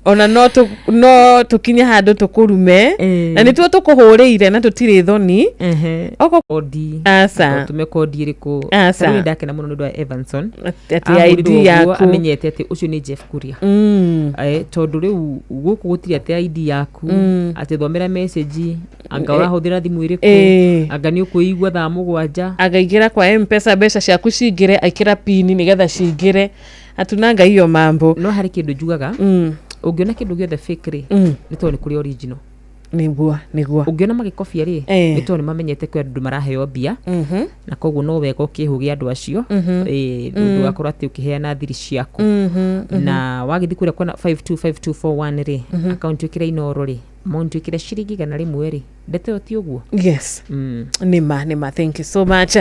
Ona no tũkinye handũ tũkũrume. Na nĩtuo tũkũhũrĩire na tũtirĩ thoni. Oko Kodi. Aca. Tũme kodi ĩrĩkũ? Aca. Rĩu ndakena mũno nĩ ũndũ wa Evanson. Atĩ Ahũrirwo ID ũguo yaku. Amenyete atĩ ũcio nĩ Jeff Kuria. Tondũ rĩu gũkũ gũtirĩ atĩ ID yaku, atĩ thomera message, anga ũrahũthĩra thimũ ĩrĩkũ, anga nĩ ũkwĩigua thaa 7. Againgĩra kwa Mpesa, mbeca ciaku cingĩre, aikĩra pini nĩgetha cingĩre. Hatunanga hiyo mambo. No harĩ kĩndũ njugaga, ũngĩona kĩndũ gĩothe fake rĩ, nĩ tondũ nĩ kũrĩ original. Nĩguo. Ũngĩona magĩkobia rĩ, nĩ tondũ nĩ mamenyete kwĩ andũ maraheo mbia, na koguo no wega ũkĩhũgĩa andũ acio. Ndũgakorwo atĩ ũkĩheana thiri ciaku. Na wagĩthiĩ kũrĩa kona 525241 rĩ, akaunti ĩkĩre Inoro rĩ, amount ĩkĩre ciringi 100 rĩ, ndeto ĩyo ti ũguo. Yes. Nĩma nĩma, thank you so much.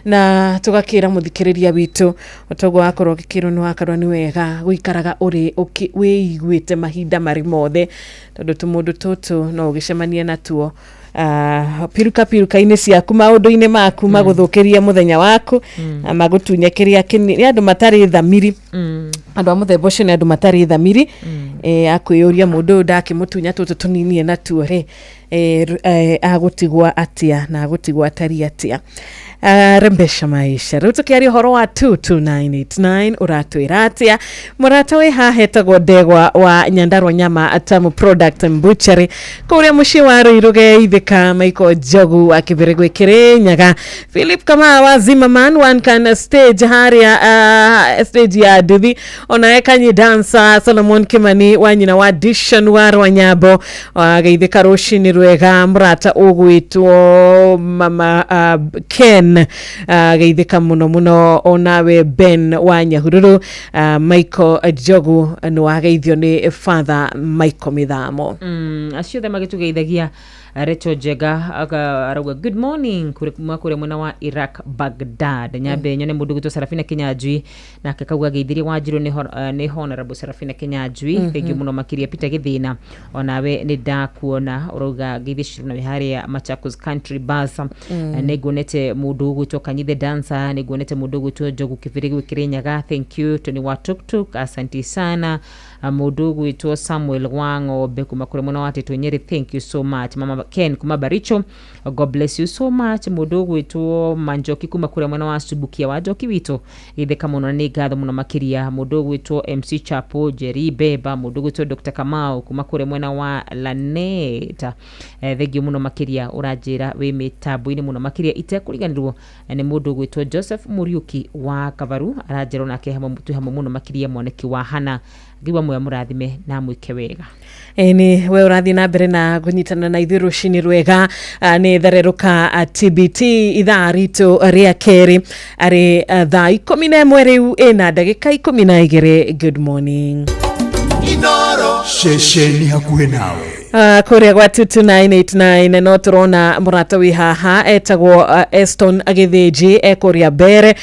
Na tũgakĩra mũthikĩrĩria witũ otoguo wakorwo ũgĩkĩrwo nĩ wakorwo nĩ wega gũikaraga ũrĩ wĩiguĩte mahinda marĩ mothe, tondũ tũmũndũ tũtũ no ũgĩcemanie natuo piruka piruka-inĩ ciaku, maũndũ-inĩ maku, magũthũkĩrie mũthenya waku na magũtunye kĩrĩa kĩnini. Nĩ andũ matarĩ thamiri. Andũ a mũthemba ũcio nĩ andũ matarĩ thamiri, akwĩyũria mũndũ ũyũ ndakĩmũtunya tũtũ tũnini natuo rĩ, agũtigwo atĩa na agũtigwo atari atĩa? Rembesha maisha. Rĩu tũkĩaria ũhoro wa 22989, ũratwĩra atĩa mũrata wĩ haha etagwo Ndegwa wa Nyandarua Nyama Tamu Product and Butchery kũrĩa mũciĩ wa Rũirũge Ithĩka, Michael Njogu wa Kĩbĩrĩgwĩ Kĩrĩnyaga, Philip Kamaa wa Zimmerman one can stage harĩa stage ya nduthi, onawe Kanyi Dancer Solomon Kimani wa nyina wa Dishon wa Rwanyambo wageithĩka. Rũcinĩ rwega mũrata ũgwĩtwo mama Ken, geithĩka mũno mũno onawe Ben wa Nyahururu. Michael Njogu nĩ wageithio nĩ Father Michael Mĩthamo. Acio othe magĩtũgeithagia. Rachel Njega arauga good morning kuma kũrĩa mwena wa Iraq, Baghdad. Nyambe nyone mũndũ gwĩtwo Sarafina Kinyanjui, nake kauga geithirie Wanjirũ nĩ Honorable Sarafina Kinyanjui. Thank you mũno makĩria. Peter Gĩthĩna, onawe nĩ ndakuona, ũrauga ngeithie Shiro na wĩ harĩa Machakos Country Bus. Nĩ nguonete mũndũ ũgwĩtwo Kanyithe Dancer, nĩ nguonete mũndũ ũgwĩtwo Njogu Kĩbĩrĩ Kĩrĩnyaga, thank you. Tony wa Tuktuk, asanti sana. Mũndũ ũgwĩtwo Samuel wa Ng'ombe kuma kũrĩa mwena wa Tetũ Nyeri, thank you so much. Mama Ken kuma Baricho, God bless you so much. Mũndũ ũgwĩtwo Manjoki kuma kũrĩa mwena wa Subukia wa Njoki witũ, gĩtheka mũno na nĩ ngatho mũno makĩria. Mũndũ ũgwĩtwo MC Chapo Jerry Beba, mũndũ ũgwĩtwo Dr Kamau kuma kũrĩa mwena wa Laneta, thank you mũno makĩria. Ũranjĩra wĩ mĩtambo-inĩ mũno makĩria. Itekũriganĩrwo nĩ mũndũ ũgwĩtwo Joseph Mũriũki wa Kavaru, aranjĩra onake hamwe twĩ hamwe mũno makĩria. Mwaniki wa Hana ngiuga muoya mũrathime na mwĩke wega. Nĩ we ũrathiĩ na mbere na kũnyitana na ithuĩ, rũcinĩ rwega. Nĩ thererũka TBT ithaa ritũ rĩa kerĩ arĩ thaa 11 rĩu ĩna ndagĩka 12. Good morning. Ceceni hakuhĩ nawe. Kũrĩa gwa 22989 no tũrona mũrata wĩ haha etagwo Eston Gĩthĩnji ekũrĩa mbere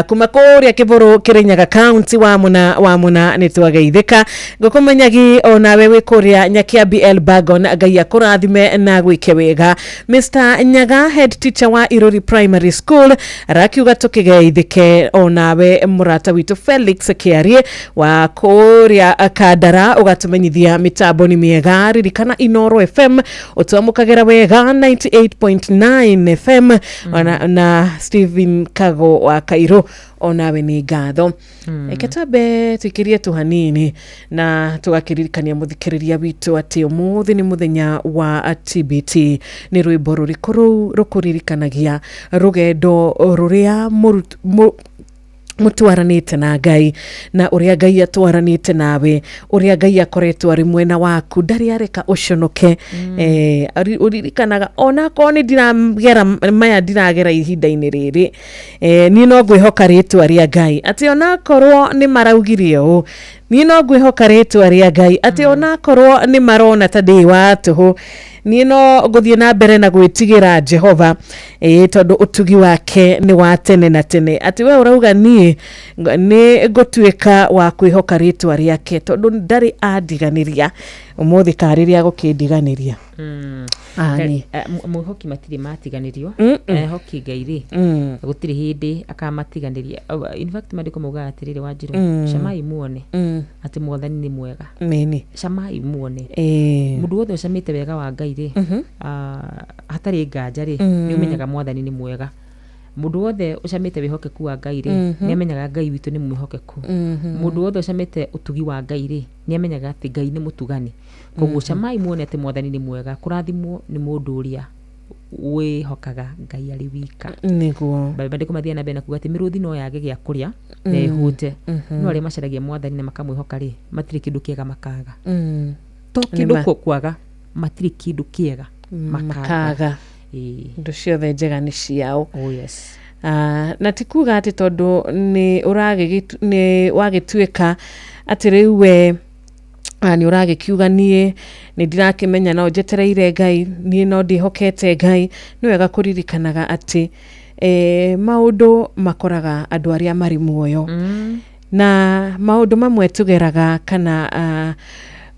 kuma kũrĩa Kĩbũrũ, Kĩrĩnyaga County, wa mũna wa mũna nĩ twageithĩka. Ngũkũmenyagi onawe wĩ kũrĩa Nyakiambi El Bagon, Ngai akũrathime na gwĩke wega. Mr Nyaga, head teacher wa Iruri Primary School, arakiuga tũkĩgeithĩke. Onawe mũrata witũ Felix Kĩarie wa kũrĩa Kandara ũgatũmenyithia mĩtambo nĩ mĩega. Ririkana Inoro FM ũtwamũkagĩra wega 98.9 FM. Ona, na Stephen Kago wa Kairo, onawe nĩ ngatho. Reke twambe tũikĩrie tu hanini na tũgakĩririkania mũthikĩrĩria witũ atĩ ũmũthĩ nĩ mũthenya wa TBT. Nĩ rwĩmbo rũrĩkũ rũu rũkũririkanagia rũgendo rũrĩa mũtwaranĩte na Ngai, na ũrĩa Ngai atwaranĩte nawe, ũrĩa Ngai akoretwo arĩ mwena waku, ndarĩ areka ũconoke? Ũririkanaga onakorwo nĩ ndiragera maya ndiragera ihinda-inĩ rĩrĩ, niĩ no ngwĩhoka rĩtwa rĩa Ngai, atĩ onakorwo nĩ maraugire ũũ, niĩ no ngwĩhoka rĩtwa rĩa Ngai, atĩ onakorwo nĩ marona ta ndĩ wa tũhũ, niĩ no ngũthiĩ na mbere na gwĩtigĩra Jehova, ĩĩ, tondũ ũtugi wake nĩ wa tene na tene. Atĩ we ũrauga niĩ nĩ ngũtuĩka wa kwĩhoka rĩtwa rĩake tondũ ndarĩ andiganĩria ũmũthĩ ka rĩrĩa gũkĩndiganĩria. Ani. Mwĩhoki matirĩ matiganĩrio. Ehoki Ngai rĩ, gũtirĩ hĩndĩ akamatiganĩria. Oh, in fact maandĩko maugaga atĩrĩrĩ, Wanjirũ, camai muone. Atĩ mwathani nĩ mwega. Nĩni. Camai muone. Ĩĩ. Mũndũ wothe ũcamĩte wega wa Ngai rĩ, hatarĩ nganja rĩ, nĩ ũmenyaga mwathani nĩ mwega. Mũndũ wothe ũcamĩte wĩhokeku wa Ngai rĩ, nĩ amenyaga Ngai witũ nĩ mwĩhokeku. Mũndũ wothe ũcamĩte ũtugi wa Ngai rĩ, nĩ amenyaga atĩ Ngai nĩ mũtugani. Koguo camai muone atĩ mwathani nĩ mwega. Kũrathimwo nĩ mũndũ ũrĩa wĩhokaga Ngai arĩ wika. Nĩguo. Maandĩko mathiaga na mbere na kuga atĩ mĩrũthi no yage gĩa kũrĩa na ĩhũte, no arĩa macaragia mwathani na makamwĩhoka rĩ, matirĩ kĩndũ kĩega makaga. To kĩndũ Nĩma. Kwaga, matirĩ kĩndũ kĩega makaga. Makaga. Ĩĩ. Indo ciothe njega nĩ ciao. Oh yes. Na ti kuga atĩ tondũ nĩ nĩ wagĩtuĩka atĩ rĩu we nĩ ũragĩkiuga niĩ nĩ ndirakĩmenya no njetereire Ngai, niĩ no ndĩhokete Ngai, nĩ wega kũririkanaga atĩ maũndũ makoraga andũ arĩa marĩ muoyo. Na maũndũ mamwe tũgeraga kana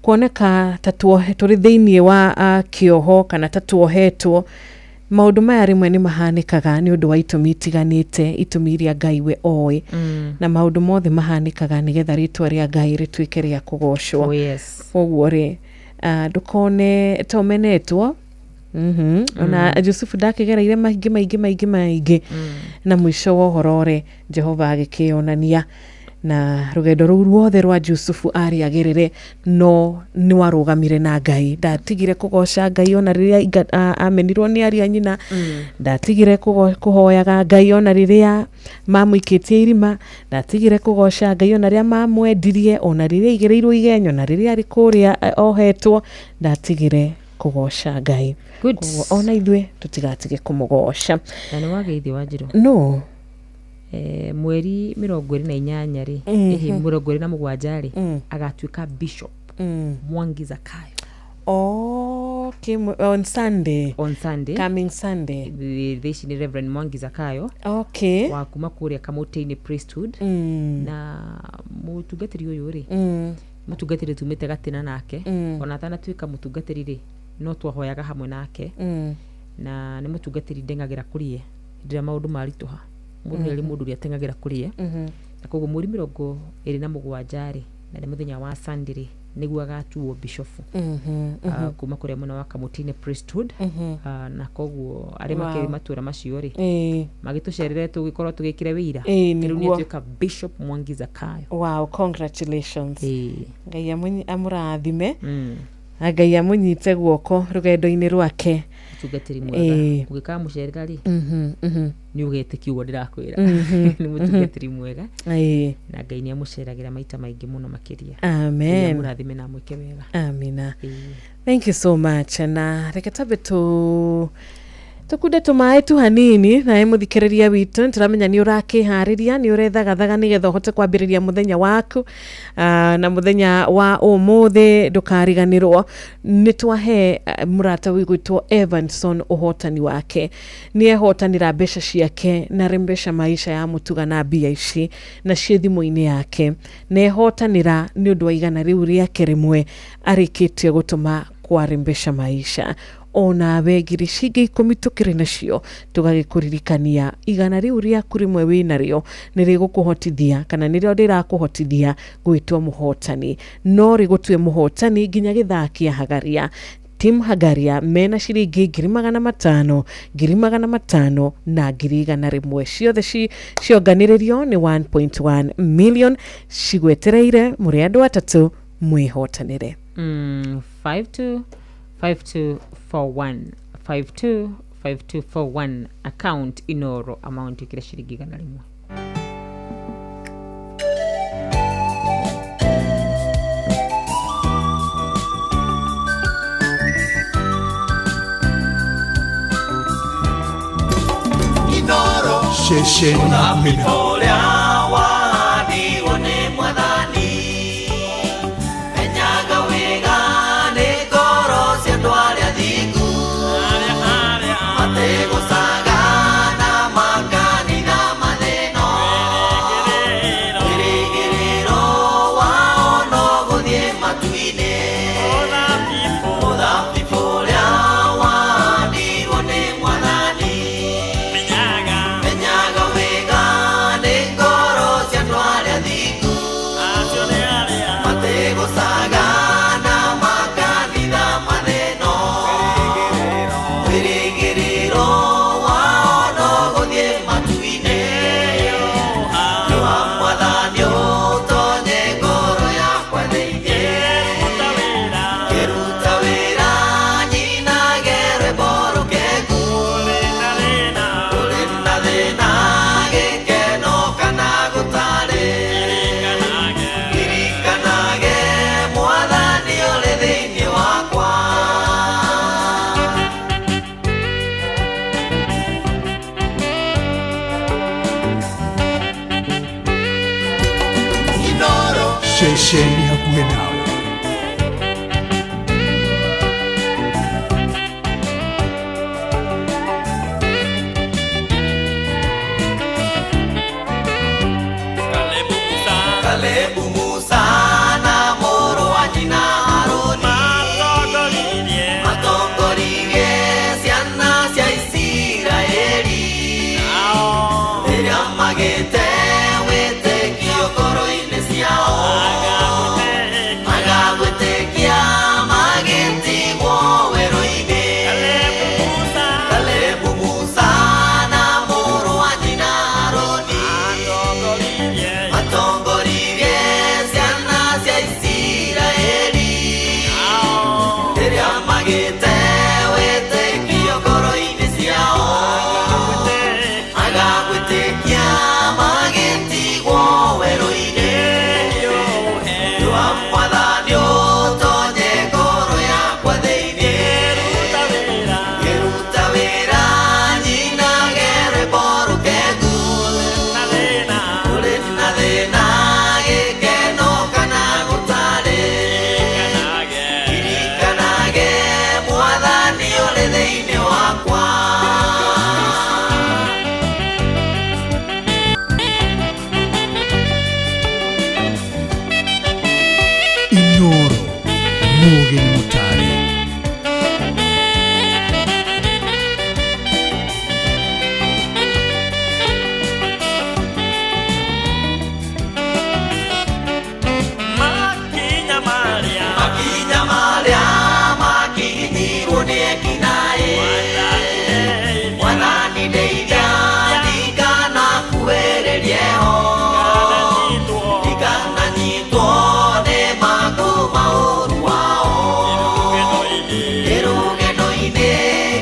kuoneka ta tũrĩ thĩinĩ wa kĩoho kana ta tuohetwo, maũndũ maya rĩmwe nĩ mahanĩkaga nĩ ũndũ wa itũmi itiganĩte, itũmi iria Ngai we oĩ. Na maũndũ mothe mahanĩkaga nĩgetha rĩtwa rĩa Ngai rĩtuĩke rĩa kũgocwo. Oh yes. Koguo rĩ, ndũkone ta ũmenetwo. Ona Jusufu ndakĩgereire maingĩ maingĩ maingĩ maingĩ, na mũico wa ũhoro rĩ, Jehova agĩkĩonania na rũgendo rũu ruothe rwa Jusufu arĩ agerere, no nĩ warũgamire na Ngai, ndatigire kũgoca Ngai ona rĩrĩa amenirwo nĩ aria nyina, ndatigire kũhoyaga Ngai ona rĩrĩa mamũikĩtie irima, ndatigire kũgoca Ngai ona rĩrĩa mamwendirie, ona rĩrĩa aigĩrĩirwo igenyo, na rĩrĩa arĩ kũrĩa ohetwo, ndatigire kũgoca Ngai. Good. Koguo ona ithuĩ tũtigatige kũmũgoca. Na nĩ wageithio, Wanjirũ. No. Mweri 28 rĩ, ĩhĩ, 27 rĩ, agatuĩka Bishop Mwangi Zakayo. Okay, on Sunday. On Sunday. Coming Sunday. Thaa ici nĩ Reverend Mwangi Zakayo wa kuma kũrĩa Kamũtĩ-inĩ Priesthood. Na mũtungatĩri ũyũ rĩ, mũtungatĩri tumĩte gatĩna nake, ona atanatuĩka mũtungatĩri rĩ, no twahoyaga hamwe nake. Na nĩ mũtungatĩri ndeng'agĩra kũrĩe hĩndĩ ĩrĩa maũndũ maritũha. Mũndũ nĩ arĩ mũndũ ũrĩa ateng'agĩra kũrĩe. Na koguo mweri 27 rĩ, na nĩ mũthenya wa Sunday rĩ, nĩguo agatuo bishofu kuma kũrĩa mwena wa Kamũtĩ-inĩ Priesthood. Na koguo arĩa makĩrĩ matũra macio rĩ, magĩtũcerere tũgĩkorwo tũgĩkĩre wĩira. Rĩu nĩ atuĩka Bishop Mwangi Zakayo. Wow, congratulations. Ngai amũrathime. Na Ngai amũnyite guoko rũgendo-inĩ rwake. Mũtungatĩri mwega. Ũngĩkamũcerera rĩ, nĩ ũgetĩkia ũguo ndĩrakwĩra. Nĩ mũtungatĩri mwega. Na Ngai nĩ amũceragĩra maita maingĩ mũno makĩria. Ngai Amen. amũrathime na amwĩke wega. Amina. Ĩĩ. Thank you so much. Na reke tambe tu tũkunde tũmaĩ tu hanini nawe mũthikĩrĩria witũ, nĩtũramenya nĩ ũrakĩharĩria, nĩ ũrethagathaga nĩgetha ũhote kwambĩrĩria mũthenya waku. Na mũthenya wa ũmũthĩ ndũkariganĩrwo nĩ twahe mũrata wĩgwĩtwo Evanson ũhotani wake. Nĩ ehotanĩra mbeca ciake na Rembesha Maisha ya mũtuga na mbia ici na ciĩ thimũ-inĩ yake, na ehotanĩra nĩ ũndũ wa igana rĩu rĩake rĩmwe arĩkĩtie gũtũma kwa Rembesha Maisha. Onawe ngiri cingĩ 10 tũkĩrĩ nacio, tũgagĩkũririkania igana rĩu rĩaku rĩmwe wĩnarĩo nĩ rĩgũkũhotithia kana nĩrĩo rĩrakũhotithia gwĩtwo mũhotani, no rĩgũtue mũhotani nginya gĩthaa kĩa Hagaria. Tim Hagaria mena ciringi 500,000, 500,000 na 100,000, ciothe cionganĩrĩrio nĩ 1.1 million cigwetereire mũrĩ andũ atatũ mwĩhotanĩre. 525241, 525241, account Inoro, amount ikire ciringi 100. Ceceni Amina. Ũrĩa wahandirwo nĩ mwathani, menyaga wega nĩ ngoro cia andũ arĩa thingu, mategũcaga na makanitha mathĩno, wĩrĩgĩrĩro wao no gũthiĩ matu-inĩ. Mũthabibũ ũrĩa wahandirwo nĩ mwathani, menyaga wega nĩ ngoro cia andũ arĩa thingu. thĩinĩ wakwa. Inoro Mũgeni Mũtare. Makinya marĩa makinyirwo nĩ ekinaĩ, Mwathani ndeithia ndikanakuhĩrĩrie ho, ndikananyitwo nĩ mangũ ma ũũru wao. Rũgendo-inĩ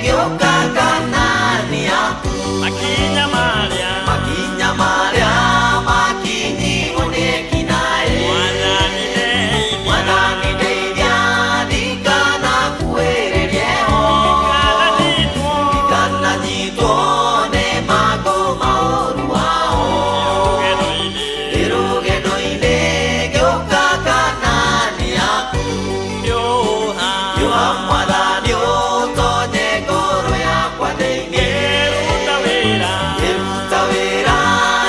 ngĩũka Kanaani yaku, makinya marĩa makinyirwo nĩ ekinaĩ, Mwathani ndeithia ndikanakuhĩrĩrie ho, ndikananyitwo nĩ mangũ ma ũũru wao. Rũgendo-inĩ ngĩũka Kanaani yaku, Yoha Mwathani ũtonye ngoro yakwa thĩinĩ, ngĩruta wĩra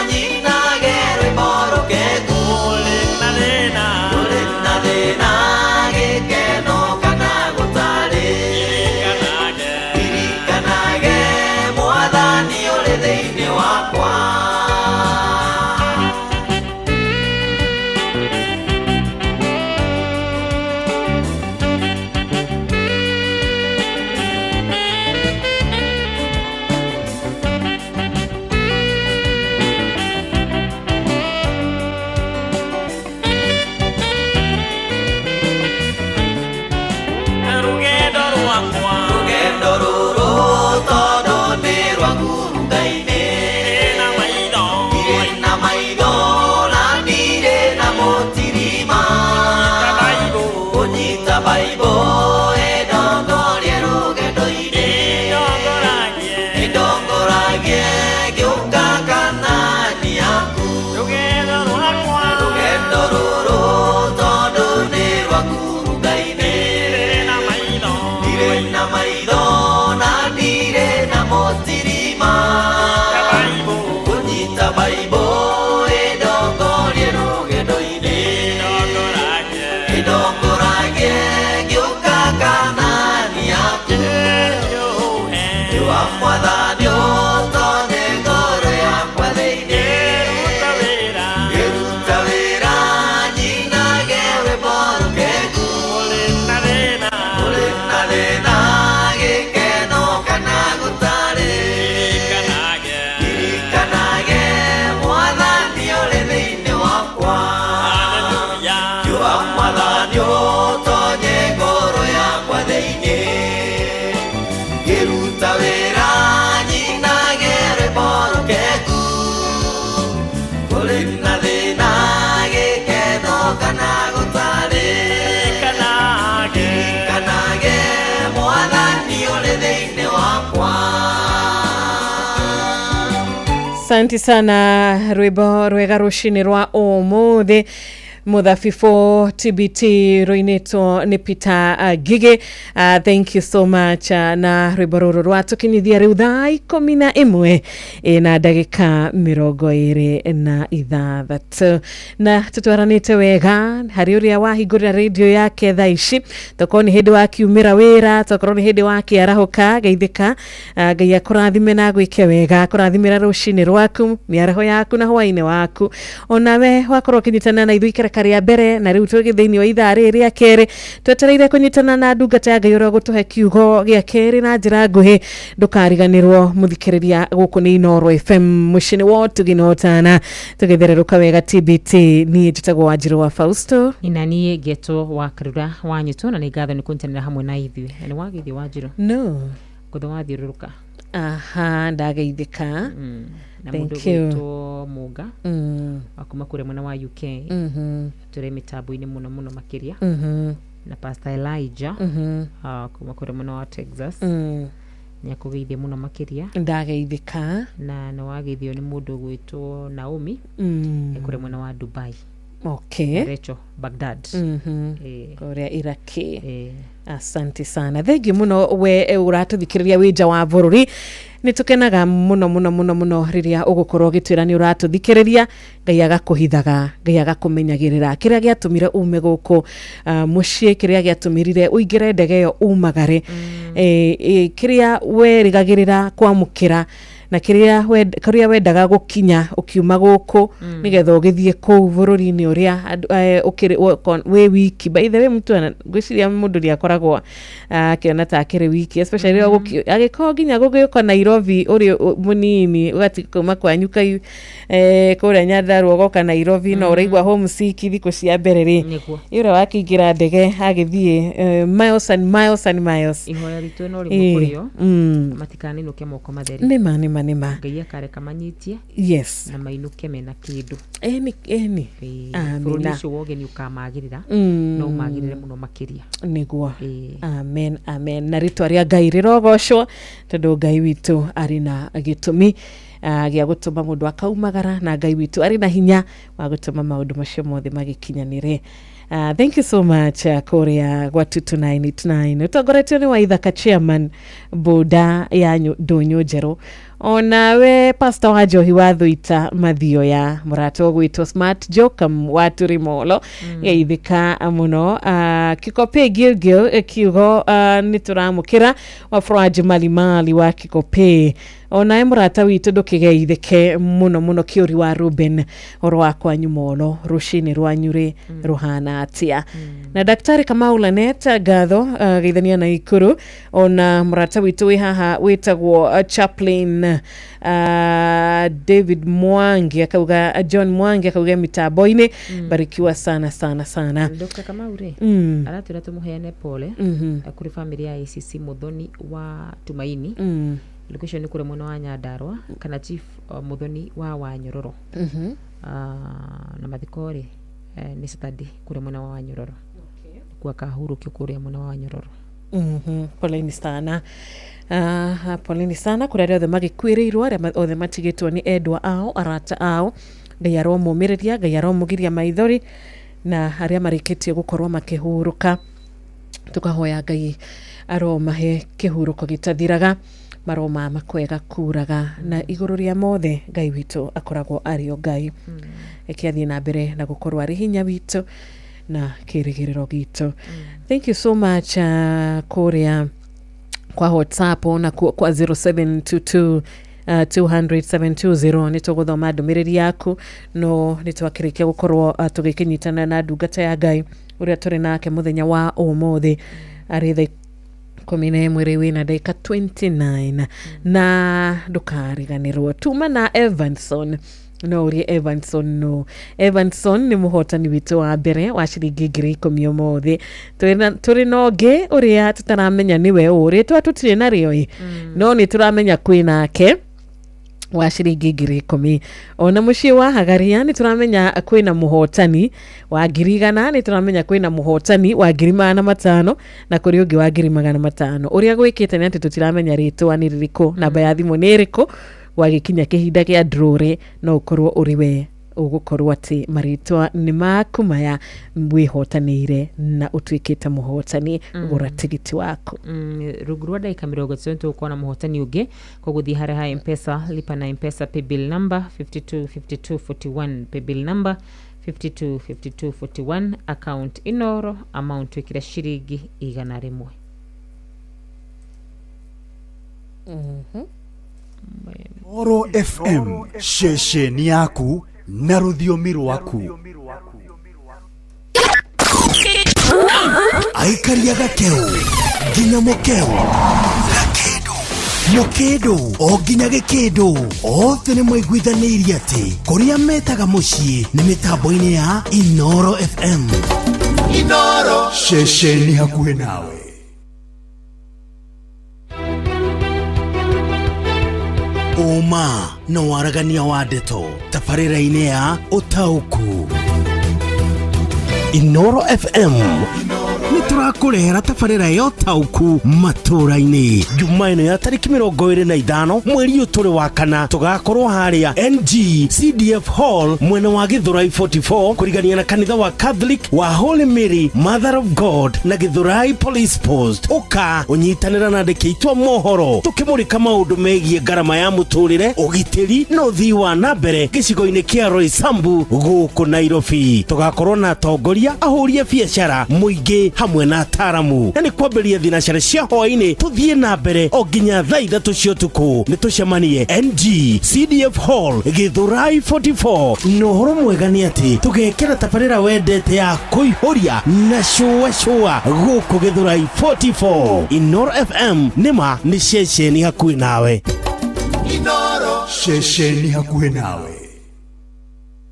nyinage rwĩmbo rũkengu, kũrĩ na thĩna gĩkeno kana gũtarĩ, ririkanage Mwathani ũrĩ thĩinĩ wakwa. Rũgendo rũrũ tondũ nĩ rwa ngurunga-inĩ, ndirĩ na maitho na ndirĩ na mũtirima, kũnyita Baibũ ĩndongorie rũgendo-inĩ, ĩndongoragie ngĩũka Kanaani yaku. Rũgendo rũrũ tondũ nĩ rwa ngurunga-inĩ, ndirĩ na maitho na ndirĩ na mũtirima, kũnyita Baibũ ĩndongorie rũgendo-inĩ, ĩndongoragie ngĩũka Kanaani yaku. Yoha Mwathani ũtonye ngoro yakwa thĩinĩ, ngĩruta wĩra nyinage rwĩmbo rũkengu, kũrĩ na thĩna gĩkeno kana gũtarĩ, ririkanage Mwathani ũrĩ thĩinĩ wakwa. Yoha Mwathani ũtonye ngoro yakwa thĩinĩ, ngĩruta wĩra nyinage rwĩmbo rũkengu, kũrĩ na thĩna gĩkeno kana gũtarĩ, ririkanage Mwathani ũrĩ thĩinĩ wakwa. Asante sana rwĩmbo rwega rũcinĩ rwa ũmũthĩ Muthabibu TBT rũinĩtwo nĩ Peter Ngigĩ. Thank you so much na rwĩmbo rũrũ rwatũkinyithia rĩu thaa 11 na ndagĩka 26 na tũtwaranĩte wega harĩ ũrĩa wahingũrĩra radio yake thaa ici, tokorwo nĩ hĩndĩ wakiumĩra wĩra, tokorwo nĩ hĩndĩ wakĩarahũka, geithĩka. Ngai akũrathime na agwĩke wega, akũrathimĩra rũcinĩ rwaku, mĩaraho yaku na hwaĩ-inĩ waku. Onawe wakorwo ũkĩnyitana na ithuĩ ikereka rĩa mbere na rĩu tũgĩ thĩinĩ wa ithaa rĩrĩ rĩa kerĩ, twetereire kũnyitana na ndungata ya Ngai ũrĩa ũgũtũhe kiugo gĩa kerĩ na njĩra nguhĩ. Ndũkariganĩrwo mũthikĩrĩria, gũkũ nĩ Inooro FM, mũciĩ-inĩ wa ũtugi na ũtana, tũgĩthererũka wega TBT. Niĩ njĩtagwo Wanjirũ wa Fausto. Na niĩ ngetwo wa Karura wa Nyuto, na nĩ ngatho nĩ kũnyitanĩra hamwe na ithuĩ. Na nĩ wageithio Wanjirũ? No. Ngũtho wathiũrũrũka. Aha, ndageithĩka. Na Thank mũndũ you. gwĩtwo Mũnga wa kuma kũrĩa mwena wa UK, tũrĩ mĩtambo-inĩ mũno mũno makĩria, na Pastor Elijah kuma kũrĩa mwena wa Texas nĩ akũgeithia mũno makĩria. Ndageithĩka. Na nĩ wageithio nĩ mũndũ gwĩtwo Naomi, kũrĩa mwena wa Dubai. Okay. Recho Bagdad. Kũrĩa Iraki. Eh. Asante sana, thengiũ mũno we ũratũthikĩrĩria wĩ nja wa bũrũri. Nĩ tũkenaga mũno mũno mũno mũno rĩrĩa ũgũkorwo ũgĩtwĩra nĩ ũratũthikĩrĩria. Ngai agakũhithaga, Ngai agakũmenyagĩrĩra. Kĩrĩa gĩatũmire ume gũkũ mũciĩ, kĩrĩa gĩatũmĩrire ũingĩre ndege ĩyo umagare, kĩrĩa werĩgagĩrĩra kwamũkĩra na kĩrĩa kũrĩa wendaga gũkinya ũkiuma gũkũ, nĩgetha ũgĩthiĩ kũu bũrũri-inĩ ũrĩa ũkĩrĩ wĩ wiki. By the way, mtu ngwĩciria mũndũ nĩ akoragwo akĩona ta akĩrĩ wiki, especially rĩrĩa agĩkorwo nginya gũgĩũka Nairobi ũrĩ mũnini, ũgatiga kuma kwanyu kai kũrĩa Nyandarua ũgoka Nairobi, no ũraigua homesick thikũ cia mbere rĩ. Nĩguo. Ĩ ũrĩa wakĩingĩra ndege agĩthiĩ miles and miles and miles. Ihoya ritũ no rĩmwe kũrĩo, matikaninũke moko matheri. Nĩma, nĩma, nĩma. Ngai akareka manyitie na mainũke mena kĩndũ. Ĩni, ĩni. Ĩĩ, bũrũri Amina. ũcio wa ũgeni ũkamagĩrĩra, no ũmagĩrĩre mũno makĩria. Nĩguo. Ĩĩ. Amen, amen. Na rĩtwa rĩa Ngai rĩrogocwo, tondũ Ngai witũ arĩ na gĩtũmi gĩa gũtũma mũndũ akaumagara, na Ngai witũ arĩ na hinya wa gũtũma maũndũ macio mothe magĩkinyanĩre. Thank you so much kũrĩa gwa 22989 ũtongoretio nĩ Waithaka, chairman boda ya Ndũnyũ Njerũ. Onawe pastor wa njohi wa Thuita Mathioya, mũrata ũgwĩtwo Smart Jokam wa Tũrĩmolo, geithĩka mũno. Kikope Gilgil, kiugo nĩ tũramũkĩra wa Fraj Malimali wa Kikope. Onawe mũrata witũ ndũkĩgeithĩke mũno mũno, Kĩũri wa Ruben, ũhoro wa kwanyu Molo, rũcinĩ rwanyu rĩ rũhana atĩa? Na Daktari Kamau Lanet ngatho, geithania na Ikuru. Ona mũrata witũ wĩ haha wĩtagwo Chaplain David Mwangi akauga, John Mwangi akauga mitambo-inĩ barikiwa sana sana sana. Dr. Kamau rĩ, aratwĩra tũmũheane pole kũrĩ bamĩrĩ ya ACC Muthoni wa Tumaini. Location nĩ kũrĩa mwena wa Nyandarua, kana Chief Muthoni wa Wanyororo. Na mathiko rĩ, nĩ Saturday kũrĩa mwena wa Wanyororo, kwa kahurũkio kũrĩa mwena wa Wanyororo. Poleni sana. Poleni sana kũrĩ arĩa othe magĩkuĩrĩirwo, arĩa othe matigĩtwo nĩ endwa ao, arata ao. Ngai aromũmĩrĩria, Ngai aromũgiria maithori, na arĩa marĩkĩtie gũkorwo makĩhurũka, tukahoya Ngai aromahe kĩhurũko gĩtathiraga, maromama kwega kuraga, na igũrũ rĩa mothe Ngai witũ akoragwo arĩ o Ngai. Reke athiĩ na mbere na gũkorwo arĩ hinya witũ na kĩrĩgĩrĩro gitũ. Thank you so much kũrĩa kwa WhatsApp na kwa 0722 200 720. Nĩ tũgũthoma ndũmĩrĩri yaku, no nĩ twakĩrĩkia gũkorwo tũgĩkĩnyitana na ndungata ya Ngai ũrĩa tũrĩ nake mũthenya wa ũmũthĩ, arĩ thaa 11 rĩu ĩna ndagĩka 29. Na ndũkariganĩrwo tuma na Evanson, no ũrie Evanson, no Evanson nĩ mũhotani witũ wa mbere wa ciringi 10,000 ũmũthĩ. Tũrĩ na ũngĩ ũrĩa tũtaramenya nĩwe ũ, rĩtwa tũtirĩ narĩo ĩ, no nĩ tũramenya kwĩ nake wa ciringi 10,000. Ona mũciĩ wa Hagaria nĩ tũramenya kwĩna mũhotani wa 100,000, nĩ tũramenya kwĩna mũhotani wa 500,000, na kũrĩ ũngĩ wa 500,000. Ũrĩa gwĩkĩte nĩ atĩ tũtiramenya rĩtwa nĩ rĩrĩkũ, namba ya thimũ nĩ ĩrĩkũ. Gwagĩkinya kĩhinda kĩa draw rĩ, no ũkorwo ũrĩ we ũgũkorwo atĩ marĩtwa nĩ maku maya wĩhotanĩire na ũtuĩkĩte mũhotani. Gũra tigiti waku. Rungu rwa ndagĩka 30 tũgũkorwo na mũhotani ũngĩ. Koguo thiĩ harĩa ha Mpesa, lipa na Mpesa, paybill number 525241, paybill number 525241, account Inoro, amount wĩkĩre ciringi 100. Oro FM, ceceni yaku na rũthiomi rwaku. Aikaria gakeu nginya mũkeu, gakĩndũ mũkĩndũ o nginya gĩkĩndũ, othe nĩ maiguithanĩirie atĩ kũrĩa metaga mũciĩ nĩ mĩtambo-inĩ ya Inoro FM. Inoro. Ceceni hakuhĩ nawe. Ũma na waragania wa ndeto tabarĩra-inĩ ya ũtaũku, Inoro FM nĩ. Tũrakũrehera tabarĩra ya ũtaũku matũũra-inĩ. Juma ĩno ya tarĩki 25 mweri ũyũ tũrĩ wa kana, tũgakorwo harĩa NG CDF Hall mwena wa Gĩthũrai 44, kũrigania na kanitha wa Catholic wa Holy Mary Mother of God na Gĩthũrai Police Post. Ũka ũnyitanĩra na andĩki aitũ a mohoro tũkĩmũrĩka maũndũ megiĩ ngarama ya mũtũrĩre, ũgitĩri na ũthii wa na mbere gĩcigo-inĩ kĩa Roysambu gũkũ Nairobi. Tũgakorwo na atongoria, ahũri a biacara, mũingĩ hamwe na ataramu, na nĩ kwambĩrĩria thinacara cia hwaĩ-inĩ tũthiĩ na mbere o nginya thaa 3 cia ũtukũ. Nĩ tũcemanie NG CDF Hall, Gĩthũrai 44. Na ũhoro mwega nĩ atĩ tũgekĩra tabarĩra wendete ya kũihũria na cũa cũa gũkũ Gĩthũrai 44. Inoro FM nĩma nĩ ceceni hakuhĩ nawe. Ceceni hakuhĩ nawe.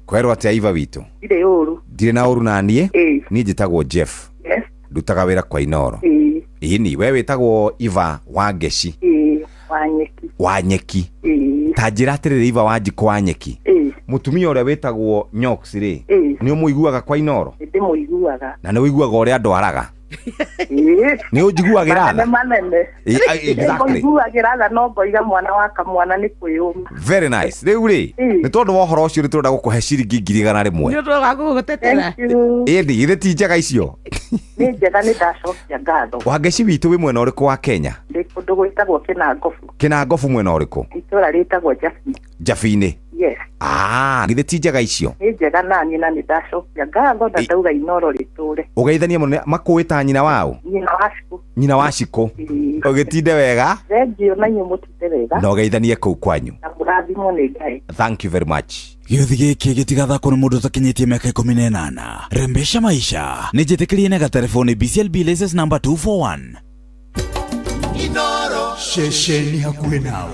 Kwerwo atĩa, Iva witũ? Ndirĩ ũru. Ndirĩ na ũru na niĩ. Ĩĩ. Niĩ njĩtagwo Jeff. Yes. Ndutaga wĩra kwa Inoro. Ĩĩ. Ĩni we wĩtagwo Iva wa Ngeci? Ĩĩ, wa nyeki. Wa Nyeki. Ĩĩ. Ta njĩra atĩrĩrĩ, Iva wa Njikũ wa Nyeki, Ĩĩ. mũtumia ũrĩa wĩtagwo Nyox rĩ, Ĩĩ. nĩ ũmũiguaga kwa Inoro? Nĩndĩmũiguaga. Na nĩ ũiguaga ũrĩa andwaraga? Ĩĩ. Nĩ ũnjiguagĩra Manene tha? manene. Ĩĩ, exactly. Nĩngũiguagĩra tha, no ngoiga mwana wa kamwana nĩ kwĩyũma. Very nice. Rĩu rĩ, Ĩĩ. nĩ tondũ wa ũhoro ũcio nĩ tũrenda gũkũhe ciringi 100,000. Nĩ ũndũ wa gũgũtetera. Thank you. Ĩni githĩ ti njega icio? Nĩ njega, nĩ ndacokia ngatho. Wangeci witũ, wĩ mwena ũrĩkũ wa Kenya? Ndĩ kũndũ gwĩtagwo Kĩnangobu. Kĩnangobu mwena ũrĩkũ? Itũra rĩtagwo Jabi. Njabi-inĩ? Yes. Ah, githĩ ti njega icio? Nĩ njega naniĩ, na nĩ ndacokia ngatho na Ĩ. ndauga Inoro rĩtũre. Ũgeithanie mũno. Makũĩ ta nyina wao? Nyina wa Cikũ. Nyina wa Cikũ. Ĩĩ. Ũgĩtinde wega. Thengiũ, na inyuĩ mũtinde wega. Na ũgeithanie kũu kwanyu. Na mũrathimwo nĩ Ngai. Thank you very much. Gĩũthi gĩkĩ gĩtigathakwo nĩ mũndũ ũtakinyĩtie mĩaka 18. Rembesha maisha nĩ njĩtĩkĩrie na gatelefoni BCLB license number 241. Ceceni hakuhĩ nawe.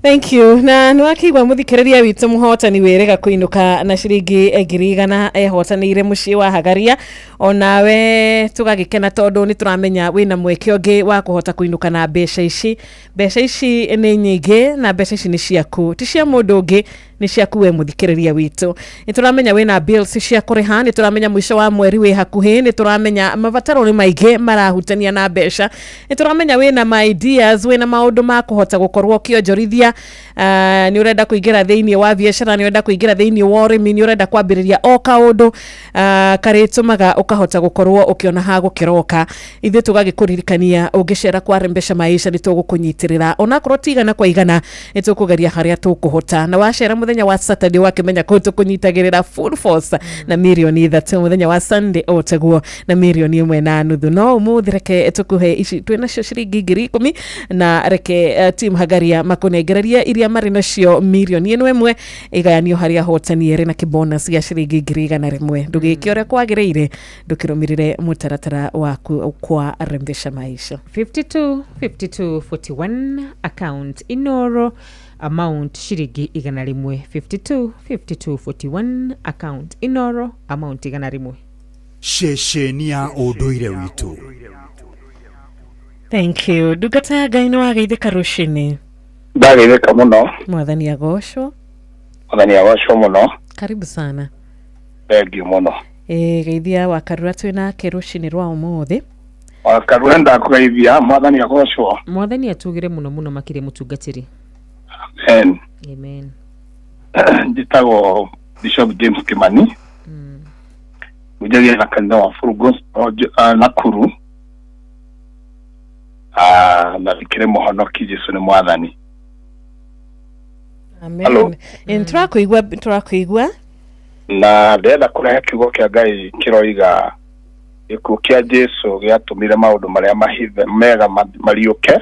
Thank you. Na nĩ wakĩigua, mũthikĩrĩria witũ, mũhotani wĩrĩga kũinũka na ciringi 100,000 ehotanĩire mũciĩ wa Hagaria. Onawe tũgagĩkena tondũ nĩ tũramenya wĩna mweke ũngĩ wa kũhota kũinũka na mbeca ici. Mbeca ici nĩ nyingĩ, na mbeca ici nĩ ciaku, ti cia mũndũ ũngĩ, nĩ ciaku we mũthikĩrĩria witũ. Nĩ tũramenya wĩna bills cia kũrĩha, nĩ tũramenya mũico wa mweri wĩ hakuhĩ, nĩ tũramenya mabataro nĩ maingĩ marahutania na mbeca, nĩ tũramenya wĩna ma ideas, wĩna maũndũ ma kũhota gũkorwo ũkĩonjorithia. Nĩ ũrenda kũingĩra thĩinĩ wa biacara, nĩ ũrenda kũingĩra thĩinĩ wa ũrĩmi, nĩ ũrenda kwambĩrĩria o kaũndũ karĩtũmaga ũkahota gũkorwo ũkĩona ha gũkĩroka. Ithuĩ tũgagĩkũririkania, ũngĩcera kwa Rembesha Maisha nĩ tũgũkũnyitĩrĩra, onakorwo ti igana kwa igana, nĩ tũkũgeria harĩa tũkũhota. Na wacera mũthenya wa Saturday, wakĩmenya kũu tũkũnyitagĩrĩra full force na 3 mirioni, mũthenya wa Sunday o taguo na 1.5 mirioni. No ũmũthĩ reke tũkũhe ici twĩ nacio ciringi 10,000, na reke team Hagaria makũnengererie iria marĩ nacio, 1 mirioni ĩgayanio harĩ ahotani erĩ na kĩbonus gĩa ciringi 100,000. Ndũgĩke ũrĩa kwagĩrĩire, ndũkĩrũmĩrĩre mũtaratara waku kwa Rembesha Maisha. 52 52 41, account Inoro, amount ciringi 100. 52 52 41, account Inoro, amount 100. Ceceni ya ũndũire witũ. Thank you. Ndungata ya Ngai, nĩ wageithĩka rũcinĩ. Ndageithĩka mũno. Mwathani agocwo. Mwathani agocwo mũno. Karibu sana. Thengiũ mũno. Ĩ, geithia Wakarura twĩ nake rũcinĩ rwa ũmũthĩ. Wakarura, ndakũgeithia, Mwathani agocwo. Mwathani atugire mũno mũno makĩria, mũtungatĩri. Amen. Amen. Njĩtagwo Bishop James Kimani, hunjagia na kanitha wa Full Gospel Nakuru. Na ndikĩrĩ mũhonoki, Jesu nĩ Mwathani. Amen. Hello. Ĩ, tũrakũigua, tũrakũigua. Na ndĩrenda kũrehe kiugo kĩa Ngai kĩroiga gĩkuũ kĩa Jesu gĩatũmire maũndũ marĩa mahithe mega mariũke.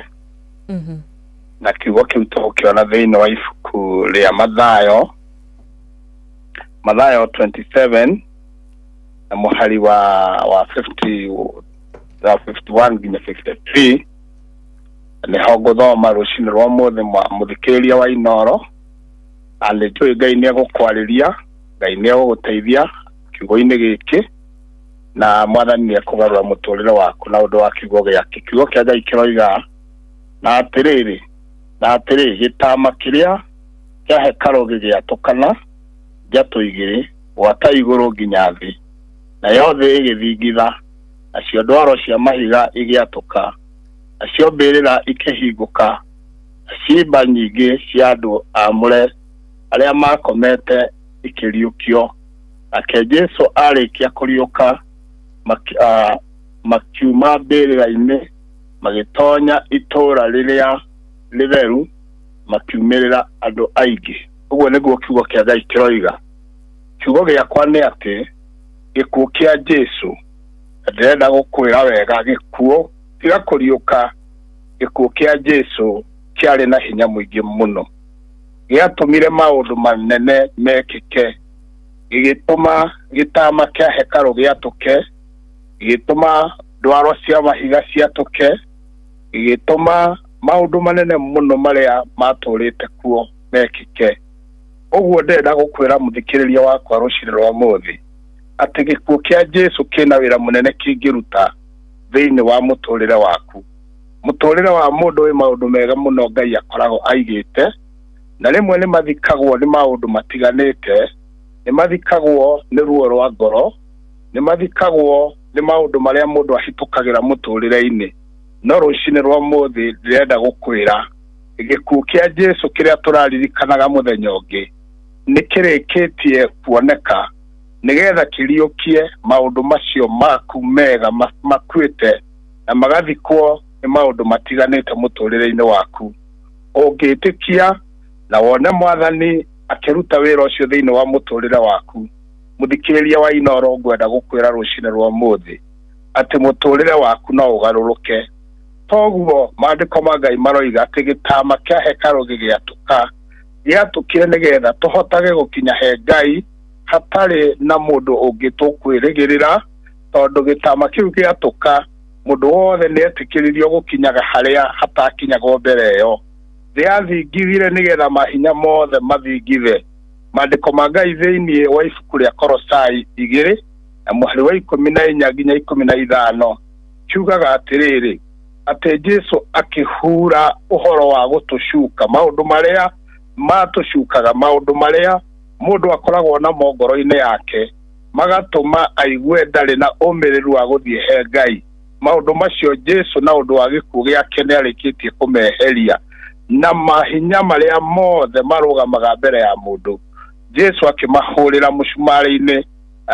Na kiugo kĩu tũgũkĩona thĩinĩ wa ibuku rĩa Mathayo, Mathayo 27 na mũhari wa 50 wa 51 nginya 53. Nĩho ngũthoma rũcinĩ rwa ũmũthĩ. Mũthikĩrĩria wa Inoro, na nĩ njũĩ Ngai nĩ egũkwarĩria, Ngai nĩ egũgũteithia kiugo-inĩ gĩkĩ, na Mwathani nĩ ekũgarũra mũtũrĩre waku na ũndũ wa kiugo gĩake. Kiugo kĩa Ngai kĩroiga, na atĩrĩrĩ, na atĩrĩ, gĩtama kĩrĩa kĩa hekarũ gĩgĩatũkana njatũ igĩrĩ gwata igũrũ nginya thĩ, nayo thĩ ĩgĩthingitha. Nacio ndwaro cia mahiga igĩatũka, nacio mbĩrĩra ikĩhingũka, na ciimba nyingĩ cia andũ aamũre arĩa makomete ikĩriũkio. Nake Jesũ arĩkia kũriũka, makiuma mbĩrĩra-inĩ, magĩtonya itũũra rĩrĩa rĩtheru, makiumĩrĩra andũ aingĩ. Ũguo nĩguo kiugo kĩa Ngai kĩroiga. Kiugo gĩakwa nĩ atĩ gĩkuũ kĩa Jesũ, na ndĩrenda gũkwĩra wega, gĩkuũ tiga kũriũka, gĩkuũ kĩa Jesũ kĩarĩ na hinya mũingĩ mũno. Gĩatũmire maũndũ manene mekĩke, gĩgĩtũma gĩtama kĩa hekarũ gĩatũke, gĩgĩtũma ndwaro cia mahiga ciatũke, gĩgĩtũma maũndũ manene mũno marĩa matũrĩte kuo mekĩke. Ũguo ndĩrenda gũkwĩra mũthikĩrĩria wakwa rũcinĩ rwa ũmũthĩ atĩ gĩkuũ kĩa Jesũ kĩna wĩra mũnene kĩngĩruta thĩinĩ wa mũtũrĩre waku. Mũtũrĩre wa mũndũ wĩ maũndũ mega mũno Ngai akoragwo aigĩte, na rĩmwe nĩ mathikagwo nĩ maũndũ matiganĩte, nĩ mathikagwo nĩ ruo rwa ngoro, nĩ mathikagwo nĩ maũndũ marĩa mũndũ ahĩtũkagĩra mũtũrĩre-inĩ. No rũcinĩ rwa ũmũthĩ ndĩrenda gũkwĩra gĩkuũ kĩa Jesũ kĩrĩa tũraririkanaga mũthenya ũngĩ nĩ kĩrĩkĩtie kuoneka, nĩgetha kĩriũkie maũndũ macio maku mega makuĩte na magathikwo nĩ maũndũ matiganĩte mũtũrĩre-inĩ waku. Ũngĩtĩkia na wone Mwathani akĩruta wĩra ũcio thĩinĩ wa mũtũrĩre waku, mũthikĩrĩria wa Inooro, ngwenda gũkwĩra rũcinĩ rwa ũmũthĩ atĩ mũtũrĩre waku no ũgarũrũke. Toguo maandĩko ma Ngai maroiga atĩ gĩtama kĩa hekarũ gĩgĩatũka, gĩatũkire nĩgetha tũhotage gũkinya he Ngai hatarĩ na mũndũ ũngĩ tũkwĩrĩgĩrĩra, tondũ gĩtama kĩu gĩatũka mũndũ wothe nĩ etĩkĩririo gũkinyaga harĩa hatakinyagwo mbere ĩyo. Thĩ yathingithire nĩgetha mahinya mothe mathingithe. Maandĩko ma Ngai thĩinĩ wa ibuku rĩa Kolosai 2 na mũhari wa 14 nginya 15 kiugaga atĩrĩrĩ, atĩ Jesũ akĩhura ũhoro wa gũtũcuka, maũndũ marĩa matũcukaga, maũndũ marĩa mũndũ akoragwo namo ngoro-inĩ yake magatũma aigue ndarĩ na ũmĩrĩru wa gũthiĩ he Ngai. Maũndũ macio Jesũ na ũndũ wa gĩkuũ gĩake nĩ arĩkĩtie kũmeheria, na mahinya marĩa mothe marũgamaga mbere ya mũndũ Jesũ akĩmahũrĩra mũcumarĩ-inĩ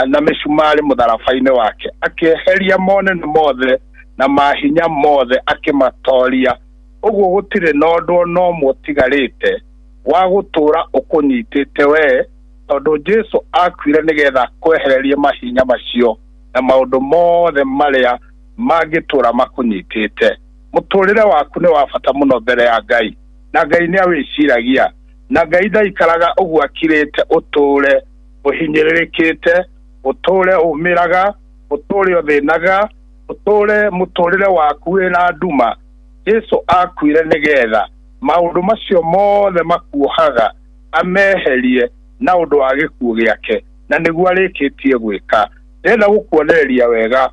na mĩcumarĩ mũtharaba-inĩ wake, akĩeheria monene mothe na mahinya mothe akĩmatoria. Ũguo gũtirĩ na ũndũ ona ũmwe ũtigarĩte wa gũtũũra ũkũnyitĩte we, tondũ Jesũ akuire nĩgetha akwehererie mahinya macio na maũndũ mothe marĩa mangĩtũũra makũnyitĩte. Mũtũrĩre waku nĩ wa bata mũno mbere ya Ngai, na Ngai nĩ awĩciragia, na Ngai ndaikaraga ũguo akirĩte ũtũũre ũhinyĩrĩrĩkĩte, ũtũũre ũmĩraga, ũtũũre ũthĩnaga, ũtũũre mũtũrĩre waku wĩna nduma. Jesũ akuire nĩgetha maũndũ macio mothe makuohaga ameherie na ũndũ wa gĩkuũ gĩake, na nĩguo arĩkĩtie gwĩka. Ndĩrenda gũkuonereria wega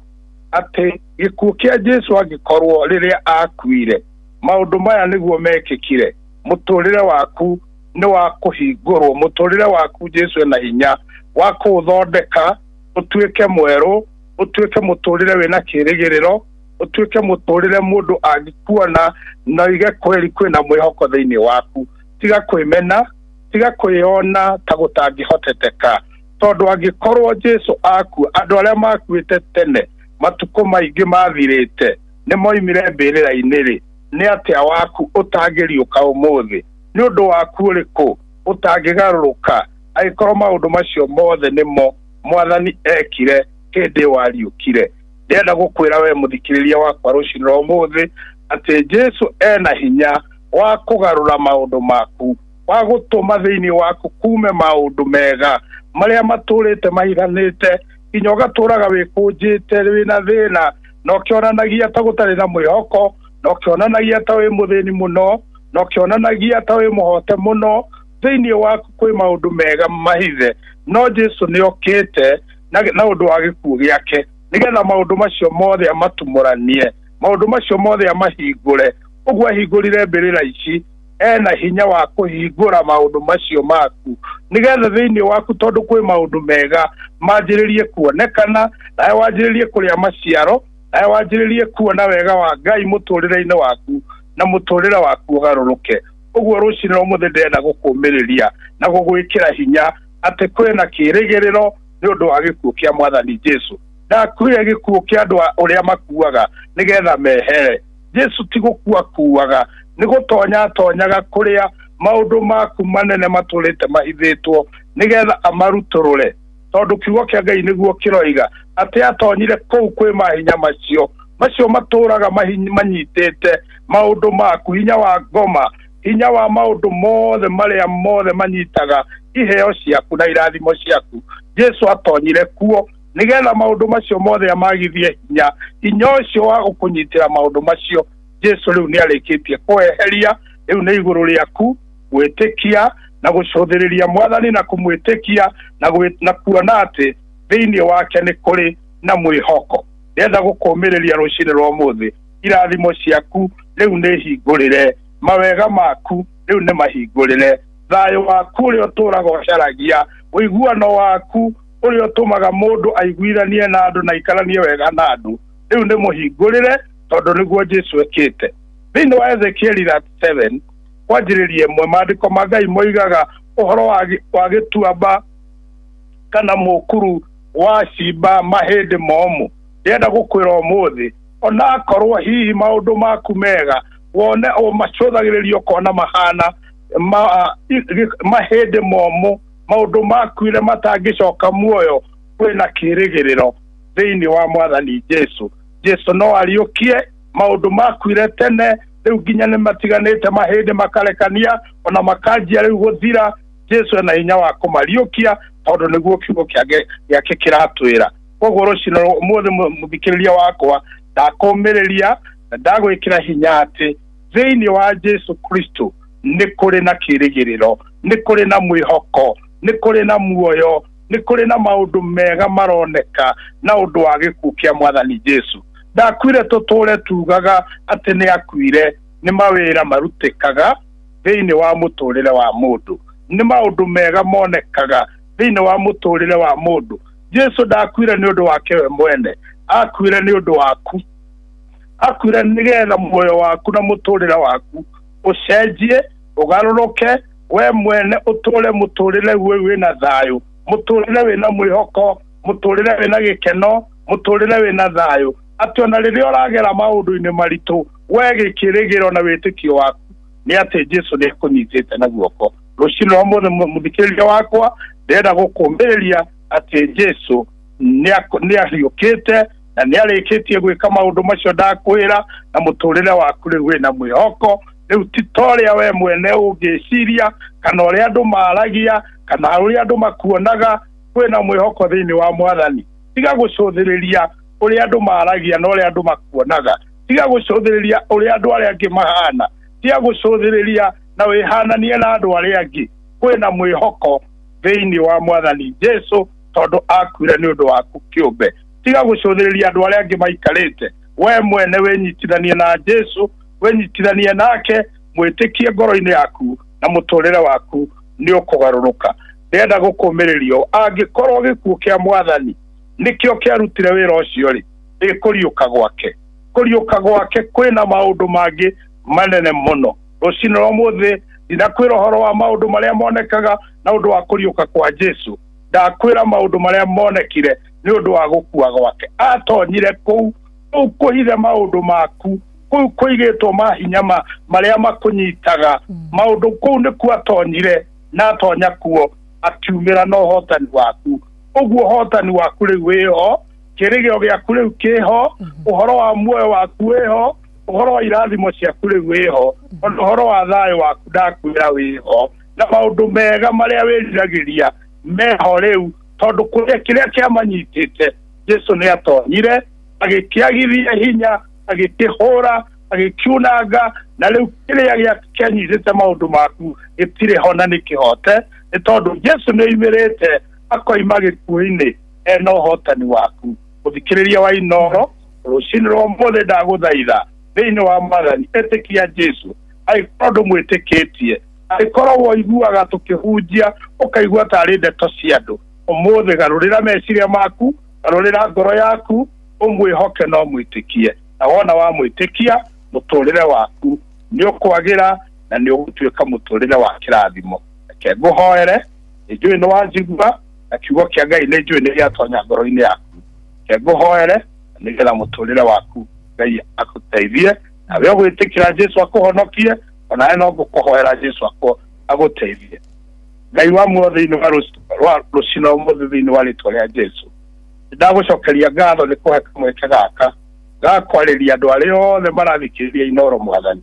atĩ gĩkuũ kĩa Jesũ angĩkorwo rĩrĩa akuire maũndũ maya nĩguo mekĩkire, mũtũrĩre waku nĩ wa kũhingũrwo, mũtũrĩre waku Jesũ ena hinya wa kũũthondeka ũtuĩke mwerũ, ũtuĩke mũtũrĩre wĩna kĩrĩgĩrĩro, ũtuĩke mũtũrĩre mũndũ angĩkuona na oige kweri kwĩna mwĩhoko thĩinĩ waku. Tiga kwĩmena, tiga kwĩona ta gũtangĩhoteteka, tondũ angĩkorwo Jesũ akua, andũ arĩa makuĩte tene matukũ maingĩ mathirĩte nĩ moimire mbĩrĩra-inĩ rĩ, nĩ atĩa waku ũtangĩriũka ũmũthĩ? Nĩ ũndũ waku ũrĩkũ ũtangĩgarũrũka angĩkorwo maũndũ macio mothe nĩmo Mwathani ekire hĩndĩ ĩyo ariũkire? Ndĩrenda gũkwĩra we mũthikĩrĩria wakwa rũcinĩ rwa ũmũthĩ atĩ Jesũ ena hinya wa kũgarũra maũndũ maku, wa gũtũma thĩinĩ waku kume maũndũ mega marĩa matũrĩte mahithanĩte, nginya ũgatũraga wĩkũnjĩte wĩna thĩna na ũkĩonanagia ta gũtarĩ na mwĩhoko, na ũkĩonanagia ta wĩ mũthĩni mũno, na ũkĩonanagia ta wĩ mũhote mũno. Thĩinĩ waku kwĩ maũndũ mega mahithe, no Jesũ nĩ okĩte na ũndũ wa gĩkuũ gĩake nĩgetha maũndũ macio mothe amatumũranie, maũndũ macio mothe amahingũre. Ũguo ahingũrire mbĩrĩra ici, ena hinya wa kũhingũra maũndũ macio maku nĩgetha thĩinĩ waku, tondũ kwĩ maũndũ mega manjĩrĩrie kuonekana, nawe wanjĩrĩrie kũrĩa maciaro. Nawe wanjĩrĩrie kuona wega wa Ngai mũtũrĩre-inĩ waku na mũtũrĩre waku ũgarũrũke. Ũguo rũcinĩ rwa ũmũthĩ ndĩrenda gũkũmĩrĩria na gũgwĩkĩra hinya atĩ kwĩna kĩĩrĩgĩrĩro nĩ ũndũ wa gĩkuũ kĩa Mwathani Jesu. Ndakuire gĩkuũ kĩa andũ ũrĩa makuaga nĩgetha mehere. Jesu ti gũkua kuaga, nĩ gũtonya atonyaga kũrĩa maũndũ maku manene matũrĩte mahithĩtwo nĩgetha amarutũrũre, tondũ kiugo kĩa Ngai nĩguo kĩroiga atĩ atonyire kũu kwĩ mahinya macio macio matũraga manyitĩte maũndũ maku, hinya wa ngoma, hinya wa maũndũ mothe marĩa mothe manyitaga iheo ciaku na irathimo ciaku. Jesu atonyire kuo nĩgetha maũndũ macio mothe amagithie hinya. Hinya ũcio wa gũkũnyitĩra maũndũ macio Jesu rĩu nĩ arĩkĩtie kũweheria. Rĩu nĩ igũrũ rĩaku gwĩtĩkia na gũcũthĩrĩria Mwathani na kũmwĩtĩkia na kuona atĩ thĩinĩ wake nĩ kũrĩ na mwĩhoko. Ndĩrenda gũkũmĩrĩria rũcinĩ rwa ũmũthĩ, irathimo ciaku rĩu nĩ hingũrĩre, mawega maku rĩu nĩ mahingũrĩre, thayũ waku ũrĩa ũtũraga ũcaragia, ũiguano waku ũrĩa ũtũmaga mũndũ aiguithanie na andũ na aikaranie wega na andũ, rĩu nĩ mũhingũrĩre, tondũ nĩguo Jesu ekĩte. Thĩinĩ wa Ezekieli 37 kwanjĩrĩria ĩmwe, maandĩko ma Ngai moigaga ũhoro wa gĩtuamba kana mũkuru wa cimba mahĩndĩ momũ. Ndĩrenda gũkwĩra ũmũthĩ, onakorwo hihi maũndũ maku mega wone ũmacũthagĩrĩria ũkona mahana mahĩndĩ momũ, maũndũ makuire matangĩcoka muoyo, kwĩna kĩĩrĩgĩrĩro thĩinĩ wa Mwathani Jesu. Jesu no ariũkie maũndũ makuire tene, rĩu nginya nĩ matiganĩte mahĩndĩ makarekania ona makanjia rĩu gũthira. Jesu ena hinya wa kũmariũkia, tondũ nĩguo kiugo gĩake kĩratwĩra. Koguo rũcinĩ ũmũthĩ, mũthikĩrĩria wakwa, ndakũmĩrĩria na ndagwĩkĩra hinya atĩ thĩinĩ wa Jesu Kristo nĩ kũrĩ na kĩĩrĩgĩrĩro, nĩ kũrĩ na mwĩhoko, nĩ kũrĩ na muoyo, nĩ kũrĩ na maũndũ mega maroneka na ũndũ wa gĩkuũ kĩa Mwathani Jesu. Ndakuire tũtũre tugaga atĩ nĩ akuire, nĩ mawĩra marutĩkaga thĩinĩ wa mũtũrĩre wa mũndũ, nĩ maũndũ mega monekaga thĩinĩ wa mũtũrĩre wa mũndũ. Jesu ndakuire nĩ ũndũ wake we mwene, akuire nĩ ũndũ waku, akuire nĩgetha muoyo waku na mũtũrĩre waku ũcenjie, ũgarũrũke, we mwene ũtũre mũtũrĩre wĩna thayũ, mũtũrĩre wĩna mwĩhoko, mũtũrĩre wĩna gĩkeno, mũtũrĩre wĩna thayũ, atĩ ona rĩrĩa ũragera maũndũ-inĩ maritũ, we gĩkĩrĩgĩro na wĩtĩkio waku nĩ atĩ Jesu nĩ akũnyitĩte na guoko. Rũcinĩ rwa ũmũthĩ, mũthikĩrĩria wakwa, ndĩrenda gũkũmĩrĩria atĩ Jesu nĩ ariũkĩte na nĩ arĩkĩtie gwĩka maũndũ macio ndakwĩra, na mũtũrĩre waku rĩu wĩna mwĩhoko. Rĩu ti ta ũrĩa we mwene ũngĩciria kana ũrĩa andũ maragia kana ũrĩa andũ makuonaga, kwĩna mwĩhoko thĩinĩ wa Mwathani. Tiga gũcũthĩrĩria ũrĩa andũ maragia na ũrĩa andũ makuonaga, tiga gũcũthĩrĩria ũrĩa andũ arĩa angĩ mahana, tiga gũcũthĩrĩria na wĩhananie na andũ arĩa angĩ. Kwĩna mwĩhoko thĩinĩ wa Mwathani Jesu, tondũ akuire nĩ ũndũ waku kĩũmbe. Tiga gũcũthĩrĩria andũ arĩa angĩ maikarĩte, we mwene wĩnyitithanie na Jesu, wĩnyitithanie nake, mwĩtĩkie ngoro-inĩ yaku na mũtũrĩre waku nĩ ũkũgarũrũka. Ndĩrenda gũkũmĩrĩria, angĩkorwo gĩkuũ kĩa Mwathani nĩkĩo kĩarutire wĩra ũcio rĩ, ĩ kũriũka gwake, kũriũka gwake kwĩna maũndũ mangĩ manene mũno. Rũcinĩ rwa ũmũthĩ ndinakwĩra ũhoro wa maũndũ marĩa monekaga na ũndũ wa kũriũka kwa Jesu, ndakwĩra maũndũ marĩa monekire nĩ ũndũ wa gũkua gwake. Atonyire kũu kũu kũhithe maũndũ maku, kũu kũigĩtwo mahinya marĩa makũnyitaga maũndũ, kũu nĩkuo atonyire, na atonya kuo akiumĩra na ũhotani waku. Ũguo ũhotani waku rĩu wĩho, kĩrĩgĩro gĩaku rĩu kĩho, ũhoro wa muoyo waku wĩho, ũhoro wa irathimo ciaku rĩu wĩho, ona ũhoro wa thayũ waku ndakwĩra wĩho, na maũndũ mega marĩa wĩriragĩria meho rĩu, tondũ kũrĩa kĩrĩa kĩamanyitĩte Jesu nĩ atonyire agĩkĩagithia hinya, agĩkĩhũra, agĩkiunanga, na rĩu kĩrĩa kĩanyitĩte maũndũ maku gĩtirĩ ho na nĩ kĩhote, nĩ tondũ Jesu nĩ oimĩrĩte akoima gĩkuũ-inĩ ena ũhotani waku. Mũthikĩrĩria wa Inooro, rũcinĩ rwa ũmũthĩ ndagũthaitha thĩinĩ wa Mwathani, ĩtĩkia Jesu. Angĩkorwo ndũmwĩtĩkĩtie, angĩkorwo woiguaga tũkĩhunjia ũkaigua tarĩ ndeto cia andũ, ũmũthĩ garũrĩra meciria maku, garũrĩra ngoro yaku, Ũmwĩhoke na ũmwĩtĩkie, na wona wamwĩtĩkia mũtũrĩre waku nĩ ũkwagĩra na nĩ ũgũtuĩka mũtũrĩre wa kĩrathimo. Reke ngũhoere, nĩ njũĩ nĩ wanjigua, na kiugo kĩa Ngai nĩ njũĩ nĩ gĩatonya ngoro-inĩ yaku. Reke ngũhoere nĩgetha mũtũrĩre waku Ngai akũteithie, nawe ũgwĩtĩkĩra Jesu akũhonokie, onawe no ngũkũhoera Jesu agũteithie. Ngai wa muoyo thĩinĩ wa rũcinĩ ũmũthĩ thĩinĩ wa rĩtwa rĩa Jesu, ndagũcokeria ngatho nĩ kũhe kamweke gaka ga kwarĩria andũ arĩa othe marathikĩrĩria Inooro. Mwathani,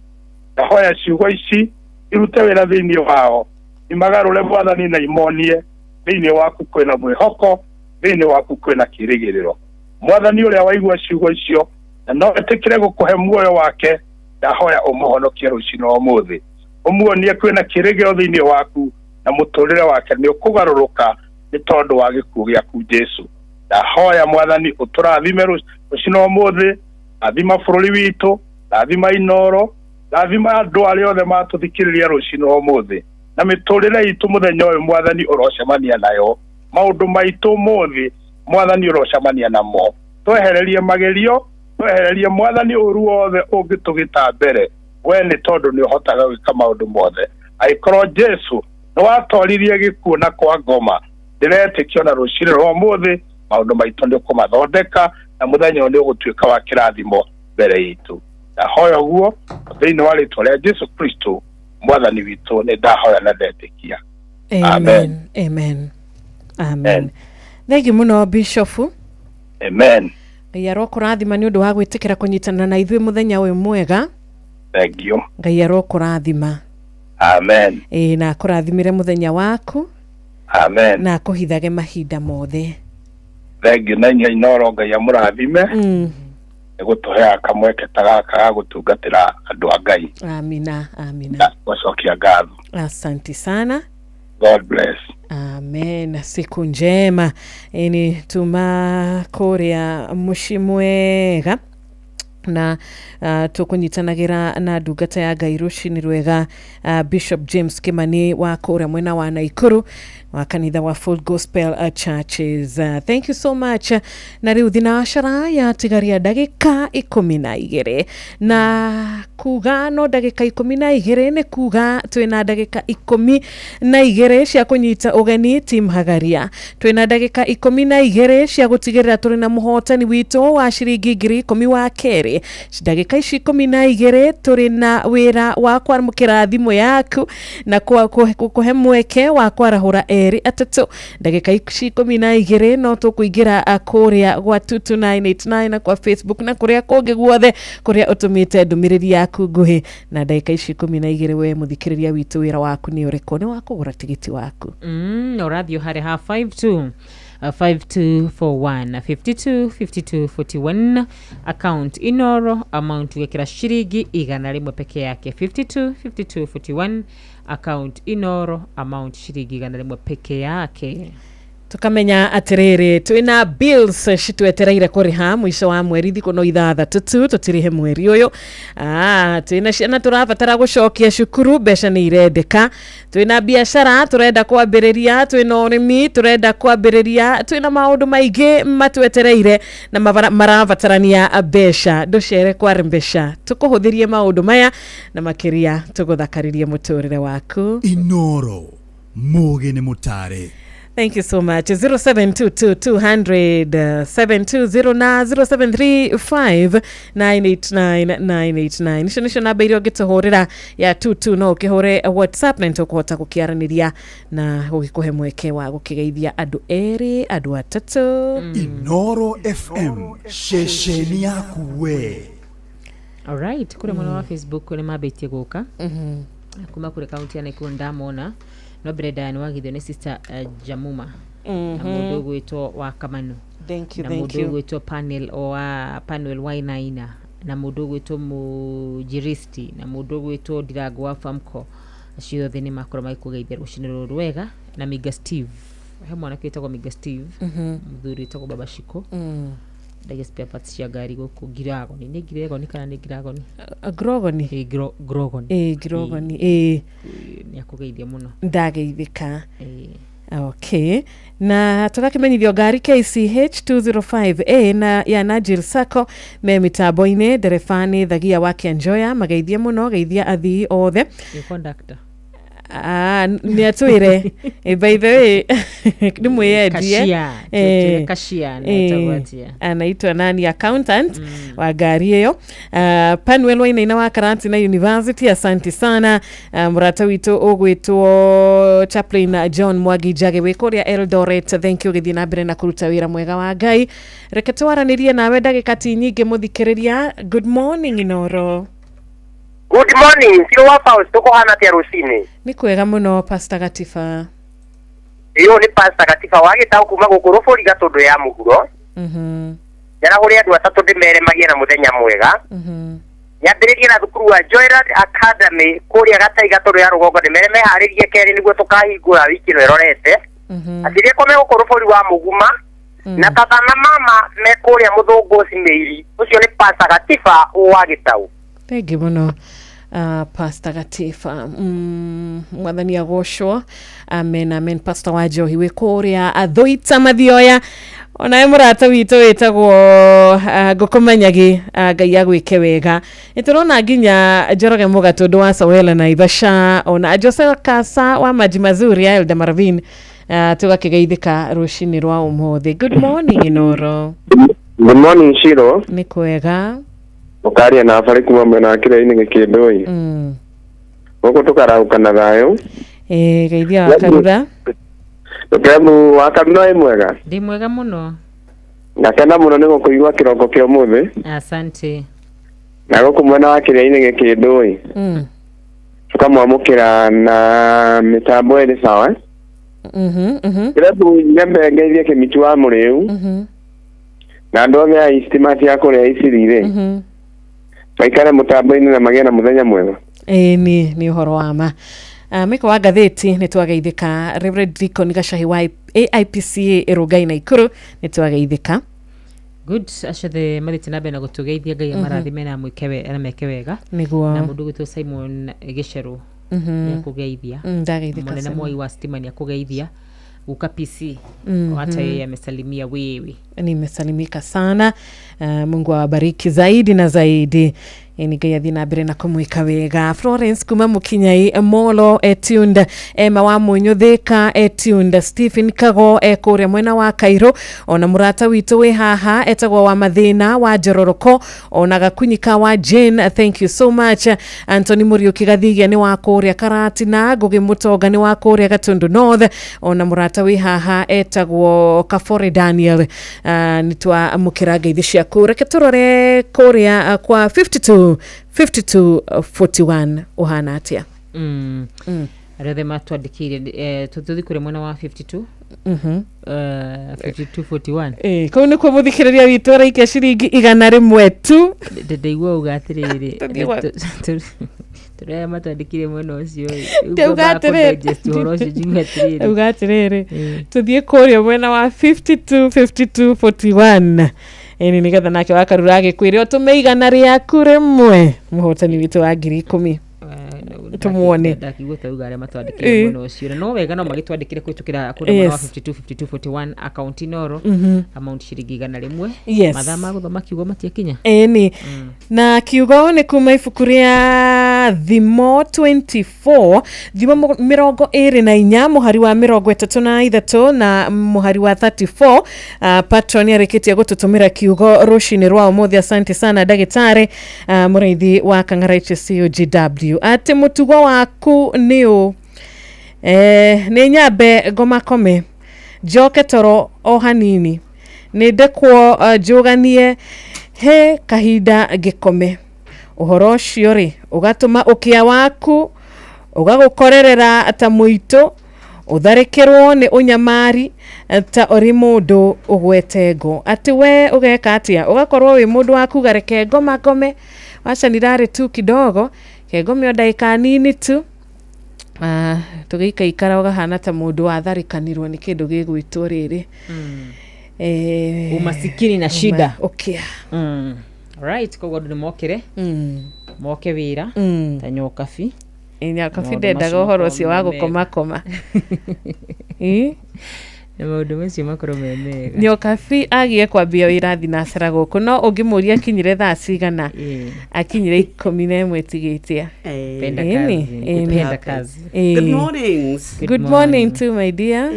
ndahoya ciugo ici irute wĩra thĩinĩ wao, imagarũre Mwathani, na imonie thĩinĩ waku kwĩna mwĩhoko, thĩinĩ waku kwĩna kĩĩrĩgĩrĩro. Mwathani, ũrĩa waigua ciugo icio na no etĩkĩre gũkũhe muoyo wake, ndahoya ũmũhonokie rũcinĩ ũmũthĩ, ũmuonie kwĩna kĩĩrĩgĩrĩro thĩinĩ waku, na mũtũrĩre wake nĩ ũkũgarũrũka nĩ tondũ wa gĩkuũ gĩaku Jesu. Ndahoya Mwathani ũtũrathime rũcinĩ ũmũthĩ, rathima bũrũri witũ, rathima Inooro, rathima andũ arĩa othe matũthikĩrĩria rũcinĩ ũmũthĩ, na mĩtũrĩre itũ mũthenya ũyũ Mwathani ũrocemania nayo, maũndũ maitũ ũmũthĩ Mwathani ũrocemania namo. Twehererie magerio, twehererie Mwathani ũru wothe ũngĩtũgĩta mbere we, nĩ tondũ nĩ ũhotaga gwĩka maũndũ mothe. Angĩkorwo Jesu nĩ watoririe gĩkuũ na kwa ngoma, ndĩretĩkio na rũcinĩ rwa ũmũthĩ maũndũ maitũ nĩ ũkũmathondeka, na mũthenya ũyũ nĩ ũgũtuĩka wa kĩrathimo mbere itũ. Ndahoya ũguo thĩinĩ wa rĩtwa rĩa Jesu Kristo Mwathani witũ, nĩ ndahoya na ndetĩkia. Amen, amen, amen. Thengi mũno, Bishofu. Amen. Ngai arokũrathima nĩ ũndũ wa gwĩtĩkĩra kũnyitana na ithuĩ mũthenya ũyũ mwega. Thank you. Ngai arokũrathima. Amen. Ĩĩ, na akũrathimĩre mũthenya waku. Amen. Na akũhithage mahinda mothe. Thank you na inyuĩ Inooro, Ngai amũrathime nĩ gũtũheaga kamweke ta gaka ga gũtungatĩra andũ a Ngai. Amina, amina. Na gũcokia ngatho. Asanti sana. God bless. Amen, siku njema. Ĩni tuma kũrĩa mũciĩ mwega na tũkũnyitanagĩra na ndungata ya Ngai rũcinĩ rwega, Bishop James Kimani wa kũrĩa mwena wa Naikuru wa kanitha wa Full Gospel Churches. Thank you so much. Na rĩu thinacara yatigaria ndagĩka 12, na kuga no ndagĩka 12 nĩ kuga twĩna ndagĩka 12 cia kũnyita ũgeni team Hagaria, twĩna ndagĩka 12 cia gũtigĩrĩra tũrĩ na mũhotani witũ wa ciringi 10,000 wa kerĩ. Ndagĩka ici 12 tũrĩ na wĩra wa kwamũkĩra thimũ yaku na kũhe mweke wa kwarahũra erĩ atatũ. Ndagĩka ici 12 no tũkũingĩra kũrĩa gwa 22989 na kwa Facebook na kũrĩa kũngĩ guothe kũrĩa ũtũmĩte ndũmĩrĩri yaku nguhĩ. Na ndagĩka ici 12, we mũthikĩrĩria witũ, wĩra waku nĩ ũrĩkũ? Nĩ wa kũgũra tigiti waku. Ũrathiĩ harĩa ha 52 5241, 52 52 41, account Inoro, amount gwĩkĩra ciringi 100 peke yake. 52 52 41, account Inoro, amount ciringi 100 peke yake. Tukamenya atiriri, twina bills citwetereire kuriha mwico wa mweri, thikũ no 6 tu tutirihe mweri ũyũ. Twina ciana tũrabatara gũcokia cukuru, mbeca nĩ irendeka. Twina biacara tũrenda kwambĩrĩria, twina ũrĩmi tũrenda kwambĩrĩria, twina maũndũ maingĩ matwetereire na marabatarania mbeca. Ndũcere kwa mbeca tũkũhũthĩrie maũndũ maya na makĩria tũgũthakaririe mũtũrĩre waku. Inoro, mũgĩ nĩ mũtare. Thank you so much. 0722 200 720 na 0735 989 989. Icio nicio namba iria ũngĩtũhũrĩra ya 22, no ũkĩhũre WhatsApp na nĩtũkũhota gũkĩaranĩria na gũgĩkũhe mweke wa gũkĩgeithia andũ erĩ, andũ atatũ. Inoro FM, ceceni yaku we. Alright, kũrĩa mwena wa Facebook nĩ mambĩtie gũka kuma kũrĩ kaunti ya Nakuru, ndamona no mbere ndaya nĩ wagithio nĩ sister Jamuma na mũndũ ũgwĩtwo wa Kamanu. Thank you. Na Thank mũndũ you. ũgwĩtwo panel wa Panuel Wainaina, na mũndũ ũgwĩtwo Mũjiristi, na mũndũ ũgwĩtwo Ndirango wa Famco, acio othe nĩ makorwo magĩkũgeithia rũcinĩ rũrũ rwega. Na Miga Steve, he mwanake wĩtagwo Miga Steve, mũthuri wĩtagwo Baba Shiko, ndagia spare parts cia ngari gũkũ Ngiragoni, nĩ Ngiragoni kana nĩ Ngiragoni? Grogoni. Ĩ, Grogoni. Ĩ, Grogoni, ĩ. Nĩ akũgeithia mũno. Ndageithĩka. Ĩ. Okay, na tũgakĩmenyithio ngari KCH 205A na ya Najil Sacco me mĩtambo-inĩ, ndereba nĩ Thagia wa Kĩanjoya, mageithie mũno, geithia athii othe. Nĩ conductor. Ah, nĩ atwĩre. By the way, nĩ mwĩyendie. Kashia. Eh, Kashia eh, anaitagwo atĩa? Anaitwa nani? Accountant wa ngari ĩyo. Panuel Wainaina wa Karatina University, asante sana. Mũrata witũ ũgwĩtwo Chaplain John Mwangi Njage wĩ kũrĩa Eldoret, thank you, ũgĩthiĩ na mbere na kũruta wĩra mwega wa Ngai. Reke twaranĩrie nawe ndagĩka ti nyingĩ, mũthikĩrĩria. Good morning, Inoro. Good morning, sio wa Faust, tukuhana atia rucini? Nĩ kwega mũno, Pastor Gatiba. Iyo nĩ Pastor Gatiba wa gĩtaũ kuma gũkũ rũbũri Gatũndũ ya mũhuro. Njarahũre andũ atatũ ndĩmere magĩe na mũthenya mwega. Nyambĩrĩrie na thukuru wa Joyland Academy kũrĩa Gatai Gatũndũ ya rũgongo, ndĩmere meharĩrie kerĩ nĩguo tũkahingũra wiki ĩno ĩrorete. Aciria kwa me gũkũ rũbũri wa Mũguma na tata na mama me kũrĩa Mũthũngũ Cimĩiri. Ũcio nĩ Pastor Gatiba wa gĩtaũ. Thengi mũno, Pastor Gatiba. Mwathani agocwo, amen, amen. Pastor wa Njohi wĩ kũrĩa Athũita Mathioya, onawe mũrata witũ wĩtagwo Ngũkũmanyagi, Ngai agwĩke wega. Nĩ tũrona nginya Njoroge Mũgatũndũ wa Sawela na Ivasha, ona Jose Kasa wa Maji Mazuri ya Elda Maravin, tũgakĩgeithĩka rũcinĩ rwa ũmũthĩ. Good morning, Inoro. Good morning, Shiro. Nĩ kwega. Ũkaria na barĩ kuma mwena wa kĩrĩa-inĩ gĩkĩndũi. Gũkũ tũkarahũka na thayũ. Ĩ, geithia wa Karura. Ndũkemu wa Karura, ĩ mwega? Ndĩ mwega mũno. Ngakena mũno nĩ gũkũigua kĩroko kĩa ũmũthĩ. Asante. Na gũkũ mwena wa kĩrĩa-inĩ gĩkĩndũi. Tũkamwamũkĩra na mĩtambo ĩrĩ sawa. Kĩrebu nyambe ngeithie kĩmiti wa mũrĩu na andũ othe a East cia kũrĩa Iciri-rĩ, maikare mũtambo-inĩ na magĩe na mũthenya mwega. Ĩĩ, nĩ ũhoro wa ma. Mĩko wa ngathĩti, nĩ twageithĩka. Reverend Deacon Gacahi wa AIPCA Ĩrũngai na Ikuru, nĩ twageithĩka. Good, acio othe mathiĩte na mbere na gũtũgeithia, Ngai amarathime na amwĩke na meke wega. Nĩguo. Na mũndũ ũgwĩtwo Simon Gĩcerũ nĩ akũgeithia. Ndageithĩka, Mũnene Simon. Mwai wa stima nĩ akũgeithia. Guka PC hata yeye amesalimia wewe. Nimesalimika sana. Mungu awabariki zaidi na zaidi. Ni Ngai athiĩ na mbere na kũmwĩka wega. Florence kuma Mũkinyai Molo etund, Emma wa Mũnyũ etund, Stephen Kago ekũrĩa mwena wa Kairũ, ona mũrata witũ wĩ haha etagwo wa Mathĩna wa Njororoko, ona Gakunyika wa Jane, thank you so much. Anthony Mũriũki Gathigia nĩ wa kũrĩa Karatina, Ngũgĩ Mũtonga nĩ wa kũrĩa Gatundu North, ona mũrata wĩ haha etagwo Kabore Daniel. Nĩ twamũkĩra ngeithi ciaku. Reke tũrore kũrĩa kwa 52 52 41 ũhana atĩa? Arĩa othe matwandĩkĩire, tũthiĩ kũrĩa mwena wa 52 5241. Ĩ, kũu nĩkuo mũthikĩrĩria witũ araikia ciringi 100 tu. Ndaigua uga atĩrĩrĩ, Tũthiĩ tũrĩ arĩa matwandĩkire mwena ũcio ĩ, Ndauga ngwamba atĩrĩrĩ. kũdigest ũhoro ũcio njigue atĩrĩrĩ. Auga atĩrĩrĩ, tũthiĩ kũrĩa mwena wa 52 52 41, ĩni nĩgetha nake wakarura agĩkwĩre ũtũme 100 mũhotani witũ wa 10,000, tũmuone. Ndakigua tauga arĩa matwandĩkire mwena ũcio, na no wega no magĩtwandĩkĩre kũhĩtũkĩra kũrĩa mwena wa 52 52 41, akaunti Inoro, amount ciringi 100. Mathaa ma gũthoma kiugo matiakinya. Ĩni, na kiugo nĩ kuma ibuku rĩa Thimo 24, Thimo 24, mũhari wa 33 na mũhari wa 34. Patron arĩkĩtie gũtũtũmĩra kiugo rũcinĩ rwa ũmũthĩ. Asante sana, ndagĩtarĩ mũrĩithi wa Kang'ara HCUGW, atĩ mũtugo waku nĩ ũ? Nĩ nyambe ngomakome njoke toro o hanini, nĩ ndekwo njũganie he kahinda ngĩkome. Ũhoro ũcio rĩ ũgatũma ũkĩa waku ũgagũkorerera ta mũitũ, ũtharĩkĩrwo nĩ ũnyamari ta ũrĩ mũndũ ũgwete ngo. Atĩ we ũgeka atĩa? Ũgakorwo wĩ mũndũ wa kuga reke ngoma ngome, wacha nirare tu kidogo, kengome o ndagĩka nini tu. Tũgĩikaikara ũgahana ta mũndũ watharĩkanirwo nĩ kĩndũ gĩgwĩtwo rĩrĩ Umasikini na shida. Ũkĩa. Right, koguo andũ nĩ mokĩre, moke wĩra ta nyokabi. Nyokabi Maũndũ ndendaga macio ũhoro makorwo ũcio wa me mega. gũkomakoma. Ĩ? Na maũndũ macio makorwo me mega. Nyokabi agie kwambia wĩra thinacara gũkũ, no ũngĩmũria akinyire thaa cigana, akinyire 11 tigĩtia. Penda Ĩni, kazi, ĩni. kupenda kazi. Ĩĩ. Good mornings. Good morning too, my dear.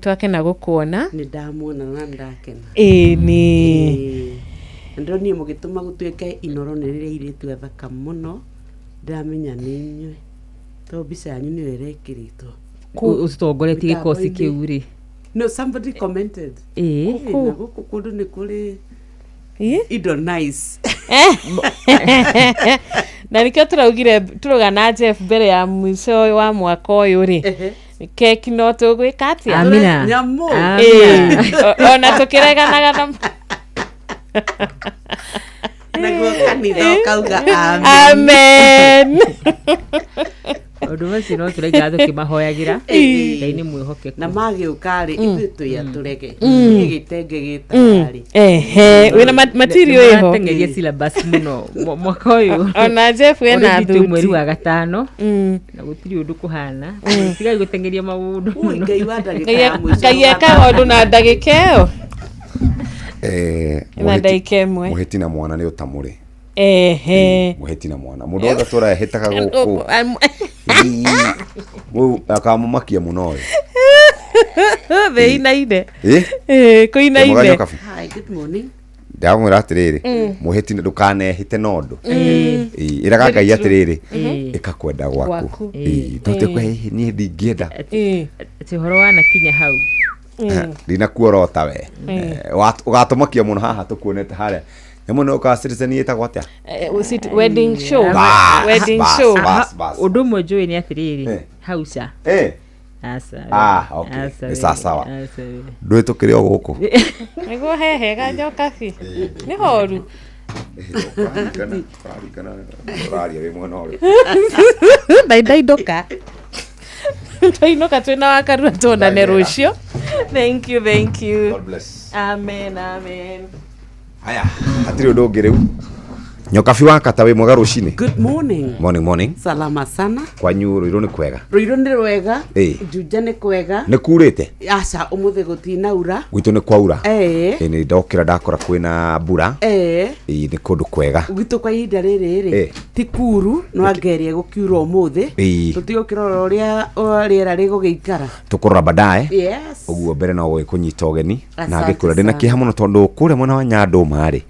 Twakena gũkuona. Nĩ ndamuona na ndakena. Ĩni. Na ndĩronire mũgĩtũma gũtuĩke inoro nĩ rĩrĩa airĩtu athaka mũno, ndĩramenya nĩ inyuĩ tondũ mbica yanyu nĩyo ĩrekĩrĩtwo. Ũtũtongoretie gĩkosi Mĩtambo-inĩ. kĩu rĩ. No, somebody commented. Ĩĩ. Ĩ, na gũkũ kũndũ nĩ kũrĩ indo nice. Na nĩkĩo tũraugire tũrũgana Jeff mbere ya mũico wa mwaka ũyũ rĩ, keki no tũgwĩka atĩa? Amina. Nyamũ. Ĩĩ. Ona tũkĩreganaga na Naguo kanitha ũkauga amen. Amen. Maũndũ macio no tũraikara tũkĩmahoyagĩra. Ĩĩ. Ngai nĩ mwĩhokeku. Na magĩũka rĩ, ithuĩ twĩ atũrege. Niĩ gĩtenge gĩtayarĩ. Ehe, wĩna material ĩho. Nĩmarateng'eria syllabus mũno mwaka ũyũ. Ona Jeff ena Already twĩ mweri thuti. wa gatano na gũtirĩ ũndũ kũhana. Tigai gũteng'eria maũndũ Ui, mũno. Ngai wa ndagĩka ya mũico. Ngai ekaga ũndũ na ndagĩka ĩyo. Na ndagĩka ĩmwe. Mũhĩti na mwana nĩ ũtamũrĩ. Ehe. Mũhĩti na mwana, mũndũ wothe tũrehĩtaga gũkũ akamũmakia mũno ĩ. Thĩ inaine. Ĩ? Ĩ, kũinaine. Mũganyua kabu? Hi, good morning. Ndamwĩra atĩrĩrĩ, mũhĩti ndũkanehĩte na ũndũ. Ĩ, ĩraga Ngai atĩrĩrĩ, ĩka kwenda gwaku. Gwaku. Ĩ, tũtikwe niĩ ndingĩenda. Ĩ. Atĩ ũhoro wanakinya hau. Ndinakuorota we. Ũgatũmakia mũno haha tũkuonete harĩa nyamũ nĩ ũkaga Citizen ĩtagwo atĩa? Was it wedding show? Bas, Wedding bas, show. bas, bas. Ũndũ ũmwe njũĩ nĩ atĩrĩrĩ, hau ca. Eh. Aca. Ah, okay. Aca Nĩ we, sawa. aca we. Ndũĩ tũkĩrĩ o gũkũ. Nĩguo hehega Nyokabi. Nĩ horu. Ũraringana, ũraringana, ũraria wĩ mwena ũrĩkũ. Ndai ndainũka. Twainũka twĩna wakarua tuonane rũciũ. Thank you, thank you. God bless. Amen, amen. Haya, hatirĩ ũndũ ũngĩ rĩu. Nyokabi wa kata wĩ mwega rũcinĩ. Good morning. Morning, morning. Salama sana. Kwanyu Rũirũ nĩ kwega. Rũirũ nĩ rwega. Ĩ. Juja nĩ kwega. Nĩ kurĩte? Aca, ũmũthĩ gũtinaura. Gwitũ nĩ kwaura. Ĩĩ. Ĩ, nĩ ndokĩra ndakora kwĩna mbura. Ĩĩ. Ĩ, nĩ kũndũ kwega. Gwitũ kwa ihinda rĩrĩ rĩ, Ĩ. ti kuru no angerie gũkiura ũmũthĩ. Ĩ. Tũtigũkĩrora ũrĩa rĩera rĩgũgĩikara. Tũkũrora baadaye. Yes. Ũguo mbere no gũgĩkũnyita ũgeni na Asante ngĩkwĩra ndĩna sana. kĩeha mũno tondũ kũrĩa mwena wa Nyandũma rĩ,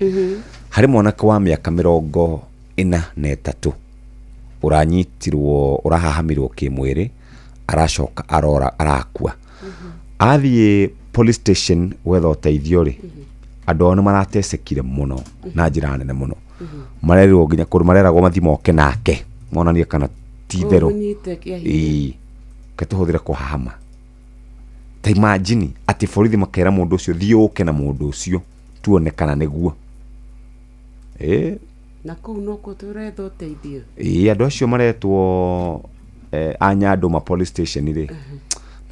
harĩ mwanake wa mĩaka 43 ũranyitirwo, ũrahahamirwo kĩmwĩrĩ, aracoka arora arakua. Athiĩ police station gwetha ũteithio rĩ, andũ ao nĩ maratecekire mũno na njĩra nene mũno. Marerirwo nginya kũndũ mareragwo mathiĩ moke nake monanie kana ti itherũ. Ũmũnyite kĩa hinya. Ĩĩ, reke tũhũthĩre kũhahama. Ta imagine atĩ borithi makera mũndũ ũcio thiĩ ũke na mũndũ ũcio tuone kana nĩguo. Ĩ, Na kũu nokuo tũretha ũteithio. ĩĩ, andũ acio maretwo a Nyandũma police station rĩ, nĩ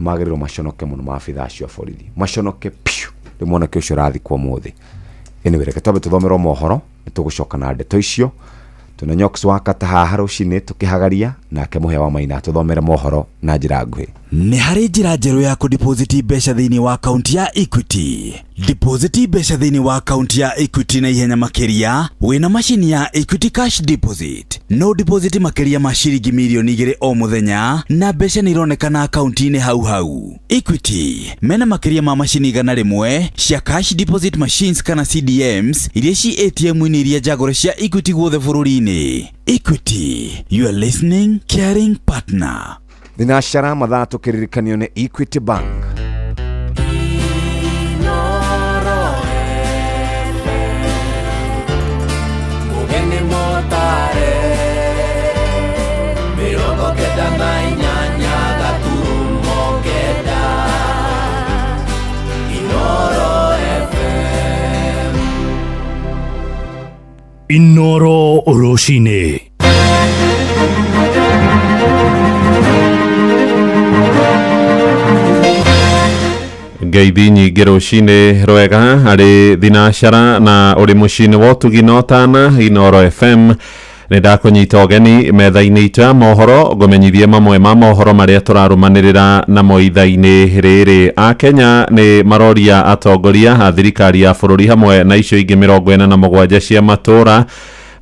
magĩrĩirwo maconoke mũno maabitha acio a borithi, maconoke piũ. Rĩu mwanake ũcio ũrathikwo ũmũthĩ. Anyway, reke twambe tũthomerwo mohoro, nĩ tũgũcoka na ndeto icio. Twĩna Nyox wa kata haha rũcinĩ tũkĩhagaria, nake Mũhĩa wa Maina atũthomere mohoro na njĩra nguhĩ. Nĩ harĩ njĩra njerũ ya kũdepositi mbeca thĩinĩ wa akaunti ya Equity. Depositi mbeca thĩinĩ wa akaunti ya Equity na ihenya makĩria wĩna macini ya Equity Cash Deposit. No deposit makĩria ma ciringi mirioni 2 o mũthenya na mbeca nĩ ironekana akaunti-inĩ hau hau. Equity mena makĩria ma macini 100 cia cash deposit machines kana CDMs iria ci ATM-inĩ iria njagũre cia Equity guothe bũrũri-inĩ. Equity, your listening caring partner. Thinacara mathaa tũkĩririkanio nĩ Equity Bank. Mũgeni mũtare 98.9 Inoro FM. Inoro rũcinĩ. Ngeithi nyingĩ rũcinĩ rwega harĩ thinacara na ũrĩ mũciĩ-inĩ wa ũtugi na ũtana Inoro FM. Nĩ ndakũnyita ũgeni metha-inĩ itũ ya mohoro, ngũmenyithie mamwe ma mohoro marĩa tũrarũmanĩrĩra namo ithaa-inĩ rĩrĩ. Akenya nĩ maroria atongoria a thirikari ya bũrũri hamwe na icio ingĩ 47 cia matũũra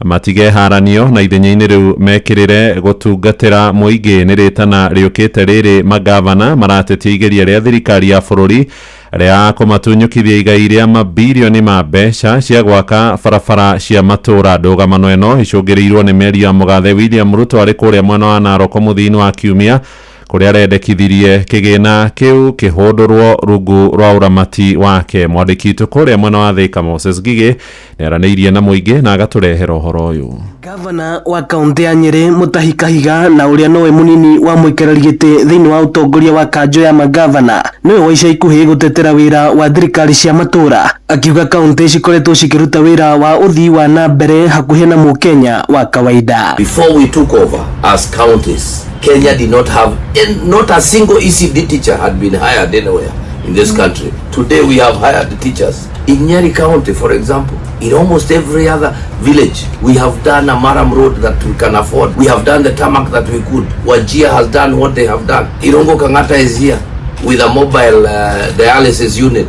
matige haranio na ithenya-inĩ rĩu mekĩrĩre gũtungatĩra mũingĩ. Nĩ rĩtana rĩũkĩte rĩrĩ magavana maratetia igeria rĩa thirikari ya bũrũri rĩa kũmatunyũkithia igai rĩa mabirioni ma mbeca cia gwaka barabara cia matũũra. Ndũgamano ĩno icũngĩrĩirwo nĩ mĩario ya mũgathe William Ruto arĩ kũrĩa mwena wa Narok mũthia-inĩ wa kiumia, kũrĩa arendekithirie kĩgĩna kĩu kĩhũndũrwo rungu rwa ũramati wake. Mwandĩki witũ kũrĩa mwena wa Thika Moses Ngigĩ nĩaranĩirie na mũingĩ na agatũrehera ũhoro ũyũ. Gavana wa kaunti ya Nyeri Mutahi Kahiga na ũrĩa nowe mũnini wa mũikarĩri gĩtĩ thĩinĩ wa ũtongoria wa kanjũ ya magavana nĩwe wa ica ikuhĩ gũtetera wĩra wa thirikari cia matũũra, akiuga kaunti cikoretwo cikĩruta wĩra wa ũthii wa na mbere hakuhĩ na mũkenya wa kawaida. Before we took over as counties, Kenya did not have not a single ECD teacher had been hired anywhere in this country. Today we have hired the teachers. In Nyeri County, for example, in almost every other village, we have done a Maram road that we can afford. We have done the tarmac that we could. Wajir has done what they have done. Irungu Kangata is here with a mobile dialysis unit.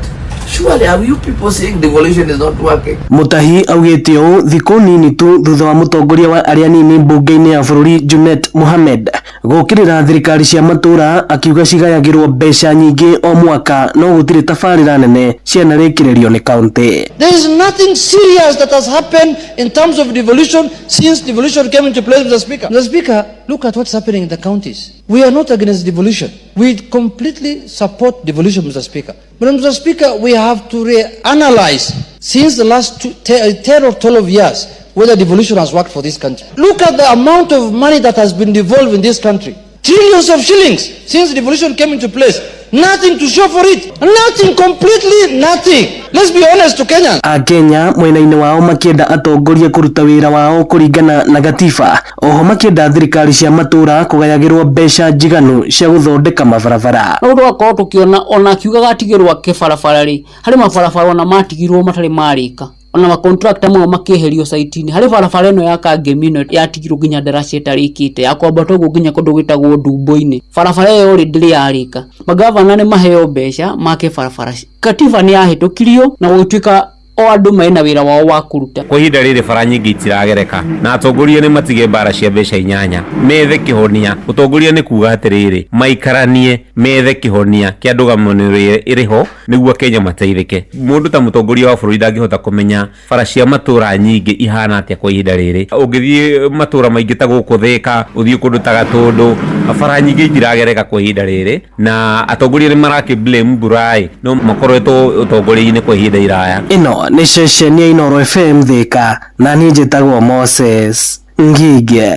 Surely, are you people saying devolution is not working? Mutahi augĩte ũũ thikũ nini tu thutha wa mũtongoria wa arĩa nini mbunge-inĩ ya bũrũri Junet Mohamed gũkĩrĩra thirikari cia matũũra, akiuga cigayagĩrwo mbeca nyingĩ o mwaka no gũtirĩ tabarĩra nene cianarĩkĩrĩrio nĩ kaunti. There is nothing serious that has happened in terms of devolution since devolution came into place, Mr. Speaker. Mr. Speaker, look at what's happening in the counties. We are not against devolution. We completely support devolution, Mr. Speaker. But, Mr. Speaker, we have to reanalyze since the last 10 or 12 years whether devolution has worked for this country. Look at the amount of money that has been devolved in this country. Trillions of shillings since devolution came into place. Nothing to show for it. Nothing, completely nothing. Let's be honest to Kenyans. Akenya mwena-inĩ wao makĩenda atongoria kũruta wĩra wao kũringana na gatiba, oho makĩenda thirikari cia matũũra kũgayagĩrwo mbeca njiganu cia gũthondeka mabarabara. No tũgakorwo tũkĩona ona akiugaga atigĩrwo ake barabara rĩ, harĩ mabarabara ona matigirwo matarĩ marĩka, ona makontrakta mao makĩeherio site-inĩ. Harĩ barabara ĩno ya Kangemi ĩno yatigirwo nginya ndaraca ĩtarĩkĩte ya kwambata ũguo nginya kũndũ gwĩtagwo Ndumbo-inĩ. Barabara ĩyo rĩ ndĩrĩ yarĩka. Magavana nĩ maheo mbeca make barabara. Katiba nĩ yahĩtũkirio na gũgĩtuĩka o andũ mena wĩra wao wa kũruta. Kwa ihinda rĩrĩ bara nyingĩ itiragereka na atongoria nĩ matige mbara cia mbeca inyanya, methe kĩhonia. Ũtongoria nĩ kuga atĩrĩrĩ, maikaranie methe kĩhonia kĩa ndũgamano ĩrĩ ho nĩguo Kenya mateithĩke. Mũndũ ta mũtongoria wa bũrũri ndangĩhota kũmenya bara cia matũra nyingĩ ihana atĩa kwa ihinda rĩrĩ. Ũngĩthiĩ matũra maingĩ ta gũkũ Thĩka, ũthiĩ kũndũ ta Gatũndũ, bara nyingĩ itiragereka kwa ihinda rĩrĩ, na atongoria nĩ marakĩ blame mbura no makoretwo ũtongoria-inĩ kwa ihinda iraya. Ĩno nĩ ceceni ya Inooro FM Thĩka, na niĩ njĩtagwo Moses Ngige.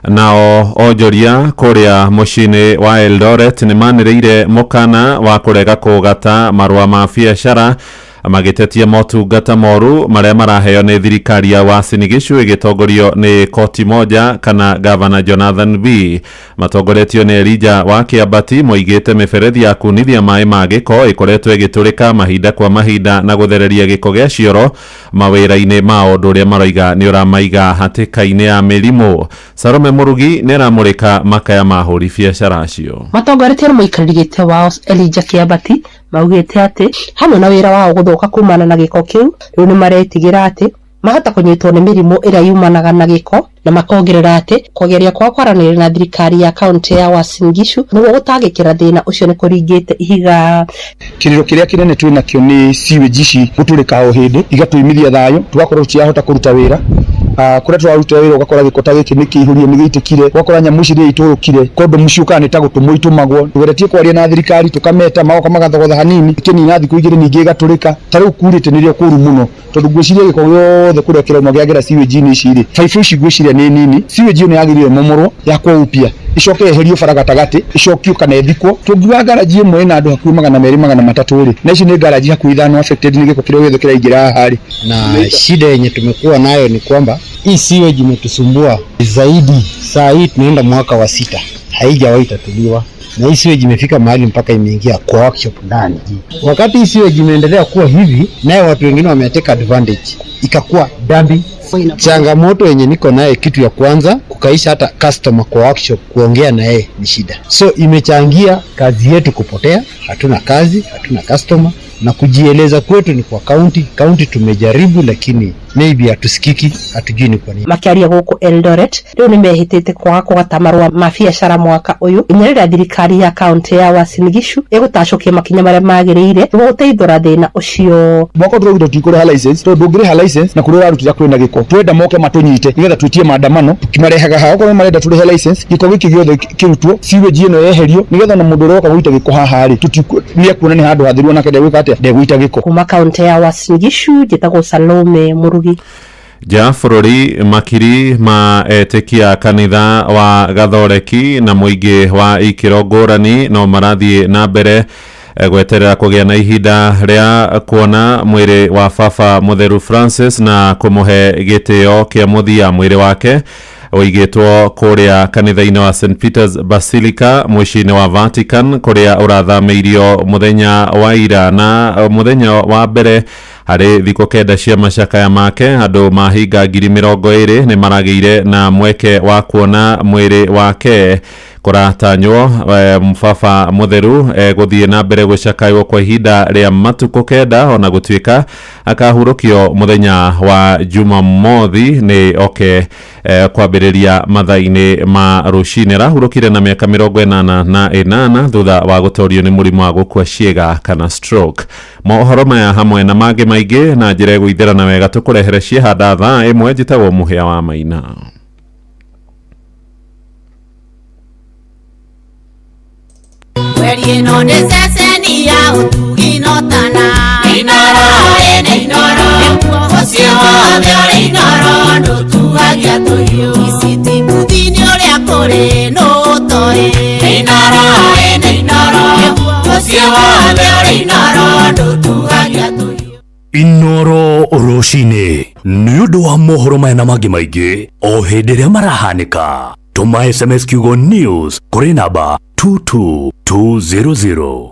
Nao onjoria kũrĩa mũciĩ-inĩ wa Eldoret nĩ manĩrĩire mũkana wa kũrega kũgata marũa ma biacara magĩtetia motungata moru marĩa maraheo nĩ thirikari ya Uasin Gishu ĩgĩtongorio nĩ koti moja kana gavana Jonathan B. Matongoretio nĩ Elijah wa Kĩambati moigĩte mĩberethi ya kunithia maĩ ma gĩko ĩkoretwo ĩgĩtũrĩka mahinda kwa mahinda na gũthereria gĩko gĩa cioro mawĩra-inĩ ma ũndũ ũrĩa maroiga nĩ ũramaiga hatĩka-inĩ ya mĩrimũ. Salome Mũrugi nĩ aramũrĩka makaya ma ahũri biacara acio. Matongoretio nĩ mũikarĩri gĩtĩ wao Elijah Kĩambati maugĩte atĩ hamwe na wĩra wao gũthũka kumana na gĩko kĩu, rĩu nĩ maretigĩra atĩ mahota kũnyitwo nĩ mĩrimũ ĩrĩa yumanaga na gĩko, na makongerera atĩ kũgeria kwao kwaranĩria na thirikari ya kaunti ya Uasin Gishu nĩguo gũtangĩkĩra thĩna ũcio nĩ kũringĩte ihiga. Kĩrĩro kĩrĩa kĩnene twĩ nakĩo nĩ sewage ici gũtũrĩka o hĩndĩ igatũimithia thayũ, tũgakorwo tũtirahota kũruta wĩra. Kũrĩa tũraruta wĩra ũgakora gĩko ta gĩkĩ nĩ kĩihũrie nĩ gĩitĩkire, ũgakora nyamũ ici iria itũrũkire kondomu ciũkaga nĩ ta gũtũmwo itũmagwo. Tũgeretie kwaria na thirikari tũkameta magoka magathogotha hanini, ĩkĩnina thikũ igĩrĩ ningĩ ĩgatũrĩka. Ta rĩu kurĩte nĩrĩo kũru mũno, tondũ ngwĩciria gĩko gĩothe kũrĩa kĩrauma kĩagera sewage-inĩ ici rĩ, baibũ ici ngwĩciria nĩ nini. Sewage ĩyo nĩ yagĩrĩire ĩmomorwo yakwo upya, icoke yeherio bara gatagatĩ, icokio kana ĩthikwo. Tũngiuga ngaraji ĩmwe ĩna andũ hakuhĩ 200 300 rĩ, na ici nĩ ngaraji hakuhĩ 5 affected nĩ gĩko kĩrĩa gĩothe kĩraingĩra haha rĩ. Na shida yenye tumekuwa nayo ni kwamba hii sewage imetusumbua zaidi. Saa hii tunaenda mwaka wa 6 haijawahi tatuliwa. Na hii sewage imefika mahali mpaka imeingia kwa workshop ndani. Wakati hii sewage imeendelea kuwa hivi, naye watu wengine wameteka advantage, ikakuwa dambi. Changamoto yenye niko naye, kitu ya kwanza kukaisha hata customer kwa workshop, kuongea na yeye ni shida, so imechangia kazi yetu kupotea. Hatuna kazi, hatuna customer, na kujieleza kwetu ni kwa county. County tumejaribu, lakini maybe hatusikiki, hatujui ni kwa nini. Makiaria gũkũ Eldoret rĩu nĩ mehĩtĩte kwaga kũgata marũa ma biacara mwaka ũyũ nginya rĩrĩa thirikari ya kaũntĩ ya Uasin Gishu ĩgũtacũkia makinya marĩa magĩrĩire nĩguo gũteithũra thĩna ũcio. Mwaka tũraugire tũtikũrĩha license tondũ ndũngĩrĩha license na kũrĩa ũrarutĩra kwĩna gĩko. Twenda moke matũnyite nĩgetha twĩtie maandamano tukimarehaga haha. Okorwo marenda tũrĩhe license, gĩko gĩkĩ gĩothe kĩrutwo, sewage ĩno yeherio, nĩgetha na mũndũ ũrĩa woka gũita gĩko haha rĩ, nĩ ekuona nĩ handũ hatheru onake ndegwĩka atĩa, ndegũita gĩko. Kuma kaũntĩ ya Uasin Gishu njĩtagwo Salome Murugi. Nja bũrũri makiri ma etĩkia kanitha wa Gathoreki na mũingĩ wa ikĩro ngũrani no marathiĩ na mbere gweterera kũgĩa na ihinda rĩa kuona mwĩrĩ wa Baba Mũtheru Francis na kũmũhe gĩtĩo kĩa mũthia. Mwĩrĩ wake ũigĩtwo kũrĩa kanitha-inĩ wa St Peter's Basilica mũciĩ-inĩ wa Vatican kũrĩa ũrathamĩirio mũthenya wa ira na mũthenya wa mbere harĩ thikũ 9 cia macakaya make. Andũ mahinga 20,000 nĩ maragĩire na mweke wa kuona mwĩrĩ wake. Kũratanywo Baba Mũtheru gũthiĩ na mbere gũcakaywo kwa ihinda rĩa matukũ 9 ona gũtuĩka akahurũkio mũthenya wa Jumamothi nĩ oke kwambĩrĩria mathaa-inĩ ma rũcinĩ. Arahurũkire na mĩaka 88 thutha wa gũtorio nĩ mũrimũ wa gũkua ciĩga kana stroke. Mohoro maya hamwe na mangĩ maingĩ na njĩra ĩgũithĩrana wega tũkũrehere ciĩhanda thaa 1. Njĩtagwo Mũhĩa wa Maina. Ino nĩ ceceni ya ũtugi no tana Inoro ene inoro Mũciĩ wothe ũrĩ inoro ndũtuagia tũhiũ Iciti mbuthi nĩ ũrĩa kũrĩ nũ ũtoĩ Inoro ene inoro Mũciĩ wothe ũrĩ inoro ndũtuagia tũhiũ. Inoro rũcinĩ nĩ ũndũ wa mohoro maya na mangĩ maingĩ o hĩndĩ ĩrĩa marahanĩka. Tũma SMS kiugo news kũrĩ namba 22200.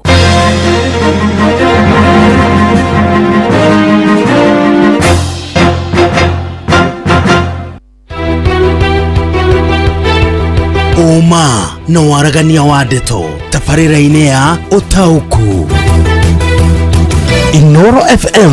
Ũma na waragania wa ndeto tabarĩra-inĩ ya ũtaũku. Inoro FM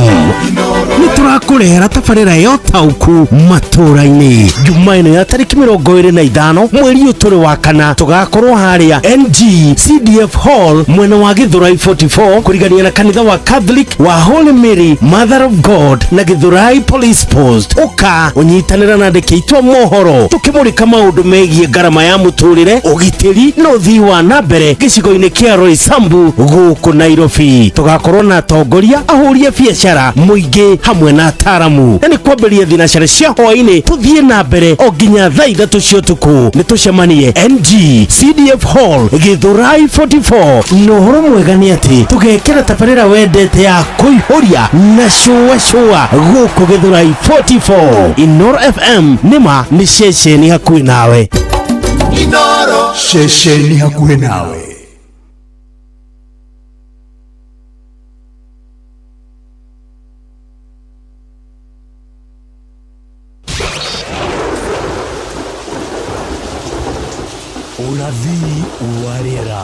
nĩ tũrakũrehera tabarĩra ya ũtaũku matũra-inĩ Jumaa ĩno ya tarĩki 25 mweri ũyũ tũrĩ wa kana. Tũgakorwo harĩa NG CDF Hall mwena wa Githurai 44 kũrigania na kanitha wa Catholic wa Holy Mary Mother of God na Githurai Police Post. Ũka ũnyitanĩra na andĩki aitũ a mohoro tũkĩmũrĩka maũndũ megiĩ ngarama ya mũtũrĩre, ũgitĩri na ũthii wa na mbere gĩcigo-inĩ kĩa Roysambu gũkũ Nairobi. Tũgakorwo na atongoria, ahũri a biacara, mũingĩ hamwe na ataaramu, na nĩ kwambĩrĩria thinacara cia hwaĩ-inĩ tũthiĩ na mbere o nginya thaa 3 cia ũtukũ. Nĩ tũcemanie NG CDF Hall Githurai 44. Na ũhoro mwega nĩ atĩ tũgekĩra tabarĩra wendete ya kũihũria na cũa cũa gũkũ Githurai 44. Inoro FM nĩma nĩ ceceni hakuhĩ nawe. Inoro ceceni hakuhĩ nawe. Ũrathi wa rĩera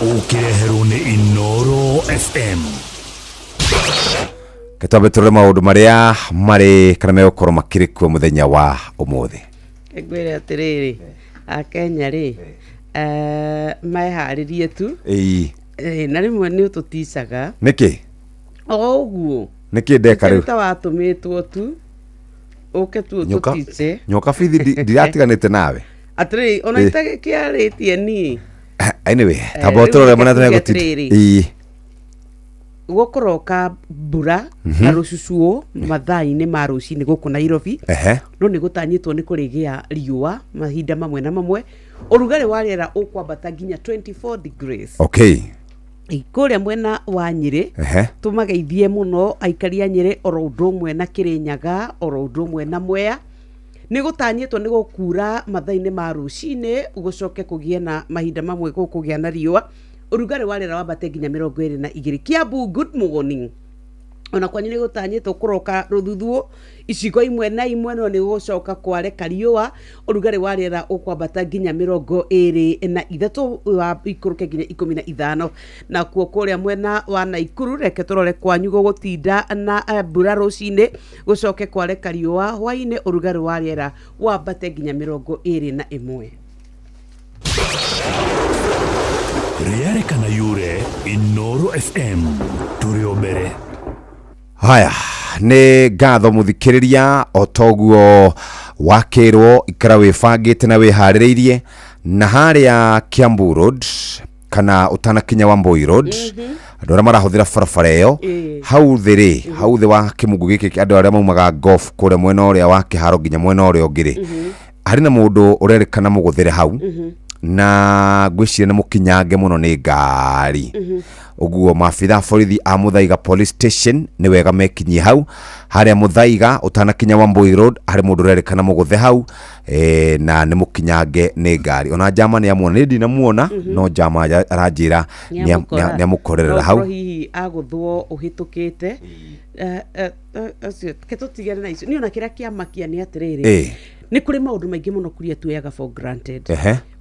ũkĩreherwo nĩ Inoro FM. Twambe tũrore maũndũ marĩa marĩ kana megũkorwo makĩrĩ kuo mũthenya wa ũmũthĩ. Ngwĩre atĩrĩrĩ, Akenya rĩ meharĩrie tu. Ĩĩ. Na rĩmwe nĩ ũtũticaga. Nĩkĩ? O ũguo. Nĩkĩ ndeka rĩu? Ta watũmĩtwo tu ũke tu ũtũtice. Nyoka bithi ndiratiganĩte nawe. Atĩrĩrĩ, ona itagĩkĩarĩtie niĩ. Anyway, tamba ũtũrore marĩa tũregũtinda. Ĩĩ. Gũkũroka mbura na rũcucuo mathaa-inĩ ma rũcinĩ gũkũ Nairobi. No nĩ gũtanyĩtwo nĩ kũrĩgĩa riũa mahinda mamwe na mamwe. Ũrugarĩ wa rĩera ũkwambata nginya 24 degrees. Okay. Kũrĩa mwena wa Nyĩrĩ tũmageithie mũno aikari a Nyĩrĩ oro ũndũ ũmwe na Kĩrĩnyaga oro ũndũ ũmwe na Mwea. Nĩ gũtanyĩtwo nĩ gũkura mathaa-inĩ ma rũcinĩ, gũcoke kũgĩe na mahinda mamwe gũkũgĩa na riũa. Ũrugarĩ wa rĩera wambate nginya 22. Kiambu, good morning. Ona kwanyu nĩ gũtanyĩtwo kũroka rũthuthuo icigo imwe na imwe, no nĩ gũcoka kwareka riũa. Ũrugarĩ wa rĩera ũkwambata nginya 23 wa ikũrũke nginya 15. Nakuo kũrĩa mwena wa Naikuru, reke tũrore kwanyu gũgũtinda na mbura rũcinĩ, gũcoke kwareka riũa hwainĩ, ũrugarĩ wa rĩera wambate nginya 21. Rĩarĩ kana yure Inoro FM tũrĩ o mbere. Haya, nĩ ngatho mũthikĩrĩria, o toguo wakĩrwo ikara wĩbangĩte na wĩharĩrĩirie na harĩa Kiambu Road kana ũtanakinya Wambui Road, andũ arĩa marahũthĩra barabara ĩyo hau thĩ rĩ, hau thĩ wa kĩmungu gĩkĩ, andũ arĩa maumaga golf kũrĩa mwena ũrĩa wa kĩharo nginya mwena ũrĩa ũngĩ rĩ, harĩ na mũndũ ũrerĩkana mũgũthĩre hau, na ngwĩciria nĩ mũkinyange mũno nĩ ngari. Ũguo maabitha borithi a Muthaiga Police Station nĩ wega mekinyie hau harĩa Muthaiga ũtanakinya Wambui Road, harĩ mũndũ ũrerĩkana mũgũthe hau na nĩ mũkinyange nĩ ngari. Ona njama nĩ amuona, nĩ ndinamuona, no njama aranjĩra nĩ amũkorerera hau. Hihi agũthwo ũhĩtũkĩte. Ũcio ke tũtigane na icio. Niĩ ona kĩrĩa kĩamakia nĩ atĩrĩrĩ, nĩ kũrĩ maũndũ maingĩ mũno kuria tuoyaga for granted.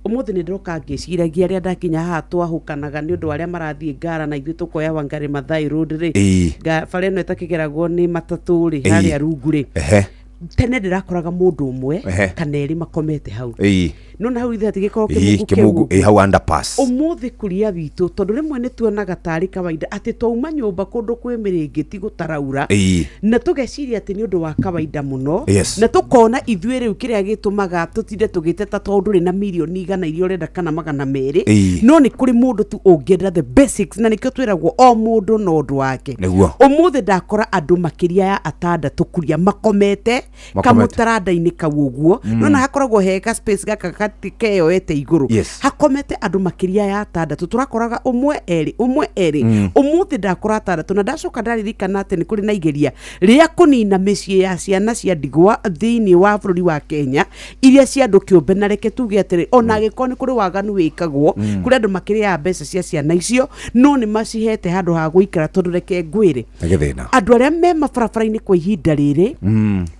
Ũmũthĩ nĩ ndĩroka ngĩciragia arĩa ndakinya haha twahũkanaga nĩ ũndũ wa arĩa marathiĩ ngara na ithuĩ tũkoya Wangari Maathai Road rĩ, bara ĩno ĩtakĩgeragwo nĩ matatũ rĩ, harĩa rungu rĩ, tene ndĩrakoraga mũndũ ũmwe kana erĩ makomete hau. No na hau ithe hatigĩkorwo kĩmungu kĩmungu kĩu. Hau underpass. Ũmũthĩ kuria witũ, tondũ rĩmwe nĩ tuonaga tarĩ kawaida atĩ twauma nyũmba kũndũ kwĩ mĩrĩngĩti gũtaraura, na tũgeciria atĩ nĩ ũndũ wa kawaida mũno, na tũkona ithuĩ rĩu kĩrĩa gĩtũmaga tũtinde tũgĩteta tondũ ndũrĩ na mirioni 100 iria ũrenda kana 200, no nĩ kũrĩ mũndũ tu ũngĩenda the basics, na nĩkĩo twĩragwo o mũndũ na ũndũ wake. Ũmũthĩ ndakora andũ makĩria ya atandatũ kuria makomete kamũtaranda-inĩ kau ũguo. Nona hakoragwo he ka space gaka keyoete igũrũ, hakomete andũ makĩria ya atandatũ. Tũrakoraga ũmwe erĩ, ũmwe erĩ, ũmũthĩ ndakora atandatũ. Na ndacoka ndaririkana atĩ nĩ kũrĩ na igeria rĩa kũnina mĩciĩ ya ciana cia ndigwa thĩinĩ wa bũrũri wa Kenya iria cia andũ kĩũmbe. Na reke tuge atĩrĩ, ona angĩkorwo nĩ kũrĩ waganu wĩkagwo, kũrĩ andũ makĩrĩaga mbeca cia ciana icio, no nĩ macihete handũ ha gũikara. Tondũ reke ngwĩre, Nĩ gĩthĩna. Andũ arĩa me mabarabara-inĩ kwa ihinda rĩrĩ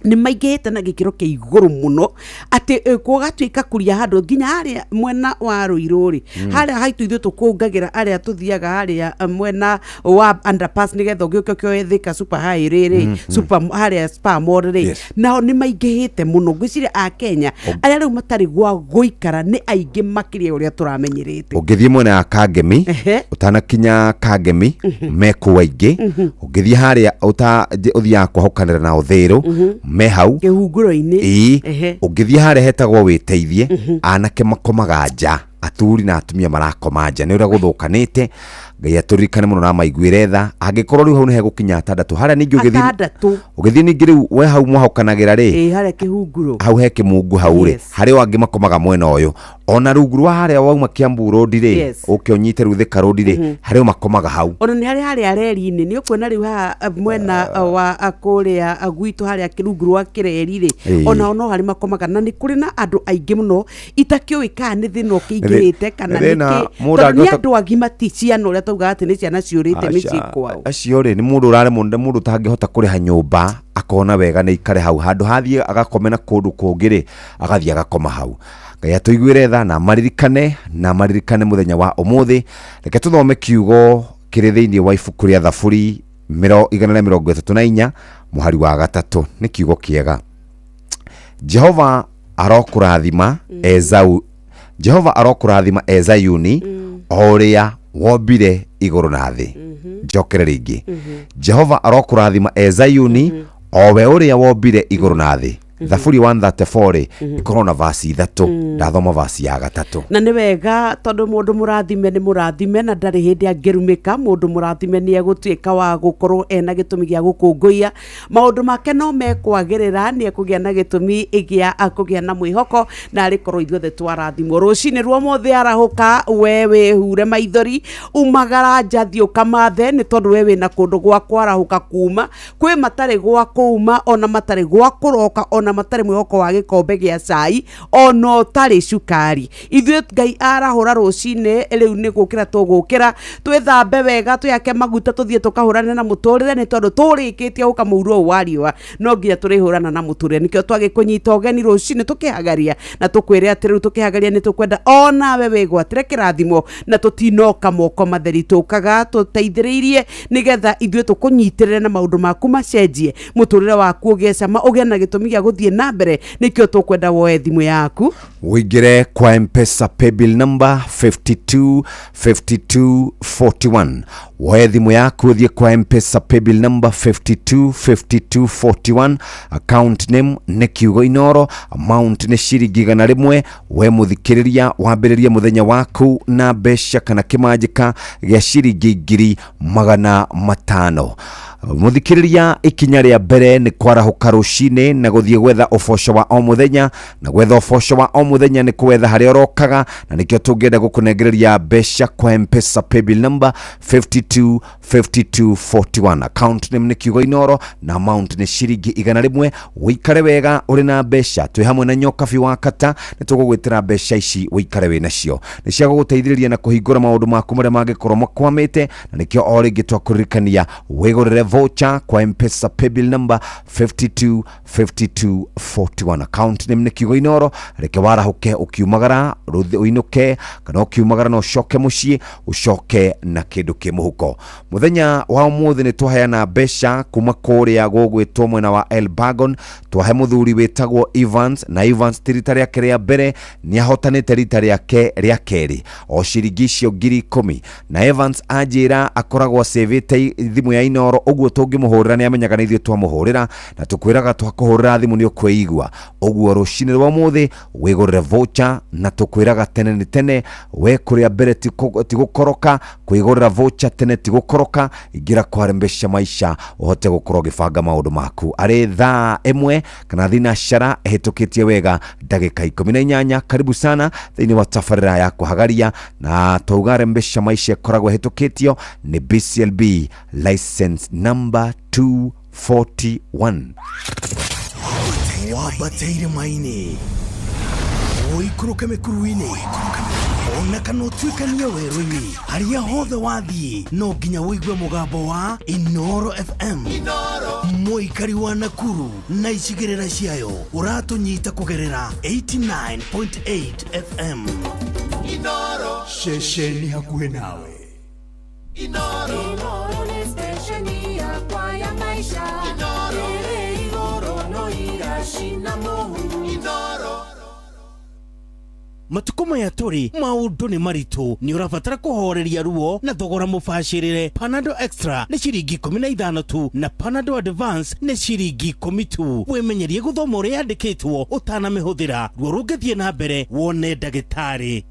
nĩ maingĩhĩte na gĩkĩro kĩa igũrũ mũno, atĩ gũgatuĩka kuria handũ nginya harĩa mwena wa Rũirũ rĩ, harĩa haitũ ithuĩ tũkũngagĩra arĩa tũthiaga harĩa mwena wa underpass nĩgetha ũgĩũke ũkĩoe Thika super high rĩrĩ, super harĩa Spar Mall rĩ, nao nĩ maingĩhĩte mũno. Ngwĩciria a Kenya arĩa rĩu matarĩ gwa gũikara nĩ aingĩ makĩria ũrĩa tũramenyerete. Ũngĩthiĩ mwena wa Kangemi, ũtanakinya Kangemi, me kũu aingĩ. Ũngĩthiĩ harĩa ũthiaga kwahũkanĩra na Ũthĩrũ, me hau. Kĩhunguro-inĩ. Ĩĩ. Ũngĩthiĩ harĩa hetagwo Wĩteithie, anake makomaga nja, aturi na atumia marakoma nja nĩ ũrĩa gũthũkanĩte. Ngai atũririkane mũno na maiguĩre tha. Angĩkorwo rĩu hau nĩ hegũkinya atandatũ harĩa, ningĩ ũgĩthiĩ atandatũ, ũgĩthiĩ ningĩ rĩu we hau mwahũkanagĩra rĩ, Harĩa kĩhunguro, hau he kĩmungu hau rĩ, harĩ o angĩ makomaga mwena ũyũ. Ona rungu rwa harĩa wauma Kiambu Road rĩ, ũke ũnyite rĩu Thika Road rĩ, harĩ o makomaga hau. Ona nĩ harĩ harĩa reri-inĩ nĩ ũkuona rĩu haha mwena wa kũrĩa gwitũ harĩa rungu rwa kĩreri rĩ, onao no harĩ makomaga. Na nĩ kũrĩ na andũ aingĩ mũno itakĩũĩ kana nĩ thĩna ũkĩingĩhĩte kana Nĩ thĩna, nĩkĩ, mũndũ tondũ nĩ angĩhota- andũ agima, ti ciana ũrĩa taugaga atĩ nĩ ciana ciũrĩte mĩciĩ Aca, kwao. Acio rĩ, nĩ mũndũ ũraremwo, nĩ mũndũ ũtangĩhota kũrĩha nyũmba, akona wega nĩ ikare hau handũ hathiĩ agakome na kũndũ kũngĩ rĩ, agathiĩ agakoma hau. Ngai atũiguĩre tha na maririkane, na maririkane mũthenya wa ũmũthĩ. Reke tũthome kiugo kĩrĩ thĩinĩ wa ibuku rĩa Thaburi 134 mũhari wa 3. Nĩ kiugo kĩega. Jehova arokũrathima Ezau, Jehova arokũrathima e Zayuni, o ũrĩa wombire igũrũ na thĩ. Njokere rĩngĩ, Jehova arokũrathima e Zayuni, o we ũrĩa wombire igũrũ na thĩ. Thaburi 134 rĩ, ĩkorwo na vasi ithatũ. Ndathoma vasi ya gatatũ. Na nĩ wega, tondũ mũndũ mũrathime nĩ mũrathime na ndarĩ hĩndĩ angĩrumĩka. Mũndũ mũrathime nĩ egũtuĩka wa gũkorwo ena gĩtũmi gĩa gũkũngũiya, maũndũ make no mekwagĩrĩra, nĩ ekũgĩa na gĩtũmi gĩa kũgĩa na mwĩhoko, na arĩ korwo ithuothe twarathimwo rũcinĩ rwa ũmũthĩ. Arahũka we wĩhure maithori, umagara nja, thiĩ ũkamathe, nĩ tondũ we wĩna kũndũ gwa kwarahũka kuma kwĩ matarĩ gwa kũuma, ona matarĩ gwa kũroka ona. Matarĩ mwĩhoko wa gĩkombe gĩa cai ona ũtarĩ cukari. Ithuĩ Ngai arahũra rũcinĩ rĩu nĩ gũkĩra tũgũkĩra, twĩthambe wega, twĩhake maguta, tũthiĩ tũkahũrane na mũtũrĩre, nĩ tondũ tũrĩkĩtie gũka mũhuro ũyũ wa riũa, no nginya tũrĩhũrana na mũtũrĩre. Nĩkĩo twagĩkũnyita ũgeni rũcinĩ tũkĩhagaria na tũkwĩre atĩ rĩu tũkĩhagaria nĩ tũkwenda onawe wĩgwatĩre kĩrathimo, na tũtinoka moko matheri, tũkaga tũteithĩrĩirie nĩgetha ithuĩ tũkũnyitĩrĩre na maũndũ maku macenjie, mũtũrĩre waku ũgĩe cama, ũgĩe na gĩtũmi gĩa gũthiĩ na mbere. Nĩkĩo tũkwenda woe thimũ yaku, Wĩingĩre kwa Mpesa paybill number 52 52 41. Woe thimũ yaku, ũthiĩ kwa Mpesa paybill number 52 52 41. Account name nĩ kiugo Inoro, amount nĩ ciringi 100. We mũthikĩrĩria, wambĩrĩrie mũthenya waku na mbeca kana kĩmanjĩka gĩa ciringi 500,000. Mũthikĩrĩria, ikinya rĩa mbere nĩ kwarahũka rũcinĩ na gũthiĩ gwetha ũboco wa o mũthenya, na gwetha ũboco wa o mũthenya nĩ kwetha harĩa ũrokaga, na nĩkĩo tũngĩenda gũkũnengereria mbeca kwa Mpesa paybill number 52 52 41. Account name nĩ kiugo Inoro na amount nĩ ciringi 100. Wĩikare wega ũrĩ na mbeca. Twĩ hamwe na Nyokabi wa Kata, nĩ tũgũgwĩtĩra mbeca ici wĩikare wĩ nacio, nĩ cia gũgũteithĩrĩria na kũhingũra maũndũ maku marĩa mangĩkorwo makwamĩte, na nĩkĩo o rĩngĩ twakũririkania wĩgũrĩre voucher kwa Mpesa paybill number 52 52 41. Account name nĩ kiugo Inoro. Reke warahũke ũkiumagara ũinũke, kana ũkiumagara na ũcoke mũciĩ, ũcoke na kĩndũ kĩ mũhuko. Mũthenya wa ũmũthĩ nĩ twaheana mbeca kuma kũrĩa gũgwĩtwo mwena wa Elbagon. Twahe mũthuri wĩtagwo Evans, na Evans ti rita rĩake rĩa mbere, nĩ ahotanĩte rita rĩake rĩa kerĩ o ciringi icio 10,000. Na Evans anjĩra akoragwo acĩvĩte thimũ ya Inoro, ũguo tũngĩmũhũrĩra nĩ amenyaga nĩ ithuĩ twamũhũrĩra, na tũkwĩraga twakũhũrĩra thimũ nĩ ũkwĩigua. Ũguo rũcinĩ rwa ũmũthĩ wĩgũrĩre voucher, na tũkwĩraga tene nĩ tene, we kũrĩa mbere ti gũkoroka, kwĩgũrĩra voucher tene ti gũkoroka. Ingĩra kwa Rembesha Maisha ũhote gũkorwo ũgĩbanga maũndũ maku arĩ thaa 1 kana thinacara ĩhĩtũkĩtie wega ndagĩka 18. Karibu sana thĩinĩ wa tabarĩra ya kũhagaria, na twauga Rembesha Maisha ĩkoragwo ĩhĩtũkĩtio nĩ BCLB license number 241. Wambate irĩma-inĩ, ũikũrũke mĩkuru-inĩ, ona kana ũtuĩkanie werũ-inĩ, harĩa hothe wathiĩ no nginya ũigue mũgambo wa Inoro FM. Mũikari wa Nakuru na icigĩrĩra ciayo, ũratũnyita kũgerera 89.8 FM, ceceni hakuhĩ nawe. Inoro nĩ stesheni yakwa ya maisha ĩrĩ igũrũ no iracina mũhu. Matukũ maya tũrĩ maũndũ nĩ maritũ, nĩ ũrabatara kũhoreria ruo na thogora mũbacĩrĩre. Panado Extra nĩ ciringi 15 tu, na Panado Advance nĩ ciringi 10 tu. Wĩmenyerie gũthoma ũrĩa yandĩkĩtwo ũtanamĩhũthĩra. Ruo rũngĩthiĩ na mbere, wone ndagĩtarĩ.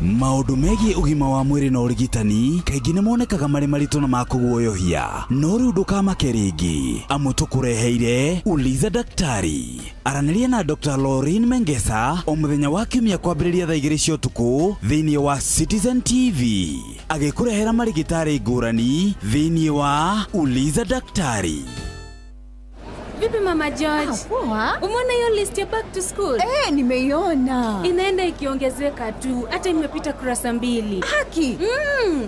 Maũndũ megiĩ ũgima wa mwĩrĩ na ũrigitani kaingĩ nĩ monekaga marĩ maritũ na makũguoyohia, no rĩu ndũkamake rĩngĩ, amu tũkũreheire Uliza Daktari. Aranĩria na Dr. Lauren Mengesa o mũthenya wa kiumia kwambĩrĩria thaa 2 cia ũtukũ thĩinĩ wa Citizen TV, agĩkũrehera marigĩtarĩ ngũrani thĩinĩ wa Uliza Daktari. Vipi, Mama George? Ah, poa. Umeona hiyo list ya back to school? Eh, nimeiona. Inaenda ikiongezeka tu, hata imepita kurasa 2. Haki.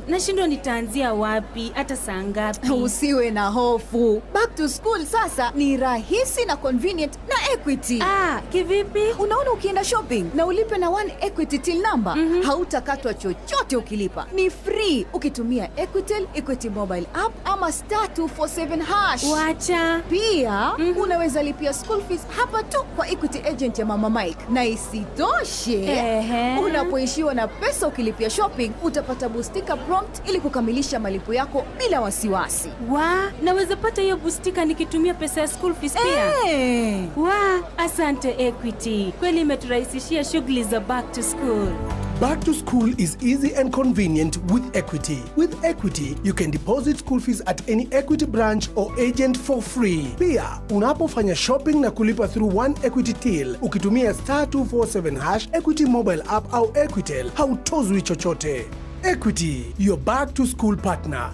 Nashindwa nitaanzia wapi, hata saa ngapi? Usiwe na hofu. Back to school sasa ni rahisi na convenient na Equity. Ah, kivipi? Unaona, ukienda shopping na ulipe na One Equity till number, hautakatwa chochote ukilipa. Ni free ukitumia Equitel, Equity mobile app ama *247#. Wacha. Pia unaweza lipia school fees hapa tu kwa Equity agent ya Mama Mike, na isitoshe, unapoishiwa na pesa ukilipia shopping, utapata bustika prompt ili kukamilisha malipo yako bila wasiwasi. Wa, naweza pata hiyo bustika nikitumia pesa ya school fees pia? Eh. Wa, asante Equity. Kweli imeturahisishia shughuli za back to school. Back to school is easy and convenient with Equity. With Equity, you can deposit school fees at any Equity branch or agent for free. Pia, unapofanya shopping na kulipa through One Equity Till, ukitumia *247#, Equity mobile app au Equitel, hautozwi chochote. Equity, your back to school partner.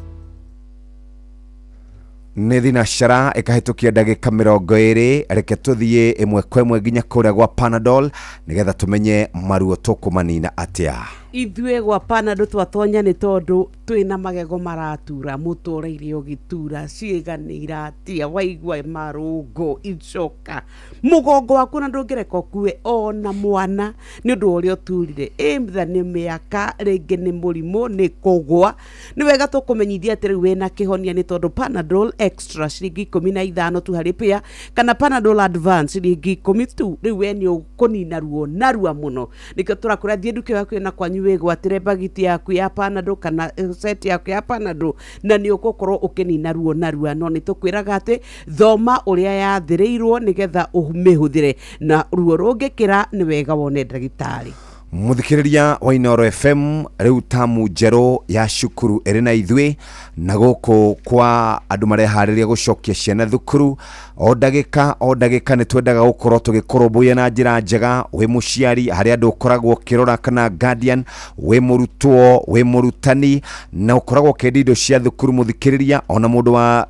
Nĩ thinacara ĩkahĩtũkia ndagĩka 20. Reke tũthiĩ ĩmwe kwa ĩmwe nginya kũrĩa gwa Panadol nĩgetha tũmenye maruo tũkũmanina atĩa. Ithuĩ gwa Panado twatonya nĩ tondũ twĩna magego maratura, mũtũrĩire ũgĩtura, ciĩga nĩ iratia, waigua marũngo icoka, mũgongo waku na ndũngĩreka ũkue ona mwana nĩ ũndũ wa ũrĩa ũturire, either nĩ mĩaka, rĩngĩ nĩ mũrimũ, nĩ kũgwa. Nĩ wega tũkũmenyithia atĩ rĩu wĩna kĩhonia nĩ tondũ Panadol Extra ciringi 15 tu harĩ pĩa, kana Panadol Advance ciringi 10 tu. Rĩu we nĩ ũkũnina ruo narua mũno. Nĩkĩo tũrakwĩra thiĩ nduka ĩyo hakuhĩ na kwanyu wĩgwatĩre bagiti yaku ya Panadol kana set yaku ya Panadol, na nĩ ũgũkorwo ũkĩnina ruo narua. No nĩ tũkwĩraga atĩ thoma ũrĩa yathĩrĩirwo nĩgetha ũmĩhũthĩre, na ruo rũngĩkĩra nĩ wega wone ndagĩtarĩ. Mũthikĩrĩria wa Inooro FM, rĩu tamu njerũ ya cukuru ĩrĩ na ithuĩ, na gũkũ kwa andũ mareharĩria gũcokia ciana thukuru, o ndagĩka o ndagĩka nĩ twendaga gũkorwo tũgĩkũrũmbũiya na njĩra njega. Wĩ mũciari, harĩ andũ ũkoragwo ũkĩrora kana guardian, wĩ mũrutwo, wĩ mũrutani, na ũkoragwo ũkĩendia indo cia thukuru. Mũthikĩrĩria, ona mũndũ wa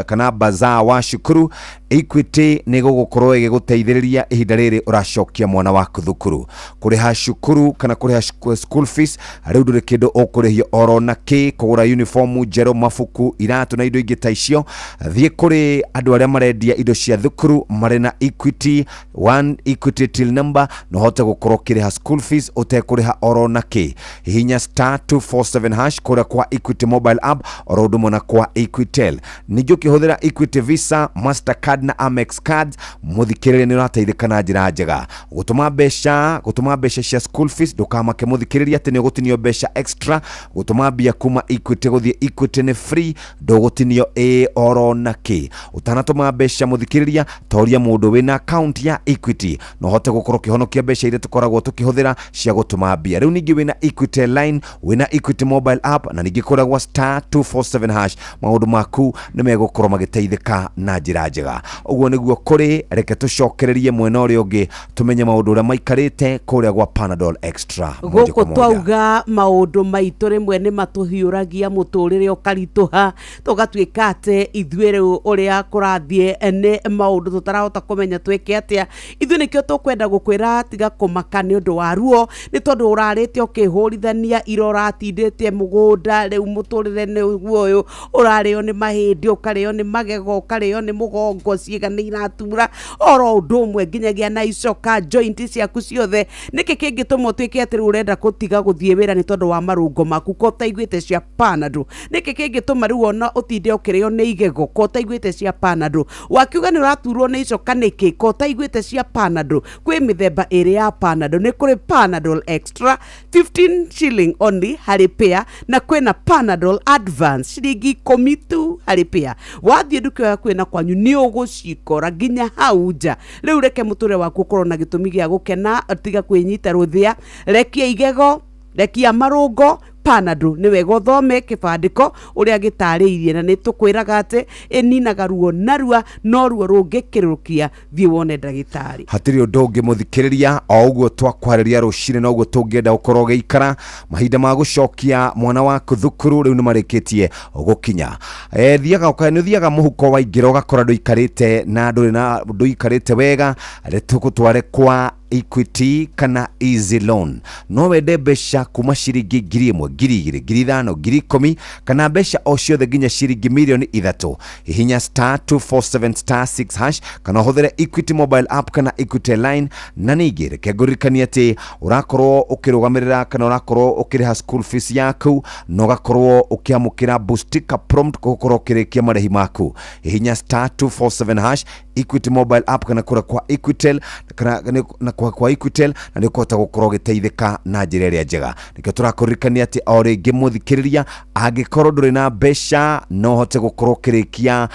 kana bazaa wa cukuru, Equity nĩ gũgũkorwo ĩgĩgũteithĩrĩria ihinda rĩrĩ ũracokia mwana waku thukuru. Kũrĩha cukuru kana kũrĩha school fees, rĩu ndũrĩ kĩndũ ũkũrĩhio oro na kĩ. Kũgũra uniform njerũ, mabuku, iratũ na indo ingĩ ta icio, thiĩ kũrĩ andũ arĩa marendia indo cia thukuru marĩ na Equity One, Equity till number, na ũhote gũkorwo ũkĩrĩha school fees ũtekũrĩha oro na kĩ. Hihinya *247# kũrĩa kwa Equity mobile app, oro ũndũ ũmwe na kwa Equitel. Ningĩ ũkĩhũthĩra Equity Visa, Mastercard na Amex cards, mũthikĩrĩria, nĩ ũrateithĩka na njĩra njega. Gũtũma mbeca cia school fees, ndũkamake mũthikĩrĩria atĩ nĩ ũgũtinio mbeca extra. Gũtũma mbia kuma Equity gũthiĩ Equity nĩ free, ndũgũtinio ĩ oro na kĩ. Ũtanatũma mbeca, mũthikĩrĩria, toria mũndũ wĩna account ya Equity na ũhote gũkorwo ũkĩhonokia mbeca iria tũkoragwo tũkĩhũthĩra cia gũtũma mbia. Rĩu ningĩ wĩna Equity line, wĩna Equity mobile app, na ningĩ kũrĩa gwa *247#, maũndũ maku nĩ megũkorwo magĩteithĩka na njĩra njega. Ũguo nĩguo kũrĩ. Reke tũcokererie mwena ũrĩa ũngĩ tũmenye maũndũ ũrĩa maikarĩte kũrĩa gwa Panadol Extra moja kwa Gũkũ moja. Twauga maũndũ maitũ rĩmwe nĩ matũhiũragia, mũtũrĩre ũkaritũha, tũgatuĩka atĩ ithuĩ rĩu ũrĩa kũrathiĩ nĩ maũndũ tũtarahota kũmenya twĩke atĩa. Ithuĩ nĩkĩo tũkwenda gũkwĩra tiga kũmaka nĩ ũndũ wa ruo, nĩ tondũ ũrarĩte ũkĩhũrithania ira, ũratindĩte mũgũnda, rĩu mũtũrĩre nĩ ũguo ũyũ, ũrarĩo nĩ mahĩndĩ, ũkarĩo nĩ magego, ũkarĩo nĩ mũgongo, ciĩga nĩ iratura oro ũndũ ũmwe nginyagia na icoka, joint ciaku ciothe. Nĩkĩ kĩngĩtũma ũtuĩke atĩ rĩu ũrenda gũtiga gũthiĩ wĩra nĩ tondũ wa marũngo maku, ko ũtaiguĩte cia Panado? Nĩkĩ kĩngĩtũma rĩu ona ũtinde ũkĩrĩo nĩ igego, ko ũtaiguĩte cia Panado? Wakiuga nĩ ũraturwo nĩ icoka nĩkĩ, ko ũtaiguĩte cia Panado? Kwĩ mĩthemba ĩrĩ ya Panado. Nĩ kũrĩ Panadol Extra, 15 shilling only harĩ pair, na kwĩna Panadol Advance, ciringi 10 tu harĩ pair. Wathiĩ nduka ĩyo hakuhĩ na kwanyu nĩ ũgũcikora nginya hau nja. Rĩu reke mũtũrĩre waku ũkorwo na gĩtũmi gĩa gũkena. Tiga kwĩnyita rũthĩa, rekia igego, rekia marũngo. Panado nĩ wega ũthome kĩbandĩko ũrĩa gĩtarĩirie, na nĩ tũkwĩraga atĩ ĩninaga ruo narua, no ruo rũngĩkĩrũkia thiĩ wone ndagĩtarĩ. Hatirĩ ũndũ ũngĩ, mũthikĩrĩria, o ũguo twakwarĩria rũcinĩ noguo tũngĩenda gũkorwo ũgĩikara. Mahinda ma gũcokia mwana waku thukuru rĩu nĩ marĩkĩtie gũkinya. Thiaga nĩ ũthiaga mũhuko waingĩra ũgakora ndũikarĩte na ndũrĩ na ndũikarĩte wega. Tũgũtware kwa Equity kana Easy Loan. No wende mbeca kuma ciringi 1000, 2000, 5000, 10,000, kana mbeca o ciothe nginya ciringi 3,000,000. Hihinya *247*6# kana ũhũthĩre Equity mobile app kana Equity line. Na ningĩ reke ngũririkanie atĩ ũrakorwo ũkĩrũgamĩrĩra kana ũrakorwo ũkĩrĩha school fees yaku na ũgakorwo ũkĩamũkĩra boostika prompt gũkorwo ũkĩrĩkia marĩhi maku. Hihinya *247#, Equity mobile app, kana kũrĩa kwa Equitel kana na kwa Equitel, na nĩ ũkũhota gũkorwo ũgĩteithĩka na njĩra ĩrĩa njega. Nĩkĩo tũrakũririkania atĩ o rĩngĩ, mũthikĩrĩria, angĩkorwo ndũrĩ na mbeca no ũhote gũkorwo ũkĩrĩkia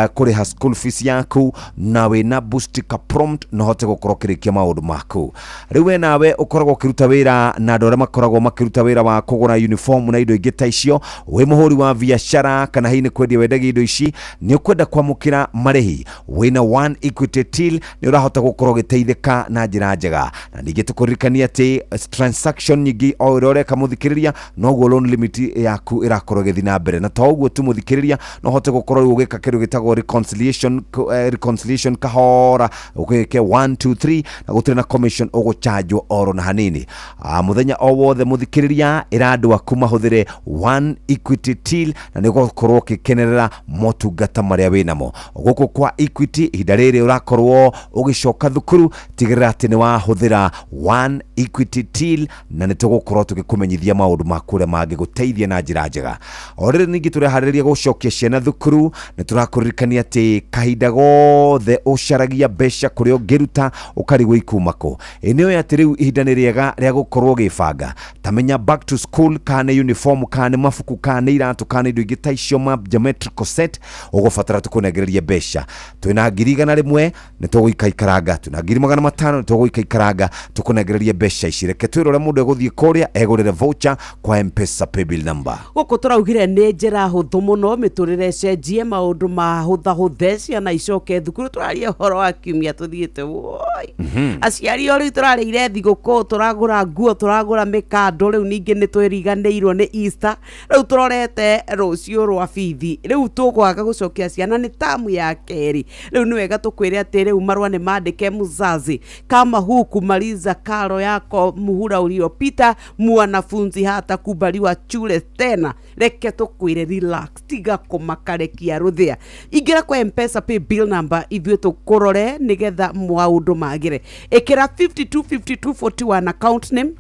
kũrĩha school fees yaku, na wĩna boostika prompt no ũhote gũkorwo ũkĩrĩkia maũndũ maku. Rĩu we nawe ũkoragwo ũkĩruta wĩra na andũ arĩa makoragwo makĩruta wĩra wa kũgũra uniform na indo ingĩ ta icio, wĩ mũhũri wa biacara, kana hihi nĩ kwendia wendagia indo ici, nĩ ũkwenda kwamũkĩra marĩhi wĩna One Equity Till, nĩ ũrahota gũkorwo ũgĩteithĩka na njĩra njĩra njega. Na ningĩ tũkũririkania atĩ transaction nyingĩ o ũrĩa ũreka mũthikĩrĩria, noguo loan limit yaku ĩrakorwo ĩgĩthiĩ na mbere. Na to ũguo tu mũthikĩrĩria, no ũhote gũkorwo rĩu ũgĩka kĩndũ gĩtagwo reconciliation, reconciliation kahora, ũgĩke 1 2 3 na gũtirĩ na commission ũgũchanjwo oro na hanini. Mũthenya o wothe mũthikĩrĩria, ĩra andũ aku mahũthĩre One Equity Till na nĩ ũgũkorwo ũgĩkenerera motungata marĩa wĩnamo gũkũ kwa Equity. Ihinda rĩrĩ ũrakorwo ũgĩcoka thukuru, tigĩrĩra atĩ nĩ wahũthĩra One Equity Till na nĩ tũgũkorwo tũgĩkũmenyithia maũndũ maku ũrĩa mangĩgũteithia na njĩra njega. O rĩrĩ ningĩ tũreharĩrĩria gũcokia ciana thukuru, nĩ tũrakũririkania atĩ kahinda gothe ũcaragia mbeca kũrĩa ũngĩruta ũkarigwo ikuma kũ. Ĩ nĩ ũĩ atĩ rĩu ihinda nĩ rĩega rĩa gũkorwo ũgĩbanga? Ta menya back to school, kana nĩ uniform, kana nĩ mabuku, kana nĩ iratũ, kana nĩ indo ingĩ ta icio ma geometrical set, ũgũbatara tũkũnengererie mbeca. Twĩna 100,000, nĩ tũgũikaikaranga. Twĩna 500,000, nĩ tũgũikaikaranga tũkũnengererie mbeca ici. Reke twĩre ũrĩa mũndũ egũthiĩ kũrĩa egũrĩre voucher kwa M-Pesa paybill number. Gũkũ tũraugire nĩ njĩra hũthũ mũno mĩtũrĩre ĩcenjie, maũndũ mahũthahũthe, ciana icoke thukuru. Tũraria ũhoro wa kiumia tũthiĩte woi. Aciari o rĩu tũrarĩire thigũkũ, tũragũra nguo, tũragũra mĩkando, rĩu ningĩ nĩ twĩriganĩirwo nĩ Easter, rĩu tũrorete rũciũ rwa bithi, rĩu tũkwaga gũcokia ciana nĩ tamu ya kerĩ. Rĩu nĩ wega tũkwĩre atĩ rĩu marũa nĩ mandĩke. Mzazi, kama hukumaliza karo yako muhula uliopita, mwanafunzi hatakubaliwa shule tena. Reke tũkwĩre relax, tiga kũmakarekia rũthĩa, ingĩra kwa M-Pesa pay bill number, ithuĩ tũkũrore nĩgetha maũndũ magĩre. Ĩkĩra 525241, account name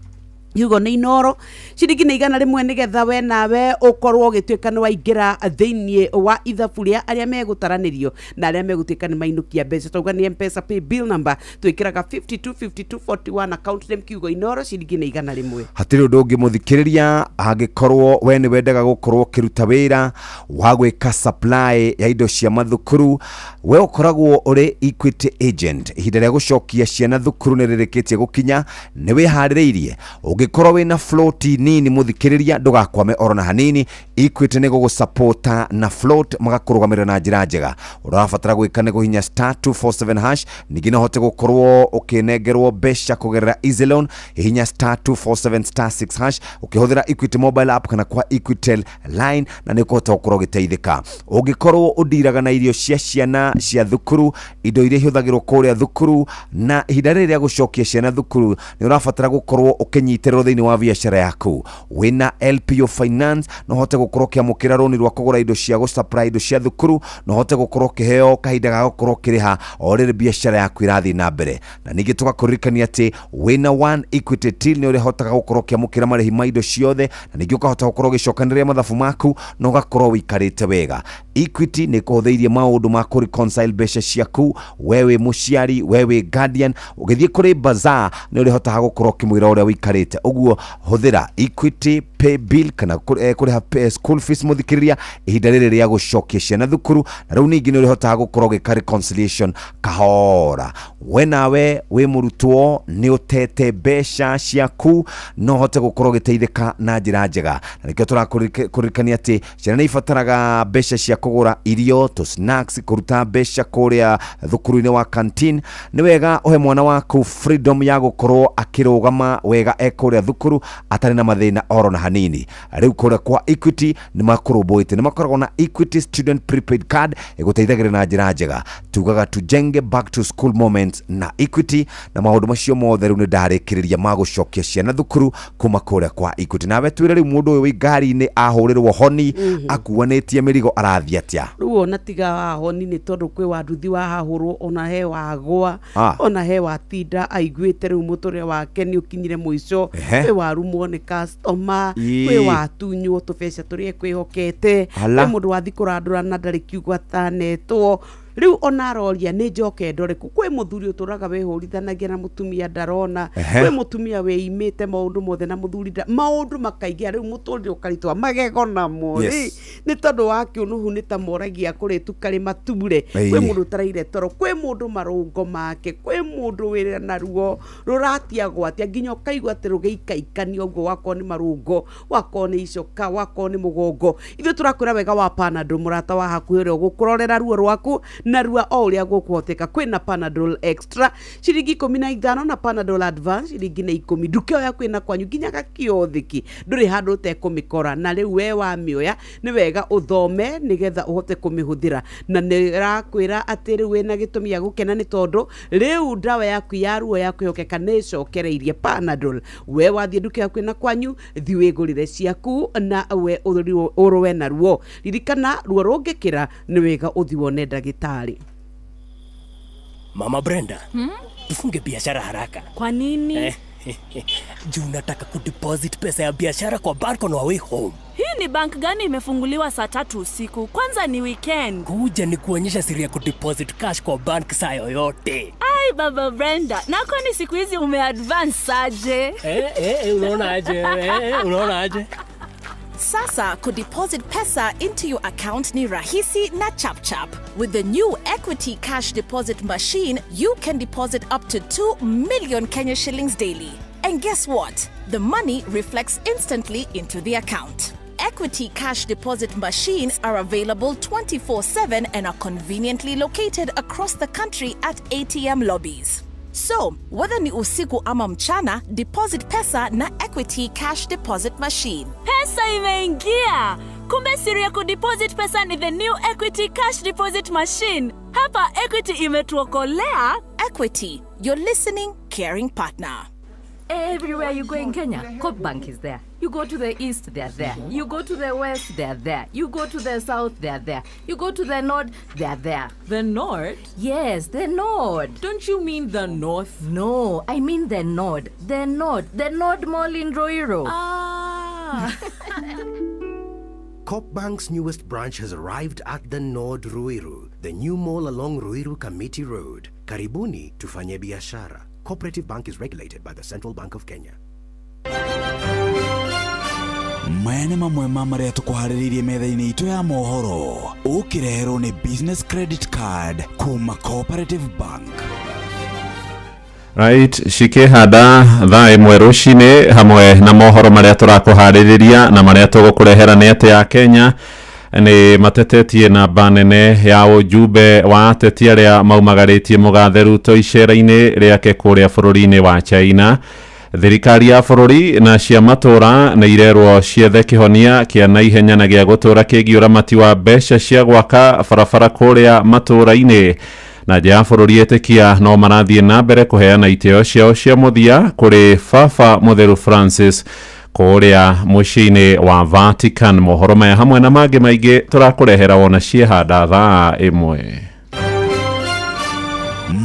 kiugo nĩ Inoro, ciringi nĩ 100, nĩgetha we nawe ũkorwo ũgĩtuĩka nĩ waingĩra thĩinĩ wa ithabu rĩa arĩa megũtaranĩrio na arĩa megũtuĩka nĩ mainũkia mbeca. Tauga nĩ M-Pesa pay bill number, twĩkĩraga 525241, account name kiugo Inoro, ciringi nĩ 100. Hatirĩ ũndũ ũngĩ mũthikĩrĩria, angĩkorwo we nĩ wendaga gũkorwo ũkĩruta wĩra wa gwĩka supply ya indo cia mathukuru, we ũkoragwo ũrĩ Equity agent, ihinda rĩa gũcokia ciana thukuru nĩ rĩrĩkĩtie gũkinya. Nĩ wĩharĩrĩirie? Ũngĩkorwo wĩna float nini mũthikĩrĩria, ndũgakwame oro na hanini. Equity nĩ gũgũsapota na float, magakũrũgamĩrĩra na njĩra njega. Ũrabatara gwĩka nĩ kũhinya star 247 hash. Ningĩ no ũhote gũkorwo ũkĩnengerwo mbeca kũgerera easy loan, hihinya star 247 star 6 hash ũkĩhũthĩra Equity mobile app kana kwa Equitel line, na nĩ ũkũhota gũkorwo ũgĩteithĩka. Ũngĩkorwo ũndiraga na irio cia ciana cia thukuru, indo iria ihũthagĩrwo kũrĩa thukuru, na ihinda rĩrĩ rĩa gũcokia ciana thukuru nĩ ũrabatara gũkorwo ũkĩnyitĩrĩrwo thĩinĩ wa biacara yaku, wĩna LPO Finance no ũhote gũkorwo ũkĩamũkĩra rũni rwa kũgũra indo cia gũsupply indo cia thukuru, na ũhote gũkorwo ũkĩheo kahinda ga gũkorwo ũkĩrĩha o rĩrĩ biacara yaku ĩrathiĩ na mbere. Na ningĩ tũgakũririkania atĩ wĩna One Equity Till nĩ ũrĩhotaga gũkorwo ũkĩamũkĩra marĩhi ma indo ciothe, na ningĩ ũkahota gũkorwo ũgĩcokanĩrĩria mathabu maku na ũgakorwo ũikarĩte wega. Equity nĩ ĩkũhũthĩirie maũndũ ma kũ reconcile mbeca ciaku. We wĩ mũciari, we wĩ guardian, ũgĩthiĩ kũrĩ bazaar nĩ ũrĩhotaga gũkorwo ũkĩmwĩra ũrĩa ũikarĩte. Ũguo hũthĩra Equity pay bill kana kũrĩha school fees mũthikĩrĩria, ihinda rĩrĩ rĩa gũcokia ciana thukuru. Na rĩu ningĩ nĩ ũrĩhotaga gũkorwo ũgĩka reconciliation kahora. We nawe wĩ mũrutwo, nĩ ũtete mbeca ciaku, no ũhote gũkorwo ũgĩteithĩka na njĩra njega. Na nĩkĩo tũrakũririkania atĩ ciana nĩ ibataraga mbeca cia kũgũra irio tũ snacks, kũruta mbeca kũrĩa thukuru-inĩ wa canteen. Nĩ wega ũhe mwana waku freedom ya gũkorwo akĩrũgama wega e kũrĩa thukuru atarĩ na mathĩna oro na hanini. Rĩu kũrĩa kwa Equity nĩ makũrũmbũĩte, nĩ makoragwo na Equity Student Prepaid Card ĩgũteithagĩrĩria na njĩra njega. Tugaga tujenge back to school moments na Equity. Na maũndũ macio mothe rĩu nĩ ndarĩkĩrĩria ma gũcokia ciana thukuru kuma kũrĩa kwa Equity. Nawe twĩre rĩu, mũndũ ũyũ wĩ ngari-inĩ ahũrĩrwo honi, akuanĩtie mĩrigo, arathiĩ atĩa? Rĩu ona tiga wahoni, nĩ tondũ kwĩ wanduthi wahahũrwo, ona he wagwa, ona he watinda aiguĩte rĩu mũtũrĩre wake nĩ ũkinyire mũico. Kwĩ warumwo nĩ customer, kwĩ watunywo tũbeca tũrĩa ekwĩhokete, kwĩ mũndũ wathi kũrandũra na ndarĩ kiugo atanetwo. Rĩu ona aroria nĩ njoke ndore kũ. Kwĩ mũthuri ũtũraga wĩhũrithanagia na mũtumia ndarona. Kwĩ mũtumia wĩimĩte maũndũ mothe na mũthuri maũndũ makaingĩra, rĩu mũtũrĩre ũkaritũha, magego namo rĩ, nĩ tondũ wa kĩũnũhu, nĩ ta moragia kũrĩ karĩ mature. Kwĩ mũndũ ũtaraire toro, kwĩ mũndũ marũngo make, kwĩ mũndũ wĩra na ruo rũratia gwatia nginya ũkaigua atĩ rũgĩikaikania ũguo, wakorwo nĩ marũngo, wakorwo nĩ icoka, wakorwo nĩ mũgongo. Ithuĩ tũrakwĩra wega wa Panadol, mũrata wa hakuhĩ ũrĩa ũgũkũrorera ruo rwaku. Narua o ũrĩa gũkũhoteka. Kwĩna Panadol Extra ciringi 15 na Panadol Advance ciringi nĩ 10. Nduka ĩyo yaku ĩna kwanyu nginya gakiothiki, ndũrĩ handũ ũtekũmĩkora. Na rĩu we wamĩoya nĩ wega ũthome nĩgetha ũhote kũmĩhũthĩra, na nĩ ĩrakwĩra atĩ rĩu wĩna gĩtũmi gĩa gũkena nĩ tondũ rĩu ndawa yaku ya ruo ya kwĩhokeka nĩ ĩcokereirie Panadol. We wathiĩ nduka yaku ĩna kwanyu, thiĩ wĩgũrĩre ciaku na we ũrũe na ruo. Ririkana, ruo rũngĩkĩra nĩ wega ũthiĩ wone ndagĩtarĩ. Mama Brenda, tufunge biashara haraka. Kwa nini? Juu nataka kudeposit pesa ya biashara kwa bank on our way home. Hii ni bank gani imefunguliwa saa 3 usiku? Kwanza ni weekend. Kuja ni kuonyesha siri ya kudeposit cash kwa bank saa yoyote. Ai, Baba Brenda, na kwani siku hizi umeadvance aje? Unaona aje? Unaona aje? Sasa kudeposit pesa into your account ni rahisi na chap chap. With the new Equity Cash Deposit Machine, you can deposit up to 2 million Kenya shillings daily. And guess what? The money reflects instantly into the account. Equity Cash Deposit Machines are available 24/7 and are conveniently located across the country at ATM lobbies. So, whether ni usiku ama mchana, deposit pesa na Equity Cash Deposit Machine. Pesa imeingia! Kumbe siri ya kudeposit pesa ni the new Equity Cash Deposit Machine. Hapa Equity imetuokolea. Equity, your listening, caring partner. Everywhere you go in Kenya, Coop Bank is there. You go to the east, they're there. You go to the west, they're there. You go to the south, they're there. You go to the north, they're there. The north? Yes, the north. Don't you mean the north? No, I mean the north. The north. The North Mall in Ruiru. Ah. Coop Bank's newest branch has arrived at the Nord Ruiru, the new mall along Ruiru Committee Road. Karibuni tufanye biashara. Cooperative Bank is regulated by the Central Bank of Kenya. Maya nĩ mamwe ma marĩa tũkũharĩrĩirie metha-inĩ itũ ya mohoro, ũkĩreherwo nĩ Business Credit Card kuma Cooperative Bank. Right, cikĩhanda thaa 1 rũcinĩ hamwe na mohoro marĩa tũrakũharĩrĩria na marĩa tũgũkũrehera nĩ atĩ ya Kenya nĩ matetetie namba nene ya ũjumbe wa ateti arĩa maumagarĩtie mũgathe Ruto icera-inĩ rĩake kũrĩa bũrũri-inĩ wa China. Thirikari ya bũrũri na cia matũra nĩ irerwo ciethe kĩhonia kĩa naihenya na gĩa gũtũra kĩgiĩ ũramati wa mbeca cia gwaka barabara kũrĩa matũra-inĩ. Na nja ya bũrũri etĩkia no marathiĩ na mbere kũheana itĩo ciao cia mũthia kũrĩ Baba Mũtheru Francis kũrĩa mũciĩ-inĩ wa Vatican. Mohoro maya hamwe na mangĩ maingĩ tũrakũrehera wona ciehanda thaa 1.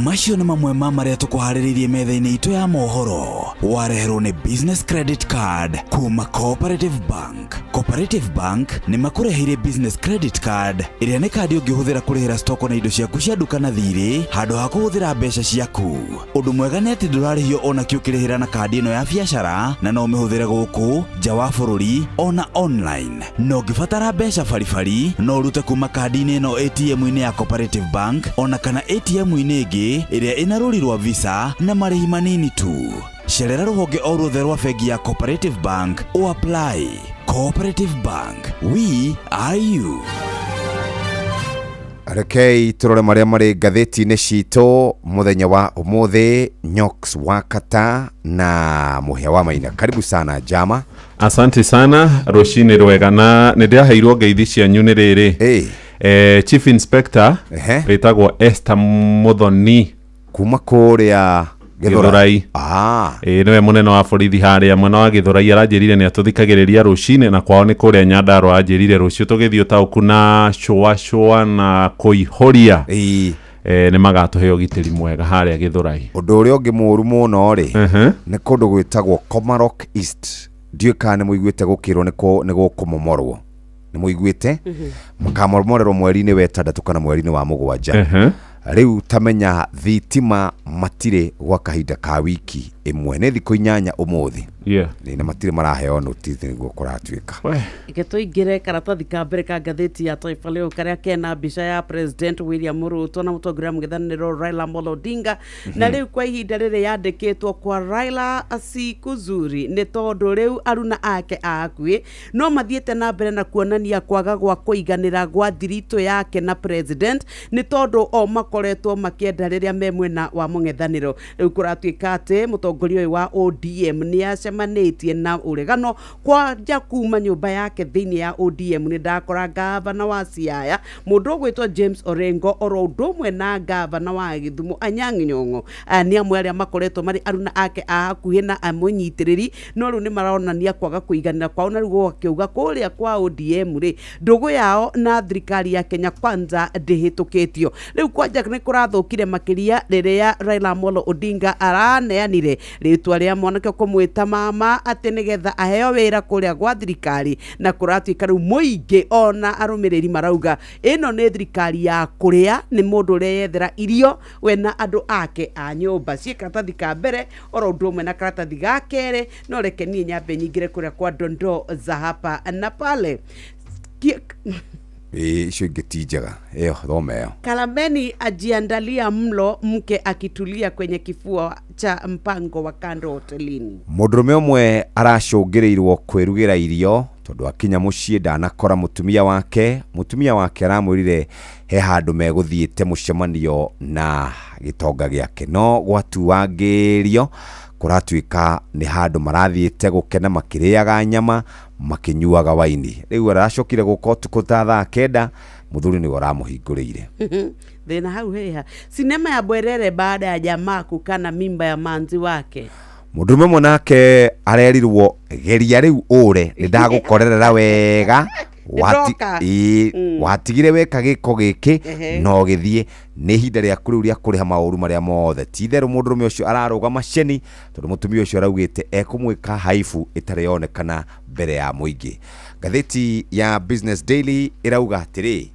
Macio nĩ mamwe ma marĩa tũkũharĩrĩirie metha-inĩ itũ ya mohoro, wareherwo nĩ Business Credit Card kuma Cooperative Bank. Cooperative Bank nĩ makũreheire Business Credit Card ĩrĩa nĩ kandi ũngĩhũthĩra kũrĩhĩra stoko na indo ciaku cia nduka na thirĩ handũ ha kũhũthĩra mbeca ciaku. Ũndũ mwega nĩ atĩ ndũrarĩhio ona kĩ ũkĩrĩhĩra na kandi ĩno ya biacara, na no ũmĩhũthĩre gũkũ nja wa bũrũri ona online. Na ũngĩbatara mbeca baribari no ũrute kuma kandi-inĩ ĩno ATM-inĩ ya Cooperative Bank ona kana ATM-inĩ ĩngĩ ĩrĩa ĩna rũri rwa Visa na marĩhi manini tu. Cerera rũhonge o ruothe rwa bengi ya Cooperative Bank o apply. Cooperative Bank, we are you. Rekei turore maria mari ngathĩti-inĩ citũ mũthenya wa ũmũthĩ. Nyox Wakata na Mũhĩa wa Maina, karibu sana jama. Asante sana, rũcinĩ rwega. Na nĩ ndĩraheirwo ngeithi cianyu nĩ rĩrĩ. Chief Inspector wĩtagwo Esther Muthoni kuma kũrĩa Gĩthũrai. Nĩwe mũnene wa borithi harĩa mwena wa Gĩthũrai. Aranjĩrire nĩ atũthikagĩrĩria rũcinĩ, na kwao nĩ kũrĩa Nyandarua. Anjĩrire rũciũ tũgĩthiĩ ũtaũku na cũa cũa na kũihũria nĩ magatũhe ũgitĩri mwega harĩa Gĩthũrai. Ũndũ ũrĩa ũngĩ mũũru mũno rĩ, nĩ kũndũ gwĩtagwo Komarok East. Ndiũĩ kana nĩ mũiguĩte gũkĩrwo nĩ gũkũmomorwo. Nĩ mũiguĩte? Makamomorerwo mweri-inĩ wa 6 kana mweri-inĩ wa 7. Rĩu tamenya thitima matirĩ gwa kahinda ka wiki Ĩmwe nĩ thikũ 8 ũmũthĩ. Yeah. Na matirĩ maraheo notice nĩguo kũratuĩka. Reke tũingĩre karatathi ka mbere ka ngathĩti ya Taifa Leo karĩa kena mbica ya President William Ruto na mũtongoria wa mũng'ethanĩro Raila Amolo Odinga. Na rĩu kwa ihinda rĩrĩ yandĩkĩtwo kwa Raila si kuzuri, nĩ tondũ rĩu aruna ake a hakuhĩ no mathiĩte na mbere na kuonania kwaga gwa kũiganĩra gwa thiritũ yake na president, nĩ tondũ o makoretwo makĩenda rĩrĩa me mwena wa mũng'ethanĩro. Rĩu kũratuĩka atĩ mũtongoria ũyũ wa ODM nĩ acemanĩtie na ũregano kwanja kuma nyũmba yake thĩinĩ ya ODM. Nĩ ndakora gavana wa Siaya mũndũ ũgwĩtwo James Orengo oro ũndũ ũmwe na gavana wa Gĩthumo Anyang' Nyong'o. Aya nĩ amwe arĩa makoretwo marĩ aruna ake a hakuhĩ na amũnyitĩrĩri, no rĩu nĩ maronania kwaga kũiganĩra kwao, na rĩu gũgakĩuga kũrĩa kwa ODM rĩ, ndũgũ yao na thirikari ya Kenya Kwanza ndĩhĩtũkĩtio. Rĩu kwanja nĩ kũrathũkire makĩria rĩrĩa Raila Amolo Odinga araneanire rĩtwa rĩa mwanake kũmwĩta mama atĩ nĩgetha aheo wĩra kũrĩa gwa thirikari, na kũratuĩka rĩu mũingĩ ona arũmĩrĩri marauga ĩno nĩ thirikari ya kũrĩa nĩ mũndũ ũrĩa yethera irio we na andũ ake a nyũmba. Ciĩ karatathi ka mbere oro ũndũ ũmwe na karatathi ga kerĩ, no reke niĩ nyambe nyingĩre kũrĩa kwa dondoo za hapa na pale. Ĩĩ, icio ingĩ ti njega, ĩyo thoma ĩyo. Kalameni ajiandalia mlo mke akitulia kwenye kifua cha mpango wa kando hotelini. Mũndũrũme ũmwe aracũngĩrĩirwo kwĩrugĩra irio tondũ akinya mũciĩ ndanakora mũtumia wake. Mũtumia wake aramwĩrire he handũ megũthiĩte mũcemanio na gĩtonga gĩake, no gwatuangĩrio kũratuĩka nĩ handũ marathiĩte gũkena makĩrĩaga nyama makĩnyuaga waini. Rĩu aracokire gũka ũtukũ ta thaa 9, mũthuri nĩwe ũramũhingũrĩire. Thĩna hau heha. Sinema ya Bwerere baada ya jamaa kukana mimba ya manzi wake. Mũndũrũme ũmwe nake arerirwo geria rĩu ũre nĩ ndagũkorerera wega. Nĩndoka. Watigire weka gĩko gĩkĩ no gĩthiĩ, nĩ ihinda rĩaku rĩu rĩa kũrĩha maũru marĩa mothe. Ti itherũ mũndũrũme ũcio ararũgama ceni tondũ mũtumia ũcio araugĩte ekũmwĩka haibu ĩtarĩ yonekana mbere ya mũingĩ. Ngathĩti ya Business Daily ĩrauga atĩrĩ,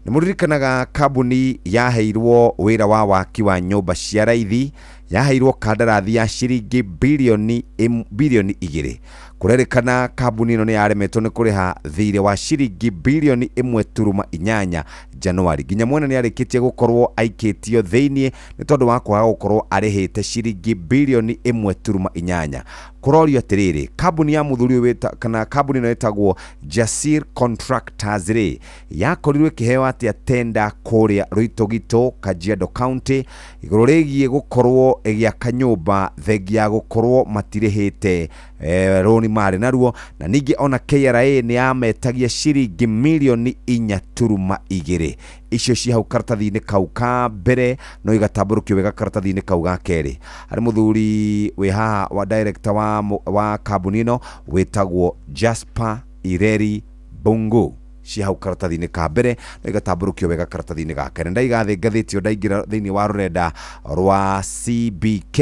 nĩ mũririkanaga kambuni yaheirwo wĩra wa waki wa nyũmba cia raithi, yaheirwo kandarathi ya ciringi birioni 2. Kũrerĩkana kambuni ĩno nĩ yaremetwo nĩ kũrĩha thirĩ wa ciringi birioni ĩmwe turuma inyanya Januari. Nginya mwene nĩ arĩkĩtie gũkorwo aikĩtio thĩiniĩ nĩ tondũ wa kwaga gũkorwo arĩhĩte ciringi birioni ĩmwe turuma inyanya. Kũrorio atĩrĩrĩ, kambuni ya mũthuri ũyũ wĩta-, kana kambuni ĩno ĩtagwo Jasir Contractors rĩ, yakorirwo ĩkĩheo atĩa tenda kũrĩa Rũitũgitũ, Kajiado County, igũrũ rĩgiĩ gũkorwo ĩgĩaka nyũmba thengia ya gũkorwo matirĩhĩte rũni marĩ naruo, na ningĩ ona KRA nĩ yametagia ciringi mirioni inya turuma igĩrĩ. Icio ci hau karatathi-inĩ kau ka mbere no igatambũrũkio wega karatathi-inĩ kau ga kerĩ. Harĩ mũthuri wĩ haha wa director wa kambuni ĩno wĩtagwo Jasper Ireri Bungu, ci hau karatathi-inĩ ka mbere no igatambũrũkio wega karatathi-inĩ ga kerĩ. Ndaiga thĩ ngathĩti ĩyo ndaingĩra thĩinĩ wa rũrenda rwa CBK,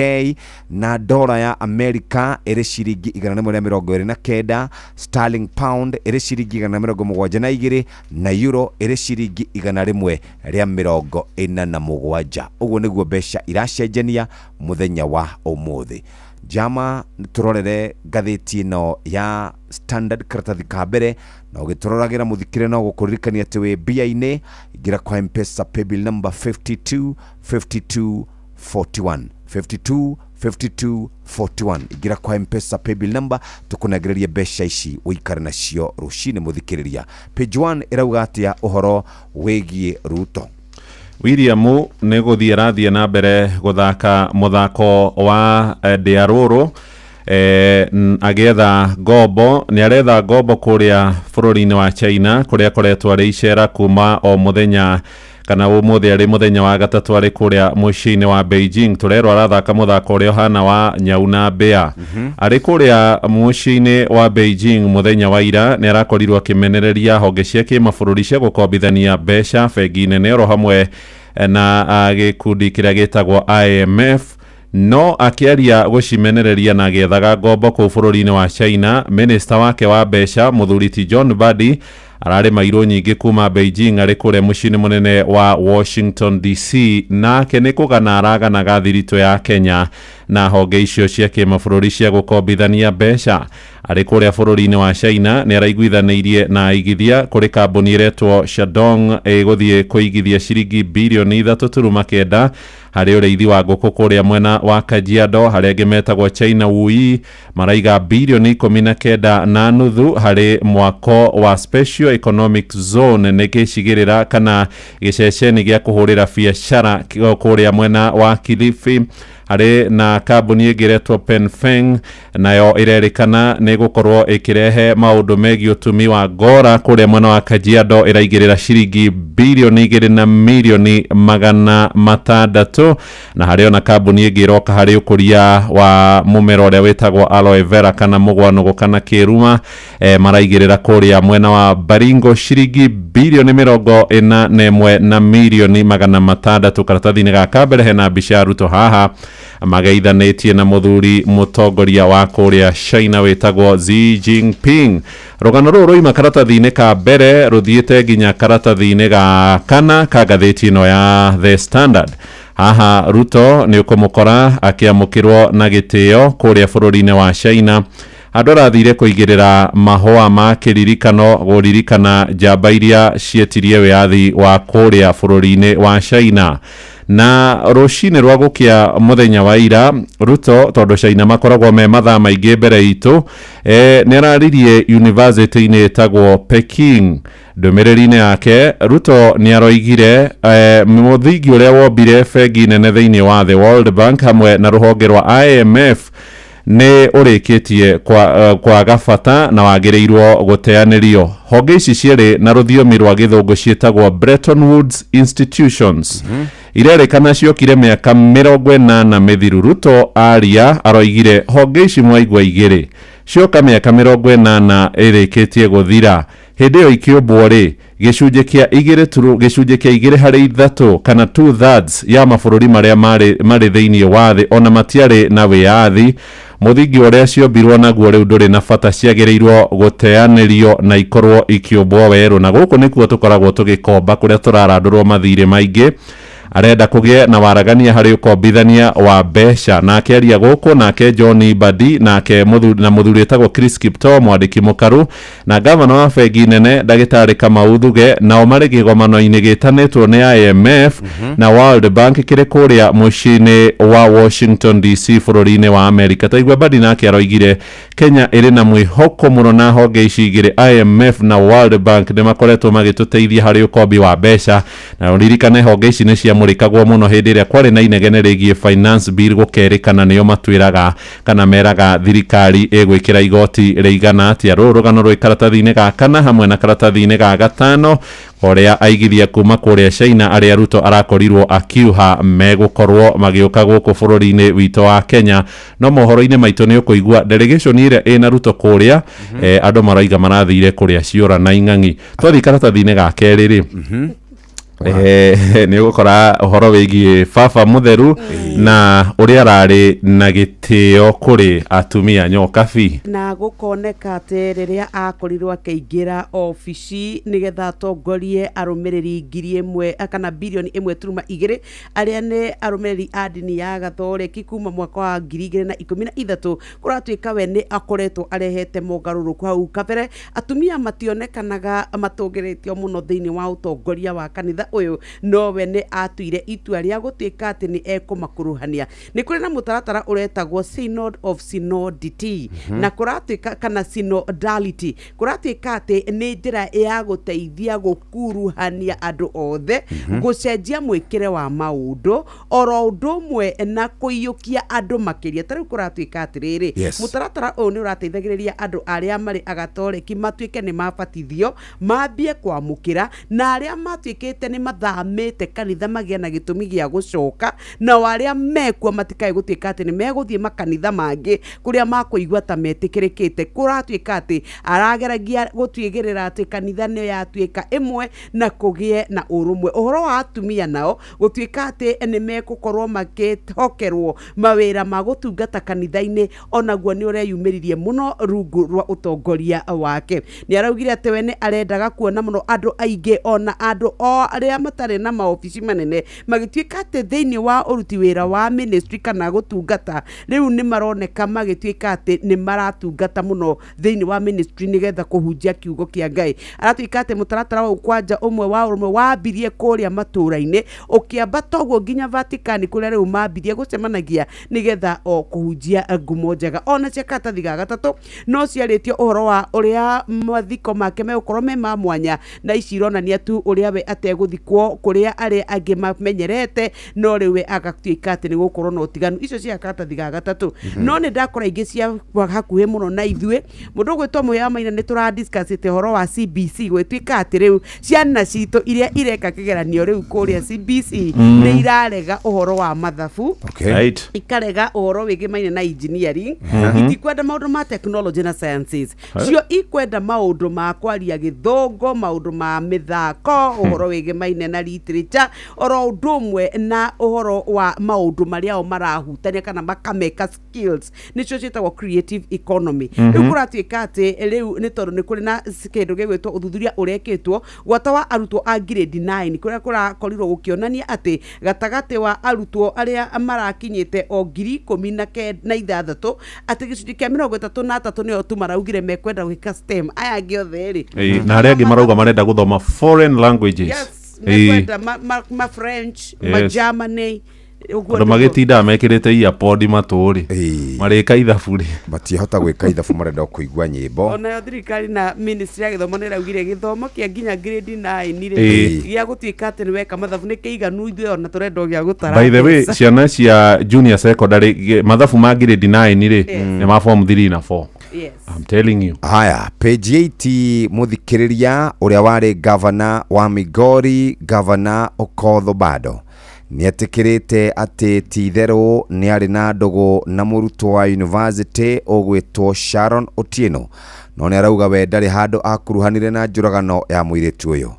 na dola ya Amerika ĩrĩ ciringi igana rĩmwe rĩa mĩrongo ĩrĩ na kenda, sterling pound ĩrĩ ciringi igana rĩa mĩrongo mũgwanja na igĩrĩ, na euro ĩrĩ ciringi igana rĩmwe rĩa mĩrongo ĩna na mũgwanja. Ũguo nĩguo mbeca iracenjania mũthenya wa ũmũthĩ. Jama, tũrorere ngathĩti ĩno ya Standard karatathi ka mbere, na ũgĩtũroragĩra mũthikĩre no gũkũririkania atĩ wĩ mbia-inĩ, ingĩra kwa M-Pesa paybill number 52 52 41, 52 52 41. Ingĩra kwa M-Pesa paybill number tũkũnengererie mbeca ici ũikare nacio rũcinĩ mũthikĩrĩria. Page 1 ĩrauga atĩa ũhoro wĩgiĩ Ruto? William nĩ gũthiĩ arathiĩ na mbere gũthaka mũthako wa ndĩa rũrũ, agĩetha ngombo. Nĩ aretha ngombo kũrĩa bũrũri-inĩ wa China kũrĩa akoretwo arĩ icera kuma o mũthenya kana ũmũthĩ arĩ mũthenya wa gatatũ arĩ kũrĩa mũciĩ-inĩ wa Beijing. Tũrerwo arathaka mũthako ũrĩa ũhana wa nyau na mbĩa. Arĩ kũrĩa mũciĩ-inĩ wa Beijing mũthenya wa ira nĩ arakorirwo akĩmenereria honge cia kĩmabũrũri cia gũkombithania mbeca bengi nene oro hamwe na gĩkundi kĩrĩa gĩtagwo IMF. No akĩaria gũcimenereria na agĩethaga ngombo kũu bũrũri-inĩ wa China, minista wake wa mbeca mũthuri ti John Mbadi Ararĩ mairũ nyingĩ kuma Beijing arĩ kũrĩa mũciĩ-inĩ mũnene wa Washington DC, nake nĩ kũgana araganaga thiritũ ya Kenya na honge icio cia kĩmabũrũri cia gũkombithania mbeca. Arĩ kũrĩa bũrũri-inĩ wa China nĩ araiguithanĩirie na aigithia kũrĩ kambuni ĩretwo Shandong ĩgũthiĩ kũigithia ciringi birioni 3.9 harĩ ũrĩithi wa ngũkũ kũrĩa mwena wa Kajiado. Harĩa angĩ metagwo China Wuyi maraiga birioni 19.5 harĩ mwako wa Special Economic Zone, nĩ gĩcigĩrĩra kana gĩceceni gĩa kũhũrĩra biacara kũrĩa mwena wa Kilifi. Harĩ na kambuni ĩngĩ ĩretwo Penfeng, nayo ĩrerĩkana nĩ gũkorwo ĩkĩrehe maũndũ megiĩ ũtumi wa ngora kũrĩa mwena wa Kajiado, ĩraigĩrĩra ciringi birioni 2 na mirioni 600. Na harĩ ona kambuni ĩngĩ ĩroka harĩ ũkũria wa mũmera ũrĩa wĩtagwo aloe vera kana mũgwanũgũ kana kĩruma, maraigĩrĩra kũrĩa mwena wa Baringo ciringi birioni 41 na mirioni 600. Karatathi-inĩ gaka mbere hena mbica ya Ruto haha mageithanĩtie na mũthuri mũtongoria wa kũrĩa China wĩtagwo Xi Jinping. Rũgano rũrũ rũima karatathi-inĩ ka mbere rũthiĩte nginya karatathi-inĩ ga kana ka ngathĩti ĩno ya The Standard. Haha Ruto nĩ ũkũmũkora akĩamũkĩrwo na gĩtĩo kũrĩa bũrũri-inĩ wa China, handũ arathire kũigĩrĩra mahũa ma kĩririkano gũririkana njamba iria cietirie wĩyathi wa kũrĩa bũrũri-inĩ wa China. Na rũcinĩ rwa gũkĩa mũthenya wa ira, Ruto, tondũ China makoragwo me mathaa maingĩ mbere itũ, nĩ araririe university-inĩ ĩtagwo Peking. Ndũmĩrĩri-inĩ yake Ruto nĩ aroigire mũthingi ũrĩa wombire bengi nene thĩinĩ wa The World Bank hamwe na rũhonge rwa IMF nĩ ũrĩkĩtie kwaga bata na wagĩrĩirwo gũteanĩrio. Honge ici cierĩ na rũthiomi rwa gĩthũngũ ciĩtagwo Bretton Woods Institutions, irerĩkana ciokire mĩaka 80 mĩthiru. Ruto aria aroigire honge ici mwaigua igĩrĩ cioka mĩaka 80 ĩrĩkĩtie gũthira. Hĩndĩ ĩyo ikĩũmbwo rĩ, gĩcunjĩ kĩa igĩrĩ turu gĩcunjĩ kĩa igĩrĩ harĩ ithatũ kana 2/3 ya mabũrũri marĩa marĩ thĩinĩ wa thĩ ona matiarĩ na wĩyathi. Mũthingi ũrĩa ciombirwo naguo rĩu ndũrĩ na bata, ciagĩrĩirwo gũteanĩrio na ikorwo ikĩũmbwo werũ. Na gũkũ nĩkuo tũkoragwo tũgĩkomba kũrĩa tũrarandũrwo mathirĩ maingĩ. Arenda kũgĩe na waragania harĩ ũkombithania wa mbeca. Nake aria gũkũ nake John Mbadi nake na mũthuri wĩtagwo Chris Kiptoo, mwandĩki mũkaru na gavana wa bengi nene ndagĩtarĩ Kamau Thuge, nao marĩ kĩgomano-inĩ gĩtanĩtwo nĩ IMF na World Bank kĩrĩ kũrĩa mũciĩ-inĩ wa Washington DC bũrũri-inĩ wa Amerika. Taigua Mbadi nake aroigire Kenya ĩrĩ na mwĩhoko mũno na honge ici igĩrĩ IMF na World Bank nĩ makoretwo magĩtũteithia harĩ ũkombi wa mbeca. Na ũririkane honge ici nĩ ciamũrĩkagwo mũno hĩndĩ ĩrĩa kwarĩ na inegene rĩgiĩ finance bill, gũkerĩkana nĩo matwĩraga kana meraga thirikari ĩgwĩkĩra igoti rĩigana atĩa. Rũrũ rũgano rwĩ karatathi-inĩ ga kana hamwe na karatathi-inĩ ga gatano, ũrĩa aigithia kuma kũrĩa China arĩa Ruto arakorirwo akiuha megũkorwo magĩũka gũkũ bũrũri-inĩ witũ wa Kenya. No mohoro-inĩ maitũ nĩ ũkũigua delegation ĩrĩa ĩna Ruto kũrĩa, andũ maroiga marathire kũrĩa ciũra na ing'ang'i. Twathiĩ karatathi-inĩ ga kerĩ rĩ, nĩ ũgũkora ũhoro wĩgiĩ baba mũtheru na ũrĩa ararĩ na gĩtĩo kũrĩ atumia nyokabi. Na gũkoneka atĩ rĩrĩa akorirwo akĩingĩra obici nĩgetha atongorie arũmĩrĩri 1000 kana birioni 1.2 arĩa nĩ arũmĩrĩri a ndini ya Gathoreki kuma mwaka wa 2013, kũratuĩka we nĩ akoretwo arehete mogarũrũku. Hau kabere atumia mationekanaga matũgĩrĩtio mũno thĩinĩ wa ũtongoria wa kanitha ũyũ, no we nĩ atuire itua rĩa gũtuĩka atĩ nĩ ekũmakuruhania. Nĩ kũrĩ na mũtaratara ũretagwo Synod of Synodity, na kũratuĩka kana synodality, kũratuĩka atĩ nĩ njĩra ya gũteithia gũkuruhania andũ othe, gũcenjia mwĩkĩre wa maũndũ oro ũndũ ũmwe na kũiyũkia andũ makĩria. Ta rĩu kũratuĩka atĩrĩrĩ, mũtaratara ũyũ nĩ ũrateithagĩrĩria andũ arĩa marĩ agatoreki matuĩke nĩ mabatithio, mambie kwamũkĩra, na arĩa matuĩkĩte nĩ nĩ mathamĩte kanitha magĩe na gĩtũmi gĩa gũcoka, nao arĩa mekuo matikae gũtuĩka atĩ nĩ megũthiĩ makanitha mangĩ kũrĩa makũigua ta metĩkĩrĩkĩte. Kũratuĩka atĩ arageragia gũtuĩgĩrĩra atĩ kanitha nĩ yatuĩka ĩmwe na kũgĩe na ũrũmwe. Ũhoro wa atumia nao gũtuĩka atĩ nĩ megũkorwo makĩhokerwo mawĩra ma gũtungata kanitha-inĩ, onaguo nĩ ũreyumĩririe mũno rungu rwa ũtongoria wake. Nĩ araugire atĩ we nĩ arendaga kuona mũno andũ aingĩ ona andũ o arĩa matarĩ na maobici manene magĩtuĩka atĩ thĩinĩ wa ũruti wĩra wa ministry kana gũtungata, rĩu nĩ maroneka magĩtuĩka atĩ nĩ maratungata mũno thĩinĩ wa ministry nĩgetha kũhunjia kiugo kĩa Ngai. Aratuĩka atĩ mũtaratara wa kwanja ũmwe wa ũrũmwe wambirie kũrĩa matũũra-inĩ ũkĩambata ũguo nginya Vatican kũrĩa rĩu mambirie gũcemanagia nĩgetha o kũhunjia ngumo njega. Ona cia karatathi ga gatatũ no ciarĩtio ũhoro wa ũrĩa mathiko make megũkorwo me ma mwanya, na ici ironania tu ũrĩa we ategũthikwo kũrĩa arĩa angĩ mamenyerete, no rĩu we agatuĩka atĩ nĩ gũkorwo na ũtiganu. Icio cia karatathi ga gatatũ. No nĩ ndakora ingĩ cia hakuhĩ mũno na ithuĩ, mũndũ ũgwĩtwo Mũhĩa wa Maina nĩ tũradiscussĩte ũhoro wa CBC, gwĩtuĩka atĩ rĩu ciana citũ iria ireka kĩgeranio rĩu kũrĩa CBC nĩ irarega ũhoro wa mathabu. Right. Ikarega ũhoro wĩgĩmaine na engineering. Itikwenda maũndũ ma technology na sciences. Cio ikwenda maũndũ ma kwaria gĩthũngũ, maũndũ ma mĩthako, ũhoro wĩgĩmaine na literature, oro ũndũ ũmwe na ũhoro wa maũndũ marĩa o marahutania kana makameka skills, nĩcio ciĩtagwo creative economy. Rĩu kũratuĩka atĩ rĩu nĩ tondũ nĩ kũrĩ na kĩndũ gĩgwĩtwo ũthuthuria ũrekĩtwo gwata wa arutwo a grade 9 kũrĩa kũrakorirwo gũkĩonania atĩ gatagatĩ wa arutwo arĩa marakinyĩte o 16,000 atĩ gĩcunjĩ kĩa 33 nĩo tu maraugire mekwenda gwĩka STEM, aya angĩ othe rĩ Ĩĩ, na arĩa angĩ marauga marenda gũthoma foreign languages. Yes, Ĩĩ. mekwenda ma French, ma Germany, ũguo Andũ nĩguo. magĩtindaga mekĩrĩte earpod matũ rĩ, marĩka ithabu rĩ, matiahota gwĩka ithabu, marenda o kũigua nyĩmbo. Onayo thirikari na ministry ya gĩthomo nĩ ĩraugire gĩthomo kĩa nginya grade 9 rĩ gĩa gũtuĩka atĩ nĩ weka mathabu nĩ kĩiganu, ithuĩ ona tũrenda o gĩa gũtara By the way, mbeca. ciana cia junior secondary mathabu ma grade 9 rĩ, nĩ ma form 3 na 4. I'm telling you. Haya, page 8, mũthikĩrĩria, ũrĩa warĩ gavana wa Migori, gavana Okoth Obado nĩ etĩkĩrĩte atĩ ti itherũ nĩ arĩ na ndũgũ na mũrutwo wa university ũgwĩtwo Sharon Otieno, no nĩ arauga we ndarĩ handũ akuruhanire na njũragano ya mũirĩtu ũyũ.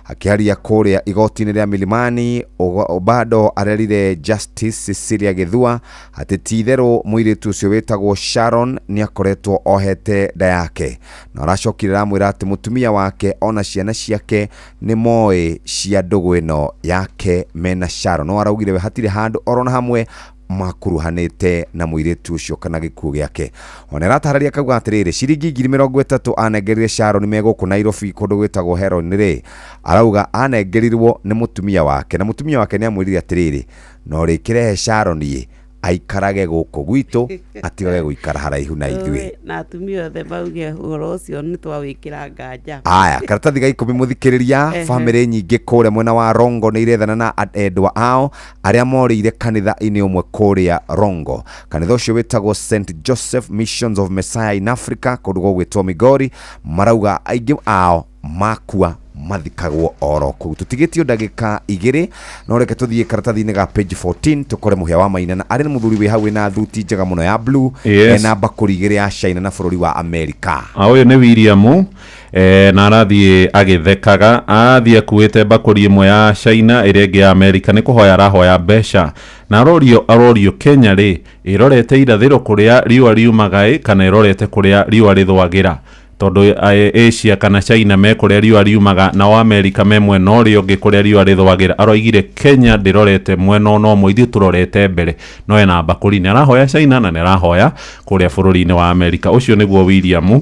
Akĩaria kũrĩa igoti-inĩ rĩa Milimani, Obado arerire Justice Cecilia Gĩthua atĩ ti itherũ mũirĩtu ũcio wĩtagwo Sharon nĩ akoretwo ohete nda yake, na aracokire aramwĩra atĩ mũtumia wake ona ciana ciake nĩ moĩ cia ndũgũ ĩno yake mena Sharon, no araugire we hatirĩ handũ orona hamwe makuruhanĩte na mũirĩtu ũcio kana gĩkuũ gĩake. Ona ĩratarĩria akauga atĩrĩrĩ, ciringi 30,000 anengerire Sharon me gũkũ Nairobi kũndũ gwĩtagwo Heron rĩ, arauga anengerirwo nĩ mũtumia wake, na mũtumia wake nĩ amwĩrire atĩrĩrĩ, no rĩkĩrehe Sharon ĩ aikarage gũkũ gwitũ, atigage gũikara haraihu na ithuĩ. Ũĩ, na atumia othe mauge ũhoro ũcio nĩ twawĩkĩra nganja. Aya, karatathi ga 10, mũthikĩrĩria. Bamĩrĩ nyingĩ kũrĩa mwena wa Rongo nĩ irethana na endwa ao arĩa morĩire kanitha-inĩ ũmwe kũrĩa Rongo. Kanitha ũcio wĩtagwo St Joseph Missions of Messiah in Africa kũndũ gũgwĩtwo Migori. Marauga aingĩ ao makua mathikagwo oro kũu. Tũtigĩtio ndagĩka 2, no reke tũthiĩ karatathi-inĩ ga page 14 tũkore Mũhĩa wa Maina, na arĩ nĩ mũthuri wĩ hau wĩna thuti njega mũno ya blue, ena mbakũri 2 ya China na bũrũri wa Amerika. A ũyũ nĩ William, na arathiĩ agĩthekaga, arathiĩ akuĩte mbakũri ĩmwe ya China, ĩrĩa ĩngĩ ya Amerika, nĩ kũhoya arahoya mbeca, na arorio Kenya rĩ, ĩrorete irathĩro kũrĩa riũa riumaga ĩ, kana ĩrorete kũrĩa riũa rĩthũagĩra, tondũ Asia kana China me kũrĩa riũa riumaga, nao Amerika me mwena ũrĩa ũngĩ kũrĩa riũa rĩthũagĩra. Aroigire Kenya ndĩrorete mwena ona ũmwe, ithuĩ tũrorete mbere, no ena mbakũri, nĩ arahoya China na nĩ arahoya kũrĩa bũrũri-inĩ wa Amerika. Ũcio nĩguo William.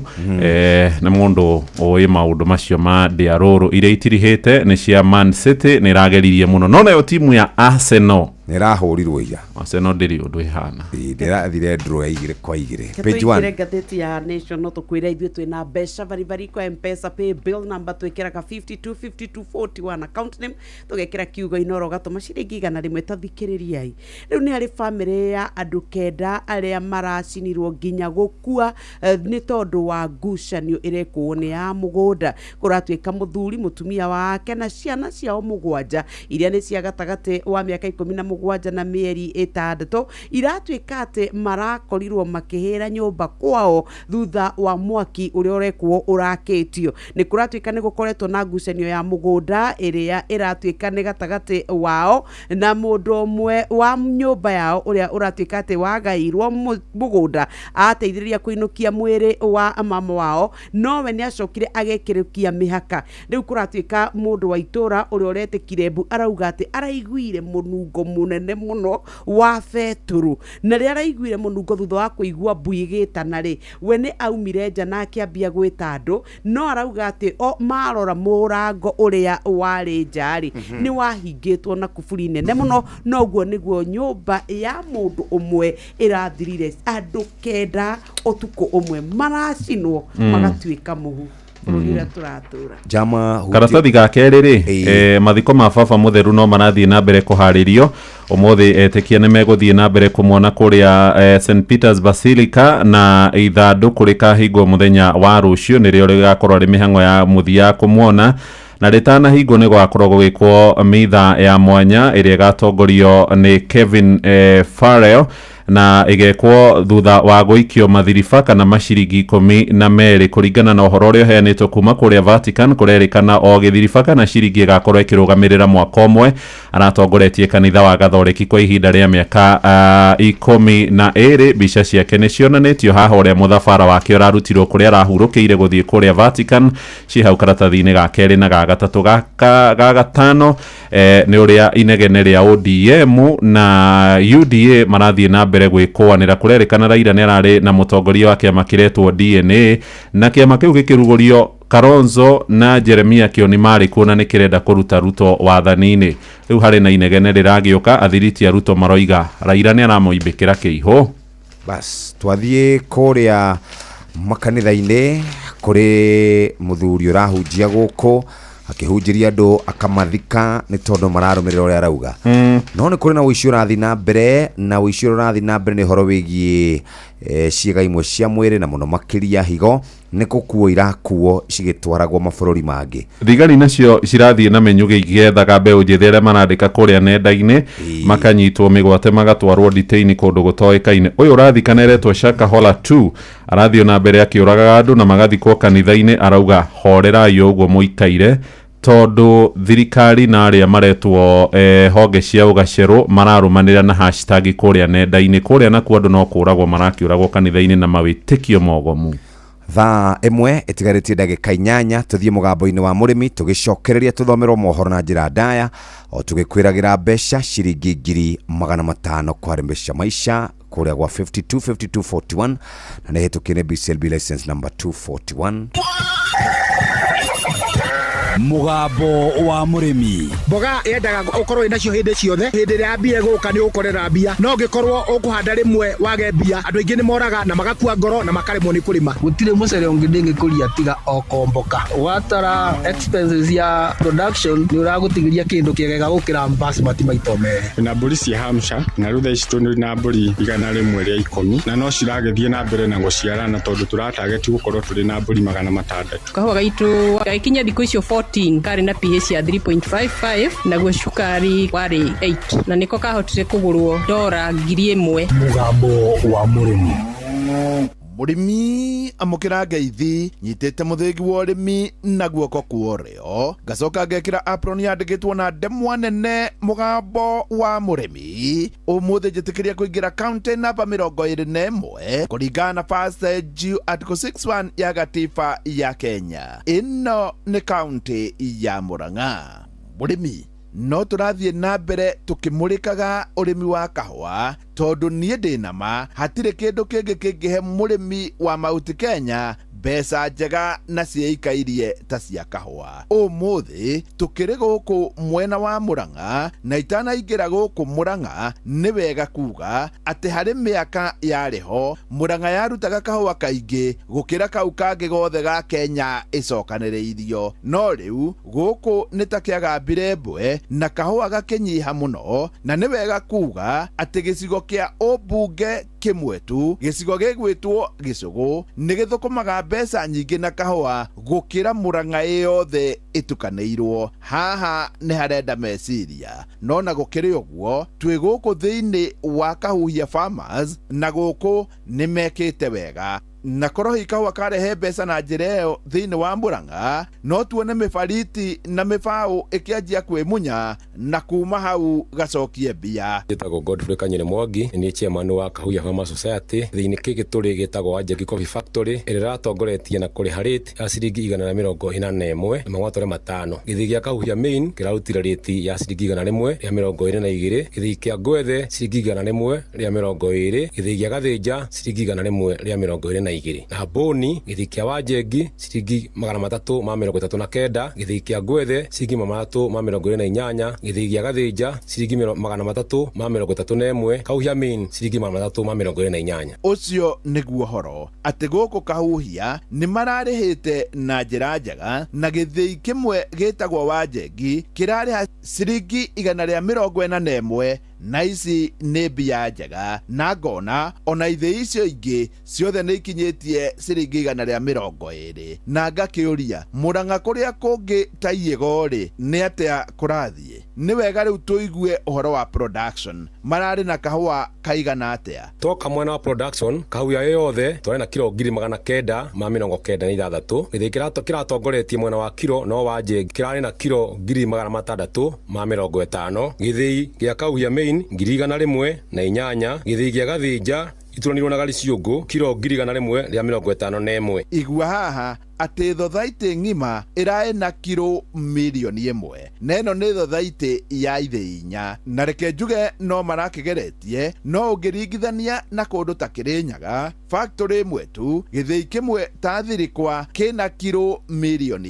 Nĩ mũndũ ũĩ maũndũ macio ma ndĩarũrũ. Iria itirihĩte nĩ cia Man City, nĩ ĩrageririe mũno, no nayo timu ya Arsenal Nä ĩrahũrirwo ira. Arsenal ndĩrĩ ũndũ ĩhana. Ndĩrathire draw ya 2-2. Reke Page tũingĩre 1. ngathĩti ya Nation no tũkwĩre ithuĩ twĩna mbeca baribari kwa Mpesa pay bill number twĩkĩraga 525241 account name tũgekĩra kiugo inoro ũgatũma ciringi 100. Tathikĩrĩriai rĩu nĩ harĩ bamĩrĩ ya andũ 9 arĩa maracinirwo nginya gũkua nĩ tondũ wa ngucanio ĩrekwo nĩ ya mũgũnda. Kũratuĩka mũthuri, mũtumia wake na ciana ciao 7 iria nĩ cia gatagatĩ wa mĩaka 17 na mĩeri 6 iratuĩka atĩ marakorirwo makĩhĩra nyũmba kwao thutha wa mwaki ũrĩa ũrekwo ũrakĩtio. Nĩ kũratuĩka nĩ gũkoretwo na ngucanio ya mũgũnda ĩrĩa ĩratuĩka nĩ gatagatĩ wao na mũndũ ũmwe wa nyũmba yao ũrĩa ũratuĩka atĩ wagairwo mũgũnda ateithĩrĩria kũinũkia mwĩrĩ wa mama wao, nowe nĩ acokire agekĩrũkia mĩhaka. Rĩu kũratuĩka mũndũ wa itũra ũrĩa ũretĩkire mbu arauga atĩ araiguire mũnungo mũnene mũno wa betũrũ, na rĩrĩa araiguire mũnungo thutha wa kũigua mbui ĩgĩtana rĩ, we nĩ aumire nja na akĩambia gwĩta andũ, no arauga atĩ o marora mũrango ũrĩa warĩ nja rĩ, nĩ wahingĩtwo na kuburi nene mũno, noguo nĩguo nyũmba ya mũndũ ũmwe ĩrathirire andũ 9 ũtukũ ũmwe maracinwo magatuĩka mũhu. Bũrũri ũrĩa tũratũra. Jama Karatathi ga kerĩ rĩ, mathiko ma baba mũtheru no marathiĩ na mbere kũharĩrio. Ũmũthĩ etĩkia nĩ megũthiĩ na mbere kũmuona kũrĩa St Peters Basilica, na ithandũkũ rĩkahingwo mũthenya wa rũciũ, nĩrĩo rĩgakorwo rĩ mĩhang'o ya mũthia kũmuona. Na rĩtanahingwo nĩ gũgakorwo gũgĩkwo mitha ya mwanya ĩrĩa ĩgatongorio nĩ Kevin Farrell, na ĩgekwo thutha wa gũikio mathiriba kana maciringi 12 kũringana na ũhoro ũrĩa ũheanĩtwo kuma kũrĩa Vatican. Kũrerĩkana o gĩthiriba kana ciringi ĩgakorwo ĩkĩrũgamĩrĩra mwaka ũmwe. Aratongoretie kanitha wa Gathoreki kwa ihinda rĩa mĩaka 12. Mbica ciake nĩ cionanĩtio haha ũrĩa mũthabara wake ũrarutirwo kũrĩa arahurũkĩire gũthiĩ kũrĩa Vatican, ciĩ hau karatathi-inĩ ga kerĩ na ga gatatũ ga gatano. Nĩ ũrĩa inegene rĩa ODM na UDA marathiĩ na mbere gwĩkũanĩra. Kũrerĩkana Raila nĩ ararĩ na mũtongoria wa kĩama kĩretwo DNA, na kĩama kĩu gĩkĩrugũrio Kalonzo na Jeremia Kioni marĩ kuo na nĩ kĩrenda kũruta Ruto wathani-inĩ. Rĩu harĩ na inegene rĩragĩũka, athiriti a Ruto maroiga Raila nĩ aramũimbĩkĩra kĩihũ. Bas twathiĩ kũrĩa makanitha-inĩ kũrĩ mũthuri ũrahunjia gũkũ akĩhunjĩria andũ akamathika nĩ tondũ mararũmĩrĩra ũrĩa arauga. No nĩ kũrĩ na ũici ũrathiĩ na mbere, na ũici ũrĩa ũrathiĩ na mbere nĩ ũhoro wĩgiĩ ciĩga imwe cia mwĩrĩ na mũno makĩria higo nĩ gũkuo irakuo cigĩtwaragwo mabũrũri mangĩ. Thigari nacio cirathiĩ na mĩnyugĩ igĩethaga mbeũ njĩthĩ arĩa marandĩka kũrĩa nenda-inĩ, makanyitwo mĩgwate magatwarwo detaini kũndũ gũtoĩkaine. Ũyũ ũrathikana eretwo Shakahola 2 arathiĩ na mbere akĩũragaga andũ na magathikwo kanitha-inĩ. Arauga horerai ũguo mũikaire, tondũ thirikari na arĩa maretwo honge cia ũgacerũ mararũmanĩra na hashtag kũrĩa nenda-inĩ. Kũrĩa nakuo andũ no kũragwo marakĩũragwo kanitha-inĩ na mawĩtĩkio mogomu. Thaa 1 ĩtigarĩtie ndagĩka 8 tũthiĩ mũgambo-inĩ wa mũrĩmi tũgĩcokereria tũthomerwo mohoro na njĩra ndaya o tũgĩkwĩragĩra mbeca ciringi 500,000 kwa mbeca maisha kũrĩa gwa 525241 na nĩ hĩtũkie nĩ BCLB license number 241. Mũgambo wa mũrĩmi. Mboga yendaga ũkorwo wĩ nacio hĩndĩ ciothe, hĩndĩ ĩrĩa yambia gũka nĩ ũgũkorera mbia, no ũngĩkorwo ũkũhanda rĩmwe wage mbia, andũ aingĩ nĩ moraga na magakua ngoro na makaremwo nĩ kũrĩma. Gũtirĩ mũcere ũngĩ ndĩngĩkũria tiga o komboka. Watara expenses ya production nĩ ũragũtigĩria kĩndũ kĩega gũkĩra basmati maita merĩ. Na mbũri cia Hampshire, na rĩu thaa ici tũrĩ na mbũri 110 na no ciragĩthiĩ na mbere na gũciarana tondũ tũratageti gũkorwo tũrĩ na mbũri 600. Kahũa gaitũ gagĩkinya thikũ icio 14 karĩ na pH ya 3.55 naguo cukari warĩ 8 na nĩko kahotire kũgũrwo dora 1000. Mũgambo wa mũrĩmi. Mũrĩmi amũkĩra ngeithi nyitĩte mũthĩgi wa ũrĩmi na guoko kwa ũrĩo, ngacoka ngekĩra apron yandĩkĩtwo na ndemwa nene mũgambo wa mũrĩmi. Ũmũthĩ njĩtĩkĩria kũingĩra kaunti namba 21 kũringana na First G Article 61 ya gatiba ya Kenya. Ĩno nĩ kaunti ya Murang'a. Mũrĩmi no tũrathiĩ na mbere tũkĩmũrĩkaga ũrĩmi wa kahũa tondũ niĩ ndĩ na ma hatirĩ kĩndũ kĩngĩ kĩngĩhe mũrĩmi wa Mount Kenya mbeca. Mbeca njega na ciĩikairie ta cia kahũa. Ũmũthĩ tũkĩrĩ gũkũ mwena wa Murang'a na itanaingĩra gũkũ Murang'a nĩ wega kuga atĩ harĩ mĩaka yarĩ ho Murang'a yarutaga kahũa kaingĩ gũkĩra kau kangĩ gothe ga Kenya ĩcokanĩrĩirio. No rĩu gũkũ nĩ ta kĩagambire mbwe na kahũa gakĩnyiha mũno, na nĩ wega kuga atĩ gĩcigo kĩa ũmbunge kĩmwe tu, gĩcigo gĩgwĩtwo Gĩcũgũ, nĩ gĩthũkũmaga mbeca nyingĩ na kahũa gũkĩra Murang'a ĩyothe ĩtukanĩirwo. Haha nĩ harenda meciria, no na gũkĩrĩ ũguo twĩ gũkũ thĩinĩ wa Kahuhia Farmers na gũkũ nĩ mekĩte wega. Na korwo hihi kahũa karehe mbeca na njĩra ĩyo thĩinĩ wa Murang'a, no tuone mĩbariti na mĩbaũ ĩkĩanjia kwĩmunya na kuma hau gacokie mbia. Njĩtagwo Godfrey Kanyere Mwangi, nĩ niĩ chairman wa Kahuhia Farmers Society. Thĩinĩ kĩngĩ tũrĩ gĩtagwo Wanjeki Coffee Factory ĩrĩa ĩratongoretie na kũrĩha rate ya ciringi 181 na 500. Gĩthii gĩa Kahuhia Main kĩrarutire rate ya ciringi 122, gĩthii kĩa Ngwethe ciringi 120, gĩthii gĩa Gathĩnja ciringi 122, na Mbũni gĩthii kĩa Wanjengi ciringi 339, gĩthii kĩa Ngwethe ciringi 328, gĩthii gĩa Gathĩnja ciringi 331, Kahuhia Main ciringi 328. Ũcio nĩguo horo atĩ gũkũ Kahuhia nĩ mararĩhĩte na njĩra njega, na gĩthĩi kĩmwe gĩtagwo Wanjengi kĩrarĩha ciringi 141, na ici nĩ mbia njega, na ngona ona ithĩi icio ingĩ ciothe nĩ ikinyĩtie ciringi 120. Na ngakĩũria Murang'a kũrĩa kũngĩ ta Iĩgo-rĩ, nĩ atĩa kũrathiĩ? Nĩ wega rĩu tũigue ũhoro wa production, mararĩ na kahũa kaigana atĩa? Toka mwena wa production Kahuhia yothe twarĩ na kiro 996. Gĩthii kĩratongoretie mwena wa kiro no Wanjengi kĩrarĩ na kiro 650. Gĩthii gĩa Kahuhia Main 108, gĩthii gĩa Gathĩnja ituranirwo na Gariũngũ kiro 151. Igua haha atĩ thothaitĩ ng'ima ĩraĩ na kiro 1 million, na ĩno nĩ thothaitĩ ya ithĩi inya, na reke njuge no marakĩgeretie, no ũngĩringithania na kũndũ ta Kĩrĩnyaga, factory ĩmwe tu gĩthĩi kĩmwe ta Thirikwa kĩna kiro 2 million.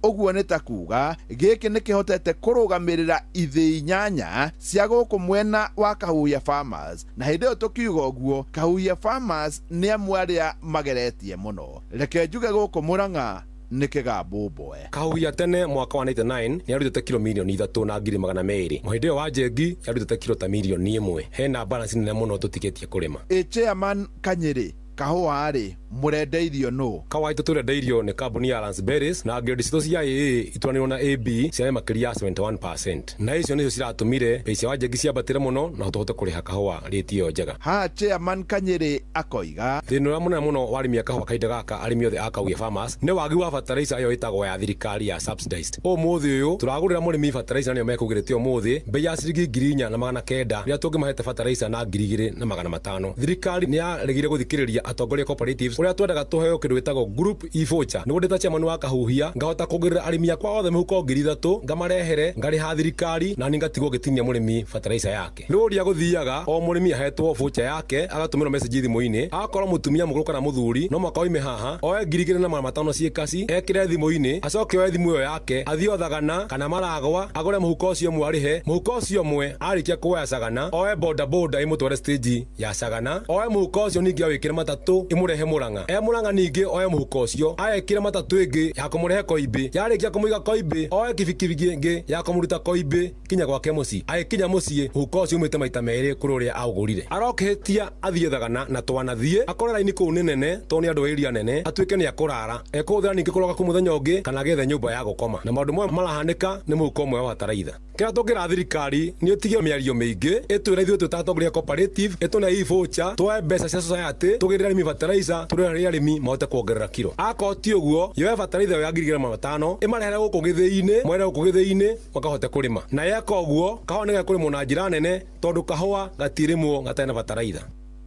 Ũguo nĩ ta kuga gĩkĩ nĩ kĩhotete kũrũgamĩrĩra ithĩi 8 cia gũkũ mwena wa Kahuhia Farmers, na hĩndĩ ĩyo tũkiuga ũguo Kahuhia Farmers nĩ amwe arĩa mageretie mũno. Reke njuge gũkũ Murang'a nĩ kĩgambũmbwe. Kahuhia tene mwaka wa 99 nĩ yarutĩte kiro 3,200,000. Hĩndĩ ĩyo Wanjengi yarutĩte kiro ta 1 million. Hena balance nene mũno tũtigĩtie kũrĩma. Ĩ chairman Kanyĩrĩ, kahũa rĩ mũrendeirio nũ? Kahũa itũ tũrendeirio nĩ kambuni ya Lansberry's, na grade citũ cia AA ituranĩirwo na AB ciarĩ makĩria ya 71%, na icio nĩcio ciratũmire bei cia Wanjengi ciambatĩre mũno na tũhote kũrĩha kahũa rate ĩyo njega. Haha chairman Kanyĩrĩ akoiga thĩna ũrĩa mũnene mũno wa arĩmi a kahũa kahinda gaka, arĩmi othe a Kahuhia Farmers, nĩ wagi wa fertilizer ĩyo ĩtagwo ya thirikari ya subsidized. Ũmũthĩ ũyũ tũragũrĩra mũrĩmi fertilizer nĩyo mekũgĩrĩte ũmũthĩ bei ya ciringi 4,900, rĩrĩa tũngĩmahete fertilizer na 2,500. Thirikari nĩ yaregire gũthikĩrĩria atongoria cooperatives ũrĩa twendaga tũheo kĩndũ gĩtagwo group e-voucher, nĩguo ndĩ ta chairman wa Kahuhia ngahota kũgũrĩra arĩmi akwa othe mĩhuko 3,000, ngamarehere, ngarĩha thirikari na niĩ ngatigwo ngĩtinia mũrĩmi fertilizer yake. Rĩu ũrĩa gũthiaga, o mũrĩmi ahetwo voucher yake, agatũmĩrwo message thimũ-inĩ. Akorwo mũtumia mũkũrũ kana mũthuri, no mũhaka oime haha oe 2,500 ciĩ kaci, ekĩre thimũ-inĩ, acoke oe thimũ ĩyo yake athiĩ o Thagana kana Maragwa agũre mũhuko ũcio ũmwe, arĩhe mũhuko ũcio ũmwe. Arĩkia kuoya Sagana, oe boda boda ĩmũtware stage ya Sagana, oe mũhuko ũcio ningĩ awĩkĩre matatũ ĩmũrehe Murang'a. E Murang'a ningĩ oe mũhuko ũcio aekĩre matatũ ĩngĩ ya kũmũrehe Koimbĩ. Yarĩkia kũmũiga Koimbĩ, oe kibikibi ĩngĩ ya kũmũruta Koimbĩ kinya gwake mũciĩ. Agĩkinya mũciĩ, mũhuko ũcio umĩte maita merĩ kũrĩ ũrĩa aũgũrire. Arokĩhĩtia athiĩ Thagana na twanathiĩ akore raini kũu nĩ nene, tondũ nĩ andũ a area nene, atuĩke nĩ akũrara ekũhũthĩra ningĩ kũroka kũu mũthenya ũngĩ kana agĩethe nyũmba ya gũkoma. Na maũndũ mamwe marahanĩka nĩ mũhuko ũmwe wa bataraitha. Kĩrĩa tũngĩra thirikari nĩ ĩtige mĩario mĩingĩ, ĩtwĩre ithuĩ twĩ ta atongoria cooperative, ĩtũne e-voucher, tuoe mbeca cia society tũgĩrĩre arĩmi fertilizer, tũrĩre arĩmi mahote kuongerera kiro. Akorwo ti ũguo, yoe bataraitha ĩyo ya 2,500 ĩmarehere gũkũ gĩthĩi-inĩ, mwere gũkũ gĩthĩi-inĩ makahote kũrĩma. Na yeka ũguo, kahũa nĩgekũrĩmwo na njĩra nene, tondũ kahũa gatirĩmwo gatarĩ na bataraitha.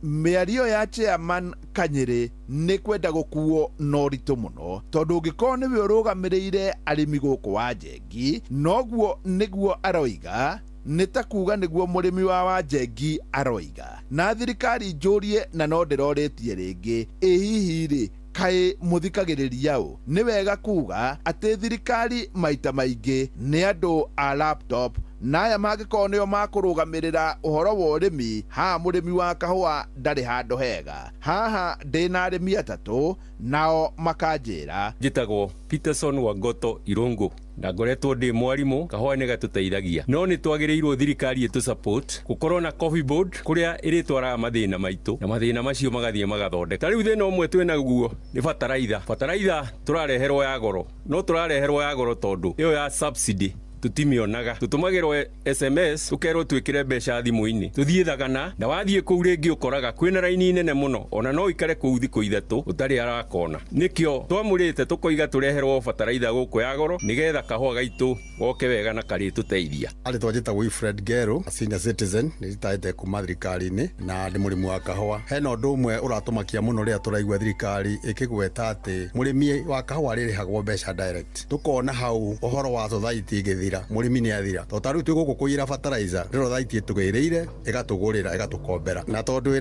Mĩario ya chairman Kanyĩrĩ nĩ kwenda gũkuo na ũritũ mũno, tondũ ũngĩkorwo nĩwe ũrũgamĩrĩire arĩmi gũkũ Wanjengi, noguo nĩguo aroiga, nĩ ta kuga nĩguo mũrĩmi wa Wanjengi aroiga. Na thirikari njũrie, na no ndĩrorĩtie rĩngĩ, ĩ hihi rĩ Kaĩ mũthikagĩrĩria ũ? Nĩ wega kuga atĩ thirikari maita maingĩ nĩ andũ a laptop, na aya mangĩkorwo nĩo makũrũgamĩrĩra ũhoro wa ũrĩmi, haha mũrĩmi wa kahũa ndarĩ handũ hega. Haha ndĩna arĩmi atatũ, nao makanjĩra. Njĩtagwo Peterson Wangoto Irũngũ na ngoretwo ndĩ mwarimũ. Kahũa nĩ gatũteithagia, no nĩ twagĩrĩirwo thirikari ĩtũ support gũkorwo na coffee board kũrĩa ĩrĩtwaraga mathĩna maitũ na mathĩna macio magathiĩ magathondeka. Ta rĩu thĩna ũmwe twĩnaguo nĩ bataraitha. Bataraitha tũrareherwo ya goro, no tũrareherwo ya goro tondũ ĩyo ya subsidy tũtimĩonaga. Tũtũmagĩrwo SMS tũkerwo twĩkĩre mbeca thimũ-inĩ, tũthiĩ Thagana, na wathiĩ kũu rĩngĩ ũkoraga kwĩna raini nene mũno, ona no ũikare kũu thikũ 3 ũtarĩ arakona. Nĩkĩo twamũrĩte tũkoiga tũreherwo bataraitha gũkũ ya goro nĩgetha kahũa gaitũ goke wega na karĩtũteithia. Arĩtwa njĩtagwo Wilfred Ngeru, senior citizen, nĩ ritaĩte kuma thirikari-inĩ na ndĩ mũrĩmi wa kahũa. Hena ũndũ ũmwe ũratũmakia mũno rĩrĩa tũraigua thirikari ĩkĩgweta atĩ mũrĩmi wa kahũa arĩrĩhagwo mbeca direct. Tũkona hau ũhoro wa society ĩgĩthira, mũrĩmi nĩ athira. Tondũ ta rĩu twĩ gũkũ kũiyĩra fertilizer, rĩrĩa society ĩtũgĩrĩire, ĩgatũgũrĩra, ĩgatũkombera. Na tondũ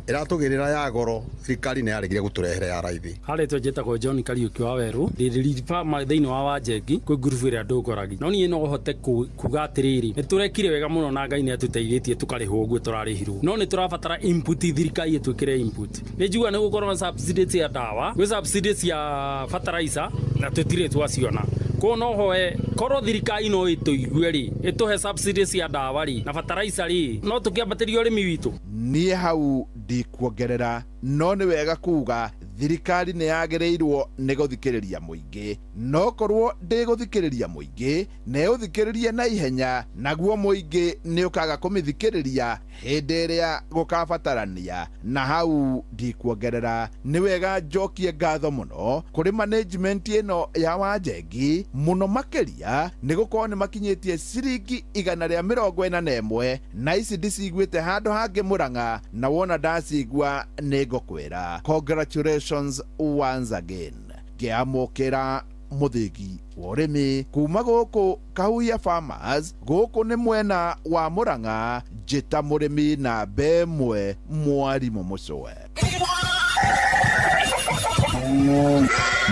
ĩratũgĩrĩra ya goro, thirikari nĩ yaregire gũtũrehere ya raithi. Harĩtwa njĩtagwo John Kariũki wa Werũ, ndĩ lead farmer thĩinĩ wa Wanjengi, kwĩ ngurubu ĩrĩa ndũngoragia. No niĩ no hote kuga atĩrĩrĩ, nĩ tũrekire wega mũno na Ngai nĩ atũteithĩtie tũkarĩhwo ũguo tũrarĩhirwo. No nĩ tũrabatara input, thirikari ĩtwĩkĩre input. Nĩ njiguaga nĩ gũkorwo na subsidy cia ndawa, gwĩ subsidy cia fertilizer na tũtirĩ twaciona. Koguo no hoe korwo thirikari no ĩtũigue rĩ, ĩtũhe subsidy cia ndawa rĩ na fertilizer rĩ, no tũkĩambatĩrie ũrĩmi witũ. Niĩ hau ndikuongerera, no nĩ wega kuga thirikari nĩ yagĩrĩirwo nĩ gũthikĩrĩria mũingĩ. No korwo ndĩgũthikĩrĩria mũingĩ, na ĩũthikĩrĩrie na ihenya, naguo mũingĩ nĩ ũkaga kũmĩthikĩrĩria hĩndĩ ĩrĩa gũkabatarania. Na hau ndikuongerera, nĩ wega njokie ngatho mũno kũrĩ management ĩno ya Wanjengi mũno makĩria, nĩ gũkorwo nĩ makinyĩtie ciringi 141, na ici ndiciguĩte handũ hangĩ Mũrang'a, na wona ndacigua nĩ ngũkwĩra congratulations once again. Ngĩamũkĩra mũthĩgi wa ũrĩmi kuma gũkũ Kahuhia Farmers, gũkũ nĩ mwena wa Mũrang'a, njĩta mũrĩmi namba 1 mwarimũ Mũcwe.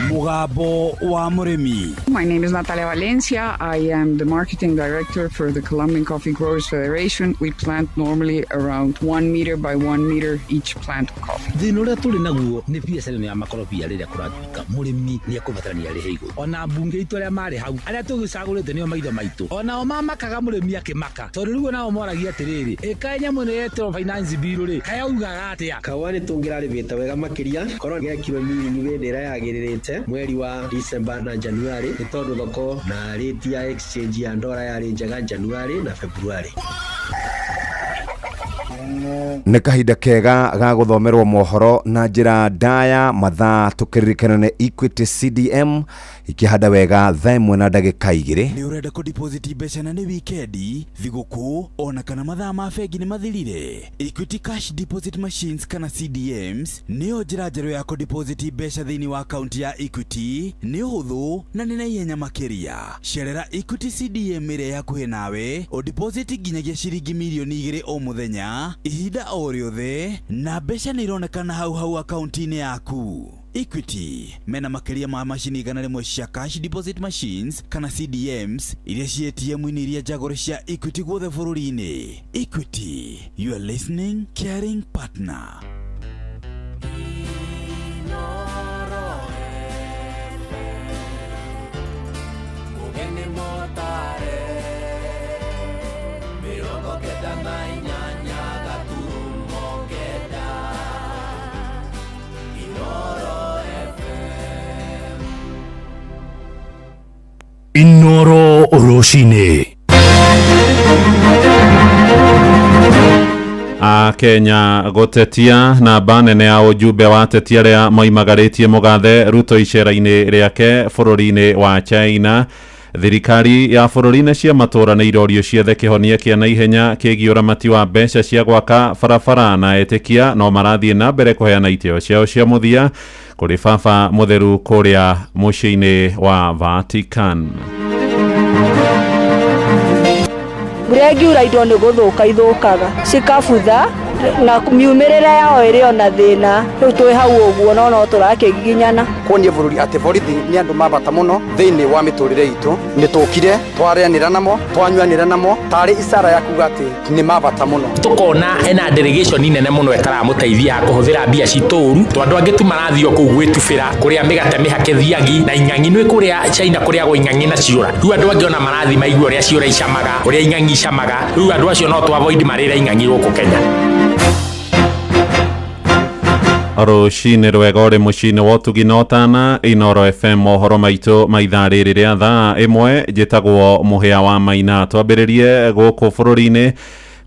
Mũgambo wa mũrĩmi. My name is Natalia Valencia. I am the marketing director for the Colombian Coffee Growers Federation. We plant normally around 1 meter by 1 meter each plant of coffee. Thĩna ũrĩa tũrĩ naguo nĩ biacara ĩno ya makorobia rĩrĩa kũratuĩka mũrĩmi nĩ ekũbatarania arĩhe igũrũ. Ona mbunge itũ arĩa marĩ hau, arĩa tũgĩcagũrĩte nĩo maitho maitũ, onao mamakaga mũrĩmi akĩmaka, tondũ rĩu onao moragia atĩrĩrĩ, ĩkaĩ nyamũ ĩno yetĩrwo finance bill rĩ, kaĩ augaga atĩa? Kahũa nĩ tũngĩrarĩmĩte wega makĩria korwo gekirwo mirini hĩndĩ ĩrĩa yagĩrĩrĩte mweri wa December na January, nĩ tondũ thoko na rate ya exchange ya ndora yarĩ njega January na February. Nĩ kahinda kega ga gũthomerwo mohoro na njĩra ndaya, mathaa tũkĩririkana nĩ Equity CDM ikĩhanda wega thaa 1 na ndagĩka 2. Nĩ ũrenda kũ deposit mbeca na nĩ wikendi, thigũkũ, ona kana mathaa ma bengi nĩ mathirire? Equity Cash Deposit Machines kana CDMs nĩyo njĩra njerũ ya kũ deposit mbeca thĩinĩ wa akaunti ya Equity. Nĩ ũhũthũ na nĩ na ihenya makĩria. Cerera Equity CDM ĩrĩa ĩ hakuhĩ nawe, ũ deposit nginyagia ciringi mirioni 2 o mũthenya, ihinda o rĩothe, na mbeca nĩ ironekana hau hau akaunti-inĩ yaku. Equity mena makĩria ma macini 100 cia cash deposit machines kana CDMs iria ci ATM-inĩ iria njagũre cia Equity guothe bũrũri-inĩ. Equity, your listening caring partner. Inoro rũcinĩ. Akenya gũtetia namba nene ya ũjumbe wa ateti arĩa moimagarĩtie mũgathe Ruto icera-inĩ rĩake bũrũri-inĩ wa China. Thirikari ya bũrũri na cia matũũra nĩ irorio ciethe kĩhonia kĩa naihenya kĩgiĩ ũramati wa mbeca cia gwaka barabara, na etĩkia no marathiĩ na mbere kũheana itĩo ciao cia mũthia kũrĩ baba mũtheru kũrĩa mũciĩ-inĩ wa Vatican. Mbura ĩngiura indo nĩ gũthũka ithũkaga, cikabutha. Na miumĩrĩre yao ĩrĩ ona thĩna. Rĩu twĩ hau ũguo no no tũrakĩgiginyana. Kuonia bũrũri atĩ borithi nĩ andũ ma bata mũno thĩinĩ wa mĩtũrĩre itũ. Nĩ tũkire twaranĩra namo, twanyuanĩra namo tarĩ icara ya kuga atĩ nĩ ma bata mũno. Tukona ena delegation nene muno ĩtaramũteithia kũhũthĩra mbia citũ ũru, to andũ angĩ tu marathiĩ o kũu gwĩtubĩra kũrĩa mĩgate mĩhake thiagi na ing'ang'i. Nĩ kũrĩa China kũrĩagwo ing'ang'i na ciũra. Rĩu andũ angĩ ona marathiĩ maigue ũrĩa ciũra icamaga, ũrĩa ing'ang'i icamaga. Rĩu andũ acio no tũ avoid marĩre ing'ang'i gũkũ Kenya. Rũcinĩ rwega ũrĩ mũciĩ-inĩ wa ũtugi na ũtana Inoro FM, mohoro maitũ ma ithaa rĩrĩ rĩa thaa 1. Njĩtagwo Mũhĩa wa Maina. Twambĩrĩrie gũkũ bũrũri-inĩ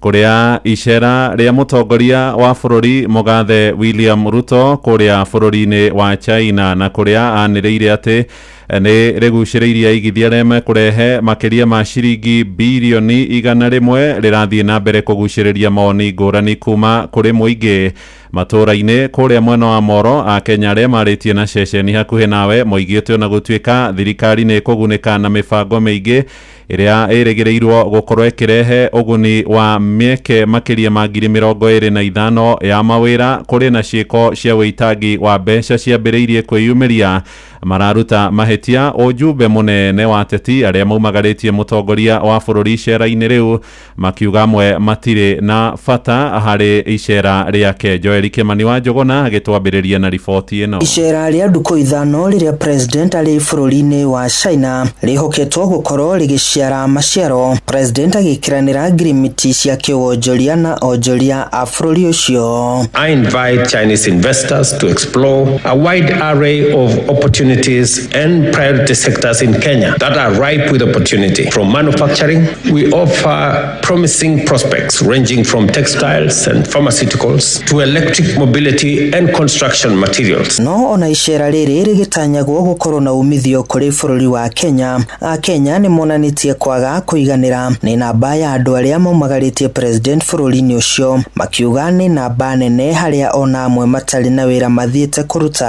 kũrĩa icera rĩa mũtongoria wa bũrũri Mũgathe William Ruto kũrĩa bũrũri-inĩ wa China na kũrĩa anĩrĩire atĩ nĩ rĩgucĩrĩirie aigithia arĩa mekũrehe makĩria ma ciringi birioni 100 rĩrathiĩ na mbere kũgucĩrĩria mawoni ngũrani kuma kũrĩ mũingĩ matũũra-inĩ kũrĩa mwena wa Moro. Akenya arĩa marĩtie na ceceni hakuhĩ nawe moigĩte ona gũtuĩka thirikari nĩ ĩkũgunĩka na mĩbango mĩingĩ ĩrĩa ĩrĩgĩrĩirwo gũkorwo ĩkĩrehe ũguni wa mĩeke makĩria ma 25,000 ya mawĩra, kũrĩ na ciĩko cia wĩitangi wa mbeca ciambĩrĩirie kwĩyumĩria. Mararuta mahĩtia ũjumbe mũnene wa ateti arĩa maumagarĩtie mũtongoria wa bũrũri icera-inĩ rĩu, makiuga amwe matirĩ na bata harĩ icera rĩake. Joel Kimani wa Njũgũna agĩtwambĩrĩria na riboti ĩno. Icera rĩa ndukũ 5 rĩrĩa president arĩ bũrũri-inĩ wa China rĩhoketwo gũkorwo rĩgĩciara maciaro, president agĩkĩranĩra ngirimiti cia kĩwonjoria na onjoria a bũrũri ũcio. I invite Chinese investors to explore a wide array of opportunities and priority sectors in Kenya that are ripe with opportunity. From manufacturing, we offer promising prospects ranging from textiles and pharmaceuticals to electric mobility and construction materials. No ona icera rĩrĩ rĩgĩtanyagwo gũkorwo na umithio kũrĩ bũrũri wa Kenya, Akenya nĩ monanĩtie kwaga kũiganĩra nĩ namba ya andũ arĩa maumagarĩtie president bũrũri-inĩ ũcio, makiuga nĩ namba nene harĩa ona amwe matarĩ na wĩra mathiĩte kũruta.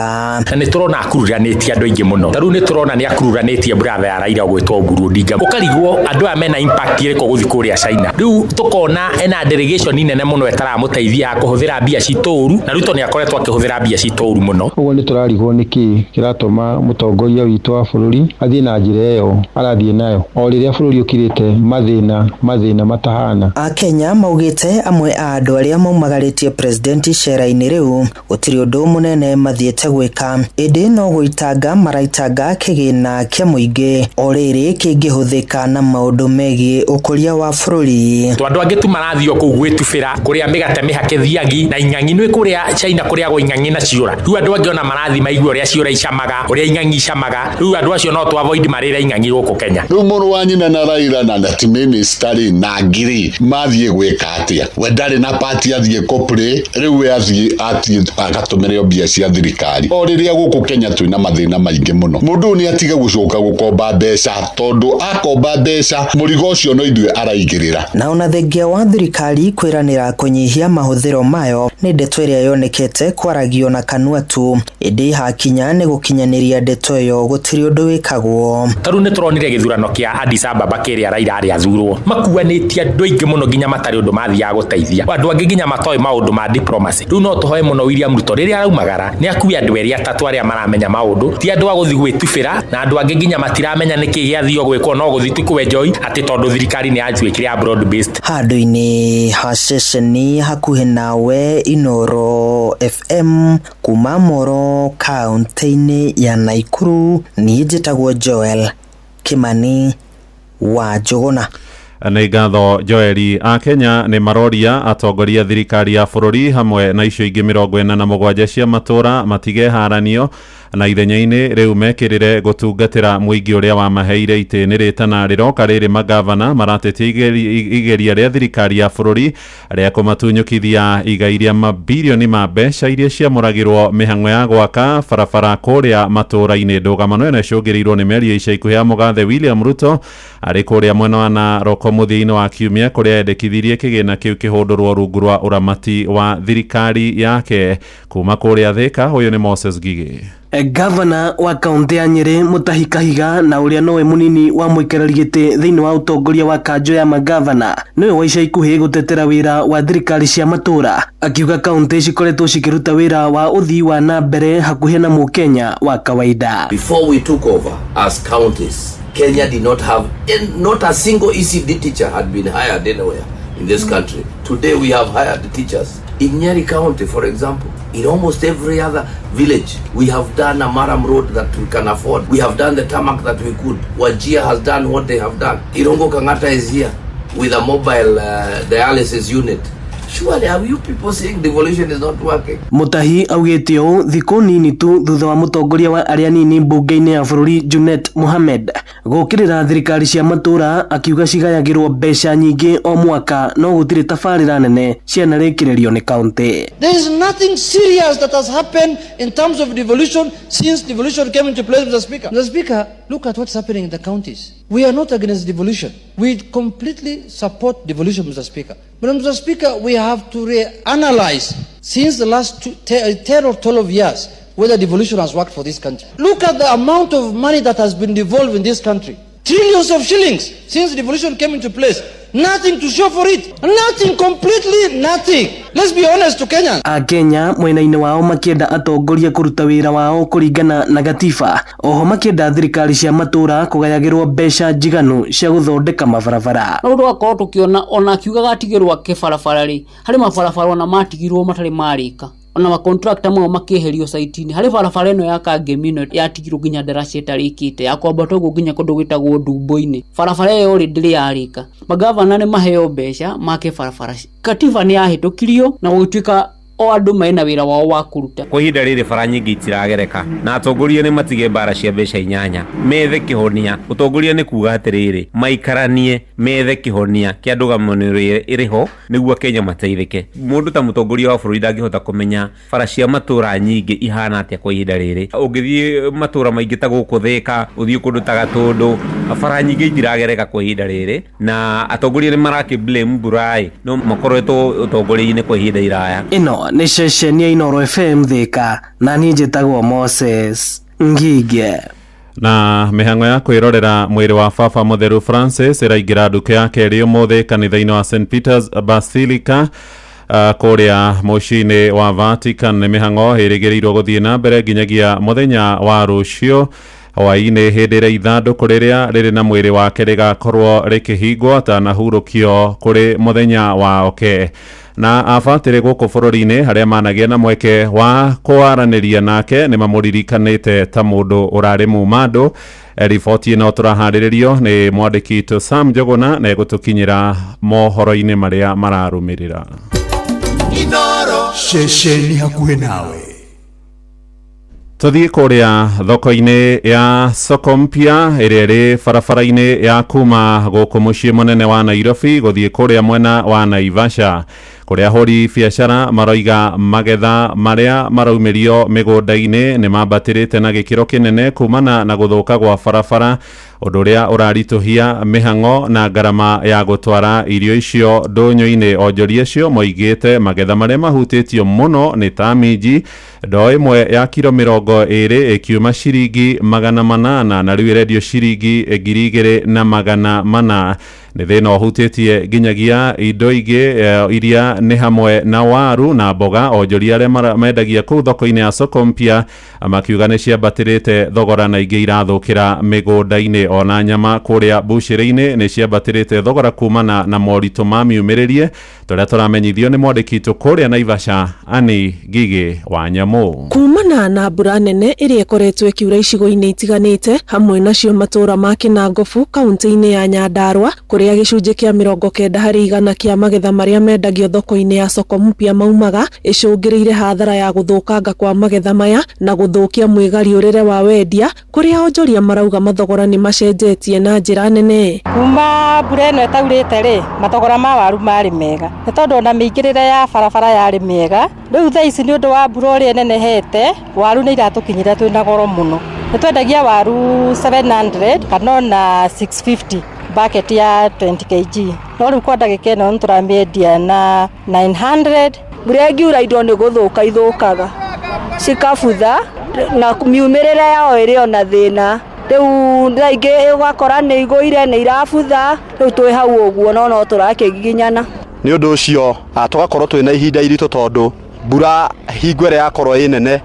Na nĩ tũrona akururanĩtie andũ aingĩ mũno. Ta rĩu nĩ tũrona nĩ akururanĩtie brother ya Raila ũgwĩtwo Oburu Odinga. Ũkarigwo andũ aya mena impact ĩrĩkũ gũthiĩ kũrĩa China. Rĩu tũkona ena delegation nene mũno ĩtaramũteithia kũhũthĩra mbia citũ ũru, na Ruto nĩ akoretwo akĩhũthĩra mbia citũ ũru mũno. Ũguo nĩ tũrarigwo nĩkĩ kĩratũma mũtongoria witũ wa bũrũri athiĩ na njĩra ĩyo arathiĩ nayo o rĩrĩa bũrũri ũkirĩte mathĩna matahana. Akenya maugĩte amwe a andũ arĩa maumagarĩtie president icera-inĩ rĩu gũtirĩ ũndũ mũnene mathiĩte gwĩka, ĩndĩ no gũitanga maraitanga kĩgĩna kĩa mũingĩ o rĩrĩ kĩngĩhũthĩka na maũndũ megiĩ ũkũria wa bũrũri. To andũ angĩ tu marathiĩ o kũu gwĩtubĩra kũrĩa mĩgate mĩhake thiagi na ing'ang'i. Nĩ kũrĩa China kũrĩagwo ing'ang'i na ciũra. Rĩu andũ angĩ ona marathiĩ maigue ũrĩa ciũra icamaga, ũrĩa ing'ang'i icamaga. Rĩu andũ acio no tũ avoid marĩre ing'ang'i gũkũ Kenya. Rĩu mũrũ wa nyina na Raila na ti minister rĩ na ngiri mathiĩ gwĩka atĩa? We ndarĩ na party athiĩ kũ-play, rĩu we athiĩ agatũmĩre mbia cia thirikari. O rĩrĩa gũkũ Kenya twĩna mathĩna maingĩ mũno. Mũndũ ũyũ nĩ atige gũcoka gũkomba mbeca, tondũ akomba mbeca mũrigo ũcio no ithuĩ araigĩrĩra. Na ona thengia wa thirikari kwĩranĩra kũnyihia mahũthĩro mayo nĩ ndeto ĩrĩa yonekete kwaragio na kanua tu, ĩndĩ hakinya nĩ gũkinyanĩria ndeto ĩyo gũtirĩ ũndũ wĩkagwo. Ta rĩu nĩ tũronire gĩthurano kĩa Addis Ababa kĩrĩa Raila arĩ athurwo, makuanĩtie andũ aingĩ mũno nginya matarĩ ũndũ mathiaga gũteithia, andũ angĩ nginya matoĩ maũndũ ma diplomacy. Rĩu no tũhoe mũno William Ruto rĩrĩa araumagara nĩ akue andũ erĩ atatũ arĩa maramenya maũndũ, ti andũ a gũthiĩ gwĩtubĩra na andũ angĩ nginya matiramenya nĩkĩ gĩathio gwĩkwo, no gũthiĩ tu kwenjoi atĩ tondũ thirikari nĩ yatuĩkire ya broad based. Handũ-inĩ ha ceceni hakuhĩ nawe Inoro FM kuma Moro kaunti-inĩ ya Nakuru, niĩ njĩtagwo Joel Kimani wa Njũgũna. Nĩ ngatho Joeli. Akenya nĩ maroria atongoria thirikari ya bũrũri hamwe na icio ingĩ 47 cia matũra matigeharanio na ithenya-inĩ rĩu mekĩrĩre gũtungatĩra mũingĩ ũrĩa wamaheire itĩ. Nĩ rĩtana rĩroka rĩrĩ magavana maratetia igeria rĩa thirikari ya bũrũri rĩa kũmatunyũkithia igai rĩa mabirioni ma mbeca iria ciamũragĩrwo mĩhang'o ya gwaka barabara kũrĩa matũra-inĩ. Ndũgamano ĩno ĩcũngĩrĩirwo nĩ mĩario ica ikuhĩ ya mũgathe William Ruto arĩ kũrĩa mwena wa Narok mũthia-inĩ wa kiumia kũrĩa endekithirie kĩgĩna kĩu kĩhũndũrwo rungu rwa ũramati wa thirikari yake. Kuma kũrĩa Thika, ũyũ nĩ Moses Gigi. Gavana wa kaunti ya Nyeri Mutahi Kahiga na uria nowe munini wa muikarĩri gĩtĩ thĩinĩ wa ũtongoria wa kanjũ ya magavana niwe wa ica ikuhĩ gũtetera wĩra wa thirikari cia matũra, akiuga kaunti cikoretwo cikĩruta wĩra wa ũthii wa na mbere hakuhĩ na mũkenya wa kawaida. Before we took over as counties, Kenya did not have, not a single ECD teacher had been hired anywhere in this country. Today we have hired teachers. In Nyeri County, for example, in almost every other village, we have done a Maram road that we can afford. We have done the tarmac that we could. Wajir has done what they have done. Irungu Kangata is here with a mobile dialysis unit. Surely, are you people saying devolution is not working? Mutahi augĩte ũũ thikũ nini tu thutha wa mũtongoria wa arĩa nini mbunge-inĩ ya bũrũri Junet Mohamed gũkĩrĩra thirikari cia matũra akiuga cigayagĩrwo mbeca nyingĩ o mwaka no gũtirĩ tabarĩra nene cianarĩkĩrĩrio nĩ kaunti. There is nothing serious that has happened in terms of devolution since devolution came into place, Mr. Speaker. Mr. Speaker, look at what's happening in the counties. We are not against devolution. We completely support devolution, Mr. Speaker. But, Mr. Speaker, we have to reanalyze since the last 10 or 12 years whether devolution has worked for this country. Look at the amount of money that has been devolved in this country. Trillions of shillings since devolution came into place. Nothing to show for it. Nothing, completely nothing. Let's be honest to Kenyans. Akenya mwena-inĩ wao makĩenda atongoria kũruta wĩra wao kũringana na gatiba, oho makĩenda thirikari cia matũra kũgayagĩrwo mbeca njiganu cia gũthondeka mabarabara. No tũgakorwo tũkĩona ona akiugaga atigĩrwo ake barabara rĩ, harĩ mabarabara ona matigirwo matarĩ marĩka, ona makontrakta mao makĩeherio site-inĩ. Harĩ barabara ĩno ya Kangemi ĩno yatigirwo nginya ndaraca ĩtarĩkĩte ya kwambata ũguo nginya kũndũ gwĩtagwo Ndumbo-inĩ. Barabara ĩyo rĩ ndĩrĩ yarĩka. Magavana nĩ maheo mbeca make barabara. Katiba nĩ yahĩtũkirio na gũgĩtuĩka o andũ mena wĩra wao wa kũruta. Kwa ihinda rĩrĩ bara nyingĩ itiragereka na atongoria nĩ matige mbara cia mbeca inyanya, methe kĩhonia. Ũtongoria nĩ kuga atĩrĩrĩ, maikaranie methe kĩhonia kĩa ndũgamano ĩrĩa ĩrĩ ho nĩguo Kenya mateithĩke. Mũndũ ta mũtongoria wa bũrũri ndangĩhota kũmenya bara cia matũra nyingĩ ihana atĩa kwa ihinda rĩrĩ. Ũngĩthiĩ matũra maingĩ ta gũkũ Thĩka, ũthiĩ kũndũ ta Gatũndũ, bara nyingĩ itiragereka kwa ihinda rĩrĩ, na atongoria nĩ marakĩ blame mbura ĩ, no makoretwo ũtongoria-inĩ kwa ihinda iraya. Ĩno nĩ ceceni ya Inooro FM Thĩka na niĩ njĩtagwo Moses Ngige. Na mĩhang'o ya kwĩrorera mwĩrĩ wa Baba Mũtheru Francis ĩraingĩra nduka ya kerĩ ũmũthĩ kanitha-inĩ wa St Peter's Basilica kũrĩa mũciĩ-inĩ wa Vatican. Nĩ mĩhang'o ĩrĩgĩrĩirwo gũthiĩ na mbere nginyagia mũthenya wa rũciũ hwaĩ-inĩ hĩndĩ ĩrĩa ithandũkũ rĩrĩa rĩrĩ na mwĩrĩ wake rĩgakorwo rĩkĩhingwo atanahurũkio kũrĩ mũthenya wa oke. Na abatĩrĩ gũkũ bũrũri-inĩ arĩa managĩa na mweke wa kwaranĩria nake nĩ mamũririkanĩte ta mũndũ ũrarĩ mumandũ. Riboti ĩno tũraharĩrĩrio nĩ mwandĩki witũ Sam Njũgũna na ĩgũtũkinyĩra mohoro-inĩ marĩa mararũmĩrĩra. Ceceni hakuhĩ nawe. Tũthiĩ kũrĩa thoko-inĩ ya Soko Mpya ĩrĩa ĩrĩ barabara-inĩ ya kuma gũkũ mũciĩ mũnene wa Nairobi gũthiĩ kũrĩa mwena wa Naivasha, kũrĩa ahũri biacara maroiga magetha marĩa maraumĩrio mĩgũnda-inĩ nĩ mambatĩrĩte na gĩkĩro kĩnene kumana na gũthũka gwa barabara, ũndũ ũrĩa ũraritũhia mĩhang'o na ngarama ya gũtwara irio icio ndũnyũ-inĩ. Onjoria acio moigĩte magetha marĩa mahutĩtio mũno nĩ ta minji, ndoo ĩmwe ya kiro 20 ĩkiuma ciringi 800 na rĩu ĩrendio ciringi 2400. Nĩ thĩna ũhutĩtie nginyagia indo ingĩ iria nĩ hamwe na waru na mboga. Onjoria arĩa mendagia kũu thoko-inĩ ya Soko Mpya makiuga nĩ ciambatĩrĩte thogora na ingĩ irathũkĩra mĩgũnda-inĩ. Ona nyama kũrĩa bucĩrĩ-inĩ nĩ ciambatĩrĩte thogora kumana na moritũ ma miumĩrĩrie tũrĩa tũramenyithio nĩ mwandĩki witũ kũrĩa Naivasha Ani Ngigĩ wa Nyamũ. Kumana na mbura nene ĩrĩa ĩkoretwo ĩkiura icigo-inĩ itiganĩte hamwe nacio matũra ma Kĩnangobu kaunti-inĩ ya Nyandarua, kũrĩa gĩcunjĩ kĩa 90% kĩa magetha marĩa mendagio thoko-inĩ ya Soko Mpya maumaga, ĩcũngĩrĩire hathara ya gũthũkanga kwa magetha maya na gũthũkia mwĩgariũrĩre wa wendia, kũrĩa onjoria marauga mathogora nĩ macenjetie na njĩra nene. Kuma mbura ĩno ĩtaurĩte rĩ, mathogora ma waru marĩ mega nĩ tondũ ona mĩingĩrĩre ya barabara yarĩ mĩega. Rĩu thaa ici nĩ ũndũ wa mbura ũrĩa ĩnenehete, waru nĩ iratũkinyĩra twĩna goro mũno. Nĩ twendagia waru 700 kana ona 650 bucket ya 20 kg, no rĩu kwa ndagĩka ĩno nĩ tũramĩendia na 900. Mbura ĩngiura indo nĩ gũthũka ithũkaga cikabutha, Na miumĩrĩre yao ĩrĩ ona thĩna. Rĩu thaa ingĩ ũgakora nĩ igũire nĩ irabutha, rĩu twĩ hau ũguo no no tũrakĩgiginyana. Nĩ ũndũ ũcio tũgakorwo twĩna ihinda iritũ tondũ mbura hingo ĩrĩa yakorwo ĩ nene,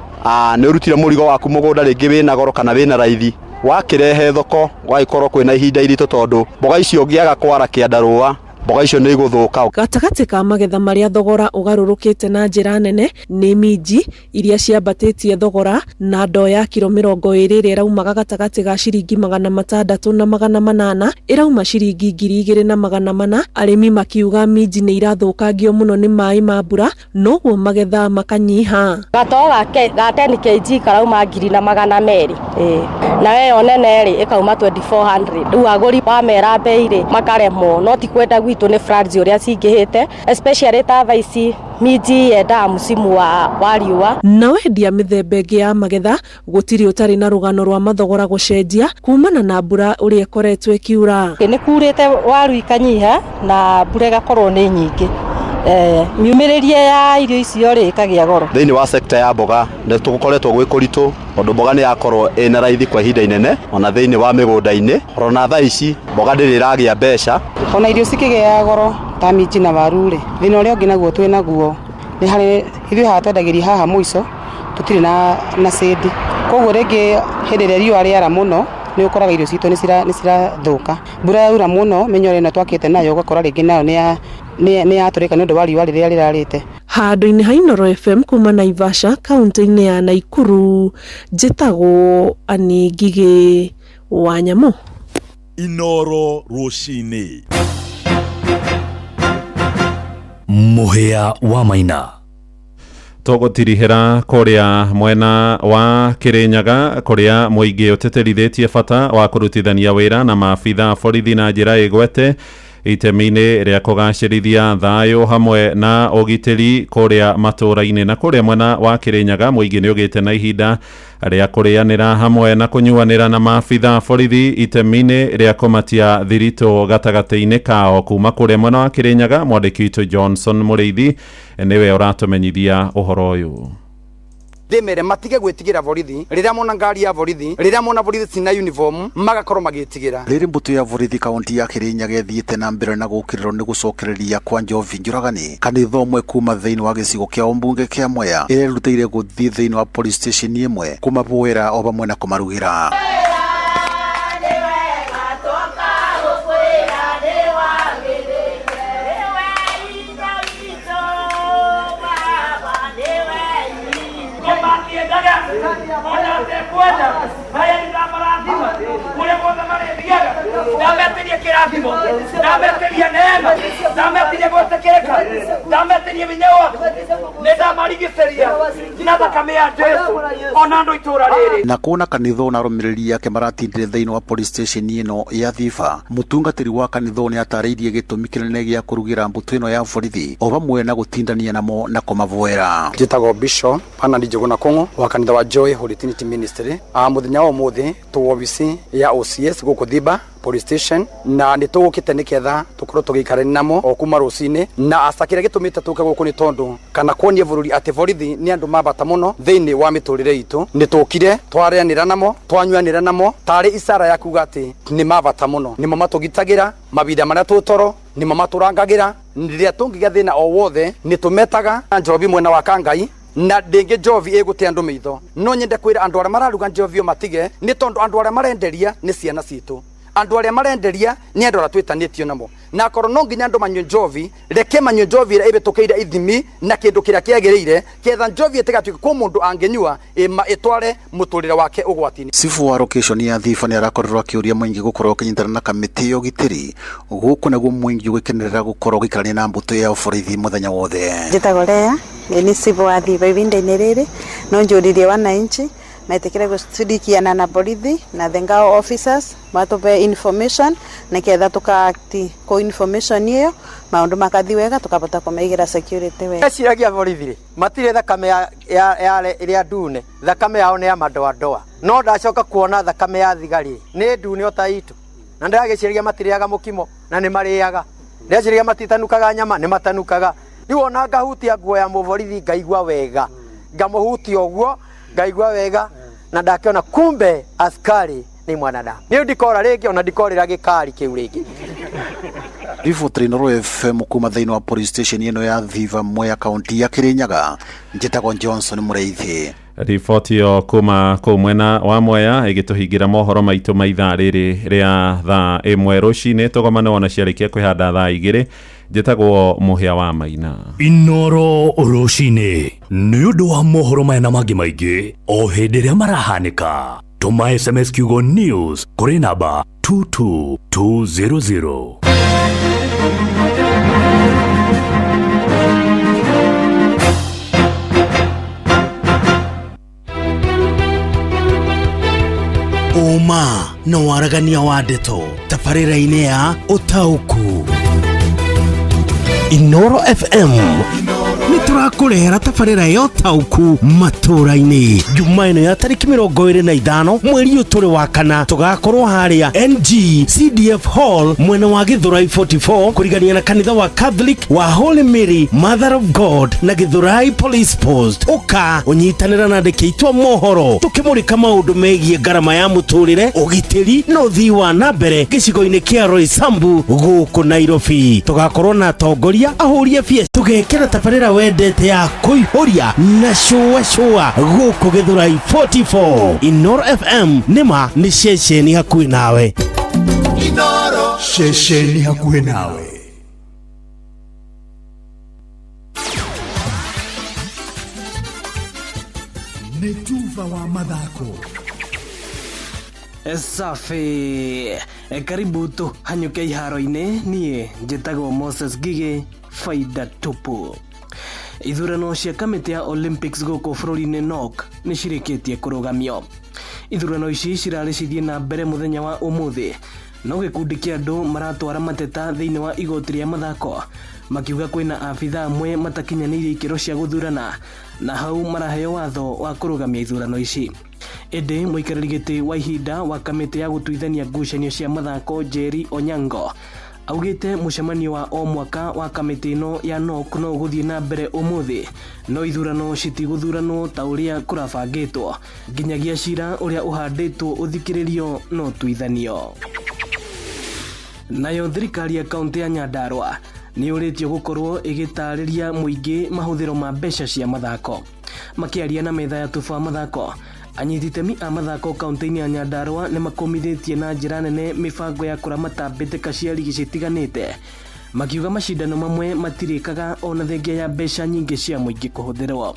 nĩ ũrutire mũrigo waku mũgũnda rĩngĩ wĩna goro kana wĩna raithi, wakĩrehe thoko gũgagĩkorwo kwĩna ihinda iritũ tondũ mboga icio ũngĩaga kwara kĩandarũa mboga icio nĩ igũthũka. Gatagatĩ ka magetha marĩa thogora ũgarũrũkĩte na njĩra nene nĩ minji iria ciambatĩtie thogora na ndoo ya kiro 20 ĩrĩa ĩraumaga gatagatĩ ga ciringi 600 na 800 ĩrauma ciringi 2400. Arĩmi makiuga minji nĩ irathũkangio mũno nĩ maĩ ma mbura noguo magetha makanyiha. Gatoo ga 10 kg karauma 1200, nayo ĩyo nene rĩ ĩkauma 2400. Rĩu agũri wamera bei rĩ makaremwo, no ti kwenda gwitũ nĩ floods ũrĩa cingĩhĩte, especially ta thaa ici minji yendaga msimu wa riũa. Na wendia mĩthemba ĩngĩ ya magetha gũtirĩ ũtarĩ na rũgano rwa mathogora gũcenjia kumana na mbura ũrĩa ĩkoretwo ĩkiura. Nĩ kurĩte waru ikanyiha na mbura ĩgakorwo nĩ nyingĩ. Miumĩrĩrie ya irio icio rĩ ĩkagĩa goro. Thĩinĩ wa sekta ya mboga nĩ tũkoretwo gwĩ kũritũ tondũ mboga nĩ yakorwo ĩna raithi kwa ihinda inene, ona thĩinĩ wa mĩgũnda-inĩ ona thaa ici mboga ndĩrĩ ĩragĩa mbeca. Ona irio cikĩgĩa goro ta minji na waru rĩ, thĩna ũrĩa ũngĩ naguo twĩ naguo nĩ harĩ ithuĩ haha twendagĩria haha mũico tũtirĩ na cĩndi, koguo rĩngĩ hĩndĩ ĩrĩa riũa rĩara mũno nĩ ũkoraga irio citũ nĩ cirathũka. Mbura yaura mũno mĩnyore ĩno twakĩte nayo ũgakora rĩngĩ nayo nĩ yatũrĩka nĩ ũndũ wa riũa rĩrĩa rĩrarĩte. Handũ-inĩ ha Inooro FM kuma Naivasha kaunti-inĩ ya Nakuru, njĩtagwo Annie Ngigĩ wa Nyamũ. Inooro rũcinĩ. Mũhĩa wa Maina. Tũgũtirihĩra kũrĩa mwena wa Kĩrĩnyaga kũrĩa mũingĩ ũtĩtĩrithĩtie bata wa kũrutithania wĩra na maabitha borithi na njĩra ĩgwete itemi-inĩ rĩa kũgacĩrithia thayũ hamwe na ũgitĩri kũrĩa matũũra-inĩ. Na kũrĩa mwena wa Kĩrĩnyaga mũingĩ nĩ ũgĩte na ihinda rĩa kũrĩanĩra hamwe na kũnyuanĩra na maabitha borithi itemi-inĩ rĩa kũmatia thiritũ gatagatĩ-inĩ kao. Kuma kũrĩa mwena wa Kĩrĩnyaga mwandĩki witũ Johnson Mũrĩithi nĩwe ũratũmenyithia ũhoro ũyũ. Ndĩmere matige gwĩtigĩra borithi rĩrĩa mona ngari ya borithi, rĩrĩa mona borithi cina uniform magakorwo magĩtigĩra. Rĩrĩ mbũtũ ya borithi kaunti ya Kĩrĩnyaga ĩthiĩte na mbere na gũkĩrĩrwo nĩ gũcokereria kwa njovi njũragani kanitha ũmwe kuma thĩinĩ wa gĩcigo kĩa ũmbunge kĩa Mwea ĩrerutĩire gũthiĩ thĩinĩ wa police station ĩmwe kũmaboera o vamwe na kũmarugĩra. Na kuona kanitha na arũmĩrĩri ake maratindire thĩinĩ wa police station ĩno ya Thiba, mũtungatĩri wa kanitha nĩ atarĩirie gĩtũmi kĩnene gĩa kũrugĩra mbũtũ ĩno ya borithi o vamwe na gũtindania namo na kũmavoera. Njĩtagwo Bishop Bernard Njuguna Kũng'ũ wa kanitha wa Joy Holy Trinity Ministry. Mũthenya wa ũmũthĩ tũ obici ya OCS gũkũ Thiba police station, na nĩ tũgũkĩte nĩketha tũkorwo tũgĩikarania namo o kuma rũcinĩ. Na aca kĩrĩa gĩtũmĩte tũke gũkũ nĩ tondũ kana kuonia bũrũri atĩ borithi nĩ andũ ma bata mũno thĩinĩ wa mĩtũrĩre itũ. Nĩ tũkire twarĩanĩra namo, twanyuanĩra namo tarĩ icara ya kuga atĩ nĩ ma bata mũno. Nĩmo matũgitagĩra mahinda marĩa tũtoro, nĩmo matũrangagĩra rĩrĩa tũngĩgĩa thĩna o wothe. Nĩ tũmetaga njovi mwena wa Kangai na ndĩngĩ njovi ĩgũte andũ maitho. No nyende kwĩra andũ arĩa mararuga njovi matige, nĩ tondũ andũ arĩa marenderia nĩ ciana citũ, andũ arĩa marenderia nĩ andũ arĩa twĩtanĩtio namo. Na akorwo no nginya andũ manyue njovi, reke manyue njovi ĩrĩa ĩhĩtũkĩire ithimi na kĩndũ kĩrĩa kĩagĩrĩire, ketha njovi ĩtigatuĩke kwĩ mũndũ angĩnyua ĩtware mũtũrĩre wake ũgwati-inĩ. Cibu wa location ya Thiba nĩ arakorirwo akĩũria mũingĩ gũkorwo ũkĩnyitana na kamĩtĩ ya ũgitĩri gũkũ naguo mũingĩ ũgĩkenerera gũkorwo ũgĩikarania na mbũtũ ya borithi mũthenya wothe. Njĩtagwo Lea, nĩ cibu wa Thiba ihinda-inĩ rĩrĩ. No njũririe wananchi metikire gushirikiana na borithi na the ngao officers matupe information niketha tuka-act ku information iyo maundu makathi wega tukabota kumaigira security wega. Eciragia borithi rĩ matirĩ thakame ya ĩrĩa ndune, thakame yao nĩ ya madoadoa, no ndacoka kuona thakame ya thigari nĩ ndune o ta itũ, na ndĩragĩciragia matirĩaga mũkimo na nĩ marĩaga, ndĩreciria matitanukaga nyama nĩ matanukaga. Rĩu ona ngahutia nguo ya mũborithi ngaigua wega, ngamũhutia ũguo Ngaigua wega na ndakiona kumbe askari ni mwanadamu. Niĩ ndikora rĩngĩ ona ndikorĩra gĩkari kĩu rĩngĩ. Riboti Inooro FM kuma thĩinĩ wa police station ĩno ya Thiva Mwea kaunti ya Kirinyaga njĩtagwo Johnson Mũrĩithi. Riboti ĩyo kuma kũu mwena wa Mwea ĩgĩtũhingĩra mohoro maitũ ma ithaa rĩrĩ rĩa thaa 1 rũcinĩ. Tũgomane wona ciarĩkia kwĩhanda thaa 2. Njĩtagwo Mũhĩa wa Maina. Inooro rũcinĩ nĩ ũndũ wa mohoro maya na mangĩ maingĩ o hĩndĩ ĩrĩa marahanĩka. Tũma SMS kiugo news kũrĩ namba 22200. Ũma na waragania wa ndeto tabarĩra-inĩ ya ũtaũku. Inooro FM nĩ tũrakũrehera tabarĩra ya ũtaũku matũra-inĩ. Juma ĩno ya tarĩki 25 mweri ũyũ tũrĩ wa kana, tũgakorwo harĩa NG CDF Hall mwena wa Gĩthũrai 44 kũrigania na kanitha wa Catholic wa Holy Mary Mother of God na Gĩthũrai Police Post. Ũka ũnyitanĩra na andĩki aitũ a mohoro tũkĩmũrĩka maũndũ megiĩ ngarama ya mũtũrĩre, ũgitĩri na ũthii wa na mbere gĩcigo-inĩ kĩa Roysambu gũkũ Nairobi. Tũgakorwo na atongoria ahũri a biacara, tũgekĩra tabarĩra wendete ya kũihũria na cũa cũa gũkũ Gĩthũrai 44. Inooro FM nĩma nĩ ceceni hakuhĩ nawe. Inooro ceceni hakuhĩ nawe. Nĩ tuba wa mathako. Safi. Karibu tu hanyũke iharo-inĩ. Niĩ njĩtagwo Moses Ngigĩ, faida tupu. Ithurano cia kamĩtĩ ya Olympics gũkũ bũrũri-inĩ NOC nĩ cirĩkĩtie kũrũgamio. Ithurano ici cirarĩ cithiĩ na mbere mũthenya wa ũmũthĩ, no gĩkundi kĩa andũ maratwara mateta thĩinĩ wa igoti rĩa mathako makiuga kwĩna abithaa amwe matakinyanĩirie ikĩro cia gũthurana na hau maraheo watho wa kũrũgamia ithurano ici. Ĩndĩ mũikarĩri gĩtĩ wa ihinda wa kamĩtĩ ya gũtuithania ngucanio cia mathako Jerry Onyango augĩte mũcemanio wa o mwaka wa kamĩtĩ ĩno ya NOC no ũgũthiĩ na mbere ũmũthĩ, no ithurano citigũthuranwo ta ũrĩa kũrabangĩtwo nginyagia cira ũrĩa ũhandĩtwo ũthikĩrĩrio no ũtuithanio. Nayo thirikari ya kaunti ya Nyandarua nĩ yũrĩtio gũkorwo ĩgĩtarĩria mũingĩ mahũthĩro ma mbeca cia mathako. Makĩaria na metha ya tuba mathako, anyiti itemi a mathako kaunti-inĩ ya Nyandarua nĩ makũmithĩtie na njĩra nene mĩbango ya kũramata mbĩtĩka cia rigi citiganĩte, makiuga macindano mamwe matirĩkaga ona thengia ya mbeca nyingĩ cia mũingĩ kũhũthĩrwo.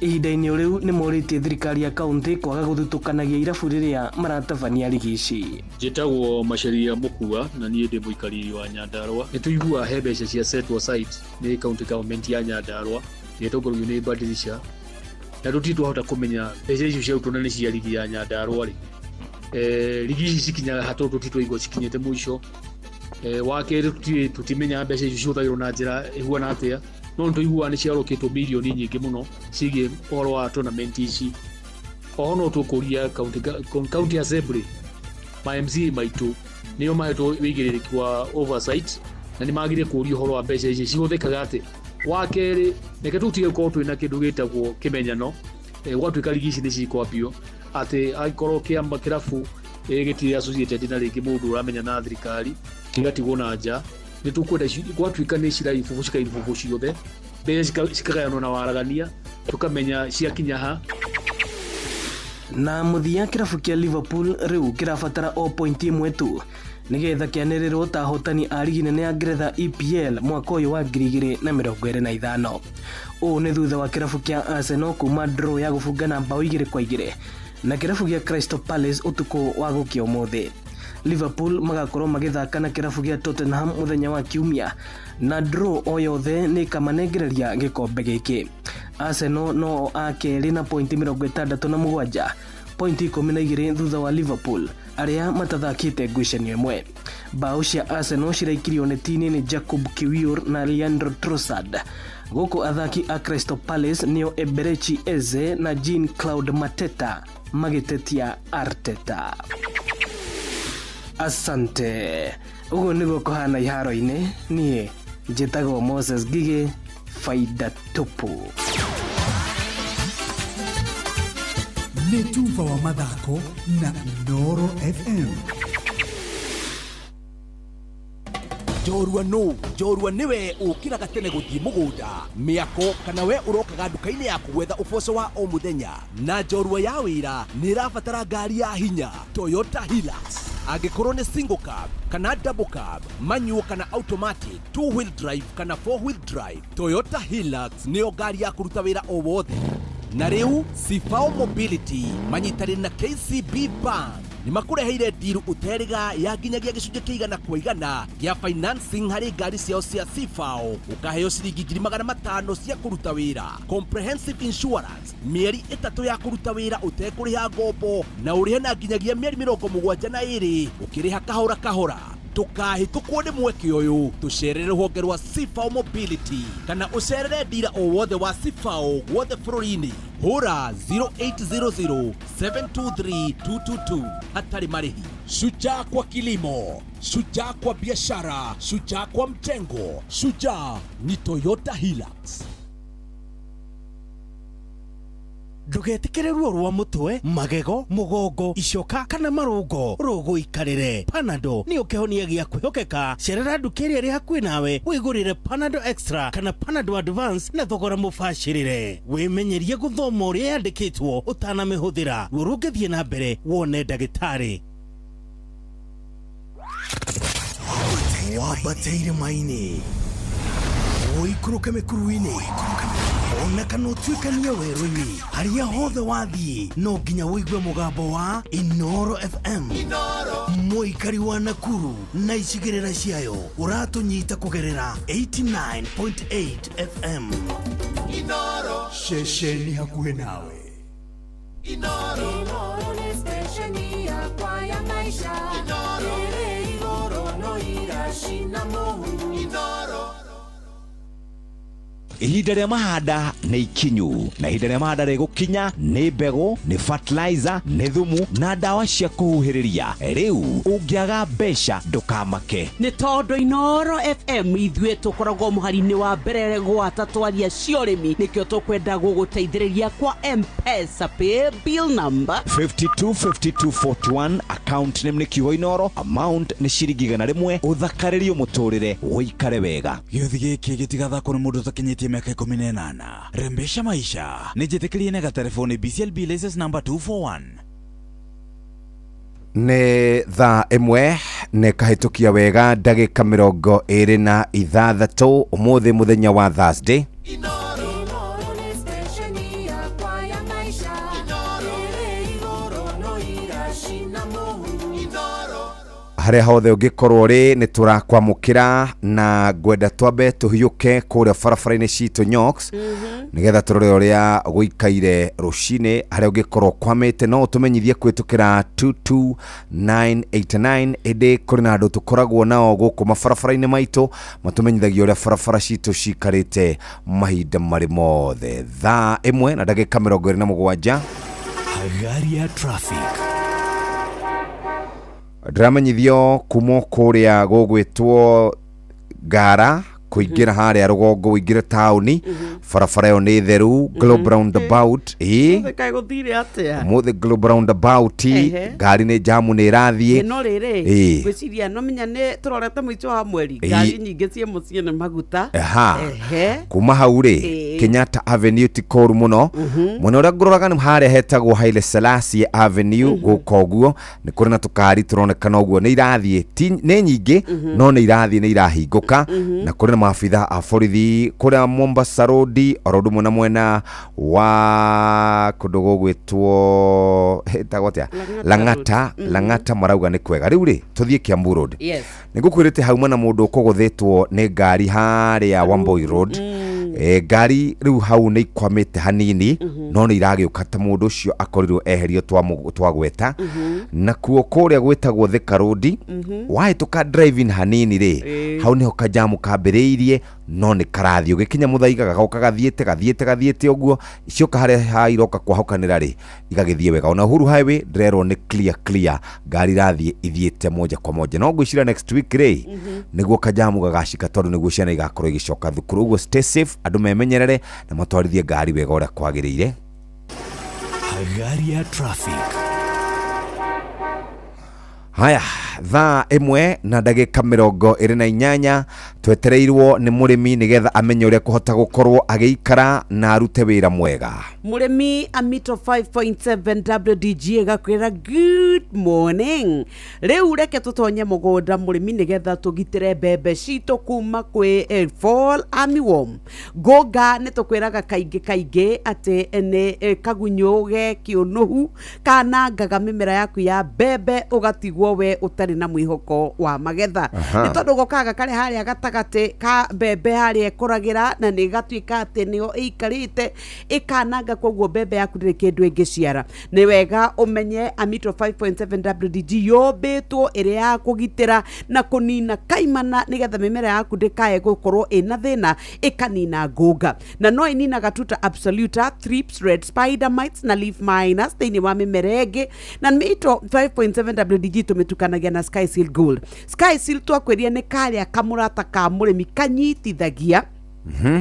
Ihinda-inĩ o rĩu nĩ morĩtie thirikari ya kaunti kwaga gũthutũkanagia irabu rĩrĩa maratabania rigi ici. Njĩtagwo Macharia Mũkua na niĩ ndĩ mũikarĩri wa Nyandarua. Nĩ tũiguaga he mbeca cia set aside nĩ county government ya Nyandarua ĩtongoragio nĩ Badilisha, na tũtirĩ twahota kũmenya mbeca icio ciarutwo na nĩ cia rigi ya Nyandarua rĩ. Rigi ici cikinyaga ha tondũ tũtirĩ twaigua cikinyĩte mũico. Wa kerĩ tũtimenyaga mbeca icio cihũthagĩrwo na njĩra ĩhuana atĩa, no nĩ tũiguaga nĩ ciarũkĩtwo mirioni nyingĩ mũno ciĩgiĩ ũhoro wa tournament ici. Oho no tũkũria county assembly ma MCA maitũ nĩo mahetwo wĩigĩrĩrĩki wa oversight na nĩ magire kũria ũhoro wa mbeca ici cihũthĩkaga atĩa. Wa kerĩ, reke tũtige gũkorwo twĩna kĩndũ gĩtagwo kĩmenyano, gwatuĩka rigi ici nĩ cikwambio atĩ angĩkorwo kĩama kĩrabu gĩtirĩ associated na rĩngĩ mũndũ ũramenya na thirikari gĩgatigwo na nja. Nĩ tũkwenda gwatuĩka nĩ ciraibũbũ cikaibũbũ ciothe, mbeca cikagayanwo na waragania, tũkamenya ciakinya ha. Na mũthia kĩrabu kĩa Liverpool rĩu kĩrabatara o pointi ĩmwe tu nĩgetha kĩanĩrĩrwo ta ahotani a rigi nene ya Ngeretha EPL mwaka ũyũ wa 2025. Ũũ nĩ thutha wa kĩrabu kĩa Arsenal kuma draw ya gũbungana mbaũ 2-2 na kĩrabu gĩa Crystal Palace ũtukũ wa gũkĩa ũmũthĩ. Liverpool magakorwo magĩthaka na kĩrabu gĩa Tottenham mũthenya wa Kiumia na draw o yothe nĩ ĩkamanengereria gĩkombe gĩkĩ. Arsenal no a kerĩ na pointi 67, pointi 12 thutha wa Liverpool arĩa matathakĩte ngucanio ĩmwe. Mbaũ cia Arsenal ciraikirio neti-inĩ nĩ Jacob Kiwior na Leandro Trossard, gũkũ athaki a Crystal Palace nĩo Eberechi Eze na Jean Claude Mateta magĩtetia Arteta. Asante. Ũguo nĩguo kũhana iharo-inĩ. Niĩ njĩtagwo Moses Ngigĩ, faida tupu. Nĩ tuba wa mathako na Inooro FM. Njorua nũ? Njorua nĩwe ũkĩraga tene gũthiĩ mũgũnda, mĩako, kana we ũrokaga nduka-inĩ yaku gwetha ũboco wa o mũthenya. Na njorua ya wĩra nĩ ĩrabatara ngari ya hinya, Toyota Hilux. Angĩkorwo nĩ single cab kana double cab, manual kana automatic, two wheel drive kana four wheel drive, Toyota Hilux nĩyo ngari ya kũruta wĩra o wothe. Na rĩu Sifao Mobility manyitanĩire na KCB Bank nĩ makũreheire ndiru ũterĩga ya nginyagia gĩcunjĩ kĩa 100% gĩa financing harĩ ngari ciao cia Sifao, ũkaheo ciringi 500,000 cia kũruta wĩra, comprehensive insurance, mĩeri 3 ya kũruta wĩra ũtekũrĩha ngombo, na ũrĩhe na nginyagia mĩeri 72 ũkĩrĩha kahora kahora. Ndũkahĩtũkwo nĩ mweke ũyũ, tũcerere rũhonge rwa Sifao Mobility kana ũcerere ndira o wothe wa Sifao guothe bũrũri-inĩ. Hũra 0800 723 222 hatarĩ marĩhi. Shujaa kwa kilimo, shujaa kwa biashara, shujaa kwa mjengo, shujaa ni Toyota Hilux. Ndũgetĩkĩre ruo rwa mũtwe, magego, mũgongo, icoka kana marũngo rũgũikarĩre. Panado nĩyo kĩhonia gĩa kwĩhokeka. Cerera nduka ĩrĩa ĩrĩ hakuhĩ nawe wĩgũrĩre Panado Extra kana Panado Advance na thogora mũbacĩrĩre. Wĩmenyerie gũthoma ũrĩa yandĩkĩtwo ũtanamĩhũthĩra. Ruo rũngĩthiĩ na mbere, wone ndagĩtarĩ. Wambate irĩma-inĩ, ũikũrũke mĩkuru-inĩ, ona kana ũtuĩkanie werũ-inĩ, harĩa hothe wathiĩ no nginya ũigue mũgambo wa Inooro FM. Mũikari wa Nakuru na icigĩrĩra ciayo, ũratũnyita kũgerera 89.8 FM. Ceceni hakuhĩ nawe. Inooro nĩ stesheni yakwa ya maisha ĩrĩ igũrũ no iracina mũhu. Ihinda rĩa mahanda nĩ ikinyu, na ihinda rĩa mahanda rĩgũkinya nĩ mbegũ, nĩ fertilizer, nĩ thumu na ndawa cia kũhuhĩrĩria. Rĩu ũngĩaga mbeca ndũkamake, nĩ tondũ Inooro FM ithuĩ tũkoragwo mũhari-inĩ wa mbere gwata twaria cia ũrĩmi, nĩkĩo tũkwenda gũgũteithĩrĩria kwa M-Pesa pay bill number 525241, account name nĩ kiugo Inooro, amount nĩ ciringi 100, ũthakarĩrio mũtũrĩre ũikare wega. Gĩũthi gĩkĩ gĩtigathakwo nĩ mũndũ ũtakinyĩtie mĩaka 18. Rembesha maisha nĩ njĩtĩkĩrie na gatelefoni BCLB license number 241. Nĩ thaa 1 nĩ kahĩtũkia wega ndagĩka 26 ũmũthĩ mũthenya wa Thursday. Inooro nĩ stesheni yakwa ya maisha ĩrĩ igũrũ no iracina mũhu. Harĩa hothe ũngĩkorwo ũrĩ nĩ tũrakwamũkĩra, na ngwenda twambe tũhiũke kũrĩa barabara-inĩ citũ Nyox, nĩgetha tũrore ũrĩa gũikaire rũcinĩ. Harĩa ũngĩkorwo kwamĩte no ũtũmenyithie kũhĩtũkĩra 22989, ĩndĩ kũrĩ na andũ tũkoragwo nao gũkũ mabarabara-inĩ maitũ matũmenyithagia ũrĩa barabara citũ cikarĩte mahinda marĩ mothe. Thaa 1 na ndagĩka 27. Hagari ya traffic. Ndĩramenyithio kuma kũrĩa gũgwĩtwo Ngara kũingĩra harĩa rũgongo ũingĩre taũni, barabara ĩyo nĩ theru. Globe Roundabout, ĩĩ. Kaĩ gũthire atĩa? Ũmũthĩ Globe Roundabout ngari nĩ jamu, nĩ ĩrathiĩ. No rĩrĩ, ngwĩciria no menya nĩ tũrorete mũico wa mweri, ngari nyingĩ ciĩ mũciĩ nĩ maguta. Kuma hau rĩ, Kenyatta Avenue ti kũru mũno. Mwena ũrĩa ngũroraga nĩ harĩa hetagwo Haile Selassie Avenue, gũka ũguo nĩ kũrĩ na tũkari tũronekana ũguo nĩ irathiĩ, ti nĩ nyingĩ, no nĩ irathiĩ, nĩ irahingũka, na kũrĩ na maabitha a borithi kũrĩa Mombasa Road, oro ũndũ ũmwe na mwena wa kũndũ gũgwĩtwo ĩtagwo atĩa? Lang'ata. Lang'ata. Lang'ata marauga nĩ kwega. Rĩu rĩ, tũthiĩ Kiambu Road. Nĩ ngũkwĩrĩte hauma na mũndũ ũkũgũthĩtwo nĩ ngari harĩa Wamboi Road. Ngari rĩu hau nĩ ikwamĩte hanini, no nĩ iragĩũka ta mũndũ ũcio akorirwo eherio twagweta. Nakuo kũrĩa gwĩtagwo Thika Road, wahĩtũka driving hanini rĩ, hau nĩho kajamu kambĩrĩirie, no nĩ karathiĩ ũgĩkinya Mũthaiga gagoka gathiĩte gathiĩte gathiĩte ũguo, cioka harĩa ha iroka kwahũkanĩra rĩ, igagĩthiĩ wega. Ona Uhuru Highway ndĩrerwo nĩ clear clear, ngari irathiĩ ithiĩte moja kwa moja, no ngwĩciria next week rĩ, nĩguo kajamu gagacika, tondũ nĩguo ciana igakorwo igĩcoka thukuru. Ũguo stay safe, andũ memenyerere na matwarithie ngari wega ũrĩa kwagĩrĩire. Gari ya traffic. Haya, thaa 1 na ndagĩka 28, twetereirwo nĩ mũrĩmi nĩgetha amenye ũrĩa kũhota gũkorwo agĩikara na arute wĩra mwega. Mũrĩmi, Amito 5.7 WDG ĩgakwĩra good morning. Rĩu reke tũtonye mũgũnda, mũrĩmi, nĩgetha tũgitĩre mbembe citũ kuma kwĩ fall armyworm, ngũnga. Nĩ tũkwĩraga kaingĩ kaingĩ atĩ nĩ kagunyũ ge kĩũnũhu kanangaga mĩmera yaku ya mbembe, ũgatigwo we ũtarĩ na mwĩhoko wa magetha. Nĩ tondũ gokaga karĩ harĩa gatagatĩ ka mbembe harĩa ĩkũragĩra, na nĩ gatuĩka atĩ nĩyo ĩikarĩte ĩkananga, koguo mbembe yaku ndĩrĩ kĩndũ ĩngĩciara. Nĩ wega ũmenye Amito 5.7 WDG yũmbĩtwo ĩrĩ ya kũgitĩra na kũnina kaimana, nĩgetha mĩmera yaku ndĩkae gũkorwo ĩna thĩna, ĩkanina ngũnga, na no ĩninaga tuta absoluta, thrips, red spider mites na leaf miners thĩinĩ wa mĩmera ĩngĩ. Na Mito 5.7 WDG tũmĩtukanagia na Sky Seal Gold. Sky Seal twakwĩria nĩ karĩa kamũrata ka mũrĩmi kanyitithagia,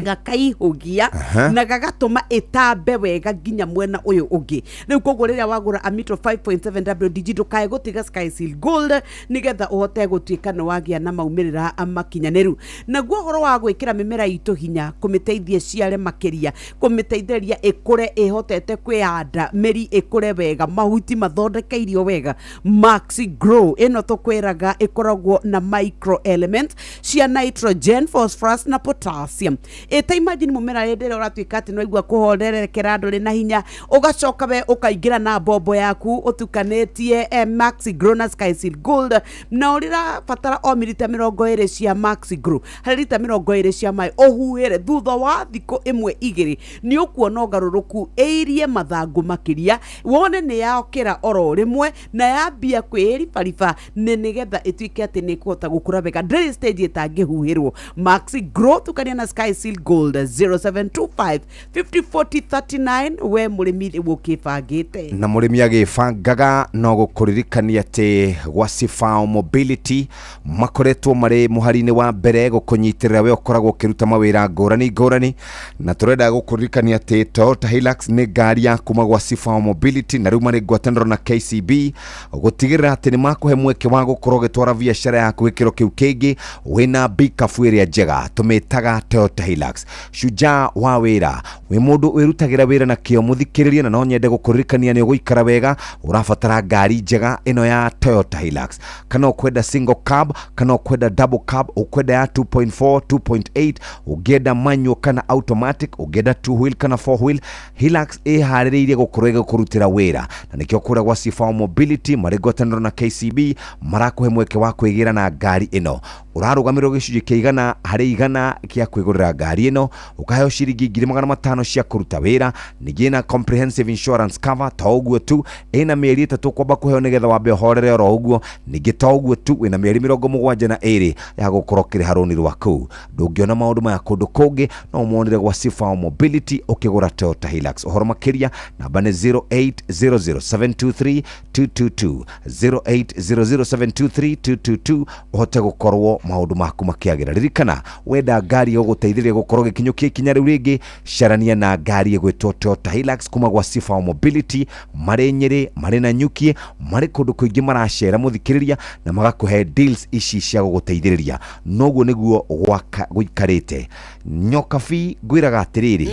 gakaihũgia na gagatũma ĩtambe wega nginya mwena ũyũ ũngĩ. Rĩu koguo rĩrĩa wagũra Amito 5.7 WDG, ndũkae gũtiga Sky Seal Gold, nĩgetha ũhote gũtuĩka nĩ wagĩa na maumĩrĩra makinyanĩru. Naguo ũhoro wa gwĩkĩra mĩmera itũ hinya, kũmĩteithia ciare makĩria, kũmĩteithĩrĩria ĩkũre ĩhotete kwĩyanda, mĩri ĩkũre wega, mahuti mathondeke irio wega, Maxi Grow ĩno tũkwĩraga ĩkoragwo na micro element cia nitrogen, phosphorus na potassium. Ĩta imagine mũmera hĩndĩ ĩrĩa ũratuĩka atĩ nĩwaigua kũhorerekera, ndũrĩ na hinya, ũgacoka we ũkaingĩra na mbombo yaku ũtukanĩtie Maxi Grow na Sky Seal Gold, na ũrĩrabatara o milita 20 cia Maxi Grow harĩ lita 20 cia maĩ, ũhuhĩre. Thutha wa thikũ 1 2 nĩ ũkuona ũgarũrũku, ĩirie mathangũ makĩria, wone nĩ yokĩra oro rĩmwe na yambia kwĩribariba, nĩ nĩgetha ĩtuĩke atĩ nĩ ĩkũhota gũkũra wega. Ndĩrĩ stage ĩtangĩhuhĩrwo. Maxi Grow tukania na Sky Seal Gold, 0725 5040 39. We mũrĩmi, rĩu ũkĩbangĩte. Na mũrĩmi agĩbangaga, no gũkũririkania atĩ gwa Cifao Mobility makoretwo marĩ mũhari-inĩ wa mbere gũkũnyitĩrĩra we ũkoragwo ũkĩruta mawĩra ngũrani ngũrani. Na tũrenda gũkũririkania atĩ Toyota Hilux nĩ ngari ya kuma gwa Cifao Mobility, na rĩu marĩ ngwatanĩro na KCB gũtigĩrĩra atĩ nĩ makũhe mweke wa gũkorwo ũgĩtwara biacara yaku gĩkĩro kĩu kĩngĩ wĩna bikabu ĩrĩa njega tũmĩtaga Toyota Hilux. Shujaa wa wĩra, wĩ mũndũ wĩrutagĩra wĩra na kĩo, mũthikĩrĩria, na no nyende gũkũririkania nĩ ũgũikara wega ũrabatara ngari njega ĩno ya Toyota Hilux. Kana ũkwenda single cab, kana ũkwenda double cab, ũkwenda ya 2.4, 2.8, ũngĩenda manual kana automatic, ũngĩenda two wheel kana four wheel, Hilux ĩharĩrĩirie gũkorwo ĩgĩkũrutĩra wĩra. Na nĩkĩo kũrĩa gwa Cifao Mobility marĩ ngwatanĩro na KCB marakũhe mweke wa kwĩgĩra na ngari ĩno. Ũrarũgamĩrĩrwo gĩcunjĩ kĩa 100% kĩa kwĩgũrĩra ngari ĩno, ũkaheo ciringi 500,000 cia kũruta wĩra. Ningĩ ĩna comprehensive insurance cover. To ũguo tu, ĩna mĩeri 3 kwamba kũheo nĩgetha wambe ũhorere oro ũguo. Ningĩ to ũguo tu, wĩna mĩeri 72 ya gũkorwo ũkĩrĩha rũni rwaku. Ndũngĩona maũndũ maya kũndũ kũngĩ, no ũmonire gwa Cifao Mobility ũkĩgũra Toyota Hilux. Ũhoro makĩria, namba nĩ 0800 723 222, 0800 723 222, ũhote gũkorwo maũndũ maku makĩagĩra. Ririkana, wenda ngari ĩgũgũteithĩrĩria gũkorwo gĩkinyũkia ikinya rĩu rĩngĩ, carania na ngari ĩgwĩtwo Toyota Hilux kuma gwa Cifao Mobility. Marĩ Nyĩrĩ, marĩ na Nyuki, marĩ kũndũ kũingĩ maracera, mũthikĩrĩria, na magakũhe deals ici cia gũgũteithĩrĩria. Noguo nĩguo gwaka gũikarĩte. Nyokabi, ngwĩraga atĩrĩrĩ,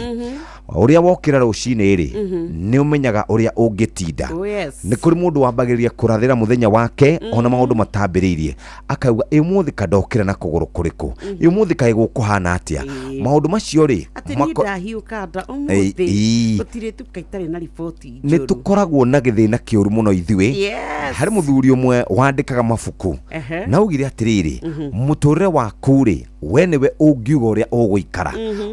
ũrĩa wokĩra rũcinĩ rĩ, nĩ ũmenyaga ũrĩa ũngĩtinda. Oh, yes. Nĩ kũrĩ mũndũ wambagĩrĩria kũrathĩra mũthenya wake ona maũndũ matambĩrĩirie, akauga, ĩ ũmũthĩ kandokĩra na kũgũrũ kũrĩkũ? Ĩ ũmũthĩ kaĩ gũkũhana atĩa? Maũndũ macio rĩ, Atĩ niĩ ndahiũka nda ũmũthĩ, gũtirĩ tuka itarĩ na riboti nĩ njũru. Tũkoragwo na gĩthĩna kĩũru mũno ithuĩ. Harĩ mũthuri ũmwe wandĩkaga mabuku na augire atĩrĩrĩ, mũtũrĩre waku rĩ, we nĩwe ũngiuga ũrĩa ũgũikara.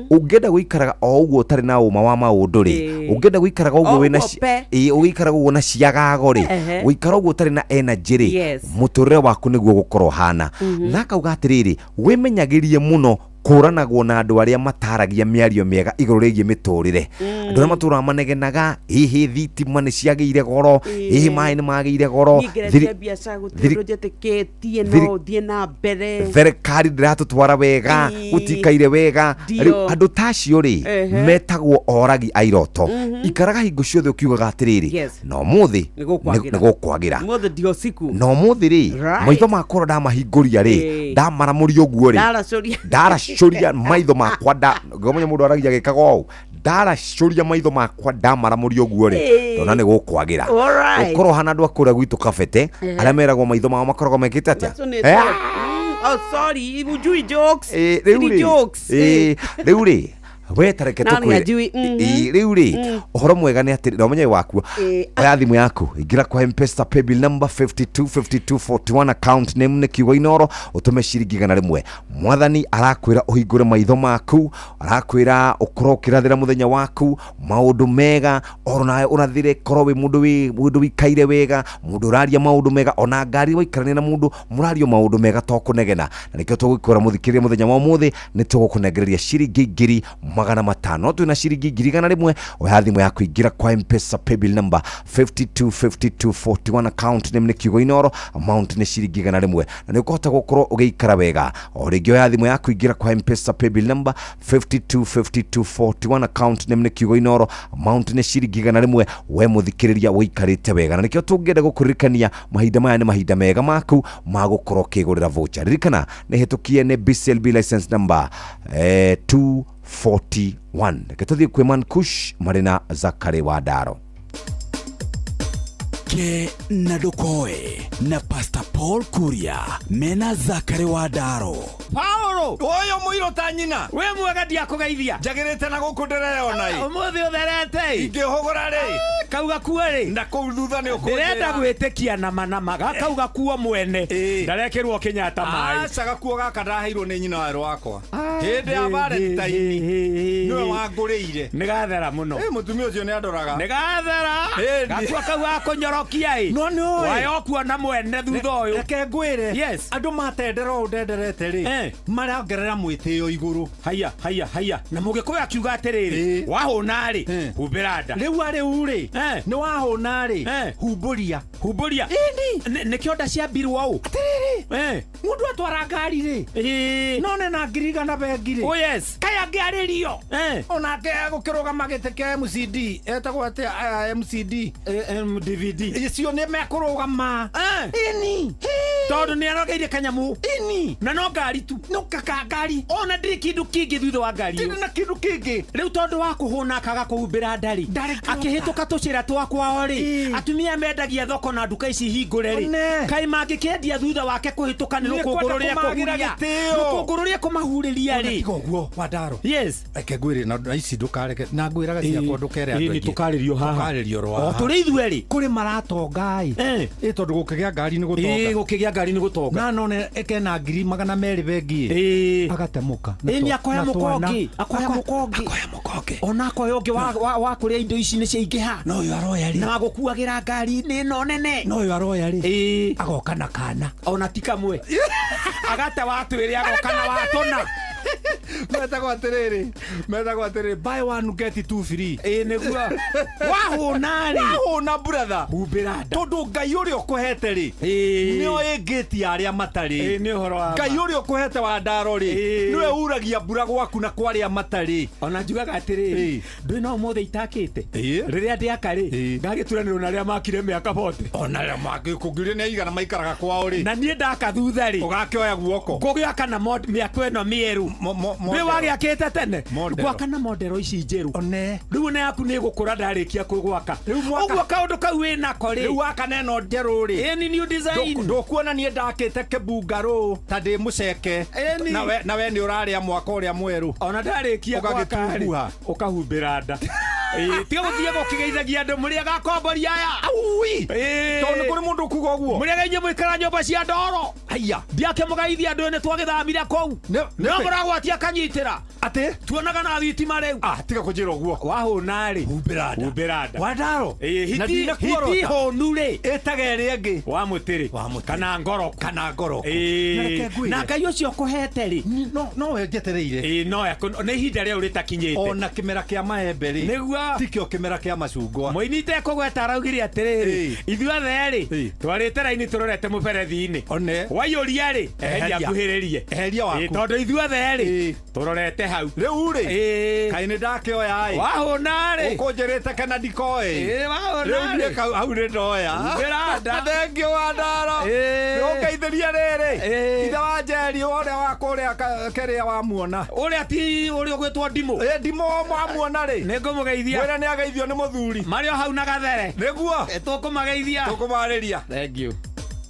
Ũngĩenda gũikaraga o ũguo ũtarĩ na ũma wa maũndũ rĩ, ũngĩenda gũikaraga ũguo O wĩna ũguo pe. Ĩĩ, ũgĩikaraga ũguo na ciagago rĩ, gũikara ũguo ũtarĩ na energy rĩ, mũtũrĩre waku nĩguo ũgũkorwo hana. Na akauga atĩrĩrĩ, wĩmenyagĩrie mũno. Kũranagwo na andũ arĩa mataragia mĩario mĩega igũrũ rĩgiĩ mĩtũrĩre, andũ arĩa matũraga manegenaga, hihi thitima nĩ ciagĩire goro, hihi maĩ nĩ magĩire goro. Niĩ ngeretie biacara gũtirĩ ũndũ njĩtĩkĩtie no ũthiĩ na mbere. Thirikari ndĩratũtwara wega, gũtikaire wega. Rĩu andũ ta acio rĩ, metagwo oragi a iroto. Ikaraga hingo ciothe ũkiugaga atĩrĩrĩ, na ũmũthĩ Nĩ gũkwagĩra. Nĩ gũkwagĩra. Ũmũthĩ ndio siku. Na ũmũthĩ rĩ, maitho makwa ndamahingũria rĩ, ndamaramũria ũguo rĩ, Ndaracũria. Ndaracũria maitho makwa, nda ngomenya mũndũ aragia gĩkaga ũũ, ndaracũria maitho makwa ndamaramũria ũguo rĩ, ndona nĩ gũkwagĩra. Ũkorwo hana andũ a kũrĩa gwitũ kabete, arĩa meragwo maitho mao makoragwo mekĩte atĩa? Matonetwo. Oh, sorry, hujui jokes. Rĩu Ni rĩ, jokes. Rĩu rĩ, we tareke Nani tũkwĩre. ajui? Rĩu rĩ, ũhoro mwega nĩ atĩ na ũmenye waku, oya thimũ yaku, ingĩra kwa Mpesa paybill number 525241, account name nĩ kiugo Inoro, ũtũme ciringi 100. Mwathani arakwĩra ũhingũre maitho maku, arakwĩra ũkorwo ũkĩrathĩra mũthenya waku maũndũ mega, oro nawe ũrathĩre, korwo wĩ mũndũ wĩ mũndũ wĩikaire wega, mũndũ ũraria maũndũ mega, ona ngari waikarania na mũndũ mũrario maũndũ mega to kũnegena. Na nĩkĩo tũgũkwĩra mũthikĩrĩria, mũthenya wa ũmũthĩ nĩ tũgũkũnengereria ciringi 500,000. No twĩna ciringi 100,000. Oya thimũ yaku, ingĩra kwa Mpesa paybill number 525241, account name nĩ kiugo Inoro, amount nĩ ciringi 100, na nĩ ũkũhota gũkorwo ũgĩikara wega. O rĩngĩ, oya thimũ yaku, ingĩra kwa Mpesa paybill number 525241, account name nĩ kiugo Inoro, amount nĩ ciringi 100. We mũthikĩrĩria ũikarĩte wega, na nĩkĩo tũngĩenda gũkũririkania mahinda maya nĩ mahinda mega maku ma gũkorwo ũkĩgũrĩra voucher. Ririkana nĩ hĩtũkie nĩ BCLB license number 241. Reke tũthiĩ kwĩ Mankush marĩ na Zakari wa Ndaro. Ke na ndũkoe na Pastor Paul Kuria mena Zakari wa Ndaro. Paulo ũyũ mũirũ ta nyina. Wĩ mwega, ndiakũgeithia. Njagĩrĩte na gũkũ ndĩreyona ĩ. Ũmũthĩ ũtherete ĩ. Ingĩhũgũra rĩ, kau gakuo rĩ, na kũu thutha nĩ ndĩrenda ũkũnjĩra. Gwĩtĩkia nama nama gakau gakuo mwene ndarekĩrwo Kenyatta maĩ. Aca, gakuo gaka ndaheirwo nĩ nyina werũ wakwa hĩndĩ ya Valentine, nĩwe wangũrĩire. Nĩ gathera mũno. Ĩ, mũtumia ũcio nĩ andoraga. Nĩ gathera. Ĩni. Gakuo kau gakũnyorokia ĩ. No nĩ ũĩ. Wayo kuona mwene thutha ũyũ. Reke ngwĩre, andũ matendera ũũ ndenderete rĩ, marongerera mwĩtĩo igũrũ. Haya haya haya, na mũgĩkũyũ akiuga atĩrĩrĩ, wahũna rĩ, humbĩra nda. Rĩu arĩu rĩ, nĩ wahũna rĩ, humbũria. Humbũria. Ĩni. Nĩkĩo nda ciambirwo ũũ. Atĩrĩrĩ, mũndũ atwara ngari rĩ, none na 100,000 bengi rĩ, Oh, yes. Kaĩ angĩarĩrio onake gũkĩrũgama gĩtĩ kĩa MCD etagwo atĩa aya MCD MDVD icio nĩ mekũrũgama. Ĩni. Tondũ nĩ arogeire kanyamu. Ĩni. Na no ngari tu. No kaka ngari. Ona ndiri kindu kĩngĩ thutha wa ngari ĩyo. Ndirĩ na kĩndũ kĩngĩ. Rĩu tondũ wa kũhũna akaga kũhumbĩra ndarĩ, akĩhĩtũka tũcĩra twa kwao rĩ, atumia mendagia thoko na nduka ici hingũre rĩ, One. kaĩ mangĩkĩendia thutha wake kũhĩtũka nĩ Nĩ rũkũngũ kwenda rũrĩa kũmagĩra ekũhuria, gĩtĩo. rũkũngũ rũrĩa ekũmahurĩria rĩ. Tiga ũguo wandaro. Yes. Reke ngwĩre, na ici ndũkareke na ngwĩraga ciakwa, ndũkere andũ Ĩĩ, aingĩ. tũkarĩrio haha. Tũkarĩrio ro O haha. tũrĩ ithuerĩ. Kũrĩ maratonga ĩ. Ĩ, tondũ gũkĩgĩa ngari nĩ gũtonga. Ĩĩ, gũkĩgĩa ngari nĩ gũtonga. Na none ekena 200,000 bengi ĩ. Agatemũka. Ĩĩ, nĩ akoya Na twana. mũkongi, akoya mũkongi, ona akoya ũngĩ wa kũrĩa indo ici nĩ ciaingĩha. No ũyũ aroya rĩ. Na wagũkuagĩra ngari-inĩ ĩno nene. No ũyũ aroya rĩ. Ĩĩ. Agoka na kana. Ona ti kamwe, agate watwĩrĩ, agoka na watũna. Metagwo atĩrĩrĩ, buy one get two free. Ĩĩ, nĩguo wahũna rĩ. Wahũna, brother, humbĩra nda. Tondũ Ngai ũrĩa ũkũhete rĩ, nĩo ĩngĩti ya arĩa matarĩ. Ĩĩ, nĩ ũhoro wa ma. Ngai ũrĩa ũkũhete wa ndaro rĩ, nĩwe uragia mbura gwaku na kwa arĩa matarĩ. Ona njugaga atĩrĩrĩ, ndũĩ no ũmũthĩ itakĩte, rĩrĩa ndĩaka rĩ, ngagĩturanĩrwo na arĩa makire mĩaka 40. Ona arĩa mangĩkũngiuria nĩ aigana maikaraga kwao rĩ. Na niĩ ndaka thutha rĩ, ũgakĩoya guoko. Ngũgĩaka na mĩako ĩno mĩerũ. Ndũĩ wagĩakĩte tene. Modero. Ngwaka na modero ici njerũ. One. Rĩu ona yaku nĩ ĩgũkũra ndarĩkia kũgwaka. Rĩu mwaka- Ũguo kaũndũ kau wĩnako rĩ, Rĩu waka na ĩno njerũ rĩ, ĩni new design. Ndũkuona niĩ ndakĩte kĩbungarũ ta ndĩ mũceke. Ĩni. Na we nĩ ũrarĩa mwaka ũrĩa mwerũ. Ona ndarĩkia gwaka rĩ, Ũgagĩtunguha. ũkahumbĩra nda. Ĩĩ, tiga gũthiĩ gũkĩgeithagia andũ mũrĩaga komboria aya. Aui. Ĩĩ. Tondũ nĩ kũrĩ mũndũ ũkuga ũguo. Mũrĩaga inyuĩ mũikara nyũmba cia ndoro. Aya. Ndiakĩmũgeithia andũ nĩ twagĩthamire kũu. No mũragwatia kanyitĩra. Atĩ tuonaga na thitima rĩu. Ah, tiga kũnjĩra ũguo. Wahũna rĩ. Humbĩra nda. Humbĩra nda. Wandaro. Ĩĩ, Na hiti ndinakuorota. hiti hũnu rĩ. Ĩtaga ĩrĩa ĩngĩ. Wa mũtĩrĩ. Wa mũtĩrĩ. Kana ngoroko. Kana ngoroko. Ĩĩ. Na reke ngwĩre. Na Ngai ũcio ũkũhete rĩ. No we njetereire. Ĩĩ no nĩ ihinda rĩu rĩtakinyĩte. Ona kĩmera kĩa maembe rĩ. Nĩguo. Tikĩo kĩmera kĩa macungwa. Mũini itekũgweta araugire atĩrĩrĩ ithuothe rĩ twarĩte raini tũrorete mũberethi-inĩ one waiyũria rĩ eheria Eheria. nguhĩrĩrie Eheria waku. Ĩĩ, tondũ ithuothe rĩ tũrorete hau Rĩu rĩ. Ĩĩ. Kaĩ nĩ ndakĩoya ĩ. Wahũna rĩ. Ũkũnjĩrĩte kana ndikoĩ. Ĩĩ, wahũna Rĩu niĩ rĩ. hau nĩ ndoya. Humbĩra nda. Thengiũ wa ndaro. Ĩĩ. Nĩ ũngeithĩrie rĩrĩ. Ĩĩ. Ithe wa Njeri ũrĩa wa kũrĩa kĩrĩa wamuona. Ũrĩa ti ũrĩa ũgwĩtwo ndimũ. Ĩ ndimũ wamuona rĩ. Nĩ ngũmũgeithia. Mwĩre nĩ ageithio nĩ mũthuri. Marĩ o hau na gathere. Nĩguo. Tũkũmageithia. Tũkũmarĩria. Thank you.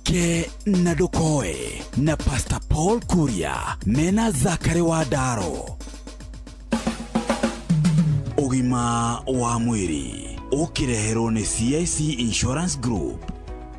Ke na ndũkoe na Pastor Paul Kuria mena Zakari wa Ndaro. Ũgima wa mwĩrĩ ũkĩreherwo nĩ CIC Insurance Group.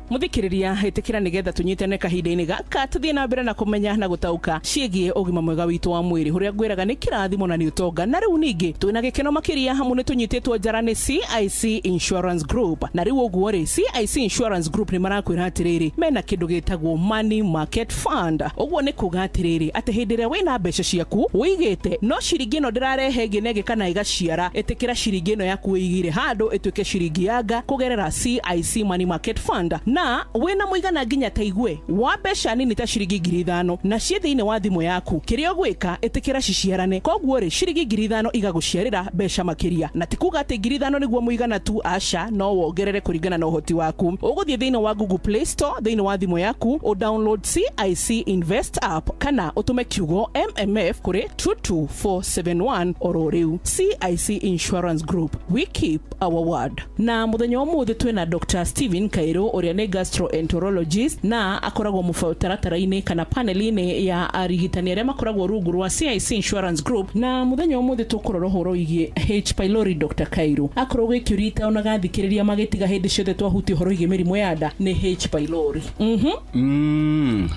Muthikiriria itikira nigetha tunyitane kahinda-inĩ gaka tuthie na mbere na kumenya na gutauka ciĩgiĩ ũgima mwega witũ wa mwĩrĩ ũrĩa ngwĩraga nĩ kĩrathimo na nĩ ũtonga. Na rĩu ningĩ twĩna gĩkeno makĩria hamwe nĩ tũnyitĩtwo njara nĩ CIC Insurance Group. Na rĩu ũguo rĩ, CIC Insurance Group nĩ marakwĩra atĩrĩrĩ mena kĩndũ gĩtagwo Money Market Fund. Ũguo nĩ kuga atĩrĩrĩ atĩ hĩndĩ ĩrĩa wĩna mbeca ciaku wĩigĩte no ciringi ĩno ndĩrarehe ĩngĩ na ĩngĩ kana ĩgaciara, ĩtĩkĩra ciringi ĩno yaku wĩigire handũ ĩtuĩke ciringi yanga kũgerera CIC Money Market Fund. Na wĩna mũigana nginya ta igue wa mbeca nini ta ciringi 5,000 na ciĩ thĩinĩ wa thimũ yaku, kĩrĩa ũgwĩka ĩtĩkĩra ciciarane. Koguo rĩ, ciringi 5,000 igagũciarĩra mbeca makĩria, na ti kuga atĩ 5,000 nĩguo mũigana tu, aca, no wongerere kũringana na ũhoti waku. Ũgũthiĩ thĩinĩ wa Google Play Store thĩinĩ wa thimũ yaku ũ download CIC Invest app kana ũtũme kiugo MMF kũrĩ 22471 oro rĩu. CIC Insurance Group, we keep our word. Na mũthenya wa ũmũthĩ twĩna Dr. Stephen Kairu ũrĩa nĩ gastroenterologist na akoragwo mũtaratara-inĩ kana panel-inĩ ya arigitani arĩa makoragwo rungu rwa CIC Insurance Group. Na mũthenya wa ũmũthĩ tũkũrora ũhoro wĩgiĩ H pylori. Dr. Kairu akorwo gĩkĩũria itaonaga thikĩrĩria magĩtiga hĩndĩ ciothe twahutia ũhoro wĩgiĩ mĩrimũ ya nda nĩ H pylori.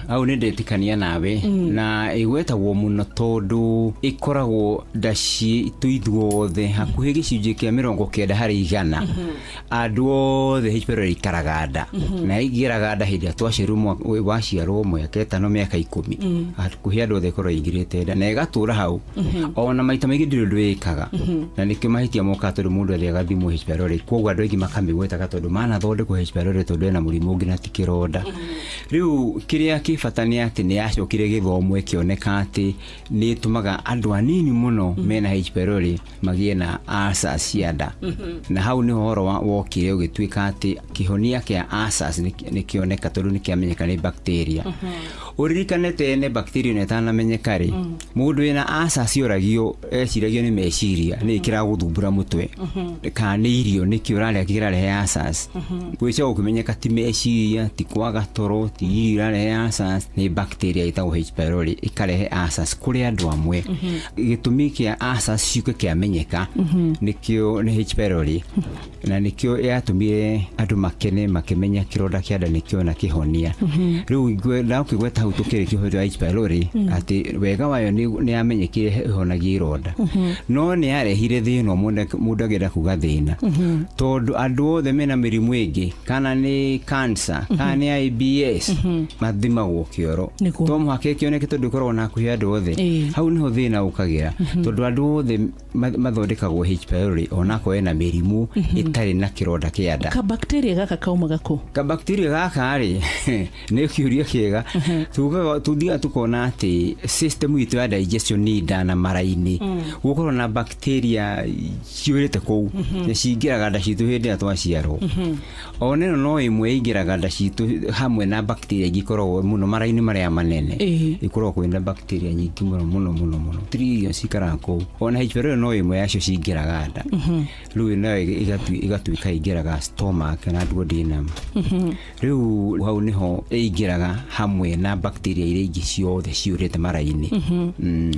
Au nĩ ndetĩkania nawe. Na ĩgwetagwo mũno tondũ ĩkoragwo nda citũ ithuothe hakuhĩ gĩcunjĩ kĩa 90 harĩ 100 andũ othe H pylori ikaraga nda. Na ĩingĩraga nda hĩndĩ ĩrĩa twaciarwo waciarwo mĩaka 5 mĩaka 10 hakuhĩ andũ othe ĩkorwo ĩingĩrĩte nda na ĩgatũra hau. Ona maita maingĩ ndĩrĩ ũndũ ĩkaga. Na nĩkĩo mahĩtia mokaga tondũ mũndũ athiaga athimwo H pylori, koguo andũ aingĩ makamĩgwetaga tondũ manathondekwo H pylori tondũ ena mũrimũ ũngĩ na ti kĩronda. Rĩu kĩrĩa kĩ bata nĩ atĩ nĩ yacokire gĩthomo ĩkĩoneka atĩ nĩ ĩtũmaga andũ anini mũno mena H pylori magĩe na ulcers cia nda. Na hau nĩho ũhoro wokire ũgĩtuĩka atĩ kĩhonia kĩa ulcers nĩ kĩoneka tondũ nĩ kĩamenyeka nĩ bacteria. Ũririkane tene bacteria ĩno ĩtanamenyeka rĩ, mũndũ wĩna ulcers oragio eciragio nĩ meciria nĩ kĩragũthumbũra mũtwe kana nĩ irio nĩkĩ ũrarĩa kĩrarehe ulcers. Gwĩcoka gũkĩmenyeka ti meciria, ti kwaga toro, ti irio irarehe ulcers, nĩ bacteria ĩtagwo H pylori ĩkarehe ulcers kũrĩ andũ amwe. Gĩtũmi kĩa ulcers ciuke kĩamenyeka nĩkĩo nĩ H pylori, na nĩkĩo yatũmire andũ makene makĩmenya kĩronda kĩa nda nĩkĩo na kĩhonia. Rĩu ndakĩgweta hau tũkĩrĩkia ũhoro wa H pylori atĩ wega wayo nĩ yamenyekire ĩhonagia ironda, no nĩ yarehire thĩna mũndũ agĩenda kuga thĩna tondũ andũ othe mena mĩrimũ ĩngĩ kana nĩ cancer kana nĩ IBS mathimagwo kĩoro, to mũhaka ĩkĩoneke tondũ ĩkoragwo na hakuhĩ andũ othe. Hau nĩho thĩna ũkagĩra tondũ andũ othe mathondekagwo H pylori onakorwo ena mĩrimũ ĩtarĩ na kĩronda kĩa nda. Ka bacteria gaka kaumaga kũ? Ka bacteria gaka rĩ nĩ kĩũria kĩega. Tugaga tuthiaga tukona atĩ system itũ ya digestion nĩ nda na mara-inĩ gũkorwo na bacteria ciũrĩte kũu na cingĩraga nda citũ hĩndĩ ĩrĩa twaciarwo. Ona ĩno no ĩmwe ĩingĩraga nda citũ hamwe na bacteria ingĩ ikoragwo mũno mara-inĩ marĩa manene. Ikoragwo kwĩna bacteria nyingĩ mũno mũno mũno mũno trillion cikaraga kũu. Ona H pylori no ĩmwe yacio cingĩraga nda. Rĩu nayo ĩgatuĩka ĩingĩraga stomach na duodenum. Rĩu hau nĩho ĩingĩraga hamwe na bacteria iria ingĩ ciothe ciũrĩte mara-inĩ.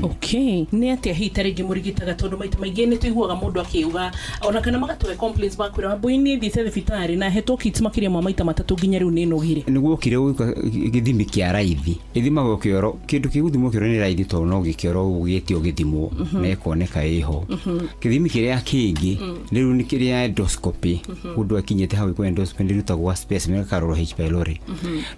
Okay, nĩ atĩa hihi ta rĩngĩ mũrigitaga, tondũ maita maingĩ nĩ tũiguaga mũndũ akiuga ona kana magatũhe complaints makwĩra Wambui niĩ thiĩte thibitarĩ na hetwo kits makĩria ma maita matatũ nginya rĩu nĩ nogire. Nĩ gwokire gũka gĩthimi kĩa raithi, ĩthimagwo kĩoro, kĩndũ gĩgũthimwo kĩoro nĩ raithi tondũ no gĩkĩoro ũgĩtio gĩthimwo na ĩkoneka ĩho. Gĩthimi kĩrĩa kĩngĩ rĩu nĩ kĩrĩa endoscopy. Mũndũ akinyĩte hau ĩkwo endoscopy, nĩ ĩrutagwo specimen ĩkarorwo H pylori.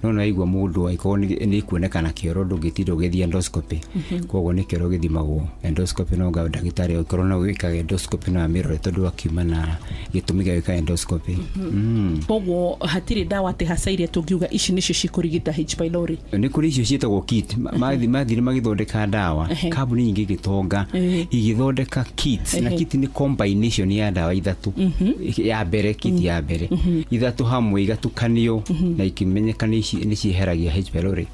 No nĩ waigua mũndũ angĩkorwo nĩ ĩkuonekana kĩoro, ndũngĩtinda ũgĩthiĩ endoscopy. Koguo nĩ kĩoro gĩthimagwo endoscopy, no nga ndagĩtarĩ angĩkorwo no wĩkaga endoscopy no amĩrore tondũ akiuma na gĩtũmi gĩa gwĩka endoscopy. Koguo hatirĩ ndawa atĩ haca iria tũngiuga ici nĩcio cikũrigita H pylori? Nĩ kũrĩ icio ciĩtagwo kit. Mathire magĩthondeka ndawa, kambuni nyingĩ igĩtonga igĩthondeka kits, na kit nĩ combination ya ndawa ithatũ. Ya mbere, kit ya mbere ithatũ hamwe igatukanio na ikĩmenyeka nĩ cieheragia H pylori.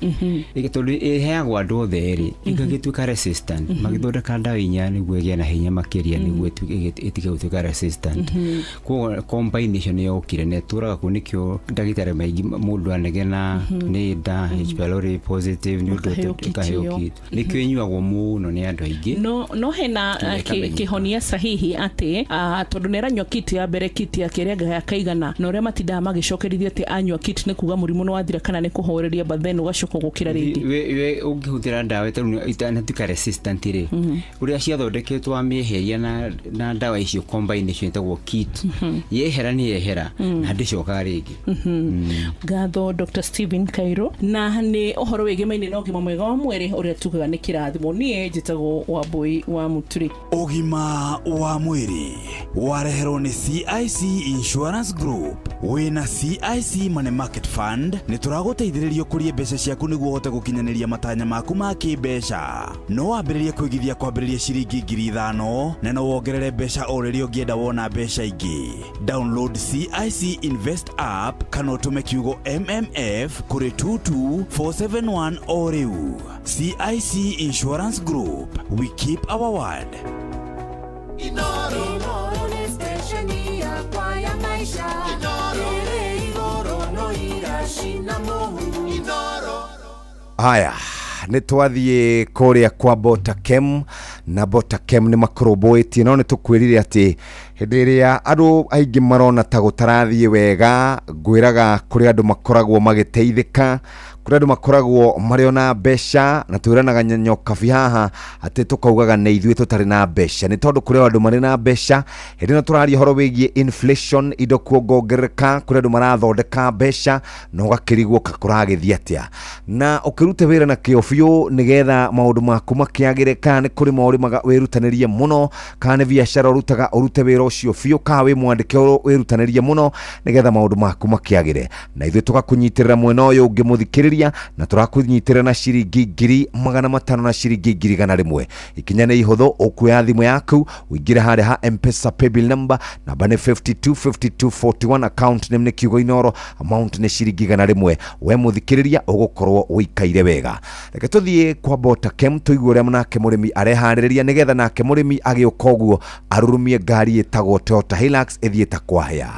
Tondũ ĩheagwo andũ othe rĩ, ĩgagĩtuĩka resistant. Magĩthondeka ndawa inya nĩguo ĩgĩe na hinya makĩria, nĩguo ĩtige gũtuĩka resistant. Koguo combination yokire na ĩtũraga kũu, nĩkĩo ndagĩtarĩ maingĩ mũndũ anegena nĩ nda H pylori positive nĩ ũndũ Ũkaheo kit ũkaheo ĩyo. kit. Nĩkĩo ĩnyuagwo mũno nĩ andũ aingĩ. No hena Nginya ĩkamenyeka. Kĩhonia sahihi atĩ tondũ nĩ aranyua kit ya mbere, kit ya kerĩ, anga ya kaigana, na ũrĩa matindaga magĩcokerithia atĩ anyua kit nĩ kuga mũrimũ nĩ wathira kana nĩ kũhoreria, but then ũgacoka gũkĩra rĩngĩ. We ũngĩhũthĩra ndawa ĩtarĩ itanatuĩka resistant rĩ, ũrĩa ciathondeketwo wamĩeheria na ndawa icio combination ĩtagwo kit, yehera nĩ yehera na ndĩcokaga rĩngĩ. Ngatho Dr Stephen Kairo, na nĩ ũhoro wĩgemaine na ũgima mwega wa mwĩrĩ ũrĩa tugaga nĩ kĩrathimo. Niĩ njĩtagwo Wambui wa Mũturi. Ũgima wa mwĩrĩ wareherwo nĩ CIC Insurance Group. Wĩna CIC Money Market Fund nĩ tũragũteithĩrĩria ũkũrie mbeca ciaku nĩguo ũhote gũkinyanĩria matanya maku ma kĩmbeca. No wambĩrĩrie kũigithia kwambĩrĩria ciringi 5,000 na no wongerere mbeca o rĩrĩa ũngĩenda wona mbeca ingĩ. Download CIC Invest app kana ũtũme kiugo MMF kũrĩ 22471 o rĩu. CIC Insurance Group, we keep our word. Inoro nĩ stesheni yakwa ya maisha ĩrĩ igũrũ no iracina mũhu. Inoro. Haya, nĩ twathiĩ kũrĩa kwa Botakem, na Botakem nĩ makũrũmbũĩtie, no nĩ tũkwĩrire atĩ hĩndĩ ĩrĩa andũ aingĩ marona ta gũtarathiĩ wega, ngwĩraga kũrĩ andũ makoragwo magĩteithĩka, kũrĩ andũ makoragwo marĩ ona mbeca, na twĩranaga nyokabi haha atĩ tũkaugaga nĩ ithuĩ tũtarĩ na mbeca, nĩ tondũ kũrĩ andũ marĩ na mbeca. Hĩndĩ ĩno tũraria ũhoro wĩgiĩ inflation, indo kuongongerereka, kũrĩ andũ marathondeka mbeca na ũgakĩrigwo ka kũragĩthiĩ atĩa, na ũkĩrute wĩra na kĩo biũ nĩgetha maũndũ maku makĩagĩre, kana nĩ kũrĩma ũrĩmaga wĩrutanĩrie mũno, kana nĩ biacara ũrutaga ũrute wĩra ũcio biũ, kana wĩ mwandĩke wĩrutanĩrie mũno nĩgetha maũndũ maku makĩagĩre, na ithuĩ tũgakũnyitĩrĩra mwena ũyũ ũngĩ mũthikĩrĩria, na tũrakũnyitĩrĩra na ciringi 500,000 na ciringi 100,000. Ikinya nĩ ihũthũ, ũkuoya thimũ yaku ũingĩre harĩa ha M-Pesa paybill number, namba nĩ 525241, account name nĩ kiugo Inoro, amount nĩ ciringi 100. We mũthikĩrĩria ũgũkorwo ũikaire wega. Reke tũthiĩ kwa Botakem tũigue ũrĩa nake mũrĩmi areharĩrĩria nĩgetha nake mũrĩmi agĩũka ũguo arurumie ngari ĩtagwo Toyota Hilux ĩthiĩ ta kwahĩa.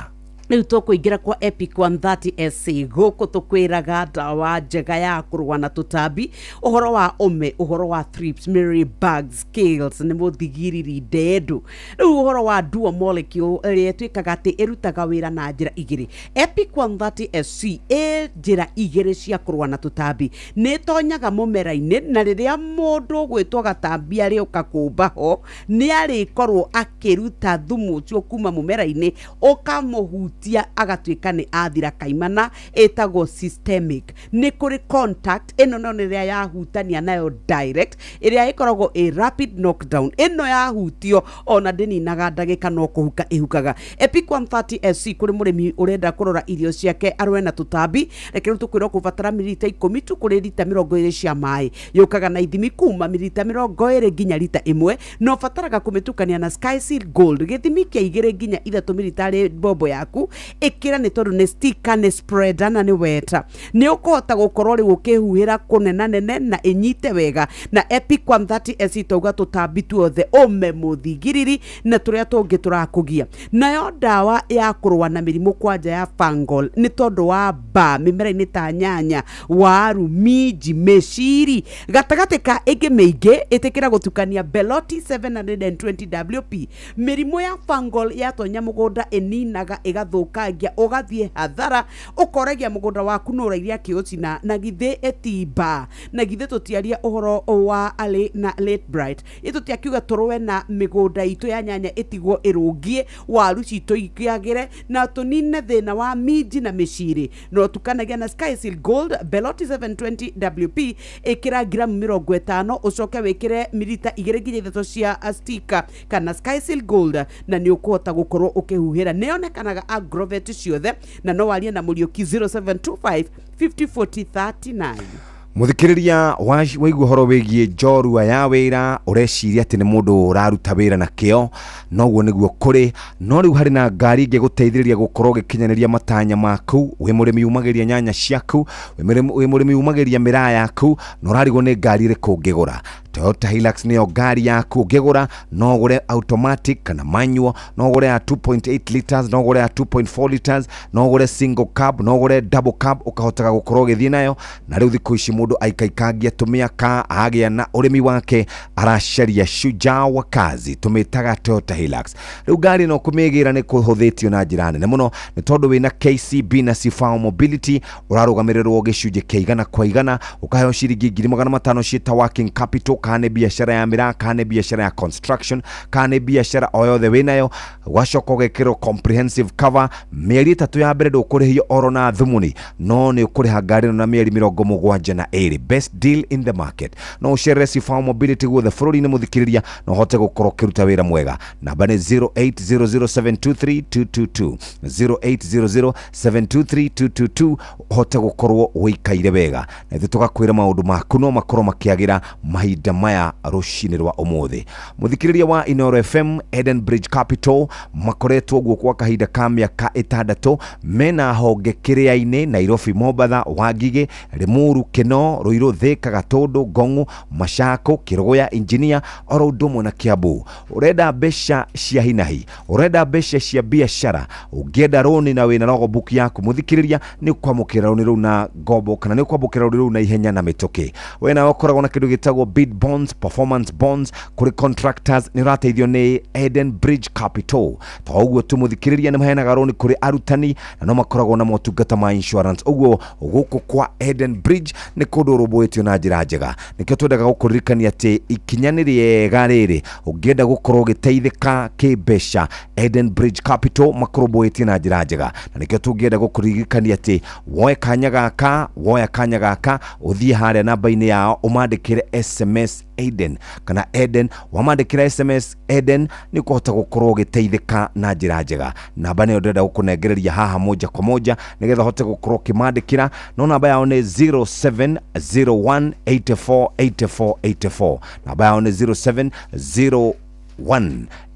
Rĩu tũkũingĩra kwa Epic 130 SC. Gũkũ tũkwĩraga ndawa njega ya kũrũa na tũtambi, ũhoro wa ũme, ũhoro wa thrips, mealy bugs, scales, nĩ mũthigiriri ndendu. Rĩu ũhoro wa dual molecule ĩrĩa ĩtuĩkaga atĩ ĩrutaga wĩra na njĩra igĩrĩ. Epic 130 SC ĩ njĩra igĩrĩ cia kũrũa na tũtambi. Nĩ ĩtonyaga mũmera-inĩ, na rĩrĩa mũndũ ũgwĩtwo gatambi arĩũka kũmba ho, nĩ arĩkorwo akĩruta thumu ũcio kuma mũmera-inĩ, ũkamũhutia agatuĩka nĩ athira kaimana. Ĩtagwo systemic. Nĩ kũrĩ contact, ĩno no nĩ ĩrĩa yahutania nayo direct, ĩrĩa ĩkoragwo ĩ rapid knockdown. Ĩno yahutio ona ndĩninaga ndagĩka, no kũhuka ĩhukaga. Epic 130 SC kũrĩ mũrĩmi ũrenda kũrora irio ciake arũe na tũtambi, reke rĩu tũkwĩrwo kũbatara mililita 10 tu kũrĩ rita 20 cia maĩ. Yũkaga na ithimi kuma mililita 20 nginya rita 1, na ũbataraga kũmĩtukania na Sky Seal Gold gĩthimi kĩa 2 nginya 3 mililita harĩ mbombo yaku. Ĩkĩra nĩ tondũ nĩ sticker, nĩ spreader na nĩ weta. Nĩ ũkũhota gũkorwo rĩu ũkĩhuhĩra kũnenanene na ĩnyite wega. Na Epic 130 SC twauga tũtambi tuothe, ũme, mũthigiriri na tũrĩa tũngĩ tũrakũgia. Nayo ndawa ya kũrũa na mĩrimũ kwanja ya fungal nĩ tondũ wa mbaa mĩmera-inĩ ta nyanya, waru, minji, mĩciri gatagatĩ ka ĩngĩ mĩingĩ, ĩtĩkĩra gũtukania Beloti 720 WP. Mĩrimũ ya fungal yatonya mũgũnda ĩninaga, ĩgathũkangia, ũgathiĩ hathara, ũkoragia mũgũnda waku nũ ũrairie akĩũcina. Na githĩ ĩtimba na githĩ tũtiaria ũhoro wa Ali na Late Bright, ĩtũtiakiuga tũrũe na mĩgũnda itũ ya nyanya ĩtigwo ĩrũngie, waru citũ ikĩagĩre na tũnine thĩna wa minji na mĩciri. No tukanagia na Skysil Gold Beloti 720 WP. Ĩkĩra ngiramu 50, ũcoke wĩkĩre milita 2 nginya 3 cia stika kana Skysil Gold, na nĩ ũkũhota gũkorwo ũkĩhuhĩra. Nĩ yonekanaga agrovet ciothe, na no warie na Mũriũki 0725 50 40 39. Muthikiriria, waigua ũhoro wĩgiĩ njorua ya wĩra, ũreciria atĩ nĩ mũndũ ũraruta wĩra na kĩo, noguo nĩguo kũrĩ. No rĩu harĩ na ngari ĩngĩgũteithĩrĩria gũkorwo ũgĩkinyanĩria matanya maku. Wĩ mũrĩmi umagĩria nyanya ciaku, wĩ mũrĩmi umagĩria mĩraa yaku, na ũrarigwo nĩ ngari ĩrĩkũ ũngĩgũra. Toyota Hilux nĩyo ngari yaku ũngĩgũra. No ũgũre automatic kana manual, no ũgũre ya 2.8 liters, no ũgũre ya 2.4 liters, no ũgũre single cab, no ũgũre double cab, ũkahotaga gũkorwo ũgĩthiĩ nayo. Na rĩu thikũ ici mũndũ aikaikangia tũmĩaka agĩa na ũrĩmi wake, aracaria shujaa wa kazi, tũmĩtaga Toyota Hilux. Rĩu ngari ĩno kũmĩgĩra nĩ kũhũthĩtio na njĩra nene mũno, nĩ tondũ wĩna KCB na Sifao Mobility ũrarũgamĩrĩrwo gĩcunjĩ kĩa 100%, ũkaheo ciringi 500,000 ciĩta working capital, kana nĩ biacara ya mĩraa, kana nĩ biacara ya construction, kana nĩ biacara o yothe wĩnayo. Ũgacoka ũgekĩrwo comprehensive cover, mĩeri 3 ya mbere ndũkũrĩhio oro na thumuni, no nĩ ũkũrĩha ngari ĩno na mĩeri 72. Best deal in the market. No ũcerere Sifao Mobility guothe bũrũri-inĩ, mũthikĩrĩria, na ũhote gũkorwo ũkĩruta wĩra mwega. Namba nĩ 0800723222, 0800723222, ũhote gũkorwo ũikaire wega, na ithuĩ tũgakwĩra maũndũ maku no makorwo makĩagĩra mahinda maya rũcinĩ rwa ũmũthĩ. Mũthikĩrĩria wa Inoro FM, Eden Bridge Capital makoretwo guo kwa kahinda ka mĩaka 6, mena honge Kĩrĩa-inĩ, Nairobi, Mombatha, Wangigĩ, Limuru, Kĩno, Ruiru, Thika, Gatũndũ, Ngong'u, Machako, Kĩrũgũya, Engineer, oro ũndũ ũmwe na Kiambu. Ũrenda mbeca cia hinahi, ũrenda mbeca cia biacara, ũngĩenda rũni na wĩna logbook yaku, mũthikĩrĩria, nĩ ũkwamũkĩra rũni rũu na ngombo, kana nĩ ũkwamũkĩra rũni rũu na ihenya na mĩtũkĩ. We nawe ũkoragwo na kĩndũ gĩtagwo bid bonds, performance bonds kũrĩ contractors, nĩ ũrateithio nĩ Eden Bridge Capital. To ũguo tu, mũthikĩrĩria, nĩ maheanaga rũni kũrĩ arutani na no makoragwo na motungata ma insurance. Ũguo gũkũ kwa Eden Bridge nĩ kũndũ ũrũmbũĩtio na njĩra njega. Nĩkĩo twendaga gũkũririkania atĩ ikinya nĩ rĩega rĩrĩ ũngĩenda gũkorwo ũgĩteithĩka kĩmbeca, Eden Bridge Capital makũrũmbũĩtie na njĩra njega. Na nĩkĩo tũngĩenda gũkũririkania atĩ woe kanya gaka, woya kanya gaka, ũthiĩ harĩa namba-inĩ yao, ũmandĩkĩre SMS Eden kana Eden. Wamandĩkĩra SMS Eden, nĩ ũkũhota gũkorwo ũgĩteithĩka na njĩra njega. Namba nĩyo ndĩrenda gũkũnengereria haha moja kwa moja, nĩgetha ũhote gũkorwo ũkĩmandĩkĩra. No namba yao nĩ 0701848484. Namba yao nĩ 0701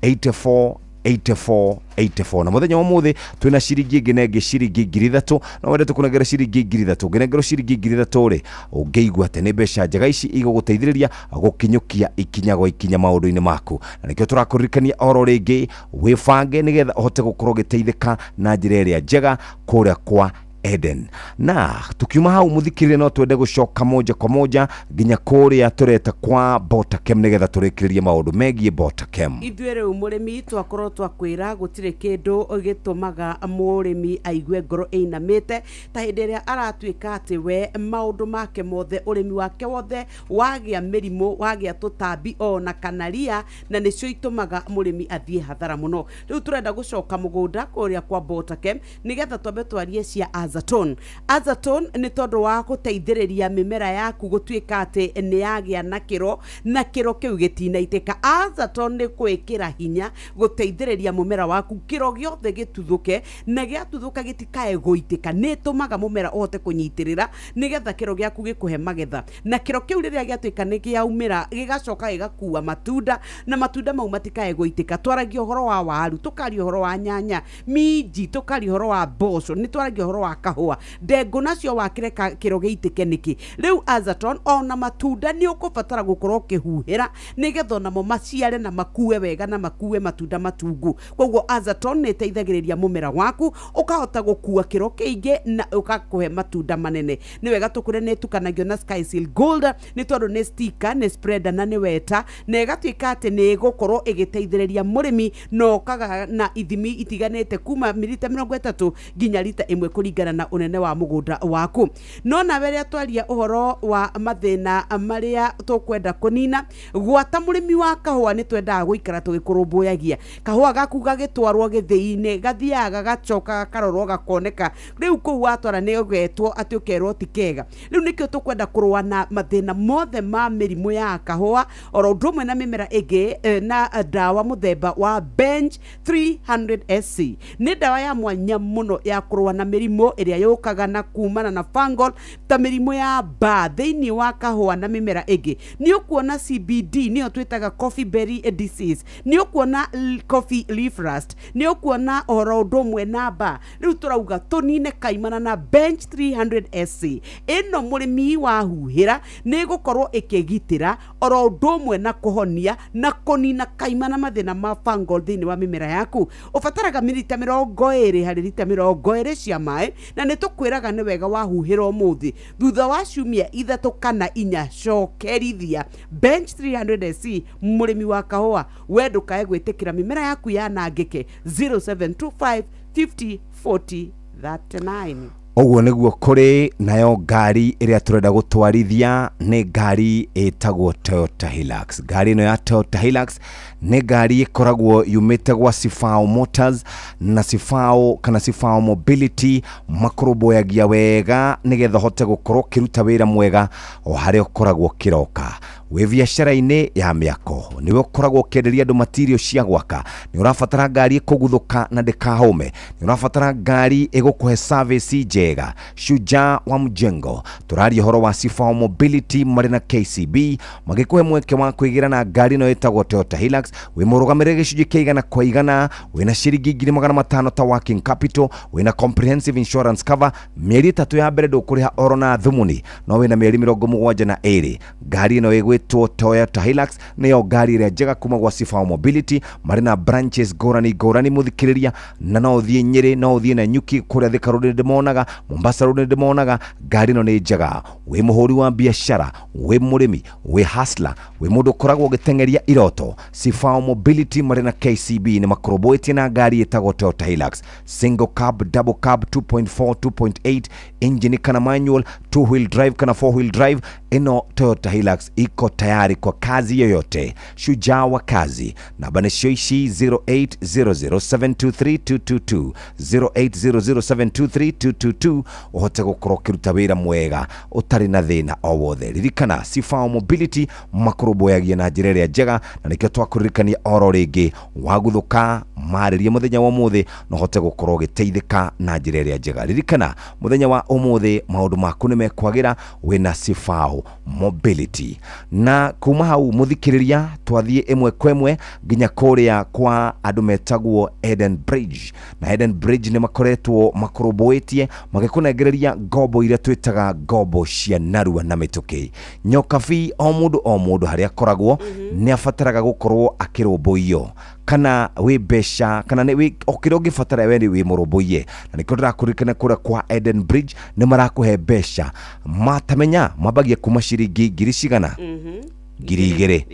84 84. Na mũthenya wa ũmũthĩ twĩna ciringi ĩngĩ na ĩngĩ, ciringi 3,000. No wende tũkũnengere ciringi 3,000. Ũngĩnengerwo ciringi 3,000 rĩ, ũngĩigua atĩ nĩ mbeca njega ici igũgũteithĩrĩria gũkinyũkia ikinya gwa ikinya maũndũ-inĩ maku. Na nĩkĩo tũrakũririkania oro rĩngĩ wĩbange, nĩgetha ũhote gũkorwo ũgĩteithĩka na njĩra ĩrĩa njega kũrĩa kwa Eden. Na tukiuma hau, mũthikĩrĩria, no twende gũcoka moja kwa moja nginya kũrĩa tũreta kwa Botakem, nĩgetha tũrĩkĩrĩrie maũndũ megiĩ Botakem. Ithuĩ rĩu mũrĩmi twakorwo twakwĩra gũtirĩ kĩndũ gĩtũmaga mũrĩmi aigue ngoro ĩinamĩte ta hĩndĩ ĩrĩa aratuĩka atĩ we maũndũ make mothe, ũrĩmi wake wothe wagĩa mĩrimũ, wagĩa tũtambi ona kana ria, na nĩcio itũmaga mũrĩmi athiĩ hathara mũno. Rĩu tũrenda gũcoka mũgũnda kũrĩa kwa Botakem, nĩgetha twambe twarie cia Azam. Azaton. Azaton nĩ tondũ wa gũteithĩrĩria mĩmera yaku gũtuĩka atĩ nĩ yagĩa na kĩro na kĩro kĩu gĩtinaitĩka. Azaton nĩ kwĩkĩra hinya gũteithĩrĩria mũmera waku kĩro gĩothe gĩtuthũke na gĩatuthũka gĩtikae gũitĩka. Nĩ ĩtũmaga mũmera ũhote kũnyitĩrĩra nĩgetha kĩro gĩaku gĩkũhe magetha, na kĩro kĩu rĩrĩa gĩatuĩka nĩ kĩaumĩra gĩgacoka gĩgakua matunda na matunda mau matikae gũitĩka. Twaragia ũhoro wa waru, tũkaria ũhoro wa nyanya, minji, tũkaria ũhoro wa mboco, nĩ twaragia ũhoro wa kahũa, ndengũ nacio wakĩreka kĩro gĩitĩke nĩkĩ? Rĩu Azaton ona matunda nĩ ũkũbatara gũkorwo ũkĩhuhĩra nĩgetha onamo maciare na makue wega na makue matunda matungu. Koguo Azaton nĩ ĩteithagĩrĩria mũmera waku ũkahota gũkua kĩro kĩingĩ na ũgakũhe matunda manene. Nĩ wega tũkũre nĩ ĩtukanagio na Skyseal Gold nĩ tondũ nĩ sticker, nĩ spreader na nĩ weta, na ĩgatuĩka atĩ nĩ ĩgũkorwo ĩgĩteithĩrĩria mũrĩmi na ũkaga na ithimi itiganĩte kuma milita 30 nginya rita 1 kũringana na ũnene wa mũgũnda waku. No nawe rĩrĩa twaria ũhoro wa mathĩna marĩa tũkwenda kũnina, gwata mũrĩmi wa kahũa nĩ twendaga gũikara tũgĩkũrũmbũyagia. Kahũa gaku gagĩtwarwo gĩthĩi-inĩ, gathiaga gagacoka gakarorwo gakoneka, rĩu kũu watwara nĩ ũgetwo atĩ ũkerwo ti kega. Rĩu nĩkĩo tũkwenda kũrũa na mathĩna mothe ma mĩrimũ ya kahũa oro ũndũ ũmwe na mĩmera ĩngĩ na ndawa mũthemba wa Bench 300 SC. Nĩ ndawa ya mwanya mũno ya kũrũa na mĩrimũ ĩrĩa yũkaga na kumana na fungal ta mĩrimũ ya mbaa thĩinĩ wa kahũa na mĩmera ĩngĩ. Nĩ ũkuona CBD, nĩyo twĩtaga coffee berry disease, nĩ ũkuona coffee leaf rust, nĩ ũkuona ũhoro ũndũ ũmwe na mbaa. Rĩu tũrauga tũnine kaimana na Bench 300 SC. Ĩno mũrĩmi wahuhĩra nĩ ĩgũkorwo ĩkĩgitĩra oro ũndũ ũmwe na kũhonia na kũnina kaimana mathĩna ma fungal thĩinĩ wa mĩmera yaku. Ũbataraga milita 20 harĩ rita 20 cia maĩ, na nĩ tũkwĩraga nĩ wega wahuhĩra ũmũthĩ, thutha wa ciumia 3 kana 4 cokerithia Bench 300 SC. Mũrĩmi wa kahũa we ndũkae gwĩtĩkĩra mĩmera yaku yanangĩke. 0725 50 40 39. Ũguo nĩguo kũrĩ nayo ngari ĩrĩa tũrenda gũtwarithia nĩ ngari ĩtagwo Toyota Hilux. Ngari ĩno ya Toyota Hilux nĩ ngari ĩkoragwo yumĩte gwa Sifao Motors na Sifao kana Sifao Mobility, makũrũmbũyagia wega nĩgetha ũhote gũkorwo ũkĩruta wĩra mwega o harĩa ũkoragwo ũkĩroka. Wĩ biacara-inĩ ya mĩako, nĩwe ũkoragwo ũkĩenderia andũ material cia gwaka, nĩ ũrabatara ngari ĩkũguthũka na ndĩkahũme, nĩ ũrabatara ngari ĩgũkũhe service njega. Shujaa wa Mjengo, tũraria ũhoro wa Sifao Mobility marĩ na KCB magĩkũhe mweke wa kwĩgĩra na ngari ĩno ĩtagwo Toyota Hilux. Wĩ mũrũgamĩrĩre gĩcunjĩ kĩa 100 kwa 100, wĩna ciringi 500,000 ta working capital, wĩna comprehensive insurance cover, mĩeri 3 ya mbere ndũkũrĩha oro na thumuni, no wĩna mĩeri 72. Ngari ĩno ĩgwĩtwo Toyota Hilux nĩyo ngari ĩrĩa njega kuma gwa Sifao Mobility, marĩ na branches ngũrani ngũrani mũthikĩrĩria, na no ũthiĩ Nyĩrĩ, no ũthiĩ Nanyuki, kũrĩa Thika Road nĩndĩmonaga, Mombasa Road nĩndĩmonaga. Ngari ĩno nĩ njega. Wĩ mũhũri wa biacara, wĩ mũrĩmi, wĩ hustler, wĩ mũndũ ũkoragwo ũgĩteng'eria iroto, Sifao Mobility marĩ na KCB nĩ makũrũmbũĩtie na ngari ĩtagwo Toyota Hilux, single cab, double cab, 2.4, 2.8 engine kana manual, 2 wheel drive kana 4 wheel drive. Ĩno Toyota Hilux iko tayari kwa kazi yoyote. Shujaa wa kazi, namba nĩcio ici 0800723222, 0800723222, ũhote gũkorwo ũkĩruta wĩra mwega ũtarĩ na thĩna o wothe. Ririkana Sifao Mobility makũrũmbũyagia na njĩra ĩrĩa njega, na nĩkĩo twakũririkania oro rĩngĩ, waguthũka marĩrie mũthenya wa ũmũthĩ na ũhote gũkorwo ũgĩteithĩka na njĩra ĩrĩa njega. Ririkana mũthenya wa ũmũthĩ maũndũ maku nĩ mekwagĩra wĩna Sifao Mobility. Na kuma hau mũthikĩrĩria, twathiĩ ĩmwe kwa ĩmwe nginya kũrĩa kwa andũ metagwo Eden Bridge. Na Eden Bridge nĩ makoretwo makũrũmbũĩtie magĩkũnengereria ngombo iria twĩtaga ngombo cia narua na mĩtũkĩ. Nyokabi, o mũndũ o mũndũ harĩa akoragwo nĩ abataraga gũkorwo akĩrũmbũiyo, kana wĩ mbeca kana nĩ wĩ o kĩrĩa ũngĩbatara we nĩ wĩ mũrũmbũiye, na nĩkĩo ndĩrakũririkana kũrĩa kwa Eden Bridge nĩ marakũhe mbeca matamenya mambagia kuma ciringi ngiri cigana, 2,000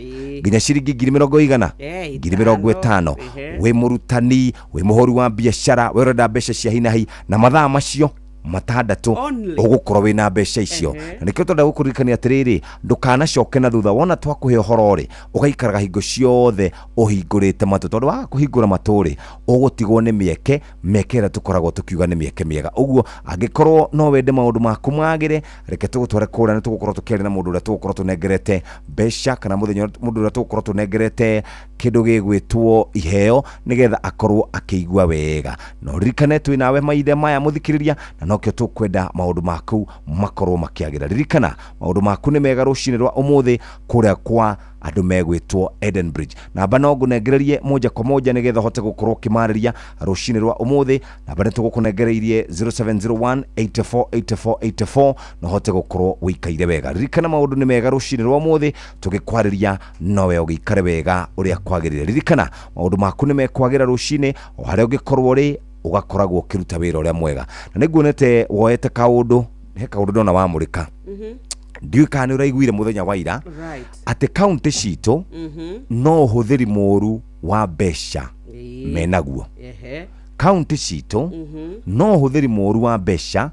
nginya ciringi 50,000, 50,000. Wĩ mũrutani, wĩ mũhũri wa biacara, we ũrenda mbeca cia hinahi na mathaa macio matandatũ Only. Ũgũkorwo wĩna mbeca icio. Na nĩkĩo twenda gũkũririkania atĩrĩrĩ, ndũkanacoke na thutha. Wona twakũhe ũhoro rĩ, ũgaikaraga hingo ciothe ũhingũrĩte matũ, tondũ waga kũhingũra matũ rĩ, ũgũtigwo nĩ mĩeke, mĩeke ĩrĩa tũkoragwo tũkiuga nĩ mĩeke mĩega. Ũguo angĩkorwo no wende maũndũ maku magĩre, reke tũgũtware kũrĩa. Nĩ tũgũkorwo tũkĩaria na mũndũ ũrĩa tũgũkorwo tũnengerete mbeca, kana mũthenya mũndũ ũrĩa tũgũkorwo tũnengerete kĩndũ gĩgwĩtwo iheo, nĩgetha akorwo akĩigua wega. Na ũririkane twĩ nawe maithe maya, mũthikĩrĩria, na nokĩo tũkwenda maũndũ maku makorwo makĩagĩra. Ririkana maũndũ maku nĩ mega rũcinĩ rwa ũmũthĩ kũrĩa kwa andũ megwĩtwo Eden Bridge. Namba no ngũnengererie moja kwa moja nĩgetha ũhote gũkorwo ũkĩmarĩria rũcinĩ rwa ũmũthĩ. Namba nĩ tũgũkũnengereirie 0701 84 84 84, na ũhote gũkorwo ũikaire wega. Ririkana maũndũ nĩ mega rũcinĩ rwa ũmũthĩ, tũgĩkwarĩria nowe ũgĩikare wega ũrĩa kwagĩrĩire. Ririkana maũndũ maku nĩ mekwagĩra rũcinĩ, o harĩa ũngĩkorwo ũrĩ, ũgakoragwo ũkĩruta wĩra ũrĩa mwega. Na nĩ nguonete woete kaũndũ, he kaũndũ ndona wamũrĩka. Ndiũĩ kana nĩ ũraiguire mũthenya wa ira atĩ kaunti citũ no ũhũthĩri mũru wa mbeca menaguo. Kaunti citũ no ũhũthĩri mũru wa mbeca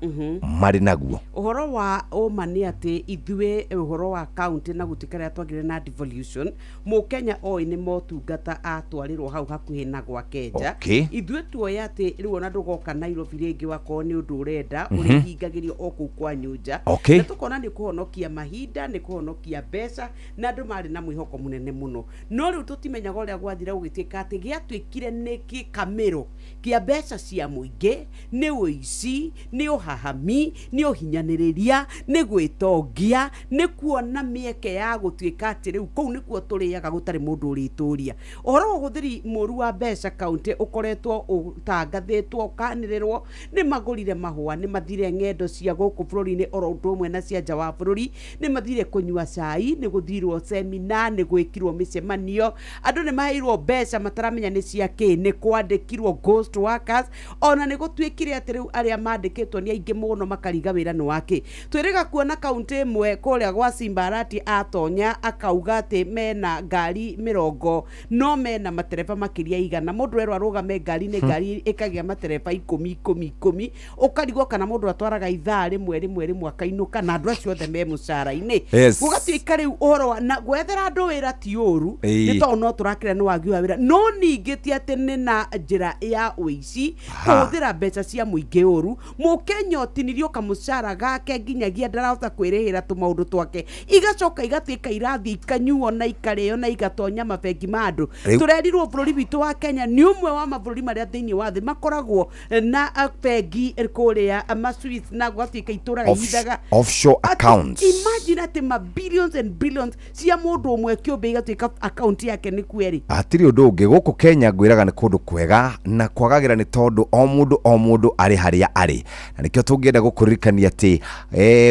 marĩ naguo. Ũhoro wa ũma nĩ atĩ ithuĩ ũhoro wa kaunti na gũtuĩka rĩrĩa twagĩire na devolution, mũkenya oĩ nĩ motungata atwarĩrwo hau hakuhĩ na gwake nja. Ithuĩ tuoya atĩ rĩu ona ndũgoka Nairobi rĩngĩ, wakorwo nĩ ũndũ ũrenda ũrĩhingagĩrio o kũu kwanyu nja. Na tũkona nĩ kũhonokia mahinda, nĩ kũhonokia mbeca, na andũ marĩ na mwĩhoko mũnene mũno. No rĩu tũtimenyaga ũrĩa gwathire gũgĩtuĩka atĩ gĩatuĩkire nĩ gĩkamĩro kĩa mbeca cia mũingĩ, nĩ ũici, nĩ ũhahami, nĩ ũhinyanĩrĩria, nĩ gwĩtongia, nĩ kuona mĩeke ya gũtuĩka atĩ rĩu kũu nĩkuo tũrĩaga gũtarĩ mũndũ ũrĩtũria. Ũhoro wa ũhũthĩri mũru wa mbeca kaunti ũkoretwo ũtangathĩtwo, ũkanĩrĩrwo. Nĩ magũrire mahũa, nĩ mathire ng'endo cia gũkũ bũrũri-inĩ oro ũndũ ũmwe na cia nja wa bũrũri, nĩ mathire kũnyua cai, nĩ gũthirwo semina, nĩ gwĩkirwo mĩcemanio, andũ nĩ maheirwo mbeca mataramenya nĩ cia kĩ, nĩ kwandĩkirwo ghost workers, ona nĩ gũtuĩkire atĩ rĩu arĩa mandĩkĩtwo nĩ aingĩ mũno makariga wĩra nĩ wake. Twĩrĩga kuona kaunti ĩmwe kũrĩa gwa Simbarati atonya akauga atĩ mena ngari 40 no mena matereba makĩria 100. Mũndũ erwo arũgame ngari-inĩ, ngari ĩkagĩa matereba 10 10 10, ũkarigwo kana mũndũ atwaraga ithaa rĩmwe rĩmwe rĩmwe akainũka, na andũ acio othe me mũcara-inĩ. Gũgatuĩka rĩu ũhoro wa na gwethera andũ wĩra ti ũru, nĩ tondũ no tũrakĩra nĩ wagi wa wĩra, no ningĩ ti atĩ nĩ na njĩra ya ũici, kũhũthĩra mbeca cia mũingĩ ũru. Mũkenya ũtinirio kamũcara gake nginyagia ndarahota kwĩrĩhĩra tũmaũndũ twake, igacoka igatuĩka irathiĩ ikanyuo na ikarĩo na igatonya mabengi ma andũ. Tũrerirwo bũrũri witũ wa Kenya nĩ ũmwe wa mabũrũri marĩa thĩinĩ wa thĩ makoragwo na bengi kũrĩa ma Swiss, na gũgatuĩka itũraga ihithaga Offshore Atĩ accounts. Imagine atĩ ma billions and billions cia mũndũ ũmwe kĩũmbe igatuĩka akaunti yake nĩ kweri. Hatirĩ ũndũ ũngĩ gũkũ Kenya ngwĩraga nĩ kũndũ kwega na kwagagĩra, nĩ tondũ o mũndũ o mũndũ arĩ harĩa arĩ. Na nĩkĩo tũngĩenda gũkũririkania atĩ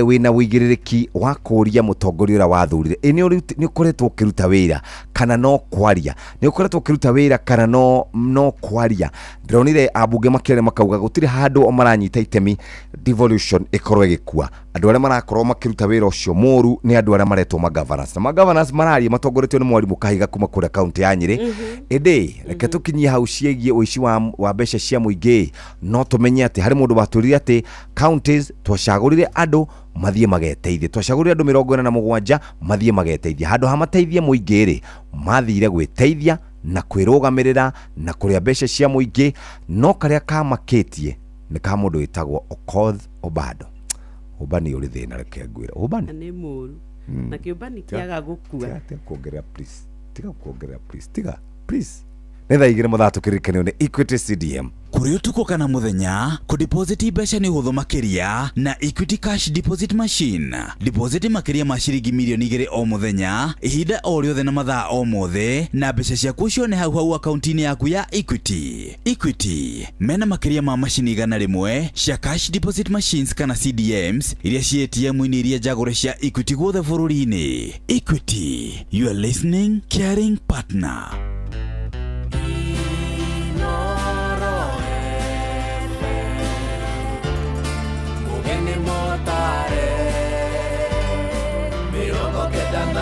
wĩna ũigĩrĩrĩki wa kũũria mũtongoria ũrĩa wathurire, ĩ nĩ ũkoretwo ũkĩruta wĩra kana no kwaria? Nĩ ũkoretwo ũkĩruta wĩra kana no kwaria? Ndĩronire ambunge makĩaria makauga gũtirĩ handũ o maranyita itemi devolution ĩkorwo ĩgĩkua. Andũ arĩa marakorwo makĩruta wĩra ũcio mũru nĩ andũ arĩa maretwo magovernors, na magovernors mararia matongoretio nĩ mwarimũ Kahiga kuma kũrĩa kaunti ya Nyĩrĩ. Ĩndĩ reke tũkinyie hau ciĩgiĩ ũici wa mbeca cia mũingĩ. No tũmenye atĩ harĩ mũndũ watwĩrire atĩ counties twacagũrire andũ mathiĩ mageteithie, twacagũrire andũ 47 mathiĩ mageteithie. Handũ ha mateithie mũingĩ rĩ, mathire gwĩteithia na kwĩrũgamĩrĩra na kũrĩa mbeca cia mũingĩ. No karĩa kamakĩtie nĩ ka mũndũ wĩtagwo Okoth Obado. Ũmbani ũrĩ thĩna, reke ngwĩre ũmbani. Na nĩ mũru na kĩũmbani kĩaga gũkua. Tiga kuongerera please, tiga kuongerera please, tiga please. Nĩ thaa 2 mathaa tũkĩririkanio nĩ Equity CDM. Kũrĩ ũtukũ kana mũthenya, kũdeposit mbeca nĩ ũhũthũ makĩria na Equity Cash Deposit Machine. Deposit makĩria ma ciringi 2,000,000 o mũthenya, ihinda o rĩothe na mathaa o mothe, na mbeca ciaku ũcione hau hau akaunti-inĩ yaku ya Equity. Equity mena makĩria ma macini 100 cia cash deposit machines kana CDMs iria ci ATM-inĩ iria njagũre cia Equity guothe bũrũri-inĩ. Equity, your listening, caring partner. Mũgeni motare 98.9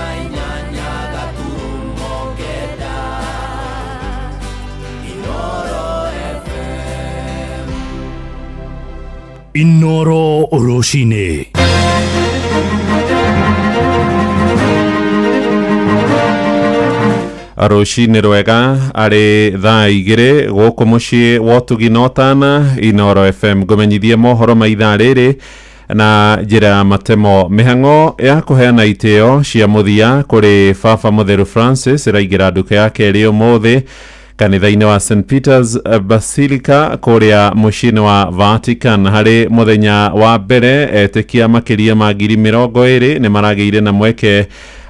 Inooro FM. Inoro rũcinĩ. Rũcinĩ rwega, arĩ thaa 2 gũkũ mũciĩ wa ũtugi na ũtana Inoro FM, ngũmenyithie mohoro ma ithaa rĩrĩ na njĩra ya matemo. Mĩhang'o ya kũheana itĩo cia mũthia kũrĩ Baba Mũtheru Francis ĩraingĩra nduka ya kerĩ ũmũthĩ kanitha-inĩ wa St Peters Basilica kũrĩa mũciĩ-inĩ wa Vatican. Harĩ mũthenya wa mbere, etĩkia makĩria ma 20,000 nĩ maragĩire na mweke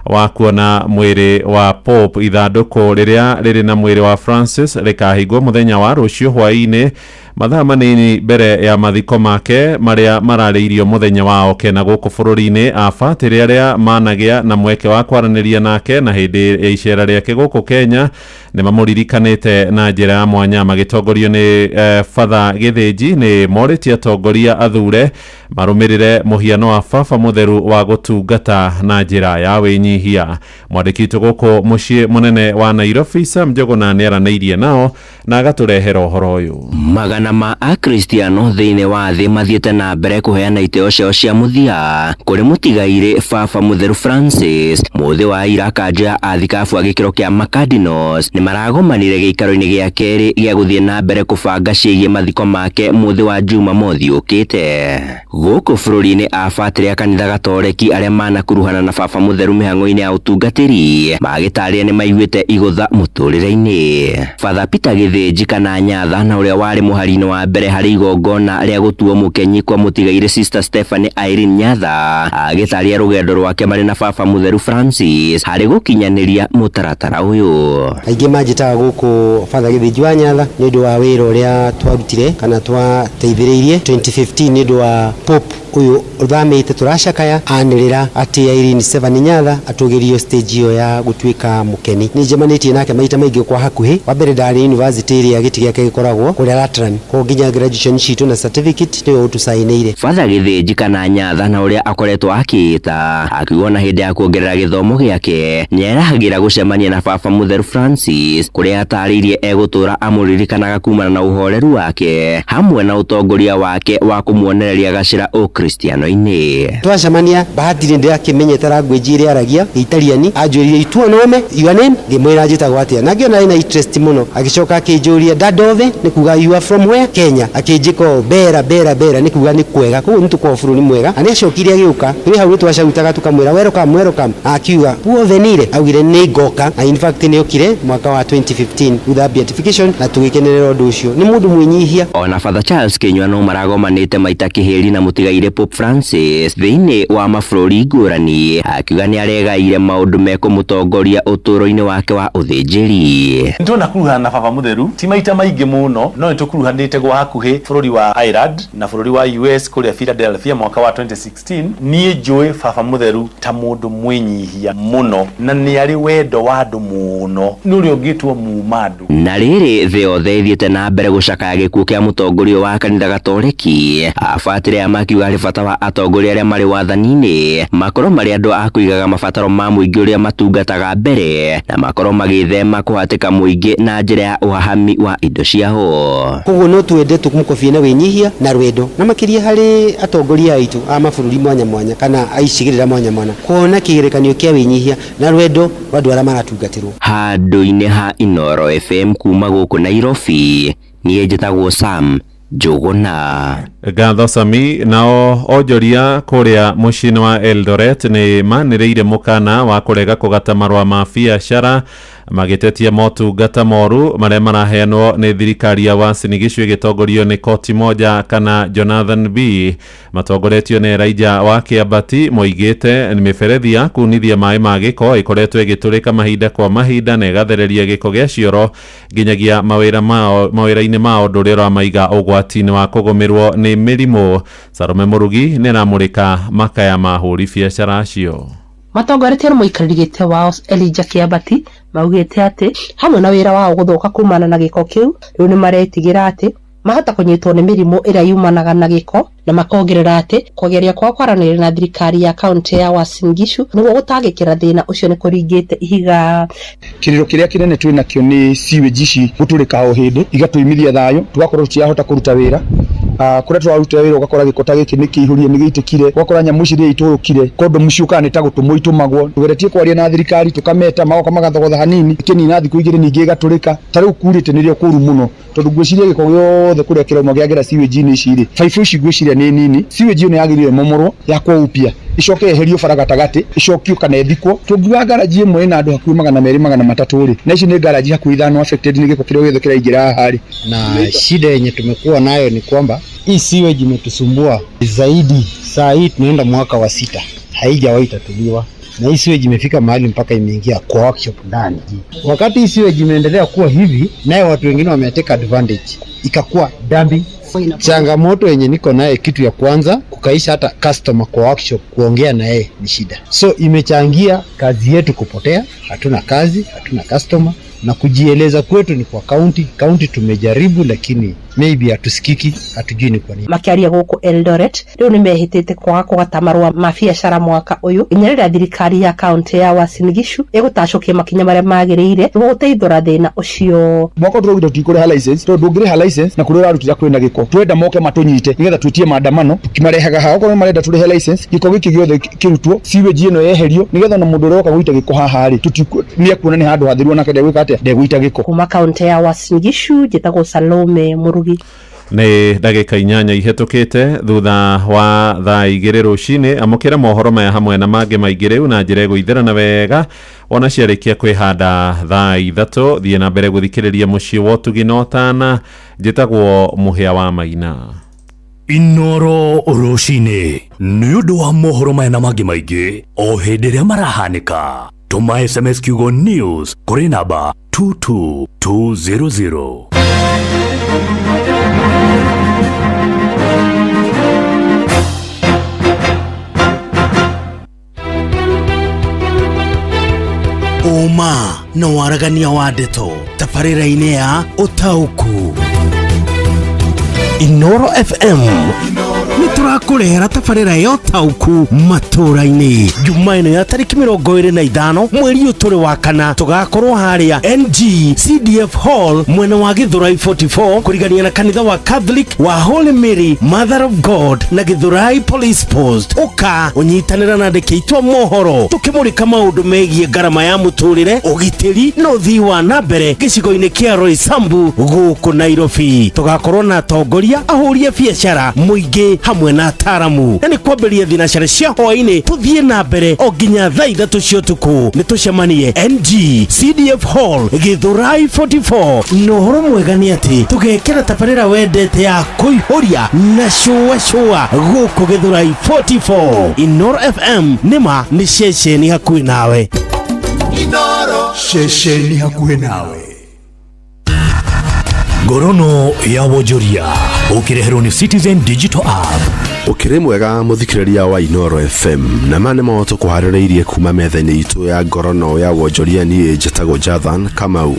wa kuona mwĩrĩ wa Pope. Ithandũkũ rĩrĩa rĩrĩ na mwĩrĩ wa Francis rĩkahingwo mũthenya wa rũciũ hwaĩ-inĩ, mathaa manini mbere ya mathiko make marĩa mararĩirio mũthenya wa okena gũkũ bũrũri-inĩ. Abatĩrĩ arĩa managĩa na mweke wa kwaranĩria nake na hĩndĩ ya icera rĩake gũkũ Kenya nĩ mamũririkanĩte na njĩra ya mwanya. Magĩtongorio nĩ Father Gĩthĩnji, nĩ morĩtie atongoria athure marũmĩrĩre mũhiano wa Baba Mũtheru wa gũtungata na njĩra ya wĩnyihia. Mwandĩki witũ gũkũ mũciĩ mũnene wa Nairobi, Sam Njũgũna, nĩ aranĩirie nao na agatũrehera ũhoro ũyũ. Magana ma Akristiano thĩinĩ wa thĩ mathiĩte na mbere kũheana itĩo ciao cia mũthia kũrĩ mũtigairĩ Baba Mũtheru Francis. Mũthĩ wa ira, kanjũ ya athikabu a gĩkĩro kĩa Macardinals nĩ maragomanire gĩikaro-inĩ gĩa kerĩ gĩa gũthiĩ na mbere kũbanga ciĩgiĩ mathiko make mũthĩ wa Jumamothi ũkĩte. Gũkũ bũrũri-inĩ, abatĩrĩ a kanitha Gatoreki arĩa manakuruhana na Baba Mũtheru mĩhang'o-inĩ ya ũtungatĩri magĩtarĩria nĩ maiguĩte igũtha mũtũrĩre-inĩ. Father Peter Gĩthĩnji kana Nyatha, na ũrĩa warĩ mũhari-inĩ wa mbere harĩ igongona rĩa gũtuo mũkenyi kwa mũtigairĩ Sister Stephanie Irene Nyatha, agĩtarĩria rũgendo rwake marĩ na Baba Mũtheru Francis harĩ gũkinyanĩria mũtaratara ũyũ. Aingĩ manjĩtaga gũkũ Father Gĩthĩnji wa Nyatha nĩ ũndũ wa wĩra ũrĩa twarutire kana twateithĩrĩirie 2015 nĩ ũndũ wa Pope ũyũ ũthamĩte tũracakaya anĩrĩra atĩ Irene Stephanie Nyatha atũgĩrio stage ĩyo ya gũtuĩka mũkeni. Nĩ njemanĩtie nake maita maingĩ kwa hakuhĩ. Wa mbere ndarĩ university ĩrĩa gĩtĩ gĩake gĩkoragwo kũrĩa Lateran, koguo nginya graduation citũ na certificate nĩwe ũtũcainĩire. Father Gĩthĩnji kana Nyatha, na ũrĩa akoretwo akĩĩta, akiuga ona hĩndĩ ya kuongerera gĩthomo gĩake nĩerahagĩra gũcemania na Baba Mũtheru Francis, kũrĩa atarĩirie egũtũra amũririkanaga kumana na ũhoreru wake hamwe na ũtongoria wake wa kũmuonereria gacĩra ũkristiano-inĩ. Twacemania, bahati nĩ ndĩrakĩmenyete language ĩrĩa aragia Italian. Anjũririe, "Ituo nome, your name?" Ngĩmwĩra njĩtagwo atĩa, na ngĩona ena interest mũno. Agĩcoka akĩnjũria, "Da dove?" Nĩ kuga, "You are from where?" Kenya. Akĩnjĩka ũũ, "Bera bera bera," nĩ kuga nĩ kwega, koguo nĩ tũkoragwo bũrũri mwega. Na nĩ acokire agĩũka tũrĩ hau, nĩ twacautaga tũkamwĩra, "Welcome, welcome." Akiuga, "Può venire?" Augire, "Nĩ ngoka." Na in fact nĩ okire mwaka wa 2015 thutha beatification, na tũgĩkenerera ũndũ ũcio. Nĩ mũndũ mwĩnyihia. Ona Father Charles Kinyua no maragomanĩte maita kĩhĩri na mũtigairĩ Pope Francis thĩinĩ wa mabũrũri ngũrani, akiuga nĩ aregaire maũndũ mekũmũtongoria ũtũũro-inĩ wake wa ũthĩnjĩri. Nĩtwanakuruhana na Baba Mũtheru ti maita maingĩ mũno, no nĩtũkuruhanĩte gwa hakuhĩ bũrũri wa Ireland na bũrũri wa US kũrĩa Philadelphia mwaka wa 2016. Niĩ njũĩ Baba Mũtheru ta mũndũ mwĩnyihia mũno na nĩ arĩ wendo wa andũ mũno, nĩ ũrĩa ũngĩtwo muma andũ. Na rĩrĩ thĩ yothe ĩthiĩte na mbere gũcakaya gĩkuũ kĩa mũtongoria wa kanitha Gatoreki, abatĩrĩ aya makiuga harĩ bata wa atongoria arĩa marĩ wathani-inĩ makorwo marĩ andũ a kũigaga mabataro ma mũingĩ ũrĩa matungataga mbere, na makorwo magĩthema kũhatĩka mũingĩ na njĩra ya ũhahami wa indo ciao. Koguo no twende tũmũkobie na wĩnyihia na rwendo, na makĩria harĩ atongoria aitũ a mabũrũri mwanya mwanya kana a icigĩrĩra mwanya mwanya, kuona kĩgerekanio kĩa wĩnyihia na rwendo rwa andũ arĩa maratungatĩrwo. Handũ-inĩ ha Inoro FM kuma gũkũ Nairobi, niĩ njĩtagwo Sam Njũgũna. Ngatho Sami. Nao onjoria kũrĩa mũciĩ-inĩ wa Eldoret nĩ manĩrĩire mũkana wa kũrega kũgata marũa ma biacara, magĩtetia motungata moru marĩa maraheanwo nĩ thirikari ya Uasin Gishu ĩgĩtongorio nĩ Koti Moja kana Jonathan B. Matongoretio nĩ Elijah wa Kĩambati, moigĩte mĩberethi ya kunithia maĩ ma gĩko ĩkoretwo ĩgĩtũrĩka mahinda kwa mahinda na ĩgathereria gĩko gĩa cioro nginyagia mawĩra mao mawĩra-inĩ mao, ũndũ ũrĩa ũramaiga ũgwati-inĩ wa kũgũmĩrwo nĩ mĩrimũ. Salome Mũrugi nĩ aramũrĩka makaya ma ahũri biacara acio. Matongoretio nĩ mũikarĩri gĩtĩ wao Elijah Kĩambati, maugĩte atĩ hamwe na wĩra wao gũthũka kumana na gĩko kĩu, rĩu nĩ maretigĩra atĩ mahota kũnyitwo nĩ mĩrimũ ĩrĩa yumanaga na gĩko, na makongerera atĩ kũgeria kwao kwaranĩria na thirikari ya kaunti ya Uasin Gishu nĩguo gũtangĩkĩra thĩna ũcio nĩ kũringĩte ihiga. Kĩrĩro kĩrĩa kĩnene twĩ nakĩo nĩ sewage ici gũtũrĩka o hĩndĩ, igatũimithia thayũ, tũgakorwo tũtirahota kũruta wĩra. Kũrĩa tũrarutĩra wĩra ũgakora gĩko ta gĩkĩ nĩ kĩihũrire nĩ gĩitĩkire, ũgakora nyamũ ici rĩrĩa itũrũkire kondomu ciũkaga nĩ ta gũtũmwo itũmagwo. Tũgeretie kwaria na thirikari tũkameta magoka magathogotha hanini ĩkĩnina thikũ igĩrĩ ningĩ ĩgatũrĩka. Ta rĩu kurĩte nĩrĩo kũru mũno tondũ ngwĩciria gĩko gĩothe kũrĩa kĩrauma kĩagera sewage-inĩ ici rĩ, baibũ ici ngwĩciria nĩ nini. Sewage ĩno yagĩrĩire ĩmomorwo yakwo upya icoke yeherio bara gatagatĩ icokio kana ĩthikwo. Tũngiuga garage ĩmwe ĩna andũ hakuhĩ 200 300 rĩ, na ici nĩ garage hakuhĩ ithano affected nĩ gĩko kĩrĩa gĩothe kĩraingĩra haha rĩ. Na shida yenye tumekuwa nayo ni kwamba hii sewage imetusumbua zaidi. Saa hii tunaenda mwaka wa 6 haijawahi tatuliwa, na hii sewage imefika mahali mpaka imeingia kwa workshop ndani. Wakati hii sewage imeendelea kuwa hivi, naye watu wengine wameteka advantage, ikakuwa dumping. Changamoto yenye niko naye, kitu ya kwanza kukaisha hata customer kwa workshop, kuongea na yeye ni shida, so imechangia kazi yetu kupotea. Hatuna kazi, hatuna customer, na kujieleza kwetu ni kwa county. County tumejaribu, lakini maybe hatusikiki, hatujui ni kwa nini. Makiaria gũkũ Eldoret rĩu nĩmehĩtĩte kwaga kũgata marũa ma biacara mwaka ũyũ nginya rĩrĩa thirikari ya kaunti ya Uasin Gishu ĩgũtacũkia makinya marĩa magĩrĩire nĩguo gũteithũra thĩna ũcio. Mwaka tũraugire tũtikũrĩha license tondũ ndũngĩrĩha license na kũrĩa ũrarutĩra kwĩna gĩko. Twenda moke matũnyite nĩgetha twĩtie maandamano tũkĩmarehaga haha. Okorwo marenda tũrĩhe license, gĩko gĩkĩ gĩothe kĩrutwo, sewage ĩno yeherio nĩgetha ona mũndũ ũrĩa woka gũita gĩko haha rĩ, nĩ ekuona nĩ handũ hatheru onake ndegwĩka atĩa, ndegũita gĩko. Kuma kaunti ya Uasin Gishu njĩtagwo Salome Murugi. Nĩ ndagĩka 8 ihĩtũkĩte thutha wa thaa 2 rũcinĩ. Amũkĩra mohoro maya hamwe na mangĩ maingĩ rĩu na njĩra ĩgũithĩrana wega ona ciarĩkia kwĩhanda thaa 3. Thiĩ na mbere gũthikĩrĩria mũciĩ wa ũtugi na ũtana. Njĩtagwo Mũhĩa wa Maina. Inoro rũcinĩ nĩ ũndũ wa mohoro maya na mangĩ maingĩ o hĩndĩ ĩrĩa marahanĩka. Tũma SMS kiugo news kũrĩ namba 22200. Ũma na waragania wa ndeto tabarĩra-inĩ ya ũtaũku. Inoro FM nĩ tũrakũrehera tabarĩra ya ũtaũku matũra-inĩ. Juma ĩno ya tarĩki 25 mweri ũyũ tũrĩ wa kana, tũgakorwo harĩa NG CDF Hall mwena wa Githurai 44 kũrigania na kanitha wa Catholic wa Holy Mary Mother of God na Githurai Police Post. Ũka ũnyitanĩra na andĩki aitũ a mohoro tũkĩmũrĩka maũndũ megiĩ ngarama ya mũtũrĩre, ũgitĩri na ũthii wa na mbere gĩcigo-inĩ kĩa Roysambu gũkũ Nairobi. Tũgakorwo na atongoria, ahũri a biacara, mũingĩ hamwe na ataaramu, na nĩ kwambĩrĩria thinacara cia hwaĩ-inĩ tũthiĩ na mbere o nginya thaa 3 cia ũtukũ. Nĩ tũcemanie NG CDF Hall Githurai 44. Na ũhoro mwega nĩ atĩ tũgekĩra tabarĩra wendete ya kũihũria na cũa cũa gũkũ Githurai 44. Inoro FM nĩma nĩ ceceni hakuhĩ nawe. Inoro ceceni hakuhĩ nawe. Ngorono ya wonjoria ũkĩreherwo nĩ Citizen Digital App. Ũkĩrĩ mwega mũthikĩrĩria wa Inoro FM, na ma nĩ maũndũ tũkũharĩrĩirie kuma metha-inĩ itũ ya ngorono ya wonjoria. Niĩ njĩtagwo Jathan Kamau.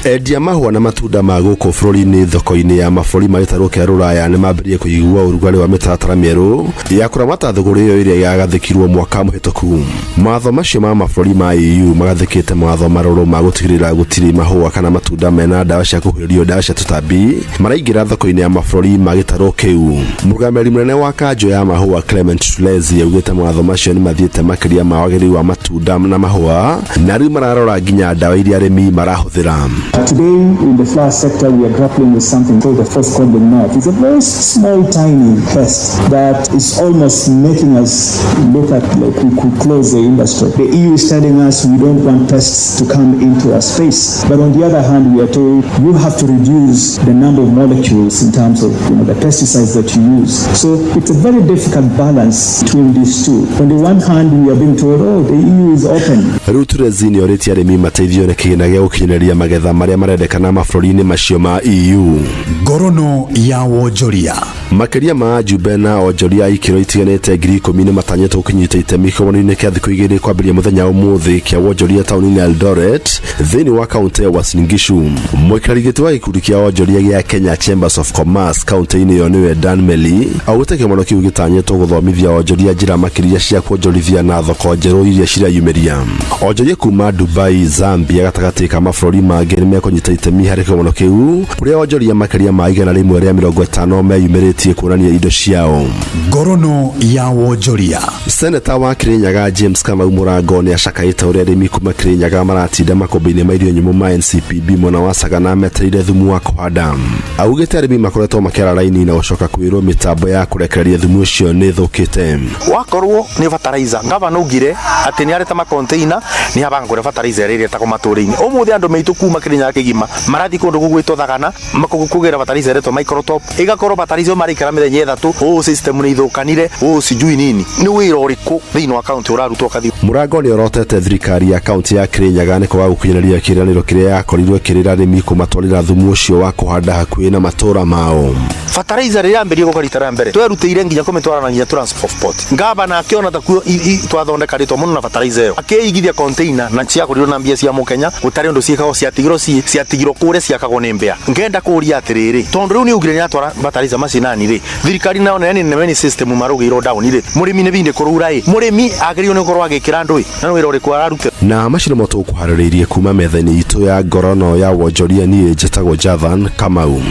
Endia mahũa na matunda ma gũkũ bũrũri-inĩ thoko-inĩ ya mabũrũri ma gĩtarũ kĩa Rũraya nĩ mambĩrĩirie kũigua ũrugarĩ wa mĩtaratara mĩerũ ya kũramata thũgũrĩ ĩyo ĩrĩa yagathĩkirwo mwaka mũhĩtũku. Mawatho macio ma mabũrũri ma EU magathĩkĩte mawatho marũrũ ma gũtigĩrĩra gũtirĩ mahũa kana matunda mena ndawa cia kũhuhĩrĩrio ndawa cia tũtambi maraingĩra thoko-inĩ ya mabũrũri ma gĩtarũ kĩu. Mũrũgamĩrĩri mũnene wa kanjũ ya mahũa Clement Tulezi augĩte mawatho macio nĩ mathiĩte makĩria ma wagĩrĩru wa matunda na mahũa na rĩu mararora nginya ndawa iria arĩmi marahũthĩra. Today, in the flower sector, we are grappling with something called the false codling moth. It's a very small, tiny pest that is almost making us look at like we could close the industry. The EU is telling us we don't want pests to come into our space. But on the other hand, we are told you have to reduce the number of molecules in terms of the pesticides that you use. So it's a very difficult balance between these two. On the one hand, we are being told, oh, the EU is open. Rĩu Turezi nĩ orĩtie arĩmi mateithio na kĩgĩna gĩa gũkinyanĩria magetha marĩa marendekana mabũrũri-inĩ macio ma EU. Ngorono ya wonjoria. Makĩria ma ajumbe na onjoria a ikĩro itiganĩte 10,000 nĩ matanyĩtwo kũnyita itemi kĩgomano-inĩ kĩa thikũ igĩrĩ kwambĩrĩria mũthenya wa ũmũthĩ kĩa wonjoria taũni-inĩ ya Eldoret thĩinĩ wa kaũntĩ ya Uasin Gishu. Mũikarĩri gĩtĩ wa gĩkundi kĩa onjoria gĩa Kenya Chambers of Commerce kaũntĩ-inĩ ĩyo nĩwe Dan Meli augĩte kĩgomano kĩu gĩtanyĩtwo gũthomithia onjoria njĩra makĩria cia kuonjorithia na thoko njerũ iria cireyumĩria. Onjoria kuma Dubai, Zambia gatagatĩ ka mabũrũri mangĩ nĩ mekũnyita itemi harĩ kĩgomano kĩu kũrĩa onjoria makĩria ma 150 meyumĩrĩtie mambĩtie kuonania indo ciao. Ngorono ya wonjoria. Seneta wa Kirinyaga James Kamau Mũrango nĩ acakaĩte ũrĩa arĩmi kuma Kirinyaga maratinda makũmbĩ-inĩ ma irio nyũmũ ma NCPB mwena wa Sagana metereire thumu wa kũhanda. Augĩte arĩmi makoretwo makĩara raini na gũcoka kwĩrwo mĩtambo ya kũrekereria thumu ũcio nĩ ĩthũkĩte. Wakorwo nĩ fertilizer, gavana augire atĩ nĩ areta makonteina nĩ abanga kũrĩa fertilizer ĩrĩa ĩretagwo matũũra-inĩ. Ũmũthĩ andũ maitũ kuma Kirinyaga kĩgima marathiĩ kũndũ gũgwĩtwo Thagana kũgĩra fertilizer ĩretwo microtop, ĩgakorwo fertilizer ĩyo maraikara mĩthenya 3, ũũ system nĩ ithũkanire, ũũ sijui nini. Nĩ wĩra ũrĩkũ thĩinĩ wa kaunti ũrarutwo ũkathiĩ? Mũrango nĩ orotete thirikari ya kaunti ya Kirinyaga nĩ kwaga gũkinyanĩria kĩĩranĩro kĩrĩa yakorirwo ĩkĩrĩra arĩmi kũmatwarĩra thumu ũcio wa kũhanda hakuhĩ na matũũra mao. Fertilizer rĩrĩa yambĩrĩirie gũka rita rĩa mbere twerutĩire nginya kũmĩtwara na nginya transport. Gavana akĩona ta kuo twathondeka rĩtwa mũno na fertilizer ĩyo, akĩigithia container na ciagũrirwo na mbia cia mũkenya gũtarĩ ũndũ ciĩkagwo, ciatigirwo ciatigirwo kũrĩa ciakagwo nĩ mbĩa. Ngenda kũria atĩrĩrĩ, tondũ rĩu nĩ augire nĩ atwara fertilizer macinani rĩ, thirikari nayo nene nene system marũgĩirwo down rĩ, mũrĩmi nĩ binde kũrura ĩ, mũrĩmi agĩrĩirwo nĩ gũkorwo agĩkĩra andũ ĩ, na nĩ wĩra ũrĩkũ araruta? Na macio nĩmo tũkũharĩrĩirie kuma metha-inĩ itũ ya ngorono ya wonjoria. Niĩ njĩtagwo Jathan Kamau.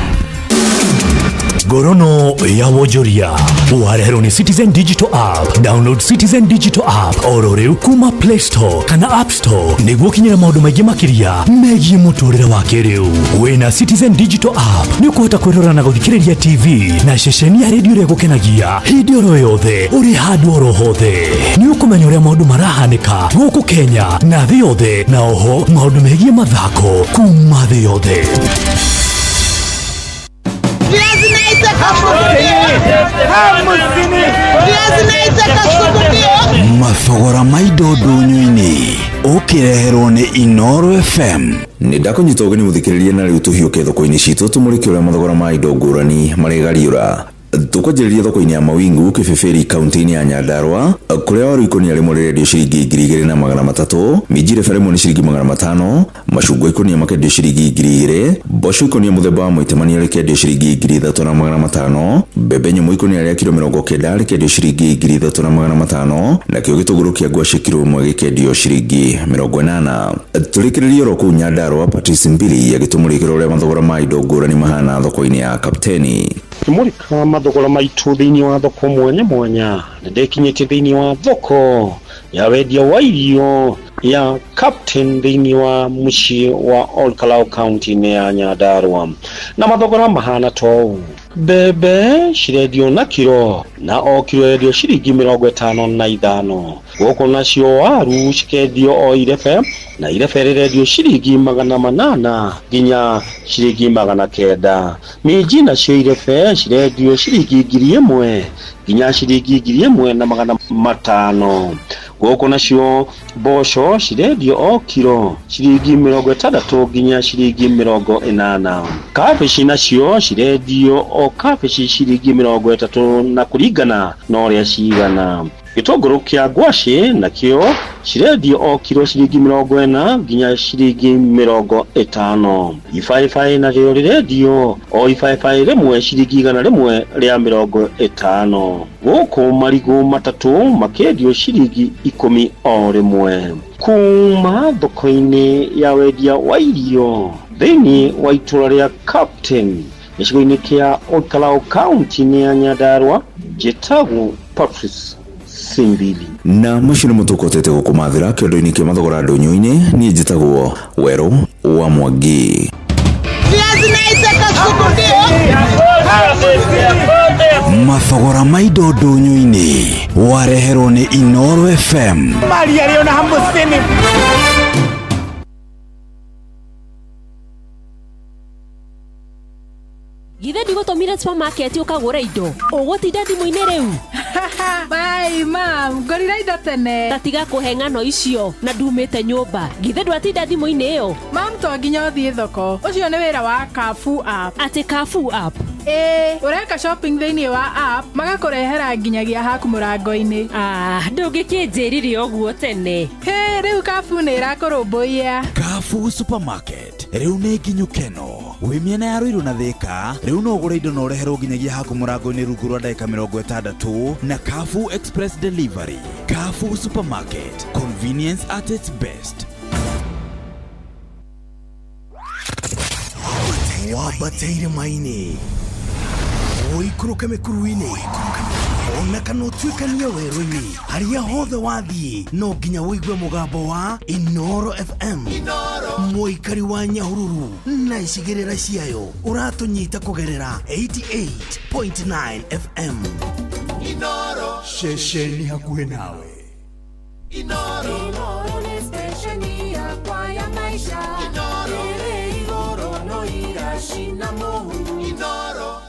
Ngorono ya wonjoria wareherwo nĩ Citizen Digital App. Download Citizen Digital App oro rĩu kuma Play Store kana App Store nĩguo ũkinyĩre maũndũ maingĩ makĩria megiĩ mũtũrĩre wa kĩrĩu. Wĩna Citizen Digital App nĩ ũkũhota kwĩrora na gũthikĩrĩria TV na ceceni ya redio ĩrĩa ĩgũkenagia hĩndĩ oro yothe ũrĩ handũ oro hothe. Nĩ ũkũmenya ũrĩa maũndũ marahanĩka gũkũ Kenya na thĩ yothe, na oho maũndũ megiĩ mathako kuma thĩ yothe. Mathogora ma indo ndũnyũ-inĩ ũkĩreherwo nĩ Inoro FM. Nĩ ndakũnyita ũgeni mũthikĩrĩria, na rĩu tũhiũke thoko-inĩ citũ tũmũrĩke ũrĩa mathogora ma indo ngũrani marĩgariũra. Tũkwanjĩrĩria thoko-inĩ ya Mawingu Kĩbĩbĩri kaunti-inĩ ya Nyandarua, kũrĩa waru ikũnia rĩmwe rĩrendio ciringi 2300, minji irebe rĩmwe nĩ ciringi 500, macungwa ikũnia makendio ciringi 2000, mboco ikũnia mũthemba wa mũitemania rĩkendio ciringi 3500, mbembe nyũmũ ikũnia rĩa kiro 90 rĩkendio ciringi 3500, nakĩo gĩtũngũrũ kĩa ngwacĩ kiro 1 gĩkendio ciringi 80. Tũrĩkĩrĩrie oro kũu Nyandarua, Patrice Mbili agĩtũmũrĩkĩra ũrĩa mathogora ma indo ngũrani mahana thoko-inĩ ya Kapteni. Tũmũrĩka mathogora maitũ thĩinĩ wa thoko mwanya mwanya, na ndekinyĩtie thĩinĩ wa thoko ya wendia wa irio ya Captain thĩinĩ wa mũciĩ wa Olkalau kaunti-inĩ ya Nyandarua, na mathogora mahana tou: mbembe cirendio na kiro, na o kiro yendio ciringi 55. Gũkũ nacio waru cikendio o irebe, na irebe rĩrendio ciringi 800 nginya ciringi 900. Minji nacio irebe cirendio ciringi 1000 nginya ciringi 1500. Gũkũ nacio mboco cirendio o kiro ciringi 60 nginya ciringi 80. Kabici nacio cirendio o kabici ciringi 30 na kũringana na ũrĩa cigana. Gĩtũngũrũ kĩa ngwacĩ nakĩo cirendio o kiro ciringi 40 nginya ciringi 50. Ibaĩbaĩ narĩo rĩrendio o ibaĩbaĩ rĩmwe ciringi 150. Gũkũ marigũ matatũ makĩendio ciringi 10 o rĩmwe. Kuma thoko-inĩ ya wendia wa irio thĩinĩ wa itũra rĩa Captain gĩcigo-inĩ kĩa Olkalau kaunti-inĩ ya Nyandarua, njĩtagwo Patrice Simbili. Na macio nĩmo tũkotete gũkũmathĩra kĩondo-inĩ kĩa mathogora ndũnyũ-inĩ. Niĩ njĩtagwo Werũ wa Mwangi. Mathogora ma indo ndũnyũ-inĩ wareherwo nĩ Inoro FM. Maria rĩo na 50. Githĩ ndigũtũmire supermarket ũkagũra indo, ũgũtinda thimũ-inĩ rĩu? Bye, mam, ngũrire indo tene. Ta tiga kũhe ng'ano icio na ndumĩte nyũmba. Githĩ ndwatinda thimũ-inĩ ĩyo? Mam, to nginya ũthiĩ thoko, ũcio nĩ wĩra wa Carrefour app. Atĩ Carrefour app? Ĩĩ, ũreka shopping thĩinĩ wa app, magakũrehera nginyagia haku mũrango-inĩ. Ah, ndũngĩkĩnjĩrire ũguo tene. Hĩ, rĩu Carrefour nĩ ĩrakũrũmbũiya. Carrefour Supermarket rĩu nĩ nginyu keno wĩ mĩena ya Ruiru na Thĩka. Rĩu no ũgũre indo na ũreherwo nginyagia haku mũrango-inĩ rungu rwa ndagĩka 60 na Carrefour Express Delivery. Carrefour Supermarket, convenience at its best. Wambateire maini Ũikũrũke mĩkuru-inĩ ona kana ũtuĩkanie werũ-inĩ, harĩa hothe wathiĩ no nginya ũigue mũgambo wa Inoro FM. Mũikari wa Nyahururu na icigĩrĩra ciayo ũratũnyita kũgerera 88.9 FM. Ceceni hakuhĩ nawe. Inoro nĩ stesheni yakwa ya maica ĩrĩ igũrũ no iracina mũhu. Inoro.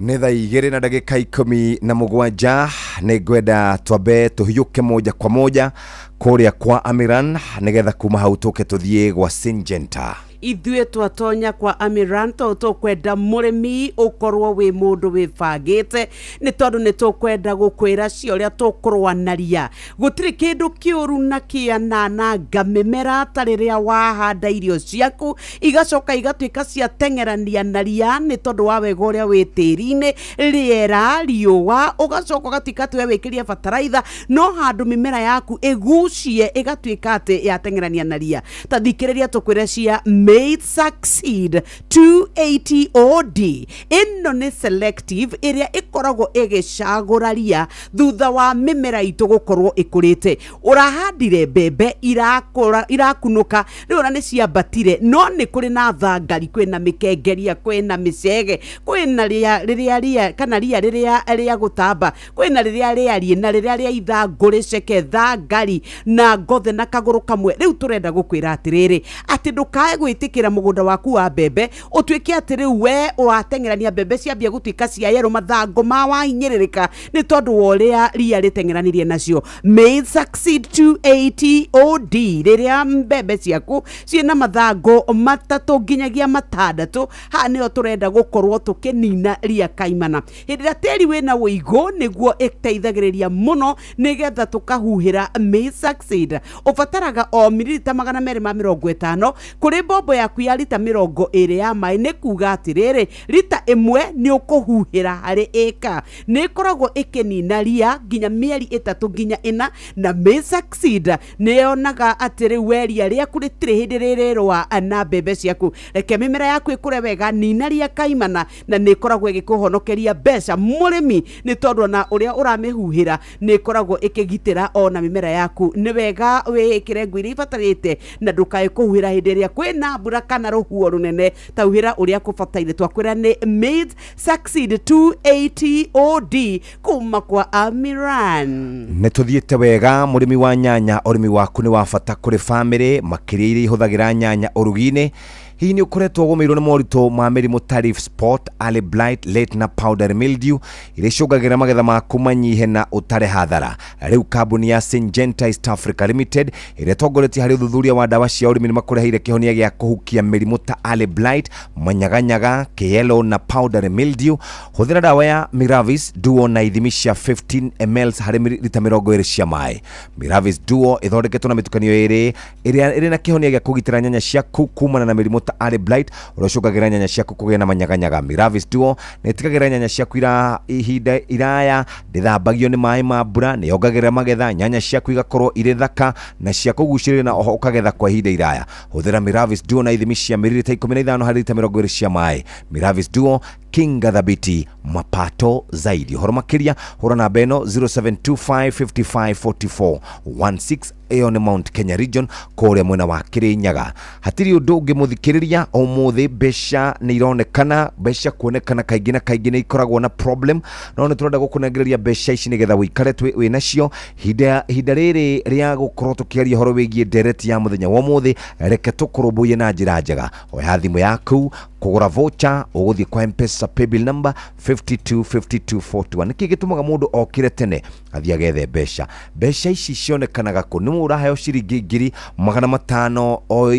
Nĩ thaa 2:17. Nĩ ngwenda twambe tũhiũke moja kwa moja kũrĩa kwa Amiran, nĩgetha kuma hau tũke tũthiĩ gwa Syngenta. Ithuĩ twatonya kwa Amiran tondũ tũkwenda mũrĩmi ũkorwo wĩ mũndũ wĩbangĩte, nĩ tondũ nĩ tũkwenda gũkwĩra cia ũrĩa tũkũrũa na ria. Gũtirĩ kĩndũ kĩũru na kĩanananga mĩmera ta rĩrĩa wahanda irio ciaku igacoka igatuĩka ciateng'erania na ria, nĩ tondũ wa wega ũrĩa wĩ tĩri-inĩ, rĩera, riũa, ũgacoka ũgatuĩka atĩ we wĩkĩrie bataraitha no handũ mĩmera yaku ĩgucie ĩgatuĩka atĩ yateng'erania na ria. Ta thikĩrĩria tũkwĩre cia Made Succeed 280 OD. Ĩno nĩ selective ĩrĩa ĩkoragwo ĩgĩcagũra ria thutha wa mĩmera itũ gũkorwo ĩkũrĩte. Ũrahandire mbembe irakũra, irakunũka, rĩu ona nĩ ciambatire, no nĩ kũrĩ na thangari, kwĩna mĩkengeria, kwĩna mĩcege, kwĩna ria rĩrĩa ria kana ria rĩrĩa rĩa gũtamba, kwĩna rĩrĩa rĩariĩ na rĩrĩa rĩa ithangũ rĩceke, thangari na ngothe na kagũrũ kamwe. Rĩu tũrenda gũkwĩra atĩrĩrĩ, atĩ ndũkae gwĩtĩkĩra mũgũnda waku wa mbembe ũtuĩke atĩ rĩu we ũrateng'erania mbembe ciambia gũtuĩka cia yerũ, mathangũ ma wahinyĩrĩrĩka nĩ tondũ wa ũrĩa ria rĩteng'eranirie nacio. Maize Succeed 280 OD, rĩrĩa mbembe ciaku ciĩna mathangũ 3 nginyagia 6, haha nĩho tũrenda gũkorwo tũkĩnina ria kaimana. Hĩndĩ ĩrĩa tĩri wĩna ũigũ nĩguo ĩteithagĩrĩria mũno, nĩgetha tũkahuhĩra Maize Succeed. Ũbataraga o mililita 250 kũrĩ mbombo yaku ya rita 20 ya maĩ. Nĩ kuga atĩrĩrĩ, rita 1 nĩ ũkũhuhĩra harĩ ĩka. Nĩ ĩkoragwo ĩkĩnina ria nginya mĩeri 3 nginya 4, na Maize Succeed nĩ yonaga atĩ rĩu we ria rĩaku rĩtirĩ hĩndĩ rĩrĩrũa na mbembe ciaku. Reke mĩmera yaku ĩkũre wega, nina ria kaimana, na nĩ ĩkoragwo ĩgĩkũhonokeria mbeca mũrĩmi, nĩ tondũ ona ũrĩa ũramĩhuhĩra nĩ ĩkoragwo ĩkĩgitĩra ona mĩmera yaku. Nĩ wega wĩĩkĩre nguo iria ibatarĩte na ndũkae kũhuhĩra hĩndĩ ĩrĩa kwĩna mbura kana rũhuho rũnene, ta huhĩra ũrĩa kũbataire. Twakwĩra nĩ Maize Succeed 280 OD kuma kwa Amiran. Nĩ tũthiĩte wega. Mũrĩmi wa nyanya, ũrĩmi waku nĩ wa bata kũrĩ bamĩrĩ, makĩria iria ihũthagĩra nyanya ũrugi-inĩ. Hihi nĩ ũkoretwo ũgũmĩirwo nĩ moritũ ma mĩrimũ ta leaf spot, early blight, late na powdery mildew iria icũngagĩrĩra magetha maku manyihe na ũtare hathara? Rĩu kambuni ya Syngenta East Africa Limited ĩrĩa ĩtongoretie harĩ ũthuthuria wa ndawa cia ũrĩmi nĩ makũreheire kĩhonia gĩa kũhukia mĩrimũ ta early blight, manyaganyaga, kĩyelo na powdery mildew. Hũthĩra ndawa ya Miravis Duo na ithimi cia 15 ml harĩ rita 20 cia maĩ. Miravis Duo ĩthondeketwo na mĩtukanio ĩrĩ ĩrĩa ĩrĩ na kĩhonia gĩa kũgitĩra nyanya ciaku kumana na mĩrimũ ta early blight ũrĩa ũcũngagĩrĩra nyanya ciaku kũgĩa na manyaganyaga. Miravis Duo nĩ ĩtigagĩrĩra nyanya ciaku ira ihinda iraya, ndĩthambagio nĩ maĩ ma mbura, nĩ yongagĩrĩra magetha, nyanya ciaku igakorwo irĩ thaka na cia kũgucĩrĩria, na oho ũkagetha kwa ihinda iraya. Hũthĩra Miravis Duo na ithimi cia mililita 15 harĩ rita 20 cia maĩ. Miravis Duo, kinga thabiti, mapato zaidi. Ũhoro makĩria hũra namba ĩno 0725554416. Ĩyo nĩ Mount Kenya region kũrĩa mwena wa Kĩrĩnyaga. Hatirĩ ũndũ ũngĩ mũthikĩrĩria, ũmũthĩ mbeca nĩ ironekana, mbeca kuonekana kaingĩ na kaingĩ nĩ ikoragwo na problem, no nĩ tũrenda gũkũnengereria mbeca ici nĩgetha ũikare wĩ nacio ihinda rĩrĩ rĩa gũkorwo tũkĩaria ũhoro wĩgiĩ ndereti ya mũthenya wa ũmũthĩ. Reke tũkũrũmbũiye na njĩra njega. Oya thimũ yaku kũgũra voucher, ũgũthiĩ kwa M-Pesa paybill number 525241. Nĩkĩ gĩtũmaga mũndũ okĩre tene athiĩ agethe mbeca? Mbeca ici cionekanaga kũ? Nĩ ũraheo ciringi 500,000 o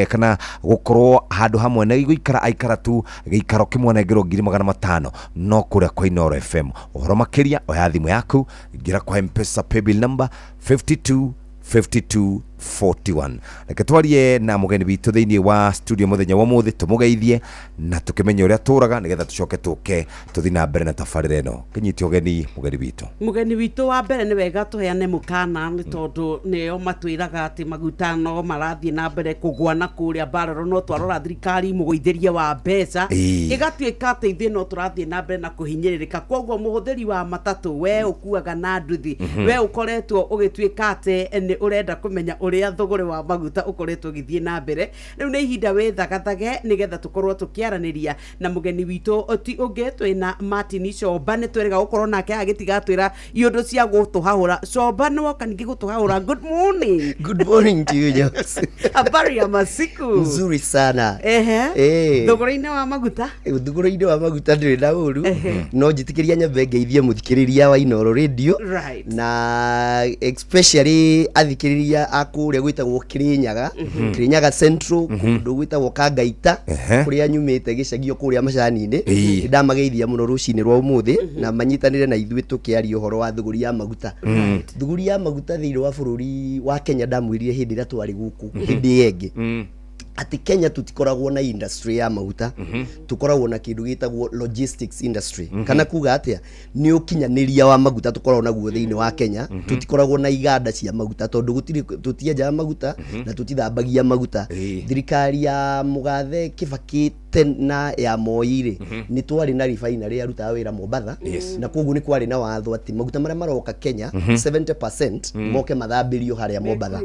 kana gũkorwo handũ hamwe na gũikara aikara tu gĩikaro kĩmwe anengerwo 500,000, no kũrĩa kwa Inooro FM. Ũhoro makĩria oya thimũ yaku, ingĩra kwa M-Pesa paybill number 5252. 41. Reke twarie na mũgeni witũ thĩinĩ wa studio mũthenya wa ũmũthĩ, tũmũgeithie na tũkĩmenye ũrĩa tũraga, nĩgetha tũcoke tũke tũthiĩ na mbere na tabarĩra ĩno. Kĩnyite ũgeni mũgeni witũ. Mũgeni witũ wa mbere, nĩ wega tũheane mũkana, nĩ tondũ nĩo matwĩraga atĩ maguta no marathiĩ na mbere kũgwa na kũrĩa mbararo, no twarora thirikari mũgũithĩrie wa mbeca ĩgatuĩka atĩ ithuĩ no tũrathiĩ na mbere na kũhinyĩrĩrĩka. Koguo mũhũthĩri wa matatũ, we ũkuaga na nduthi, we ũkoretwo ũgĩtuĩka atĩ nĩ ũrenda kũmenya ũrĩa thũgũrĩ wa maguta ũkoretwo ũgĩthiĩ na mbere, rĩu nĩ ihinda wĩthagathage nĩgetha tũkorwo tũkĩaranĩria na mũgeni witũ. Ti ũngĩ, twĩna Martin Comba. Nĩ twĩrĩga gũkorwo nake agĩtigatwĩra iũndũ cia gũtũhahũra. Comba, nĩ woka ningĩ gũtũhahũra. Good morning. Good morning to you, Jones. Habari ya masiku? Nzuri sana. Thogora-inĩ wa maguta. Thogora-inĩ wa maguta ndĩrĩ na ũru, no njĩtĩkĩria nyambe ngeithie mũthikĩrĩria wa Inooro Radio na especially athikĩrĩria a kũrĩa gwĩtagwo Kirinyaga, Kirinyaga Central, kũndũ gwĩtagwo Kangaita, kũrĩa nyumĩte gĩcagio kũrĩa macani-inĩ. Nĩ ndamageithia mũno rũcinĩ rwa ũmũthĩ na manyitanĩre na ithuĩ tũkĩaria ũhoro wa thũgũri ya maguta. Thũgũri ya maguta thĩinĩ wa bũrũri wa Kenya, ndamwĩrire hĩndĩ ĩrĩa twarĩ gũkũ hĩndĩ ĩyo ĩngĩ atĩ Kenya tũtikoragwo na industry ya maguta, tũkoragwo na kĩndũ gĩtagwo logistics industry. Kana kuga atĩa? Nĩ ũkinyanĩria wa maguta tũkoragwo naguo thĩinĩ wa Kenya. Tũtikoragwo na iganda cia maguta tondũ gũtirĩ, tũtienjaga maguta na tũtithambagia maguta. Thirikari ya mũgathe Kibaki na ya Moi rĩ, nĩ twarĩ na refinery yarutaga wĩra Mombatha, na koguo nĩ kwarĩ na watho atĩ maguta marĩa maroka Kenya, 70% moke mathambĩrio harĩa Mombatha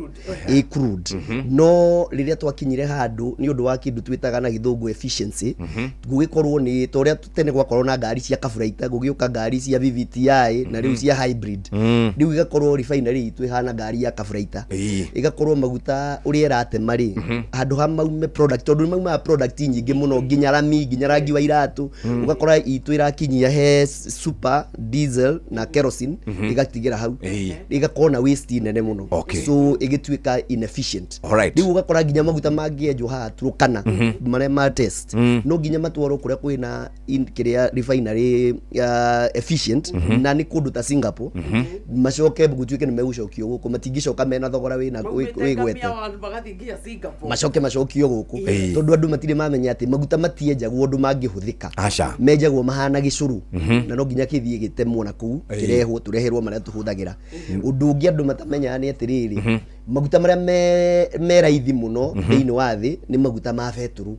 ĩ crude. No rĩrĩa twakinyire handũ, nĩ ũndũ wa kĩndũ twĩtaga na gĩthũngũ efficiency, gũgĩkorwo nĩ ta ũrĩa tene gwakorwo na ngari cia kaburaita, gũgĩũka ngari cia VVTi na rĩu cia hybrid. Rĩu igakorwo refinery itũ ĩhana ngari ya kaburaita, ĩgakorwo maguta ũrĩa ĩratema rĩ, handũ ha maume product, tondũ nĩ maumaga product nyingĩ mũno, nginya rami, nginya rangi wa iratũ, ũgakora itũ ĩrakinyia he super diesel na kerosene, ĩgatigĩra hau, ĩgakorwo na waste nene mũno. So ĩgĩtuĩka inefficient. Rĩu ũgakora nginya maguta mangĩenjwo haha Turkana, marĩa ma test, no nginya matwarwo kũrĩa kwĩna kĩrĩa refinery efficient, na nĩ kũndũ ta Singapore, macoke gũtuĩke nĩ megũcokio gũkũ. Matingĩcoka mena thogora wĩna wĩgwete. Magathiĩ nginya Singapore. Macoke macokio gũkũ, tondũ andũ matirĩ mamenya atĩ maguta matienjagwo ũndũ mangĩhũthĩka. Aca. Menjagwo mahana gĩcũrũ, na no nginya kĩthiĩ gĩtemwo na kũu, kĩrehwo, tũreherwo marĩa tũhũthagĩra. Ũndũ ũngĩ andũ matamenyaga nĩ atĩrĩrĩ, maguta marĩa me raithi mũno thĩinĩ wa thĩ nĩ maguta ma betũrũ.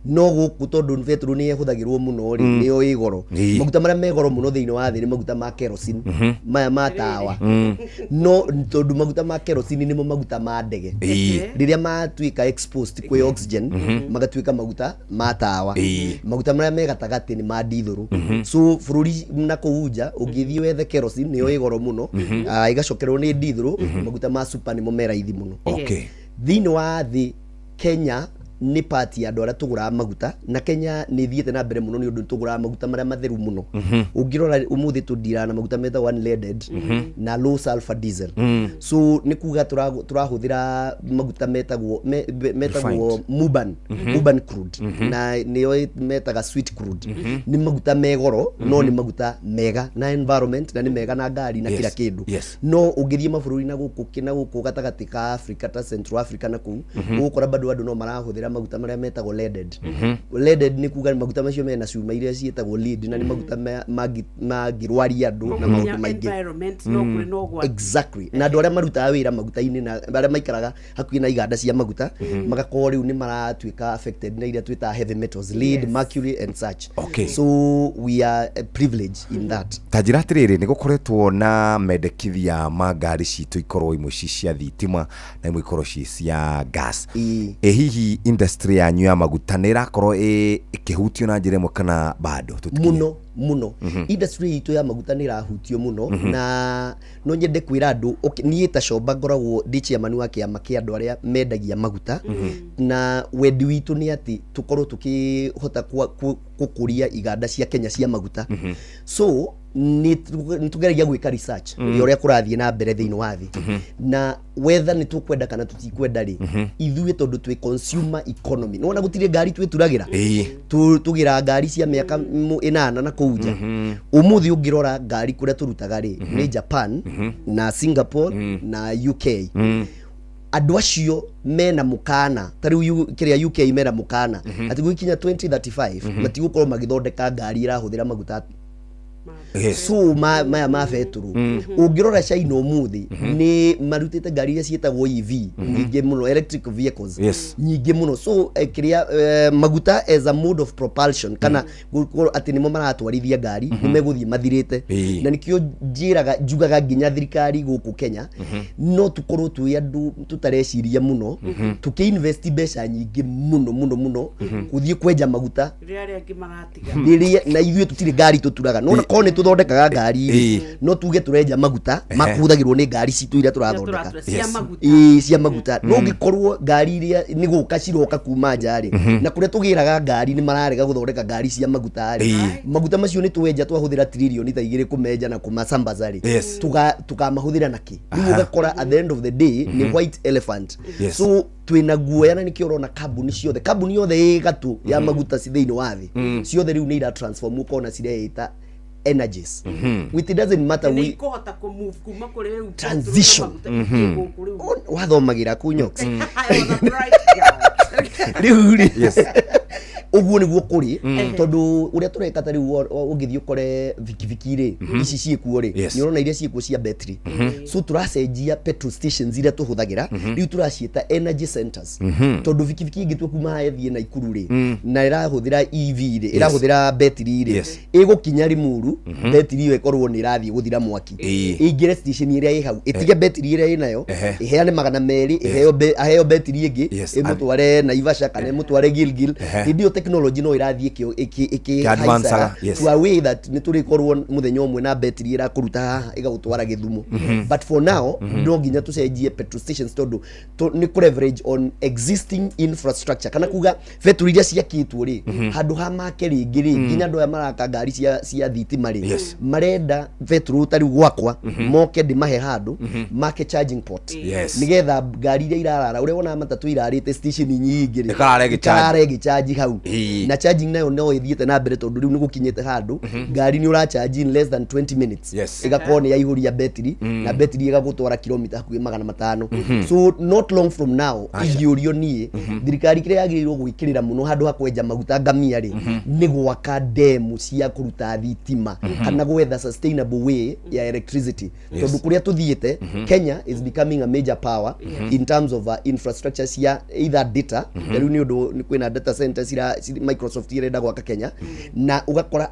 No gũkũ, tondũ betũrũ nĩ ĩhũthagĩrwo mũno rĩ, nĩyo ĩ goro. Maguta marĩa me goro mũno thĩinĩ wa thĩ nĩ maguta ma kerosene, maya ma tawa. No tondũ maguta ma kerosene nĩmo maguta ma ndege, rĩrĩa matuĩka exposed kwĩ oxygen, magatuĩka maguta ma tawa. Maguta marĩa me gatagatĩ nĩ ma ndithũrũ. So bũrũri na kũu nja, ũngĩthiĩ wethe kerosene, nĩyo ĩ goro mũno, ĩgacokerwo nĩ ndithũrũ. Maguta ma super nĩmo me raithi mũno thĩinĩ wa thĩ. Kenya nĩ part ya andũ arĩa tũgũraga maguta, na Kenya nĩ ĩthiĩte na mbere mũno nĩ ũndũ tũgũraga maguta marĩa matheru mũno. Ũngĩrora ũmũthĩ, tũndiraga na maguta metagwo unleaded na low sulfur diesel. So nĩ kuga tũrahũthĩra maguta metagwo Refined. Murban crude, na nĩyo metaga sweet crude. Nĩ maguta me goro, no nĩ maguta mega na environment, na nĩ mega na ngari na kila kĩndũ. No ũngĩthiĩ mabũrũri na gũkũ gatagatĩ ka Africa, ta Central Africa na kũu, ũgũkora bado andũ no marahũthĩra maguta marĩa metagwo leaded. Leaded nĩ kuga maguta macio mena cuma iria ciĩtagwo lead, na nĩ maguta mangĩrwaria andũ na maũndũ maingĩ. Environment no kũrĩ na ũgwati. Exactly. Na andũ arĩa marutaga wĩra maguta-inĩ na arĩa maikaraga hakuhĩ na iganda cia maguta, magakorwo rĩu nĩ maratuĩka affected na iria twĩtaga heavy metals, lead, mercury and such. So we are privileged in that. Ta njĩra atĩrĩrĩ, nĩ gũkoretwo na mendekithia ma ngari citũ ikorwo imwe ci cia thitima na imwe ikorwo ci cia gas. Ĩ hihi industry yanyu ya maguta nĩ ĩrakorwo ĩkĩhutio na njĩra ĩmwe kana bado tũtikinye? Mũno mũno. Industry itũ ya maguta nĩ ĩrahutio mũno, na no nyende kwĩra andũ, okay, niĩ ta Comba ngoragwo ndĩ chairman wa kĩama kĩa andũ arĩa mendagia maguta, na wendi witũ nĩ atĩ tũkorwo tũkĩhota gũkũria iganda cia Kenya cia maguta. So nĩ tũgeragia gwĩka research ya ũrĩa kũrathiĩ na mbere thĩinĩ wa thĩ, na whether nĩ tũkwenda kana tũtikwenda rĩ, ithuĩ tondũ twĩ consumer economy, nĩwona gũtirĩ ngari twĩturagĩra. Tũgĩraga ngari cia mĩaka 8 na kũu nja. Ũmũthĩ ũngĩrora ngari kũrĩa tũrutaga rĩ, nĩ Japan na Singapore na UK. Andũ acio mena mũkana ta rĩu kĩrĩa UK mena mũkana atĩ gũgĩkinya 2035 matigũkorwo magĩthondeka ngari ĩrahũthĩra maguta. So maya ma betũrũ, ũngĩrora China ũmũthĩ nĩ marutĩte ngari iria ciĩtagwo EV nyingĩ mũno, electric vehicles nyingĩ mũno. So kĩrĩa maguta as a mode of propulsion kana gũkorwo atĩ nĩmo maratwarithia ngari nĩ megũthiĩ mathirĩte. Na nĩkĩo njĩraga, njugaga nginya thirikari gũkũ Kenya no tũkorwo twĩ andũ tũtareciria mũno tũkĩ-invest mbeca nyingĩ mũno mũno mũno gũthiĩ kwenja maguta rĩrĩa arĩa angĩ maratiga. Rĩrĩa na ithuĩ tũtirĩ ngari tũturaga no korwo nĩ tũthondekaga ngari rĩ, no tuge tũrenja maguta makũhũthagĩrwo nĩ ngari citũ iria tũrathondeka. Tũratura, cia maguta. Ĩĩ, cia maguta. No ũngĩkorwo ngari iria nĩ gũka ciroka kuma nja rĩ, na kũrĩa tũgĩraga ngari nĩ mararega gũthondeka ngari cia maguta rĩ, maguta macio nĩ twenja twahũthĩra tiririoni ta 2 kũmenja na kũmacambaza rĩ, tũkamahũthĩra nakĩ? Rĩu ũgakora at the end of the day nĩ white elephant. So twĩna guoya na nĩkĩo ũrona kambuni ciothe, kambuni yothe ĩ gatũ ya maguta ci thĩinĩ wa thĩ ciothe rĩu nĩ ira transform, ũkona cireĩta energies, which it doesn't matter nĩ we ikũhota kũ-move kuma kũrĩ rĩu Transition. maguta ithiĩ gũkũ rĩu. Wathomagĩra ku Nyox. I was a bright girl. Rĩu rĩ, ũguo nĩguo kũrĩ, tondũ ũrĩa tũreka ta rĩu ũngĩthiĩ ũkore bikibiki rĩ, ici ciĩkuo rĩ, nĩ ũrona iria ciĩkuo cia betri. So tũracenjia petrol stations iria tũhũthagĩra, rĩu tũraciĩta energy centers, tondũ bikibiki ĩngĩtua kuma haha ĩthiĩ Naikuru rĩ, na ĩrahũthĩra EV rĩ, ĩrahũthĩra betri rĩ, ĩgũkinya Limuru betri ĩyo ĩkorwo nĩ ĩrathiĩ gũthira mwaki, ĩingĩre station ĩrĩa ĩ hau, ĩtige betri ĩrĩa ĩnayo, ĩheane 200, ĩheo aheo betri ĩngĩ, ĩmũtware Naivasha kana ĩmũtware Gilgil. Hĩndĩ ĩyo technology no ĩrathiĩ Ĩkĩ-advancaga, ĩkĩhaicaga to a way that nĩ tũrĩkorwo mũthenya ũmwe na betri ĩrakũruta haha ĩgagũtwara Gĩthumo. But for now no nginya tũcenjie petrol stations, tondũ nĩ kũ leverage on existing infrastructure, kana kuga betũrũ iria ciakĩtwo rĩ, handũ ha make rĩngĩ rĩ, nginya andũ aya maraka ngari cia thitima rĩ, marenda betũrũ ta rĩu gwakwa moke ndĩmahe handũ make charging port, nĩgetha ngari iria irarara, ũrĩa wonaga matatũ irarĩte station nyingĩ rĩ, Ĩkarara ĩgĩcharge. ĩkarara ĩgĩcharge hau. Na charging nayo no ĩthiĩte na mbere, tondũ rĩu nĩ gũkinyĩte handũ ngari nĩ ũracharge in less than 20 minutes, ĩgakorwo nĩ yaihũria betiri, na betiri ĩgagũtwara kilomita hakuhĩ 500. So not long from now, ingĩũrio niĩ, thirikari kĩrĩa yagĩrĩirwo gwĩkĩrĩra mũno handũ ha kwenja maguta ngamia rĩ, nĩ gwaka ndemu cia kũruta thitima kana gwetha sustainable way ya electricity, tondũ kũrĩa tũthiĩte, Kenya is becoming a major power in terms of infrastructure cia either data. Ta rĩu nĩ ũndũ nĩ kwĩna data center Microsoft irenda gwaka Kenya, na ũgakora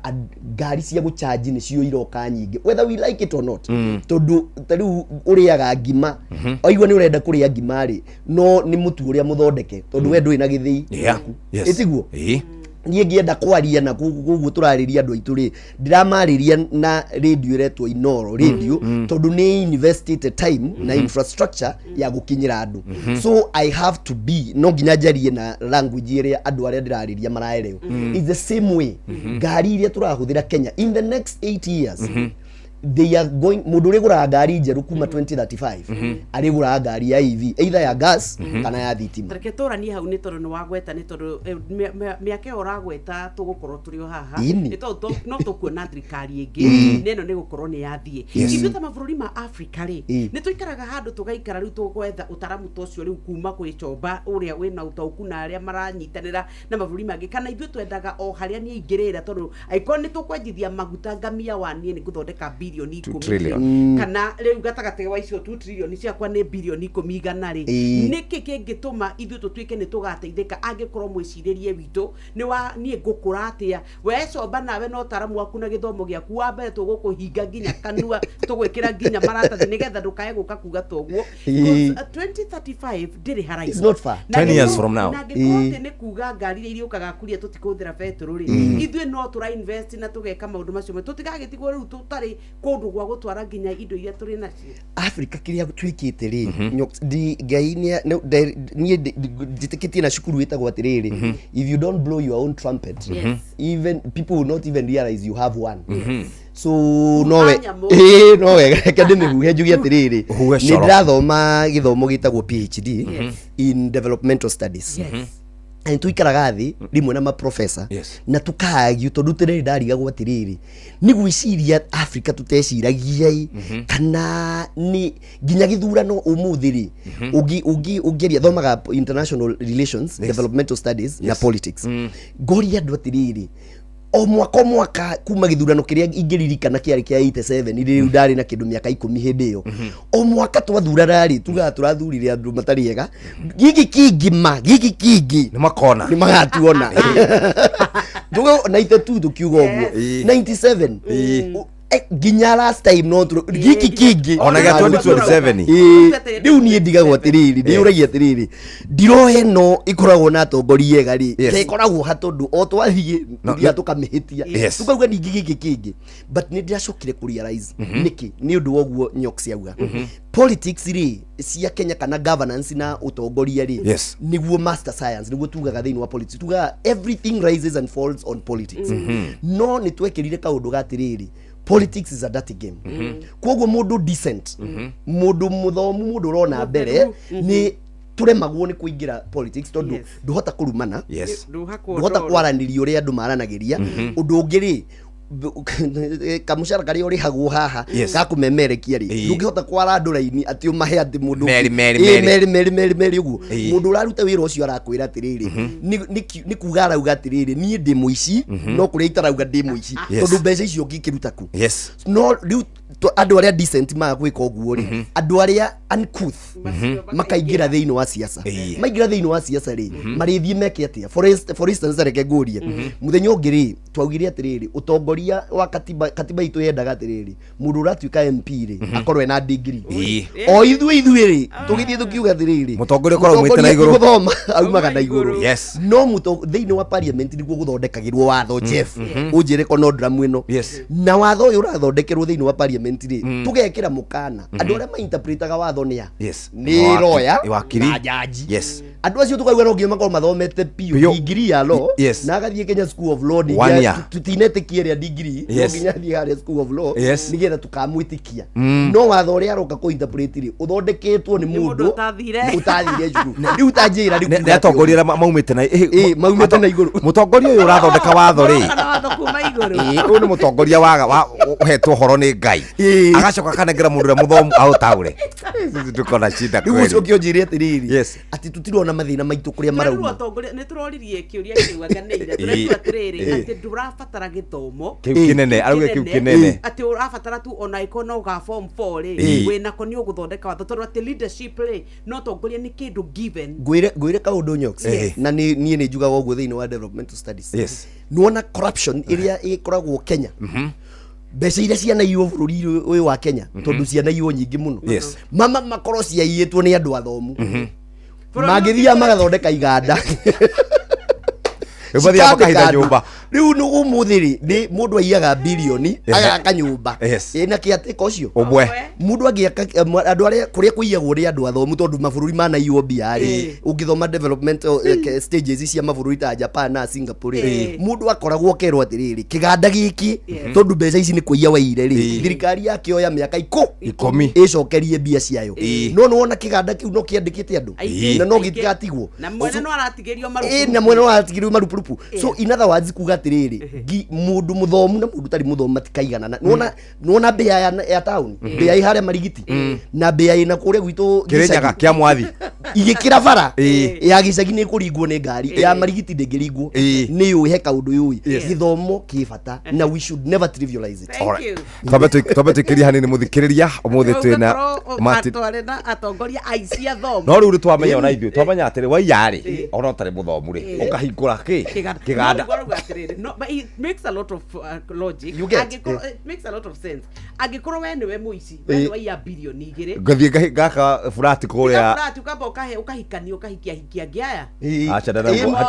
ngari cia gũcharge nĩcio iroka nyingĩ, whether we like it or not, tondũ ta rĩu ũrĩaga ngima, waigua nĩ ũrenda kũrĩa ngima rĩ, no nĩ mũtu ũrĩa mũthondeke, tondũ we ndũrĩ na gĩthĩi gĩaku. Ĩtiguo? Niĩ ngĩenda kwaria na koguo tũrarĩria andũ aitũ rĩ, ndĩramarĩria na radio ĩretwo Inoro Radio, tondũ nĩ investite time na infrastructure ya gũkinyĩra andũ. So I have to be, no nginya njarie na language ĩrĩa andũ arĩa ndĩrarĩria maraerewa. It's the same way ngari iria tũrahũthĩra Kenya in the next 8 years, they are going, mũndũ ũrĩgũraga ngari njerũ kuma 2035 arĩgũraga ngari ya EV, either ya gas kana ya thitima. Reke tũranie hau, nĩ tondũ nĩ wagweta, nĩ tondũ mĩaka ĩyo ũragweta tũgũkorwo tũrĩ o haha. Nĩ tondũ no tũkuona thirikari ĩngĩ nĩ ĩno nĩ gũkorwo nĩ yathiĩ. Ithuĩ ta mabũrũri ma Afrika rĩ, nĩ tũikaraga handũ tũgaikara rĩu tũgwetha ũtaramu ta ũcio rĩu kuma kwĩ Chomba ũrĩa wĩna ũtaũku na arĩa maranyitanĩra na mabũrũri mangĩ, kana ithuĩ twendaga o harĩa niĩ ingĩrĩra, tondũ angĩkorwo nĩ tũkwenjithia maguta ngamia wa niĩ nĩ ngũthondeka birioni 10 trillion. Kana rĩu gatagatĩ wa icio 2 trillion ciakwa nĩ birioni 10 igana rĩ, nĩkĩ kĩngĩtũma ithuĩ tũtuĩke nĩ tũgateithĩka angĩkorwo mwĩcirĩrie witũ nĩ wa niĩ ngũkũra atĩa? We Comba, nawe na ũtaramu waku na gĩthomo gĩaku, wa mbere tũgũkũhinga nginya kanua, tũgwĩkĩra nginya maratathi nĩgetha ndũkae gũka kuga toguo. 2035 ndĩrĩ haraihu. It's not far. Na 10 years from now. Na angĩkorwo atĩ nĩ kuga ngari iria iriũkaga kuria tũtikũhũthĩra betũrũ rĩ, ithuĩ no tũra invest na tũgeka maũndũ macio mothe, tũtigagĩtigwo rĩu tũtarĩ kũndũ gwa gũtwara nginya indo iria tũrĩ nacio. Africa kĩrĩa twĩkĩte rĩ, Ngai niĩ njĩtĩkĩtie na cukuru ĩtagwo atĩrĩrĩ, if you don't blow your own trumpet, even people will not even realize you have one. So nowe nyamũ. Ĩĩ, no wega, reke ndĩmĩhuhe njuge atĩrĩrĩ, Ũhuhe nĩ coro. ndĩrathoma gĩthomo gĩtagwo PhD in developmental studies. Na nĩ tũikaraga thĩ rĩmwe na maprofesa Yes. na tũkaagio tondũ tene ndarigagwo atĩrĩrĩ nĩ gwĩciria Africa tũteciragia ĩ kana nĩ nginya gĩthurano ũmũthĩ rĩ ũngĩaria thomaga international relations, developmental studies na politics, ngoria andũ atĩrĩrĩ, o mwaka o mwaka kuma gĩthurano kĩrĩa ingĩririkana kĩarĩ kĩa 87, rĩu ndarĩ na kĩndũ mĩaka 10 hĩndĩ ĩyo, o mwaka twathurana rĩ, tugaga tũrathurire andũ matarĩ ega, gĩkĩ kĩngĩ ma gĩkĩ kĩngĩ nĩ makona, nĩ magatuona. Tuga 92 tukiuga ũguo, 97 nginya last time no gĩkĩ kĩngĩ. Ona gĩa 2027. Ĩĩ, rĩu niĩ ndigagwo atĩrĩrĩ, ndĩyũragia atĩrĩrĩ, ndiro ĩno ĩkoragwo na atongoria ega rĩ, Yes. ta ĩkoragwo ha? Tondũ o twathiĩ No, tũthiaga tũkamĩhĩtia, Yes. tũkauga ningĩ gĩkĩ kĩngĩ, but nĩ ndĩracokire kũ realize nĩkĩ nĩ ũndũ wa ũguo Nyox auga, politics rĩ cia Kenya kana governance na ũtongoria rĩ, nĩguo master science, nĩguo tugaga thĩinĩ wa politics, tugaga everything rises and falls on politics. No nĩ twekĩrire kaũndũ ga atĩrĩrĩ, politics is a dirty game. Koguo mũndũ decent, mũndũ mũthomu, mũndũ ũrona mbere, nĩ tũremagwo nĩ kũingĩra politics tondũ ndũhota kũrumana, ndũhota kwaranĩria ũrĩa andũ maranagĩria. Ũndũ ũngĩ rĩ, kamũcara karĩa ũrĩhagwo haha gakũmemerekia rĩ, ndũngĩhota kwara andũ raini atĩ ũmahe atĩ mũndũ Meri, meri, Ĩĩ, meri. meri meri meri meri ũguo. Mũndũ ũraruta wĩra ũcio arakwĩra atĩrĩrĩ, nĩ kuga arauga atĩrĩrĩ, niĩ ndĩ mũici, no kũrĩa itarauga ndĩ mũici, tondũ mbeca icio ũngĩkĩruta ku? No rĩu andũ arĩa decent maga gwĩka ũguo rĩ, andũ arĩa uncouth makaingĩra thĩinĩ wa siasa. Maingĩra thĩinĩ wa siasa rĩ, marĩthiĩ meke atĩa? For instance, reke ngũrie, mũthenya ũngĩ rĩ, twaugire atĩrĩrĩ, ũtongoria wa katiba, katiba itũ yendaga atĩrĩrĩ, mũndũ ũratuĩka MP rĩ, akorwo ena degree. O ithuĩ rĩ, tũgĩthiĩ tũkiuga atĩrĩrĩ, Mũtongoria ũkoragwo aumĩte na mũtongoria igũrũ. ti gũthoma aumaga na igũrũ. No thĩinĩ wa parliament nĩguo gũthondekagĩrwo watho. Jeff, ũnjĩre conundrum ĩno. Na watho ũyũ ũrathondekerwo thĩinĩ wa parliament rĩ, tũgekĩra mũkana andũ arĩa mainterpretaga watho nĩ a? Nĩ lawyer Wakiri. na jaji. Andũ acio tũkauga no nginya makorwo mathomete piũ Piũ. degree ya law, na agathiĩ Kenya School of Law ningĩ. One year. Tutinetĩkia ĩrĩa degree, no nginya athiĩ harĩa School of Law nĩgetha tũkamwĩtĩkia. No watho ũrĩa aroka kũ interpret rĩ, ũthondeketwo nĩ mũndũ ũtathire cukuru. Rĩu tanjĩra rĩu nĩ kuga atĩ atongoria arĩa maumĩte na Ĩĩ, maumĩte na igũrũ. Mũtongoria ũyũ ũrathondeka watho rĩ, Kuma igũrũ. Ĩĩ, ũyũ nĩ mũtongoria wa ũhetwo ũhoro nĩ Ngai, agacoka akanengera mũndũ ũrĩa mũthomu aũtaũre. Sisi tuko na shida Rĩu kweli. ũcoke ũnjĩre atĩrĩrĩ, atĩ tũtirona mathĩna maitũ kũrĩa marauma. Atongoria nĩ tũroririe kĩũria kĩu anganĩire, tũreciria atĩrĩrĩ, atĩ ndũrabatara gĩthomo Kĩu kĩnene, arauga kĩu kĩnene. Atĩ ũrabatara tu ona ĩkorwo no ga form 4 rĩ, wĩnako nĩ ũgũthondeka watho, tondũ atĩ leadership rĩ, no tongoria nĩ kĩndũ given. Ngwĩre kaũndũ Nyox, na niĩ nĩ njugaga ũguo thĩinĩ wa developmental studies. Nĩwona corruption ĩrĩa ĩkoragwo Kenya, mbeca iria cianaiywo bũrũri ũyũ wa Kenya, tondũ cianaiywo nyingĩ mũno, mama makorwo ciaiyĩtwo nĩ andũ athomu, mangĩthiaga magathondeka iganda. Rĩu mathiaga makahitha Cikandĩka andũ. Nyũmba. Rĩu nĩ ũmũthĩ rĩ, nĩ mũndũ aiyaga bilioni agaka nyũmba ĩna kĩatĩka ũcio Ũmwe. Mũndũ angĩaka andũ arĩa kũrĩa kũiyagwo nĩ andũ athomu, tondũ mabũrũri manaiywo mbia rĩ, ũngĩthoma developmental stages cia mabũrũri ta Japan na Singapore rĩ, mũndũ akoragwo akerwo atĩrĩrĩ, kĩganda gĩkĩ, tondũ mbeca ici nĩ kũiya waire rĩ, thirikari yakĩoya mĩaka 10 ĩcokerie mbia ciayo. No nĩwona kĩganda kĩu no kĩandĩkĩte andũ Aingĩ, na no aingĩ. gĩtigatigwo. Na mwene no aratigĩrio Ĩ, na mwene waratigĩrwo marupurupu. So in other words, kuga atĩrĩrĩ, mũndũ mũthomu na mũndũ ũtarĩ mũthomu matikaiganana. Nĩwona, nĩwona mbĩa ya town, mbĩa ĩ harĩa Marigiti na mbĩa ĩna kũrĩa gwitũ Kĩrĩnyaga gĩcagi. Kĩa mwathi. Igĩkĩra bara, ya gĩcagi nĩ ĩkũringwo nĩ ngari, ya Marigiti ndĩngĩringwo. Nĩ yũĩ he kaũndũ yũĩ. Gĩthomo kĩ bata na we should never trivialize it. Alright. Twambe tũikĩrie hanini mũthikĩrĩria, ũmũthĩ twĩna Martin. Twarĩ na atongoria aici athomu. No rĩu nĩ twamenya ona ithuĩ twamenya atĩrĩ, waiya rĩ, ona ũtarĩ mũthomu rĩ, ũkahingũra kĩ? Kĩganda. No, nĩguo atĩrĩrĩ, no, but it makes a lot of logic. You get, Angĩkorwo- it makes a lot of sense angĩkorwo we nĩwe mũici, we nĩwe waiya 2 bilioni. Ngathiĩ ngaka burati kũrĩa. Flat, ũkamba ũkahe ũkahikania ũkahikia hikia angĩ aya. Aca, ndanaigua.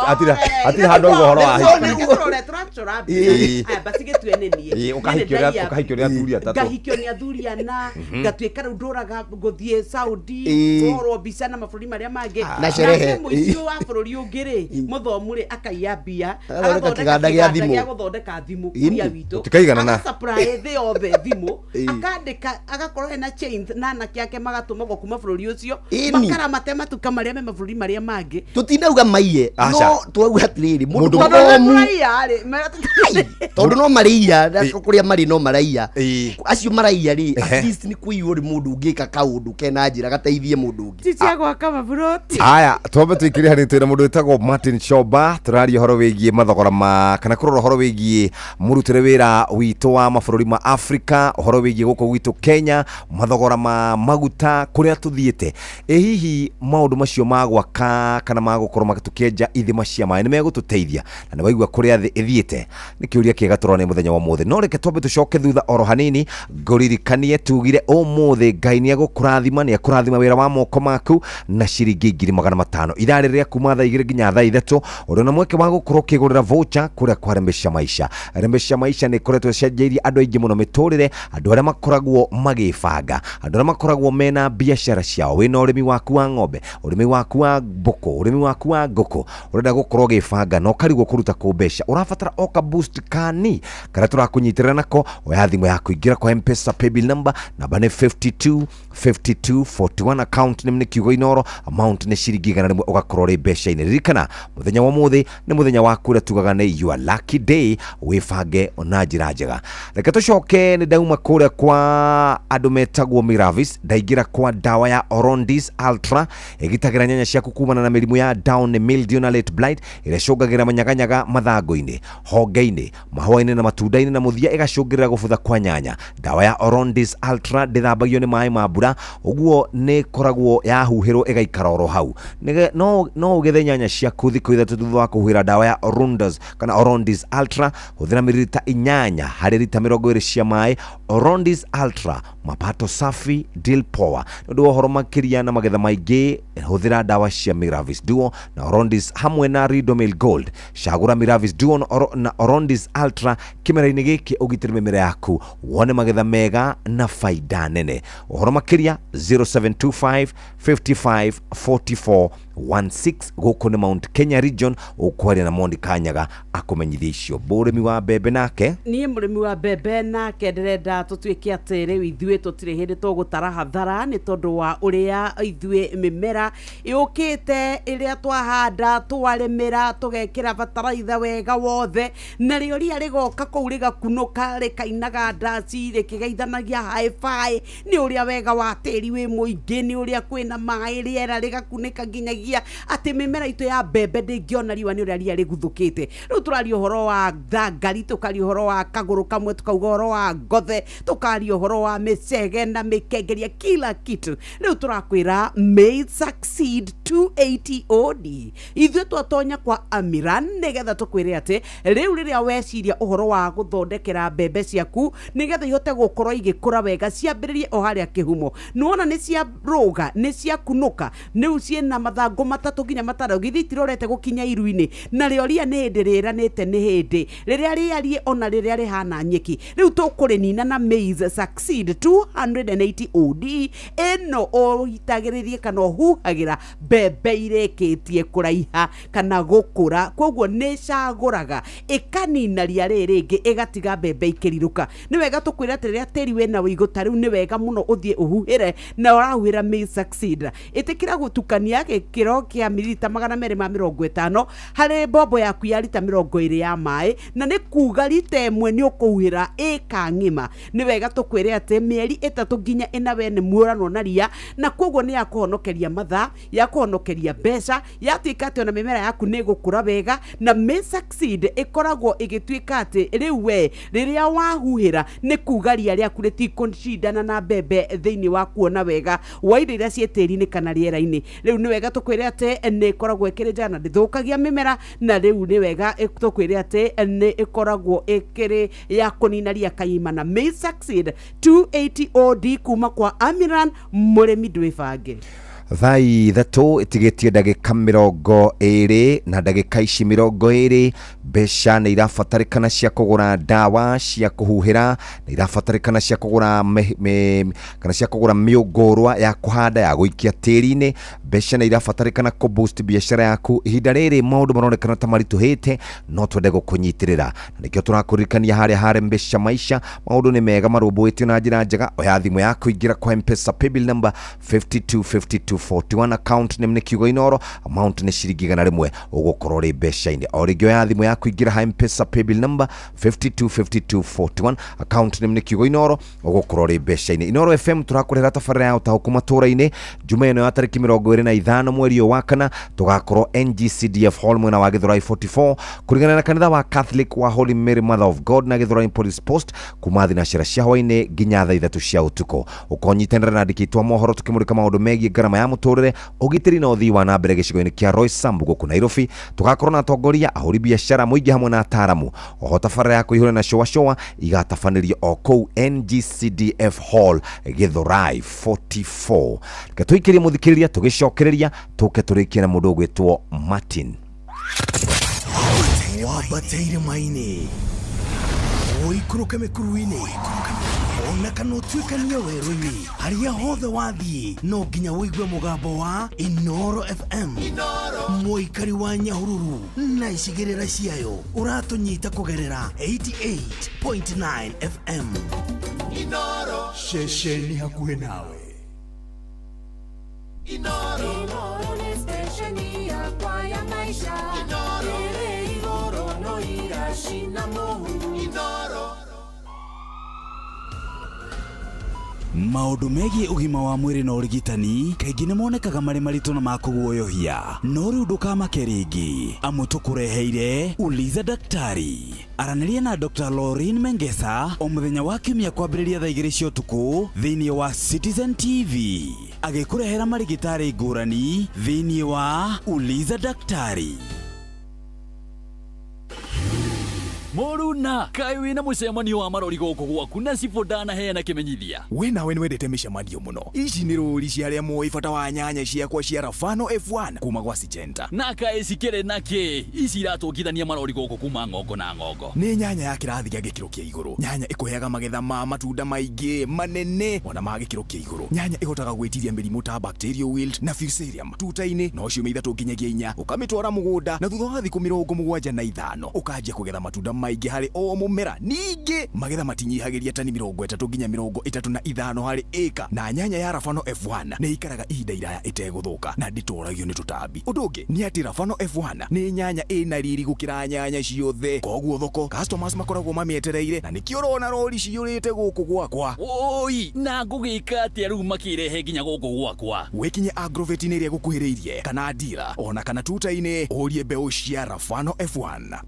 Hatirĩ handũ auga ũhoro wa hiki. Tũrore tũracora mbica. Aya, basi gĩtue nĩ niĩ. Ĩĩ, Niĩ ũkahikio nĩ nĩ ndaiya- ũkahikio nĩ athuri atatũ. Ngahikio nĩ athuri ana, ngatuĩka rĩu ndũraga gũthiĩ Saudi, kũhũrwo mbica na mabũrũri marĩa mangĩ. Na sherehe. Nake mũici ũyũ wa bũrũri ũngĩ rĩ, mũthomu rĩ, akaiya mbia, Agathondeka kĩganda gĩa thimũ. Gĩa gũthondeka thimũ kũrĩa witũ. Tũtikaiganana. Agasupply thĩ yothe thimũ, akandĩka, agakorwo ena chains na anake ake magatũmagwo kuma bũrũri ũcio, makaramate. matuka marĩa me mabũrũri marĩa mangĩ. Tũtinauga maiye. Aca. No twauga atĩrĩrĩ, mũndũ Mũndũ Tondũ nĩ mũthomu tũraiya rĩ, tondũ no maraiya na kũrĩa marĩ no maraiya. Ĩĩ. Acio maraiya rĩ, Ehe. at least nĩ kũiywo rĩ, mũndũ ũngĩka kaũndũ kena njĩra gateithie mũndũ ũngĩ. Ti cia gwaka maburoti. Aya, twambe tũikĩre hanini, twĩna mũndũ wĩtagwo Martin Chomba, tũraria ũhoro wĩgiĩ mathogora ma kana kũrora ũhoro wĩgiĩ mũrutĩre wĩra witũ wa mabũrũri ma Afrika, ũhoro wĩgiĩ gũkũ gwitũ Kenya, mathogora ma maguta, kũrĩa tũthiĩte. Ĩ hihi maũndũ macio ma gwaka kana ma gũkorwo tũkĩenja ithima cia maĩ nĩ megũtũteithia? Na nĩ waigua kũrĩa thĩ ĩthiĩte? Nĩ kĩũria kĩega tũrona mũthenya wa ũmũthĩ. No reke twambe tũcoke thutha oro hanini, ngũririkanie tugire ũmũthĩ Ngai nĩ egũkũrathima, nĩ ekũrathima wĩra wa moko maku na ciringi 500,000. Ithaa rĩrĩ rĩa kuma thaa 2 nginya thaa 3, ũrĩ na mweke wa gũkorwo ũkĩgũrĩra voucher kũrĩa kwa Rembesha Maisha. Rembesha Maisha nĩ ĩkoretwo ĩcenjeirie andũ aingĩ mũno mĩtũrĩre, andũ arĩa makoragwo magĩbanga, andũ arĩa makoragwo mena biacara ciao, wĩna ũrĩmi waku wa ng'ombe, ũrĩmi waku wa mbũkũ, ũrĩmi waku wa ngũkũ, ũrenda gũkorwo ũgĩbanga na ũkarigwo kũruta kũ mbeca, ũrabatara o ka boost kani karĩa tũrakũnyitĩrĩra nako. Oya thimũ yaku, ingĩra kwa M-Pesa paybill number, namba nĩ 52 52 41, account name nĩ kiugo Inoro, amount nĩ ciringi 100, ũgakorwo ũrĩ mbeca-inĩ. Ririkana mũthenya wa ũmũthĩ nĩ mũthenya waku ũrĩa tugaga nĩ your lucky day, wĩbange na njĩra njega. Reke tũcoke, nĩ ndauma kũrĩa kwa andũ metagwo Miravis, ndaingĩra kwa ndawa ya Orondis Ultra, ĩgitagĩra nyanya ciaku kumana na mĩrimũ ya down mildew na late blight ĩrĩa ĩcũngagĩra manyaganyaga mathangũ-inĩ, honge-inĩ, mahũa-inĩ na matunda-inĩ, na mũthia ĩgacũngĩrĩra gũbutha kwa nyanya. Ndawa ya Orondis Ultra ndĩthambagio nĩ maĩ ma mbura, ũguo nĩ ĩkoragwo yahuhĩrwo ĩgaikara oro hau. No ũgethe nyanya ciaku thikũ 3 thutha wa kũhuhĩra ndawa ya Orondis kana Orondis Ultra. Hũthĩra mililita 8 harĩ rita 20 cia maĩ. Orondis Ultra, mapato safi, deal power. Nĩ ũndũ wa ũhoro makĩria na magetha maingĩ, hũthĩra ndawa cia Miravis Duo na Orondis hamwe na Ridomil Gold. Cagũra Miravis Duo na Orondis Ultra kĩmera-inĩ gĩkĩ, ũgitĩre mĩmera yaku, wone magetha mega na faida nene. Ũhoro makĩria 0725 55 44 16. Gũkũ nĩ Mount Kenya region, ũkwaria na Monica Nyaga akũmenyithia icio. Mũrĩmi wa mbembe nake? Niĩ mũrĩmi wa mbembe nake ndĩrenda tũtuĩke atĩ rĩu ithuĩ tũtirĩ hĩndĩ tũgũtara hathara, nĩ tondũ wa ũrĩa ithuĩ mĩmera yũkĩte ĩrĩa twahanda, twarĩmĩra, tũgekĩra bataraitha wega wothe, narĩo ria rĩgoka kũu rĩgakunũka, rĩkainaga ndaci, rĩkĩgeithanagia hi-fi, nĩ ũrĩa wega wa tĩri wĩ mũingĩ, nĩ ũrĩa kwĩna maĩ, rĩera rĩgakunĩka nginyagia atĩ mĩmera itũ ya mbembe ndĩngĩona riũa nĩ ũrĩa ria rĩguthũkĩte. Rĩu tũraria ũhoro wa thangari, tũkaria ũhoro wa kagũrũ kamwe, tũkauga ũhoro wa ngothe, tũkaria ũhoro wa mĩcege na mĩkengeria, kila kitu. Rĩu tũrakwĩra May Succeed 280 OD. Ithuĩ twatonya kwa Amiran nĩgetha tũkwĩre atĩ rĩu rĩrĩa weciria ũhoro wa gũthondekera mbembe ciaku nĩgetha ihote gũkorwo igĩkũra wega, ciambĩrĩrie o harĩa kĩhumo. Nĩwona nĩ cia rũga, nĩ ciakunũka, rĩu ciĩna mathangũ 3 nginya 6, githĩ itirorete gũkinya iru-inĩ, narĩo ria nĩ hĩndĩ rĩranĩte, nĩ hĩndĩ rĩrĩa rĩarie ona rĩrĩa rĩhana nyeki. Rĩu tũkũrĩnina na Maize Succeed 280 OD. Ĩno ũitagĩrĩrie kana ũhuhagĩra mbembe irĩkĩtie kũraiha kana gũkũra, koguo nĩ ĩcagũraga ĩkanina ria rĩrĩ rĩngĩ, ĩgatiga mbembe ikĩrirũka. Nĩ wega tũkwĩra atĩ rĩrĩa tĩri wĩna ũigũ ta rĩu, nĩ wega mũno ũthiĩ ũhuhĩre, na ũrahuhĩra Maize Succeed. Ĩtĩkĩra gũtukania gĩkĩro kĩa mililita 250 harĩ mbombo yaku ya rita 20 ya maĩ, na nĩ kuga rita 1 nĩ ũkũhuhĩra ĩka ng'ima. Nĩ wega tũkwĩre atĩ mĩeri 3 nginya 4 we nĩ muoranwo na ria, na koguo nĩ yakũhonokeria mathaa, yakũhonokeria mbeca, yatuĩka atĩ ona mĩmera yaku nĩ ĩgũkũra wega. Na Maize Succeed ĩkoragwo ĩgĩtuĩka atĩ rĩu we rĩrĩa wahuhĩra, nĩ kuga ria rĩaku rĩtikũcindana na mbembe thĩinĩ wa kuona wega wa indo iria ciĩ tĩri-inĩ kana rĩera-inĩ. Rĩu nĩ wega tũkwĩre atĩ nĩ ĩkoragwo ĩkĩrĩ njega na ndĩthũkagia mĩmera, na rĩu nĩ wega tũkwĩre atĩ nĩ ĩkoragwo ĩkĩrĩ ya kũnina ria kaima na Maize Succeed 280 OD kuma kwa Amiran. Mũrĩmi ndwĩbange. Thaa 3 ĩtigĩtie ndagĩka 20, na ndagĩka ici 20 mbeca nĩ irabatarĩkana cia kũgũra ndawa cia kũhuhĩra, nĩ irabatarĩkana cia kũgũra kana cia kũgũra mĩũngũrwa ya kũhanda ya gũikia tĩri-inĩ. Mbeca nĩ irabatarĩkana kũ boost biacara yaku. Ihinda rĩrĩ maũndũ maronekana ta maritũhĩte, no twende gũkũnyitĩrĩra, na nĩkĩo tũrakũririkania harĩa harĩ Mbeca Maisha maũndũ nĩ mega, marũmbũĩtio na njĩra njega. Oya thimũ yaku, ingĩra kwa M-Pesa paybill number 52 52. 41, account name nĩ kiugo Inoro, amount nĩ ciringi 100, ũgũkorwo ũrĩ mbeca-inĩ. O rĩngĩ oya thimũ yaku, ingĩra ha Mpesa paybill number 525241, account name nĩ kiugo Inoro, ũgũkorwo ũrĩ mbeca-inĩ. Inoro FM tũrakũrehera tabarĩra ya ũtaũku matũra-inĩ juma ĩno ya tarĩki 25 mweri ũyũ wa kana, tũgakorwo NGCDF Hall mwena wa Gĩthũrai 44 kũringana na kanitha wa Catholic wa Holy Mary Mother of God na Gĩthũrai Police Post, kuma thinacera cia hwainĩ nginya thaa 3 cia ũtukũ. Ũkonyitanĩra na andĩki aitũ a mohoro tũkĩmũrĩka maũndũ megiĩ ngarama ya mũtũrĩre, ũgitĩri na ũthii wa na mbere gĩcigo-inĩ kĩa Roysambu gũkũ Nairobi. Tũgakorwo na atongoria, ahũri biacara, mũingĩ hamwe na ataaramu. Oho tabarĩra ya kũihũra na cũa cũa igatabanĩrio o kũu NGCDF Hall Gĩthũrai 44. Reke tũikĩrie mũthikĩrĩria, tũgĩcokereria tũke tũrĩkie na mũndũ ũgwĩtwo Martin. Wambate irĩma-inĩ, ũikũrũke mĩkuru-inĩ, ona kana ũtuĩkanie werũ-inĩ, harĩa hothe wathiĩ no nginya ũigue mũgambo wa Inoro FM. Mũikari wa Nyahururu na icigĩrĩra ciayo, ũratũnyita kũgerera 88.9 FM. Ceceni hakuhĩ nawe. Inoro nĩ stesheni yakwa ya maisha ĩrĩ igũrũ no iracina mũhu. Maũndũ megiĩ ũgima wa mwĩrĩ na ũrigitani kaingĩ nĩ monekaga marĩ maritũ na ma kũguoyohia, no rĩu ndũkamake rĩngĩ, amu tũkũreheire Uliza Daktari. Aranĩria na Dr. Laureen Mengesa o mũthenya wa kiumia kwambĩrĩria thaa 2 cia ũtukũ thĩinĩ wa Citizen TV, agĩkũrehera marigĩtarĩ ngũrani thĩinĩ wa Uliza Daktari. Mũruna, kaĩ wĩna mũcemanio wa marori gũkũ gwaku na cibũ ndanaheana kĩmenyithia? We nawe nĩwendete mĩcemanio mũno. Ici nĩ rũri cia arĩa moĩ bata wa nyanya ciakwa cia Rafano F1 kuma gwa Syngenta. Na kaĩ cikĩrĩ na kĩ ici iratũngithania marori gũkũ kuma ng'ongo na ng'ongo? Nĩ nyanya ya kĩrathi gĩa gĩkĩro kĩa igũrũ, nyanya ĩkũheaga magetha ma matunda maingĩ manene ona ma gĩkĩro kĩa igũrũ, nyanya ĩhotaga gwĩtiria mĩrimũ ta bacterial wilt na fusarium tuta-inĩ no ciumia 3 nginyagia 4 ũkamĩtwara mũgũnda, na thutha wa thikũ 75 ũkanjia kũgetha matunda maingĩ harĩ o mũmera. Ningĩ magetha matinyihagĩria tani 30 nginya 35 harĩ ĩka, na nyanya ya Rafano F1 nĩ ĩikaraga ihinda iraya ĩtegũthũka na ndĩtoragio nĩ tũtambi. Ũndũ ũngĩ nĩ atĩ Rafano F1 nĩ nyanya ĩna riri gũkĩra nyanya ciothe, koguo thoko customers makoragwo mamĩetereire, na nĩkĩo ũrona rori ciyũrĩte gũkũ gwakwa. Woi, na ngũgĩka atĩa rĩu makĩrehe nginya gũkũ gwakwa? Wĩkinye agrovet-inĩ ĩrĩa ĩgũkuhĩrĩirie kana dealer ona kana tuta-inĩ ũrie mbeũ cia Rafano F1.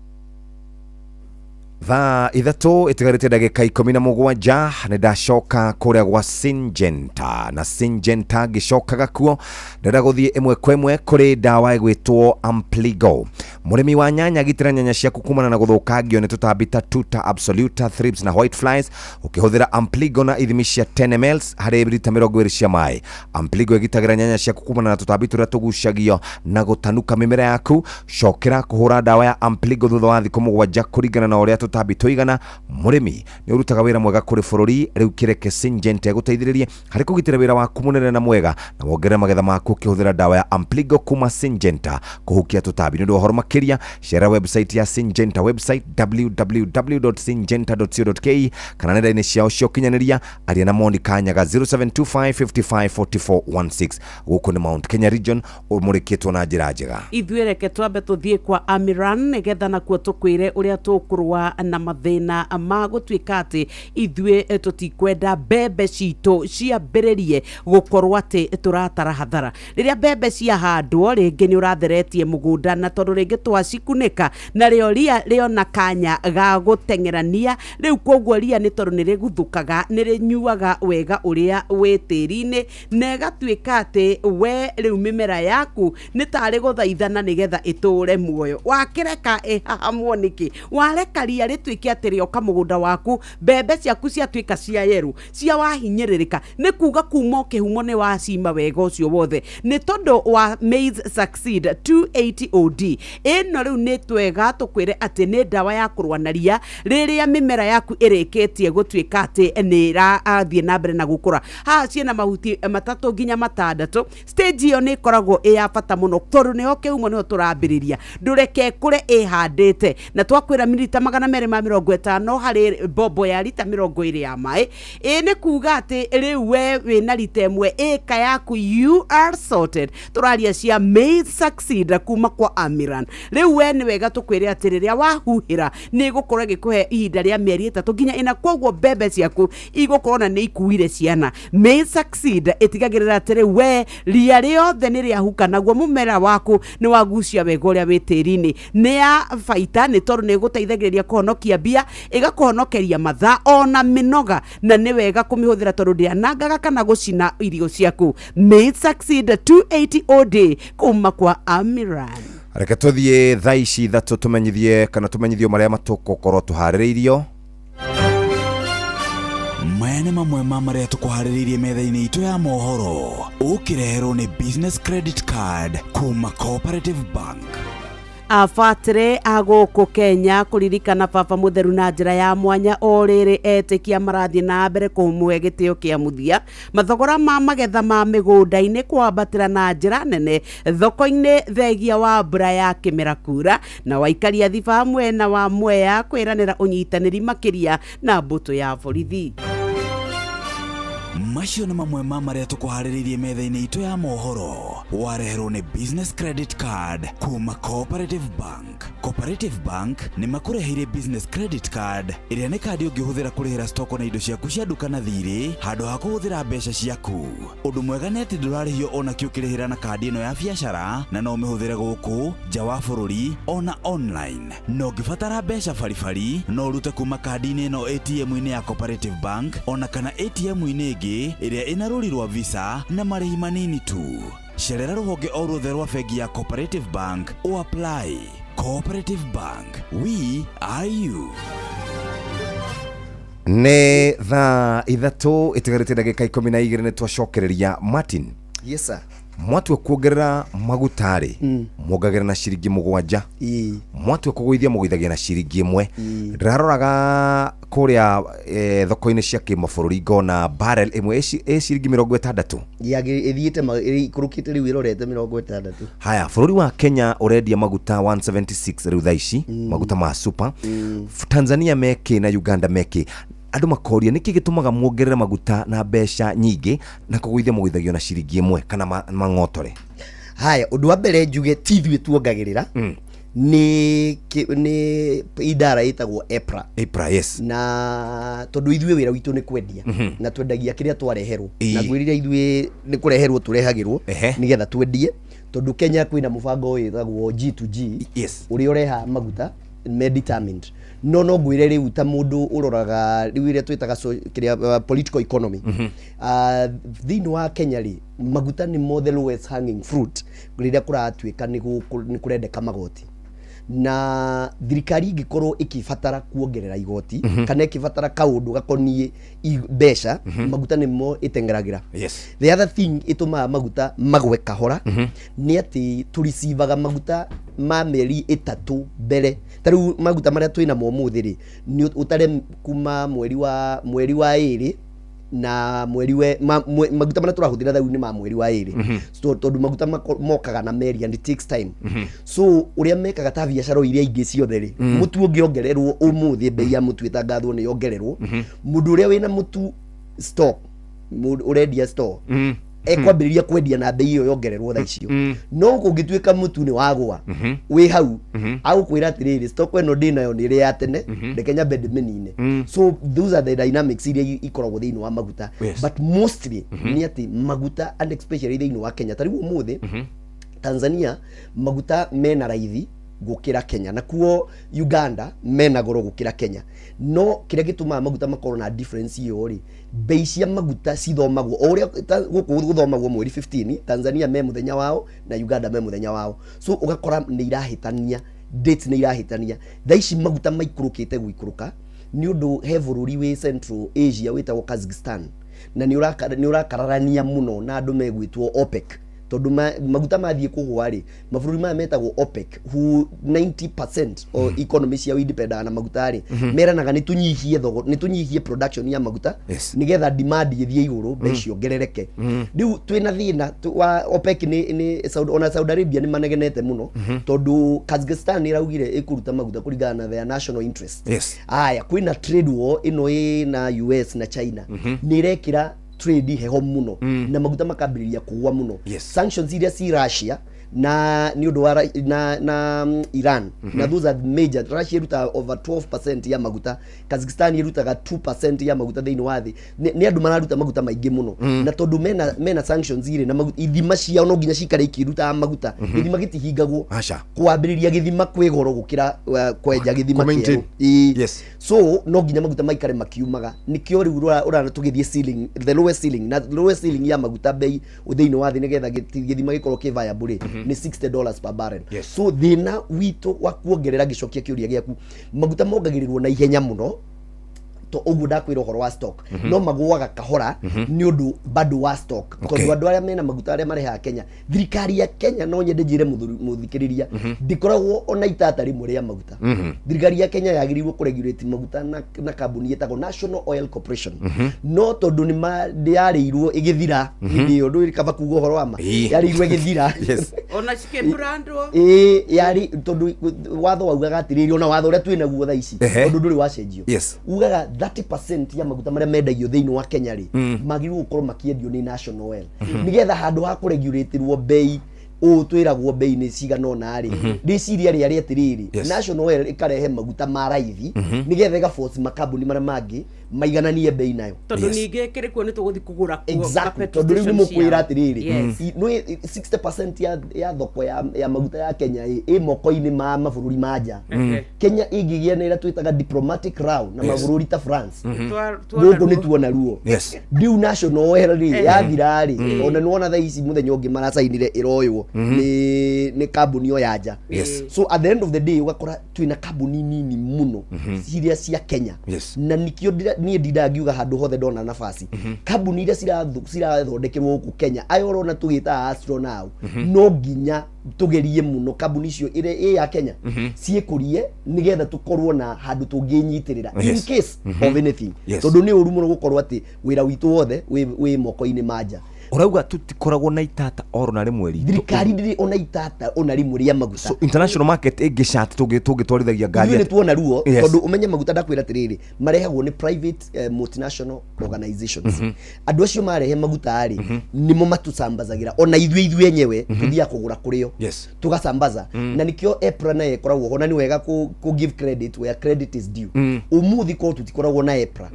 Thaa 3 ĩtigarĩte ndagĩka 17, nĩ ndacoka kũrĩa gwa Syngenta, na Syngenta ngĩcokaga kuo ndĩrenda gũthiĩ ĩmwe kwa ĩmwe kũrĩ ndawa ĩgwĩtwo Ampligo. Mũrĩmi wa nyanya, gitĩra nyanya ciaku kumana na gũthũkangio nĩ tũtambi ta tuta absoluta, thrips na white flies ũkĩhũthĩra Ampligo na ithimi cia 10 ml harĩ rita 20 cia maĩ. Ampligo ĩgitagĩra nyanya ciaku kumana na tũtambi tũrĩa tũgucagio na gũtanuka mĩmera yaku. Cokera kũhũra ndawa ya Ampligo thutha wa thikũ 7 kũringana na ũrĩa tũtambi tũigana. Mũrĩmi, nĩ ũrutaga wĩra mwega kũrĩ bũrũri, rĩu kĩreke Syngenta ĩgũteithĩrĩrie harĩ kũgitĩra wĩra waku mũnene na mwega na wongerere magetha maku ũkĩhũthĩra ndawa ya Ampligo kuma Syngenta kũhukia tũtambi. Nĩ ũndũ wa ũhoro makĩria, cerera website ya Syngenta, website www.syngenta.co.ke, kana nenda-inĩ ciao cia ũkinyanĩria. Aria na Monica Nyaga 0725554416. Gũkũ nĩ Mount Kenya region ũmũrĩkĩtwo na njĩra njega. Ithuĩ reke twambe tũthiĩ kwa Amiran nĩgetha nakuo tũkwĩre ũrĩa tũkũrũa na mathĩna ma gũtuĩka atĩ ithuĩ tũtikwenda mbembe citũ ciambĩrĩrie gũkorwo atĩ tũratara hathara. Rĩrĩa mbembe ciahandwo, rĩngĩ nĩ ũratheretie mũgũnda, na tondũ rĩngĩ twacikunĩka narĩo ria rĩona kanya ga gũteng'erania, rĩu koguo ria nĩ tondũ nĩ rĩguthũkaga, nĩ rĩnyuaga wega ũrĩa wĩ tĩri-inĩ, na ĩgatuĩka atĩ we rĩu mĩmera yaku nĩ tarĩ gũthaithana nĩgetha ĩtũre muoyo. Wakĩreka ĩhahamwo nĩkĩ? Wareka ria rĩtuĩke atĩ rĩoka mũgũnda waku, mbembe ciaku ciatuĩka cia yerũ, cia wahinyĩrĩrĩka, nĩ kuga kuma o kĩhumo nĩ wacima wega ũcio wothe. Nĩ tondũ wa Maize Succeed 280 OD ĩno rĩu nĩ twega tũkwĩre atĩ nĩ ndawa ya kũrũa na ria rĩrĩa mĩmera yaku ĩrĩkĩtie gũtuĩka atĩ nĩ ĩrathiĩ na mbere na gũkũra. Haha ciĩna mahuti 3 nginya 6. Stage ĩyo nĩ ĩkoragwo ĩ ya bata mũno tondũ nĩho kĩhumo, nĩho tũrambĩrĩria. Ndũreke ĩkũre ĩhandĩte, na twakwĩra mililita magana 250 harĩ mbombo ya rita 20 ya maĩ. Ĩ nĩ kuga atĩ rĩu we wĩna rita ĩmwe ĩka yaku, you are sorted. Tũraria cia Maize Succeed kuma kwa Amiran. Rĩu we nĩ wega tũkwĩre atĩ rĩrĩa wahuhĩra nĩ ĩgũkorwo ĩgĩkũhe ihinda rĩa mĩeri 3 nginya 4, koguo mbembe ciaku igũkorwo na nĩ ikuire ciana. Maize Succeed ĩtigagĩrĩra atĩ rĩu we ria rĩothe nĩ rĩahuka, naguo mũmera waku nĩ wagucia wega ũrĩa wĩ tĩri-inĩ. Nĩ ya baita nĩ tondũ nĩ ĩgũteithagĩrĩria kũhonokia mbia, ĩgakũhonokeria mathaa ona mĩnoga, na nĩ wega kũmĩhũthĩra tondũ ndĩanangaga kana gũcina irio ciaku. Maize Succeed 280 OD kuma kwa Amiran. Reke tũthiĩ thaa ici 3 tũmenyithie kana tũmenyithio marĩa matũgũkorwo tũharĩrĩirio. Maya nĩ mamwe ma marĩa tũkũharĩrĩirie metha-inĩ itũ ya mohoro, ũkĩreherwo nĩ Business Credit Card kuma Cooperative Bank. Abatĩrĩ a gũkũ Kenya kũririkana baba mũtheru na njĩra ya mwanya o rĩrĩ etĩkia marathiĩ na mbere kũmũhe gĩtĩo kĩa mũthia. Mathogora ma magetha ma mĩgũnda-inĩ kwambatĩra na njĩra nene thoko-inĩ thegia wa mbura ya kĩmera kura, na waikaria thiba mwena wa Mwea kwĩranĩra ũnyitanĩri makĩria na mbũtũ ya borithi. Macio nĩ mamwe ma marĩa tũkũharĩrĩirie metha-inĩ itũ ya mohoro, wareherwo nĩ Business Credit Card kuma Cooperative Bank. Cooperative Bank nĩ makũreheire Business Credit Card, ĩrĩa nĩ kandi ũngĩhũthĩra kũrĩhĩra stoko na indo ciaku cia nduka na thirĩ handũ ha kũhũthĩra mbeca ciaku. Ũndũ mwega nĩ atĩ ndũrarĩhio ona kĩ ũkĩrĩhĩra na kandi ĩno ya biacara, na no ũmĩhũthĩre gũkũ nja wa bũrũri ona online. Na ũngĩbatara mbeca baribari, no ũrute kuma kandi-inĩ ĩno ATM-inĩ ya Cooperative Bank ona kana ATM-inĩ ĩngĩ ĩrĩa ĩna rũri rwa Visa na marĩhi manini tu. Cerera rũhonge o ruothe rwa bengi ya Cooperative Bank o apply. Cooperative Bank, we are you. Nĩ thaa 3 ĩtigarĩte ndagĩka 12, nĩ twacokereria Martin. Yes sir. Mwatua kuongerera maguta rĩ, muongagĩrĩra na ciringi 7. Mwatua kũgũithia, mũgũithagia na ciringi 1. Ndĩraroraga kũrĩa thoko-inĩ cia kĩmabũrũri ngona barrel ĩmwe ĩ ciringi 60. Ĩthiĩte ĩikũrũkĩte rĩu ĩrorete 60. Haya, bũrũri wa Kenya ũrendia maguta 176 rĩu thaa ici, maguta ma super. Tanzania mekĩ na Uganda mekĩ. Andũ makoria nĩkĩ gĩtũmaga muongerere maguta na mbeca nyingĩ na kũgũithia mũgũithagio na ciringi 1 kana mang'otore. Haya, ũndũ wa mbere njuge ti ithuĩ tuongagĩrĩra, nĩ idara ĩtagwo EPRA. EPRA, yes. Na tondũ ithuĩ wĩra witũ nĩ kwendia, na twendagia kĩrĩa twareherwo, na ngwĩrire ithuĩ nĩ kũreherwo tũrehagĩrwo nĩgetha twendie, tondũ Kenya kwĩna mũbango wĩtagwo G2G, ũrĩa ũreha maguta me determined. No ngwĩre rĩu ta mũndũ ũroraga rĩu ĩrĩa twĩtaga kĩrĩa, political economy, thĩinĩ wa Kenya rĩ, maguta nĩ mo the lowest hanging fruit rĩrĩa kũratuĩka nĩ kũrendeka magoti, na thirikari ingĩkorwo ĩkĩbatara kuongerera igoti kana ĩkĩbatara kaũndũ gakoniĩ mbeca, maguta nĩmo ĩtengeragĩra. The other thing ĩtũmaga maguta magwe kahora nĩ atĩ tũricivaga maguta ma mĩeri 3 mbere. Ta rĩu maguta marĩa twĩnamo ũmũthĩ rĩ, nĩ ũtare kuma mweri wa 2 na mweri we maguta marĩa tũrahũthĩra rĩu nĩ ma mweri wa 2. So, tondũ maguta mokaga na meri and it takes time. So ũrĩa mekaga ta biacara iria ingĩ ciothe rĩ, mũtu ũngĩongererwo ũmũthĩ, mbei ya mũtu ĩtangathwo nĩ yongererwo, mũndũ ũrĩa wĩna mũtu stock, mũndũ ũrendia store, ekwambĩrĩria kwendia na mbei ĩyo yongererwo thaa icio. No kũngĩtuĩka mũtu nĩ wagwa wĩ hau, agũkwĩra atĩrĩrĩ, stock ĩno ndĩnayo nĩ ĩrĩa ya tene, reke nyambe ndĩmĩnine. So those are the dynamics iria ikoragwo thĩinĩ wa maguta. But mostly nĩ atĩ maguta, and especially thĩinĩ wa Kenya, ta rĩu ũmũthĩ Tanzania maguta mena raithi gũkĩra Kenya, na kuo Uganda mena goro gũkĩra Kenya. No kĩrĩa gĩtũmaga maguta makorwo na difference ĩyo rĩ, mbei cia maguta cithomagwo o ũrĩa gũkũ gũthomagwo mweri 15, Tanzania me mũthenya wao na Uganda me mũthenya wao, so ũgakora nĩ irahĩtania, dates nĩ irahĩtania. Thaa ici maguta maikũrũkĩte gũikũrũka nĩ ũndũ he bũrũri wĩ Central Asia wĩtagwo Kazakhstan, na nĩ ũrakararania mũno na andũ megwĩtwo OPEC, Tondũ maguta mathiĩ kũgũa rĩ, mabũrũri maya metagwo OPEC, who 90% o economy ciao independaga na maguta rĩ, meranaga nĩ tũnyihie thogo, nĩ tũnyihie production ya maguta nĩgetha demand ĩthiĩ igũrũ, mbeca ciongerereke. Rĩu twĩna thĩna wa OPEC nĩ Saudi, ona Saudi Arabia nĩ manegenete mũno, tondũ Kazakhstan nĩ ĩraugire ĩkũruta maguta kũringana na their national interest. Aya, kwĩna trade war ĩno ĩna US na China, nĩ ĩrekĩra trade heho mũno, na maguta makambĩrĩria kũgwa mũno. Sanctions iria ci Russia na nĩ ũndũ wa na Iran, na those are major. Russia ĩrutaga over 12% ya maguta, Kazakhstan ĩrutaga 2% ya maguta thĩinĩ wa thĩ. Nĩ andũ mararuta maguta maingĩ mũno, na tondũ mena sanctions irĩ na maguta, ithima ciao no nginya cikare ikĩrutaga maguta. Gĩthima gĩtihingagwo. Aca. Kwambĩrĩria gĩthima kwĩ goro gũkĩra kwenja gĩthima Kũ-maintain. kĩerũ. Ĩĩ. So no nginya maguta maikare makiumaga. Nikĩo rĩu ũrona tũgĩthiĩ ceiling, the lowest ceiling, na lowest ceiling ya maguta bei thĩinĩ wa thĩ, nĩgetha gĩthima gĩkorwo kĩ viable rĩ, nĩ $60 per barrel. So thĩna witũ wa kuongerera, ngĩcokia kĩũria gĩaku, maguta mongagĩrĩrwo na ihenya mũno to ũguo ndakwĩra ũhoro wa stock, no magũaga kahora nĩ ũndũ bado wa stock, tondũ andũ arĩa mena maguta, arĩa marehaga Kenya, thirikari ya Kenya, no nyende njĩre mũthikĩrĩria, ndĩkoragwo ona itata rĩmwe rĩa maguta. Thirikari ya Kenya yagĩrĩirwo kũregulate maguta na kambuni ĩtagwo National Oil Corporation, no tondũ nĩ ndĩarĩirwo ĩgĩthira hĩndĩ ĩyo, ndũĩ kaba kuga ũhoro wa ma, yarĩirwo ĩgĩthira. Ona cikĩbrandwo. Ĩĩ, yarĩ tondũ watho waugaga atĩrĩrĩ, ona watho ũrĩa twĩ naguo thaa ici, tondũ ndũrĩ wacenjio, ugaga 30% ya maguta marĩa mendagio thĩinĩ wa Kenya rĩ, magĩrĩirwo gũkorwo makĩendio nĩ National Oil, nĩgetha handũ ha kũregulatĩrwo bei ũũ twĩragwo bei nĩ cigana ũna rĩ, rĩciria rĩarĩ atĩrĩrĩ, National Oil ĩkarehe maguta ma raithi, nĩgetha ĩgaforce makambuni marĩa mangĩ maigananie bei nayo. Tondũ ningĩ kĩrĩ kuo nĩ tũgũthiĩ kũgũra kuo Exactly, ma petrol tondũ rĩu nĩ station mũkwĩra ciao. atĩrĩrĩ, nĩ 60% ya thoko ya maguta ya Kenya ĩ moko-inĩ ma mabũrũri ma nja. Kenya ĩngĩgĩa na ĩrĩa twĩtaga diplomatic row na mabũrũri ta France, Tuona gũkũ nĩ ruo. tuona ruo. Rĩu National Oil rĩ, yathira rĩ, ona nĩwona thaa ici mũthenya ũngĩ maracainire ĩroywo nĩ kambuni o ya nja. So at the end of the day ũgakora twĩna kambuni nini mũno iria cia Kenya, na nikĩo niĩ ndindaga ngiuga handũ hothe ndona nafasi, kambuni iria cirathondekerwo gũkũ Kenya, aya ũrona tũgĩtaga astronaut, no nginya tũgerie mũno kambuni icio ĩrĩa ĩ ya Kenya ciĩkũrie, nĩgetha tũkorwo na handũ tũngĩnyitĩrĩra in case of anything, tondũ nĩ ũru mũno gũkorwo atĩ wĩra witũ wothe wĩ moko-inĩ ma nja. Ũrauga tũtikoragwo na itata oro na rĩmwe ritũ? Thirikari ndĩrĩ ona itata ona rĩmwe rĩa maguta. So international market ĩngĩcat tũngĩtwarithagia ngari Ithuĩ nĩ atĩa? tuona ruo, tondũ ũmenye maguta, ndakwĩra atĩrĩrĩ, marehagwo nĩ private multinational organizations. Andũ acio marehe maguta rĩ, nĩmo matũcambazagĩra, ona ithuĩ enyewe tũthiaga kũgũra kũrĩo, tũgacambaza. Na nĩkĩo EPRA nayo ĩkoragwo ho, na nĩ wega kũ give credit where credit is due. Ũmũthĩ korwo tũtikoragwo na EPRA,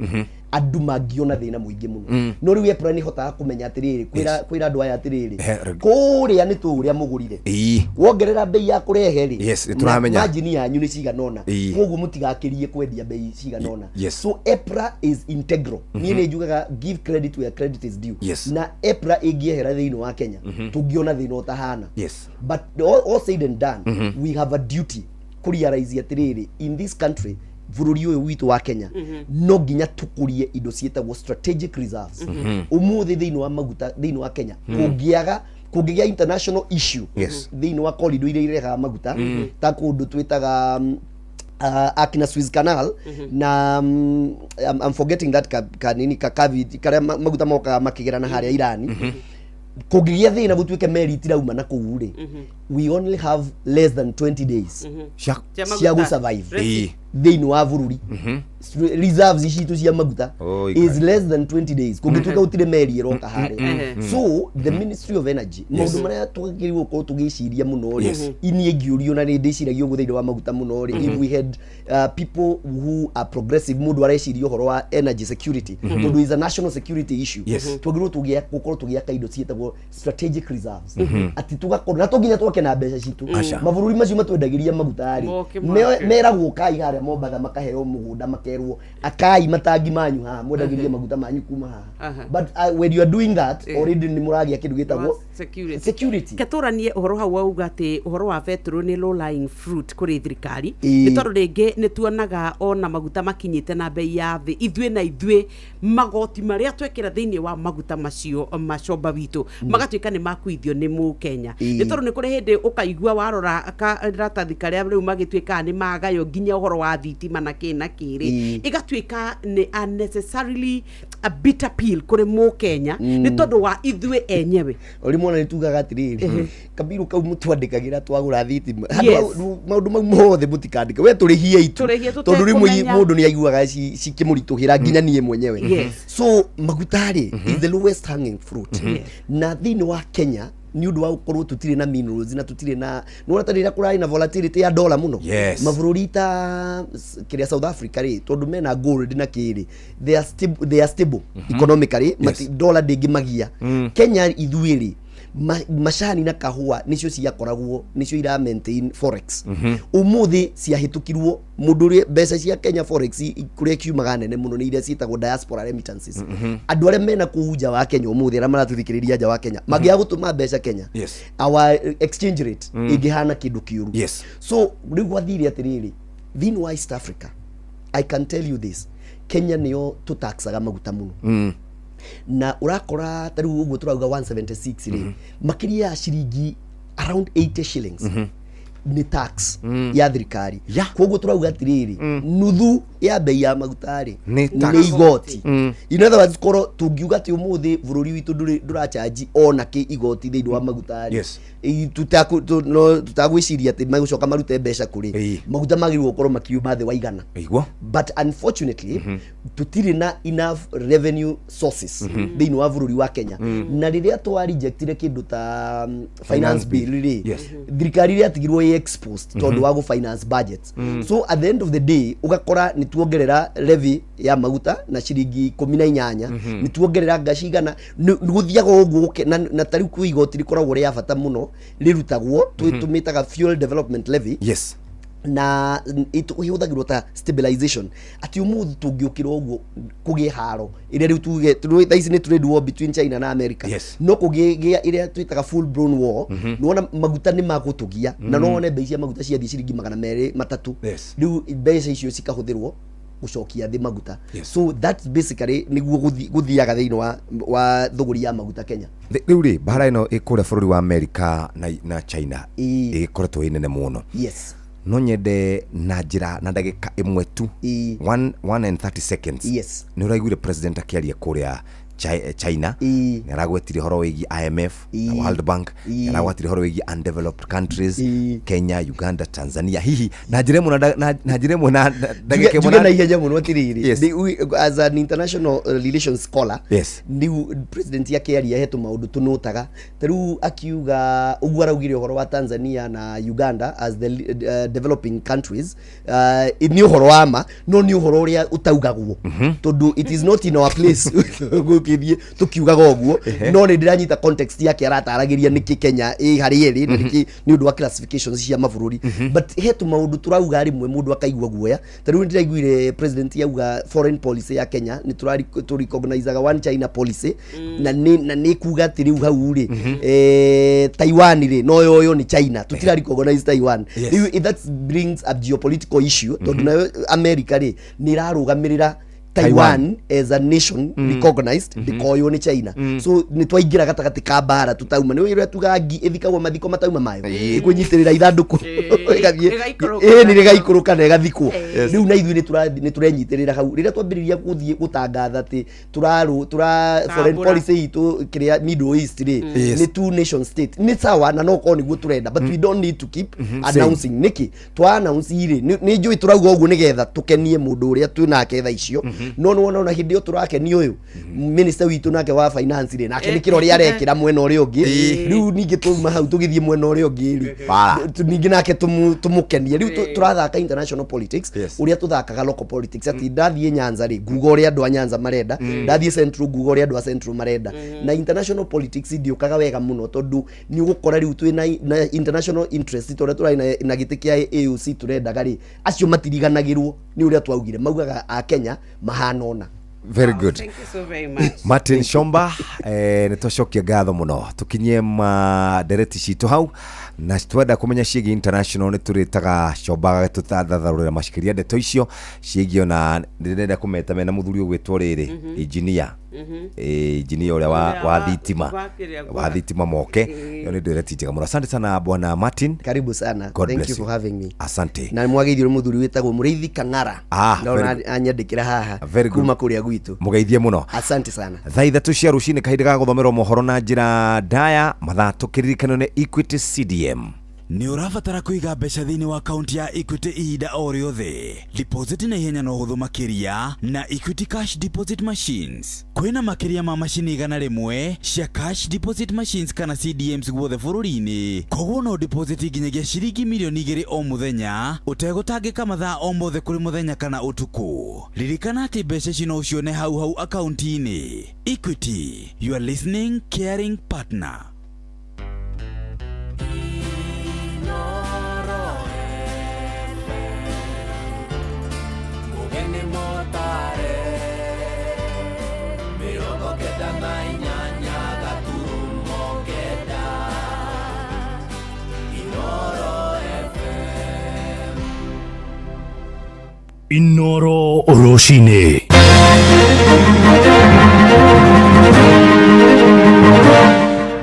andũ mangĩona thĩna mũingĩ mũno. No rĩu EPRA nĩ ĩhotaga kũmenya atĩrĩrĩ, kwĩra andũ aya atĩrĩrĩ, kũrĩa nĩ tũũ ũrĩa mũgũrire, wongerera bei ya kũrehe rĩ, Yes, nĩ tũramenya. na margin yanyu nĩ cigana ũna, koguo mũtigakĩrie kwendia bei cigana ũna. So EPRA is integral. Niĩ nĩ njugaga give credit where credit is due. Na EPRA ĩngĩehera thĩinĩ wa Kenya, tũngĩona thĩna ũtahana. But all said and done, we have a duty kũrealize atĩrĩrĩ, in this country, bũrũri ũyũ witũ wa Kenya, no nginya tũkũrie indo ciĩtagwo strategic reserves. Ũmũthĩ thĩinĩ wa maguta thĩinĩ wa Kenya, kũngĩaga, kũngĩgĩa international issue thĩinĩ wa corridor iria irehaga maguta, ta kũndũ twĩtaga akina Suez Canal, na I'm forgetting that kanini kakavi karĩa maguta mokaga makĩgera na harĩa Irani, kũngĩgĩa thĩna gũtuĩke meri itirauma na kũu rĩ, we only have less than 20 days cia cia gũsurvive thĩinĩ wa bũrũri. Reserves citũ cia maguta Oi, is Ngai. less than 20 days kũngĩtuĩka gũtirĩ meri ĩroka harĩa. So the Ministry of Energy, maũndũ marĩa twagĩrĩirwo gũkorwo tũgĩciria mũno rĩ, niĩ ngĩũrio, na nĩ ndĩciragia ũguo thĩinĩ wa maguta mũno rĩ, if we had people who are progressive, mũndũ areciria ũhoro wa energy security, tondũ is a national security issue, twagĩrĩirwo gũkorwo tũgĩaka indo ciĩtagwo strategic reserves, atĩ tũgakorwo na to nginya twake na mbeca citũ. Aca. Mabũrũri macio matwendagĩria maguta rĩ, Moke make. meragwo kai harĩa. kũrĩa Mombatha makaheo mũgũnda makerwo akai matangi manyu haha mwendagĩrie maguta manyu kuma haha. But when you are doing that, already nĩ mũragĩa kĩndũ gĩtagwo security. Security. Ketũranie ũhoro hau wauga atĩ ũhoro wa betũrũ nĩ low lying fruit kũrĩ thirikari. Nĩ tondũ rĩngĩ nĩ tuonaga ona maguta makinyĩte na bei ya thĩ, ithuĩ na ithuĩ magoti marĩa twekĩra thĩinĩ wa maguta macio macomba witũ magatuĩka nĩ makuithio nĩ mũkenya. Nĩ tondũ nĩ kũrĩ hĩndĩ ũkaigua warora karatathi karĩa rĩu magĩtuĩkaga nĩ magayo nginya ũhoro wa thitima na kĩ na kĩrĩ, ĩgatuĩka nĩ unnecessarily a bitter pill kũrĩ mũkenya nĩ tondũ wa ithuĩ enyewe. O rĩmwe ona nĩ tugaga atĩrĩrĩ, kabiru kau mũtwandĩkagĩra twagũra thitima. Maũndũ mau mothe mũtikandĩke, we tũrĩhie itu. Tũrĩhie. Tondũ rĩmwe Tũtekũmenya. Mũndũ nĩ aiguaga cikĩmũritũhĩra nginya niĩ mwenyewe. So maguta rĩ is the lowest hanging fruit. Na thĩinĩ wa Kenya, nĩ ũndũ wa gũkorwo tũtirĩ na minerals na tũtirĩ na nĩwona ta rĩrĩa kũrarĩ na volatility ya dollar mũno, mabũrũri ta kĩrĩa South Africa rĩ, tondũ mena gold na kĩrĩ, they are stable, they are stable economically. Dollar ndĩngĩmagia. Kenya ithuĩ rĩ, macani na kahũa nĩcio ciakoragwo nĩcio ira maintain forex. Ũmũthĩ ciahĩtũkirwo mũndũ ũrĩa mbeca cia Kenya forex kũrĩa kiumaga nene mũno nĩ iria ciĩtagwo diaspora remittances. Andũ arĩa mena kũu nja wa Kenya ũmũthĩ, arĩa maratũthikĩrĩria nja wa Kenya, mangĩaga gũtũma mbeca Kenya, our exchange rate ĩngĩhana kĩndũ kĩũru. So rĩu gwathire atĩrĩrĩ, thĩinĩ wa East Africa, I can tell you this, Kenya nĩyo tũtaxaga maguta mũno. Na ũrakora ta rĩu ũguo tũrauga 176 rĩ, makĩria ya ciringi around 80 shillings nĩ tax ya thirikari. Koguo tũrauga atĩrĩrĩ, nuthu ya bei ya maguta rĩ Nĩ tax. Nĩ igoti. In other words, korwo tũngiuga atĩ ũmũthĩ bũrũri witũ ndũrachanji ona kĩ igoti thĩinĩ wa maguta rĩ, tutagwĩciria atĩ megũcoka marute mbeca kũrĩ maguta magĩrĩirwo gũkorwo makiuma thĩ wa 100. Iguo. But unfortunately tutire na enough revenue sources thĩinĩ wa bũrũri wa Kenya. Na rĩrĩa twa rejectire kĩndũ ta finance bill rĩ, thirikari ĩrĩa yatigirwo ĩ exposed tondũ wa gũ finance budgets. So at the end of the day ũgakora nĩ tuongerera levy ya maguta na ciringi 18, nĩ tuongerera ngaci 100, nĩ gũthiaga ũguo na ta rĩu kwĩ igoti rĩkoragwo rĩa bata mũno rĩrutagwo, tũmĩtaga fuel development levy. Na ĩhũthagĩrwo ta stabilization, atĩ ũmũthĩ tũngĩũkĩra ũguo kũgĩe haro ĩrĩa rĩu tuge thaa ici nĩ trade war between China na America, no kũgĩe ĩrĩa twĩtaga full blown war, nĩwona maguta nĩ magũtũgia na no wone mbei cia maguta ciathiĩ ciringi 203. Rĩu mbeca icio cikahũthĩrwo gũcokia thĩ maguta. So that's basically nĩguo gũthiaga thĩinĩ wa thũgũri ya maguta Kenya. Rĩu rĩ, mbara ĩno ĩ kũrĩa bũrũri wa America na China ĩgĩkoretwo ĩ nene mũno. No nyende na njĩra na ndagĩka ĩmwe tu, one and 30 seconds, nĩ ũraiguire president akĩaria kũrĩa China, nĩ aragwetire ũhoro wĩgiĩ IMF na World Bank, nĩ aragwetire ũhoro wĩgiĩ undeveloped countries, Kenya, Uganda, Tanzania. Hihi na njĩra ĩmwe na njĩra ĩmwe na ndagĩka ĩmwe Njuge na ihenya mũno atĩrĩrĩ, as an international relations scholar, rĩu president akĩaria he tũmaũndũ tũnũtaga, ta rĩu akiuga ũguo araugire ũhoro wa Tanzania na Uganda as the developing countries, nĩ ũhoro wa ma, no nĩ ũhoro ũrĩa ũtaugagwo tondũ it is not in our place gũkĩthiĩ tũkiugaga ũguo. No nĩ ndĩranyita context yake, arataragĩria nĩkĩ Kenya ĩ harĩa ĩrĩ na nĩkĩ nĩ ũndũ wa classifications cia mabũrũri. But he tũmaũndũ tũrauga rĩmwe mũndũ akaigua guoya. Ta rĩu nĩndĩraiguire president yauga foreign policy ya Kenya nĩ tũrecognizaga one China policy, na nĩ kuga atĩ rĩu hau rĩ, Taiwan rĩ no yoyo nĩ China, tutira recognize Taiwan. Rĩu that brings a geopolitical issue tondũ nayo America rĩ nĩ ĩrarũgamĩrĩra Taiwan as a nation recognized, ndĩkoywo nĩ China. So nĩ twaingĩra gatagatĩ ka mbara tutauma, nĩ ũrĩa tugaga ngi ĩthikagwo mathiko matauma mayo, ĩkwĩnyitĩrĩra ithandũkũ ĩgathiĩ. Ĩgaikũrũka. Ĩĩ, nĩ rĩgaikũrũka na ĩgathikwo. Rĩu na ithuĩ nĩ tũrenyitĩrĩra hau rĩrĩa twambĩrĩria gũthiĩ gũtangatha atĩ tũrarũ tũra foreign Tambũra. policy itũ kĩrĩa Middle East rĩ nĩ two nation state, nĩ sawa na no korwo nĩguo tũrenda, but we don't need to keep announcing. Nĩkĩ twa announce rĩ? Nĩ njũĩ tũrauga ũguo nĩgetha tũkenie mũndũ ũrĩa twĩ nake thaa icio. No nĩ wona ona hĩndĩ ĩyo tũrakenia ũyũ minister witũ nake wa finance rĩ, nake nĩ kĩrore arekĩra mwena ũrĩa ũngĩ. Rĩu ningĩ twauma hau tũgĩthiĩ mwena ũrĩa ũngĩ rĩ, ningĩ nake tũmũkenie. Rĩu tũrathaka international politics ũrĩa tũthakaga local politics, atĩ ndathiĩ Nyanza rĩ, nguga ũrĩa andũ a Nyanza marenda, ndathiĩ Central nguga ũrĩa andũ a Central marenda. Na international politics ndiũkaga wega mũno, tondũ nĩ ũgũkora rĩu twĩ na international interest, ta ũrĩa tũrarĩ na gĩtĩ kĩa AOC tũrendaga rĩ, acio matiriganagĩrwo nĩ ũrĩa twaugire, maugaga a Kenya mahana ũna. Very good. Thank you so very much. Martin Shomba, nä twacokia ngatho må no. Tũkinyie ma ndereti citũ hau, na twenda kũmenya ciĩgiĩ international nĩ tũrĩtaga Shomba agagĩtũtathatharũrĩra macikiria ndeto icio ciĩgiĩ. Ona ndĩrenda kũmeta mena mũthuri ũgwĩtwo rĩrĩ engineer, engineer ũrĩa wa thitima wa thitima moke. Ĩyo nĩ ndereti njega mũno. Asante sana, bwana Martin. Karibu sana. God Thank bless you for having me. Asante. Na mwagĩithio nĩ mũthuri wĩtagwo Mũrĩithi Kang'ara. Ah, Ndona very anyandĩkĩra haha Very good. kuma kũrĩa gwitũ. Mũgeithie mũno. Asante sana. Thaa 3 cia rũcinĩ, kahinda ga gũthomerwo mohoro na njĩra ndaya mathaa tũkĩririkanio nĩ Equity CDM. Nĩ ũrabatara kũiga mbeca thĩinĩ wa akaunti ya Equity ihinda o rĩothe. Deposit na ihenya na ũhũthũ makĩria na Equity Cash Deposit Machines. Kwĩna makĩria ma macini 100 cia cash deposit machines kana CDMs guothe bũrũri-inĩ, koguo no deposit nginyagia ciringi mirioni 2 o mũthenya ũtegũtangĩka, mathaa o mothe kũrĩ mũthenya kana ũtukũ. Ririkana atĩ mbeca ici no ũcione hau hau akaunti-inĩ. Equity, your listening caring partner. Mugeni motare 98.9 Inoro FM. Inoro Rũcinĩ.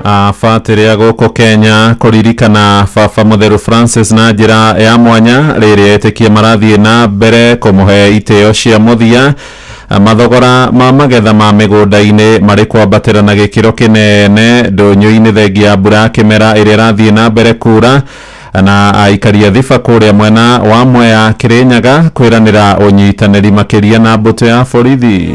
Abatĩrĩ a gũkũ Kenya kũririkana Baba Mũtheru Francis na njĩra ya mwanya rĩrĩa etĩkia marathiĩ na mbere kũmũhe itĩo cia mũthia. Mathogora ma magetha ma mĩgũnda-inĩ marĩ kwambatĩra na gĩkĩro kĩnene ndũnyũ-inĩ thengia ya mbura ya kĩmera ĩrĩa ĩrathiĩ na mbere kura, na aikari a Thiba kũrĩa mwena wa Mwea Kĩrĩnyaga kwĩranĩra ũnyitanĩri makĩria na mbũtũ ya borithi.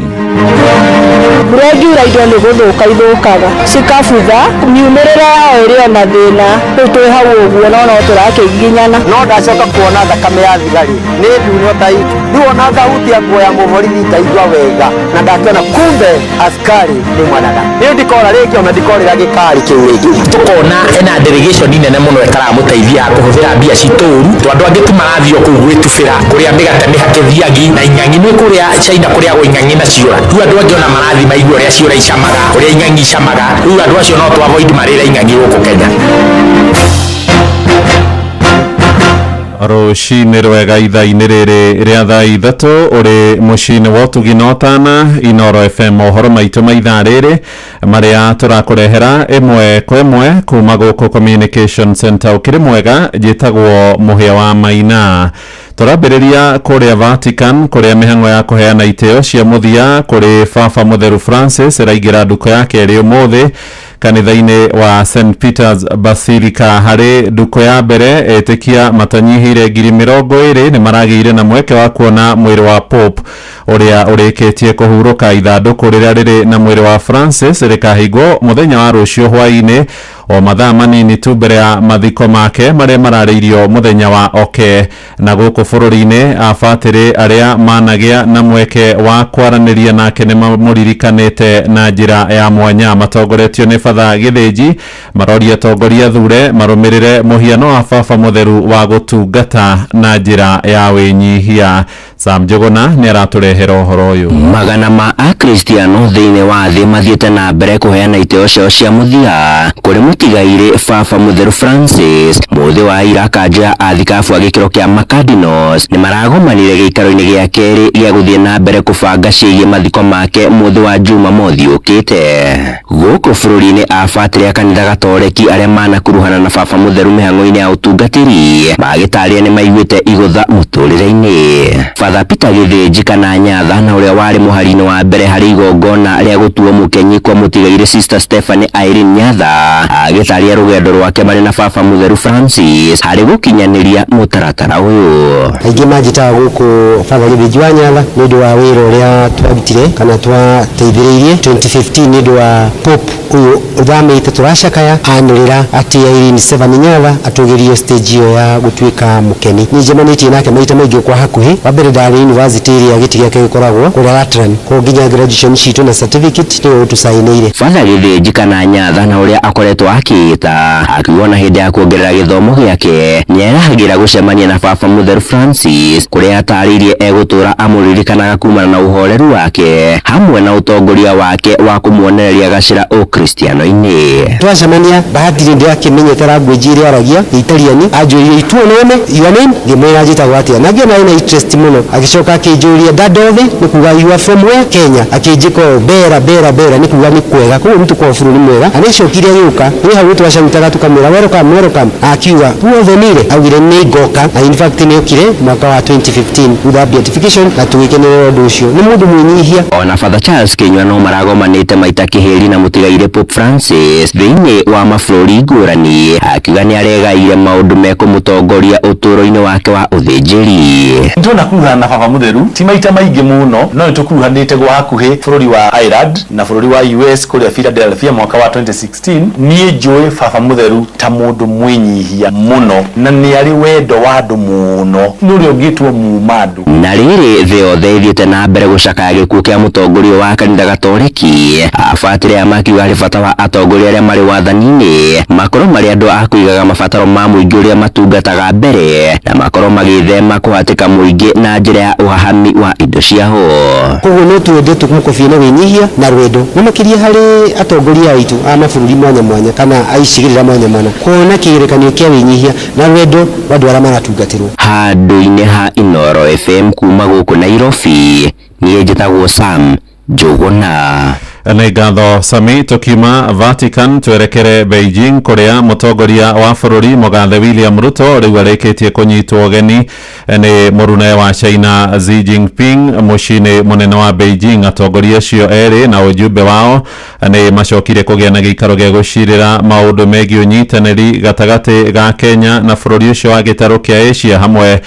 Mbura ĩngiura indo nĩ gũthũka ithũkaga, cikabutha, miumĩrĩre yao ĩrĩ ona thĩna. Rĩu twĩ hau ũguo no tũrakĩgiginyana. No ndacoka kuona thakame ya thigari nĩ ndune ta itu. Rĩu ona ngahutia nguo ya mũborithi ngaigua wega na ndakĩona kumbe askari nĩ mwanada. Rĩu ndikora rĩngĩ, ona ndikorĩra gĩkari kĩu rĩngĩ. Tukona ena delegation nene muno ĩtaramũteithia kũhũthĩra mbia citũ ũru, to andũ angĩ tu marathiĩ o kũu gwĩtubĩra kũrĩa mĩgate mĩhake thiagi na ing'ang'i. Nĩ kũrĩa China kũrĩagwo ing'ang'i na ciũra. Rĩu andũ angĩ ona marathiĩ maigua ũrĩa ciũra icamaga, ũrĩa ing'ang'i icamaga. Rĩu andũ acio no tũ avoid marĩre ing'ang'i gũkũ Kenya. Rũcinĩ rwega ithaa-inĩ rĩrĩ rĩa thaa 3, ũrĩ mũciĩ-inĩ wa ũtugi na ũtana Inoro FM, mohoro maitũ ma ithaa rĩrĩ marĩa tũrakũrehera ĩmwe kwa ĩmwe kuma gũkũ Communication Center. Ũkĩrĩ mwega, njĩtagwo Mũhĩa wa Maina. Tũrambĩrĩria kũrĩa Vatican, kũrĩa mĩhang'o ya kũheana itĩo cia mũthia kũrĩ Baba Mũtheru Francis ĩraingĩra ndukũ ya kerĩ ũmũthĩ kanitha-inĩ wa St Peters Basilica. Harĩ ndukũ ya mbere, etĩkia matanyihĩire 20,000 nĩ maragĩire na mweke wa kuona mwĩrĩ wa Pope ũrĩa ũrĩkĩtie kũhurũka. Ithandũkũ rĩrĩa rĩrĩ na mwĩrĩ wa Francis rĩkahingwo mũthenya wa rũciũ hwaĩ-inĩ, o mathaa manini tu mbere ya mathiko make marĩa mararĩirio mũthenya wa oke. Na gũkũ bũrũri-inĩ, abatĩrĩ arĩa managĩa na mweke wa kwaranĩria nake nĩ mamũririkanĩte na njĩra ya mwanya. Matongoretio nĩ Batha Gĩthĩnji, maroria atongoria thure marũmĩrĩre mũhiano wa Baba Mũtheru wa gũtungata na njĩra ya wĩnyihia. Sam Njũgũna nĩ aratũrehera ũhoro ũyũ. Magana ma akristiano thĩinĩ wa thĩ mathiĩte na mbere kũheana itĩo ciao cia mũthia kũrĩ mũtigairĩ Baba Mũtheru Francis. Mũthĩ wa ira, kanjũ ya athikabu a gĩkĩro kĩa macardinals nĩ maragomanire gĩikaro-inĩ gĩa kerĩ gĩa gũthiĩ na mbere kũbanga ciĩgiĩ mathiko make mũthĩ wa Jumamothi ũkĩte. Gũkũ bũrũri-inĩ, abatĩrĩ a kanitha gatoreki arĩa manakuruhana na Baba Mũtheru mĩhang'o-inĩ ya ũtungatĩri magĩtarĩria nĩ maiguĩte igũtha mũtũrĩre-inĩ. Father Peter Gĩthĩnji kana Nyatha, na ũrĩa warĩ mũhari-inĩ wa mbere harĩ igongona rĩa gũtuo mũkenyi kwa mũtigairĩ Sister Stephanie Irene Nyatha, Agĩtaria rũgendo rwake marĩ na Baba Mũtheru Francis harĩ gũkinyanĩria mũtaratara ũyũ. Aingĩ manjĩtaga gũkũ Father Gĩthĩnji wa Nyatha nĩ ũndũ wa wĩra ũrĩa twarutire kana twateithĩrĩirie 2015 nĩ ũndũ wa Pope ũyũ ũthamĩte tũracakaya anĩrĩra atĩ Irene Stephanie Nyatha atũgĩrio stage ĩyo ya gũtuĩka mũkeni. Niĩ njemanĩtie nake maita maingĩ kwa hakuhĩ. Wa mbere ndarĩ university ĩrĩa gĩtĩ gĩake gĩkoragwo kũrĩa Latran, koguo nginya graduation citũ na certificate nĩwe ũtũcainĩire. Father Gĩthĩnji kana Nyatha na ũrĩa akoretwo akĩĩta akiuga ona hĩndĩ ya kuongerera gĩthomo gĩake nĩerahagĩra gũcemania na Baba Mũtheru Francis kũrĩa atarĩirie egũtũra amũririkanaga kumana na ũhoreru wake hamwe na ũtongoria wake wa kũmuonereria gacĩra ũkristiano-inĩ. Twacemania bahati nĩ ndĩrakĩmenyete language ĩrĩa aragia Italian, anjũririe ituo nĩme your name, ngĩmwĩra njĩtagwo atĩa na ngĩona ena interest mũno. Agĩcoka akĩnjũria da dove, nĩ kuga you are from where? Kenya. Akĩnjĩka ũũ bera bera bera, nĩ kuga nĩ kwega, koguo nĩ tũkoragwo bũrũri mwega. Na nĩacokire agĩũka, nĩ hau twacarutaga tũkamwĩra welcome welcome, akiuga puo venire, augire nĩ ngoka, na in fact nĩ okire mwaka wa 2015 thutha wa beatification na tũgĩkenerera ũndũ ũcio. Nĩ mũndũ mwĩnyihia. Ona Father Charles Kinyua no maragomanĩte maita kĩhĩri na mũtigairĩ Pope Francis thĩinĩ wa mabũrũri ngũrani, akiuga nĩ aregaire maũndũ mekũmũtongoria ũtũũro-inĩ wake wa ũthĩnjĩri. Ndona kuruhana na Baba Mũtheru ti maita maingĩ mũno, no nĩ tũkuruhanĩte gwa hakuhĩ bũrũri wa Ireland na bũrũri wa US kũrĩa Philadelphia mwaka wa 2016. Niĩ njũĩ Baba Mũtheru ta mũndũ mwĩnyihia mũno na nĩ arĩ wendo wa andũ mũno, nĩ ũrĩa ũngĩtwo muma andũ. Na rĩrĩ thĩ yothe ĩthiĩte na mbere gũcakaya gĩkuũ kĩa mũtongoria wa kanitha Gatoreki, abatĩrĩ aya makiuga harĩ bata wa atongoria arĩa marĩ wathani-inĩ makorwo marĩ andũ a kũigaga mabataro ma mũingĩ ũrĩa matungataga mbere na makorwo magĩthema kũhatĩka mũingĩ na njĩra ya ũhahami wa indo ciao. Koguo no twende tũmũkobie na wĩnyihia na rwendo, na makĩria harĩ atongoria aitũ a mabũrũri mwanya mwanya kana a icigĩrĩra mwanya mwanya, kuona kĩgerekanio kĩa wĩnyihia na rwendo rwa andũ arĩa maratungatĩrwo. Handũ-inĩ ha Inooro FM kuma gũkũ Nairobi, niĩ njĩtagwo Sam Njũgũna. Nĩ ngatho Sami. Tukiuma Vatican twerekere Beijing kuria mutongoria wa bururi Mugathe William Ruto riu arikitie kunyitwo ũgeni nĩ mũrune wa China Xi Jinping mũciĩ-inĩ mũnene wa Beijing. Atongoria acio erĩ na ujumbe wao nĩ macokire kũgĩa na gĩikaro gĩa gũcirĩra maũndũ megiĩ ũnyitanĩri gatagatĩ ga Kenya na bũrũri ũcio wa gĩtarũ kĩa Asia hamwe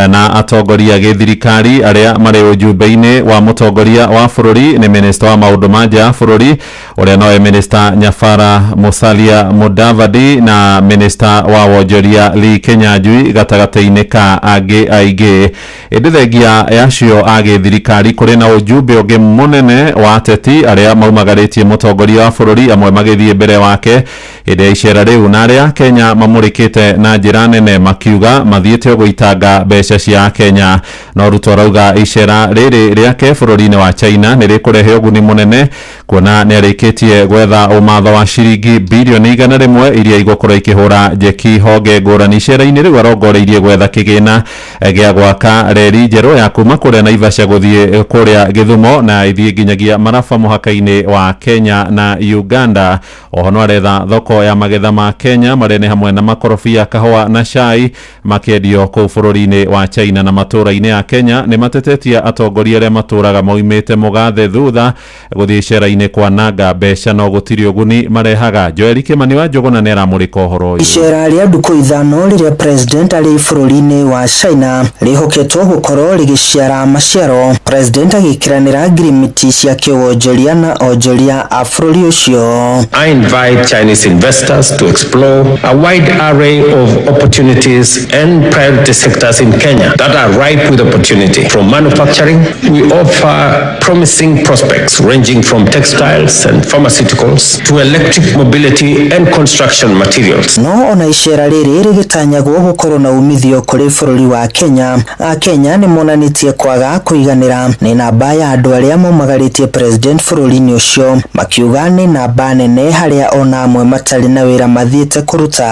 na atongoria gĩthirikari arĩa marĩ ujumbe-inĩ wa mũtongoria wa bũrũri nĩ minista wa maũndũ ma nja ya bũrũri ũrĩa nowe minista Nyafara Musalia Mudavadi na minista wa wonjoria Lee Kinyanjui gatagatĩ-inĩ ka angĩ aingĩ. Ĩndĩ thengia yacio a gĩthirikari kũrĩ na ujumbe ũngĩ mũnene wa ateti arĩa maumagarĩtie mũtongoria wa bũrũri, amwe magĩthiĩ mbere wake hĩndĩ ya icera rĩu na arĩa Kenya mamũrĩkĩte na njĩra nene makiuga mathiĩte gũitanga mbeca cia Kenya. No Ruto arauga icera rĩrĩ rĩake bũrũri-inĩ wa China nĩ rĩkũrehe ũguni mũnene kuona nĩ arĩkĩtie gwetha ũmatho wa ciringi bilioni 100 iria igũkorwo ikĩhũra njeki honge ngũrani. Icera-inĩ rĩu arongoreirie gwetha kĩgĩna gĩa gwaka reri njerũ ya kuma kũrĩa Naivasha gũthiĩ kũrĩa Gĩthumo na ithiĩ nginyagia Maraba mũhaka-inĩ wa Kenya na Uganda. Oho no aretha thoko ya magetha ma Kenya marĩa nĩ hamwe na makorobia, kahũa na cai makĩendio kũu bũrũri-inĩ wa China na matũũra-inĩ ya Kenya. Nĩ matetetie atongoria arĩa matũũraga maumĩte mũgathe thutha gũthiĩ icera-inĩ kwananga mbeca no gũtirĩ ũguni marehaga. Joel Kimani wa Njũgũna nĩ aramũrĩka ũhoro ũyũ. Icera rĩa ndukũ 5 rĩrĩa president arĩ bũrũri-inĩ wa China rĩhoketwo gũkorwo rĩgĩciara maciaro, president agĩkĩranĩra ngirimiti cia kĩwonjoria na onjoria a bũrũri ũcio. I invite Chinese investors to explore a wide array of opportunities and priority sectors in Kenya that are ripe with opportunity. From manufacturing, we offer promising prospects ranging from textiles and pharmaceuticals to electric mobility and construction materials. No ona icera rĩrĩ rĩgĩtanyagwo gũkorwo na umithio kũrĩ bũrũri wa Kenya, Akenya nĩ monanĩtie kwaga kũiganĩra nĩ namba ya andũ arĩa maumagarĩtie president bũrũri-inĩ ũcio, makiuga nĩ namba nene harĩa ona amwe matarĩ na wĩra mathiĩte kũruta.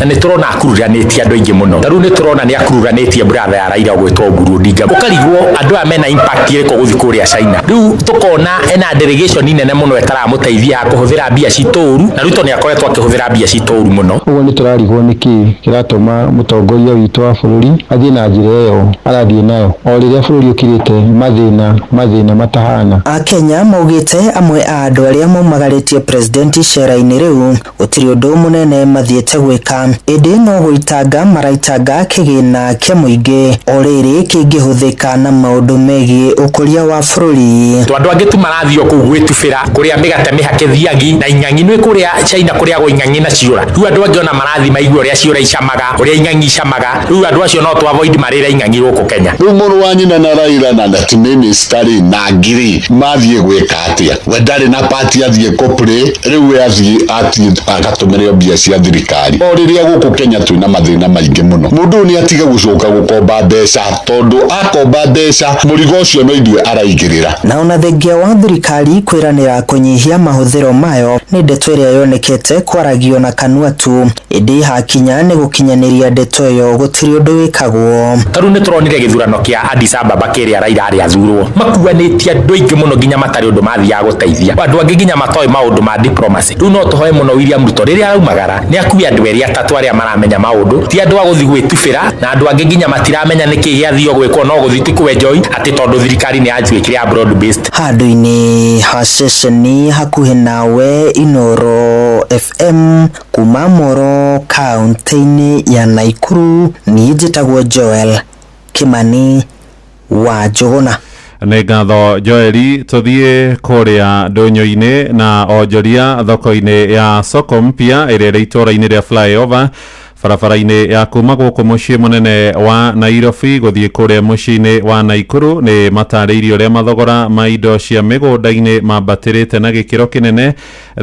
Na nĩ tũrona akururanĩtie andũ aingĩ mũno, ta rĩu nĩ tũrona nĩ akururanĩtie brother ya Raila ũgwĩtwo Oburu Odinga, ũkarigwo andũ aya mena impact ĩrĩkũ gũthiĩ kũrĩa China. Rĩu tũkona ena delegation nene mũno ĩtaramũteithia kũhũthĩra mbia citũ ũru, na Ruto nĩ akoretwo akĩhũthĩra mbia citũ ũru mũno. Ũguo nĩ tũrarigwo nĩkĩ kĩratũma mũtongoria witũ wa bũrũri athiĩ na njĩra ĩyo arathiĩ nayo, o rĩrĩa bũrũri ũkirĩte mathĩna matahana. Akenya maugĩte amwe a andũ arĩa maumagarĩtie president icera-inĩ rĩu Gũtirĩ ũndũ mũnene mathiĩte gwĩka, ĩndĩ no gũitanga maraitanga kĩgĩna kĩa mũingĩ o rĩrĩ kĩngĩhũthĩka na maũndũ megiĩ ũkũria wa bũrũri. To andũ angĩ tu marathiĩ o kũu gwĩtubĩra kũrĩa mĩgate mĩhake thiagi na ing'ang'i. Nĩ kũrĩa China kũrĩagwo ing'ang'i na ciũra. Rĩu andũ angĩ ona marathiĩ maigue ũrĩa ciũra icamaga, ũrĩa ing'ang'i icamaga. Rĩu andũ acio no tũ avoid marĩre ing'ang'i gũkũ Kenya. Rĩu mũrũ wa nyina na Raila na na ti minister rĩ na ngiri mathiĩ gwĩka atĩa? We ndarĩ na part athiĩ kũ play, rĩu we athiĩ athiĩ agatũmĩre mbia cia thirikari. O rĩrĩa gũkũ Kenya twĩna mathĩna maingĩ mũno. Mũndũ ũyũ nĩ atige gũcoka gũkomba mbeca tondũ akomba mbeca mũrigo ũcio no ithuĩ araigĩrĩra. Na ona thengia wa thirikari kwĩranĩra kũnyihia mahũthĩro mayo nĩ ndeto ĩrĩa yonekete kwaragio na kanua tu, ĩndĩ hakinya nĩ gũkinyanĩria ndeto ĩyo gũtirĩ ũndũ wĩkagwo. Ta rĩu nĩ tũronire gĩthurano kĩa Addis Ababa kĩrĩa Raila arĩ athurwo, makuanĩtie andũ aingĩ mũno nginya matarĩ ũndũ mathiaga gũteithia, andũ angĩ nginya matoĩ maũndũ ma diplomacy. Rĩu no tũhoe mũno William Ruto rĩrĩa araumagara nĩ akue andũ erĩ atatũ arĩa maramenya maũndũ, ti andũ a gũthiĩ gwĩtubĩra na andũ angĩ nginya matiramenya nĩkĩ gĩathio gwĩkwo no gũthiĩ ti kũ enjoy atĩ tondũ thirikari nĩ yatuĩkire ya broad based. Handũ-inĩ ha ceceni hakuhĩ nawe Inooro FM kuma Moro kaunti-inĩ ya Naikuru, niĩ njĩtagwo Joel Kimani wa Njũgũna. Nĩ ngatho Joeli. Tũthiĩ kũrĩa ndũnyũ-inĩ na onjoria thoko-inĩ ya Soko Mpya ĩrĩa ĩrĩ itũũra-inĩ rĩa Flyover, barabara-inĩ ya kuma gũkũ mũciĩ mũnene wa Nairobi gũthiĩ kũrĩa mũciĩ-inĩ wa Naikuru, nĩ matarĩirie ũrĩa mathogora ma indo cia mĩgũnda-inĩ mambatĩrĩte na gĩkĩro kĩnene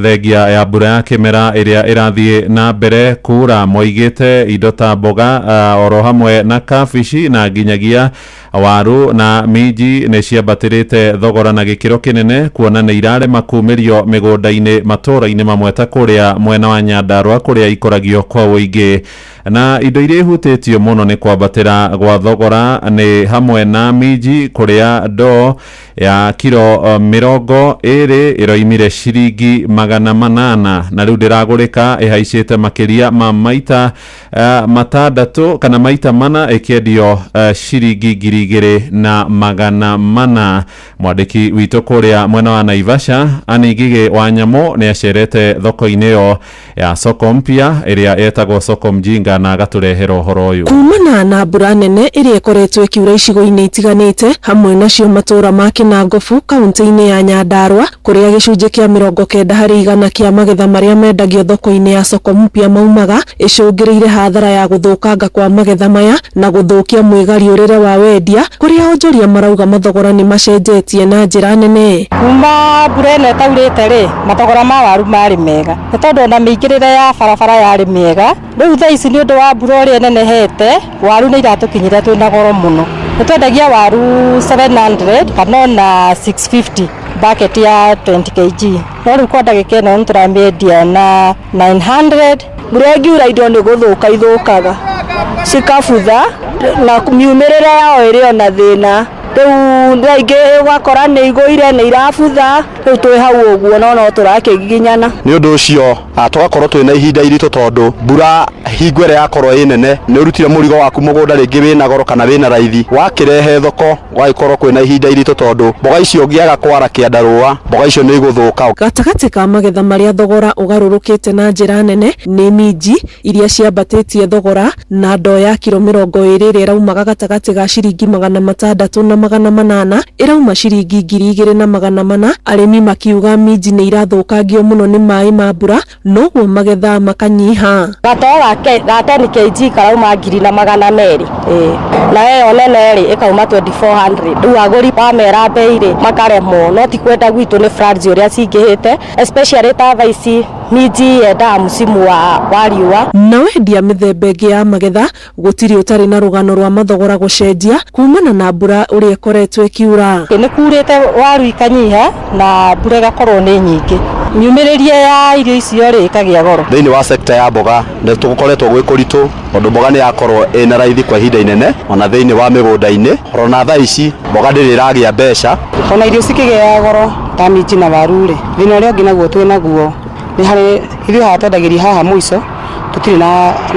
thengia ya mbura ya kĩmera ĩrĩa ĩrathiĩ na mbere kura. Moigĩte indo ta mboga oro hamwe na kabici na nginyagia waru na minji nĩ ciambatĩrĩte thogora na gĩkĩro kĩnene, kuona nĩ irarema kumĩrio mĩgũnda-inĩ matũũra-inĩ mamwe ta kũrĩa mwena wa Nyandarua kũrĩa ikũragio kwa ũingĩ. Na indo iria ihutĩtio mũno nĩ kwambatĩra gwa thogora nĩ hamwe na minji, kũrĩa ndoo ya kiro 20 ĩroimire ciringi 800 na rĩu ndĩragũrĩka, ĩhaicĩte makĩria ma maita 6 kana maita 4, ĩkĩendio ciringi 2400. Mwandĩki witũ kũrĩa mwena wa Naivasha, Anĩ Ngigĩ wa Nyamũ, nĩ acerete thoko-inĩ ĩyo ya Soko Mpya ĩrĩa yetagwo Soko Mjinga na agatũrehera ũhoro ũyũ. Kumana na mbura nene ĩrĩa ĩkoretwo ĩkiura icigo-inĩ itiganĩte, hamwe nacio matũũra ma Kĩnangobu kaunti-inĩ ya Nyandarua, kũrĩa gĩcunjĩ kĩa 90% kĩa magetha marĩa mendagio thoko-inĩ ya Soko Mpya maumaga, ĩcũngĩrĩire hathara ya gũthũkanga kwa magetha maya na gũthũkia mwĩgariũrĩre wa wendia, kũrĩa onjoria marauga mathogora nĩ macenjetie na njĩra nene. Kuma mbura ĩno ĩtaurĩte rĩ, mathogora ma waru marĩ mega nĩ tondũ ona mĩingĩrĩre ya barabara yarĩ mĩega. Rĩu thaa ici nĩ ũndũ wa mbura ũrĩa ĩnenehete, waru nĩ iratũkinyĩra twĩna goro mũno. Nĩ twendagia waru 700 kana ona 650 bucket ya 20 kg, no rĩu kwa ndagĩka ĩno nĩ tũramĩendia na 900. Mbura ĩngiura indo nĩ gũthũka ithũkaga, cikabutha na miumĩrĩre yao ĩrĩ ona thĩna. Rĩu thaa ingĩ ũgakora nĩ igũire, nĩ irabutha, rĩu twĩ hau ũguo no no tũrakĩgiginyana. Nĩ ũndũ ũcio tũgakorwo twĩna ihinda iritũ tondũ mbura hingo ĩrĩa yakorwo ĩ nene, nĩ ũrutire mũrigo waku mũgũnda rĩngĩ wĩna goro kana wĩna raithi, wakĩrehe thoko gũgagĩkorwo kwĩna ihinda iritũ tondũ mboga icio ũngĩaga kwara kĩandarũa, mboga icio nĩ igũthũka. Gatagatĩ ka magetha marĩa thogora ũgarũrũkĩte na njĩra nene nĩ minji iria ciambatĩtie thogora, na ndoo ya kiro 20 ĩrĩa ĩraumaga gatagatĩ ga ciringi 600 na 800 ĩrauma ciringi 2400. Arĩmi makiuga minji nĩ irathũkangio mũno nĩ maĩ ma mbura, noguo magetha makanyiha. Gatoo ga 10 kg karauma 1200, na ĩyo nene rĩ ĩkauma 2400. Rĩu agũri wamera bei rĩ makaremwo, no ti kwenda gwitũ, nĩ floods ũrĩa cingĩhĩte, especially ta thaa ici minji yendaga msimu wa riũa. Na wendia mĩthemba ĩngĩ ya magetha, gũtirĩ ũtarĩ na rũgano rwa mathogora gũcenjia kumana na mbura ũrĩa ĩkoretwo ĩkiura. Nĩ kurĩte waru ikanyiha na mbura ĩgakorwo nĩ nyingĩ, miumĩrĩrie ya irio icio rĩ ĩkagĩa goro. Thĩinĩ wa sekta ya mboga nĩ tũkoretwo gwĩ kũritũ tondũ mboga nĩ yakorwo ĩna raithi kwa ihinda inene, ona thĩinĩ wa mĩgũnda-inĩ ona thaa ici mboga ndĩrĩ ĩragĩa mbeca. Ona irio cikĩgĩa goro ta minji na waru rĩ, thĩna ũrĩa ũngĩ naguo twĩ naguo nĩ harĩ ithuĩ haha twendagĩria haha mũico tũtirĩ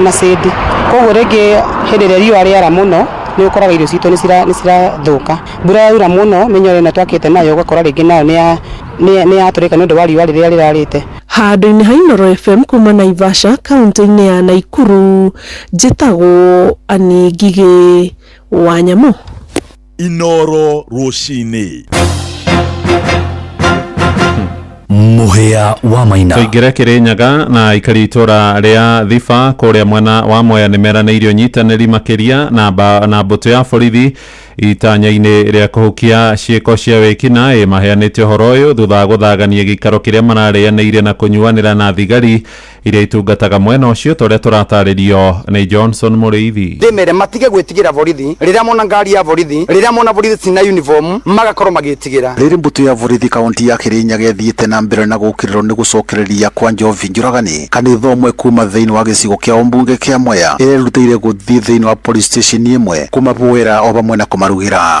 na cĩndi, koguo rĩngĩ hĩndĩ ĩrĩa riũa rĩara mũno nĩ ũkoraga irio citũ nĩ cirathũka. Mbura yaura mũno mĩnyore ĩno twakĩte nayo ũgakora rĩngĩ nayo nĩ yatũrĩka nĩ ũndũ wa riũa rĩrĩa rĩrarĩte. Handũ-inĩ ha Inooro FM kuma Naivasha kaunti-inĩ ya Naikuru, njĩtagwo Annie Ngigĩ wa Nyamũ. Inooro rũcinĩ. Mũhĩa wa Maina. Tũingĩre Kĩrĩnyaga na aikari itũra rĩa Thiba kũrĩa mwena wa Mwea nĩ meranĩire ũnyitanĩri makĩria na na mbũtũ ya borithi itanya-inĩ rĩa kũhukia ciĩko cia wĩkinaĩ. Maheanĩte ũhoro ũyũ thutha wa gũthagania gĩikaro kĩrĩa mararĩanĩire na kũnyuanĩra na thigari iria itungataga mwena ũcio, ta ũrĩa tũratarĩrio nĩ Johnson Mũrĩithi. Ndĩmere matige gwĩtigĩra borithi rĩrĩa mona ngari ya borithi, rĩrĩa mona borithi cina uniform magakorwo magĩtigĩra. Rĩrĩ mbũtũ ya borithi kaunti ya Kĩrĩnyaga ĩthiĩte na mbere na gũkĩrĩrwo nĩ gũcokereria kwa njovi njũragani kanitha ũmwe kuma thĩinĩ wa gĩcigo kĩa ũmbunge kĩa Mwea ĩrerutĩire gũthiĩ thĩinĩ wa police station ĩmwe kũmabuĩra o vamwe na kũmarugĩra.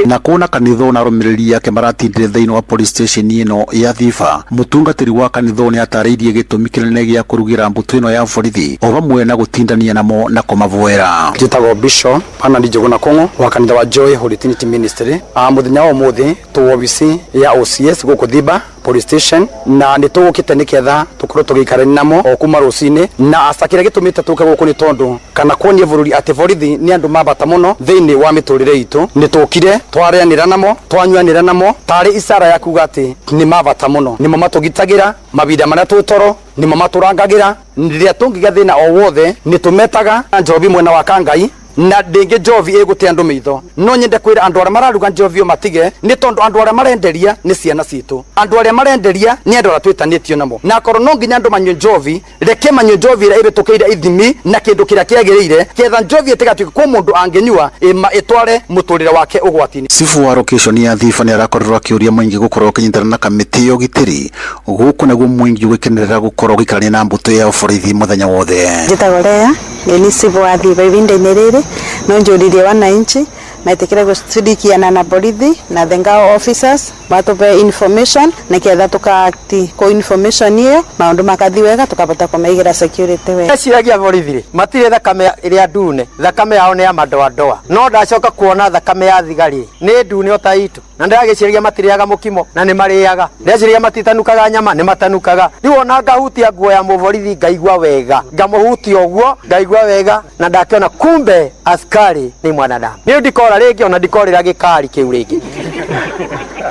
Na kuona kanitha na arũmĩrĩri ake maratindire thĩinĩ wa police station ĩno ya Thiba, mũtungatĩri wa kanitha nĩ atarĩirie gĩtũmi kĩnene gĩa kũrugĩra mbũtũ ĩno ya borithi o vamwe na gũtindania namo na kũmabuĩra. Njĩtagwo Bishop Bernard Njuguna Kũng'ũ wa kanitha wa Joy Holy Trinity Ministry. Mũthenya wa ũmũthĩ tũ obici ya OCS gũkũ Thiba police station, na nĩ tũgũkĩte nĩketha tũkorwo tũgĩikarania namo o kuma rũcinĩ, na aca kĩrĩa gĩtũmĩte tũke gũkũ nĩ tondũ kana kuonia bũrũri atĩ borithi nĩ andũ ma bata mũno thĩinĩ wa mĩtũrĩre itũ. Nĩ tũkire twarĩanĩra namo, twanyuanĩra namo tarĩ icara ya kuga atĩ nĩ ma bata mũno, nĩmo matũgitagĩra mahinda marĩa twĩ toro, nĩmo matũrangagĩra rĩrĩa tũngĩgĩa thĩna o wothe, nĩ tũmetaga njobi mwena wa Kangai na ndĩngĩ njovi ĩgũte andũ maitho. No nyende kwĩra andũ arĩa mararuga njovi matige, nĩ tondũ andũ arĩa marenderia nĩ ciana citũ, andũ arĩa marenderia nĩ andũ arĩa twĩtanĩtio namo, na akorwo no nginya andũ manyue njovi, reke manyue njovi ĩrĩa ĩhĩtũkĩire ithimi na kĩndũ kĩrĩa kĩagĩrĩire, ketha njovi ĩtigatuĩke kwĩ mũndũ angĩnyua ĩtware mũtũrĩre wake ũgwati-inĩ. Cibu wa location ya Thiba nĩ arakorirwo akĩũria mũingĩ gũkorwo ũkĩnyitana na kamĩtĩ ya ũgitĩri gũkũ naguo mũingĩ ũgĩkenerera gũkorwo ũgĩikarania na mbũtũ ya borithi mũthenya wothe. Njĩtagwo Lea, nĩ cibu wa Thiba ihinda-inĩ rĩrĩ, no njũririe wananchi maitikire gushirikiana na borithi na the ngao officers matupe information niketha tukaakti ko information iyo maundu makathi wega tukabota kumeigira security wega. Eciragia borithi ri matire thakame iria ndune, thakame yao ni ya madoadoa, no ndacoka kuona thakame ya thigari ni ndune ota itu, na ndagĩciragia matirĩaga mũkimo na nĩ marĩaga, ndeciragia matitanukaga nyama nĩ matanukaga. Rĩu ona ngahutia nguo ya mũborithi ngaigua wega, ngamũhutia ũguo ngaigua wega, na ndakĩona kumbe askari ni mwanadamu. Niĩ ndikora rĩngĩ ona ndikorĩra gĩkari kĩu rĩngĩ.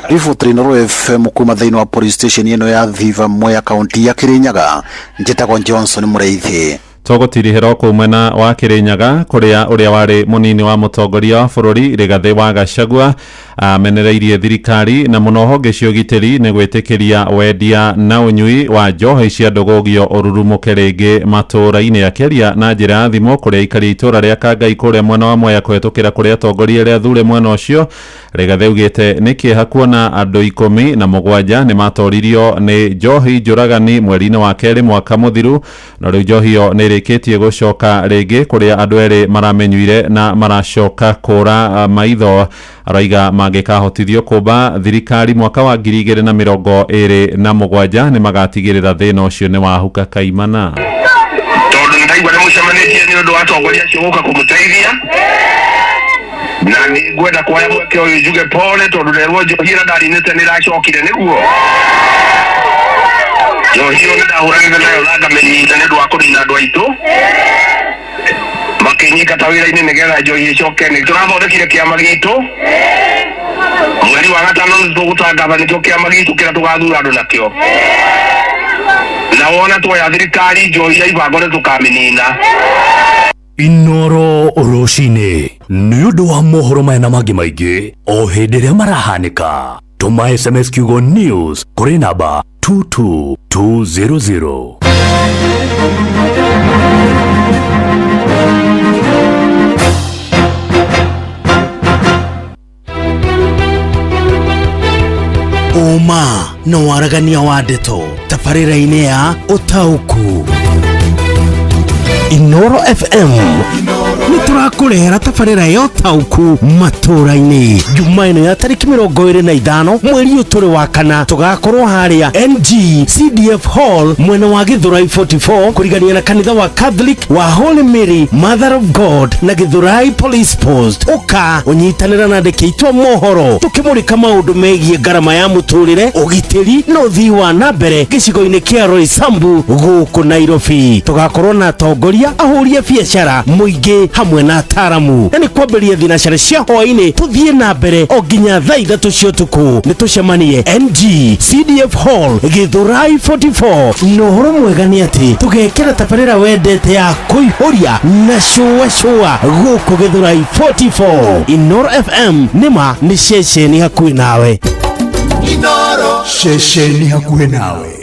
Riboti Inooro FM kuma thĩinĩ wa police station ĩno ya Thiba Mwea kaunti ya Kĩrĩnyaga, njĩtagwo Johnson Mũrĩithi. Tũgũtirihĩra kũu mwena wa Kĩrĩnyaga kũrĩa ũrĩa warĩ mũnini wa mũtongoria wa bũrũri Rigathĩ wa Gachagua amenereirie thirikari na mũno honge cia ũgitĩri nĩ gwĩtĩkĩria wendia na ũnyui wa njohi cia ndũgũgio ũrurumũke rĩngĩ matũũra-inĩ, akĩaria na njĩra ya thimũ kũrĩa aikari itũũra rĩa Kangai kũrĩa mwena wa Mwea kũhetũkĩra kũrĩa atongoria arĩa athure mwena ũcio. Rigathĩ augĩte nĩ kĩeha kuona andũ 17 nĩ matoririo nĩ njohi njũragani mweri-inĩ wa kerĩ mwaka mũthiru, no rĩu njohi ĩyo nĩ ĩrĩkĩtie gũcoka rĩngĩ kũrĩa andũ erĩ maramĩnyuire na maracoka kũra maitho. Araiga mangĩkahotithio kũmba thirikari mwaka wa 2027 nĩ magatigĩrĩra thĩna ũcio nĩ wahuka kaimana. Tondũ nĩ ndaigua nĩ mũcemanĩtie nĩ ũndũ wa atongoria acio gũka kũmũteithia, na nĩ ngwenda kuoya mweke ũyũ njuge pole tondũ nderwo njohi ĩrĩa ndarinĩte nĩ ĩracokire, nĩguo njohi ĩyo nĩ ndahũranire nayo na ngamĩnyita nĩ ũndũ wa kũnina andũ aitũ makĩnyingata wĩra-inĩ nĩgetha njohi ĩcoke. Nĩ tũrathondekire kĩama gitũ mweri wa gatano, nĩ tũgũtangatha nĩkĩo kĩama gitũ kĩrĩa tũgathura andũ nakĩo, na wona tuoya thirikari njohi ya ibango nĩ tũkamĩnina. Inooro rũcinĩ nĩ ũndũ wa mohoro maya na mangĩ maingĩ o hĩndĩ ĩrĩa marahanĩka, tũma SMS kiugo news kũrĩ namba 22200. Ũma na waragania wa ndeto tabarĩra-inĩ ya ũtaũku. Inoro FM nĩ tũrakũrehera tabarĩra ya ũtaũku matũũra-inĩ. Juma ĩno ya tarĩki 25 mweri ũyũ tũrĩ wa kana, tũgakorwo harĩa NG CDF Hall mwena wa Gĩthũrai 44 kũrigania na kanitha wa Catholic wa Holy Mary Mother of God na Gĩthũrai Police Post. Ũka ũnyitanĩra na andĩki aitũ a mohoro tũkĩmũrĩka maũndũ megiĩ ngarama ya mũtũrĩre, ũgitĩri na ũthii wa na mbere gĩcigo-inĩ kĩa Roysambu gũkũ Nairobi. Tũgakorwo na atongoria, ahũri a biacara, mũingĩ hamwe na ataaramu, na nĩ kwambĩrĩria thinacara cia hwaĩ-inĩ tũthiĩ na mbere o nginya thaa 3 cia ũtukũ. Nĩ tũcemanie NG CDF Hall Gĩthũrai 44. Na ũhoro mwega nĩ atĩ tũgekĩra tabarĩra wendete ya kũihũria na cũa cũa gũkũ Gĩthũrai 44. Inoro FM nĩma nĩ ceceni hakuhĩ nawe. Inoro ceceni hakuhĩ nawe.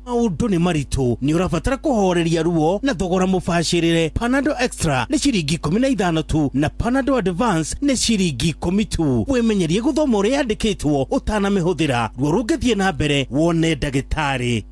Maũndũ nĩ maritũ, nĩ ũrabatara kũhoreria ruo na thogora mũbacĩrĩre. Panadol Extra nĩ ciringi 15 tu na Panadol Advance nĩ ciringi 10 tu. Wĩmenyerie gũthoma ũrĩa yandĩkĩtwo ũtanamĩhũthĩra. Ruo rũngĩthiĩ na mbere wone ndagĩtarĩ.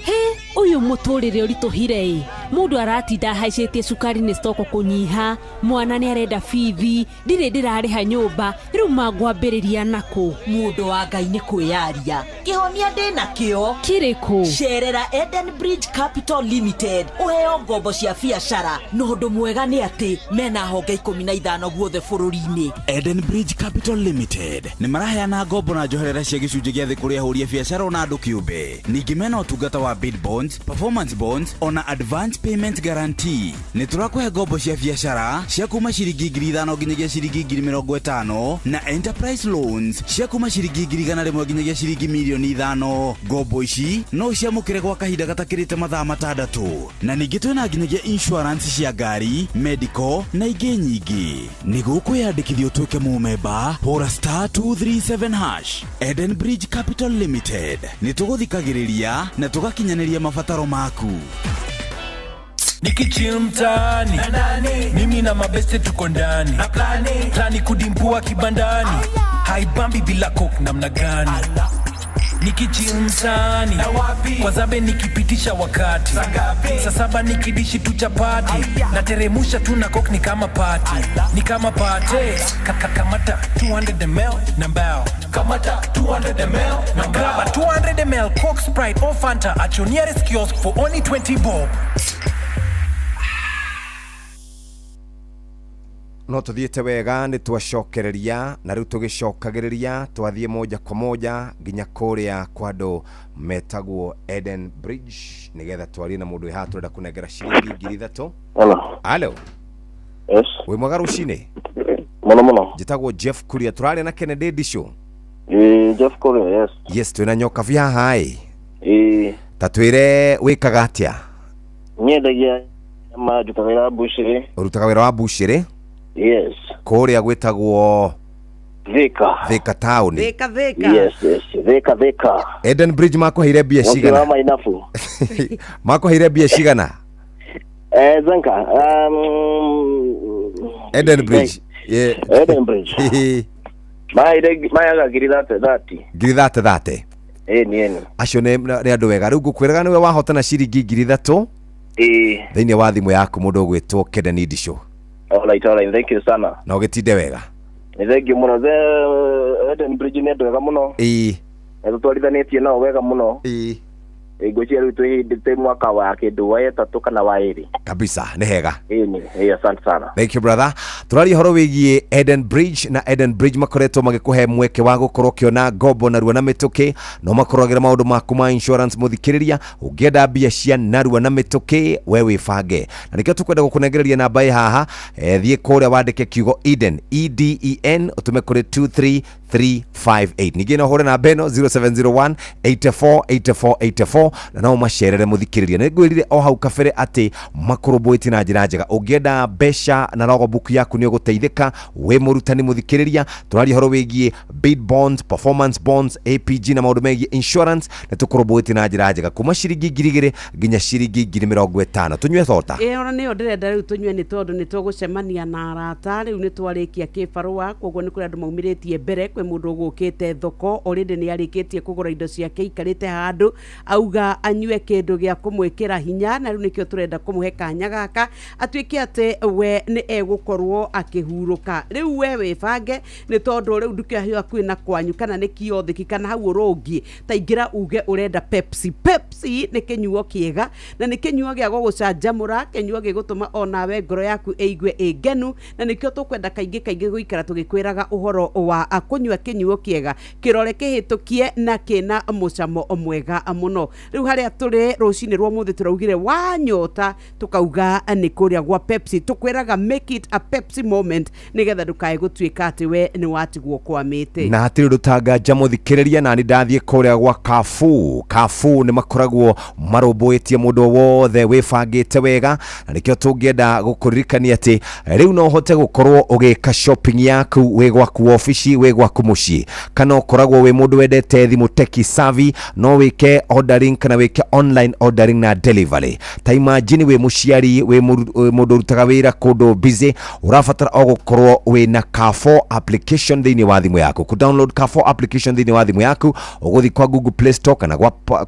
Hĩ, ũyũ mũtũrĩre ũritũhire ĩ, mũndũ aratinda ahaicĩtie cukari nĩ stoko kũnyiha, mwana nĩ arenda bithi, ndirĩ ndĩrarĩha nyũmba, rĩu mangwambĩrĩria nakũ? Mũndũ wa Ngai nĩ kwĩyaria, kĩhonia ndĩnakĩo. Kĩrĩkũ? Cerera Eden Bridge Capital Limited ũheo ngombo cia biacara, na ũndũ mwega nĩ atĩ mena honge 15 guothe bũrũri-inĩ. Eden Bridge Capital Limited nĩ maraheana ngombo na njoherera cia gĩcunjĩ gĩa thĩ kũrĩ ahũri a biacara ona andũ kĩũmbe. Ningĩ mena ũtungata wa bid bonds, performance bonds ona advance payment guarantee. Nĩ tũrakũhe ngombo cia biacara cia kuma ciringi 5,000 nginyagia ciringi 50,000 na enterprise loans cia kuma ciringi 100,000 nginyagia ciringi 5,000,000. Ngombo ici no ũciamũkĩre gwa kahinda gatakĩrĩte mathaa 6. Na ningĩ twĩna nginyagia insurance cia ngari, medical na ingĩ nyingĩ. Nĩguo kwĩyandĩkithia ũtuĩke mũmemba, hũra star 237 hash. Eden Bridge Capital Limited nĩ tũgũthikagĩrĩria na tũgakinyanĩria mabataro maku. Nikichill mtaani mimi na mabeste tuko ndani plani kudimbua kibandani haibambi bila coke namna gani. Nikichill mtaani kwa zabe nikipitisha wakati saa 7 nikidishi tu chapati nateremusha tu na coke ni kama party, ni kama party. Kamata 200 ml na mbao, kamata 200 ml na grab a 200 ml Coke, Sprite or Fanta at your nearest kiosk for only 20 bob. No tuthiĩte wega nĩ twacokereria na rĩu tũgĩcokagĩrĩria twathiĩ moja kwa moja nginya kũrĩa kwa andũ metagwo Eden Bridge nĩgetha twarie na mũndũ wĩ haha tũrenda kũnengera ciringi 3,000. Hello. Hello. Yes. Wĩ mwega rũcinĩ? Mũno mũno. Njĩtagwo Jeff Kuria, tũraria na Kennedy Ndicũ. Ĩĩ, Jeff Kuria, yes. Yes, twĩna Nyokabi haha ĩ. Ĩĩ. Ta twĩre wĩkaga atĩa? Nyendagia nyama, ndutaga wĩra wa mbucĩrĩ. Ũrutaga wĩra wa mbucĩrĩ? Yes. Kũrĩa gwĩtagwo Thika. Thika town. Thika, Thika. Yes, yes. Thika, Thika. Eden Bridge makũheire mbia Mũciĩ wa cigana? Mainabu. Makũheire mbia cigana? Zenka. Eden Bridge. Yeah. Eden Bridge. Mayaga ngiri thate thati. Ngiri thate thate. Ĩĩ ni ĩni. Acio nĩ andũ wega. Rĩu ngũkwĩraga nĩwe wahotana ciringi 3,000 Ĩĩ. thĩinĩ wa thimũ yaku mũndũ ũgwĩtwo Kennedy Ndicũ. All right, all right. Thank you sana. Na ũgĩtinde wega. Nĩ thank you mũno. Eden Bridge nĩ andũ ega mũno. Ĩĩ. Na tũtwarithanĩtie nao wega mũno. Ĩĩ. Ngwĩciria rĩu twĩ hĩndĩ twĩ mwaka wa kĩndũ wa ĩtatũ kana wa ĩrĩ. Kabisa, nĩ hega. Ĩĩ nĩ, ĩĩ asante sana. Thank you brother. Tũraria ũhoro wĩgiĩ Eden Bridge na Eden Bridge makoretwo magĩkũhe mweke wa gũkorwo ũkĩona ngombo narua na mĩtũkĩ, no makũroragĩra maũndũ maku ma insurance mũthikĩrĩria. Ũngĩenda mbia cia narua na mĩtũkĩ we wĩbange, na nĩkĩo tũkwenda gũkũnengereria namba ĩ haha. Thiĩ kũrĩa wandĩke kiugo Eden, EDEN, ũtũme kũrĩ 23358. Ningĩ no ũhũre namba ĩno 0701 84 84 84 na no ũmacerere mũthikĩrĩria. Nĩ ngwĩrire o hau kabere atĩ makũrũmbũĩtie na njĩra njega. Ũngĩenda mbeca na logbook yaku nĩ ũgũteithĩka wĩ mũrutani mũthikĩrĩria. Tũraria ũhoro wĩgiĩ bid bonds, performance bonds, APG na maũndũ megiĩ insurance. Nĩ tũkũrũmbũĩtie na njĩra njega kuma ciringi 2,000 nginya ciringi 50,000. Tũnyue thota. Ĩĩ ona nĩyo ndĩrenda rĩu tũnyue nĩ tondũ nĩ tũgũcemania na arata. Rĩu nĩ twarĩkia kĩbarũa, koguo nĩ kũrĩ andũ maumĩrĩtie mbere Kwĩ mũndũ ũgũkĩte thoko already nĩ arĩkĩtie kũgũra indo ciake, ikarĩte handũ auga anyue kĩndũ gĩa kũmwĩkĩra hinya, na rĩu nĩkĩo tũrenda kũmũhe kanya gaka atuĩke atĩ we nĩ egũkorwo akĩhurũka. Rĩu we wĩbange, nĩ tondũ rĩu nduka ĩyo hakuhĩ na kwanyu kana nĩ kiothiki kana hau ũrũngiĩ, ta ingĩra uge ũrenda Pepsi. Pepsi nĩ kĩnyuo kĩega na nĩ kĩnyuo gĩa gũgũcanjamũra, kĩnyuo gĩgũtũma onawe ngoro yaku ĩigue ĩ ngenu, na nĩkĩo tũkwenda kaingĩ kaingĩ gũikara tũgĩkwĩraga ũhoro wa kũnyua kĩnyuo kĩega kĩrore kĩhĩtũkie na kĩna mũcamo mwega mũno. Rĩu harĩa tũrĩ rũcinĩ rwa ũmũthĩ tũraugire wanyota tũkauga nĩ kũrĩa gwa Pepsi, tũkwĩraga make it a Pepsi moment nĩgetha ndũkae gũtuĩka atĩ we nĩ watigwo kwamĩte. Na hatirĩ ũndũ tanganja mũthikĩrĩria, na nĩ ndathiĩ kũrĩa gwa Carrefour. Carrefour nĩ makoragwo marũmbũĩtie mũndũ o wothe wĩbangĩte wega, na nĩkĩo tũngĩenda gũkũririkania atĩ rĩu no ũhote gũkorwo ũgĩka shopping yaku wĩ gwaku obici, wĩ gwaku mũciĩ, kana ũkoragwo wĩ mũndũ wendete thimũ tech savvy, no wĩke ordering kana wĩke online ordering na delivery. Ta imagine wĩ mũciari, wĩ mũndũ ũrutaga wĩra kũndũ busy, ũrabatara o gũkorwo wĩna Carrefour application thĩinĩ wa thimũ yaku. Ku download Carrefour application thĩinĩ wa thimũ yaku, ũgũthiĩ kwa Google Play Store kana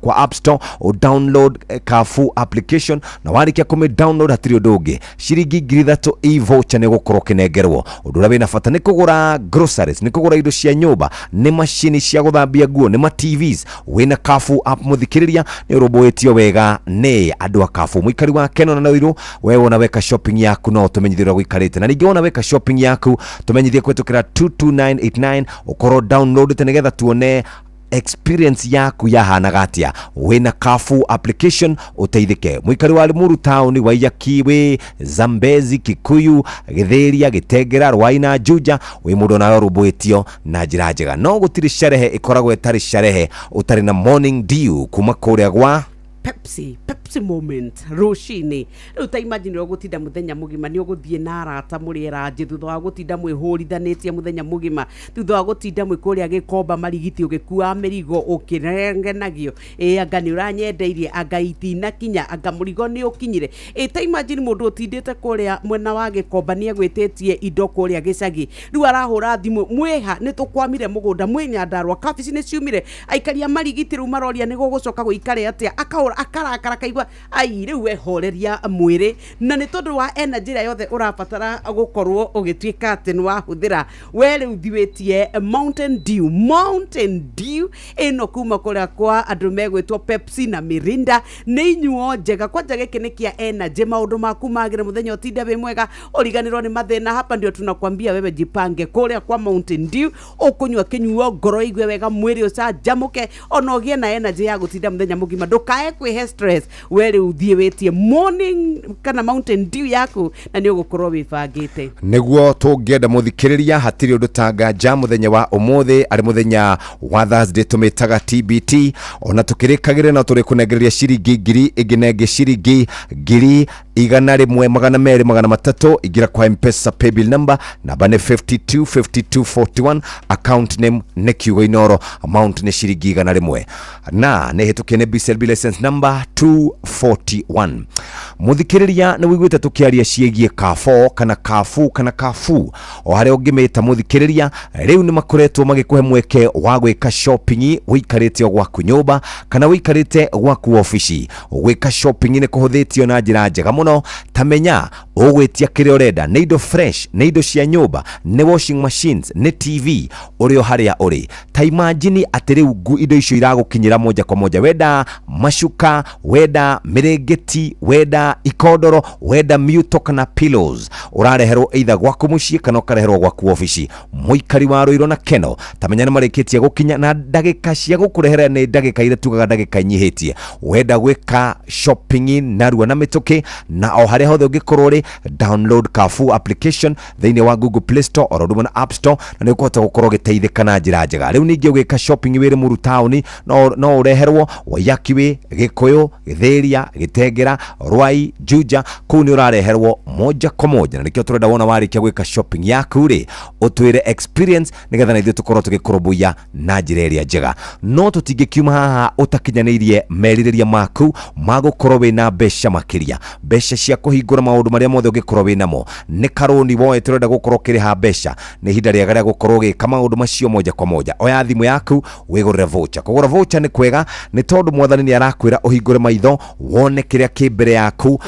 kwa App Store, ũ download Carrefour application, na warĩkia kũmĩ download hatirĩ ũndũ ũngĩ, ciringi 3,000 e-voucher nĩ ũgũkorwo ũkĩnengerwo. Ũndũ ũrĩa wĩna bata nĩ kũgũra groceries, nĩ kũgũra indo cia nyũmba, nĩ macini cia gũthambia nguo, nĩ ma TVs. Wĩna Carrefour app, mũthikĩrĩria, nĩ ũrũmbũĩtio wega nĩ andũ a Carrefour. Mũikari wa Keno na Ruiru, we wona weka shopping yaku no ũtũmenyithie ũrĩa gũikarĩte, na ningĩ wona weka shopping yaku tũmenyithie kũhetũkĩra 22989, ũkorwo downloadĩte nĩgetha tuone experience yaku yahanaga atĩa wĩna Carrefour application, ũteithĩke. Mũikari wa Limuru town, Waiyaki, wĩ Zambezi, Kikuyu, Gĩthĩria, Gĩtengera, Rwai na Juja, wĩ mũndũ nawe ũrũmbũĩtio na njĩra njega. No gũtirĩ sherehe ĩkoragwo ĩtarĩ sherehe ũtarĩ na Morning Dew kuma kũrĩa gwa Pepsi. Pepsi moment rũcinĩ rĩu, ta imagine ũgũtinda mũthenya mũgima, nĩ ũgũthiĩ na arata mũrĩe ranji thutha wa gũtinda mwĩhũrithanĩtie mũthenya mũgima, thutha wa gũtinda mwĩ kũrĩa gĩkomba marigiti ũgĩkua mĩrigo ũkĩrengenagio, ĩ anga nĩ ũranyendeirie, anga itinakinya, anga mũrigo nĩ ũkinyire. Ĩ ta imagine mũndũ ũtindĩte kũrĩa mwena wa gĩkomba nĩ egwĩtĩtie indo kũrĩa gĩcagi, rĩu arahũra thimũ, mwĩha nĩ tũkwamire mũgũnda, mwĩ Nyandarua kabici nĩ ciumire, aikari a marigiti rĩu maroria nĩ gũgũcoka gũikare atĩa, akahũra akarakara kaigua ai. Rĩu wehoreria mwĩrĩ, na nĩ tondũ wa energy ĩrĩa yothe ũrabatara gũkorwo ũgĩtuĩka atĩ nĩ wahũthĩra, we rĩu thiwĩtie Mountain Dew. Mountain Dew ĩno kuma kũrĩa kwa andũ megwĩtwo Pepsi na Mirinda nĩ inyuo njega kwanja. Gĩkĩ nĩ kĩa energy, maũndũ maku magĩre mũthenya, ũtinde wĩ mwega, ũriganĩrwo nĩ mathĩna. Hapa ndio tunakwambia wewe jipange kũrĩa kwa Mountain Dew, ũkũnyua kĩnyuo ngoro igue wega, mwĩrĩ ũcanjamũke, ona ũgĩe na energy ya gũtinda mũthenya mũgima, ndũkae kwĩhe stress. We rĩu thiĩ wĩtie morning kana Mountain Dew yaku na nĩ ũgũkorwo wĩbangĩte. Nĩguo tũngĩenda mũthikĩrĩria, hatirĩ ũndũ tanganja mũthenya wa ũmũthĩ, arĩ mũthenya wa Thursday, tũmĩtaga TBT. Ona tũkĩrĩkagĩrĩra no tũrĩ kũnengereria ciringi ngiri ĩngĩ na ĩngĩ, ciringi 100,000, 200, 300. Ingĩra kwa Mpesa paybill number, namba nĩ 525241, account name nĩ kiugo Inoro, amount nĩ ciringi 100, na nĩ hĩtũkie nĩ BCLB license number 241. Mũthikĩrĩria, nĩ wĩiguĩte tũkĩaria ciĩgiĩ Carrefour kana Carrefour kana Carrefour, o harĩa ũngĩmĩta. Mũthikĩrĩria, rĩu nĩ makoretwo magĩkũhe mweke wa gwĩka shopping ũikarĩte o gwaku nyũmba kana ũikarĩte gwaku obici. Gwĩka shopping nĩ kũhũthĩtio na njĩra njega mũno. Ta menya ũgwĩtia kĩrĩa ũrenda, nĩ indo fresh, nĩ indo cia nyũmba, nĩ washing machines, nĩ TV, ũrĩ o harĩa ũrĩ. Ta imagine atĩ rĩu indo icio iragũkinyĩra moja kwa moja. Wenda macuka, wenda mĩrĩngĩti, wenda ikondoro, wenda miuto kana pillows, ũrareherwo either gwaku mũciĩ kana ũkareherwo gwaku obici. Mũikari wa Rũirũ na Keno, ta menya nĩ marĩkĩtie gũkinya, na ndagĩka cia gũkũrehera nĩ ndagĩka iria tugaga ndagĩka inyihĩtie. Wenda gwĩka shopping narua na mĩtũkĩ na o harĩa hothe ũngĩkorwo ũrĩ, download Carrefour application thĩinĩ wa Google Play Store oro ũndũ ũmwe na App Store, na nĩ ũkũhota gũkorwo ũgĩteithĩka na njĩra njega. Rĩu ningĩ ũgĩka shopping wĩ Limuru taũni no ũreherwo, Waiyaki wĩ Gĩkũyũ, Gĩthĩria, Gĩtengera, Rwai, Juja, kũu nĩ ũrareherwo moja kwa moja. Na nĩkĩo tũrenda wona warĩkia gwĩka shopping yaku rĩ, ũtwĩre experience nĩgetha na ithuĩ tũkorwo tũgĩkũrũmbũiya na njĩra ĩrĩa njega. No tũtingĩkiuma haha ũtakinyanĩirie merirĩria maku ma gũkorwo wĩna mbeca makĩria mbeca. Mbeca cia kũhingũra maũndũ marĩa mothe ũngĩkorwo wĩ namo, nĩ karũni woete ũrenda gũkorwo ũkĩrĩha mbeca, nĩ ihinda rĩega rĩa gũkorwo ũgĩka maũndũ macio moja kwa moja. Oya thimũ yaku wĩgũrĩre voucher. Kũgũra voucher nĩ kwega nĩ tondũ mwathani nĩ arakwĩra ũhingũre maitho wone kĩrĩa kĩ mbere yaku.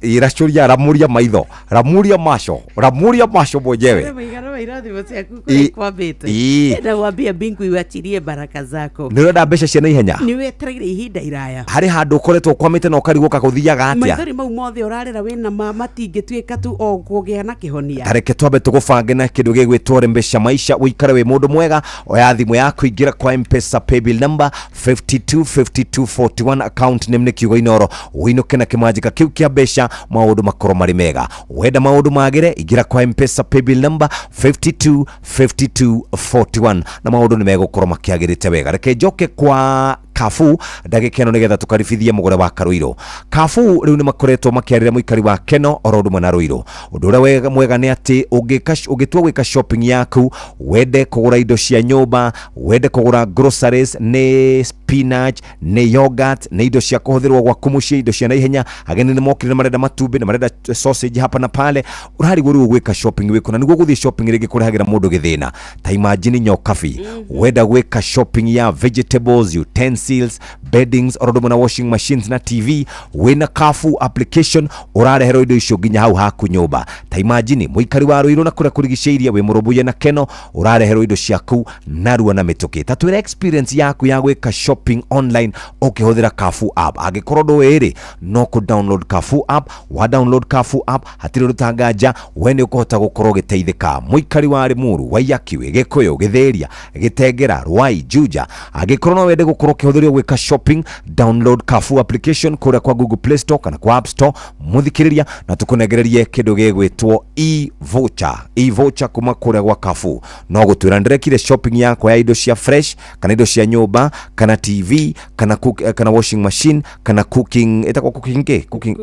Ĩracũria, ramũria maitho, ramuria macho, ramuria macho mwenyewe. Maigana wa irathimo ciaku kũrĩa ikwambĩte. Enda gwambia mbingu iwachirie baraka zako. Nĩ ũrenda mbeca cia naihenya? Nĩ wetereire ihinda iraya. Harĩ handũ ũkoretwo ũkwamĩte na ũkarigwo kagũthiaga atĩa? Maithori mau mothe ũrarĩra wĩna ma matingĩtuĩka tu o kũgĩa na kĩhonia. Tareke twambe tũgũbange na kĩndũ gĩgwĩtwo rembesha maisha, ũikare wĩ mũndũ mwega. Oya thimũ yaku, ingĩra kwa Mpesa paybill number 525241, account name nĩ kiugo Inoro, ũinũke na kĩmanjĩka kĩu kĩa mbeca, maũndũ makorwo marĩ mega. Wenda maũndũ magĩre, ingĩra kwa Mpesa paybill number 525241 na maũndũ nĩ megũkorwo makĩagĩrĩte wega. Reke njoke kwa Kabu ndagĩka ĩno nĩgetha tũkaribithie mũgũre wa Karũirũ. Kabu rĩu nĩ makoretwo makĩarĩra mũikari wa Keno oro ũndũ ũmwe na Rũirũ. Ũndũ ũrĩa mwega nĩ atĩ ũngĩtua gwĩka shopping yaku, wende kũgũra indo cia nyũmba, wende kũgũra groceries, nĩ spinach, nĩ yogurt, nĩ indo cia kũhũthĩrwo gwaku mũciĩ, indo cia naihenya, ageni nĩ mokire nĩ marenda matumbĩ, nĩ marenda sausage hapa na pale, ũrarigwo rĩu ũgwĩka shopping wĩkũ, na nĩguo gũthiĩ shopping rĩngĩ kũrehagĩra mũndũ gĩthĩna. Ta imagine nyokabi, wenda gwĩka shopping ya vegetables, utensils, beddings oro ũndũ ũmwe na washing machines na TV, wĩna Carrefour application ũrareherwo indo icio nginya hau haku nyũmba. Ta imagine mũikari wa Rũirũ na kũrĩa kũrigicĩirie, wĩ mũrũmbũiye na Keno, ũrareherwo indo ciaku narua na mĩtũkĩ. Ta twĩre experience yaku ya gwĩka shopping online ũkĩhũthĩra Carrefour app. Angĩkorwo ndũĩ rĩ, no kũ download Carrefour app. Wa download Carrefour app hatirĩ ũndũ tanganja, we nĩ ũkũhota gũkorwo ũgĩteithĩka. Mũikari wa Limuru, Waiyaki, Gĩkũyũ, Gĩthĩria, Gĩtengera, Ruai, Juja, angĩkorwo no wende gũkorwo ũkĩhũthĩrwo gwĩka shopping, download Carrefour application kũrĩa kwa Google Play Store kana kwa App Store, mũthikĩrĩria, na tũkũnengererie kĩndũ gĩgwĩtwo e-voucher. E-voucher kuma kũrĩa gwa Carrefour no gũtwĩra ndĩrekire shopping yakwa ya indo cia fresh kana indo cia nyũmba kana TV kana cook, kana washing machine kana cooking, ĩtagwo cooking kĩ? Cooking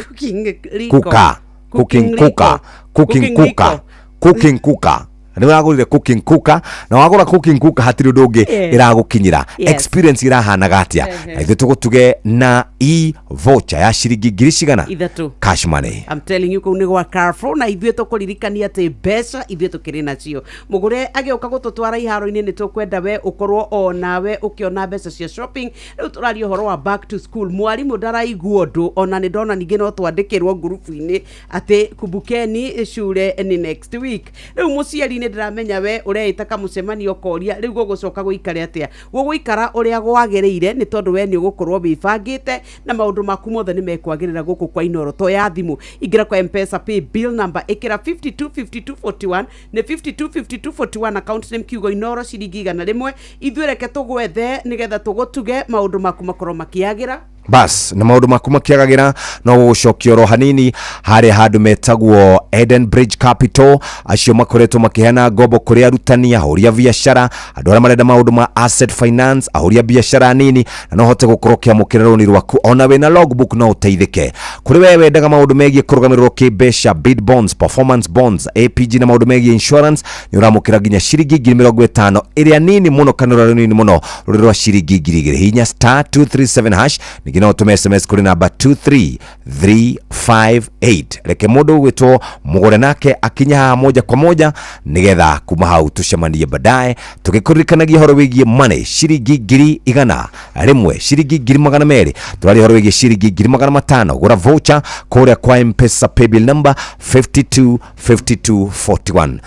Cooking riko. Cooker, cooking cooker, cooking cooker, cooking cooker. Nĩ ũragũrire cooking cooker, na wagũra cooking cooker hatirĩ ũndũ ũngĩ ĩragũkinyĩra. Experience ĩrahanaga atĩa? Na ithuĩ tũgũtuge na e-voucher ya ciringi ngiri cigana? 3. Cash money. I'm telling you, kũu nĩ gwa Carrefour, na ithuĩ tũkũririkania atĩ mbeca ithuĩ tũkĩrĩ nacio. Mũgũre agĩũka gũtũtwara iharo-inĩ, nĩ tũkwenda we ũkorwo o nawe ũkĩona mbeca cia shopping. Rĩu tũraria ũhoro wa back to school, mwarimũ ndaraigua ũndũ, ona nĩ ndona ningĩ no twandĩkĩrwo ngurubu-inĩ atĩ kumbukeni shule ni next week. Rĩu mũciari nĩ ndĩramenya we ũreĩta kamũcemanio ũkoria rĩu gũgũcoka gũikare atĩa. Gũgũikara ũrĩa gwagĩrĩire nĩ tondũ we nĩ ũgũkorwo wĩbangĩte na maũndũ maku mothe nĩ mekwagĩrĩra gũkũ kwa Inoro. To ya thimũ, ingĩra kwa Mpesa pay bill number, ĩkĩra 525241, nĩ 525241, account name kiugo Inoro, ciringi 100. Ithuĩ reke tũgwethe nĩgetha tũgũtuge maũndũ maku makorwo makĩagĩra. Bas, na maũndũ maku makĩagagĩra no gũgũcokia oro hanini harĩa handũ metagwo Eden Bridge Capital, acio makoretwo makĩheana ngombo kũrĩ arutani, ahũri a biacara, andũ arĩa marenda maũndũ ma asset finance, ahũri a biacara nini, na no hote gũkorwo ũkĩamũkĩra rũni rwaku ona wĩna logbook no ũteithĩke. Kũrĩ we wendaga maũndũ megiĩ kũrũgamĩrĩrwo kĩmbeca, bid bonds, performance bonds, APG na maũndũ megiĩ insurance, nĩ ũramũkĩra nginya ciringi 50,000 ĩrĩa nini mũno kana rũrĩa rũnini mũno rũrĩ rwa ciringi 2,000. Hihinya star 237 hash, ningĩ no ũtũme SMS kũrĩ namba 23358. Reke mũndũ ũgwĩtwo mũgũre nake akinye haha moja kwa moja nĩgetha kuma hau tũcemanie baadaye tũgĩkũririkanagia ũhoro wĩgiĩ money, ciringi 100,000, ciringi 200,000, tũraria ũhoro wĩgiĩ ciringi 500,000. Gũra voucher kũrĩa kwa Mpesa paybill number 525241.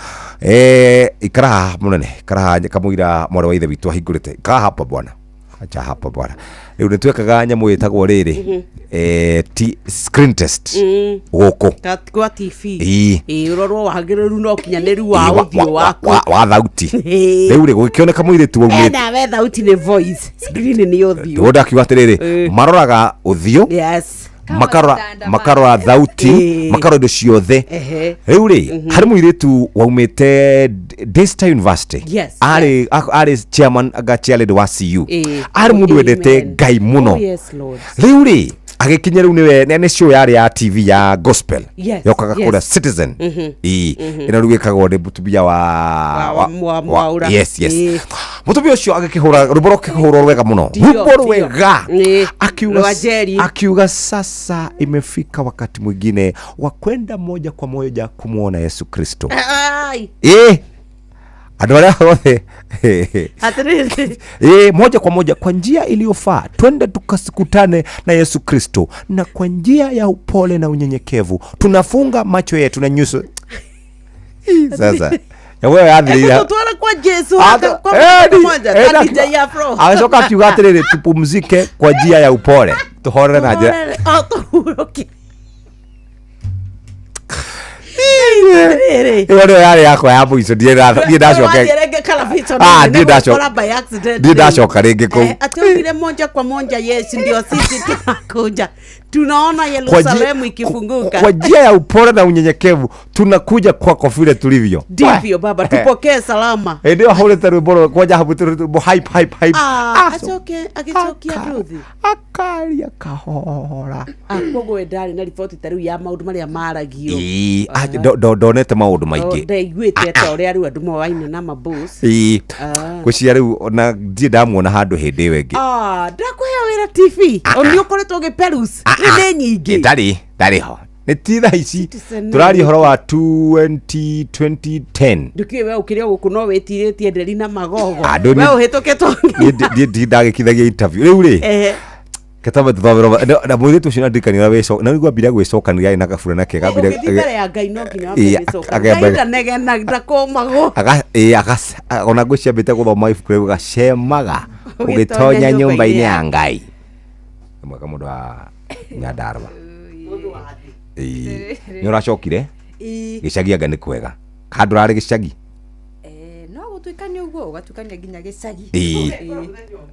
Ikara haha mũnene, ikara haha kamũira mwarĩ wa ithe witũ ahingũrĩte. Ikara hapa bwana, acha hapa bwana. Rĩu nĩ twekaga nyamũ ĩtagwo rĩrĩ screen test gũkũ Kwa TV. Ĩĩ. Ĩĩ, ũrorwo wagĩrĩru na ũkinyanĩru wa Ĩĩ, ũthiũ waku. wa thauti. Ĩĩ. Rĩu rĩ, gũgĩkĩoneka mũirĩtu waumĩte Ena we thauti nĩ voice, screen nĩ ũthiũ. Ndĩwo ndakiuga atĩrĩrĩ, maroraga ũthiũ, Yes. makarora thauti, makarora indo ciothe. Rĩu rĩ, harĩ mũirĩtu waumĩte Daystar University, arĩ chairman anga chairlady wa CU, arĩ mũndũ wendete Ngai mũno. Oh, yes, Lord. Rĩu rĩ, agĩkinya rĩu nĩwe nĩ show yarĩ ya TV ya gospel yokaga kũrĩa Citizen. Ĩĩ, ĩno rĩu ĩkagwo nĩ mũtumia wa Mwaura. Yes. Mũtumia ũcio agĩkĩhũra rwĩmbo rũkĩhũrwo rwega mũno. Ndio, Rwĩmbo ndio. rwega. Ĩĩ, Akiuga, rwa Njeri. akiuga sasa imefika wakati mwingine wa kwenda moja kwa moja kumwona Yesu Kristo. Ai, Ĩ andũ arĩa othe atĩrĩrĩ e, moja kwa moja kwa njia iliyofaa twende tukasikutane na Yesu Kristo, na kwa njia ya upole na unyenyekevu tunafunga macho yetu na nyuso. Ii, Sasa ya wewe yathirĩire Egũtũtwara kwa Jesu Ata- kwa eh, moja kwa moja eh, ta DJ Afro. Agĩcoka akiuga atĩrĩrĩ tupumzike kwa njia ya upole tuhorere na njĩra Tũhorere, o tũhurũke. Atĩrĩrĩ. ĩyo nĩyo yarĩ yakwa ya mũico ndirĩ ndacoka Wathiĩ Kalaviton, Ah, nĩ ndirĩ ndacoka. gũkora by accident ndirĩ rĩu. ndacoka rĩngĩ kũu Eh, ati ugire moja kwa moja Yesu ndio sisi tunakuja tunaona Kwa njia- Yerusalemu ikifunguka kwa njia ya upole na unyenyekevu tunakuja kwako vile tulivyo ndivyo baba tupokee salama hĩndĩ ĩyo ahũrĩte rwĩmbo rwa kwanja hau rwĩmbo hype hype hype Ah, acoke agĩcokia Ruthi akaria kahora koguo we ndarĩ na riboti ta rĩu ya maũndũ marĩa maragio Ĩĩ, ah, ndonete maũndũ maingĩ ndaiguĩte ta ũrĩa rĩu andũ moaine na mabos Ĩĩ, Ah. ngwĩciria rĩu ona ndirĩ ndamuona handũ hĩndĩ ĩyo ĩngĩ Ah, ndakũheo wĩra TV nĩ ũkoretwo ũgĩperuse rĩu nĩ nyingĩ ndarĩ ndarĩ ho nĩ ti thaa ici Citizen tũraria ũhoro wa 20 2010 ndũkĩũĩ we ũkĩrĩ o gũkũ no wĩtirĩtie nderi na magogo Ah, ndũ- we ũhĩtũkĩtwo niĩ ndirĩ ndagĩkithagia interview rĩu rĩ Ehe. ketambe tũthomere na mũirĩtu ũcio nandirikania ũrĩa wĩco na nĩguo ambire gwĩcokanĩria arĩ na gaburana ke gambire ũgĩthiĩ mbere ya ngai no nginya wambe Ĩĩ, gwĩcoka. akembe- Ngai ndanegena ndakũmagwo aga ĩĩ, ona ngwĩciria ambĩte gũthoma ibuku rĩu gacemaga ũgĩtonya nyũmba-inĩ ya ngai Nĩ mwega mũndũ wa nyandarũa Ĩĩ. nĩ ũracokire Ĩĩ. gĩcagi anga nĩ kwega handũ rarĩ gĩcagi no gũtuĩkania ũguo ũgatuĩkania nginya gĩcagi Ĩĩ. Ĩĩ.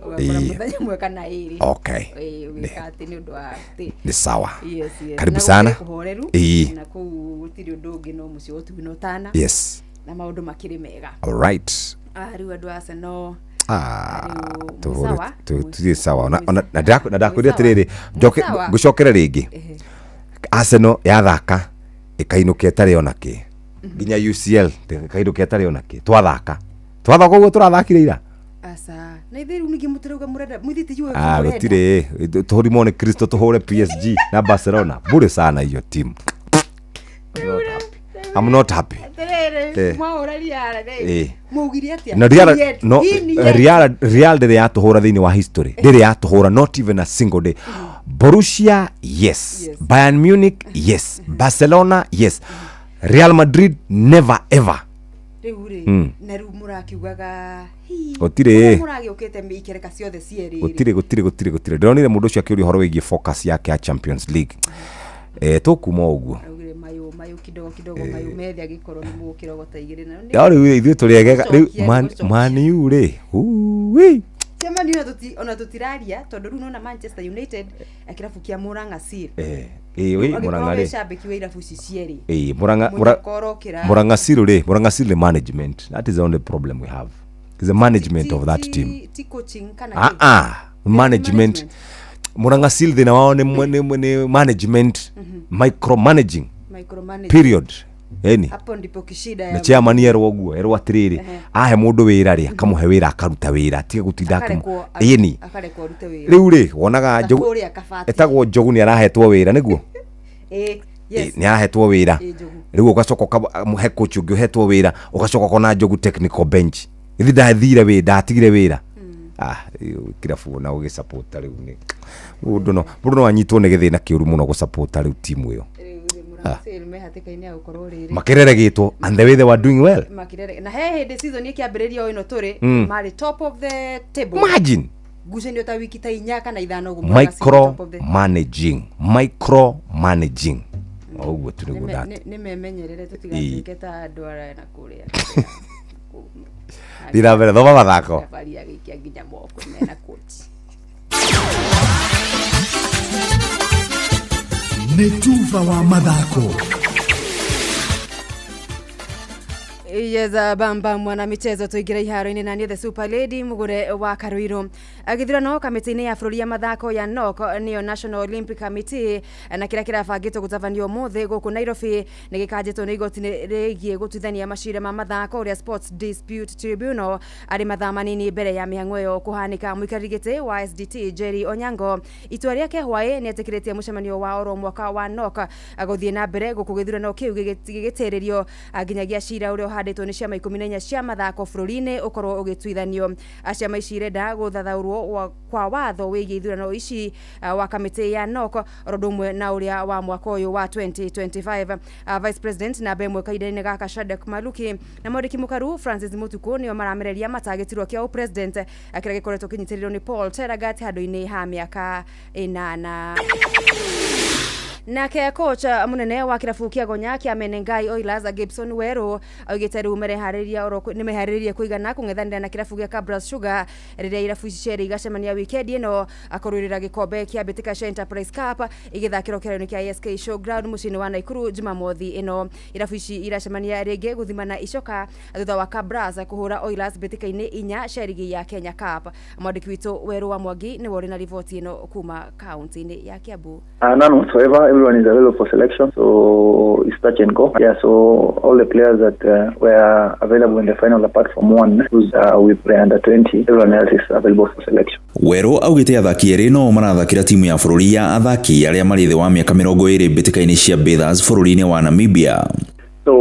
Ũgakora Ĩĩ. mũthenya ũmwe kana ĩrĩ Okay. Ĩĩ, ũgĩka atĩ nĩ ũndũ wa atĩ nĩ sawa Yes, yes. Karibu Na sana. gũkĩrĩ kũhoreru Ĩĩ. na kũu gũtirĩ ũndũ ũngĩ no mũciĩ ũtugi na ũtana Yes. na maũndũ makĩrĩ mega alright Ah, rĩu andũ a Arsenal Ah, mwĩ sawa? tũtirĩ sawa na ndakwĩrire atĩrĩrĩ njoke sawa? ngũcokere rĩngĩ Ehe. Arsenal yathaka ĩkainũka ĩtarĩ ona kĩ nginya UCL ĩkainũka ĩtarĩ ona kĩ twathaka twathaka ũguo tũrathakire ira aca na ithuĩ rĩu ningĩ mũtirauga mũrenda mũithĩti yue Ah, gũtirĩ tũrimwo nĩ Kristo tũhũre PSG na Barcelona bure sana hiyo timu I'm not happy. Atĩrĩrĩ Eh. mwahũra Real rĩ Eh. mwaugire atĩa na Real Yet, no hii ni yet. Real Real ndĩrĩ yatũhũra thĩinĩ wa history ndĩrĩ yatũhũra not even a single day Borussia yes, Bayern Munich yes Barcelona yes Real Madrid never ever rĩu rĩ na rĩu mũrakiugaga hi, Gũtirĩ. ũrĩa mũragĩũkĩte ikereka ciothe cierĩ rĩ. gũtirĩ gũtirĩ gũtirĩ gũtirĩ ndĩronire mũndũ ũcio akĩũria ũhoro wĩgiĩ focus yake ya Champions League eh tũkuma ũguo Augire mayũ mayũ kidogo kidogo mayũ methe angĩkorwo nĩ mũgũkĩrogota igĩrĩ na no rĩu ithuĩ tũrĩ egega rĩu Gũcokia, gũcokia. Man U rĩ uwi Cia Man U ona tũtiraria tondũ rĩu nona Manchester United na kĩrabu kĩa Murang'a Seal eh ĩ wĩ Ũngĩkorwo Murang'a wĩ rĩ cambĩki wa irabu ici cierĩ ĩ Murang'a Mũnyaka ũrokĩra. Murang'a Seal rĩ Murang'a Seal nĩ management that is the only problem we have is the management of that team ti coaching kana ah kĩ? ah management Murang'a Seal thĩna wao nĩ management micromanaging Micromanaging. period ĩni hapo ndipo kishida na ya chairman erwo ũguo erwo atĩrĩrĩ Ehe. ahe mũndũ wĩra rĩ akamũhe wĩra akaruta wĩra tiga gũtinda Akarekwo ĩni akarekwo arute wĩra rĩu rĩ wonaga Ta njogu kũrĩa Kabati. etagwo njogu nĩ arahetwo wĩra nĩguo Ĩ, yes. nĩ arahetwo wĩra Ĩ, Njogu. rĩu ũgacoka ũkamũhe coach ũngĩ ũhetwo wĩra ũgacoka ũkona njogu technical bench ithi ndathire wĩra ndatigire wĩra ah ĩyo kĩrabu ona ũgĩsapota rĩu nĩ mũndũ no anyitwo nĩ gĩthĩna kĩũru mũno gũsapota rĩu timu ĩyo Murang'a Seal me hatĩka-inĩ ya gũkorwo rĩrĩ makereregĩtwo and the way they were doing well makirere na he hĩndĩ season ĩkĩambĩrĩria o ĩno tũrĩ marĩ top of the table imagine ngucanio ta wiki ta inya kana ithano ũguo Murang'a Seal micro top of the- managing micro managing ũguo tu nĩguo Nĩ memenyerere Ĩ. tũtigatuĩke ta andũ araya na kũrĩa Thiĩ na mbere thoma mathako thabarĩ ya gĩikia nginya moko mena coach Nĩ tuba wa mathako. Yes, bamba mwana michezo tuingire iharo-inĩ na niĩ the super lady mugure wa Karuiru. Gĩthurano kamĩtĩ-inĩ ya bũrũri ya mathako ya NOC nĩyo National Olympic Committee na kĩrĩa kĩrabangĩtwo gũtabanio ũmũthĩ gũkũ Nairobi nĩ gĩkanjĩtwo nĩ igoti rĩgiĩ gũtuithania macira ma mathako ũrĩa Sports Dispute Tribunal arĩ mathaa manini mbere ya mĩhang'o ĩyo kũhanĩka. Mũikarĩri gĩtĩ wa SDT Jerry Onyango itua rĩake hwaĩ nĩ etĩkĩrĩtie mũcemanio wa oro mwaka wa NOC gũthiĩ na mbere gũkũ gĩthurano kĩu gĩgĩtĩrĩrio nginyagia cira ũrĩa ũhandĩtwo nĩ ciama 14 cia mathako bũrũri-inĩ ũkorwo ũgĩtuithanio. Ciama ici irenda gũthathaũrwo kwa watho wĩgiĩ ithurano ici wa kamĩtĩ ya NOC oro ũndũ ũmwe na ũrĩa wa mwaka ũyũ wa 2025. Vice President namba ĩmwe kahinda-inĩ gaka Shadrack Maluki na mwandĩki mũkaru Francis Mutuku nĩo maramereria mata gĩturwa kĩa ũpresident kĩrĩa gĩkoretwo kĩnyitĩrĩirwo nĩ Paul Tergat handũ-inĩ ha mĩaka 8. Nake coach munene wa kĩrabu kĩa Gonya kĩa Menengai Oilers Gibson Weru augĩte rĩu mereharĩria oro nĩmeharĩrĩrie kũigana kũng'ethanĩra na kĩrabu gĩa Kabras Sugar rĩrĩa irabu ici cierĩ igacemania wikendi ĩno kũrũĩrĩra gĩkombe kĩa mbĩtĩka cia Enterprise Cup igĩthakĩrwo kĩharo-inĩ kĩa ASK Showground mũciĩ-inĩ wa Nakuru Jumamothi ĩno. Irabu ici iracemania rĩngĩ gũthimana icoka thutha wa Kabras kũhũra Oilers mbĩtĩka-inĩ 4 cia rigi ya Kenya Cup. Mwandĩki witũ Weru wa Mwangi nĩwe ũrĩ na riboti ĩno kuma kaunti-inĩ ya Kiambu. None whatsoever. Everyone is available for selection, so it's touch and go. Yeah, so all the players that were available in the final, apart from one who's with the under 20, everyone else is available for selection. Weru augĩte athaki erĩ no marathakĩra timu ya bũrũri ya athaki arĩa marĩ thĩ wa mĩaka 20 mbĩtĩka-inĩ cia Bathers bũrũri-inĩ wa Namibia. So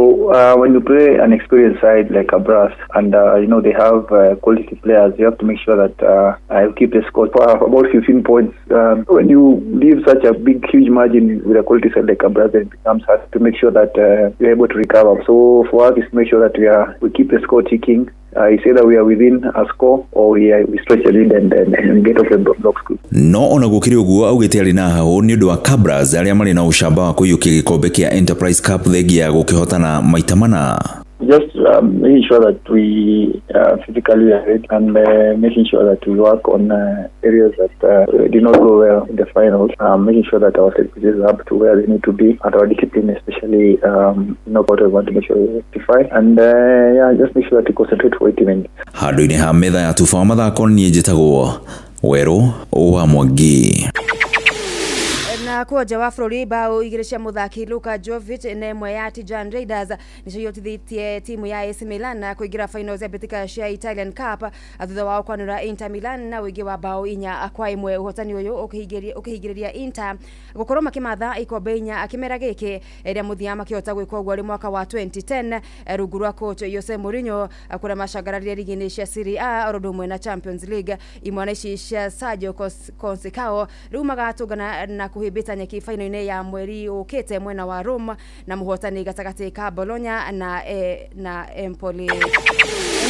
when you play an experienced side like Kabras and you know they have quality players, you have to make sure that you keep the score for about 15 points. When you leave such a big, huge margin with a quality side like Kabras, then it becomes hard to make sure that you're able to recover. So for us, is to make sure that we keep the score ticking. It's either we are within a score or we stretch the lead and get off the blocks quick. No ona gũkĩrĩ ũguo augĩte arĩ na hahũ nĩ ũndũ wa Kabras arĩa marĩ na ũcamba wa kũiyũkia gĩkombe kĩa Enterprise Cup thengia ya gũkĩhotana maita mana. Just making sure that we physically are ready and making sure that we work on areas that did not go well in the finals. Making sure that our set pieces are up to where they need to be, and our discipline, especially what we want to make sure we rectify. And yeah, just make sure that we concentrate for 80 minutes. Handũ-inĩ ha metha ya tuba wa mathako niĩ njĩtagwo Weru wa Mwangi. Na kuo nja wa bũrũri bao 2 cia mũthaki Luka Jovic na ĩmwe ya Tijan Raiders nĩcio ihotithĩtie timu ya AC Milan kũingĩra finals ya mbĩtĩka cia Italian Cup thutha wao kwanũra Inter Milan na ũingĩ wa bao 4-1. Ũhotani ũyũ ũkĩhingĩrĩria Inter gũkorwo makĩmatha ikombe 4 kĩmera gĩkĩ rĩa mũthia makĩhota gwĩka ũguo arĩ mwaka wa 2010 rungu rwa coach Jose Mourinho kũrĩa macangararire rigi-inĩ cia Serie A oro ũndũ ũmwe na Champions League. Imwana ici cia Sergio Conceição rĩu magatũngana na kũhĩmbĩta nyeki finali-inĩ ya mweri ũkĩte mwena wa Rome na mũhotani gatagatĩ ka Bologna na Empoli.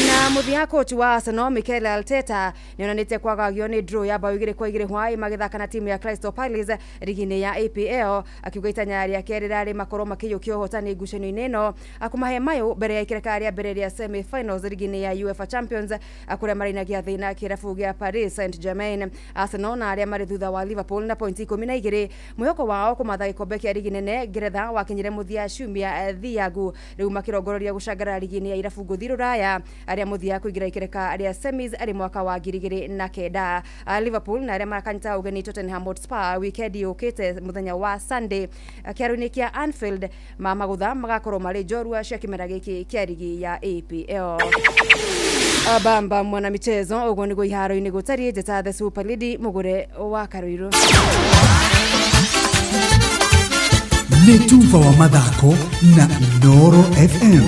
Na mũthia coach wa Arsenal Mikel Arteta nĩonanĩtie kwagagio nĩ draw ya bao 2-2 hwaĩ magĩthaka na timu ya Crystal Palace rigi-inĩ ya APL akiuga itanya rĩake rĩrarĩ makorwo makĩiyũkia ũhotani ngucanio-inĩ ĩno akũmahe mayũ mbere ya ikereka rĩa mbere rĩa semi finals rigi-inĩ ya UEFA Champions kũrĩa marĩinagia thĩ na kĩrabu gĩa Paris Saint-Germain. Arsenal na arĩa marĩ thutha wa Liverpool na pointi 12 mwĩhoko wao kũmatha gĩkombe kĩa rigi nene Ngeretha wakinyire mũthia ciumia thiagu rĩu makĩrongoreria gũcangarara rigi-inĩ ya irabu ngũthi rũraya arĩa mũthia kũingĩra ikereka rĩa semis arĩ mwaka wa 2009. Liverpool na arĩa makanyita ũgeni Tottenham Hotspur wikendi yũkĩte mũthenya wa Sunday kĩharo-inĩ kĩa Anfield ma magũtha magakorwo marĩ njorua cia kĩmera gĩkĩ kĩa rigi ya APL. Bamba mwana michezo ũguo nĩguo iharo-inĩ gũtariĩ. Njĩta the Super Lady mũgũre wa Karuiru. Nĩ tuba wa mathako na Inooro FM.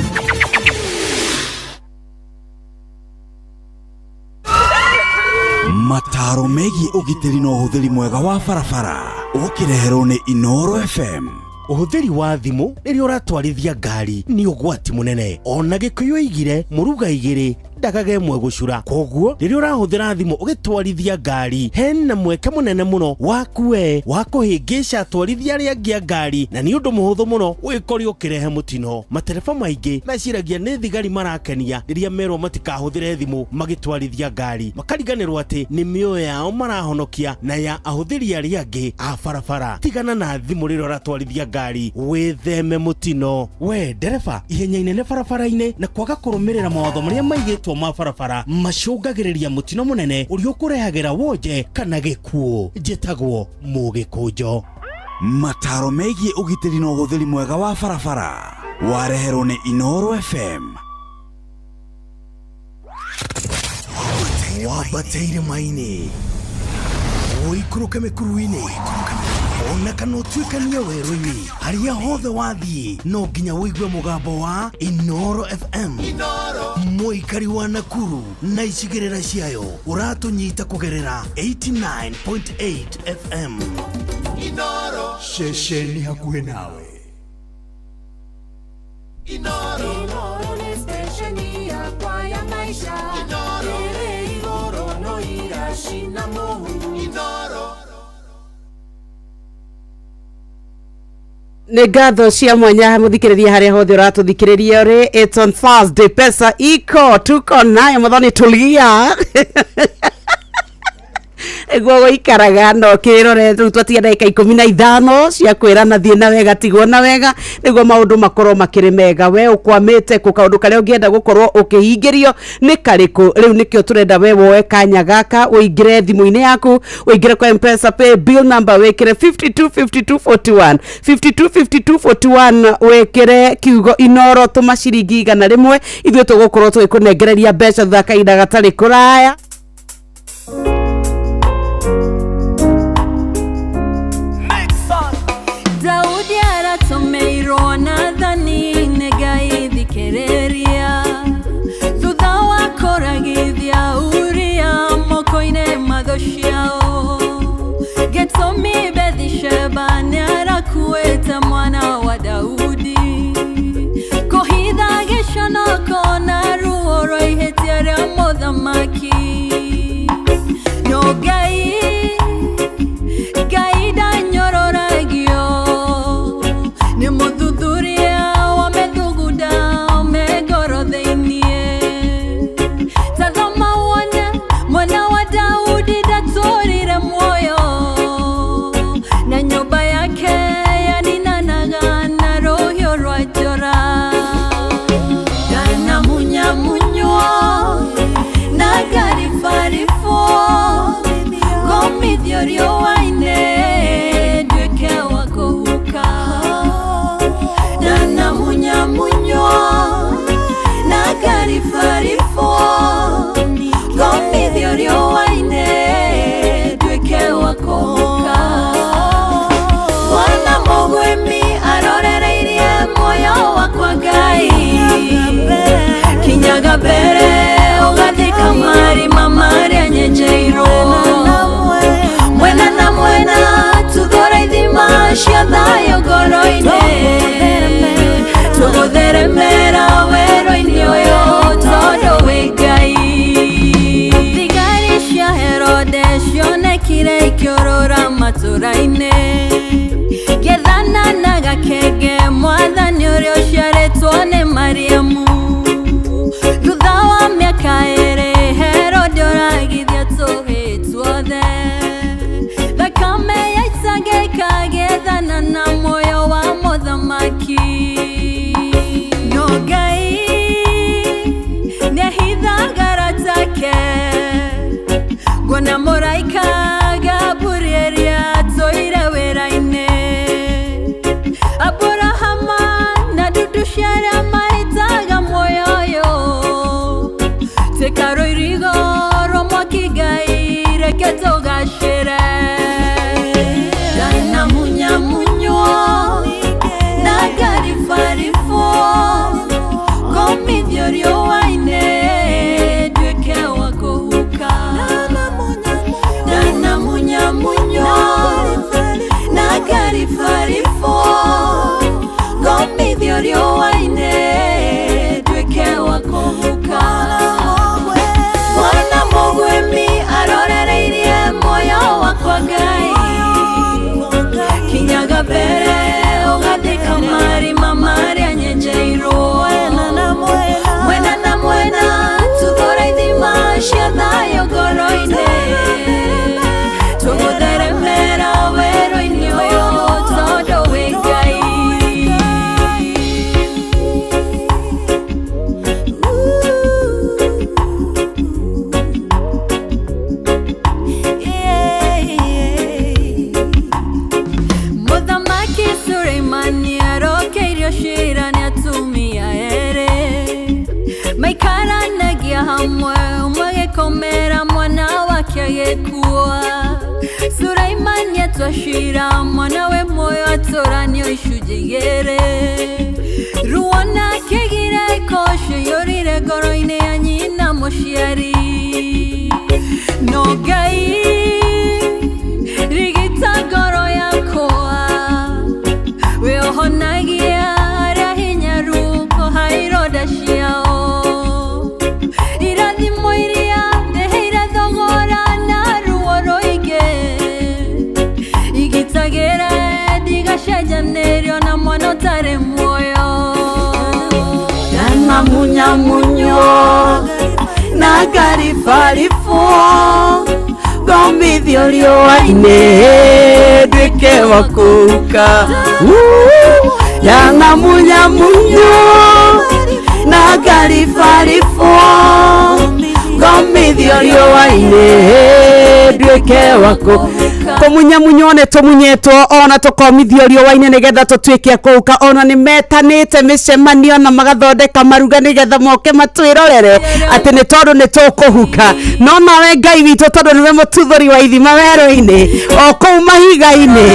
Mataro megiĩ ũgitĩri na ũhũthĩri mwega wa barabara ũkĩreherwo nĩ Inooro FM. Ũhũthĩri wa thimũ rĩrĩa ũratwarithia ngari nĩ ũgwati mũnene. Ona Gĩkũyũ oigire mũruga igĩrĩ ndagage ĩmwe gũcura. Koguo rĩrĩa ũrahũthĩra thimũ ũgĩtwarithia ngari hena mweke mũnene mũno waku we wa kũhĩngĩca atwarithia arĩa angĩ a ngari, na nĩ ũndũ mũhũthũ mũno wĩkore ũkĩrehe mũtino. Matereba maingĩ meciragia nĩ thigari marakenia rĩrĩa merwo matikahũthĩre thimũ magĩtwarithia ngari, makariganĩrwo atĩ nĩ mĩoyo yao marahonokia na ya ahũthĩri arĩa angĩ a barabara. Tigana na thimũ rĩrĩa ũratwarithia ngari. Ngari wĩtheme mũtino. We ndereba, ihenya inene barabara-inĩ na kwaga kũrũmĩrĩra mawatho marĩa maigĩtwo ma barabara macũngagĩrĩria mũtino mũnene ũrĩa ũkũrehagĩra wonje kana gĩkuũ. Njĩtagwo Mũgĩkũnjo. Mataro megiĩ ũgitĩri na ũhũthĩri mwega wa barabara wareherwo nĩ Inooro FM. Wambate irĩma-inĩ, ũikũrũke mĩkuru-inĩ, ona kana ũtuĩkanie werũ-inĩ, harĩa hothe wathiĩ no nginya ũigue mũgambo wa Inooro FM. Mũikari wa Nakuru na icigĩrĩra ciayo ũratũnyita kũgerera 89.8 FM. Ceceni hakuhĩ nawe. Inoro nĩ stesheni yakwa ya maisha ĩrĩ igũrũ no iracina mũhu. Nĩ ngatho cia mwanya mũthikĩrĩria harĩa hothe ũratũthikĩrĩria ũrĩ. It's on Thursday, pesa iko tuko nayo mũthoni, tulia nĩguo gũikaraga no kĩrore. Rĩu twatiga ndagĩka 15 cia kwĩrana thiĩ na wega, tigwo na wega, nĩguo maũndũ makorwo makĩrĩ mega. We ũkwamĩte kũ? Kaũndũ karĩa ũngĩenda gũkorwo ũkĩhingĩrio nĩ karĩkũ? Rĩu nĩkĩo tũrenda we woe kanya gaka, ũingĩre thimũ-inĩ yaku, ũingĩre kwa Mpesa pay bill number, wĩkĩre 525241 525241, wĩkĩre kiugo Inoro, tũma ciringi 100, ithuĩ tũgũkorwo tũgĩkũnengereria mbeca thutha kahinda gatarĩ kũraya. Daudi aratũmĩirwo Nathani nĩ Ngai thikĩrĩria, thutha wa kũragithia Uria moko-inĩ ma thũ ciao. Gĩtũmi Bethisheba nĩarakuĩte mwana wa Daudi, kũhitha gĩconoko na ruo rwa ihĩtia rĩa mũthamaki. No Ngai, Ngai ndanyororagio nĩ mũthuthuria wa methugunda me ngoro thĩiniĩ. Tathoma wone mwana wa Daudi ndatũrire muoyo, na nyũmba yake yaninanaga na rũhiũ rwa njora. Ndanamunyamunywo na ngaribaribwo, ngomithio riũa-inĩ nduĩke wa kũhuka. Ndanamunyamunywo na ngaribaribwo, ngomithio riũa-inĩ nduĩke wa kũhuka. Mwana mũgwĩmi arorereirie muoyo wakwa Ngai, kinyaga mbere ũgathika marima marĩa nyenjeirwo. Mwena na mwena tuthũra ithima cia thayũ ngoro-inĩ, tũgũtheremera werũ-inĩ ũyũ tondũ wĩ Ngai. Thigari cia Herode cionekire ikĩũrũra matũra-inĩ, gĩthana na gakenge mwathani ũrĩa ũciarĩtwo nĩ Mariamu. Thutha wa mĩaka 2 Herode oragithia tũhĩĩ tuothe, thakame yaitangĩka gĩthana na muoyo wa mũthamaki. No Ngai nĩahithaga ratake, nguona mũraika Gaburieli atũire wĩra-inĩ. Aburahama na ndundu cia arĩa mahĩtaga muoyo ũyũ, tuĩka rũirigo rwa mwaki Ngai reke tũgacĩre. Ndanamunyamunywo na ngaribaribwo, ngomithio riũa-inĩ nduĩke wa kũhuka. Ndanamunyamunywo na ngaribaribwo, ngomithio riũa-inĩ nduĩke wa kũhuka. Mwana mũgwĩmi arorereirie muoyo wakwa Ngai, kinyaga mbere ũgathika marima marĩa nyenjeirwo. Mwena na mwena tuthũra ithima cia thayũ ngoro-inĩ, tũgũtheremera werũ-inĩ ũyũ tondũ wĩ Ngai. Agĩkua Suraimani atua cira mwana we muoyo atũranio icunjĩ igĩrĩ ruo na kĩgirĩko ciyũrire ngoro-inĩ ya nyina mũciari no Ngai rigita ngoro yakwa wĩohonagia arĩa hinyaru kũha ironda ciao irathimo iria ndĩhĩire thogora na ruo rũingĩ igitagĩre ndigacenjanĩrio na mwana ũtarĩ muoyo Nanamunyamunyo na ngaribaribu ngomithio riũa-inĩ nduĩke wa kũhuka Nanamunyamunyo na ngaribaribu ngomithio riũa-inĩ nduĩke wa kũhuka Kũmunyamunywo nĩ tũmunyĩtwo ona tũkomithio riũa-inĩ nĩgetha tũtuĩke a kũhuka ona nĩ metanĩte mĩcemanio na magathondeka maruga nĩgetha moke matwĩrorere atĩ nĩ tondũ nĩ tũkũhuka no nawe Ngai witũ tondũ nĩwe mũtuthũri wa ithima werũ-inĩ o kũu mahiga-inĩ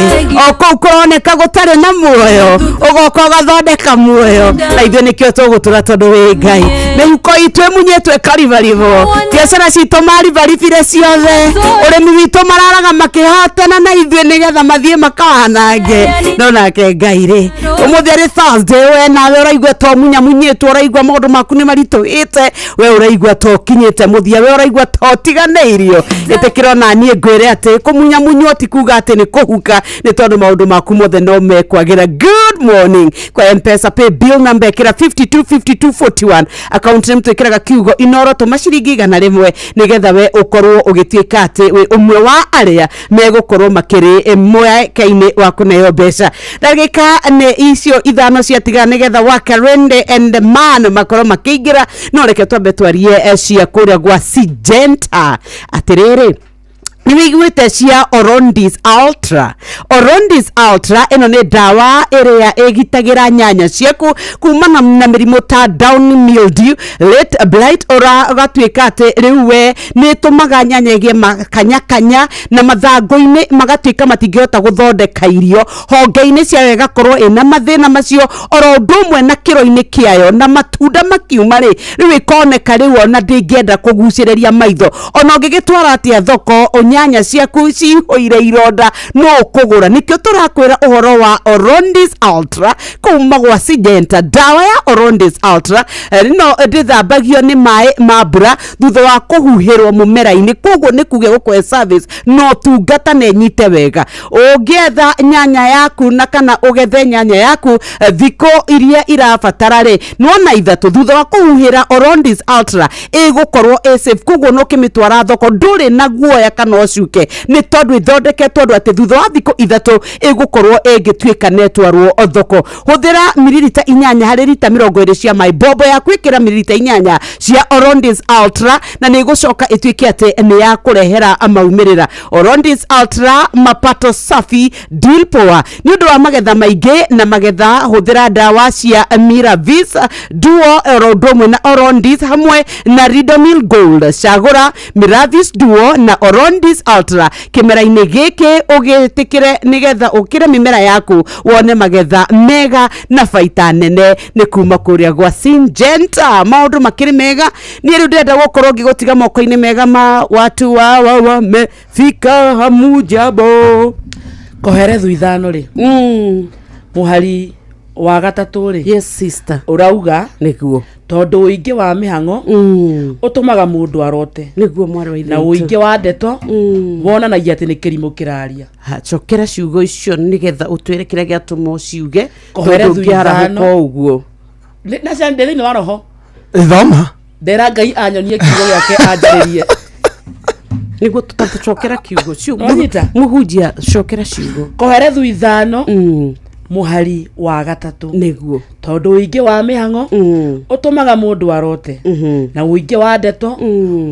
o kũu kũroneka gũtarĩ na muoyo ũgoka ũgathondeka muoyo na ithuĩ nĩkĩo tũgũtũra tondũ wĩ Ngai mĩhuko itũ ĩmunyĩtwo ĩkaribaribwo biacara citũ maribaribire ciothe ũrĩmi witũ mararaga makĩhatana na ithuĩ nĩgetha mathiĩ makawanange no nake Ngai rĩ ũmũthĩ arĩ Thursday we nawe ũraigua to munyamunyĩtwo ũraigua maũndũ maku nĩ maritũhĩte we ũraigua to ũkinyĩte mũthia we ũraigua to ũtiganĩirio ĩtĩkĩra ona niĩ ngwĩre atĩ kũmunyamunywo ti kuga atĩ nĩ kũhuka nĩ tondũ maũndũ maku mothe no mekwagĩra. Good morning kwa Mpesa pay bill number ĩkĩra 525241 account name twĩkĩraga kiugo Inoro tũma ciringi 100 nĩgetha we ũkorwo ũgĩtuĩka atĩ wĩ ũmwe wa arĩa megũkorwo makĩrĩ mweke-inĩ wa kũneo mbeca. Ndagĩka nĩ icio 5 ciatigara nĩgetha Wakarende and the man makorwo makĩingĩra no reke twambe twarie cia kũrĩa gwa Syngenta atĩrĩrĩ nĩ wĩiguĩte cia Orondis Ultra. Orondis Ultra ĩno nĩ ndawa ĩrĩa ĩgitagĩra nyanya ciaku kumana na mĩrimũ ta downy mildew, late blight ũgatuĩka atĩ rĩu we nĩ ĩtũmaga nyanya ĩgĩe makanyakanya na mathangũ-inĩ magatuĩka matingĩhota gũthondeka irio honge-inĩ ciayo ĩgakorwo ĩna mathĩna macio oro ũndũ ũmwe na kĩro-inĩ kĩayo na matunda makiuma rĩ rĩu ĩkoneka rĩu ona ndĩngĩenda kũgucĩrĩria maitho ona ũngĩgĩtwara atĩa thoko nyanya ciaku cihũire ironda no ũkũgũra. Nĩkĩo tũrakwĩra ũhoro wa Orondis Ultra kuma gwa Syngenta. Ndawa ya Orondis Ultra no ndĩthambagio nĩ maĩ ma mbura thutha wa kũhuhĩrwo mũmera-inĩ koguo nĩ kuge gũkũhe service no tungata na ĩnyite wega. Ũngĩetha nyanya yaku na kana ũgethe nyanya yaku thikũ iria irabatara rĩ nĩwona 3 thutha wa kũhuhĩra Orondis Ultra ĩgũkorwo ĩ safe koguo no ũkĩmĩtwara thoko ndũrĩ na guoya kana ũcuke nĩ tondũ ĩthondeketwo ũndũ atĩ thutha wa thikũ 3 ĩgũkorwo ĩngĩtuĩka netwarwo thoko. Hũthĩra mililita 8 harĩ rita 20 cia maĩ mbombo yaku ĩkĩra mililita 8 cia Orondis Ultra na nĩ ĩgũcoka ĩtuĩke atĩ nĩ ya kũrehera maumĩrĩra. Orondis Ultra mapato safi deal poa nĩ ũndũ wa magetha maingĩ na magetha hũthĩra ndawa cia Miravis Duo oro ũndũ ũmwe na Orondis hamwe na Ridomil Gold. Cagũra Miravis Duo na Orondis Ultra kĩmera-inĩ gĩkĩ ũgĩtĩkĩre nĩgetha ũkĩre mĩmera yaku wone magetha mega na baita nene nĩ kuma kũrĩa gwa Syngenta. Maũndũ makĩrĩ mega niĩ rĩu ndĩrenda gũkorwo ngĩgũtiga moko-inĩ mega ma watu wawa wamefika hamujambo. Koherethu 5 rĩ mũhari wa 3 rĩ yes sister ũrauga nĩguo tondũ ũingĩ wa mĩhang'o ũtũmaga mũndũ arote nĩguo mwarĩ wa ithe na ũingĩ wa ndeto wonanagia atĩ nĩ kĩrimũ kĩraria. Cokera ciugo icio nĩgetha ũtwĩre kĩrĩa gĩatũma ũciuge Koherethu tondũ ũngĩarahũka 5 ũguo na cia ndĩ thĩinĩ wa roho thoma ndera Ngai anyonie kiugo gĩake anjarĩrie nĩguo tũtatũcokera kiugo Wanyita? mũhunjia cokera ciugo. Koherethu 5 mũhari wa 3 nĩguo tondũ ũingĩ wa mĩhang'o ũtũmaga mũndũ arote na ũingĩ wa ndeto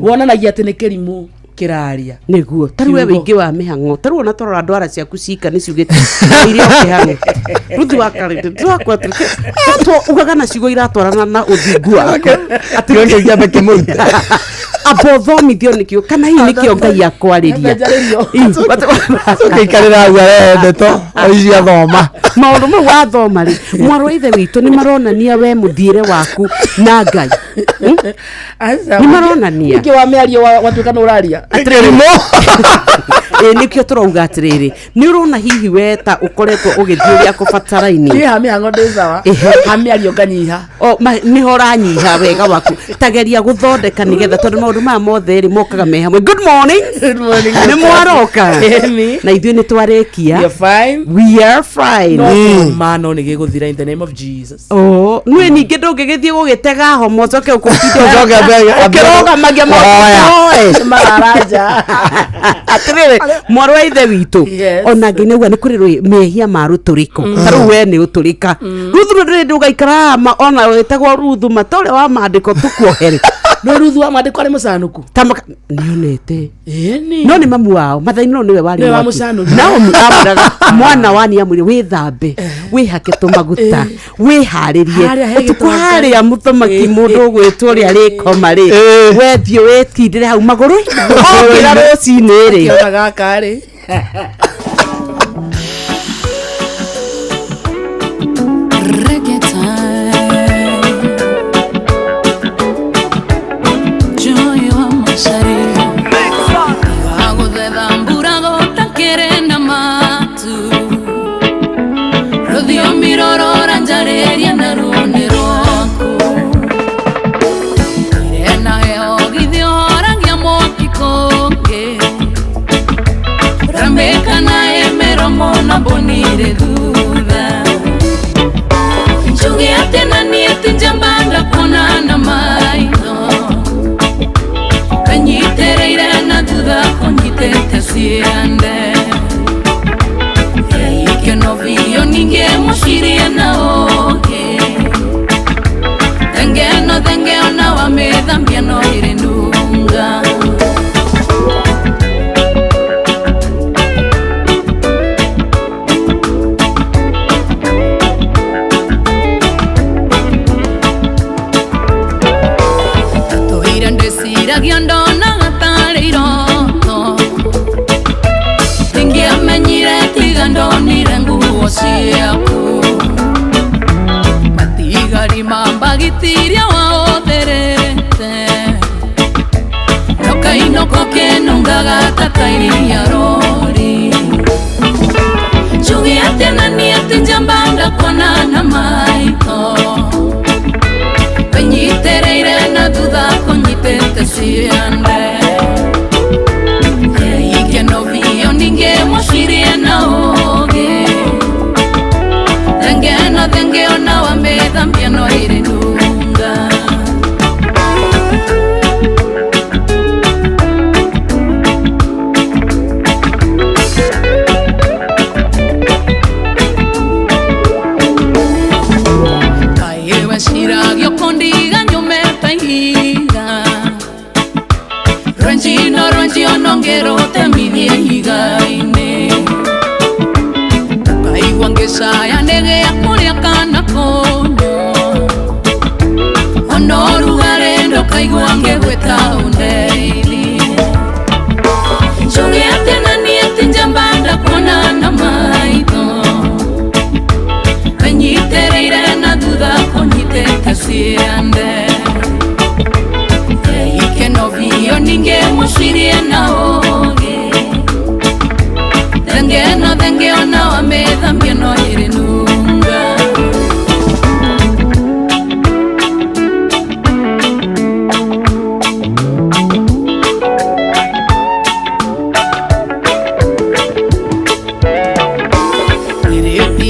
wonanagia atĩ nĩ kĩrimũ kĩraria nĩguo tarĩu we Kiugo. wĩingĩ wa mĩhang'o tarĩu ona twarora ndwara ciaku cika nĩ ciugĩte iria ũkĩhang'o Ruth wa karĩte ugaga na ciugo iratwarana na ũthingu waku Kĩongo kĩambe kĩmũrute. Amba ũthomithio nĩkĩo kana hihi nĩkĩo Ngai akwarĩria. Tũkĩikarĩra hau arehe ndeto o icio athoma. Maũndũ mau wathoma rĩ, mwarũ wa ithe witũ, nĩ maronania we mũthiĩre waku na Ngai. Nĩ maronania. Ũingĩ wa mĩario watuĩka nĩ ũraria. Ĩ nĩkĩo tũrauga atĩrĩrĩ, nĩ ũrona hihi we ta ũkoretwo ũgĩthiĩ ũrĩa kũbataraine? Niĩ ha mĩhang'o ndĩ sawa. Ha mĩario nganyiha. O nĩho ũranyiha wega waku, tageria gũthondeka nĩgetha, tondũ maũndũ maya mothe rĩ mokaga me hamwe. Good morning. Good morning. Nĩ mwaroka? Ĩni. Na ithuĩ nĩ twarĩkia. We are fine. We are fine. No mano nĩ gĩgũthira in the name of Jesus. Oh, nĩ ningĩ ndũngĩgĩthiĩ gũgĩtega homa ũcoke ũkũtinde Ũcoke ũkĩrũgamagia Kũhoya. maũndũ Mararanja. Atĩrĩrĩ, mwarĩ wa ithe witũ, Yes. ona nginyagia nĩ kũrĩ mehia ma rũtũrĩko, ta rĩu we nĩ ũtũrĩka Ruthu, nĩ ndĩrĩ ndũgaikara ma ona wĩtagwo Ruthu ma ta ũrĩa wa maandĩko tũkuohere. No Ruthu wa maandĩko arĩ mũcanũku. Ta nĩonete. Ĩni. No nĩ mamu wao Mathai, no nĩwe warĩ Nĩwe mwaki. wamũcanũria. Naomi amwĩraga mwana wa ni amwĩre wĩthambe, wĩhake tũmaguta, wĩharĩrie Harĩa he ũtukũ gĩtonga. harĩa mũthamaki mũndũ ũgwĩtwo ũrĩa arĩkoma rĩ, wethiĩ wĩtindĩre hau magũrũ okĩra rũcinĩ rĩ. Kĩona gaka rĩ. Reggae time. Joy wa mashari. Waguthetha mbura gũtakĩrĩ na matu. Rũthiomi rũrũ njarĩria na ruo nĩ rwaku. Ire na heho githĩ ũhoragia mwaki kũngĩ. Ramĩka na ĩmĩromo na mbũnire thutha. Njuge atĩ na niĩ ti njamba ndakuona na maitho. Kanyitĩrĩire na thutha kũnyitĩte ciande. Ikeno biũ ningĩ mũcirie na ũngĩ. Thenge no thenge ona wamĩthambia no ĩrĩ nunga. Tũire ndĩciragia ndonaga tarĩ iroto. Ndingĩamenyire tiga ndonire nguo ciaku. Matigari ma mbagitiria waũtherete. Nokainoko kĩnungaga ta tairia rori. Njuge atĩ na niĩ ti njamba ndakuona na maitho. Wĩnyitĩrĩire na thutha kũnyitĩte ciande. Ikeno biũ ningĩ mũcirie na ũũgĩ. Thenge no thenge ona wamĩthambia no ĩrĩ nunga. Kaĩ weciragia ũkũndiga nyũme ta ihiga. Rwenji no rwenji ona ũngĩrũtemithia ihiga-inĩ. Ũkaigua ngĩcaya nĩgĩa kũrĩa kana kũnyua. Ona ũrugarĩ ndũkaigua ngĩgwĩta ũndeithie. Njuge atĩ na niĩ ti njamba ndakuona na maitho. Wĩnyitĩrĩire na thutha kũnyitĩte ciande. Ikeno biũ ningĩ mũcirie na ũũgĩ. Thenge no thenge ona wamĩthambia no ĩrĩ nunga.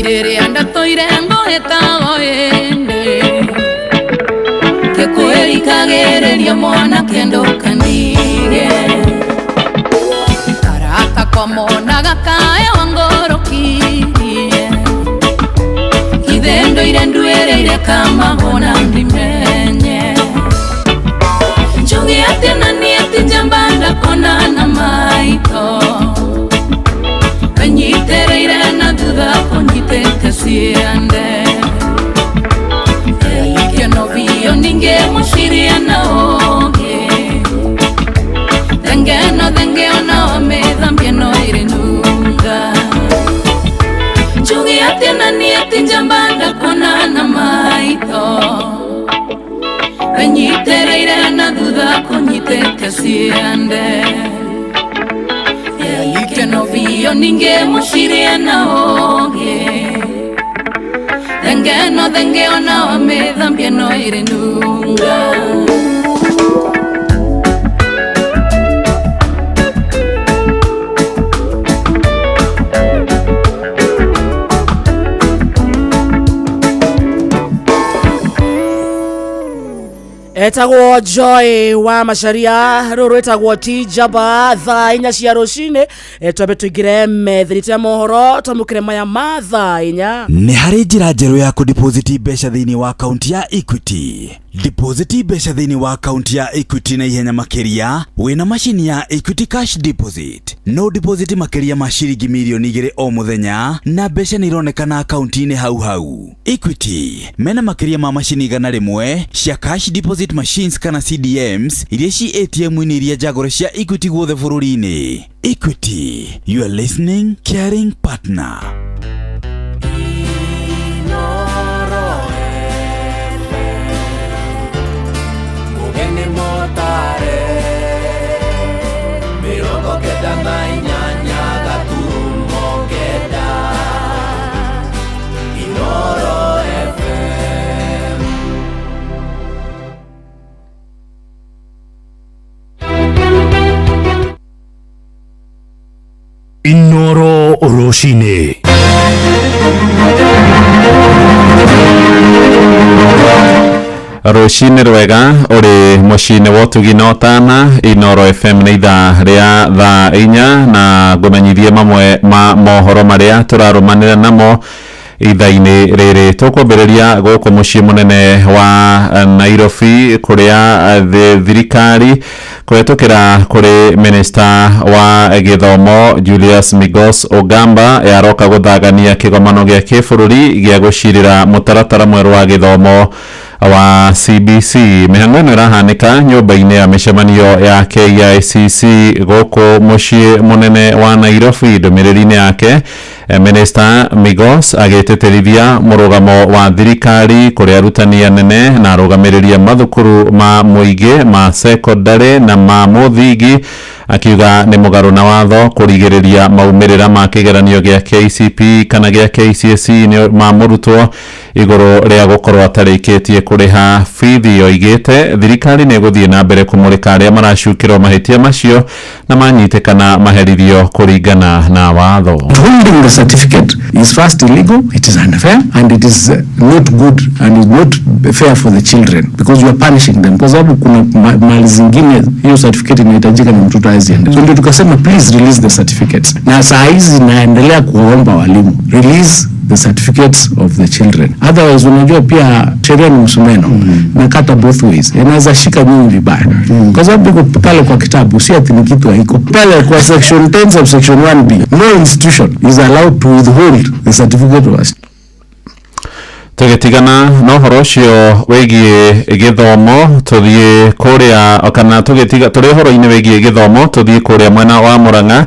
Rĩrĩa ndatũire ngũhĩtago ĩndĩ. Ngĩkwĩrikagĩrĩria mwanake ndũkandige. Arata kwa monaga kaĩ wangũrũkirie. Githĩ ndũire nduĩrĩire kamahũna ndimenye. Njuge atĩ na niĩ ti njamba ndakuona na maitho. Wĩnyitĩrĩire na thutha kũnyitĩte ciande. Ikeno biũ ningĩ mũcirie na ũũgĩ. Thenge no thenge ona wamĩthambia no ĩrĩnunga. Njuge atĩa na niĩ atĩ njamba ndakuona na maitho. Wĩnyitĩrĩire na thutha kũnyitĩte ciande. Ikeno biũ ningĩ mũcirie na ũgĩ. Thenge no thenge ona wamĩthambia no ĩrĩnunga. Etagwo Joy wa Macharia, rũrũ rwĩtagwo Ti Njamba. Thaa 4 cia rũcinĩ, twambe tũingĩre methĩrĩte ya mohoro, twamũkĩre maya ma thaa 4. Nĩ harĩ njĩra njerũ ya kũdeposit mbeca thĩinĩ wa akaunti ya Equity. Deposit mbeca thĩinĩ wa akaunti ya Equity na ihenya makĩria wĩna macini ya Equity Cash Deposit. No deposit makĩria ma ciringi mirioni 2 o mũthenya na mbeca nĩ ironekana akaunti-inĩ hau hau. Equity mena makĩria ma macini 100 cia cash deposit machines kana CDMs iria ci ATM-inĩ iria njagũre cia Equity guothe bũrũri-inĩ. Equity, your listening, caring partner. Mugeni motare 98.9 Inoro FM. Inoro rũcinĩ. Rũcinĩ rwega ũrĩ mũciĩ-inĩ wa ũtugi na ũtana. Inoro FM, nĩ ithaa rĩa thaa 4 na ngũmenyithie mamwe ma mohoro marĩa tũrarũmanĩra namo ithaa-inĩ rĩrĩ. Tũkwambĩrĩria gũkũ mũciĩ mũnene wa Nairobi, kũrĩa thirikari kũhetũkĩra kũrĩ minista wa gĩthomo Julius Migos Ogamba yaroka gũthagania kĩgomano gĩa kĩbũrũri gĩa gũcirĩra mũtaratara mwerũ wa gĩthomo wa CBC. Mĩhang'o ĩno ĩrahanĩka nyũmba-inĩ ya mĩcemanio ya KICC gũkũ mũciĩ mũnene wa Nairobi. Ndũmĩrĩri-inĩ yake, Minister Migos agĩtĩtĩrithia mũrũgamo wa thirikari kũrĩ arutani anene na arũgamĩrĩri a mathukuru ma mũingĩ ma secondary na ma mũthingi, akiuga nĩ mũgarũ na watho kũrigĩrĩria maumĩrĩra ma kĩgeranio gĩa KCPE kana gĩa KCSE nĩ ma mũrutwo igũrũ rĩa gũkorwo atarĩkĩtie kũrĩha bithi. Oigĩte thirikari nĩ ĩgũthiĩ na mbere kũmũrĩka arĩa maracukĩrwo mahĩtia macio na manyitĩkana maherithio kũringana na watho. Holding the certificate is first illegal, it is unfair, and it is not good and is not fair for the children because you are punishing them, kwa sababu kuna mahali zingine hiyo certificate inahitajika na mtoto hawezi enda. So ndio tukasema please release the certificates, na saa hizi naendelea kuwaomba walimu, release the certificates of the children. Otherwise, unajua pia sheria ni msumeno, nakata both ways, inaweza shika nyinyi vibaya, kwa sababu iko pale kwa kitabu, si ati ni kitu haiko pale kwa section 10 subsection 1B. No institution is allowed to withhold the certificate of a Tũgĩtigana na ũhoro ũcio wĩgiĩ gĩthomo, tũthiĩ kũrĩa, kana tũgĩtiga tũrĩ ũhoro-inĩ wĩgiĩ gĩthomo, tũthiĩ kũrĩa mwena wa Mũrang'a,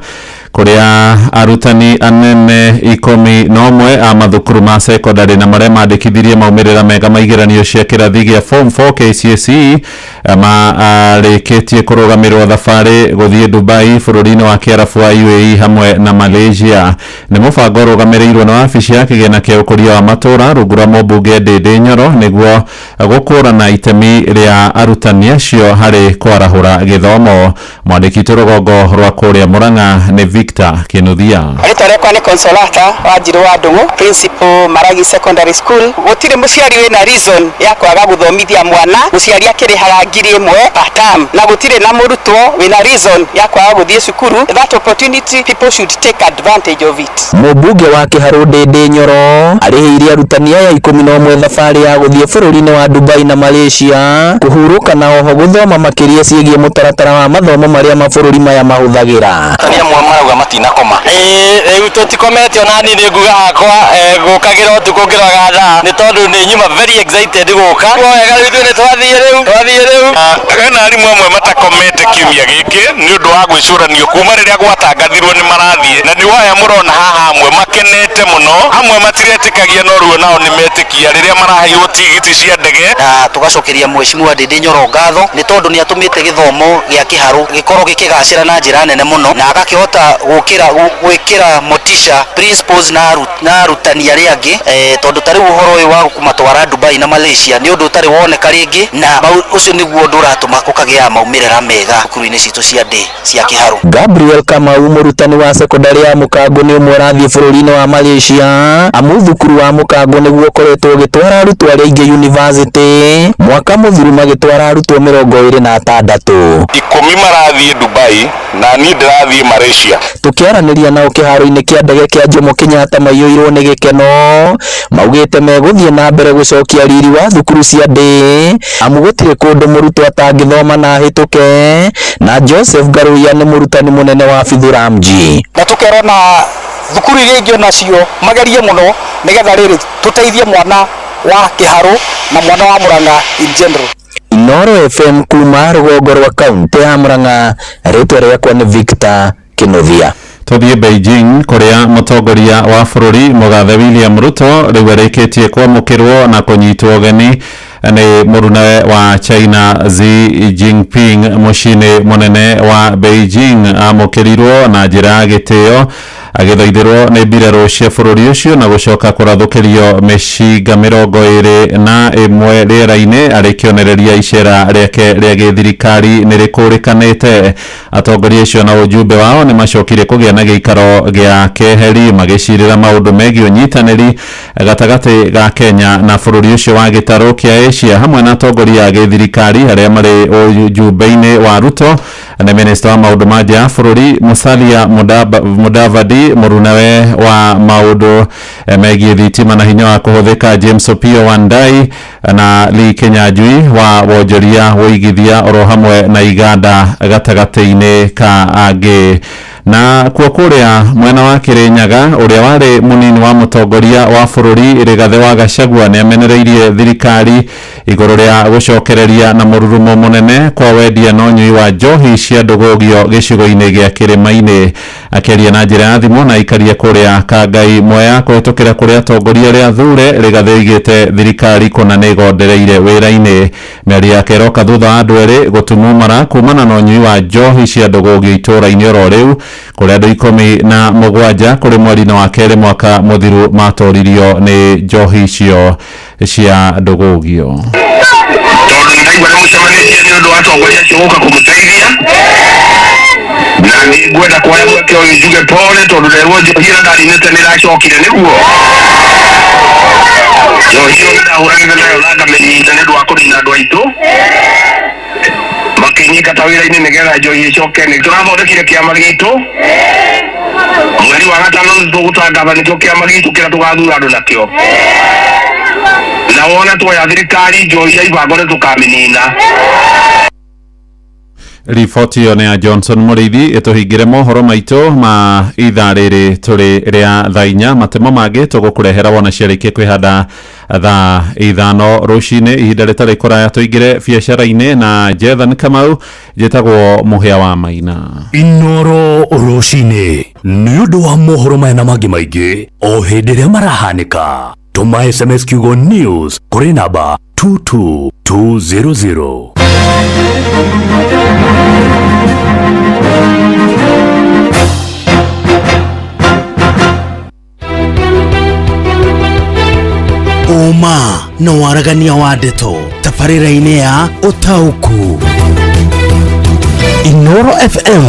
kũrĩa arutani anene 11 a mathukuru ma secondary na marĩa mandĩkithirie maumĩrĩra mega ma igeranio cia kĩrathi gĩa form 4 KCSE marĩkĩtie kũrũgamĩrĩrwo thabarĩ gũthiĩ Dubai bũrũri-inĩ wa Kĩarabu wa UAE hamwe na Malaysia. Nĩ mũbango ũrũgamĩrĩirwo na wabici ya kĩgĩna kĩa ũkũria wa matũũra rungu rwa mũmbunge Ndĩndĩ Nyoro, nĩguo gũkũrana itemi rĩa arutani acio harĩ kwarahũra gĩthomo. Mwandĩki witũ rũgongo rwa kũrĩa Mũrang'a nĩ Victor Kinuthia. Rĩtwa rĩakwa nĩ Consolata Wanjirũ wa Ndung'u, principal Maragi Secondary School. Gũtirĩ mũciari wĩna reason ya kwaga gũthomithia mwana, mũciari akĩrĩhaga 1000 per term, na gũtirĩ na mũrutwo wĩna reason ya kwaga gũthiĩ cukuru. That opportunity, people should take advantage of it. Mũmbunge wa Kĩharũ Ndĩndĩ Nyoro arĩhĩire arutani aya 11 thabarĩ ya gũthiĩ bũrũri-inĩ wa Dubai na Malaysia kũhurũka na oho gũthoma makĩria ciĩgiĩ mũtaratara wa mathomo marĩa mabũrũri maya mahũthagĩra. Arutani amwe marauga nguga matinakoma. Rĩu tũtikomete ona niĩ nĩ nguga hakwa gũkagĩra ũtukũ ngĩroraga thaa nĩ tondũ nĩ nyuma very excited gũka. Wega rĩu ithuĩ nĩ twathiĩ rĩu twathiĩ rĩu. Hena arimũ amwe matakomete kiumia gĩkĩ nĩ ũndũ wa gwĩcũranio kuma rĩrĩa gwatangathirwo nĩ marathiĩ na nĩ waya mũrona haha amwe makenete mũno amwe matiretĩkagia no rĩu nao nĩ metĩkia rĩrĩa maraheirwo tigiti cia ndege. Na tũgacokeria mheshimiwa Ndindi Nyoro ngatho nĩ tondũ nĩ atũmĩte gĩthomo gĩa kĩharũ gĩkorwo gĩkĩgacĩra na njĩra nene mũno na agakĩhota gũkĩra gwĩkĩra motisha principals na arutani arĩa angĩ tondũ ta rĩu ũhoro ũyũ wa kũmatwara Dubai na Malaysia nĩ ũndũ ũtarĩ woneka rĩngĩ na ũcio nĩguo ũndũ ũratũma gũkagĩa maumĩrĩra mega thukuru-inĩ citũ cia ndĩ cia kĩharũ. Gabriel Kamau mũrutani wa sekondari ya Mũkango nĩ ũmwe ũrathiĩ bũrũri-inĩ wa Malaysia amu thukuru wa Mũkango nĩguo ũkoretwo ũgĩtwara arutwo arĩa aingĩ university mwaka mũthiru magĩtwara arutwo 26. 10 marathiĩ Dubai na niĩ ndĩrathiĩ Malaysia. Tũkĩaranĩria nao kĩharo-inĩ kĩa ndege kĩa Jomo Kenyatta maiyũirwo nĩ gĩkeno maugĩte megũthiĩ na mbere gũcokia riri wa thukuru cia ndĩ amu gũtirĩ kũndũ mũrutwo atangĩthoma na ahĩtũke. Na Joseph Ngaruiya nĩ mũrutani mũnene wa Bithuramji. Na tũkerwo na thukuru iria ingĩ onacio magerie mũno nĩgetha rĩrĩ tũteithie mwana wa kĩharũ na mwana wa Murang'a in general. Inooro FM kuma rũgongo rwa kaunti ya Murang'a, rĩtwa rĩakwa nĩ Victor Kinuthia. Tuthiĩ Beijing kũrĩa mũtongoria wa bũrũri mũgathe William Ruto rĩu arĩkĩtie kwamũkĩrwo na kũnyitwo ũgeni nĩ mũrunawe wa China Xi Jinping mũciĩ-inĩ mũnene wa Beijing. Amũkĩrirwo na njĩra ya gĩtĩo agĩthaithĩrwo nĩ mbirarũ cia bũrũri ũcio na gũcoka kũrathũkĩrio mĩcinga 21 rĩera-inĩ arĩ kĩonereria icera rĩake rĩa gĩthirikari nĩ rĩkũrĩkanĩte. Atongoria acio na ũjumbe wao nĩ macokire kũgĩa na gĩikaro gĩa keheri magĩcirĩra maũndũ megiĩ ũnyitanĩri gatagatĩ ga Kenya na bũrũri ũcio wa gĩtarũ kĩa Asia hamwe na atongoria a gĩthirikari arĩa marĩ ũjumbe-inĩ wa Ruto na minista wa maũndũ ma nja ya bũrũri Musalia Mudavadi, mũrunawe wa maũndũ megiĩ thitima na hinya wa kũhũthĩka James Opiyo Wandayi na Lee Kinyanjui wa wonjoria wũigithia oro hamwe na iganda gatagatĩ-inĩ ka angĩ. Na kuo kũrĩa mwena wa Kirinyaga ũrĩa warĩ mũnini wa mũtongoria wa bũrũri Rigathĩ wa Gachagua nĩ amenereirie thirikari igũrũ rĩa gũcokereria na mũrurumo mũnene kwa wendia na ũnyui wa njohi cia ndũgũgio gĩcigo-inĩ gĩa Kĩrĩma-inĩ. Akĩaria na njĩra ya thimũ na aikaria kũrĩa Kangai Mwea kũhĩtũkĩra kũrĩa atongoria arĩa athure, Rigathĩ oigĩte thirikari kũna nĩ ĩgondereire wĩra-inĩ. Mĩario yake ĩroka thutha wa andũ erĩ gũtumumara kumana na ũnyui wa njohi cia ndũgũgio itũũra-inĩ oro rĩu kũrĩa andũ 17 kũrĩ mweri-inĩ wa kerĩ mwaka mũthiru matoririo nĩ njohi icio cia ndũgũgio. Tondũ ndaigua nĩ mũcemanĩtie nĩ ũndũ wa atongoria acio gũka kũmũteithia na nĩ ngwenda kuoya mweke ũyũ njuge pole tondũ nderwo njohi ĩrĩa ndarinĩte nĩ ĩracokire nĩguo njohi ĩyo nĩndahũranĩte nayo na ngamĩnyita nĩ ũndũ wa kũnina andũ aitũ makĩnyingata wĩra-inĩ nĩgetha njohi ĩcoke. Nĩ tũrathondekire kĩama gitũ mweri wa gatano nĩ tũgũtangatha nĩkĩo kĩama gitũ kĩrĩa tũgathura andũ nakĩo na wona tuoya thirikari njohi ya ibango nĩ tũkamĩnina. Riboti ĩyo nĩ ya Johnson Mũrĩithi ĩtũhingĩre mohoro maitũ ma ithaa rĩrĩ tũrĩ rĩa thaa 4. Matemo mangĩ tũgũkũrehera wona ciarĩkia kwĩhanda thaa 5 rũcinĩ. Ihinda rĩtarĩ kũraya tũingĩre biacara-inĩ na Jethan Kamau. Njĩtagwo Mũhĩa wa Maina. Inooro rũcinĩ nĩ ũndũ wa mohoro maya na mangĩ maingĩ o hĩndĩ ĩrĩa marahanĩka. Tũma SMS kiugo news kũrĩ namba 22200. Ũma na waragania wa ndeto tabarĩra-inĩ ya ũtaũku. Inooro FM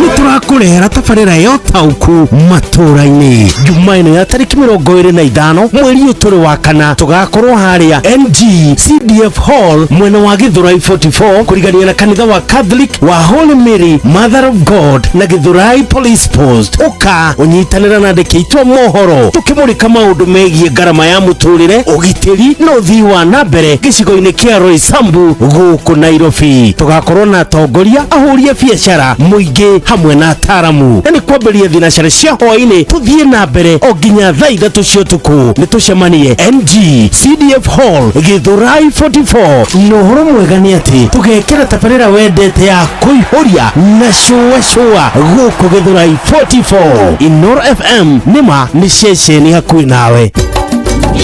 nĩ tũrakũrehera tabarĩra ya ũtaũku matũũra-inĩ Jumaa ĩno ya tarĩki 25 mweri ũyũ tũrĩ wa kana. Tũgakorwo harĩa NG CDF Hall mwena wa Githurai 44 kũrigania na kanitha wa Catholic wa Holy Mary Mother of God na Githurai Police Post. Ũka ũnyitanĩra na andĩki aitũ a mohoro tũkĩmũrĩka maũndũ megiĩ ngarama ya mũtũrĩre, ũgitĩri na ũthii wa na mbere gĩcigo-inĩ kĩa Roysambu gũkũ Nairobi. Tũgakorwo na atongoria Onjoria, ahũri a biacara, mũingĩ hamwe na ataramu. Na nĩ kwambĩrĩria thinacara cia hwaĩ-inĩ tũthiĩ na mbere o nginya thaa 3 cia ũtukũ. Nĩ tũcemanie NG CDF Hall, Gĩthũrai 44. Na ũhoro mwega nĩ atĩ tũgekĩra tabarĩra wendete ya kũihũria na cũa cũa gũkũ Gĩthũrai 44. Inoro FM nĩma nĩ ceceni hakuhĩ nawe.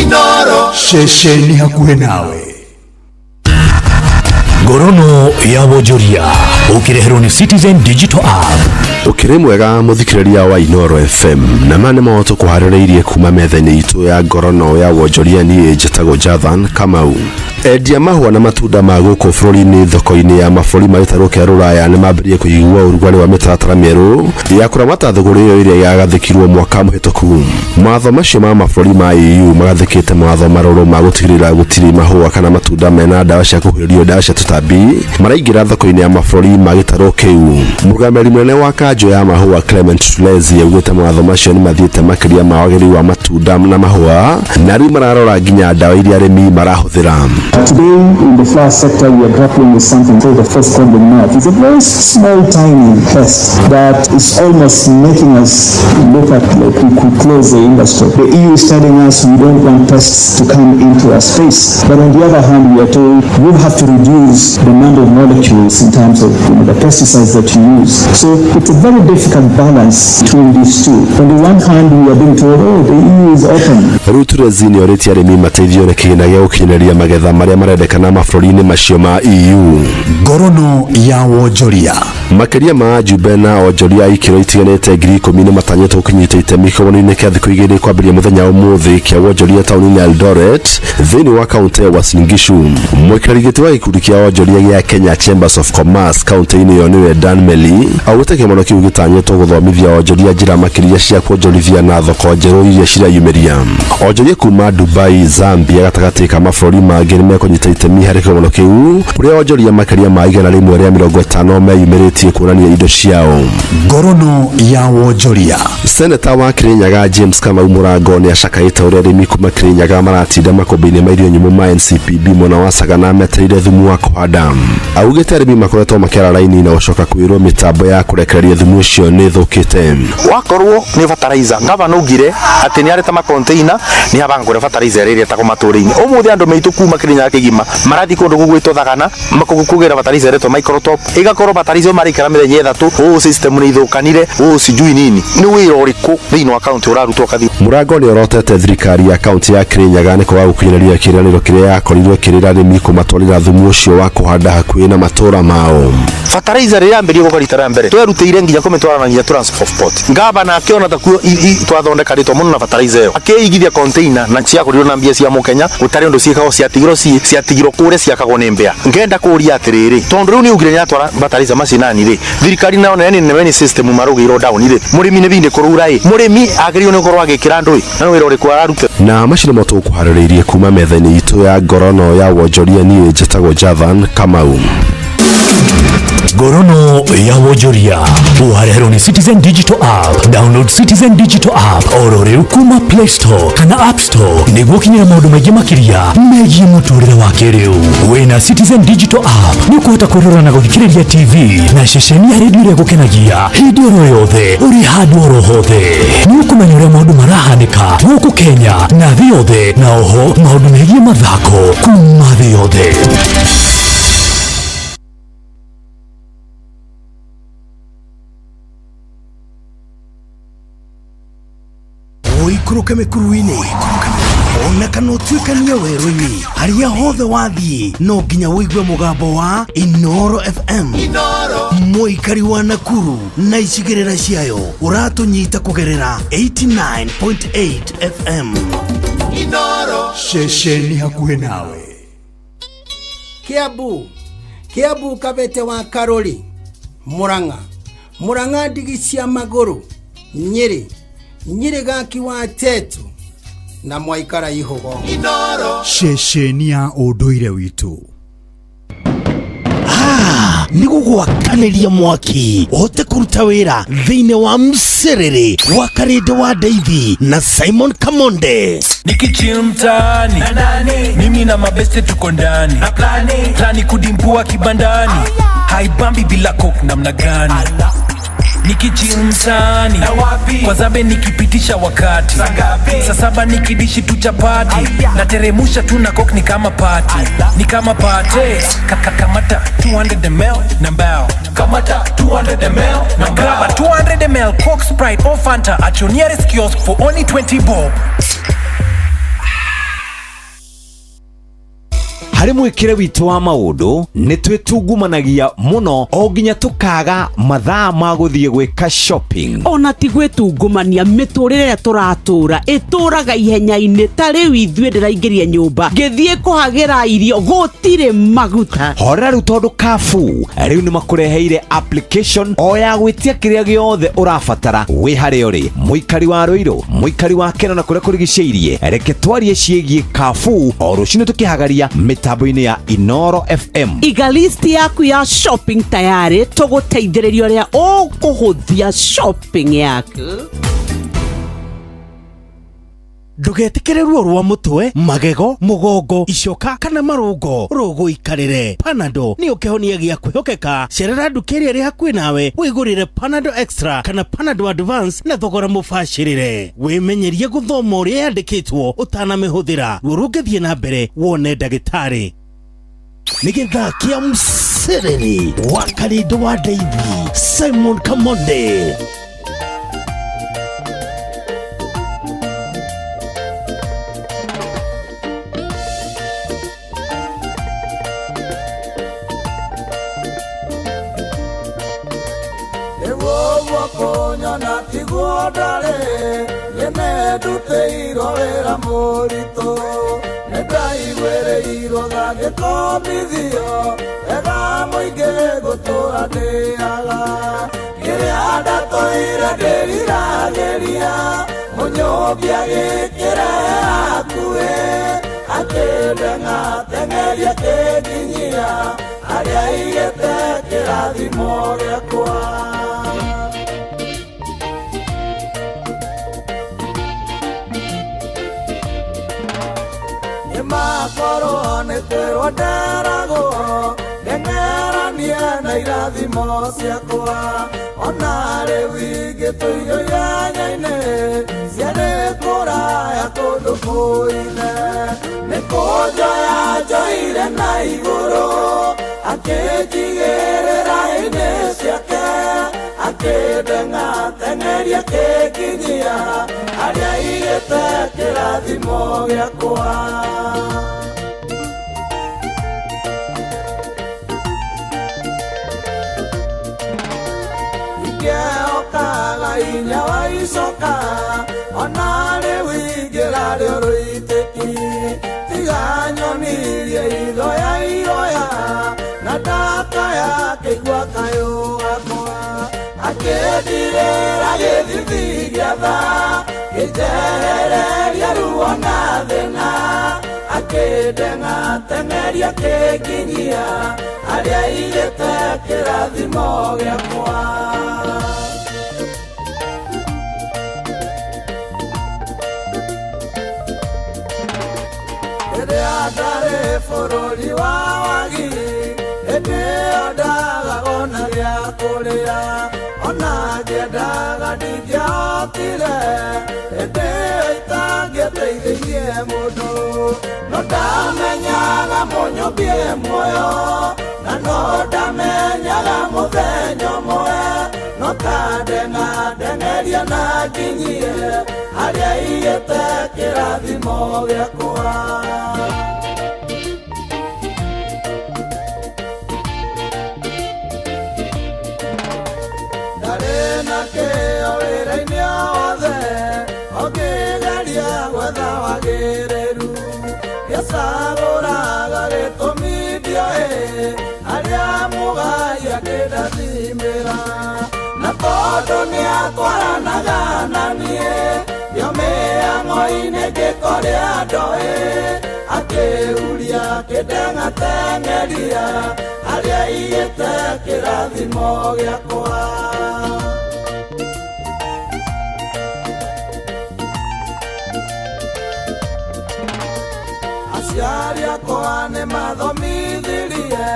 Inoro ceceni hakuhĩ nawe. Ngorono ya wonjoria ũkĩreherwo nĩ Citizen Digital App. Ũkĩrĩ mwega mũthikĩrĩria wa Inoro FM, na ma nĩ maũndũ tũkũharĩrĩirie kuma metha-inĩ itũ ya ngorono ya wonjoria. Niĩ njĩtagwo Jathan Kamau. Endia mahũa na matunda ma gũkũ bũrũri-inĩ thoko-inĩ ya mabũrũri ma gĩtarũ kĩa rũraya nĩ mambĩrĩrie kũigua ũrugarĩ wa mĩtaratara mĩerũ ya kũramata thũgũrĩ ĩyo ĩrĩa yagathĩkirwo mwaka mũhĩtũku. Mawatho macio ma mabũrũri ma EU magathĩkĩte mawatho marũrũ ma gũtigĩrĩra gũtirĩ mahũa kana matunda mena ndawa cia kũhuhĩrĩrio ndawa cia tũtambi maraingĩra thoko-inĩ ya mabũrũri ma gĩtarũ kĩu. Mũrũgamĩrĩri mũnene wa kanjũ ya mahũa Clement Tulezi augĩte mawatho macio nĩ mathiĩte makĩria ma wagĩrĩru wa matunda na mahũa, na rĩu mararora nginya ndawa iria arĩmi marahũthĩra. Today, in the flower sector, we are grappling with something called the false codling moth. It's a very small, tiny pest that is almost making us look at like we could close the industry. The EU is telling us we don't want pests to come into our space. But on the other hand, we are told you have to reduce the number of molecules in terms of the pesticides that you use. So it's a very difficult balance between these two. On the one hand, we are being told, oh, the EU is open. Rĩu Turezi nĩ orĩtie arĩmi mateithio na kĩgĩna gĩa gũkinyanĩria magetha marĩa marendekana mabũrũri-inĩ macio ma EU. Ngorono ya wonjoria. Makĩria ma ajumbe na onjoria a ikĩro itiganĩte 10,000 nĩ matanyĩtwo kũnyita itemi kĩgomano-inĩ kĩa thikũ 2 kwambĩrĩria mũthenya wa ũmũthĩ kĩa wonjoria taũni-inĩ ya Eldoret thĩinĩ wa kaũntĩ ya Uasin Gishu. Mũikarĩri gĩtĩ wa gĩkundi kĩa onjoria gĩa Kenya Chambers of Commerce kaũntĩ-inĩ ĩyo nĩwe Dan Meli augĩte kĩgomano kĩu gĩtanyĩtwo gũthomithia onjoria njĩra makĩria cia kuonjorithia na thoko njerũ iria cireyumĩria. Onjoria kuma Dubai, Zambia gatagatĩ ka mabũrũri mangĩ nĩmekũnyita itemi harĩ kĩgomano kĩu kũrĩa onjoria makĩria ma 150 meyumĩrĩtie kuonania indo ciao. Ngorono ya wonjoria. Seneta wa Kirinyaga James Kamau Mũrango nĩ acakaĩte ũrĩa arĩmi kuma Kirinyaga maratinda makũmbĩ-inĩ ma irio nyũmũ ma NCPB mwena wa Sagana metereire thumu wa kũhanda. Augĩte arĩmi makoretwo makĩara raini na gũcoka kwĩrwo mĩtambo ya kũrekereria thumu ũcio nĩ ĩthũkĩte. Wakorwo nĩ fertilizer, gavana augire atĩ nĩ areta makonteina nĩ abanga kũrĩa fertilizer ĩrĩa ĩtagwo matũũra-inĩ. Ũmũthĩ andũ maitũ kuma Kirinyaga kĩgima marathiĩ kũndũ gũgwĩtwo Thagana kũgĩra fertilizer ĩretwo microtop, ĩgakorwo fertilizer maraikara mĩthenya 3, ũũ system nĩ ithũkanire, ũũ sijui nini. Nĩ wĩra ũrĩkũ thĩinĩ wa kaunti ũrarutwo ũkathi? Mũrango nĩ orotete thirikari ya kaunti ya Kirinyaga nĩ kwaga gũkinyanĩria kĩĩranĩro kĩrĩa yakorirwo ĩkĩrĩra arĩmi kũmatwarĩra thumu ũcio wa kũhanda hakuhĩ na matũũra mao. Fertilizer ĩrĩa yambĩrĩirie gũka rita rĩa mbere twerutĩire nginya kũmĩtwara na nginya transport. Gavana akĩona ta kuo twathondeka rĩtwa mũno na fertilizer ĩyo, akĩigithia container na ciagũrirwo na mbia cia mũkenya gũtarĩ ũndũ ciĩkagwo, ciatigirwo kũrĩa ciakagwo nĩ mbĩa. Ngenda kũria atĩrĩrĩ, tondũ rĩu nĩ augire nĩ atwara fertilizer macinani rĩ, thirikari nayo nene nene system marũgĩirwo down rĩ, mũrĩmi nĩ binde kũrura ĩ, mũrĩmi agĩrĩirwo nĩ gũkorwo agĩkĩra andũ ĩ, na nĩ wĩra ũrĩkũ araruta? Na macio nĩmo tũkũharĩrĩirie kuma metha-inĩ itũ ya ngorono ya wonjoria. Niĩ njĩtagwo Jathan Kamau. Ngorono ya wonjoria ũhareherwo nĩ Citizen Digital App. Download Citizen Digital App oro rĩu kuma Play Store kana App Store nĩguo ũkinyĩre maũndũ maingĩ makĩria megiĩ mũtũrĩre wa kĩrĩu. Wĩna Citizen Digital App nĩ ũkũhota kwĩrora na gũthikĩrĩria TV na ceceni ya redio ĩrĩa ĩgũkenagia hĩndĩ oro yothe ũrĩ handũ oro hothe. Nĩ ũkũmenya ũrĩa maũndũ marahanĩka gũkũ Kenya na thĩ yothe, na oho maũndũ megiĩ mathako kuma thĩ yothe. Ũikũrũke mĩkuru-inĩ ona kana ũtuĩkanie werũ-inĩ, harĩa hothe wathiĩ no nginya ũigue mũgambo wa Inoro FM. Mũikari wa Nakuru na icigĩrĩra ciayo ũratũnyita kũgerera 89.8 FM. Inoro ceceni hakuhĩ nawe. Kiambu, Kiambu Kabete wa Karori, Murang'a, Murang'a ndigi cia magũrũ, Nyĩrĩ, Nyĩrĩ gaki wa Tetu na mwaikara ihũgo. Ceceni ya ũndũire witũ. Gũka nĩ gũgwakanĩria mwaki ũhote kũruta wĩra thĩinĩ wa mserere wa Karĩndĩ wa Ndeithi na Simon Kamonde. Nikichill mtaani, mimi na mabeste tuko ndani, plani kudimbua kibandani, haibambi bila coke namna gani? Nikichill mtaani, kwa zabe nikipitisha wakati, saa saba nikidishi tu chapati, nateremusha tu na coke ni kama party, ni kama party. Kamata 200 ml na mbao, kamata 200 ml na grab a 200 ml Coke, Sprite or Fanta at your nearest kiosk for only 20 bob. Harĩ mwĩkĩre witũ wa maũndũ nĩ twĩtungumanagia mũno o nginya tũkaga mathaa ma gũthiĩ gwĩka shopping. Ona ti gwĩtungumania, mĩtũrĩre ĩrĩa tũratũra ĩtũraga ihenya-inĩ. Ta rĩu ithuĩ ndĩraingĩria nyũmba ngĩthiĩ kũhagĩra irio gũtirĩ maguta. Horera rĩu tondũ Carrefour rĩu nĩ makũreheire application o ya gwĩtia kĩrĩa gĩothe ũrabatara wĩ harĩa ũrĩ, mũikari wa Rũirũ, mũikari wa Keno na kũrĩa kũrigicĩirie. Reke twarie ciĩgiĩ Carrefour o rũcinĩ tũkĩhagaria mĩtambo-inĩ ya Inoro FM. Iga list yaku ya shopping tayarĩ, tũgũteithĩrĩria ũrĩa ũkũhũthia shopping yaku. Ndũgetĩkĩre ruo rwa mũtwe, magego, mũgongo, icoka kana marũngo rũgũikarĩre. Panado nĩyo kĩhonia gĩa kwĩhokeka. Cerera nduka ĩrĩa ĩrĩ hakuhĩ nawe wĩgũrĩre Panado Extra kana Panado Advance na thogora mũbacĩrĩre. Wĩmenyerie gũthoma ũrĩa yandĩkĩtwo ũtanamĩhũthĩra. Ruo rũngĩthiĩ na mbere wone ndagĩtarĩ. Nĩ gĩthaa kĩa mserere wa Karĩndũ wa Ndeithi, Simon Kamonde. Kunyona tiguo ndarĩ, nĩndutĩirwo wĩra mũritũ, nĩndaiguĩrĩirwo ngagĩkombithio, wega mũingĩ ngũtũra ndĩaga, kĩrĩa ndatũire ndĩriragĩria, mũnyũmbi agĩkĩrehe hakuhĩ, akĩndeng'ateng'eria akĩnginyia, harĩa aigĩte kĩrathimo gĩakwa. Makorwo nĩ kwĩrwo nderagwo ndeng'eranie na irathimo ciakwa, ona rĩu ingĩtũirio ihenya-inĩ ciarĩ kũraya kũndũ kũine, nĩ kũnjoya njoire na igũrũ, akĩnjigĩrĩra inĩ ciake, akĩndeng'ateng'eria akĩnginyia harĩa aigĩte kĩrathimo gĩakwa. Ingĩokaga hinya wa icoka, ona rĩu ingĩrarĩo rũitĩki, tiga nyonirie ithoya iroya, na ndakaya akĩigua kayũ gakwa, akĩndirĩra gĩthithi gĩa tha, kĩnjehereria ruo na thĩna, akĩndeng'ateng'eria akĩnginyia harĩa aigĩte kĩrathimo gĩakwa. Rĩrĩa ndarĩ bũrũri wa wagi, hĩndĩ ĩyo ndagaga ona gĩa kũrĩa, ona ngĩendaga ndingĩahotire, hĩndĩ ĩyo itangĩateithirie mũndũ, no ndamenyaga mũnyũmbi e muoyo, na no ndamenyaga mũthenya ũmwe, no kandeng'ateng'eria na nginyie harĩa aigĩte kĩrathimo gĩakwa. Ndarĩ na kĩo wĩra-inĩ wothe, ũngĩgeria gwetha wagĩrĩru, gĩcagũraga gĩtũmi ndioĩ, harĩa mũgai akĩndathimĩra, na tondũ nĩatwaranaga na niĩ, ndio mĩhang'o Thoko-inĩ ngĩkoria ndoĩ akĩhuria akĩndengateng'eria harĩa aigĩte kĩrathimo gĩakwa. Aciari akwa nĩ mathomithirie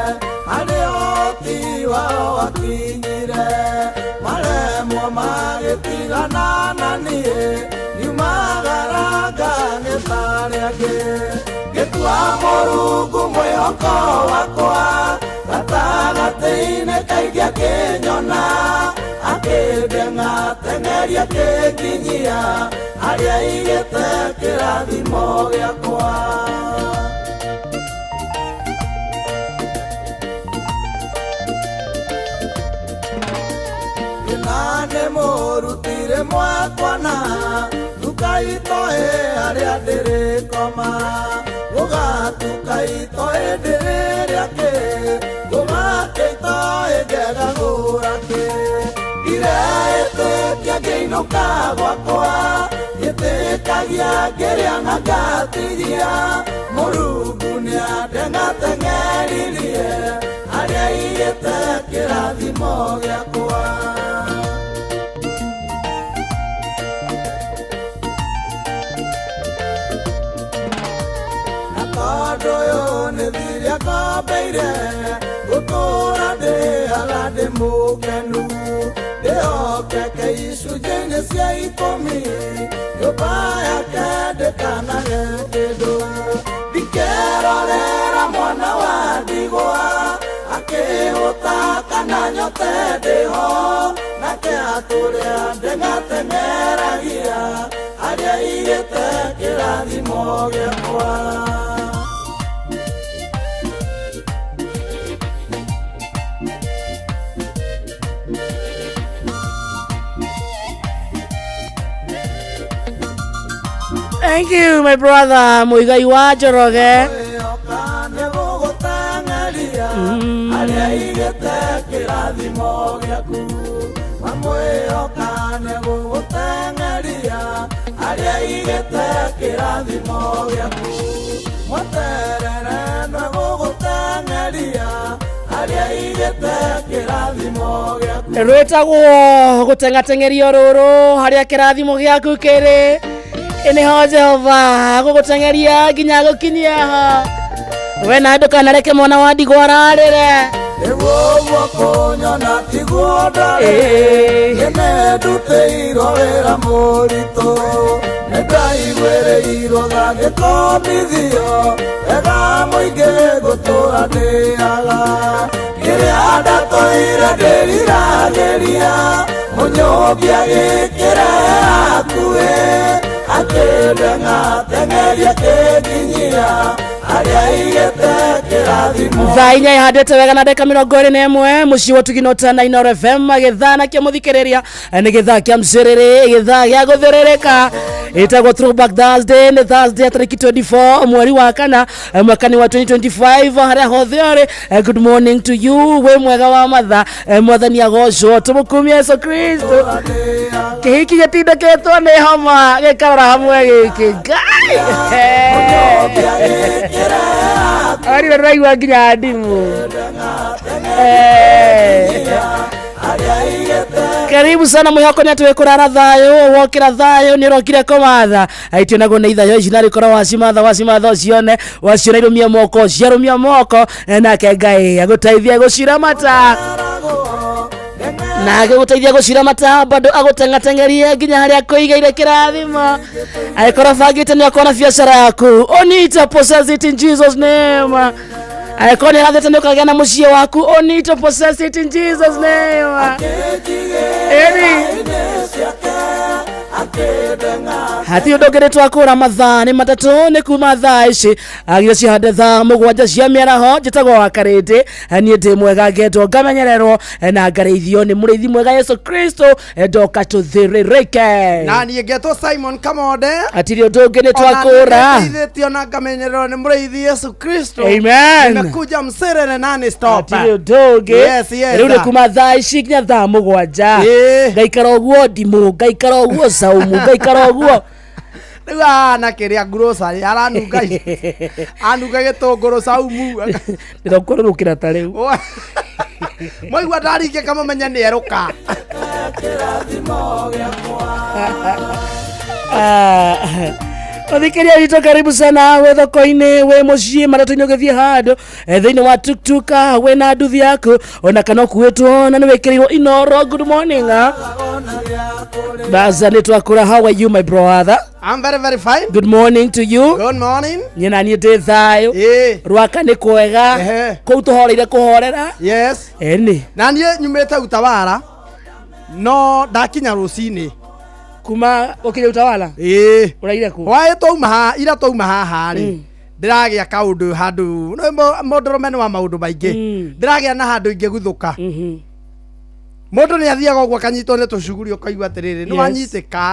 harĩa ũhoti wao wakinyire, maremwo magĩtigana na niĩ nyumagara ngagĩtare angĩ. Ngĩtua Mũrungu mwĩhoko wakwa gatagatĩ-inĩ kaingĩ akĩnyona, akĩndengateng'eria akĩnginyia harĩa aigĩte kĩrathimo gĩakwa. Na nĩ mũrutire mwakwana nduka itoĩ harĩa ndĩrĩkoma, gũgatuka itoĩ ndĩrĩrĩa kĩ, ngũmake itoĩ njegagũra kĩ. Ndireĩtĩkia ngĩinũka gwakwa, ngĩtĩkagia ngĩrĩa na ngatigia, Mũrungu nĩandengateng'eririe harĩa aigĩte kĩrathimo gĩakwa. Tondũ ũyũ nĩ thiria ngombeire gũtũũra ndĩaga ndĩ mũkenu, ndĩhokeke icunjĩ-inĩ cia ikũmi, nyũmba yake ndĩkanage kĩndũ. Ndikerorera mwana wa ndigwa akĩhũta kana nyote ndĩho, nake atũrĩa ndengateng'eragia harĩa aigĩte kĩrathimo gĩakwa. Thank you, my brother Muigai wa Njoroge. Harĩa aigĩte kĩrathimo gĩaku, wamwĩhoka nĩgũgũteng'eria harĩa aigĩte kĩrathimo gĩaku, mweterere nĩgũgũteng'eria harĩa aigĩte kĩrathimo gĩaku. Rwĩtagwo gũteng'ateng'erio rũrũ harĩa kĩrathimo gĩaku kĩrĩ. Ĩnĩho Jehova gũgũteng'eria nginya gũkinyia ho. We na ndũkanareke mwana wa ndigwa ararĩre. Nĩguo ũguo kũnyona tiguo ndarĩ, nĩndutĩirwo wĩra mũritũ, nĩndaiguĩrĩirwo tha ngĩkombithio wega mũingĩ ngũtũũra ndĩaga. Kĩrĩa ndatũire ndĩriragĩria mũnyũmbi agĩkĩrehe hakuhĩ, akĩndengateng'eria akĩnginyia harĩa aigĩte kĩrathimo. Thaa inya ihandĩte wega na ndagĩka 21 mũciĩ wa Tugino na Inooro FM gĩthaa nakĩo mũthikĩrĩria nĩ gĩthaa kĩa mcĩrĩrĩ, gĩthaa gĩa gũthĩrĩrĩka. Ĩtagwo Throwback Thursday, nĩ Thursday tarĩki 24 mweri wa kana mwaka-inĩ wa 2025. Harĩa hothe ũrĩ, good morning to you, wĩ mwega wa matha, mwathani agocwo, tũmũkumie Yesu Kristo. Kĩhiki gĩtindĩkĩtwo nĩ homa gĩkarora hamwe gĩkĩ Ngai. Arire ndĩraigua nginya ndimũ. Karibu sana mwĩhoko nĩ atĩ wĩ kũrara thayũ, wokĩra thayũ, nĩ ũrokire kũmatha. Aitionagwo nĩ ithayo ici narĩ korwo wacimatha wacimatha ũcione, waciona irũmie moko, ciarũmia moko, nake Ngai agũteithie gũciramata. Na agĩgũteithia gũciramata bado agũteng'ateng'erie nginya harĩa kũigĩire kĩrathimo. Angĩkorwo bangĩte nĩ ũkona biacara yaku, onita possess it in Jesus name. Angĩkorwo nĩ ũrathĩte nĩ ũkagĩa na mũciĩ waku, onita possess it in Jesus name. Ĩni hatirĩ ũndũ ũngĩ twakũra mathaa nĩ matatũ nĩ kuma thaa ici agira cihande thaa mũgwanja cia mĩaraho. Njĩtagwo wa Karĩndĩ, niĩ ndĩ mwega ngendwo ngamenyererwo na ngarĩithio nĩ mũrĩithi mwega Yesu Kristo, ndoka tũthĩrĩrĩke. Na niĩ ngetwo Simon Kamonde. Hatirĩ ũndũ ũngĩ nĩ twakũra. Ndeithĩtio na ngamenyererwo nĩ mũrĩithi Yesu Kristo. Amen. Nimekuja msĩrĩre nani stop. Hatirĩ ũndũ ũngĩ. Yes, yes. Rĩu nĩ kuma thaa ici nginya thaa mũgwanja. Ngaikara ũguo ndimũ, ngaikara ũguo saumu, ngaikara ũguo. Rĩu ahana kĩrĩa grocery aranunga anunga gĩtũngũrũ saumu. Ndĩrakũrũrũkĩra ta rĩu. Mwaigua ndaringĩka mũmenye nĩ erũka. Mũthikĩria witũ karibu sana wĩ thoko-inĩ wĩ mũciĩ matatũ-inĩ ũgĩthiĩ handũ thĩinĩ wa tuktuk wĩ na nduthi yaku ona kana ũkuĩtwo na nĩ wĩkĩrĩirwo inoro. Good morning ah. Baza nĩ twakũra. How are you, my brother? I'm very very fine. Good morning to you. Good morning. Nyina niĩ ndĩ thayũ. Rwaka nĩ kwega kũu tũhoreire kũhorera. Yes. Ĩni. Na niĩ nyumĩte Utawala no ndakinya rũcinĩ. Kuma ũkinya Utawala? Ĩĩ. Ũraire kũ? Hwaĩ twauma haha, ira twauma haha rĩ, ndĩragĩa kaũndũ handũ nĩ mũndũrũme nĩ wa maũndũ maingĩ, ndĩragĩa na handũ ingĩguthũka. Mũndũ nĩ athiaga ũguo akanyitwo nĩ tũcuguri ũkaigua atĩrĩrĩ nĩ wanyitĩka,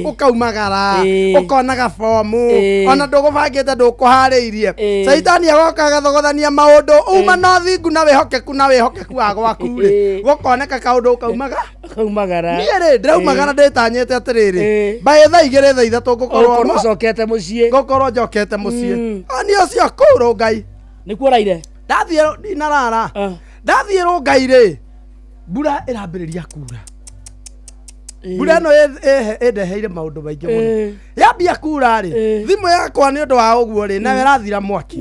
ũkaumagara, ũkonaga bomu ona ndũgũbangĩte ndũkũharĩirie. Caitani agoka agathogothania maũndũ uma na thingu na wĩhokeku na wĩhokeku wa gwaku rĩ, gũkoneka kaũndũ ũkaumaga. Ũkaumagara. Niĩ rĩ ndĩraumagara ndĩtanyĩte atĩrĩrĩ mbaĩ thaa 2 thaa 3 ngũkorwo Ũgũkorwo ũcokete mũciĩ. Ngũkorwo njokete mũciĩ. Niĩ ũcio kũu Rũngai. Nĩkuo ũraire? Ndathiĩ ndinarara. Ndathiĩ Rũngai rĩ, mbura ĩrambĩrĩria kura. Mbura ĩno ĩndeheire maũndũ maingĩ mũno. Yambia kura rĩ, thimũ yakwa nĩ ũndũ wa ũguo rĩ, nayo ĩrathira mwaki.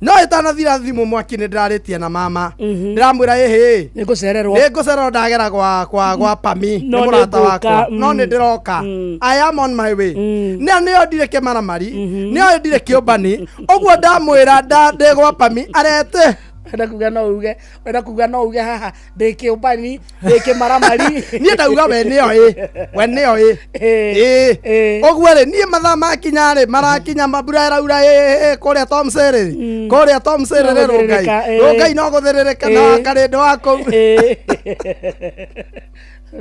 No ĩtanathira thimũ mwaki nĩ ndĩrarĩtie na mama. Ndĩramwĩra ĩhĩ. Nĩngũcererwo. Nĩngũcererwo ndagera gwa kwa gwa pami nĩ No mũrata nĩngũka, wakwa. No nĩ ndĩroka. I am on my way. Nĩ nĩyo ndirĩ kĩmaramari, nĩyo ndirĩ kĩũmbani. Ũguo ndamwĩra ndĩ gwa pami arete. Wenda kuga no uge, wenda kuga no uge haha ndĩ kĩũmbani, ndĩ kĩmaramari. Niĩ ndauga we nĩyo ĩ, we nĩyo ĩ. Ĩ. Ũguo rĩ, niĩ mathaa makinya rĩ, marakinya mbura ĩraura ĩ kũrĩa Tomsĩrĩ. Kũrĩa Tomsĩrĩ No rĩ Rũngai. gũthĩrĩrĩka, ĩ. Rũngai no gũthĩrĩrĩka na wakarĩndĩ wa kũu.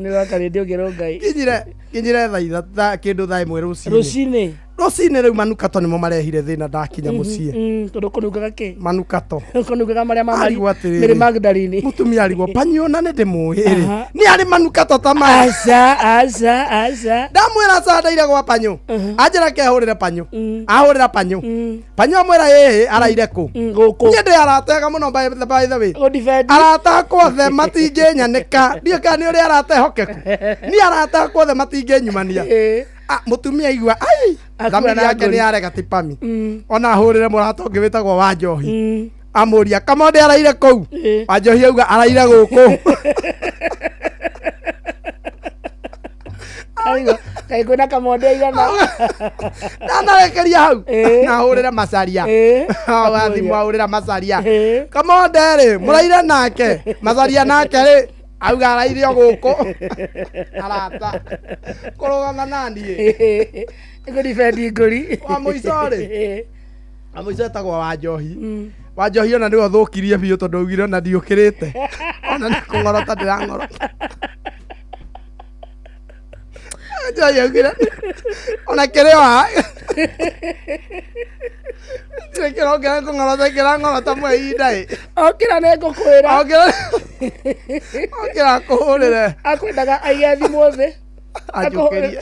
Nĩ wakarĩndĩ ũngĩ Rũngai. Kinyire kinyire thaa kĩndũ thaa 1 rũcinĩ. Rũcinĩ. Rũcinĩ rĩu manukato nĩmo marehire thĩna ndakinya mũciĩ. Tondũ kũnungaga kĩ? Manukato. Kũnungaga marĩa ma Arigwo atĩrĩrĩ. Mary Magdalene. Mũtumia arigwo panyo na nĩ ndĩmũĩ rĩ. Nĩ arĩ manukato ta maya. Aca, aca, aca. Ndamwĩra aca ndaire gwa panyo. Anjĩra kehũrĩre panyo. Ahũrĩra panyo. Panyo amwĩra ĩhĩ araire kũ. Gũkũ. Niĩ ndĩ arata ega mũno by the way. Arata akwa othe matingĩnyanĩka. Ndiũĩ kana nĩ ũrĩa arata ehokeku. Niĩ arata akwa othe matingĩnyumania. Mũtumia aigua ai thamiri na yake ngũri. nĩ yarega ti pami. Ona ahũrĩre mũrata ũngĩ wĩtagwo wa njohi. Amũria kamonde araire kũu. Wa njohi auga araire gũkũ. Arigwo, kaĩ kwĩna kamonde aigana? Ndanarekeria hau. Na ahũrĩre macaria. Wa thimũ ahũrĩra macaria. Kamonde rĩ mũraire nake. Macaria nake rĩ auga araire o gũkũ. Arata. Kũrũgama na niĩ. Ngũribendi ngũri. Wa mũico rĩ. Wa mũico etagwo wa njohi. Wa njohi ona nĩwe ũthũkirie biũ tondũ augire ona ndiũkĩrĩte. Ona nĩ kũng'orota ndĩrang'orota. Njohi augire ona kĩrĩ o haha. Ndirĩ kĩrongera kũng'orota kĩrang'orota mwe ihinda ĩ. Okĩra nĩ ngũkwĩra. Okĩra okĩra akũhũrĩre. Akwendaga aige thimũ thĩ. Anjũkĩrie.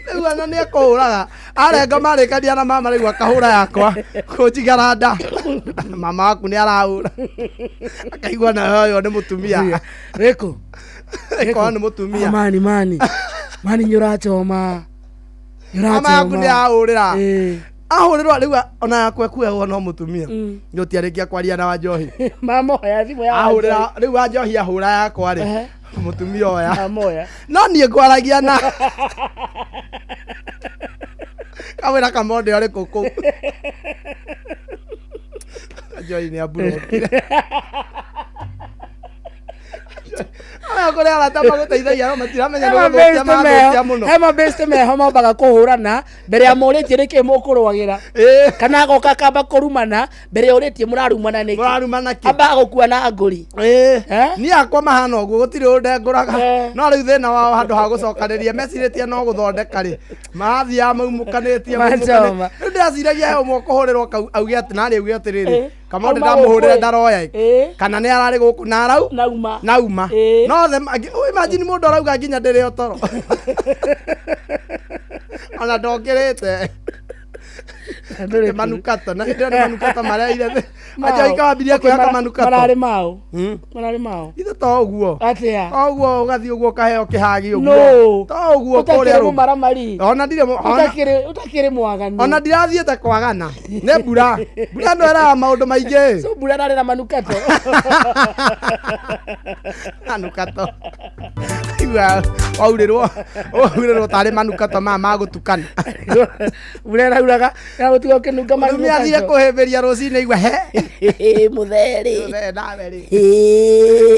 Rĩu ona nĩ ekũhũraga. Arenga marĩkania na mama rĩu akahũra yakwa. Kũnjigara nda. Mama waku nĩ arahũra. Akaigua nayo ũyũ nĩ mũtumia. Wĩkũ? Ĩkorwo nĩ mũtumia. Mani mani. Mani nĩ ũrachoma. Nĩ Mama yaku nĩ ũrachoma. ahũrĩra. Ahũrĩrwo rĩu ona yakwa ĩkuagwo no mũtumia. Gũtiarĩkia kwaria na Wanjohi. Mama oya thimũ ya Ahũrĩra Wanjohi. rĩu Wanjohi ahũra yakwa rĩ. Mũtumia oya. Mama oya. No niĩ ngwaragia na kamwĩra kamonde ũrĩkũ kũu. Wanjohi nĩ amburokire. Aya kũrĩ arata magũteithagia no matiramenya nĩ gũthũkia mathũkia mũno. He mabeste meho mambaga kũhũrana mbere ya mũrĩtie nĩkĩ mũkũrũagĩra kana agoka akamba kũrumana mbere ya ũrĩtie mũrarumana nĩkĩ mũrarumana kĩ ambaga gũkua na ngũri. Niĩ akwa mahana ũguo gũtirĩ ũndũ ndengũraga no rĩu thĩna wao handũ ha gũcokanĩria mecirĩtie no gũthondeka rĩ marathiaga maumũkanĩtie. Machoma. Rĩu ndĩraciragia he ũmwe ũkũhũrĩrwo auge atĩ narĩ auge atĩrĩrĩ kamonde Auma ndamũhũrĩre gũkũ ĩ. ndaroya ĩ kana nĩ ararĩ gũkũ na arau nauma nauma no the imagine mũndũ arauga nginya ndĩrĩ o toro. Ona ndokĩrĩte. Nĩ manukato na hĩndĩ ĩyo nĩ manukato marĩa ire Acha ikawambirie kwĩhaka manukato. Mararĩ mao. Mararĩ mao. Ithe to ũguo. Atĩa? To ũguo ũgathiĩ ũguo ũkaheo kĩhagi ũguo. No. To ũguo kũrĩa Ũtakĩrĩ rũngũ. mũmaramari. Ona ndirĩ Ũtakĩrĩ mwaganu. Ona ndirathiĩte kwagana. Nĩ mbura. Mbura ĩno ĩraga maũndũ maingĩ. So mbura ĩrarĩ na manukato. Manukato. Igua waurĩrwo waurĩrwo tarĩ manukato maya ma gũtukana. Mbura ĩrauraga ĩragũtiga ũkĩnunga Mũtumia athire manukato. kũhĩmbĩria rũcinĩ igua he. Mũtheri. Mũthee nawe rĩ.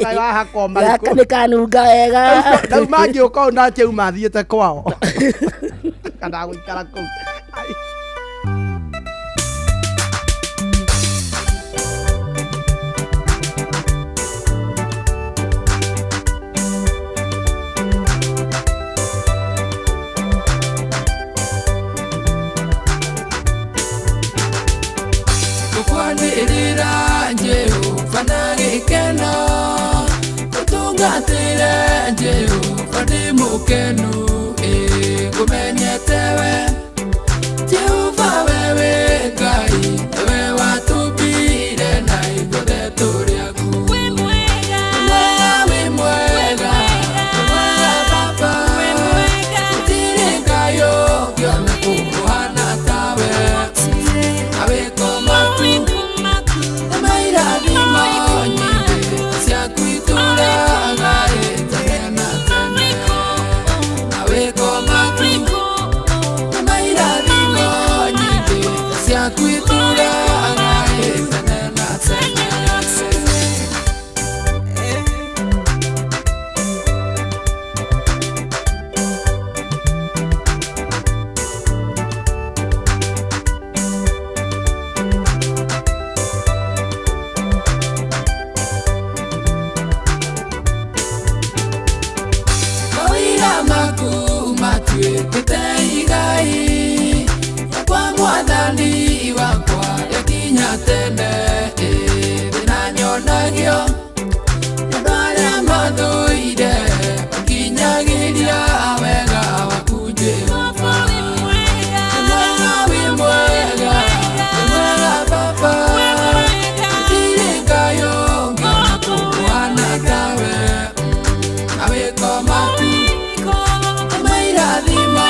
Kaĩ wahakwo marĩkũ. Gaka nĩ kanunga wega. Rĩu mangĩũka ũũ nake uma athiĩte kwao. Kana gũikara kũu. Tũkwanĩrĩra Jehova na gĩkeno, tũtungatĩre Jehova ndĩ mũkenu, ĩ ngũmenyete we Jehova we wĩ Ngai, nĩwe watũmbire na ithuothe tũrĩ aku. Wĩ mwega, wĩ mwega, wĩ mwega Baba, gũtirĩ Ngai ũngĩ ona kũhana tawe. Mawĩko maku nĩ mairathimo nyingĩ ciaku itũũraga tene na tene. Mawĩko maku nĩ mairathimo nyingĩ ciaku itũũraga tene na tene. Mawĩra maku matuĩkĩte igai kwa mwathani wakwa rĩkinya tene, ĩ thĩna nyonagio nĩ andũ arĩa mathũire, ũkinyagĩria wega waku Jehova. Wĩ mwega, wĩ mwega, wĩ mwega Baba, gũtirĩ Ngai ũngĩ ona kũhana tawe. Mawĩko maku nĩ mairathimo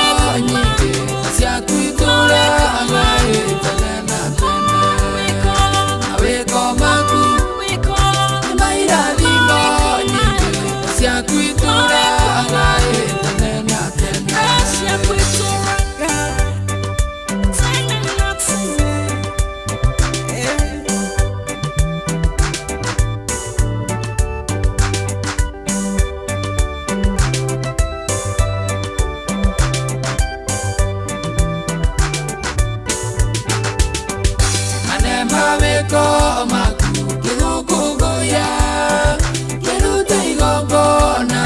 nyingĩ ciaku itũũraga tene na tene. Mawĩko maku nĩ mairathimo nyingĩ ciaku itũũraga tene na tene. Mane mawĩko maku ngĩgũkũngũiya, ngĩruta igongona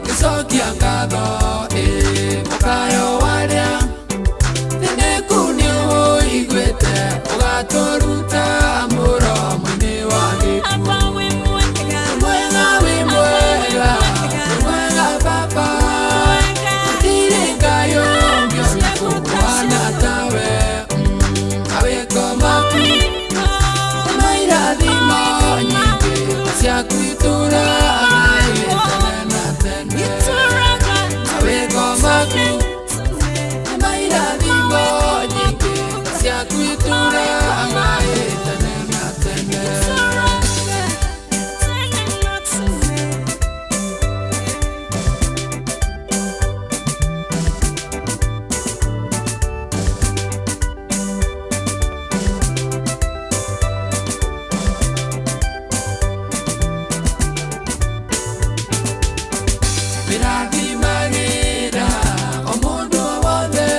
ngĩcokia ngatho, ĩ mũkayo warĩa thĩnĩku nĩũiguĩte, ũgatũruta mũromo-inĩ wa gĩkuũ. Wĩ mwega, wĩ mwega, wĩ mwega Baba, gũtirĩ Ngai ũngĩ ona kũhana tawe. Mawĩko maku nĩ mairathimo nyingĩ ciaku itũũraga tene na tene. Mawĩko maku nĩ mairathimo nyingĩ ciaku itũũraga tene na tene. Mĩrathimagĩra o mũndũ wothe,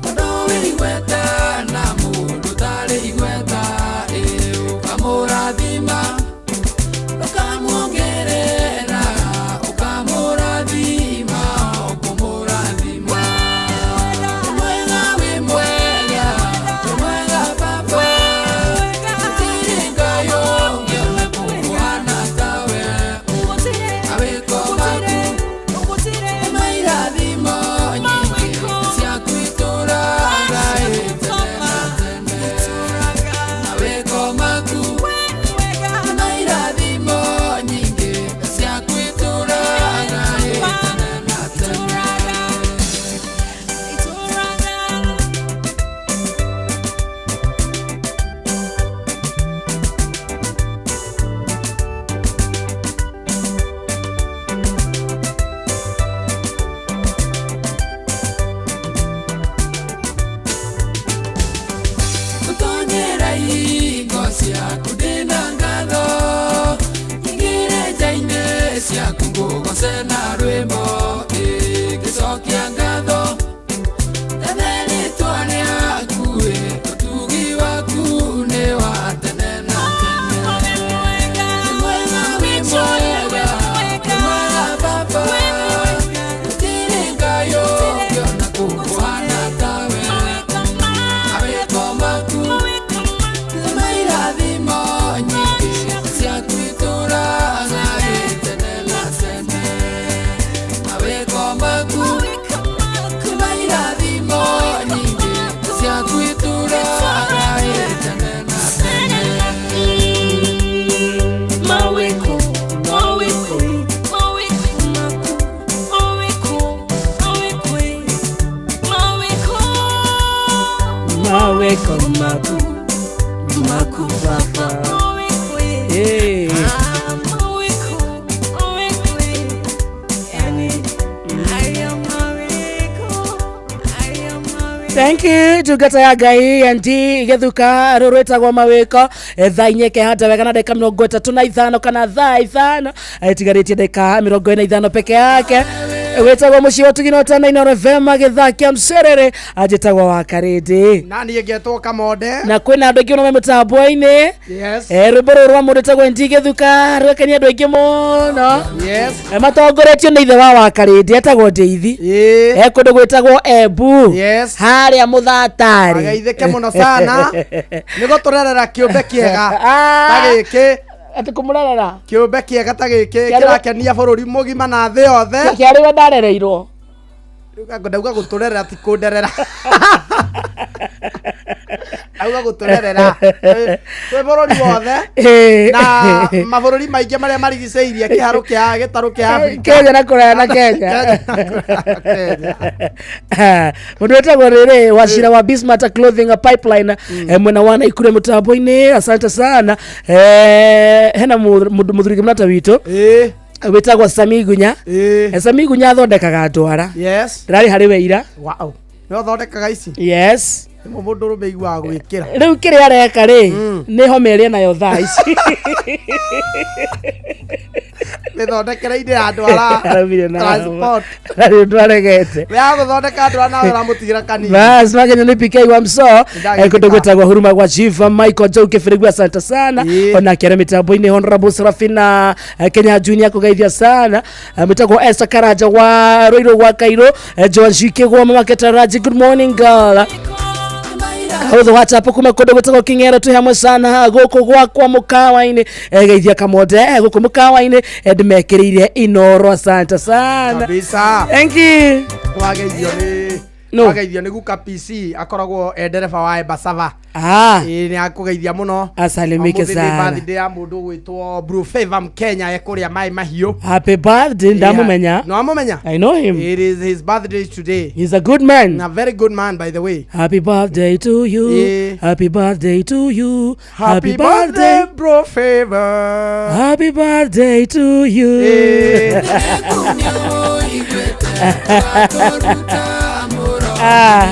mũndũ wĩ igweta na mũndũ ũtarĩ igweta, ĩ ũkamũrathima, ũkamuongerera, ũkamũrathima, ũkũmũrathima. Wĩ mwega, wĩ mwega, wĩ mwega Baba, gũtirĩ Ngai ũngĩ ona kũhana tawe. Mawĩko maku Ngũgoce na rwĩmbo ĩ, ngĩcokia ngatho Tene rĩtwa rĩaku ĩ, ũtugi waku nĩ wa tene na tene. Wĩ mwega, wĩ mwega, wĩ mwega Baba, gũtirĩ Ngai ũngĩ ona kũhana tawe. Mawĩko maku nĩ mairathimo nyingĩ ciaku itũũraga ĩ tene na tene. Mawĩko maku nĩ mairathimo nyingĩ ciaku itũũraga ĩ tene na tene. Mawiko, mawiko, mawiko maku, mawiko, mawiko, mawiko, maweko maku maku baba. Hey. Mawiko, mawiko, yani I am mawiko, I am mawiko. Thank you ndungata ya Ngai ndi githuka rå rwätagwo mawĩko. Thaa inya ikehanda wega na ndagĩka 35 kana thaa 5 itigarĩtie ndagĩka 45 peke yake. Wĩtagwo mũciĩ wa tugino tana Inooro FM, gĩthaa kĩa mcerere, anjĩtagwo wa karĩndĩ. Na niĩ ngetwo Kamonde. Na kwĩna andũ aingĩ mũno me mũtambo-inĩ. Yes. Rwĩmbo rũrũ rwa mũndũ wĩtagwo ndi gĩthuka rwakenia andũ aingĩ mũno. Yes. Matongoretio nĩ ithe wa wakarĩndĩ etagwo Ndeithi, kũndũ gwĩtagwo Embu. Yes. Harĩa mũthatarĩ. Ageithĩke mũno sana nĩ gũtũrerera kĩũmbe kĩega ta gĩkĩ. Atĩ kũmũrerera kĩũmbe kĩega ta gĩkĩ Kĩarĩ- kĩrakenia bũrũri mũgima na thĩ yothe. Kĩarĩ we ndarereirwo. Ndauga gũtũrerera ti kũnderera, ndauga gũtũrerera twĩ bũrũri wothe na mabũrũri maingĩ marĩa marigicĩirie kĩharũ kĩa gĩtarũ kĩa Afrika. Kenya na kũraya na Kenya. Mũndũ wĩtagwo rĩrĩ wacira wa Bismart Clothing Pipeline, mwena wa Naikuru mũtambo-inĩ, asante sana. Hena mũndũ mũthuri mũrata witũ wĩtagwo Sami Gunya. Sami Gunya athondekaga ndwara. Yes. Ndĩrarĩ harĩ we ira. Wow, nĩ ũthondekaga ici? Yes. Nĩmo mũndũ ũrũme iguaga gwĩkĩra. Rĩu kĩrĩa areka rĩ, nĩ homa ĩrĩa nayo thaa ici. Mĩthondekere-inĩ ya ndwara. Araumire na Transport. Arĩ ũndũ aregete. Ya gũthondeka ndwara nawe ũramũtigĩra kanini. Bas magenya nĩ PK wa mso. Kũndũ gwĩtagwo huruma gwa Chief Michael Joe Kĩbĩrĩgu, asante sana. Onake arĩ mĩtambo-inĩ Honorable Serafina Kenya Junior kũgeithia sana. Mwĩtagwo Esther Karanja wa Rũirũ gwa Kairũ, Joan Shikigwa mama Ketaraji, good morning girl. Kautho wa chapo kuma kũndũ gwĩtagwo King'ero, twĩ hamwe sana gũkũ gwakwa mũkawa-inĩ. Geithia Kamonde, gũkũ mũkawa-inĩ, ndĩmekĩrĩire Inoro, asante sana. Kabisa. Thank you. Wageithio nĩ No. Wageithio nĩ guka PC akoragwo e ndereba wa Embasava. Ah. Ĩĩ, nĩ akũgeithia mũno. Asalimike Ũmũthĩ nĩ sana. birthday ya mũndũ ũgwĩtwo Blue Favor Mkenya ekũrĩa maĩ mahiũ. Happy birthday, ndamũmenya. No amũmenya? I know him. It is his birthday today. He's a good man. A very good man, by the way. Happy birthday to you. Yeah. Happy birthday to you. Happy birthday, Bro Favor. Happy birthday to you. Ah.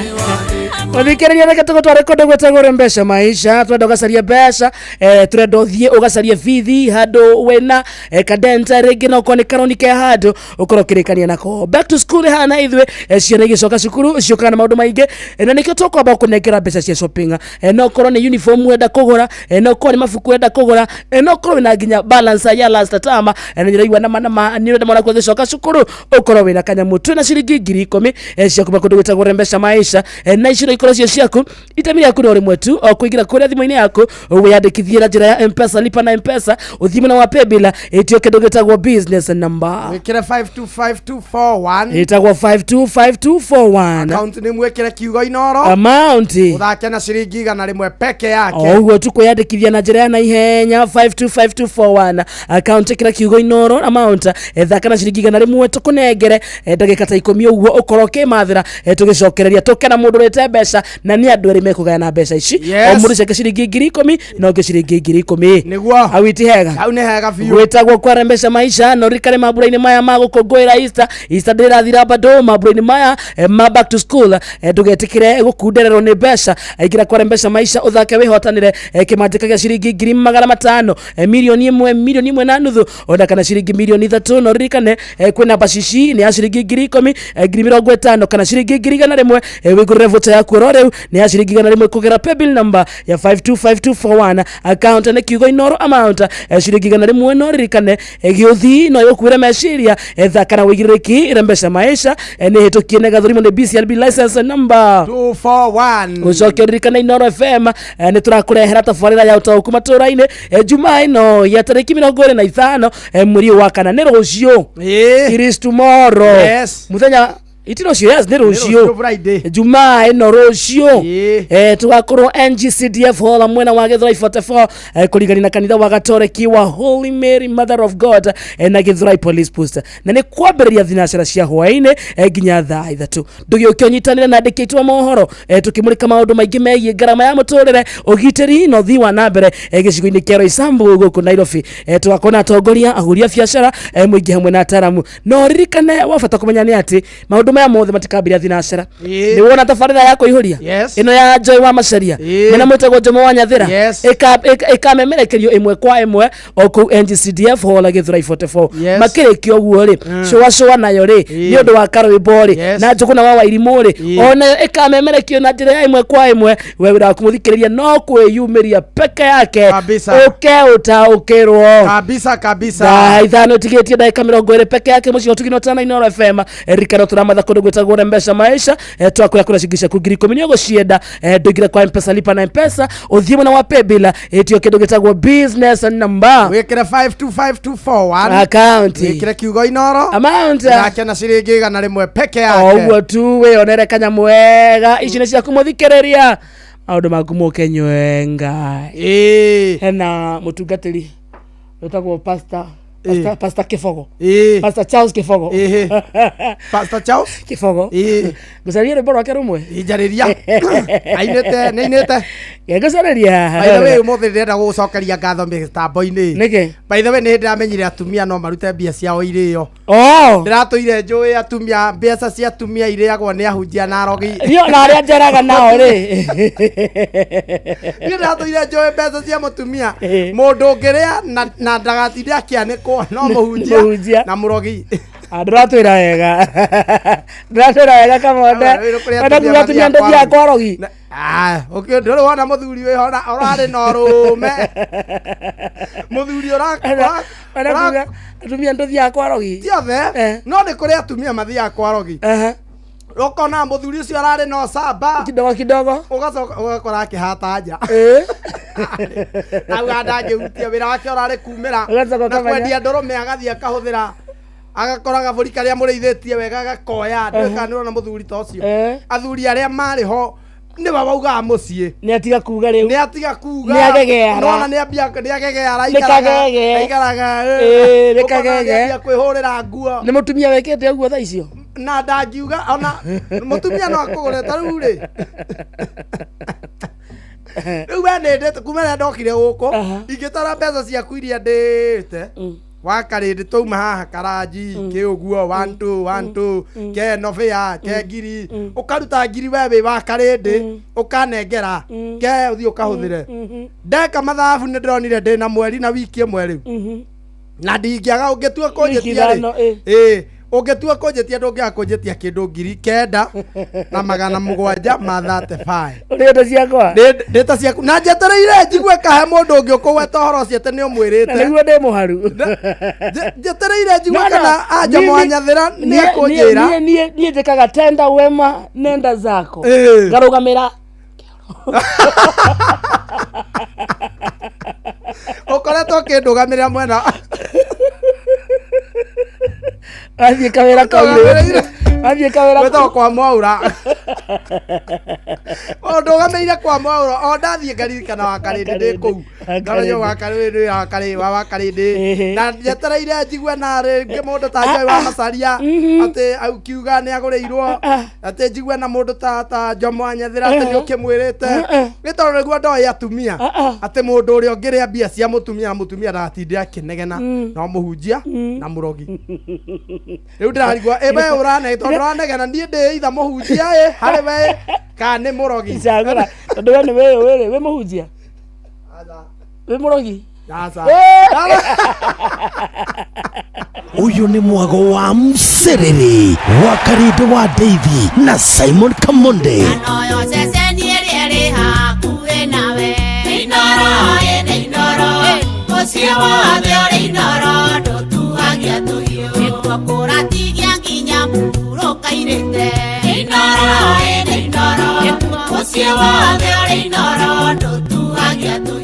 Mũthikĩrĩria, reke tũgũtware kũndũ gwĩtagwo mbeca maisha. Twenda ũgacaria mbeca, tũrenda ũthiĩ ũgacarie bithi handũ wĩna kadenta rĩngĩ, no korwo nĩ karoni ke handũ ũkorwo ũkĩrĩkania nako. Back to school hana ithuĩ, ciana igĩcoka cukuru ciũkaga na maũndũ maingĩ, na nĩkĩo tũkwamba kũnengera mbeca cia shopping. No korwo nĩ uniform wenda kũgũra, no korwo nĩ mabuku wenda kũgũra, no korwo wĩna nginya balance ya last term, na nĩ ũraigua nama nama nĩ ũrenda mwana gũcoka cukuru ũkorwo wĩna kanyamũ. Twĩna ciringi 10,000 cia kuma kũndũ gwĩtagwo mbeca maisha, na ici no ikorwo cio ciaku. Itemi rĩaku no rĩmwe tu, o kũingĩra kũrĩa thimũ-inĩ yaku, wĩyandĩkithie na njĩra ya Mpesa, lipa na Mpesa, ũthiĩ mwena wa paybill, ĩtio kĩndũ gĩtagwo business number. Wĩkĩre 525241. Ĩtagwo 525241. Account nĩ mwĩkĩre kiugo Inoro. Amount. Ũthake na ciringi 100 peke yake. O ũguo tu kwĩyandĩkithia na njĩra ya naihenya, 525241, account ĩkĩra kiugo Inoro, amount thaka na ciringi 100, tũkũnengere ndagĩka ta 10 ũguo ũkorwo ũkĩmathĩra. Tũgĩcokereria tũke na mũndũ ũrĩte mbeca. mbeca na nĩ andũ erĩ mekũgayana mbeca ici. Yes. O mũndũ ciake ciringi 10,000 na ũngĩ ciringi 10,000. Nĩguo. Awiti hega. Hau nĩ hega biũ. Gwĩtagwo kwarembesha maisha no ririkane mambura-inĩ maya ma gũkũngũĩra Easter. Easter ndĩrathira bado mambura-inĩ maya ma back to school, ndũgetĩkĩre gũkundererwo nĩ mbeca. Ingĩra kwarembesha maisha ũthake wĩhotanĩre kĩmanjĩka gĩa ciringi 500,000, 1,000,000, 1.5 million ona kana ciringi 3 million. No ririkane kwĩna bacici nĩ ya ciringi 10,000, 50,000 kana ciringi 100,000. Wĩgũrĩre voucher yaku oro rĩu nĩ ya ciringi 100 kũgera paybill number ya 525241, account nĩ kiugo Inoro, amount ciringi 100. No ririkane gĩũthi no yũkuĩre meciria. Thaka na wĩigĩrĩrĩki. Rembesha maisha nĩ hĩtũkie nĩ gathũrimwo nĩ BCLB license number 241. Ũcoke ũririkane Inoro FM nĩ tũrakũrehera tabarĩra ya ũtaũku matũra-inĩ Jumaa ĩno ya tarĩki 25 mweri ũyũ wa kana, nĩ rũciũ. It is tomorrow. Yes. Mũthenya iti rũciũ, yes, nĩ rũciũ rũciũ. Friday. Jumaa ĩno rũciũ tũgakorwo NGCDF Hall mwena wa Githurai 44, kũrigania na kanitha wa Gatoreki wa Holy Mary Mother of God na Githurai Police Post, na nĩ kwambĩrĩria thinacara cia hwaĩ-inĩ nginya thaa 3. Ndũgĩũke ũnyitanĩre na andĩki aitũ a mohoro tũkĩmũrĩka maũndũ maingĩ megiĩ ngarama ya mũtũrĩre, ũgitĩri na ũthii wa na mbere gĩcigo-inĩ kĩa Roysambu gũkũ Nairobi. Tũgakorwo na atongoria, ahũri a biacara, mũingĩ hamwe na ataramu. No ririkane wa bata kũmenya nĩ atĩ maũndũ maya mothe matikambĩrĩria thinacara. Nĩ wona tabarĩra ya kũihũria ĩno ya Joy wa Macaria mena mwĩtagwo Jomo wa Nyathĩra ĩkamemerekerio ĩmwe kwa ĩmwe o kũu NGCDF Hall Githurai 44. Makĩrĩkia ũguo rĩ, cũa cũa nayo rĩ, nĩ ũndũ wa karwĩmbo rĩ na Njũgũna wa Wairimũ rĩ, onayo ĩkamemerekio na njĩra ya ĩmwe kwa ĩmwe. We wĩra waku mũthikĩrĩria no kwĩyumĩria peke yake. Kabisa. Ũke ũtaũkĩrwo. Kabisa kabisa. Thaa 5 tigĩtie ndagĩka 20 peke yake, mũciĩ ũtugino tana Inoro FM. Ririkana tũramatha kũndũ gwĩtagwo Rembesha Maisha. Twakwĩra kũrĩa ciringi ciaku 10,000 nĩ ũgũcienda. Ndũingĩre kwa Mpesa, lipa na Mpesa, ũthiĩ mwena wa paybill, ĩtio kĩndũ gĩtagwo business number. Wĩkĩre 525241. Account. Wĩkĩre kiugo Inoro. Amount. Nake na ciringi 100 peke yake. O ũguo tu wĩyonere kanyamũ wega. Ici nĩ ciaku mũthikĩrĩria, maũndũ maku mũke nywenga. Hena mũtungatĩri wĩtagwo pastor Kĩbogo, Pastor Charles Kĩbogo. Pastor Charles Kĩbogo. Ngũcaria rwĩmbo rwake rũmwe. Njarĩria. Ainĩte, nĩ ainĩte. Ngũcarĩria. By the way, ũmũthĩ ndĩrenda gũgũcokeria ngatho mĩtambo-inĩ. Nĩkĩ? By the way, nĩ hĩndĩ ndamenyire atumia no marute mbia ciao irĩo. Oh. Ndĩratũire njũĩ atumia, mbeca cia atumia irĩagwo nĩ ahunjia na arogi. Niĩ ona arĩa njeraga nao rĩ. Niĩ ndĩratũire njũĩ mbeca cia mũtumia mũndũ ũngĩrĩa na ndagatinde akĩanĩkwo no mũhunjia Mũhunjia. na mũrogi. Ndũratwĩra wega, ndũratwĩra wega kamonde. Kũrĩa Wenda kuga atumia ndũthiaga kwa rogi? Ah, ndũrĩ wona mũthuri wĩho na ũrarĩ na ũrũme mũthuri Wenda kuga atumia ndũthiaga kwa rogi? Ti othe, no nĩ kũrĩ atumia mathiaga kwa rogi, ũkona mũthuri ũcio ararĩ na ũcamba kidogo kidogo, ũgacoka ũgakora akĩhata nja, auga ndangĩhutia, wĩra wake ũrarĩ kumĩra Ũgacoka na ũkamenya. Kwendia ndũrũme, agathiĩ akahũthĩra, agakora gabũri karĩa mũrĩithĩtie wega agakoya. Ndũĩ kana nĩũrona mũthuri ta ũcio. Athuri arĩa marĩ ho nĩwe waugaga mũciĩ. Nĩ atiga kuga rĩu. Nĩ atiga kuga. Nĩ agegeara. Nona nĩ ambia nĩ agegeara. Nĩ Aikaraga kagege. aikaraga Ĩĩ, nĩ ũkona kagege. nĩ ambia kwĩhũrĩra nguo. Nĩ mũtumia wĩkĩte ũguo thaa icio? Na ndangiuga ona mũtumia no akũgũre ta rĩu rĩ, rĩu we nĩ ndĩte kuma rĩrĩa ndokire gũkũ, ingĩtara mbeca ciaku iria ndĩte wakarĩndĩ twauma haha karanji kĩ ũguo, one two one two, ke nobĩa ke ngiri, ũkaruta ngiri we wĩ wa karĩndĩ ũkanengera ke ũthiĩ ũkahũthĩre. Ndeka mathabu nĩ ndĩronire ndĩna mweri na wiki ĩmwe rĩu na ndingĩaga ũngĩtua kũnjĩtia Wiki ithano, rĩ, ĩ ũngĩtua kũnjĩtia ndũngĩaga kũnjĩtia kĩndũ 9,735. Ũrĩte ciakwa. Ndĩta ciaku na njetereire njigue kahe mũndũ ũngĩ ũkũgweta ũhoro ũcio atĩ nĩ ũmwĩrĩte. Na nĩguo ndĩ mũharu. Njetereire njigue No, no. kana anja mwanyathĩra nĩ ekũnjĩra. Niĩ njĩkaga tenda wema nenda zako, ngarũgamĩra. Ũkoretwo ũkĩndũgamĩrĩra mwena. Athiĩ kawĩra kaurĩ, athiĩ kawĩra. Gwĩtagwo kwa Mwaura. Ndũgamĩire kwa Mwaũra o ndathiĩ ngaririkana wa Karĩndĩ ndĩ kũu ngamenya wa Karĩndĩ wa Karĩndĩ wa Karĩndĩ na njetereire njigue na rĩngĩ mũndũ ta Joy wa Macaria atĩ akiuga nĩ agũrĩirwo atĩ njigue na mũndũ ta Jomo Anyethera atĩ nĩ ũkĩmwĩrĩte nĩ tondũ nĩguo ndoĩ atumia atĩ mũndũ ũrĩa ũngĩrĩa mbia cia mũtumia na mũtumia ndagatinde akĩnegena no mũhunjia na mũrogi. Rĩu ndĩrarigwo ĩ we ũrane tondũ ũranegena niĩ ndĩ itha mũhunjia ĩ harĩ we kana nĩ mũrogi. Cagũra tondũ we nĩ wĩ wĩ mũhunjia wĩ mũrogi. Aca. Ũyũ nĩ mwago wa mserere wa Karĩndĩ wa Deithi na Simon Kamonde. Noyo ceceni ĩrĩa ĩrĩ hakuhĩ nawe. Inooro ĩnĩ Inooro, mũciĩ wothe ũrĩ Inooro, ndũtuhagia tũhiũ. Nĩkuo kũratigia nginya mũhurũka-irĩte. Inooro ĩnĩ Inooro, mũciĩ wothe ũrĩ Inooro, ndũtuhagia tũhiũ.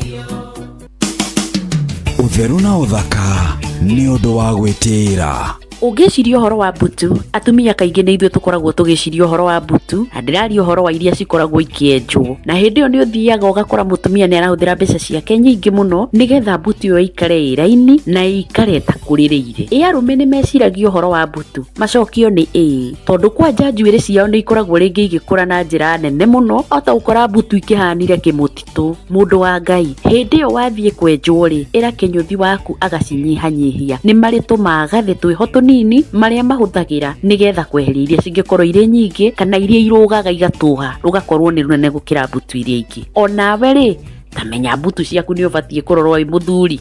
Ũtheru na ũthaka nĩ ũndũ wa gwĩtĩĩra. Ũngĩciria ũhoro wa mbutu, atumia kaingĩ nĩ ithuĩ tũkoragwo tũgĩciria ũhoro wa mbutu, na ndĩraria ũhoro wa iria cikoragwo ikĩenjwo. Na hĩndĩ ĩyo nĩ ũthiaga ũgakora mũtumia nĩ arahũthĩra mbeca ciake nyingĩ mũno nĩgetha mbutu ĩyo ĩikare ĩ raini na ĩikare ĩtakũrĩrĩire. Ĩ arũme nĩ meciragia ũhoro wa mbutu? Macokio nĩ ĩĩ, tondũ kwanja njuĩrĩ ciao nĩ ikoragwo rĩngĩ igĩkũra na njĩra nene mũno ota gũkora mbutu ikĩhanire kĩmũtitũ. Mũndũ wa Ngai, hĩndĩ ĩyo wathiĩ kwenjwo rĩ, ĩra kĩnyũthi waku agacinyihanyihia. Nĩ marĩ tũmagathĩ twĩho tũnini marĩa mahũthagĩra nĩgetha kweheria iria cingĩkorwo irĩ nyingĩ kana iria irũgaga igatũha rũgakorwo nĩ rũnene gũkĩra mbutu iria ingĩ. Onawe rĩ, ta menya mbutu ciaku nĩ ũbatiĩ kũrorwo wĩ mũthuri.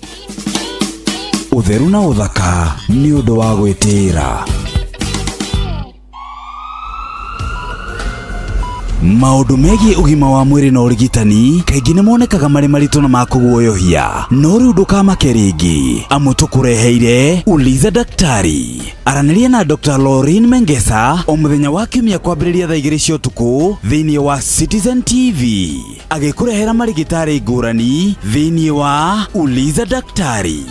Ũtheru na ũthaka nĩ ũndũ wa gwĩtĩĩra. Maũndũ megiĩ ũgima wa mwĩrĩ na ũrigitani kaingĩ nĩ monekaga marĩ maritũ na ma kũguoyohia, no rĩu ndũkamake rĩngĩ amu tũkũreheire Uliza Daktari. Aranĩria na Dr. Lauren Mengesa o mũthenya wa kiumia kwambĩrĩria thaa 2 cia ũtukũ thĩinĩ wa Citizen TV, agĩkũrehera marigĩtarĩ ngũrani thĩinĩ wa Uliza Daktari.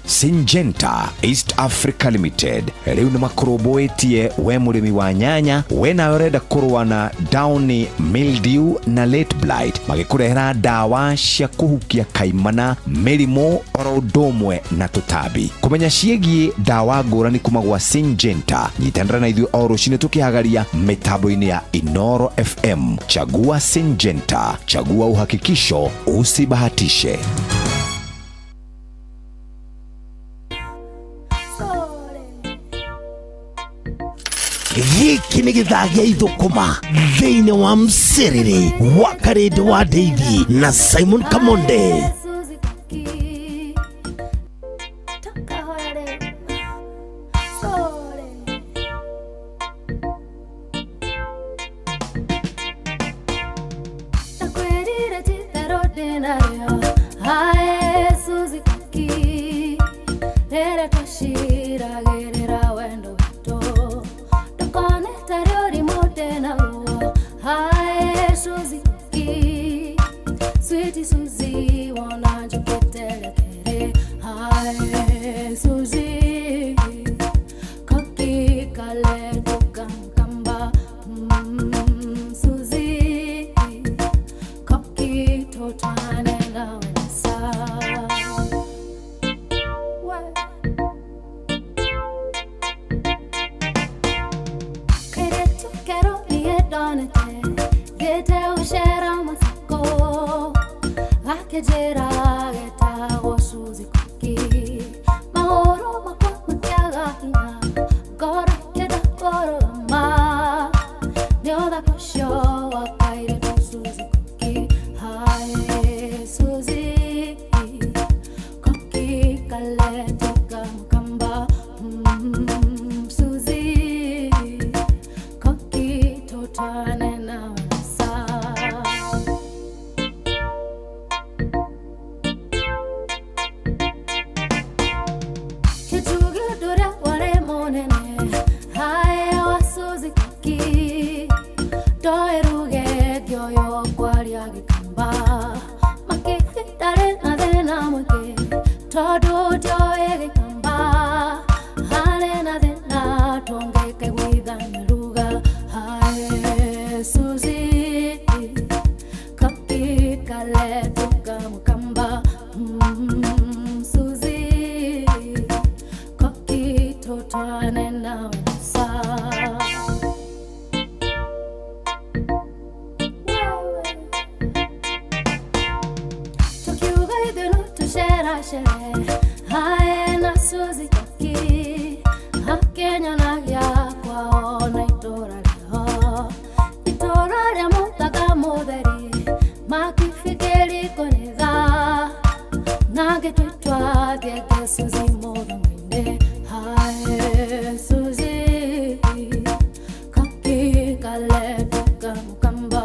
Syngenta East Africa Limited rĩu nĩ makũrũmbũĩtie we mũrĩmi wa nyanya, we nawe ũrenda kũrũa na downy mildew na late blight, magĩkũrehera ndawa cia kũhukia kaimana, mĩrimũ oro ũndũ ũmwe na tũtambi. Kũmenya ciĩgiĩ ndawa ngũrani kuma gwa Syngenta, nyitanĩra na ithuĩ o rũcinĩ tũkĩhagaria mĩtambo-inĩ ya Inooro FM. Chagua Syngenta, chagua uhakikisho, usibahatishe. Gĩkĩ nĩ gĩthaa gĩa ithũkũma thĩinĩ wa mserere wa Karĩndĩ wa Deithi na Simon Kamonde. Sweetie Susie, wanna you get Hi, Susie, Koki kale tukangamba, Susie, Koki totane na wensa. Kere kero ni donete, gete ushera masako. Akejera getago Susie Koki, mahoro makwa matiaga ina, gora keda koro ma, nyoda kosho wakaire to Susie Koki, hi Susie, Koki kale tukangamba, Susie, Koki totane na wensa. nawe saa tukiuga ithuĩ no tũceracere hae na Suzy Koki akenyonagia kwao na itũra rĩho itũra rĩa mũthanga mũtheri makifikiriko nĩ thaa nangĩtwĩtwa thiete Suzy mũthanga-inĩ hae Suzy Koki kaletuka mukamba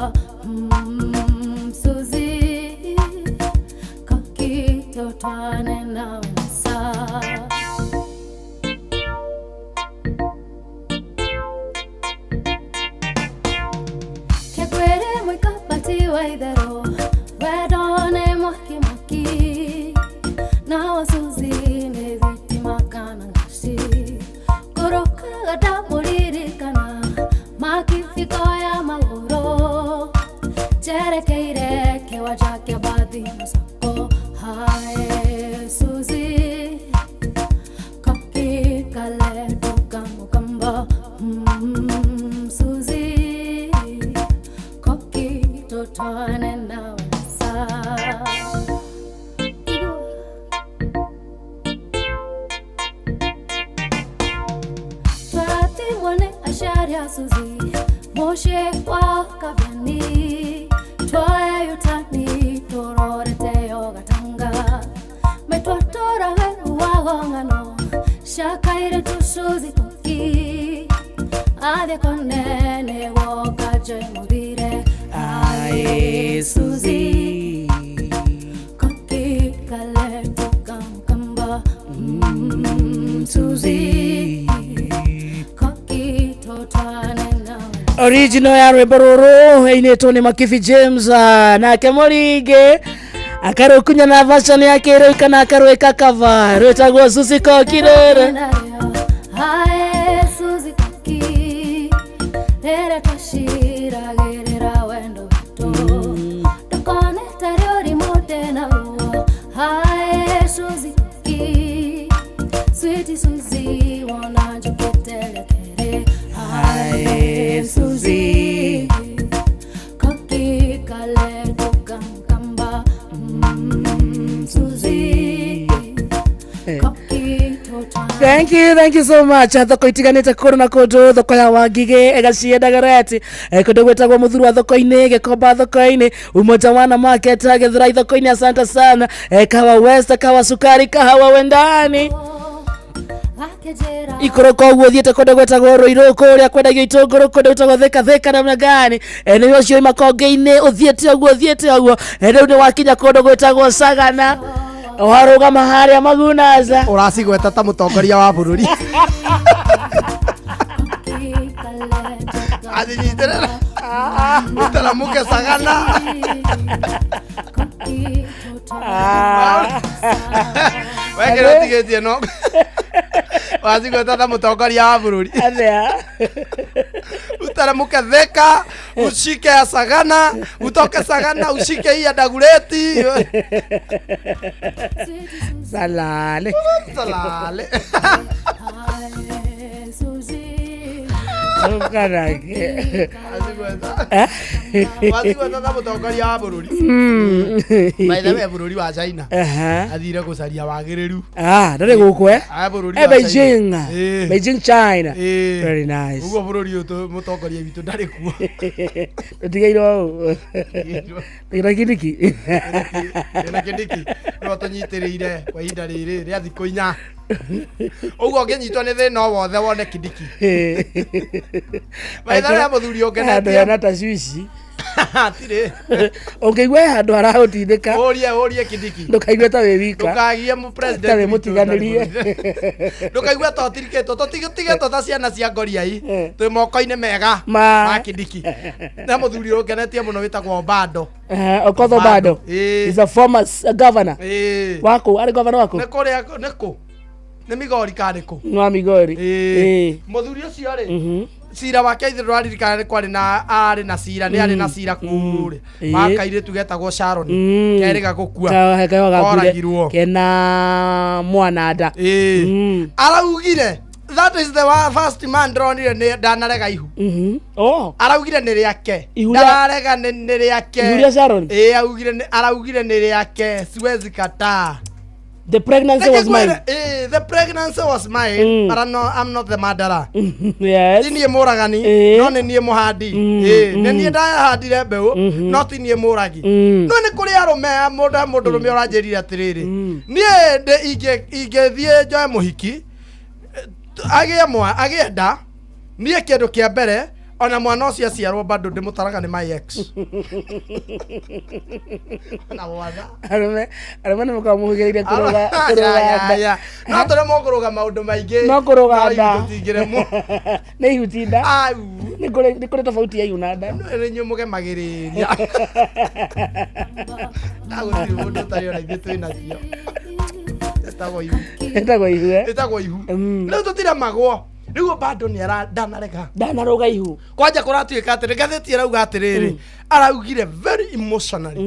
Suzy Koki totwane nawe nasa Kekwere mwikapati wa ithero wendo nĩ mwaki mwaki nawa Suzy nĩ thitima kana ngaci ngũrũkaga ndamũririkana makibiko ya magũrũ njerekeire kĩwanja kĩa mbathi Masako hae Suzy Koki kaletuka mukamba Suzy Koki totwane nawe saa Twaratimwo nĩ aciari a Suzy mũciĩ kwao Kabiani twoe utani tũrorete yo Gatanga maitwatũraga ruago ng'ano cakaire tu Suzy Koki athiĩ konene woka Joy Mũthire ae Suzy Koki kaletuka mukamba Suzy Koki totwane nawe Original ya rwĩmbo rũrũ ĩinĩtwo nĩ Makibi James nake Mũringi akarũkunya na version ya kĩrĩu kana akarwĩka cover rwĩtagwo Suzy Koki rĩrĩ Ae Suzy Koki rĩrĩa twaciragĩrĩra wendo witũ ndũkone tarĩ ũrimũ ndĩnaguo Ae Suzy Koki Sweetie Suzy wona njũkĩte rĩa kerĩ Ae Suzy Koki kaletuka mukamba Suzy Koki totwane Thank you so much. Thoko itiganĩte kũndũ na kũndũ, thoko ya Wangigĩ, Gacie Dagoretti, kũndũ gwĩtagwo Mũthurwa thoko-inĩ, Gĩkomba thoko-inĩ, Umoja Wana Market, Gĩthurai thoko-inĩ, asante sana. Kahawa West, Kahawa Sukari, Kahawa Wendani. akĩnjĩra Ikũrũka ũguo ũthiĩte kũndũ gwĩtagwo Rũirũ kũrĩa kwendagio itũngũrũ kũndũ gwĩtagwo Thika Thika namna gani nĩ ũcio makonge-inĩ ũthiĩte ũguo ũthiĩte ũguo rĩu nĩ wakinya kũndũ gwĩtagwo Sagana warũgama harĩa Magunaza ũracigweta ta mũtongoria wa bũrũri acinyitĩrĩra ũtaramuke Sagana wekĩra ũtigĩtie no wacigweta ta mũtongoria wa bũrũri Athĩa? utaramuke Thika ushike ya Sagana utoke Sagana ushike hii ya Dagoretti Salale Salale Ae Suzy Ũkarage. wacigweta ta mũtongoria wa bũrũri by the way bũrũri wa China Aha. athire gũcaria wagĩrĩru Ah, ndarĩ gũkũ eh? Aya bũrũri Eh, wa Beijing. China. Ĩĩ. Beijing, China. Ĩĩ. Very nice. ũguo bũrũri ũyũ mũtongoria witũ ndarĩ kuo Tũtigairwo ũũ. Tũtigairwo Kindiki. na Kindiki nĩwe tũnyitĩrĩire kwa ihinda rĩrĩ rĩa thikũ 4 ũguo ũngĩnyitwo nĩ thĩna o wothe wone Kindiki By the way, mũthuri Handũ ũngenetie hena tashwishi. hatirĩ Ũngĩigua he handũ haragũtindĩka ũrie ũrie Kindiki ndũkaigue ta wĩ wika ndũkagie mũ president ta wĩ witũ mũtiganĩrie ndũkaigue ta ũtirikĩtwo tũtigĩtwo ta ciana cia ngoriai twĩ moko-inĩ mega Ma. ma Kindiki na mũthuri ũngenetie mũno wĩtagwo Obado Okoth Obado Ĩĩ. is a former governor Ĩĩ. waku arĩ governor waku nĩ kũrĩa nĩ kũ nĩ Migori kana nĩ kũ nĩ wa Migori Ĩĩ. Ĩĩ. mũthuri ũcio rĩ Mhm. cira wake ithe ndũraririkana nĩ kwarĩ na arĩ na cira nĩ arĩ na cira kũrĩa Ĩĩ. wa kairĩtu getagwo Sharon Mm. kerĩga gũkua Ka- keho gakuire Koragirwo. kena mwana nda Ĩĩ. Mm. araugire That is the first man ndĩronire nĩ ndanarega ihu. Oh. Araugire nĩ rĩake. Ihu rĩa- Ndararega nĩ rĩake. Ihu rĩa Sharon? Ĩĩ augire nĩ araugire nĩ rĩake. Siwezi kataa. The pregnancy was mine. Eh, the pregnancy was mine, but I'm not the murderer. Yes. Ti niĩ mũragani, no nĩ niĩ mũhandi. Ĩĩ, nĩ niĩ ndahandire mbeũ, no ti niĩ mũragi. No nĩ kũrĩ arũme, mũndũ mũndũrũme ũranjĩrire atĩrĩrĩ, niĩ ingĩthiĩ njoe mũhiki, agĩe mwa, agĩe nda, niĩ kĩndũ kĩa mbere, ona mwana ũcio aciarwo bado ndĩmũtaraga nĩ my ex. Ona mwana. Arũme arũme nĩ mũkoragwo mũhũgĩrĩire kũrũga Ya, kũrũga ya, nda. ya. No tũremwo kũrũga maũndũ maingĩ. No kũrũga No nda. ihu tũtingĩremwo. Nĩ ihu ti nda. Nĩ kũrĩ tofauti ya ihu na nda. Nĩ inyuĩ mũgemagĩrĩria. Ndagũtirĩ mũndũ ũtarĩ ona ithuĩ twĩ nacio. Ĩtagwo ihu. Ĩtagwo ihu, eh? Ĩtagwo ihu. Rĩu tũtiremagwo. Rĩu bado nĩ ndanarega. Ndanaruga ihu. Kwanja kũratuĩka atĩrĩ, ngathĩti ĩrauga atĩrĩrĩ, araugire very emotionally.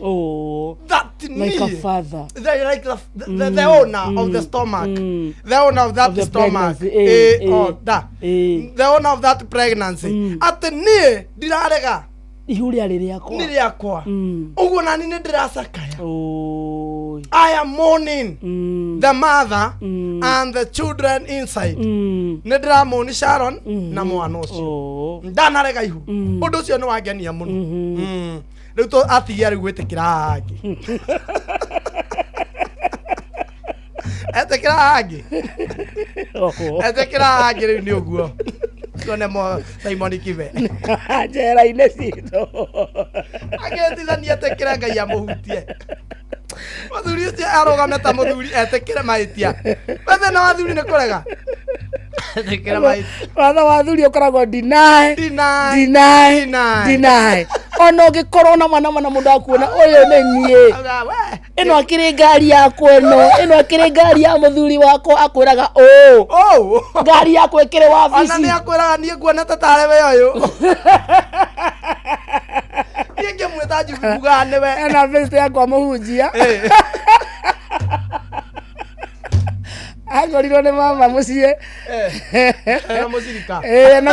Oh. That Like a niĩ- father. The, like the owner of the stomach. The owner of that Of the stomach. pregnancy, eh, Eh, oh, eh. da. The owner of that pregnancy. Atĩ niĩ ndirarega. Ihu rĩarĩ rĩakwa. Nĩ rĩakwa. Ũguo nani nĩ ndĩracakaya. I am mourning the mother and the children inside. Nĩ ndĩramũni Sharon na mwana ũcio. Ndanarega ihu. Ũndũ ũcio nĩ wangenia mũno. Rĩu tũ atigia rĩu gwĩtĩkĩra angĩ. Etĩkĩra angĩ. Etĩkĩra angĩ rĩu nĩ ũguo. Tuone mo Simon Kibe. Njera-inĩ citũ. Agĩtithania etĩkĩre Ngai amũhutie. Mũthuri ũcio arũgame ta mũthuri etĩkĩre mahĩtia. We thĩna wa athuri nĩ kũrega. Etĩkĩre mahĩtia. Watho wa athuri ũkoragwo deny, Deny. deny, Deny. deny. Ona ũngĩkorwo na mwana mana mũndũ akuona ũyũ nĩ niĩ. Ĩno akĩrĩ ngari yakwa ĩno, ĩno akĩrĩ ngari ya mũthuri wakwa akwĩraga ũũ. Ngari yakwa ĩkĩrĩ Ona wabici. nĩ akwĩraga niĩ nguona ta tarĩ we ũyũ. Niĩ ngĩmwĩta njugaga nĩwe. Ena vest yakwa mũhunjia. Akorirwo nĩ mama mũciĩ. Ena mũcirika. Eh, na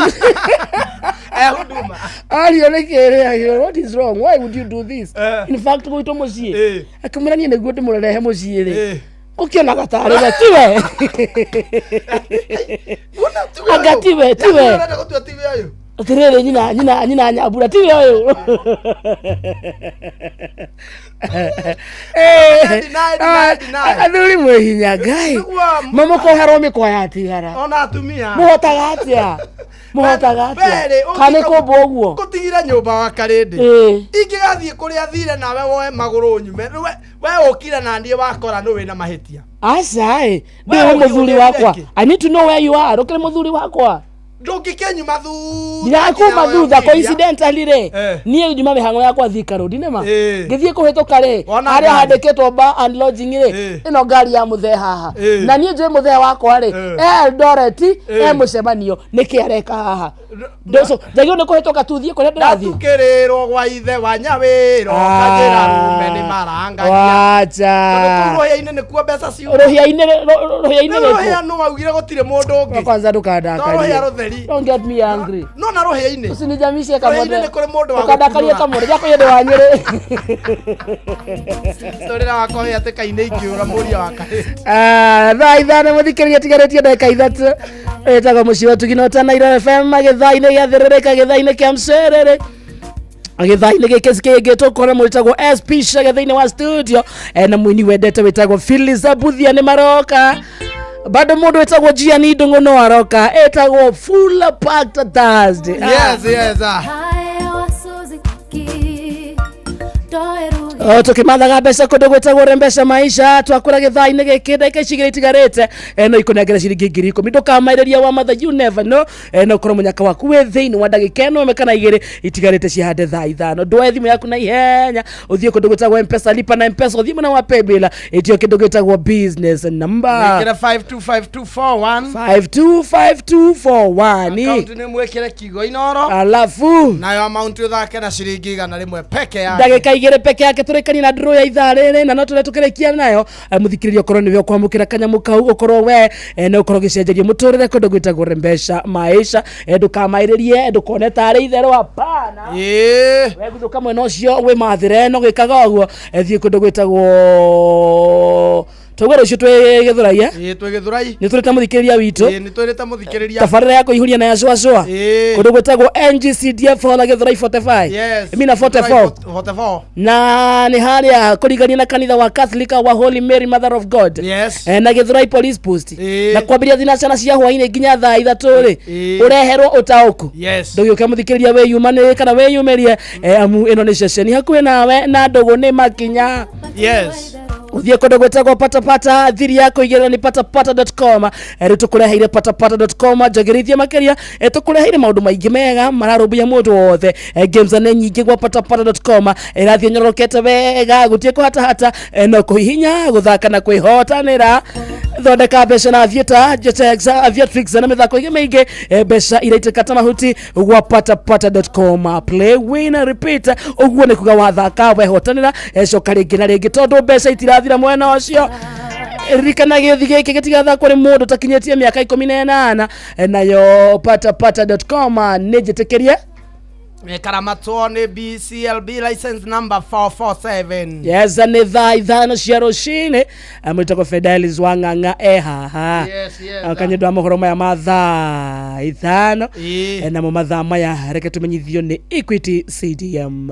Eh, huduma. ario nĩ kĩrĩ what is wrong, why would you do this? In fact gwitũ mũciĩ akĩmwĩra niĩ nĩguo ndĩmũrerehe mũciĩ rĩ ũkĩonaga tarĩ we tiwe anga tiwe tiwe Ũrenda gũtua tiwe ũyũ. atĩrĩrĩ nyina nyina nyina nyambura tiwe ũyũ. Deny, deny, deny. Athuri mwĩ hinya ngai mamũkoherwo mĩkwa yatigara. Ona atumia. Mũhotaga atĩa? Mũhotaga atĩa? Berĩ, Kana nĩ kũmbwo ũguo? Ngũtigire nyũmba wa karĩndĩ. Ĩĩ. Ingĩgathiĩ kũrĩa thire nawe woe magũrũ ũnyume. Rĩu we ũkire na niĩ wakora nĩ wĩna mahĩtia. Aca ĩ We ndĩwe ũngĩ- mũthuri ũngĩthire wakwa. kĩ? I need to know where you are. Ũkĩrĩ mũthuri wakwa. Ndũngĩkĩnyuma thutha. Ndirakuma nginya thutha woe coincidentally rĩ niĩ njuma mĩhang'o yakwa Thika Road nĩma ngĩthiĩ kũhĩtũka rĩ Wona harĩa ngari. handĩkĩtwo bar and lodging rĩ ĩno ngari ya mũthee haha na niĩ njũĩ mũthee wakwa rĩ e Eldoret e mũcemanio nĩkĩ areka haha? So njagĩrĩirwo nĩ kũhĩtũka tu thiĩ kũrĩa ndĩrathiĩ. Ndatukĩrĩrwo gwa ithe wa nyawĩro kanjĩra rũme nĩ marangagia. Wacha. Tondũ kũu rũhĩa-inĩ nĩkuo mbeca ciuma. Rũhĩa-inĩ rũhĩa-inĩ Rĩu rũhĩa rĩkũ? nũ waugire gũtirĩ mũndũ ũngĩ. Kwanza No ndũkandakarie. rũhĩa rũtheri. Don't get me angry. No na rũhĩa-inĩ. Usinijamishe kamothe. Rũhĩa-inĩ nĩ kũrĩ mũndũ wa Ndũkandakarie gũkunũra. kamothe. Jakoye ndĩ wa Nyĩrĩ. Tũrĩra wakwa wĩ hatĩka-inĩ ingĩũra mũria wa kahĩti. Ah, thaa 5 mũthikĩrĩria tigarĩtie ndagĩka 3 ĩtagwo mũciĩ wa Tugino Tanairo FM gĩthaa-inĩ gĩa thĩrĩrĩka gĩthaa-inĩ kĩa mcerere gĩthaa-inĩ gĩkĩ kĩngĩ tũkona mwĩtagwo SP Shege thĩinĩ wa studio na mũini wendete wĩtagwo Phyllis Abuthia nĩ maroka bado mũndũ wĩtagwo Gianni Ndung'u no aroka ĩtagwo Full Packed Thursday. Yes, yes. Ah. O tukimathaga mbeca kundu gwitagwo rembesha maisha twakura githaa-inĩ gĩkĩ ndagĩka ici igĩrĩ itigarĩte no ikũnengere ciringi 10,000 ndũkamaĩrĩria wa matha, you never know, no ũkorwo mũnyaka waku wĩ thĩinĩ wa ndagĩka ĩno ĩmwe kana igĩrĩ itigarĩte cihande thaa 5. Ndwoe thimũ yaku na ihenya ũthiĩ kũndũ gwĩtagwo Mpesa lipa na Mpesa ũthiĩ mwena wa paybill ĩtio kĩndũ gĩtagwo business number. Mwĩkĩre 525241. 525241. Akaunti nĩ mwĩkĩre kigo inoro. Alafu nayo amount ũthake na ciringi 100 peke yake. Ndagĩka 2 peke yake. tũrĩkanie na draw ya ithaa rĩrĩ na no tũrĩa tũkĩrĩkia nayo. Mũthikĩrĩria, ũkorwo nĩwe ũkwamũkĩra kanyamũ kau, ũkorwo we nĩ ũkorwo ũgĩcenjerio mũtũrĩre kũndũ gwĩtagwo Rembesha Maisha. Ndũkamaĩrĩrie, ndũkone tarĩ itherũ, hapana. We guthũka mwena ũcio wĩmathĩre, no gĩkaga ũguo, thiĩ kũndũ gwĩtagwo twaigua rũciũ twĩ Gĩthũrai, eh? Ĩĩ, twĩ Gĩthũrai. Nĩ tũrĩte mũthikĩrĩria witũ. Ĩĩ, nĩ twĩrĩte mũthikĩrĩria. Tabarĩra ya kũihũria na ya cũacũa. Ĩĩ. Kũndũ gwĩtagwo NGCDF na Gĩthũrai 45. Yes. Mina 44. 44. Na nĩ harĩa kũrigania na kanitha wa Catholic wa Holy Mary Mother of God. Yes. Na Gĩthũrai Police Post. Ĩĩ. Na kwambĩrĩria thinacara cia hwainĩ nginya thaa 3 rĩ, Ĩĩ. ũreherwo ũtaũku. Yes. Ndũgĩũke mũthikĩrĩria wĩyumanĩrie kana wĩyumĩrie, amu ĩno nĩ ceceni hakuhĩ nawe na ndũgũ nĩ makinya. Yes. Uthiĩ kũndũ gwĩtagwo patapata, thiri ya kũigĩrĩra nĩ patapata.com. Rĩu tũkũreheire patapata.com njagĩrithie makĩria. Tũkũreheire maũndũ maingĩ mega mararũmbũiya mũndũ wothe. Games nĩ nyingĩ gwa patapata.com, ĩrathiĩ nyororokete wega, gũtirĩ kũhatahata, no kũhihinya, gũthaka na kwĩhotanĩra. Thondeka mbeca na Aviator, Jetex, Aviatrix na mĩthako ĩngĩ mĩingĩ. Mbeca iraitĩka ta mahuti gwa patapata.com. Play, win, repeat, ũguo nĩ kuga wathaka wehotanĩra, coka rĩngĩ na rĩngĩ tondũ mbeca itirathira mwena ũcio. Ririkana gĩũthi gĩkĩ gĩtigathakwo nĩ mũndũ takinyĩtie mĩaka 18. Nayo patapata.com nĩ njĩtĩkĩrie. Karamatwo nĩ BCLB license number 447. Yes, nĩ thaa 5 cia rũcinĩ. Mwĩtagwo Fidelis wa Ng'ang'a e haha. Yes, yes. Kanyũndũ wa mohoro maya ma thaa 5. Ĩĩ. Namo mathaa maya reke tũmenyithio nĩ Equity CDM.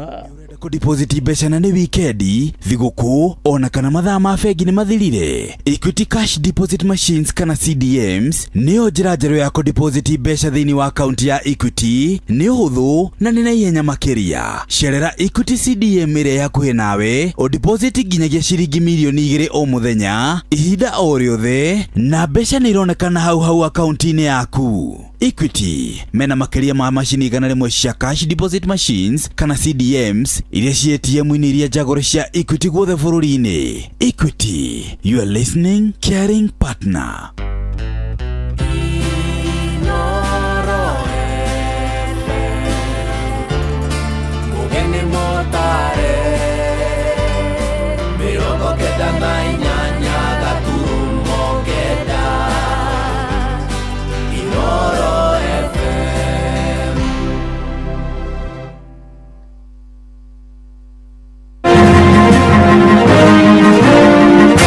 Kũdeposit mbeca na nĩ wikendi, thigũkũ ona kana mathaa ma bengi nĩ mathirire. Equity Cash Deposit Machines kana CDMs nĩyo njĩra njerũ ya kũdeposit mbeca thĩinĩ wa akaunti ya Equity. Nĩ ũhũthũ na nĩ na ihenya makĩria. Cerera Equity CDM ĩrĩa ĩ hakuhĩ nawe ũdeposit nginyagia ciringi mirioni 2 o mũthenya, ihinda o rĩothe, na mbeca nĩ ironekana hau hau akaunti-inĩ yaku. Equity mena makĩria ma macini 100 cia cash deposit machines kana CDMs iria ci ATM-inĩ iria njagũre cia Equity guothe bũrũri-inĩ. Equity, your listening caring partner. Mugeni motare 98.9 Inoro FM.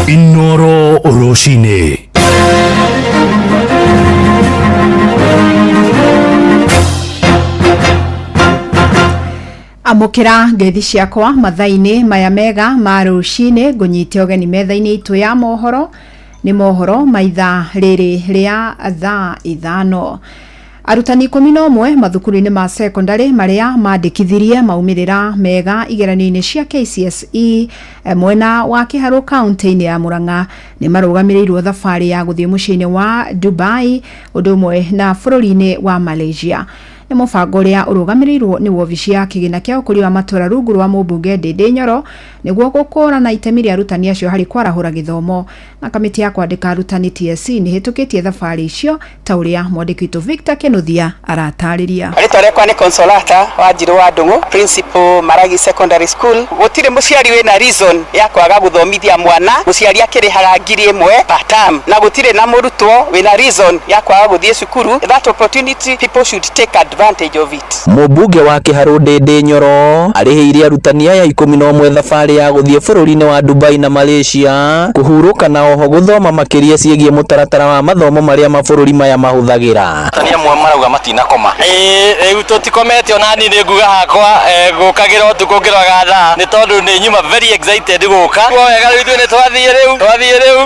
Inoro rũcinĩ. Amũkĩra ngeithi ciakwa mathaa-inĩ maya mega ma rũcinĩ, ngũnyite ũgeni metha-inĩ itũ ya mohoro. Nĩ mohoro ma ithaa rĩrĩ rĩa thaa 5. Arutani 11 mathukuru-inĩ ma secondary marĩa mandĩkithirie maumĩrĩra mega igeranio-inĩ cia KCSE mwena wa Kĩharũ kaunti-inĩ ya Murang'a nĩ marũgamĩrĩirwo thabarĩ ya gũthiĩ mũciĩ-inĩ wa Dubai ũndũ ũmwe na bũrũri-inĩ wa Malaysia. Nĩ mũbango ũrĩa ũrũgamĩrĩirwo nĩ wobici ya kĩgĩna kĩa ũkũria wa matũra rungu rwa mũmbunge Ndĩndĩ Nyoro nĩguo gũkũrana itemi rĩa arutani acio harĩ kwarahũra gĩthomo. Na kamĩtĩ ya kwandĩka arutani TSC nĩ ĩhĩtũkĩtie thabarĩ icio ta ũrĩa mwandĩki witũ Victor Kĩnuthia aratarĩria. Rĩtwa rĩakwa nĩ Consolata Wanjirũ wa Ndung'u, principal Maragi Secondary School. Gũtirĩ mũciari wĩna reason ya kwaga gũthomithia mwana, mũciari akĩrĩhaga 1000 per term, na gũtirĩ na mũrutwo wĩna reason ya kwaga gũthiĩ cukuru. That opportunity, people should take advantage of it. Mũmbunge wa Kĩharũ Ndĩndĩ Nyoro arĩhĩire arutani aya 11 thabarĩ ya gũthiĩ bũrũri-inĩ wa Dubai na Malaysia kũhurũka na oho gũthoma makĩria ciĩgiĩ mũtaratara wa mathomo marĩa mabũrũri maya mahũthagĩra. Arutani amwe marauga matinakoma. Ĩĩ rĩu tũtikomete, ona niĩ nĩ nguga hakwa ngũkagĩra ũtukũ ngĩroraga thaa nĩ tondũ nĩ nyuma very excited gũka. Kwa wega rĩu ithuĩ nĩ twathiĩ rĩu, twathiĩ rĩu.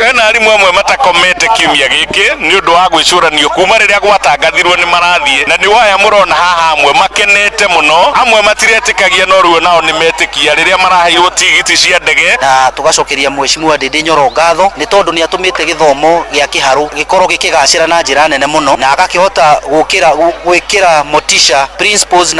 Hena arimũ amwe matakomete kiumia gĩkĩ nĩ ũndũ wa gwĩcũranio kuma rĩrĩa gwatangathirwo nĩ marathiĩ, na nĩ waya mũrona haha amwe makenete mũno, amwe matiretĩkagia no rĩu nao nĩ metĩkia rĩrĩa maraheirwo tigiti cia ndege. Na tũgacokeria Mheshimiwa Ndĩndĩ Nyoro ngatho nĩ tondũ nĩ atũmĩte gĩthomo gĩa Kĩharũ gĩkorwo gĩkĩgacĩra na njĩra nene mũno, na agakĩhota gwĩkĩra motisha principals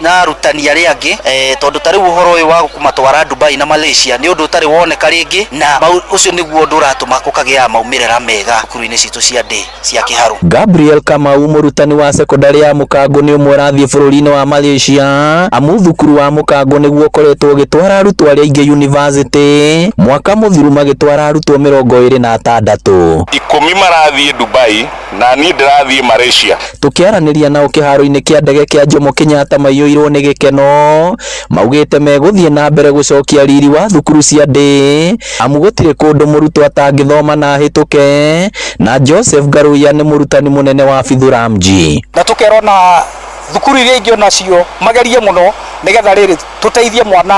na arutani arĩa angĩ, tondũ ta rĩu ũhoro ũyũ wa kũmatwara Dubai na Malaysia nĩ ũndũ ũtarĩ woneka rĩngĩ, na ũcio nĩguo ũndũ ũratũma gũkagĩa maumĩrĩra mega thukuru-inĩ citũ cia ndĩ cia Kĩharũ. Gabriel Kamau, mũrutani wa sekondarĩ ya Mũkango nĩ ũmwe ũrathiĩ bũrũri-inĩ wa Malaysia amu thukuru wa Mũkango nĩguo ũkoretwo ũgĩtwara arutwo arĩa aingĩ university mwaka mũthiru magĩtwara arutwo 26. 10 marathiĩ Dubai na niĩ ndĩrathiĩ Malaysia. Tukiaranĩria nao kĩharo-inĩ kĩa ndege kĩa Jomo Kenyatta maiyũirwo nĩ gĩkeno maugĩte megũthiĩ na mbere gũcokia riri wa thukuru cia ndĩ amu gũtirĩ kũndũ mũrutwo atangĩthoma na ahĩtũke. Na Joseph Ngaruiya nĩ mũrutani mũnene wa Bithuramji. Na tũkerwo na thukuru iria ingĩ onacio magerie mũno nĩgetha rĩrĩ tũteithie mwana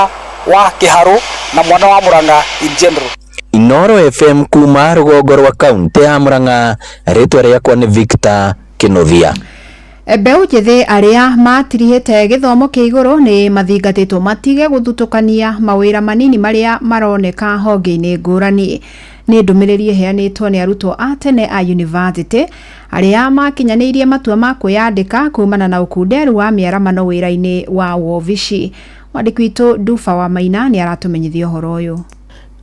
wa Kĩharũ na mwana wa Murang'a in general. Inoro FM kuma rũgongo rwa kaunti ya Murang'a, rĩtwa rĩakwa nĩ Victor Kĩnuthia. Mbeũ njĩthĩ arĩa matirihĩte gĩthomo kĩa igũrũ nĩ mathingatĩtwo matige gũthutũkania mawĩra manini marĩa maroneka honge-inĩ ngũrani. Nĩ ndũmĩrĩri ĩheanĩtwo nĩ arutwo a tene a university arĩa makinyanĩirie matua ma kwĩyandĩka kumana na ũkunderu wa mĩaramano wĩra-inĩ wa wobici. Mwandĩki witũ Nduba wa Maina nĩ aratũmenyithia ũhoro ũyũ.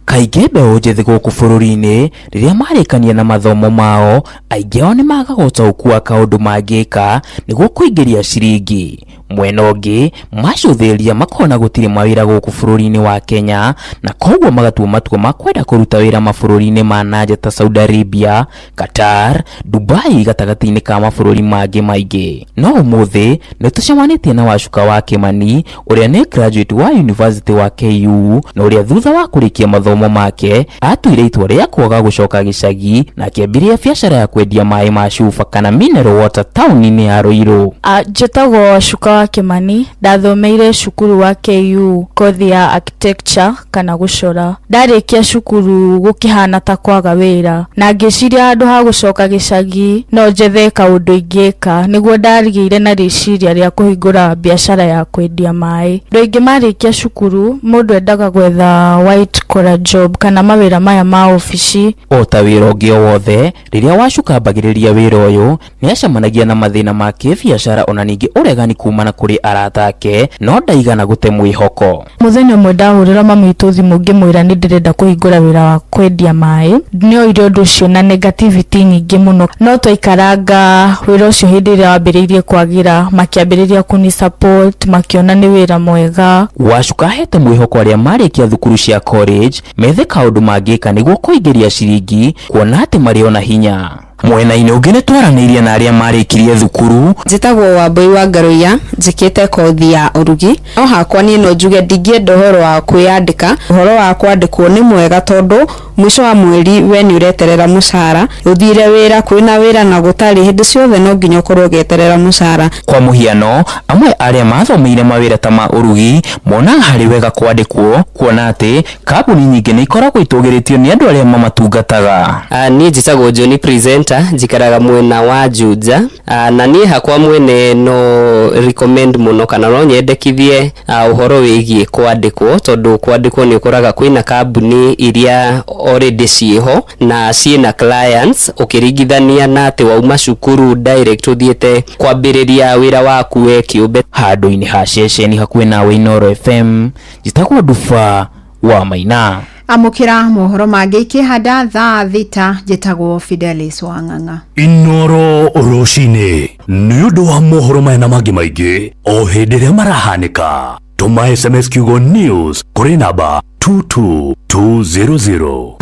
Kaingĩ mbeũ njĩthĩ gũkũ bũrũri-inĩ rĩrĩa marĩkania na mathomo mao aingĩ ao nĩ magaga ũtaũku wa kaũndũ mangĩka nĩguo kũingĩria ciringi. Mwena ũngĩ macũthĩrĩria makona gũtirĩ mawĩra gũkũ bũrũri-inĩ wa Kenya na koguo magatua matua ma kwenda kũruta wĩra mabũrũri-inĩ ma nanja ta Saudi Arabia, Qatar, Dubai gatagatĩ-inĩ ka mabũrũri mangĩ maingĩ. No ũmũthĩ nĩ tũcemanĩtie na Wacuka wa Kĩmani ũrĩa nĩ graduate wa University wa KU na ũrĩa thutha wa kũrĩkia mathomo make atuire itua rĩa kwaga gũcoka gĩcagi na akĩambĩrĩria biacara ya kwendia maĩ ma cuba kana mineral water taũni-inĩ ya Ruiru. Njĩtagwo Wacuka wa Kĩmani, ndathomeire cukuru wa KU kothi ya architecture kana gũcora. Ndarĩkia cukuru gũkĩhana ta kwaga wĩra na ngĩciria handũ ha gũcoka gĩcagi no njethe kaũndũ ingĩka, nĩguo ndarigĩire na rĩciria rĩa kũhingũra biacara ya kwendia maĩ. Andũ aingĩ marĩkia cukuru mũndũ endaga gwetha white collar job kana mawĩra maya ma obici. O ta wĩra ũngĩ o wothe, rĩrĩa Wacuka ambagĩrĩria wĩra ũyũ nĩ acemanagia na mathĩna ma kĩbiacara ona ningĩ ũregani kumana kũrĩ arata ake, no ndaigana gũte mwĩhoko. Mũthenya ũmwe ndahũrĩra mami witũ thimũ ngĩmwĩra nĩ ndĩrenda kũhingũra wĩra wa kwendia maĩ. Nĩoire ũndũ ũcio na negativity nyingĩ mũno, no twaikaranga wĩra ũcio hĩndĩ ĩrĩa wambĩrĩirie kwagĩra makĩambĩrĩria kũni support, makĩona nĩ wĩra mwega. Wacuka ahete mwĩhoko arĩa marĩkia thukuru cia college methe kaũndũ mangĩka nĩguo kũingĩria ciringi kuona atĩ marĩ ona hinya. Mwena-inĩ ũngĩ nĩ twaranĩirie na arĩa marĩkirie thukuru. Njĩtagwo Wambui wa Ngaruiya, njĩkĩte kothi ya ũrugi. No hakwa niĩ no njuge ndingĩenda ũhoro wa kwĩyandĩka. Ũhoro wa kwandĩkwo nĩ mwega tondũ mũico wa mweri we nĩ ũreterera mũcara, ũthire wĩra kwĩna wĩra na gũtarĩ, hĩndĩ ciothe no nginya ũkorwo ũgĩeterera mũcara. Kwa mũhiano, amwe arĩa mathomeire mawĩra ta ma ũrugi monaga harĩ wega kwandĩkwo kuona atĩ kambuni nyingĩ nĩ ikoragwo itũgĩrĩtio nĩ andũ arĩa mamatungataga. Niĩ njĩtagwo Johnny Presenter, njikaraga mwena wa Juja, na niĩ hakwa mwene no recommend mũno kana no nyendekithie ũhoro wĩgiĩ kwandĩkwo, tondũ kwandĩkwo nĩ ũkoraga kwĩna kambuni iria already ciĩho na ciĩna clients, ũkĩringithania na atĩ wauma cukuru direct ũthiĩte kwambĩrĩria wĩra waku we kĩũmbe. Handũ-inĩ ha ceceni hakuhĩ nawe Inoro FM, njĩtagwo Nduba wa Maina. Amũkĩra mohoro mangĩ ikĩhanda thaa 6. Njĩtagwo Fidelis Wang'ang'a. Inoro rũcinĩ nĩ ũndũ wa mohoro maya na mangĩ maingĩ o hĩndĩ ĩrĩa marahanĩka. Tũma SMS kiugo news kũrĩ namba 22200.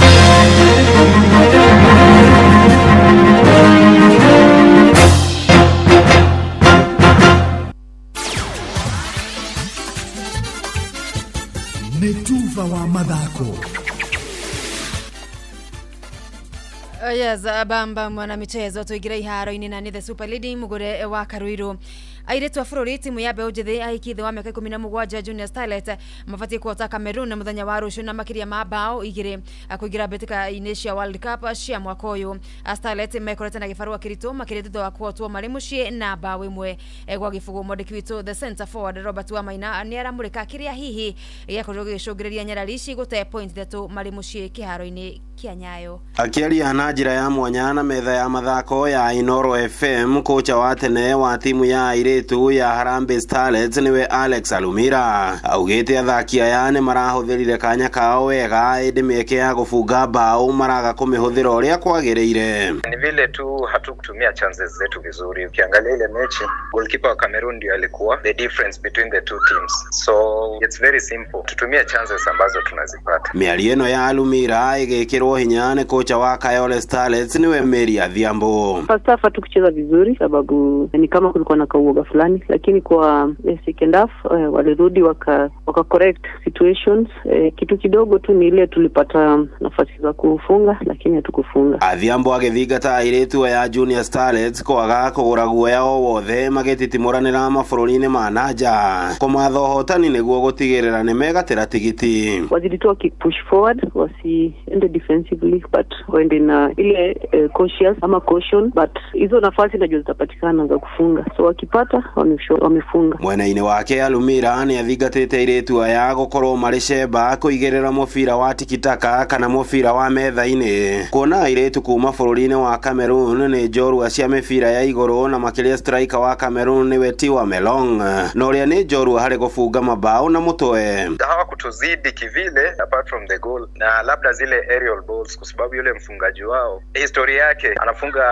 Nĩ tuba wa mathako. Yes, bamba mwana michezo tuingire iharo-inĩ na nĩ the super lady mugure wa Karuiru. Airĩtu a bũrũri timu ya mbeũ njĩthĩ ahiki thĩ wa mĩaka 17 Junior Starlet mabatiĩ kũhota Cameroon mũthenya wa rũciũ na makĩria ma bao 2 kũingĩra mbĩtĩka-inĩ cia World Cup cia mwaka ũyũ. Starlet mekorete na gĩbarũa kĩritũ makĩria thutha wa kũhotwo marĩ mũciĩ na bao 1 gwa gĩbũgũ. Mwandĩki witũ the center forward Robert Wamaina nĩ aramũrĩka kĩrĩa hihi gĩakorirwo gĩgĩcũngĩrĩria nyarari ici gũte point 3 marĩ mũciĩ kĩharo-inĩ kĩa Nyayo. Akĩaria na njĩra ya mwanya na metha ya mathako ya Inoro FM, kocha wa tene wa timu ya airĩtu ya Harambee Starlets nĩwe Alex Alumira augĩte athaki aya nĩ marahũthĩrire kanya kao wega, ĩndĩ mĩeke ya gũbunga mbaũ maraga kũmĩhũthĩra ũrĩa kwagĩrĩire. Ni vile tu hatukutumia chances zetu vizuri. Ukiangalia ile mechi, goalkeeper wa Cameroon ndio alikuwa the difference between the two teams, so it's very simple, tutumie chances ambazo tunazipata. Mĩario ĩno ya Alumira ĩgĩkĩrwo hinya nĩ kocha wa Kayole Starlets nĩwe Mary Adhiambo. First half hatukucheza vizuri sababu ni kama kulikuwa na kauoga fulani, lakini kwa second half walirudi waka correct situations. Kitu kidogo tu ni ile tulipata nafasi za kufunga lakini hatukufunga. Adhiambo agĩthingata airĩtu aya Junior Starlets kwaga kũgũra guoya o wothe magĩtitimuranĩra mabũrũri-inĩ ma nanja kũmatha ũhotani nĩguo gũtigĩrĩra nĩmegatĩra tigiti. Wazidi tu wakipush forward, wasiende defensively but waende na ile cautious ama caution, but hizo nafasi najua zitapatikana za kufunga, so wakipata wamefunga. Mwena-inĩ wake Alumira nĩ athingatĩte airĩtu aya gũkorwo marĩ cemba kũigĩrĩra mũbira wa tikitaka kana mũbira wa metha-inĩ, kuona airĩtu kuma bũrũri-inĩ wa Cameroon nĩ njorua cia mĩbira ya igũrũ na makĩria striker wa Cameroon nĩwe Tiwa Melong na ũrĩa nĩ njorua harĩ gũbunga mabao na mũtwe. Hawakutuzidi kivile apart from the goal na labda zile aerial balls, kwa sababu yule mfungaji wao historia yake anafunga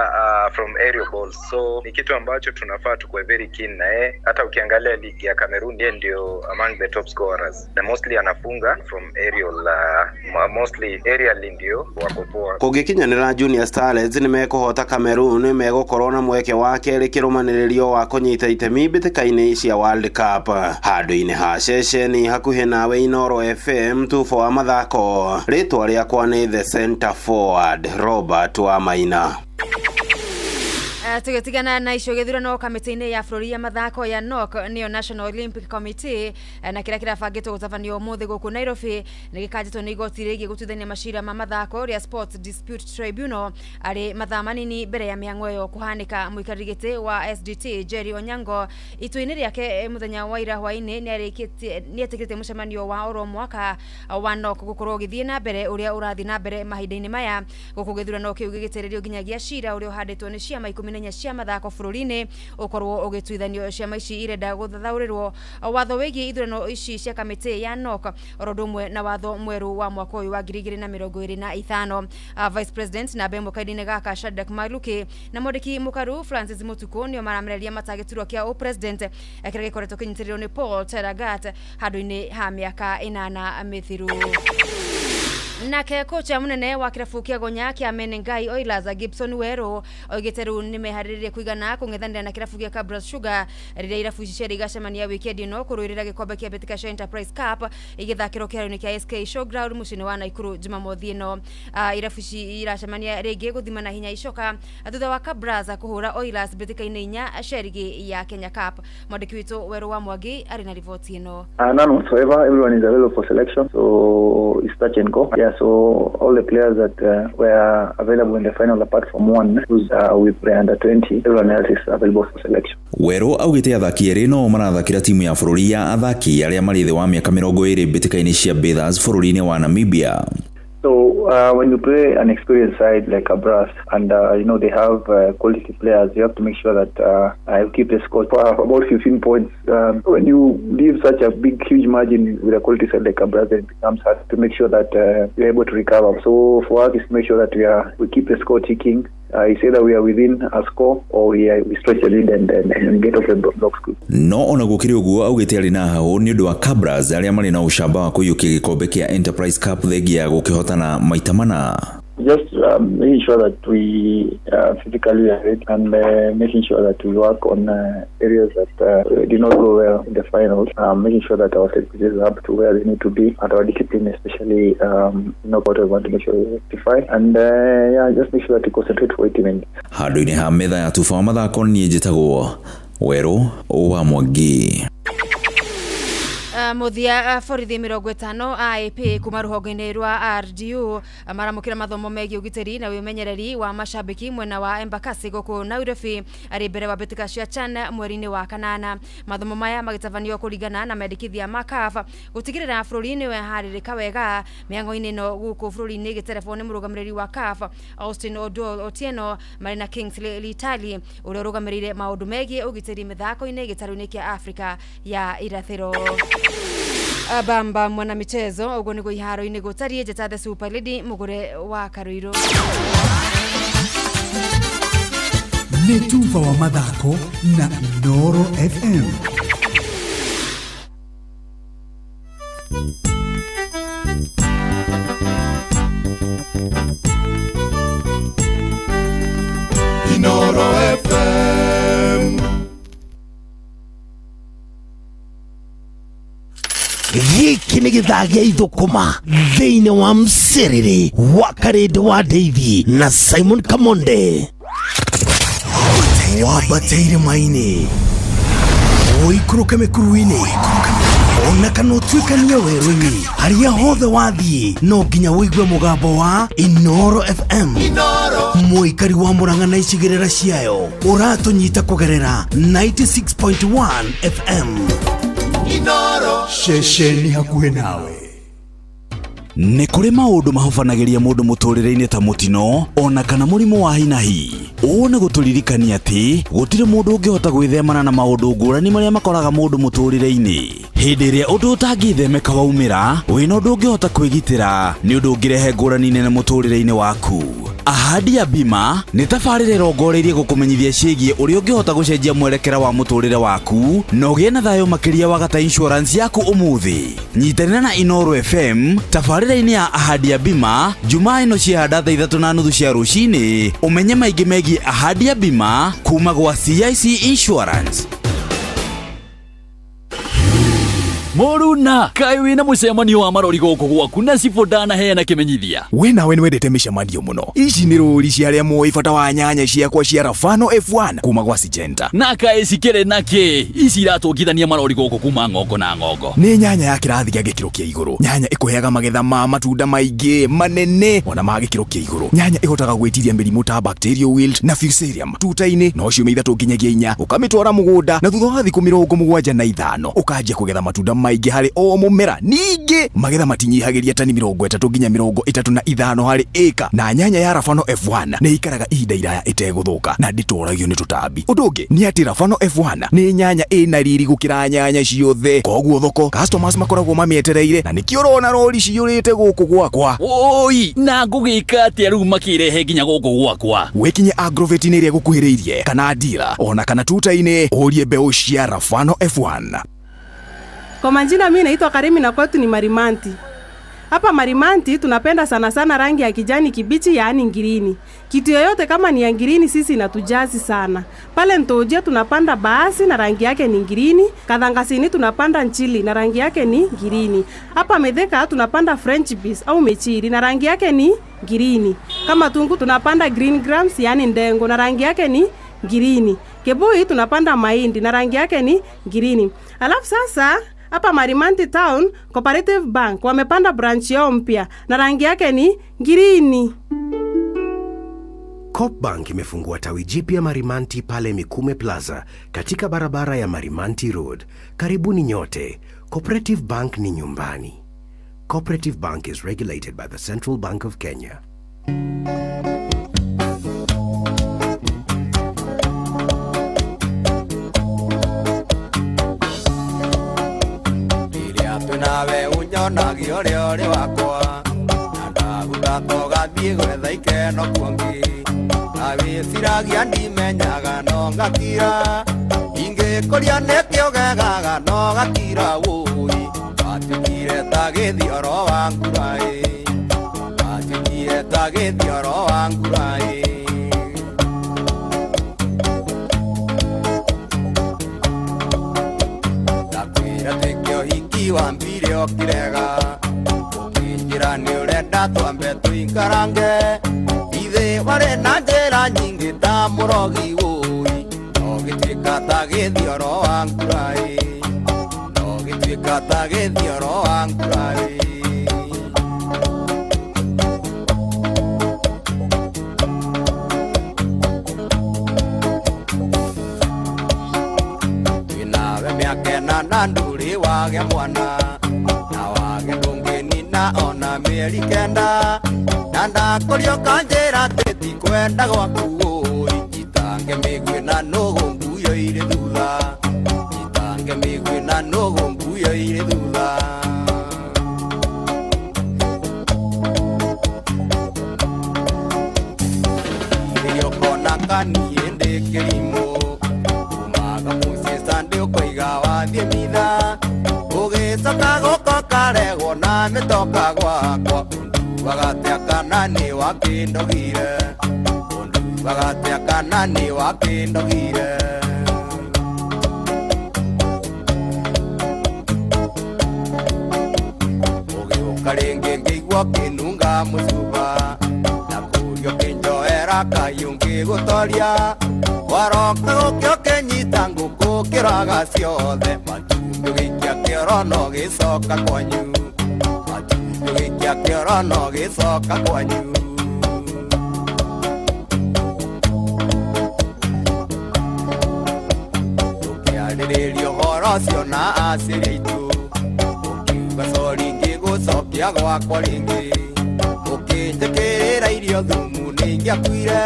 from aerial balls, so ni kitu ambacho tunafaa tukuwe very keen na yeye. Hata ukiangalia ligi ya Cameroon, yeye ndio among the top scorers na mostly anafunga from aerial, mostly aerial ndio wako poa. Kũngĩkinyanĩra Junior Starlets nĩmekũhota Cameroon, megũkorwo na mweke wa kerĩ kĩrũmanĩrĩrio wa kũnyita itemi mbĩtĩka-inĩ cia World Cup. Handũ-inĩ ha ceceni hakuhĩ nawe Inoro FM, tubo wa mathako, rĩtwa rĩakwa nĩ the center forward Robert Wamaina. Tũgĩtigana na icio, gĩthurano kamĩtĩ-inĩ ya bũrũri ya mathako ya NOC nĩyo National Olympic Committee, na kĩrĩa kĩrabangĩtwo gũtabanio ũmũthĩ gũkũ Nairobi nĩ gĩkanjĩtwo nĩ igoti rĩgiĩ gũtuithania macira ma mathako rĩa Sports Dispute Tribunal arĩ mathaa manini mbere ya mĩhang'o ĩyo kũhanĩka. Mũikarĩri gĩtĩ wa SDT Jerry Onyango itua-inĩ rĩake mũthenya wa ira hwaĩ-inĩ nĩetĩkĩrĩte mũcemanio wa oro mwaka wa NOC gũkorwo ũgĩthiĩ na mbere ũrĩa ũrathiĩ na mbere mahinda-inĩ maya, gũkũ gĩthurano kĩu gĩgĩtĩrĩrio nginyagia cira ũrĩa ũhandĩtwo nĩ ciama 14 cia mathako bũrũri-inĩ ũkorwo ũgĩtuithanio. Ciama ici irenda gũthathaũrĩrwo watho wĩgiĩ ithurano ici cia kamĩtĩ ya NOC oro ũndũ ũmwe na watho mwerũ wa mwaka ũyũ wa 2025. Vice President na mbe mũkaini gaka Shadrack Maluki na mwandĩki mũkaru Francis Mutuku nĩo maramereria mata gĩturwa kĩa ũpresident kĩrĩa gĩkoretwo kĩnyitĩrĩirwo nĩ Paul Tergat handũ-inĩ ha mĩaka 8 mĩthiru. Nake kocha munene wa kĩrabu kĩa Gonya kĩa Menengai Oilers Gibson Weru oigĩte rĩu nĩmeharĩrĩrie kũigana kũng'ethanĩra na kĩrabu kĩa Kabras Sugar rĩrĩa irabu ici cierĩ igacemania wikendi ĩno kũrũĩrĩra gĩkombe kĩa mbĩtĩka cia Enterprise Cup igĩthakĩrwo kĩharo-inĩ kĩa SK Showground mũciĩ-inĩ wa Naikuru Jumamothi ĩno. Irabu ici iracemania rĩngĩ gũthimana hinya icoka thutha wa Kabras kũhũra Oilers mbĩtĩka-inĩ 4 cia rigi ya Kenya Cup. Mwandĩki witũ Weru wa Mwangi arĩ na riboti ĩno. None whatsoever. Everyone is available for selection, so it's touch and go. Yeah, so all the players that were available in the final, apart from one who's with the under 20, everyone else is available for selection. Weru augĩte athaki erĩ no marathakĩra timu ya bũrũri ya athaki arĩa marĩ thĩ wa mĩaka 20 mbĩtĩka-inĩ cia Bathers bũrũri-inĩ wa Namibia. So when you play an experienced side like Kabras and you know they have quality players, you have to make sure that you keep the score for about 15 points. When you leave such a big, huge margin with a quality side like Kabras, then it becomes hard to make sure that you're able to recover. So for us, is to make sure that we keep the score ticking. It's either we are within a score or we stretch the lead and get off the blocks quick. No ona gũkĩrĩ ũguo augĩte arĩ na hahũ nĩ ũndũ wa Kabras arĩa marĩ na ũcamba wa kũiyũkia gĩkombe kĩa Enterprise Cup thengia ya gũkĩhotana maita mana. Just making sure that we physically are ready and making sure that we work on areas that did not go well in the finals, making sure that our set pieces are up to where they need to be, and our discipline especially, you know, what we want to make sure we rectify, and yeah, just make sure that we concentrate for 80 minutes. Handũ-inĩ ha metha ya tuba wa mathako niĩ njĩtagwo Weru wa Mwangi. Muthia borithi 50 IAP kuma ruhonge-inĩ rwa RDU maramũkĩra mathomo megiĩ ũgitĩri na wĩmenyereri wa mashabiki mwena wa Embakasi gũkũ Nairobi arĩ mbere wa mbĩtĩka cia CHAN mweri-inĩ wa kanana. Mathomo maya magĩtabanio kũringana na mendekithia ma CAF gũtigĩrĩra bũrũri nĩ weharĩrĩka wega mĩang'o-inĩ ĩno gũkũ bũrũri-inĩ ĩgĩterebwo nĩ mũrũgamĩrĩri wa CAF Austin Odol Otieno marĩ na Kingsley Litali ũrĩa ũrũgamĩrĩire maũndũ megiĩ ũgitĩri mĩthako-inĩ gĩtarũ-inĩ kĩa Afrika ya irathĩro. Bamba mwana michezo uguo niguo iharo-inĩ gũtariĩ. Njĩta the Super Lady Mugure wa Karuiru. Nĩ tuba wa mathako na Inooro FM. Inooro FM. Gĩkĩ nĩ gĩthaa gĩa ithũkũma thĩinĩ wa mcerere wa Karĩndĩ wa Ndeithi na Simon Kamonde. Wambate irĩma-inĩ, ũikũrũke mĩkuru-inĩ, ona kana ũtuĩkanie werũ-inĩ, harĩa hothe wathiĩ no nginya ũigue mũgambo wa Inooro FM. Mũikari wa Murang'a na icigĩrĩra ciayo ũratũnyita kũgerera 96.1 FM. Inooro ceceni hakuhĩ nawe. Nĩ kũrĩ maũndũ mahobanagĩria mũndũ mũtũrĩre-inĩ ta mũtino ona kana mũrimũ wa hinahi. Ũũ nĩ gũtũririkania atĩ gũtirĩ mũndũ ũngĩhota gwĩthemana na maũndũ ngũrani marĩa makoraga mũndũ mũtũrĩre-inĩ. Hĩndĩ ĩrĩa ũndũ ũtangĩthemeka waumĩra, wĩna ũndũ ũngĩhota kwĩgitĩra nĩ ũndũ ũngĩrehe ngũrani nene mũtũrĩre-inĩ waku. Ahadi ya Bima nĩ tabarĩra ĩrongoreirie gũkũmenyithia ciĩgiĩ ũrĩa ũngĩhota gũcenjia mwerekera wa mũtũrĩre waku na ũgĩe na thayũ makĩria wagata insurance yaku ũmũthĩ. Nyitanĩra na Inooro FM tabarĩra-inĩ ya Ahadi ya Bima Jumaa ĩno ciahanda thaa 3:30 cia rũcinĩ ũmenye maingĩ megiĩ Ahadi ya Bima kuma gwa CIC Insurance. Mũruna kaĩ wĩna mũcemanio wa marori gũkũ gwaku na cibũ ndanaheana kĩmenyithia. We nawe nĩwendete mĩcemanio mũno. Ici nĩ rũri cia arĩa moĩ bata wa nyanya ciakwa cia Rafano F1 kuma gwa Syngenta. Na kaĩ cikĩrĩ na kĩ? Ici iratũngithania marori gũkũ kuma ng'ongo na ng'ongo. Nĩ nyanya ya kĩrathi gĩa gĩkĩro kĩa igũrũ. Nyanya ĩkũheaga magetha ma matunda maingĩ manene ona ma gĩkĩro kĩa igũrũ. Nyanya ĩhotaga gwĩtiria mĩrimũ ta bacterial wilt na fusarium tuta-inĩ no ciumia 3 nginyagia 4 ũkamĩtwara mũgũnda na thutha wa thikũ 75 ũkanjia kũgetha matunda maingĩ harĩ o mũmera. Ningĩ magetha matinyihagĩria tani 30 nginya 35 harĩ ĩka. Na nyanya ya Rafano F1 nĩ ikaraga ihinda iraya ĩtegũthũka na ndĩtoragio nĩ tũtambi. Ũndũ ũngĩ nĩ atĩ Rafano F1 nĩ nyanya ĩna riri gũkĩra nyanya ciothe, koguo thoko customers makoragwo mamĩetereire na nĩkĩo ũrona rori ciyũrĩte gũkũ gwakwa. Oi, na ngũgĩka atĩa rĩu makĩrehe nginya gũkũ gwakwa? Wĩkinye agrovet-inĩ ĩrĩa ĩgũkuhĩrĩirie kana dealer ona kana tuta-inĩ ũrie mbeũ cia Rafano F1. Kwa majina mimi naitwa Karimi na kwetu ni Marimanti. Hapa Marimanti tunapenda sana sana rangi ya kijani kibichi, yaani ngirini. Kitu yoyote kama ni ya ngirini sisi inatujazi sana. Pale Ntojia tunapanda baasi na rangi yake ni ngirini, Kathangasini tunapanda nchili na rangi yake ni ngirini. Hapa Medheka tunapanda French beans au mechiri na rangi yake ni ngirini. Kama Tungu tunapanda green grams, yaani ndengo na rangi yake ni ngirini. Kebui tunapanda mahindi na rangi yake ni ngirini. Alafu sasa hapa Marimanti Town Cooperative Bank wamepanda branch yao mpya na rangi yake ni ngirini. Coop Bank imefungua tawi jipya Marimanti pale Mikume Plaza katika barabara ya Marimanti Road. Karibuni nyote. Cooperative Bank ni nyumbani. Cooperative Bank is regulated by the Central Bank of Kenya. Nawe unyonagia ũrĩa ũrĩ wakwa na ndagũtata ũgathiĩ gwetha ikeno kuongĩ na wĩciragia ndimenyaga no ngakira ingĩkũria nĩkĩ ũgegaga no gakira wũi watuĩkire ta gĩthioro wa nguraĩ watuĩkire ta gĩthioro wa nguraĩ. Ndakwĩra twĩke ũhiki wambire ũkĩrega ũkĩnjĩra nĩ ũrenda twambe tũikarange ithe warĩ na njĩra nyingĩ ta mũrogi wũi no gĩtuĩka ta gĩthioro wa nguraĩ no gĩtuĩka Ũgĩtuĩka ta gĩthioro wa nguraĩ. Twĩnawe mĩaka ĩna na ndũrĩ wagĩa mwana na wage ndũngĩnina ona mĩeri 9 na ndakũria ũkanjĩra atĩ ndikwenda gwaku ũi njitange mĩguĩ na nũgũ nguyo irĩ thutha njitange mĩguĩ na nũgũ nguyo irĩ thutha. Rĩrĩa ũkona kaniĩ ndĩ kĩrimũ umaga mũciĩ Sunday ũkoiga wathiĩ mitha ũgĩcoka gũka ũkaregwo na mĩtoka gwakwa ũnduaga atĩa kana nĩ wakĩndogire ũnduaga atĩa kana nĩ wakĩndogire. Ũgĩũka rĩngĩ ngĩigua ũkĩnunga mũcuba na kũria ũkĩnjoera kayũ ngĩgũtoria waroka gũkĩ ũkĩnyita ngũkũ kĩraga ciothe matumbĩ ũgĩikia kĩoro na ũgĩcoka kwanyu matumbĩ ũgĩikia kĩoro na ũgĩcoka kwanyu. Tũkĩarĩrĩria ũhoro ũcio na aciari aitũ ũkiuga sori ngĩgũcokia gwakwa rĩngĩ ũkĩnjĩkĩrĩra irio thumu nĩingĩakuire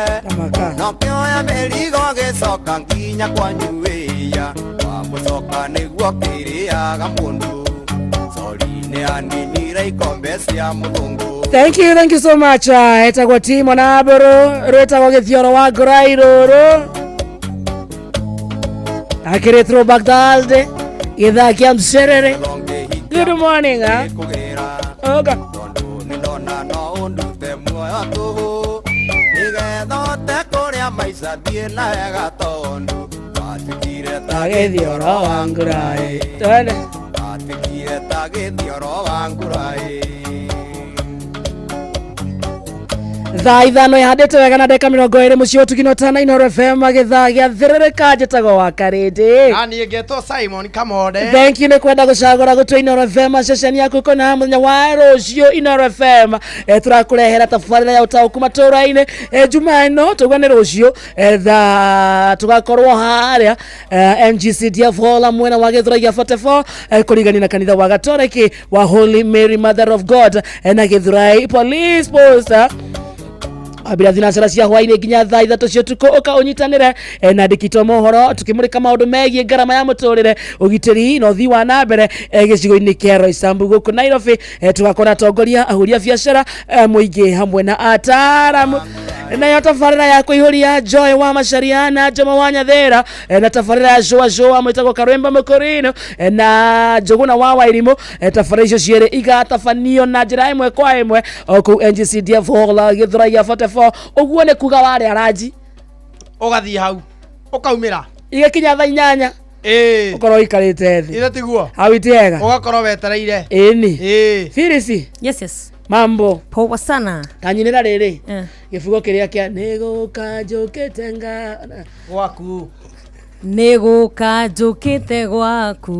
na ũkĩoya mĩrigo gĩcoka nginya kwanyu wĩya wamũcoka nĩguo kĩrĩaga mũndũ sori nĩ aninire ikombe cia mũthũngũ. Thank you so much. Etagwo Timo na Aboro rwetagwo gĩthioro wa ngũrai rũrũ akĩrĩ throwback Thursday gĩthaa kĩa mcerere. Good morning. Okay. Nĩndona no ũndute muoyo tũhũ nĩgetha hote kũrĩa maica thiĩ na wega tondũ watuĩkire ta gĩthioro wa ngũrai. Twende. Watuĩkire ta gĩthioro wa ngũrai. Thaa 5 ihandĩte wega na ndagĩka 20 mũciĩ ũtugino tana Inooro FM gĩthaa gĩa thĩrĩrĩka njĩtagwo wa Karĩndĩ. Na niĩ ngetwo Simon Kamode. Thank you nĩ kwenda gũcagũra gũtua Inooro FM ceceni yaku kona mũthenya wa rũciũ Inooro FM tũrakũrehera tabarĩra ya ũtaũku matũra-inĩ Jumaa ĩno tauga nĩ rũciũ thaa tũgakorwo harĩa MGCDF Hall mwena wa Gĩthũrai gĩa 44 kũrigania na kanitha wa Gatoreki wa Holy Mary Mother of God na Gĩthũrai Police Post ambira thinacara cia hwainĩ nginya thaa 3 cia ũtukũ ũka ũnyitanĩre na andĩki mohoro tũkĩmũrĩka maũndũ megiĩ ngarama ya mũtũrĩre ũgitĩri na ũthii wa na mbere gĩcigo-inĩ kĩa Roysambu gũkũ Nairobi. Tũgakorwo atongoria ahũri a biacara mũingĩ hamwe na ataaramu nayo tabarĩra ya kũihũria Joy wa Macharia na Joma wa Nyathera na tabarĩra ya Joa Joa mwĩtagwo Karwemba Mũkũrino na Njũgũna wa Wairimũ. Tabarĩra icio cierĩ igatabanio na njĩra ĩmwe kwa ĩmwe o kũu NGCDF Hall Gĩthũrai gĩa 44. Ũguo nĩ kuga warĩa ranji ũgathiĩ hau ũkaumĩra igĩkinya thaa 8 ũkorwo ũikarĩte thĩ ithe tiguo hau itiega ũgakorwo wetereire ĩni. Firisi. Yes. Mambo poa sana. Kanyinĩra rĩrĩ gĩbugo kĩrĩa kĩa nĩgũka njũkĩte nga gwaku nĩgũka njũkĩte gwaku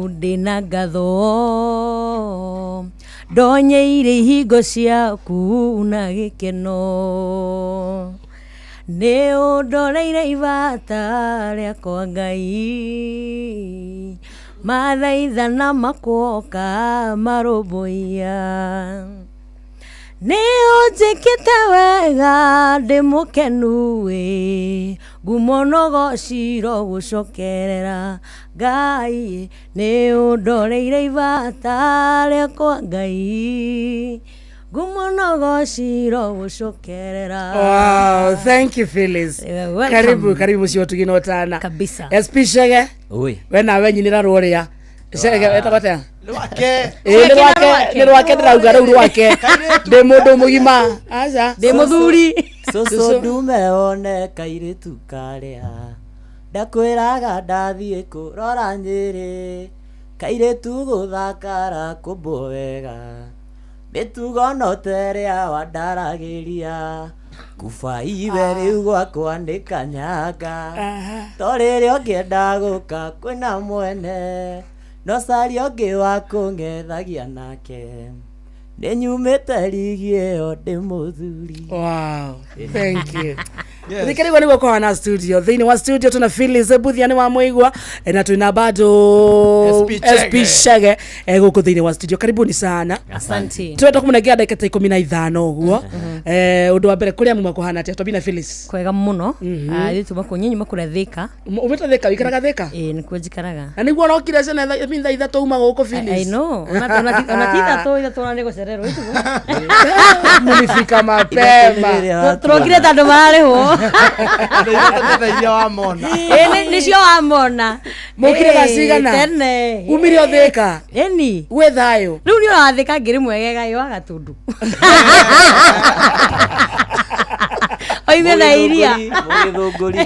ndĩna ngatho ndonyeire ihingo ciaku na gĩkeno nĩ ũndoreire ibata rĩakwa Ngai mathaithana makwoka marũmbũiya nĩ ũnjĩkĩte wega ndĩ mũkenu ĩ ngumo nogociro gũcokerera Ngai nĩ ũndoreire ibata rĩakwa Ngai ngumo nogociro gũcokerera. Wow, thank you Phyllis. Karibu karibu mũciĩ ũtugino tana kabisa. SP Chege. Oi. We nawe nyinĩra rũrĩa Chege wetagwo atĩa? Rwake. Ĩĩ nĩ rwake ndĩrauga rĩu rwake. Ndĩ mũndũ mũgima. Aca. Ndĩ mũthuri. Cũcũ ndume one kairĩtu karĩa ndakwĩraga ndathiĩ kũrora Nyĩrĩ kairĩtu gũthakara kũmbwo wega mĩtugo no ta ĩrĩa wandaragĩria kuba iwe rĩu gwakwa nĩ kanyanga to rĩrĩa ũngĩenda gũka kwĩna mwene No caria ũngĩ wa kũng'ethagia nake nĩ nyumĩte rigi ĩyo ndĩ mũthuri. Wow, thank you. Thikĩrĩria nĩguo kũhana studio thĩinĩ wa studio tuna Phyllis Mbuthia nĩ wa mũigua na twĩna bado SP Chege. SP Chege gũkũ thĩinĩ wa studio. Karibuni sana. Asante. Turenda kũmũnengera ndagĩka ta 15 ũguo. Ũndũ wa mbere kũrĩa muma kũhana atĩa twambie na Phyllis? Kwega mũno. Ithuĩ tuma kũ nyuma kũrĩa Thĩka. Umĩte Thĩka, wĩikaraga Thĩka? Ĩĩ nĩkuo njikaraga. Na nĩguo ũrokire ciana thaa 3 uma gũkũ Phyllis? I know. Ona ti 3 ona nĩ gũcererwo itugo. Mulifika mapema. Tũrokire ta andũ mararĩhwo. Thaa wamona. Ĩĩ nĩcio wamona. Mũkire thaa cigana? Tene. Umire o Thĩka? Ĩni. Gwĩ thayũ? Rĩu nĩ ũrathĩka ngĩrĩ mwegega ĩ wa Gatundu. Oime na iria. Mũgĩthũngũri.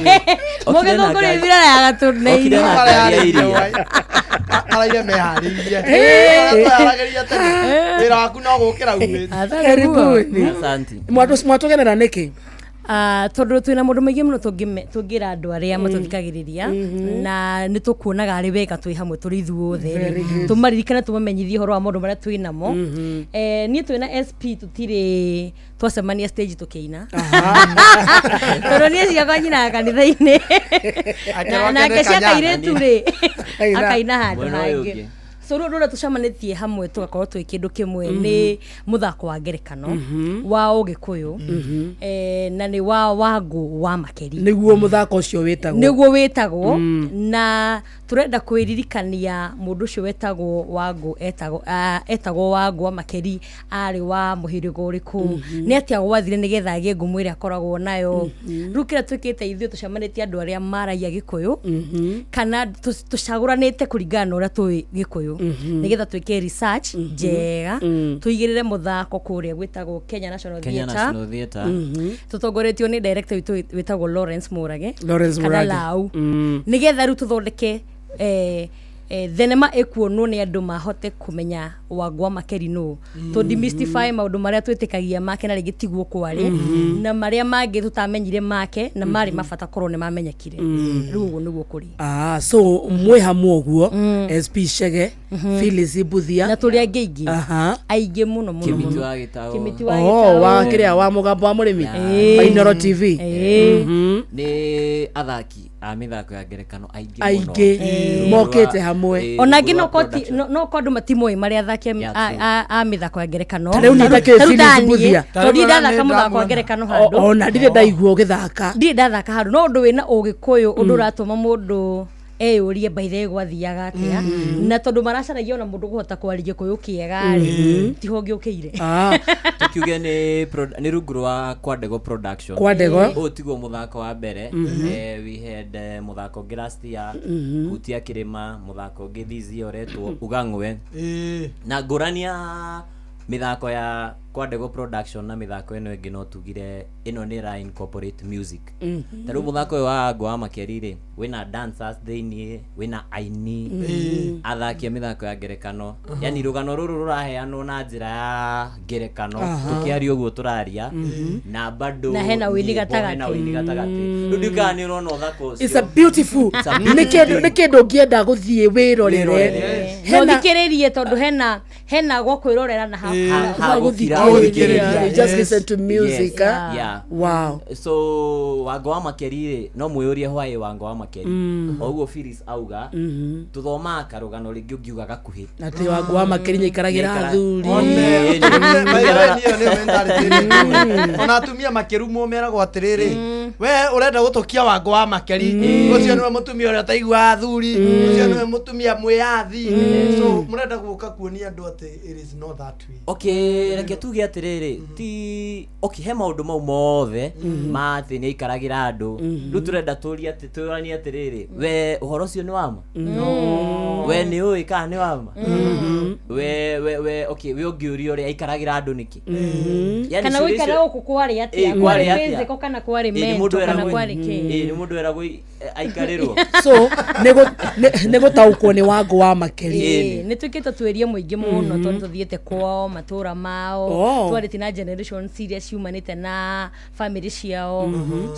Mũgĩthũngũri oimire na ya Gatundu na Okire na iria. ngari ya iria. Araire meharĩirie. Twarageria tene. Wĩra waku no gũkĩra umĩte. Karibuni. Asante. Mwatũgenera nĩkĩ? Tondũ twĩna maũndũ maingĩ mũno tũngĩra andũ arĩa matũthikagĩrĩria na nĩ tũkuonaga arĩ wega twĩ hamwe tũrĩ ithuothe Very good. tũmaririkane tũmamenyithie ũhoro wa maũndũ marĩa twĩ namo. Niĩ twĩna SP tũtirĩ twacemania stage tũkĩina tondũ niĩ ciakwa nyinaga kanitha-inĩ nake cia kairĩtu rĩ akaina handũ Mwena ũyũ hangĩ. ũngĩ. So rĩu ũndũ ũrĩa tũcemanĩtie hamwe tũgakorwo twĩ kĩndũ kĩmwe nĩ mũthako wa ngerekano wa ũgĩkũyũ, na nĩ wa Wangũ wa Makeri. Nĩguo mũthako ũcio wĩtagwo. Nĩguo wĩtagwo. Na tũrenda kwĩririkania mũndũ ũcio wetagwo Wangũ, etagwo Wangũ wa Makeri, arĩ wa mũhĩrĩga ũrĩkũ, nĩ atĩa gwathire nĩgetha agĩe ngumo ĩrĩa akoragwo nayo. Rĩu kĩrĩa twĩkĩte ithuĩ tũcemanĩtie andũ arĩa maragia gĩkũyũ kana tũcagũranĩte kũringana na ũrĩa tũĩ gĩkũyũ nĩgetha twĩke research njega, tũigĩrĩre mũthako kũrĩa gwĩtagwo Kenya National Kenya Theatre. National Theatre. Tũtongoretio nĩ director witũ wĩtagwo Lawrence Mũrage. Lawrence kana Mũrage. Lau, nĩgetha rĩu tũthondeke thenema ĩkuonwo nĩ andũ mahote kũmenya Wangũ wa Makeri nũ, tũ demystify maũndũ marĩa twĩtĩkagia make na rĩngĩ tiguo kwarĩ, na marĩa mangĩ tũtamenyire make na marĩ mabata korwo nĩ mamenyekire. Rĩu ũguo nĩguo kũrĩ. So mwĩ hamwe ũguo SP Chege, Phyllis Mbuthia na tũrĩ angĩ aingĩ aingĩ mũno mũno Kĩmiti mũno. wa Gĩtaũ. Kĩmiti wa Oh, wa Gĩtaũ. kĩrĩa wa mũgambo wa mũrĩmi Mainoro TV. Nĩ athaki a mĩthako ya ngerekano aingĩ mũno. Aingĩ Rungu mokĩte rwa- hamwe. Ona angĩ rungu no rwa koti production. no ko andũ matimoĩ marĩa athaki Yeah, true. a mĩthako ya ngerekano. Ta rĩu niĩ ndakĩũĩ Ta rĩu Phyllis ndaniĩ, Mbuthia. tondũ ndirĩ ndathaka mũthako wa ngerekano handũ. Ona ndirĩ ndaigua ũgĩthaka. Ndirĩ ndathaka handũ, no ũndũ wĩna ũgĩkũyũ ũndũ ũratũma mũndũ eyũrie by the way gwathiaga atĩa, na tondũ maracaragia ona mũndũ kũhota kwaria gĩkũyũ kĩega rĩ, tiho ngĩũkĩire. Tukiuge nĩ nĩ rungu rwa Kwandego Production. Kwandego. Ũyũ tiguo mũthako wa mbere. We had mũthako ũngĩ last year, Hutia Kĩrĩma, mũthako ũngĩ this year ũretwo Ugang'we. Na ngũrani ya mĩthako ya Kwandego Production na mĩthako ĩno ĩngĩ no tugire ĩno nĩ ĩra incorporate music. Ta rĩu mũthako ũyũ wa Wangũ wa Makeri rĩ, wĩna dancers thĩiniĩ, wĩna aini, athaki a mĩthako ya ngerekano. Yani rũgano rũrũ rũraheanwo na njĩra ya ngerekano, tũkĩaria ũguo tũraria, na bado Na hena ũini nyĩmbo, gatagatĩ. hena ũini gatagatĩ. Rĩu ndiũĩ kana nĩ ũrona ũthaka ũcio. It's a beautiful. It's a Nĩ beautiful kĩndũ nĩ kĩndũ ũngĩenda gũthiĩ wĩrorere. No thikĩrĩrie tondũ hena gwa kwĩrorera na Ha gũthikĩrĩria. Gũthikĩrĩria. You just listen to music. Yes. Ah? Yeah. Wow. So Wangũ wa Makeri rĩ, no mwĩyũrie why Wangũ wa Makeri. O ũguo Phyllis auga, tũthomaga karũgano rĩngĩ ũngiuga gakuhĩ. Atĩ Wangũ wa Makeri nĩaikaragĩra athuri. Ona atumia makĩrumwo meragwo atĩrĩrĩ, we ũrenda gũtũkia Wangũ wa Makeri, ũcio nĩwe mũtumia ũrĩa ũtaiguaga athuri, ũcio nĩwe mũtumia mwĩyathi, so mũrenda gũka kuonia andũ atĩ it is not that way. Okay, reke tuge atĩrĩrĩ, ti okay, he maũndũ mau mothe ma atĩ nĩ aikaragĩra andũ. Rĩu tũrenda tũrie atĩ tũranie atĩrĩrĩ, we ũhoro ũcio nĩ wama? We nĩ ũĩ kana nĩ wama? We okay, we ũngĩũria ũrĩa aikaragĩra andũ nĩkĩ? Yani kana ciũria gũikara icio- gũkũ kwarĩ Ĩĩ, atĩa, kwarĩ kwarĩ atĩa? physical kana kwarĩ Ĩĩ, nĩ mũndũ mental kana weragwo- kwarĩ kĩ. Ĩĩ, nĩ mũndũ weragwo aikarĩrwo. So nĩ gũtaũkwo nĩ Wangũ wa Makeri. Ĩĩ, nĩ twĩkĩte tuĩrie mũingĩ mũno tondũ tũthiĩte kwao matũra mao, twarĩtie na generations iria ciumanĩte na family ciao,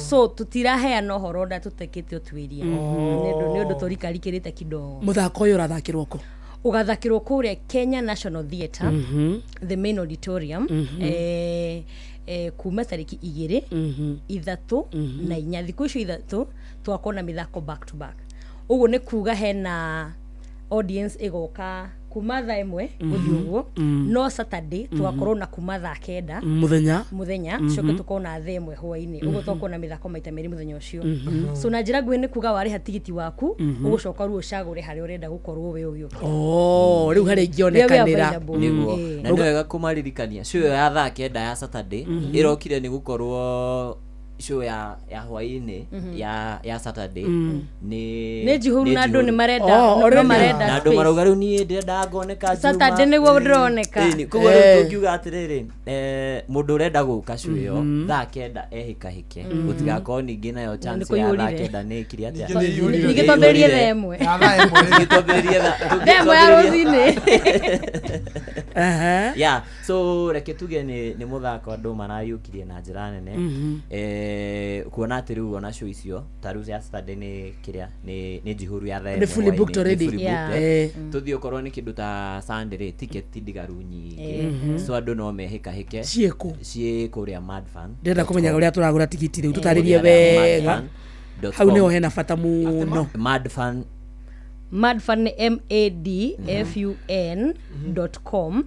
so tũtiraheana ũhoro ũrĩa tũtekĩte ũtuĩria nĩ ũndũ tũrikarikĩrĩte kidogo. Mũthako ũyũ ũrathakĩrwo kũ? Ũgathakĩrwo kũrĩa Kenya National Theatre, the main auditorium, kuma tarĩki 2, 3 na 4. Thikũ icio 3 tũgakorwo na mĩthako back to back. Ũguo nĩ kuga hena audience ĩgoka kuma thaa 1 gũthiĩ ũguo. No Saturday tũgakorwo na kuma thaa 9 Mũthenya. Mũthenya, tũcoke tũkorwo na thaa 1 hwainĩ. Ũguo tũgakorwo na mĩthako maita merĩ mũthenya ũcio. So na njĩra nguhĩ nĩ kuga warĩha tigiti waku, ũgũcoka rĩu ũcagũre harĩa ũrenda gũkorwo we ũgĩũka. Oh, rĩu harĩa ingĩonekanĩra. Available. Nĩguo. Na nĩ wega kũmaririkania show ĩyo ya thaa 9 ya Saturday ĩrokire nĩ gũkorwo show ya hwainĩ ya Saturday nĩ Nĩ njihũru na andũ nĩ marenda, Oh, no already. marenda na andũ space. marauga rĩu niĩ ndĩrenda ngoneka Juma. Saturday nĩguo ndĩroneka. Ĩni, koguo rĩu tũngiuga atĩrĩrĩ, mũndũ ũrenda gũka show ĩyo thaa 9 ehĩkahĩke, gũtigakorwo ningĩ nayo chance ya thaa kũiyũrire. 9 nĩ ĩkire atĩa. Ningĩ nĩ ĩiyũrire. Ningĩ twambĩrĩrie thaa 1. Ya thaa 1. Ningĩ twambĩrĩrie thaa- Thaa 1 ya rũcinĩ. Yeah, so reke tuge nĩ mũthako andũ marayũkirie na njĩra nene, kuona atĩ rĩu ona show icio ta rĩu ya Saturday nĩ kĩrĩa nĩ njihũru ya thaa Nĩ 1 fully hwaĩ-inĩ, booked nĩ already. fully Yeah. booked, eh. Tũthiĩ okorwo nĩ kĩndũ ta Sunday rĩ, ticket ndigaru nyingĩ, so andũ no mehĩkahĩke. Ciĩkũ? Ciĩ kũrĩa Madfun. Ndĩrenda kũmenya ũrĩa tũragũra tigiti rĩu, tũtarĩrie Kũrĩa wega. madfun.com. Hau nĩho hena bata mũno. Madfun. Madfun nĩ madfun.com.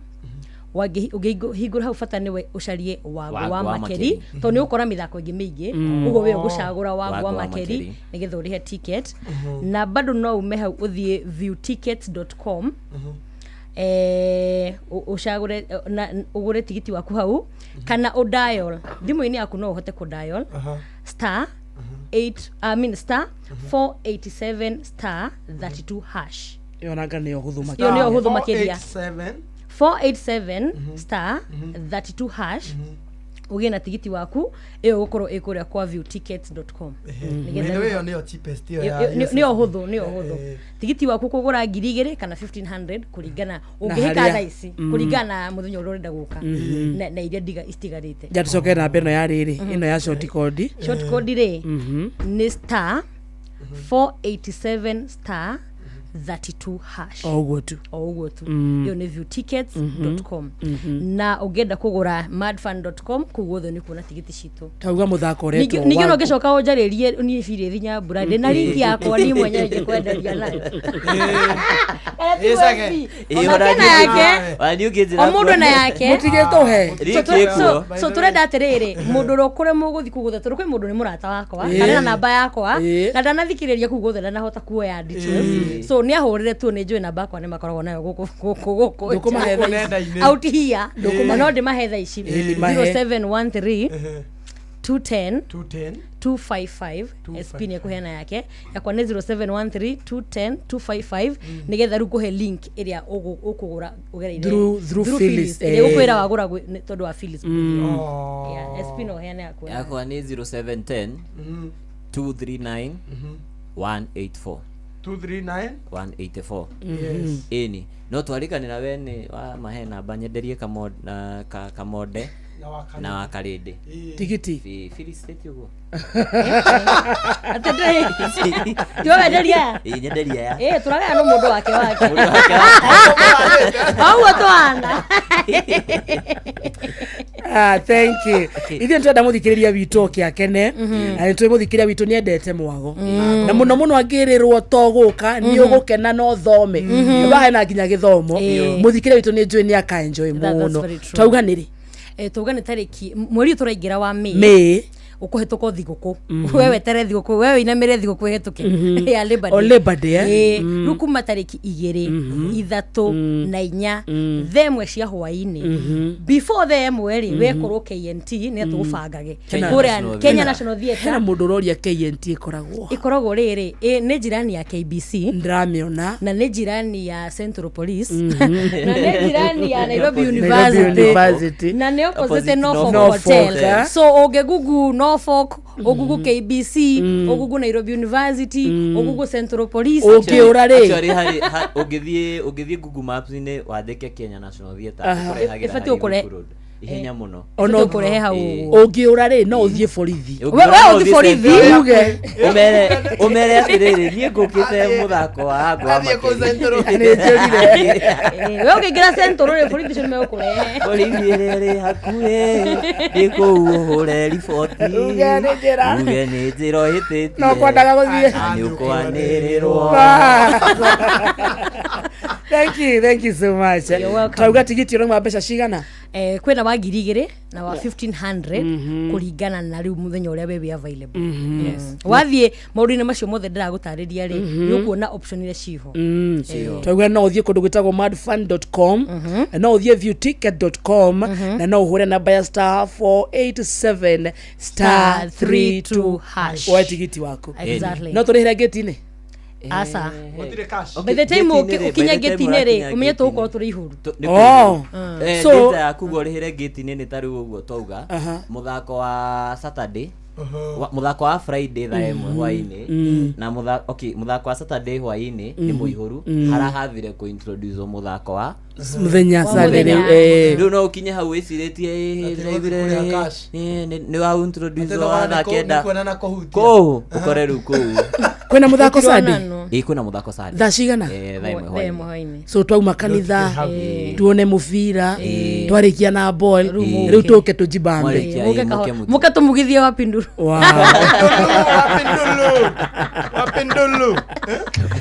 Ũngĩhingũra hau bata nĩwe ũcarie Wangũ Wangũ wa wa Makeri, Makeri. tondũ nĩ ũgũkora mĩthako ĩngĩ mĩingĩ. Ũguo we ũgũcagũra Wangũ wa Wangũ wa Makeri Makeri. nĩgetha ũrĩhe ticket. Na bado no ume hau ũthiĩ viewtickets.com, ũcagũre na ũgũre tigiti waku hau, kana ũdial thimũ-inĩ yaku, no ũhote kũdial star 8, I mean star 487 star 32 hash. Ĩyo nanga nĩyo hũthũ Ĩyo makĩria. nĩyo hũthũ makĩria. 487. 487 star 32 hash, ũgĩe na tigiti waku. Ĩyo ũgũkorwo ĩ kũrĩa kwa viewtickets.com. By the way, ĩyo nĩyo cheapest ĩyo ya Nĩyo hũthũ, nĩyo hũthũ. Tigiti waku kũgũra 2000 kana 1500 kũringana ũngĩhĩka harĩa. thaa ici, kũringana na mũthenya ũrĩa ũrenda gũka na iria ndiga itigarĩte. Ja tũcoke namba ĩno ya rĩrĩ, ĩno ya short code. Short code rĩ nĩ star 487 star 32 hash. O ũguo tu. O ũguo tu. Ĩyo nĩ viewtickets.com. Na ũngĩenda kũgũra madfun.com, kũu guothe nĩ kuona tigiti citũ. Tauga mũthako ũretwo Ningĩ no Wangũ. ngĩcoka ũnjarĩrie niĩ birĩthi Nyambura ndĩ na linki yakwa niĩ mwenyewe ngĩkwenderia nayo. Kana ti Ĩcage. we Ona kena yake. Ona niĩ ũngĩnjĩra O mũndũ na yake. Mũtigĩtũhe. Link So ĩkuo. so tũrenda atĩrĩrĩ, mũndũ ũrĩa ũkũremwo gũthiĩ kũu guothe, tondũ kwĩ mũndũ nĩ mũrata wakwa kana na namba yakwa na ndanathikĩrĩria kũu guothe, ndanahota kuoya details, so nĩ ahũrĩre tu, nĩ njũĩ namba yakwa nĩ makoragwo nayo gũkũ gũkũ gũkũ Ndũkũmahe thaa ici. Nenda-inĩ. Out here. Na no ndĩmahe thaa ici. Mahe. 0713 210 210 255. SP nĩ ekũheana yake, yakwa nĩ 0713 210 255, nĩgetha rĩu kũhe link ĩrĩa ũkũgũra ũgereire Through Phyllis, ĩrĩa ĩgũkwĩra wagũra tondũ wa Phyllis. Yeah, SP no ũheane yaku. Yakwa nĩ 0710 239 184. 239 184. Yes. Ĩni no twarikanĩra we nĩ wa mahe namba nyenderie kamonde Na wa na wa Karĩndĩ. Tigiti. Phyllis State ũguo. Atĩ ndĩ tiwawenderia. Ĩ, nyenderia ya ĩ tũragaya no mũndũ wake wake. Mũndũ wake. Ũguo twana. Ah, thank you. Ithuĩ nĩtũrenda mũthikĩrĩria witũ oke akene, na nĩtũĩ mũthikĩrĩria witũ nĩendete mwago na mũno mũno angĩrĩrwo to gũka nĩ ũgũkena no thome wahe na nginya gĩthomo. Mũthikĩrĩria witũ nĩ njũĩ nĩ akaenjoy That's mũno. very true. Twauga nĩ rĩ? Tauga nĩ tarĩki mweri ũyũ tũraingĩra wa May. May. Ũkũhĩtũka thigũkũ, we wetere thigũkũ, we wĩinamĩre thigũkũ ĩhĩtũke ya Labor O Day. Labor Day, eh? Ĩĩ, rĩu kuma tarĩki 2, 3 na 4, thaa 1 cia hwaĩ-inĩ, before thaa 1 rĩ, wekorwo KNT nĩ tũgũbangage Kenya kũrĩa National Kenya Theatre. National Hena Theatre. mũndũ ũroria KNT ĩkoragwo. Ĩkoragwo rĩrĩ, nĩ jirani ya KBC. Ndĩramĩona. Na nĩ jirani ya Central Police, na nĩ jirani ya Nairobi Nairobi University, University. na nĩ opposite Opposite Norfolk Norfolk, Hotel. eh? So ũngĩgugu Norfolk, ũgugu KBC, ũgugu Nairobi University, ũgugu Central Police. Ũngĩũra rĩ? Actually, ũngĩthiĩ Google Maps-inĩ wandĩke Kenya National Theatre, ĩkũrehagĩra Ĩbatiĩ harĩ gũkũre- Ruku Road. Ihenya mũno. Ona Tũkũrehe hau ũguo. Ũngĩũra rĩ, no ũthiĩ borithi. We- we ũthiĩ borithi? Uge. Ũmere ũmere atĩrĩrĩ, niĩ ngũkĩte mũthako wa ngwa. Athiĩ kũu Central. Nĩ njũrire. We ũngĩingĩra Central rĩ, borithi icio nĩmegũkũrehe. Borithi ĩrĩa ĩrĩ hakuhĩ nĩ kũu ũhũre riboti. Uge nĩ njĩra. Uge nĩ njĩra ũhĩtĩtie. No kwendaga gũthiĩ. Na nĩ ũkwanĩrĩrwo. Thank you, thank you so much. You're welcome. Twauga tigiti ũrauma mbeca cigana? Eh, kwĩna wa 2000 na wa 1500 kũringana na rĩu mũthenya ũrĩa we wĩ available. Yes. Wathiĩ maũndũ-inĩ macio mothe ndĩragũtarĩria rĩ, nĩ ũkuona option iria ciho. Twauga no ũthiĩ kũndũ gwĩtagwo madfun.com, no ũthiĩ viewticket.com, na no ũhũre namba ya star 487 star 32 hash. Woe tigiti waku. Exactly. No tũrĩhĩre ngĩti-inĩ? Aca. Gũtirĩ cash. By the time Gate-inĩ rĩ, ũkinya by the time gate-inĩ rĩ, ũrakinya ũmenye gate-inĩ. tũgũkorwo tũrĩ ihũru. Nĩ Oh. kũihũru. Eh, So- data yaku guo ũrĩhĩre gate-inĩ nĩ ta rĩu ũguo twauga mũthako wa Saturday, mũthako wa Friday thaa 1 hwaĩ-inĩ na okay, mũthako wa Saturday hwaĩ-inĩ nĩ mũihũru, harahathire kũ-introduce mũthako wa Mũthenya Wa Sunday mũthenya. rĩu, eh. Rĩu no ũkinye hau wĩcirĩtie Atĩ ũgũthiĩ kũrĩa cash. nĩ wa introduce Atĩ wa no thaa nĩ 9 kuona na kũhutia. kũu ũkore rĩu kũu. Kwĩna mũthako Sunday? Gũtironanwo. Ĩ, kwĩna mũthako Sunday. Thaa cigana? Eh, thaa 1 Thaa hwaĩ-inĩ. 1 hwaĩ-inĩ. So twauma kanitha, tuone mũbira, twarĩkia na ball, Rĩu rĩu tũke tũjibambe. Mwarĩkia, Mũke ĩ, mũke kahora. mũthiĩ. Mũke tũmugithie wapinduru. Wow. Wapindulu. Wapindulu.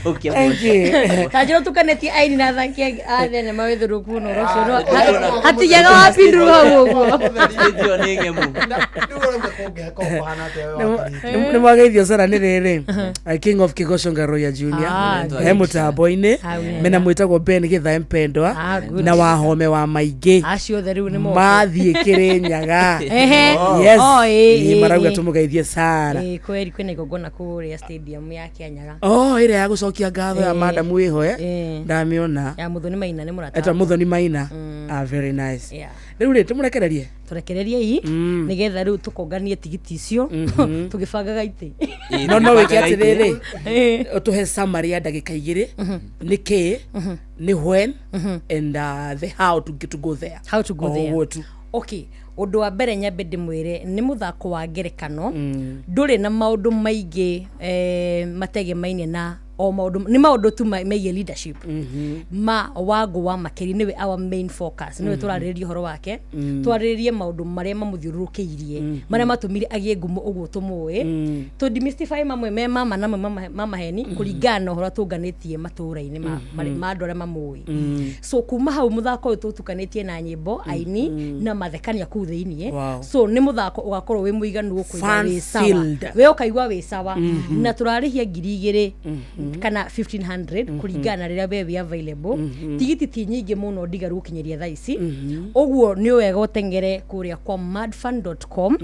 Ũke Thank you. Kanjĩra ũtukanĩtie aini na athaki a thenema wĩthũrũku ũhoro ũcio no hatigiaga wapinduru hau ũguo. Stage ĩyo nĩ ng'emu. Rĩu ũrauga kũngĩkorwo kũhana atĩa we wakiri? Nĩ mwageithio sana nĩ rĩrĩ King of Kigosho Ngaroya Junior Ah, he mũtambo-inĩ Ah, wega. mena mwĩtagwo Ben Githae Mpendwa Ah, good. na Wahome wa Maingĩ Acio othe rĩu nĩ moke. mathiĩ Kĩrĩnyaga. Ehe. Yes. Oh, ĩ, Ĩ, ĩ, marauga ĩ. tũmũgeithie Sara. Ĩ, kweri kwĩna igongona kũrĩa stadium ya Kĩanyaga. Oh, ĩrĩa ya gũcokia ngatho ya Ĩ. madamu wĩho eh? Ĩ. Ndamĩona. Ya Muthoni Maina nĩ mũrata Etwa wakwa. Muthoni Maina. Ah, very nice. Yeah. Rĩu rĩ tũmũrekererie. Tũrekererie i nĩgetha rĩu tũkonganie tigiti icio tũgĩbangaga itĩ. No no wĩke atĩrĩrĩ, Ĩ. ũtũhe summary ya ndagĩka 2, nĩ kĩ, nĩ when, and the how to get to go there. How to go O there. ũguo tu. Okay, ũndũ wa mbere nyambe ndĩmwĩre nĩ mũthako wa ngerekano, ndũrĩ na maũndũ maingĩ, mategemainie na o maũndũ nĩ maũndũ tu megiĩ leadership ma Wangũ wa Makeri nĩwe our main focus, nĩwe tũrarĩrĩria ũhoro wake, twarĩrĩrie maũndũ marĩa mamũthiũrũrũkĩirie, marĩa matũmire agĩe ngumo ũguo tũmũĩ, tũ demystify mamwe me mama na mamwe ma maheni kũringana na ũhoro tũnganĩtie matũũra-inĩ ma andũ arĩa mamũĩ. So kuma hau mũthako ũyũ tũtukanĩtie na nyĩmbo, aini na mathekania kũu thĩiniĩ. Wow. So nĩ mũthako ũgakorwo wĩ mũiganu, ũkũigua wĩ sawa, Fun-filled. we ũkaigua wĩ sawa, na tũrarĩhia 2000 kana 1500 kũringana na rĩrĩa we wĩ available. Tigiti ti nyingĩ mũno ndigaru gũkinyĩria thaa ici, ũguo nĩ wega ũteng'ere kũrĩa kwa madfun.com,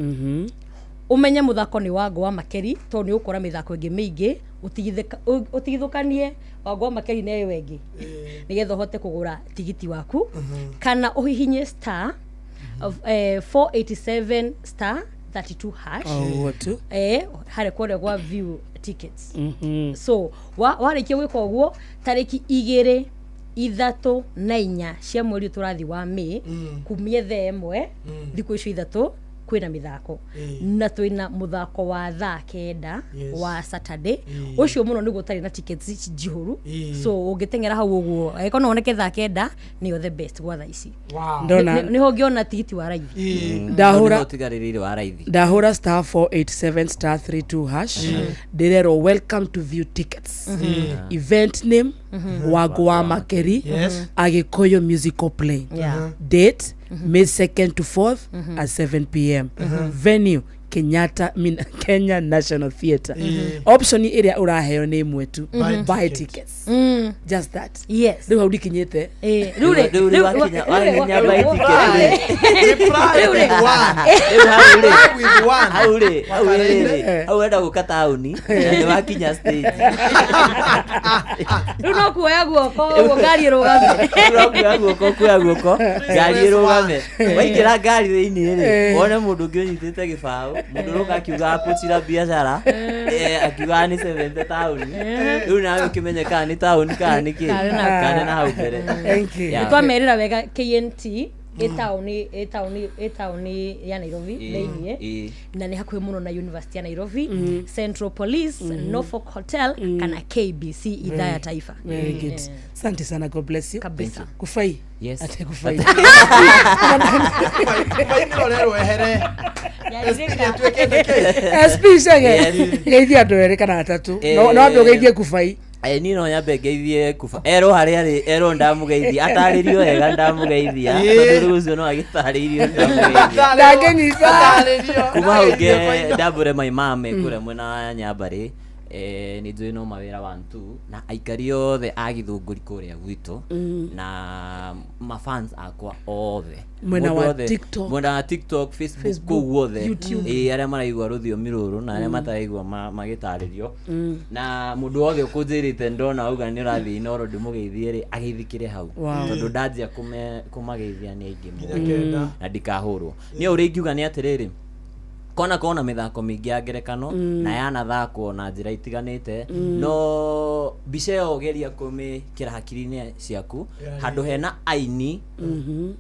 ũmenye mũthako nĩ Wangũ wa Makeri, tondũ nĩ ũkora mĩthako ĩngĩ mĩingĩ, ũtigithũkanie Wangũ wa Makeri na ĩyo ĩngĩ nĩgetha ũhote kũgũra tigiti waku, kana ũhihinye star of, 487 star 32 hash. O ũguo tu. Harĩa kũrĩa gwa view tickets. So warĩkia gwĩka ũguo, tarĩki 2, 3 na 4 cia mweri ũyũ tũrathiĩ wa May, kumia thaa 1, thikũ icio 3 kwĩna mĩthako, na twĩna mũthako wa thaa 9 wa Saturday ũcio mũno nĩguo ũtarĩ na tickets njihũru. So ũngĩteng'era hau ũguo, angĩkorwo no woneke thaa 9, nĩyo the best gwa thaa ici. Wow. Ndona. Nĩho ũngĩona tigiti wa raithi. Ndahũra Ũtigarĩrĩire wa raithi. Ndahũra star 487 star 32 hash, ndĩrerwo welcome to view tickets, event name Wangũ wa Makeri. Yes. Agĩkũyũ musical play. Yeah. Date May 2nd to 4th at 7 p.m., venue Kenyatta, I mean, Kenya National Theatre. Option ĩrĩa ũraheo nĩ ĩmwe tu, buy tickets, just that. Yes. Rĩu hau ndikinyĩte. Rĩu rĩ- Rĩu rĩu- wakinya rĩu rĩ- wakinya buy rĩu- ticket rĩ. Reply Rĩu rĩ- with one. Rĩu hau rĩ. Reply with one. Hau rĩ, hau Wakarĩire. rĩ, hau wenda gũka taũni na nĩ wakinya stage. Rĩu no kuoya guoko ũguo ngari ĩrũgame. Rĩu kuoya guoko, kuoya guoko ngari ĩrũgame, waingĩra ngari thĩinĩ rĩ, wone mũndũ ũngĩ ũnyitĩte gĩbaũ, mũndũ ũroka akiugaga kũcira biacara, akiugaga nĩ 70 taũni, rĩu nawe ũkĩmenye kana nĩ taũni kana nĩ kĩ Kana na- kana na hau mbere. Thank you. Yeah. Twamerĩra wega KNT Ĩ taũni ĩ taũni ĩ taũni ya Nairobi thĩiniĩ, na nĩ hakuhĩ mũno na University ya Nairobi, Central Police, Norfolk Hotel kana KBC idhaa ya taifa. Very good. Asante sana, God bless you. Kabisa. Thank Kufai. Yes. Ate kufai. Kufai ehere. SP Chege. Geithia andũ erĩ kana atatũ. No wambe ũgeithie Kufai. Niĩ no nyambe ngeithie Kuba erwo harĩa arĩ, erwo ndamũgeithia atarĩrio wega ndamũgeithia, tondũ rĩu ũcio no agĩtarĩirio ndamũgeithia. Ndangĩnyita. Kuma hau nge ndambũre my mom kũrĩa mwena wa Nyambarĩ, nĩ njũĩ no mawĩra one two na aikari othe a Gĩthũngũri kũrĩa gwitũ, na mafans akwa othe. Mwena Mũndũ wa othe- TikTok. Mwena wa TikTok, Facebook, Facebook, kũu guothe. YouTube. Arĩa maraigua rũthiomi rũrũ na arĩa mataraigua magĩtarĩrio, na mũndũ wothe ũkũnjĩrĩte ndona auga nĩ ũrathiĩ Inooro ndĩmũgeithie rĩ, ageithĩkĩre hau. Wow. Tondũ ndanjia kũmageithia nĩ aingĩ mũno. Kenda. Na ndikahũrwo niĩ. Ũrĩa ingiuga nĩ atĩrĩrĩ, kona kona mĩthako mĩingĩ ya ngerekano na yanathakwo na njĩra itiganĩte, no mbica ĩyo geria kũmĩkĩra hakiri-inĩ ciaku handũ hena aini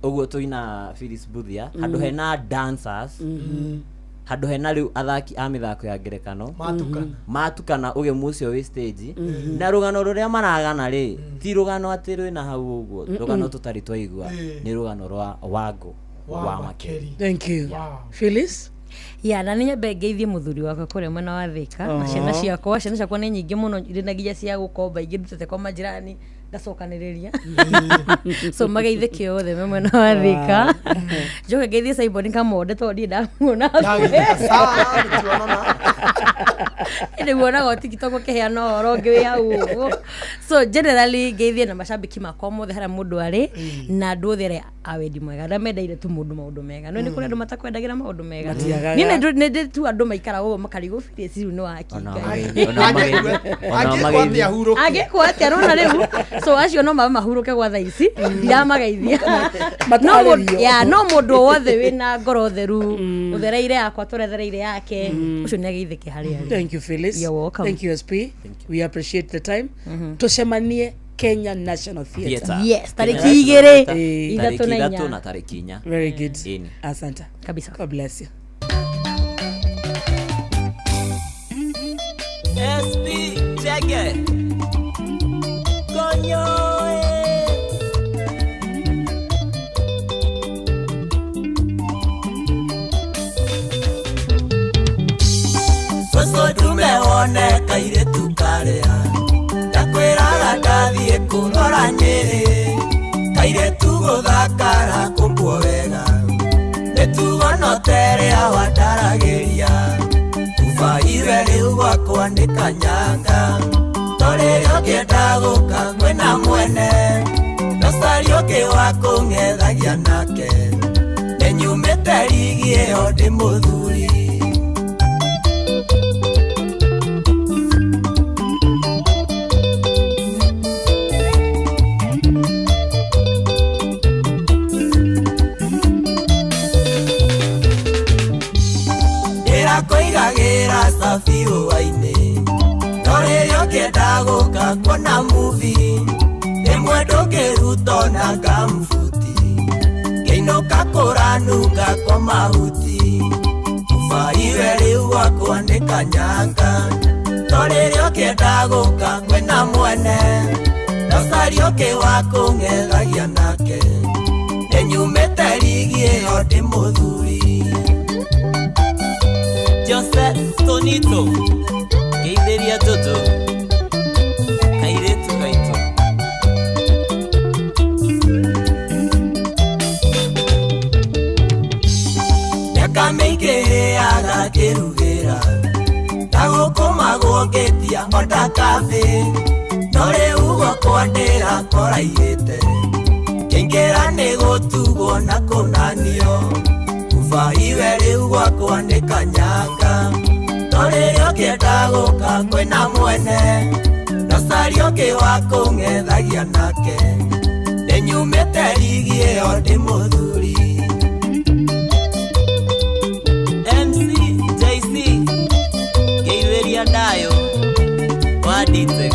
ũguo tũina Phyllis Mbuthia, handũ hena dancers, handũ hena rĩu athaki a mĩthako ya ngerekano. Matukana. Matukana ũgemu ũcio wĩ stage, na rũgano rũrĩa maragana rĩ ti rũgano atĩ rwĩna hau ũguo, rũgano tũtarĩ twaigua, nĩ rũgano rwa Wangũ wa Makeri. Thank you. Phyllis. Ya, na nĩ nyambe ngeithie mũthuri wakwa kũrĩa mwena wa Thĩka, na ciana ciakwa. Ciana ciakwa nĩ nyingĩ mũno, irĩ na nginya cia gũkomba, ingĩ ndutĩte kwa majirani ngacokanĩrĩria, so mageithĩke othe me mwena wa Thĩka. Njoke ngeithie Simon Kamonde tondũ ndirĩ ndamuona, nĩguonaga o TikTok ũkĩheana ũhoro ũngĩ wĩ hau ũguo. So generally ngeithie na macambĩki makwa mothe harĩa mũndũ arĩ, na andũ othe arĩa a wendi mwega, arĩa mendeire tu mũndũ maũndũ mega. No nĩ kũrĩ andũ matakwendagĩra maũndũ mega. Matiagaga. Niĩ nĩ ndĩ tu andũ maikaraga ũguo makarigwo Phyllis rĩu nĩ wakinga. Angĩkwo atĩa hurũke? Angĩkwo atĩa rona rĩu, so acio no mabe mahurũke gwa thaa ici, ndiramageithia. Matarĩrio. Ya, no mũndũ o wothe wĩna ngoro theru, ũthereire yakwa tũrethereire yake, ũcio nĩ ageithĩke harĩa arĩ. Thank you, Phyllis. You're welcome. Thank you, SP. We appreciate the time. Tucemanie Kenya National Theatre. Theatre. Yes, Kenya tarĩki National igĩrĩ, Theatre, ithatũ na tarĩki inya. 3 na tarĩki 4. Very good. Ĩni. Asante. Kabisa. God bless you. SP Chege Konyo. Cũcũ ndume wone kairĩtu karĩa ndakwĩraga ndathiĩ kũrora Nyĩrĩ, kairĩtu gũthakara kũmbwo wega, mĩtugo no terĩa wandaragĩria, ubaiwe rĩu gwakwa nĩ kanyanga, torĩrĩa ũngĩenda gũka kwĩna mwene, ndocari ũngĩ wa kũng'ethagia nake, nĩnyumĩte rigi ĩyo ndĩ mũthuri. Ndĩrakũigagĩra cabi hwainĩ, no rĩrĩa ũngĩenda gũka kuona muvi, rĩmwe ndũngĩruta ona ngambuti, ngĩinũka kũranunga kwa mahuti, ubaiwe rĩu gwakwa nĩ kanyanga, no rĩrĩa ũngĩenda gũka kwĩna mwene, ndocari ũngĩ wa kũng'ethagia nake, nĩnyumĩte rigi ĩyo ndĩ mũthuri. Jose Tonito ngeithĩria Jojo kairĩtu gaitũ. Mĩaka mĩingĩ ĩrĩaga ngĩrugĩra, ndagũkũmagwo ngĩtia onda kambĩ, no rĩu gwakwa ndĩrakoraihĩte, ngĩingĩra nĩ gũtugwo na kũnanio, ubaiwe rĩu gwakwa nĩ kanyanga, no rĩrĩa ũngĩenda gũka kwĩna mwene, ndocari ũngĩ wa kũng'ethagia nake, nĩnyumĩte rigi ĩyo ndĩ mũthuri. MC JC ngeithĩria Ndayo wa Dite.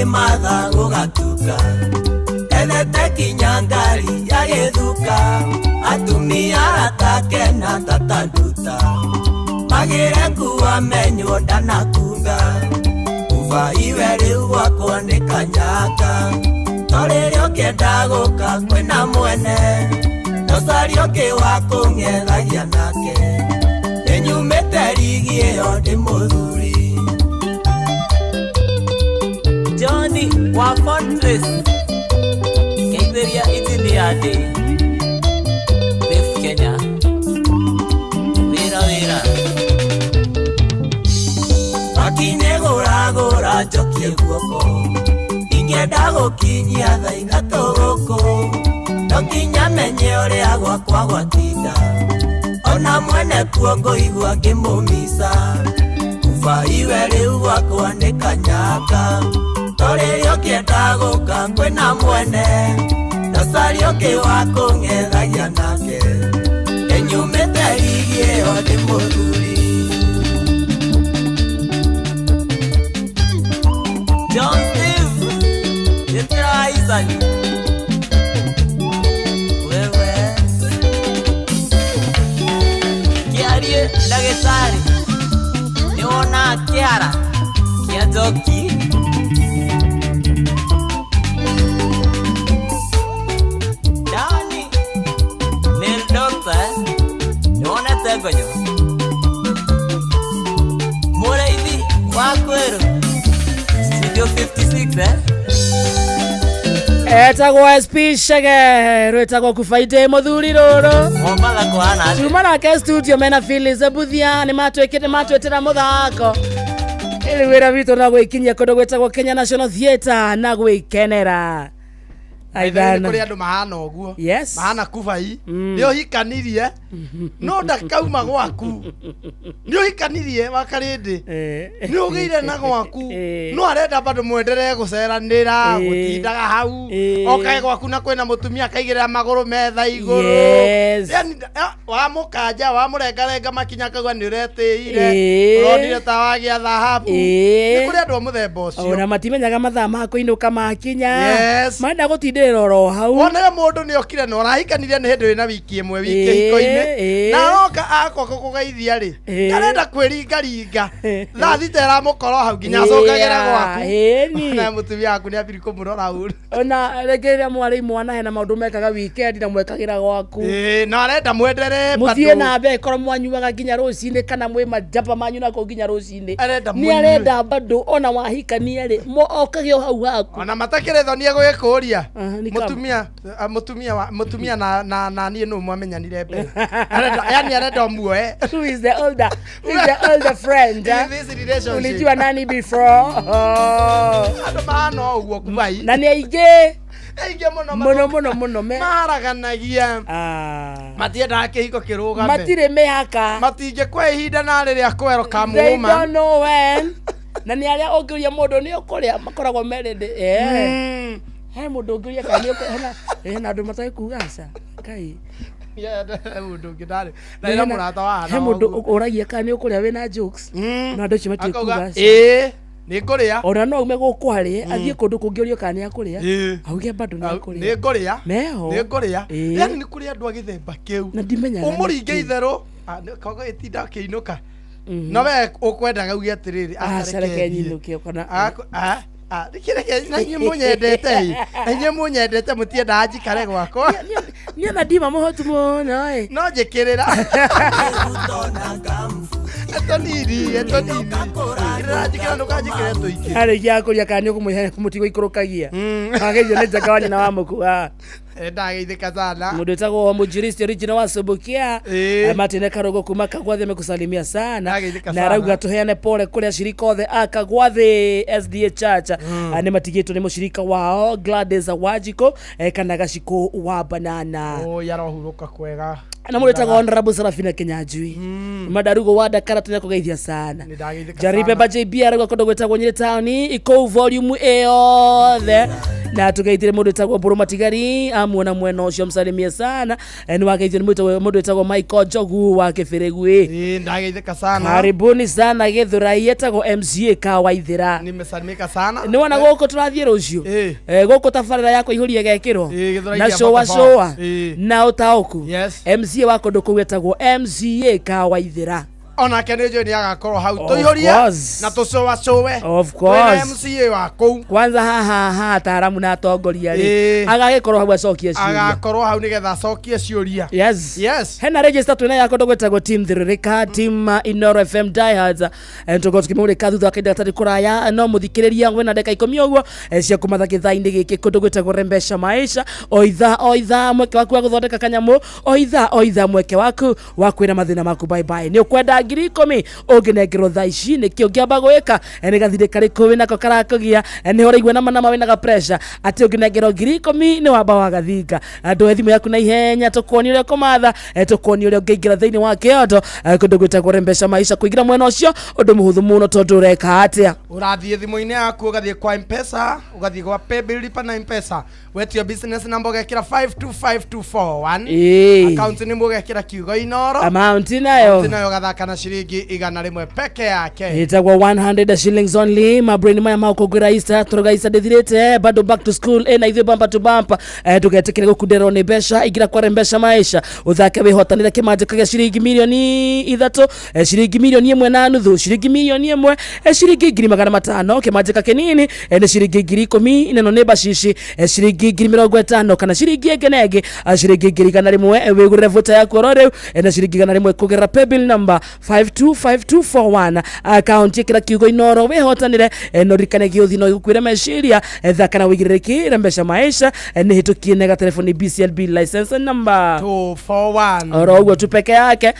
Ngĩmatha gũgatuka ethete kinya ngari ya gĩthuka atumia atake na tatanduta magĩre kuwa menywo ndanakunga kuba iwe rĩu gwakwa nĩ kanyaka to rĩrĩa ũkĩenda gũka kwĩna mwene nocaria ũngĩ wa kũng'ethagia nake nĩnyumĩte rigi ĩyo ndĩ mũthuri. Johnny wa Fortress Keithĩria engineer ndĩ Dave Kenya wĩra wĩra Makinĩgũragũra njokie guoko ingĩenda gũkinyia thaa ithatũ gũkũ no nginya menye ũrĩa gwakwa gwatinda ona mwene kuo ngũigua ngĩmũmica kuba iwe rĩu gwakwa nĩ kanyaka to rĩrĩa ũkĩenda gũka kwĩna mwene nocaria ũngĩ wa kũng'ethagia nake nĩnyumĩte rigi ĩyo ndĩ mũthuri. John Steve Jethro Isaac wewe kĩarie ndagĩtarĩ nĩwonaga kĩara kĩa njoki. Dani nĩ doctor nĩwonete ngonyo mũrĩithi wa kwĩrũ studio 56 Etagwo SP Chege rwĩtagwo kubaide mũthuri rũrũ Mombatha kũhana atĩa? Tuma nake studio mena Phyllis Mbuthia nĩ matwĩkĩte matwĩtĩra mũthako ĩrĩ wĩra witũ no gwĩkinyia kũndũ gwĩtagwo Kenya National Theatre na gwĩkenera. Nĩ kũrĩ andũ mahana ũguo. Yes. Mahana kubai nĩ ũhikanirie no ndakauma gwaku nĩ ũhikanirie wakarĩndĩ nĩ ũgĩire na gwaku no arenda bado mwenderee gũceranĩra gũtindaga hau okae gwaku na kwĩna mũtumia akaigĩrĩra magũrũ metha igũrũ. Yes. Yani, wamũkanja wamũrengarenga makinya akauga nĩ ũretĩire ũronire ta wagĩa thahabu. Nĩ kũrĩ andũ a mũthemba ũcio ona matimenyaga mathaa ma kũinũka makinya. Yes. Marenda gũtindĩrĩra oro hau. Wonere mũndũ nĩ okire na ũrahikanirie nĩ hĩndĩ wĩna wiki ĩmwe wiki hiko-inĩ na aroka akoka kũgeithia rĩ arenda kwĩringaringa thaa thita ĩramũkora hau nginya acokagĩra gwaku na mũtumia waku nĩ ambiri kũmũrora ũru. Ona rĩngĩ rĩrĩa mwarĩ imwana hena maũndũ mekaga weekend na mwekagĩra gwaku. Na arenda mwenderee mũthiĩ bado. na mbere korwo mwanyuaga nginya rũcinĩ kana mwĩ majamba manyu nako nginya rũcinĩ Arenda nĩ mũnyue. arenda bado ona wahikania rĩ okage o hau haku. Ona matakĩrĩ thoni egũgĩkũria nĩ kama. Mũtumia mũtumia mũtumia na na na niĩ nũ mwamenyanire mbere arenda yani arenda ũmuoe. Who is the older, who is the older friend? In this relationship. Ulijua nani before? Oh. Andũ mahana ũguo kubai na nĩ aingĩ aingĩ mũno mũno mũno mũno me maharaganagia matiendaga kĩhiko kĩrũgame matirĩ mĩhaka matingĩkwa ihinda na rĩrĩa kwero they kamũma don't know when na nĩ arĩa ũngĩũria mũndũ nĩ ũkũrĩa makoragwo merĩndĩ he mũndũ ũngĩũria kana nĩ ũkũrĩa hena andũ matarĩ kuga aca Ngai mũndũ ũngĩ ndarĩ na ĩra mũrata wa he mũndũ ũragia kana nĩ ũkũrĩa wĩna jokes no andũ acio matirĩ akauga kuga aca ĩĩ nĩ ngũrĩa ona no aume gũkũ arĩe athiĩ kũndũ kũngĩ ũrio kana nĩ akũrĩa auge bado nĩ akũrĩa nĩ ngũrĩa meho nĩ ngũrĩa Ĩĩ. yani nĩ kũrĩ andũ a gĩthemba kĩu na ndimenyaga ũmũringe nĩkĩ. itherũ kogo ĩtinda akĩinũka no we ũkwendaga uge atĩrĩrĩ Aca, reke nyinũke kana reke na inyuĩ mũnyendete ĩ na inyuĩ mũnyendete mũtiendaga njikare gwakwa niĩ na ndima mũhotu mũno ĩ no njĩkĩrĩra tũnini tũnini kĩrĩra njĩkĩra ndũkanjĩkĩre tũingĩ arĩkia kũria kana nĩ ũkũmũhe mũtigo ikũrũkagia ageithio nĩ njaka wa nyina wa mũkua ndageithĩka sana mũndũ wĩtagwo mũjiristi original wa Subukia Martin Karogo kuma Kagwathi amekusalimia sana Ndageithĩka na arauga sana. tuheane pole kũrĩ ashirika othe a Kagwathi SDA Church nĩ matigĩtwo nĩ mũshirika wao Gladys Wajiko kana Gacikũ wa Banana oi arohurũka kwega na mũndũ wĩtagwo Honorable Serafina Kinyanjui madarugo wa Dakara tũnĩakũgeithia sana Nĩndageithĩka Jaribe sana. ba JB arauga kũndũ gwĩtagwo Nyĩrĩ town ikũu volume ĩyothe Na tũgeithire mũndũ wĩtagwo Mbũrũ Matigari amuona mwena ũcio msalimie sana. Nĩ wageithio nĩ mũndũ wĩtagwo Michael Njogu wa Kĩbĩrĩgui. Ĩĩ, ndageithĩka sana. Karibuni sana Gĩthũrai, etagwo MCA Kawaithĩra. Nimesalimika sana. Nĩ wona gũkũ tũrathiĩ rũciũ. Gũkũ tabarĩra ya kũihũria ĩgekĩrwo Gĩthũrai na kĩa cũa Baba. cũa na ũtaũku. MCA wa kũndũ kũu etagwo MCA Kawaithĩra. Onake nĩ njũĩ nĩ agakorwo hau Of tũihũrie course. na tũcũacũe. Of Twĩna course. MCA wa kũu. Kwanza haha ha ataaramu na atongoria rĩ, Ĩĩ. agagĩkorwo hau acokie ciũria. Agakorwo hau nĩgetha acokie ciũria. Yes. Yes. Hena register twina ya kũndũ gwĩtagwo team Thirĩrĩka, team Inoro FM Diehards. Tũkorwo tũkĩmũrĩka thutha wa kahinda gatarĩ kũraya, no mũthikĩrĩria wĩna ndagĩka 10 ũguo cia kũmatha gĩthaa-inĩ gĩkĩ kũndũ gwĩtagwo Rembesha Maisha. O ithaa o ithaa mweke waku wa gũthondeka kanyamũ, o ithaa o ithaa mweke waku wa kwĩra mathĩna maku bye bye. Nĩ ũkwenda 10,000 ũngĩnengerwo thaa ici, nĩkĩ ũngĩamba gwĩka? Nĩ gathirĩ karĩkũ wĩnako karakũgia? Nĩ ũraigua nama nama wĩna ga pressure atĩ ũngĩnengerwo 10,000 nĩ wamba wagathinga. Ndũhe thimũ yaku na ihenya, tũkuonie ũrĩa ũkũmatha, tũkuonie ũrĩa ũngĩingĩra thĩinĩ wa kĩondo kũndũ gwĩtagwo Rembesha Maisha. Kũingĩra mwena ũcio ũndũ mũhũthũ mũno, tondũ ũreka atĩa? Ũrathiĩ thimũ-inĩ yaku ũgathiĩ kwa Mpesa, ũgathiĩ gwa paybill lipa na Mpesa, wetio business number ũgekĩra 525241. Ĩĩ. Account nĩ ũgekĩra kiugo Inoro. Amount nayo. Amount nayo ũgathaka na ciringi 100 peke yake. Ĩtagwo 100 shillings only. Mabrain maya ma gũkũngũĩra Easter, tũrauga Easter ndĩthirĩte bado, back to school ĩna ithuĩ bumper to bumper. Ndũgetĩkĩre gũkunderwo nĩ mbeca, ingĩra kwa Rembesha Maisha ũthake wĩhotanĩre kĩmanjĩka gĩa ciringi 3 million, ciringi 1.5 million, ciringi 1 million, ciringi 500,000, kĩmanjĩka kĩnini nĩ ciringi 10,000, neno nĩ bacici ciringi 50,000, kana ciringi ĩngĩ na ĩngĩ, ciringi 100,000. Wĩgũrĩre voucher yaku oro rĩu na ciringi 100 kũgerera paybill number 525241, account ĩkĩra kiugo Inoro wĩhotanĩre. No ririkane gĩũthi no gĩgũkuĩre meciria. Thaka na wĩigĩrĩrĩki. Rembesha Maisha nĩ hĩtũkie nega telefoni BCLB license number 241. Oro ũguo tu peke yake.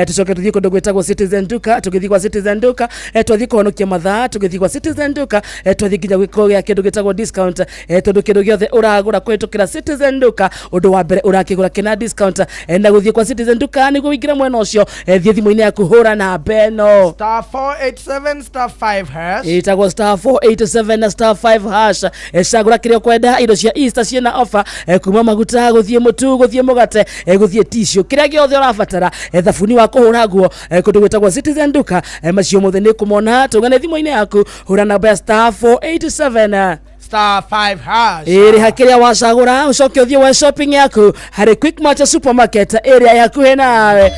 Tucoke tuthiĩ kũndũ gwĩtagwo Citizen Duka. Tũgĩthiĩ kwa Citizen Duka, twathiĩ kũhonokia mathaa. Tũgĩthiĩ kwa Citizen Duka, twathiĩ nginya kũgĩa kĩndũ gĩtagwo discount, tondũ kĩndũ gĩothe ũragũra kũhĩtũkĩra Citizen Duka, ũndũ wa mbere ũrakĩgũra kĩna discount. Na gũthiĩ kwa Citizen Duka nĩguo wĩingĩre mwena ũcio, thiĩ thimũ-inĩ yaku, hũra namba ĩno. Star 487 star 5 hash. Ĩtagwo star 487 na star 5 hash. Cagũra kĩrĩa ũkwenda, indo cia Easter ciĩna offer, kuma maguta gũthiĩ mũtu gũthiĩ mũgate, gũthiĩ tissue, kĩrĩa gĩothe ũrabatara, thabuni wa kũhũra nguo, kũndũ gwĩtagwo Citizen Duka, macio mothe nĩ kũmona. Tũgane thimũ-inĩ yaku, hũra namba ya star 487 star 5 hash. Ĩrĩ hakĩrĩa wacagũra, ũcoke ũthiĩ we shopping yaku harĩ Quickmart supermarket ĩrĩa yakuhĩ nawe.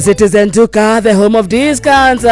Citizen Duka, the home of discounts.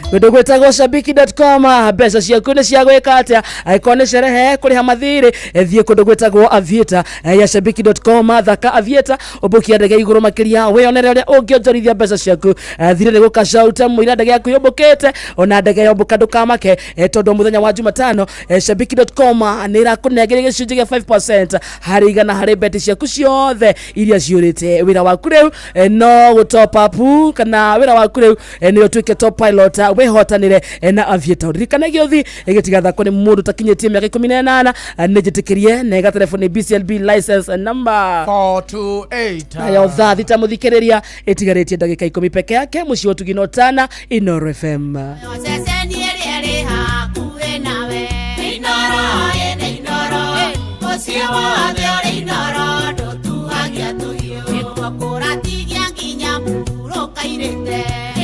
Kũndũ gwĩtagwo shabiki.com, mbeca ciaku nĩ cia gwĩka atĩa? Angĩkorwo nĩ cerehe kũrĩha mathirĩ, thiĩ kũndũ gwĩtagwo aviator ya shabiki.com, thaka aviator, ũmbũkia ndege igũrũ makĩria, wĩyonere ũrĩa ũngĩonjorithia mbeca ciaku. Thirĩ nĩ gũkacauta mũira ndege yaku yũmbũkĩte. Ona ndege yombũka ndũkamake, tondũ mũthenya wa Jumatano, shabiki.com nĩ ĩrakũnengeria gĩcunjĩ gĩa 5% harĩ igana harĩ beti ciaku ciothe iria ciũrĩte. Wĩra waku rĩu no gũ top up, kana wĩra waku rĩu nĩ ũtuĩke top pilot, wĩhotanĩre na aviator. Ririkana gĩothi gĩtigathakwo nĩ mũndũ takinyĩtie mĩaka 18, nĩ njĩtĩkĩrie nega telefoni BCLB license number 428. Nayo thaa 6, mũthikĩrĩria, ĩtigarĩtie ndagĩka 10 peke yake. Mũciĩ wa ũtugi na ũtana, Inoro FM. Ceceni ĩrĩa ĩrĩ hakuhĩ nawe. Inoro, ĩnĩ Inoro, mũciĩ wothe ũrĩ Inoro, ndũtuagia tũhiũ. Nĩkuo kũratigia nginya mũhurũka-irĩte.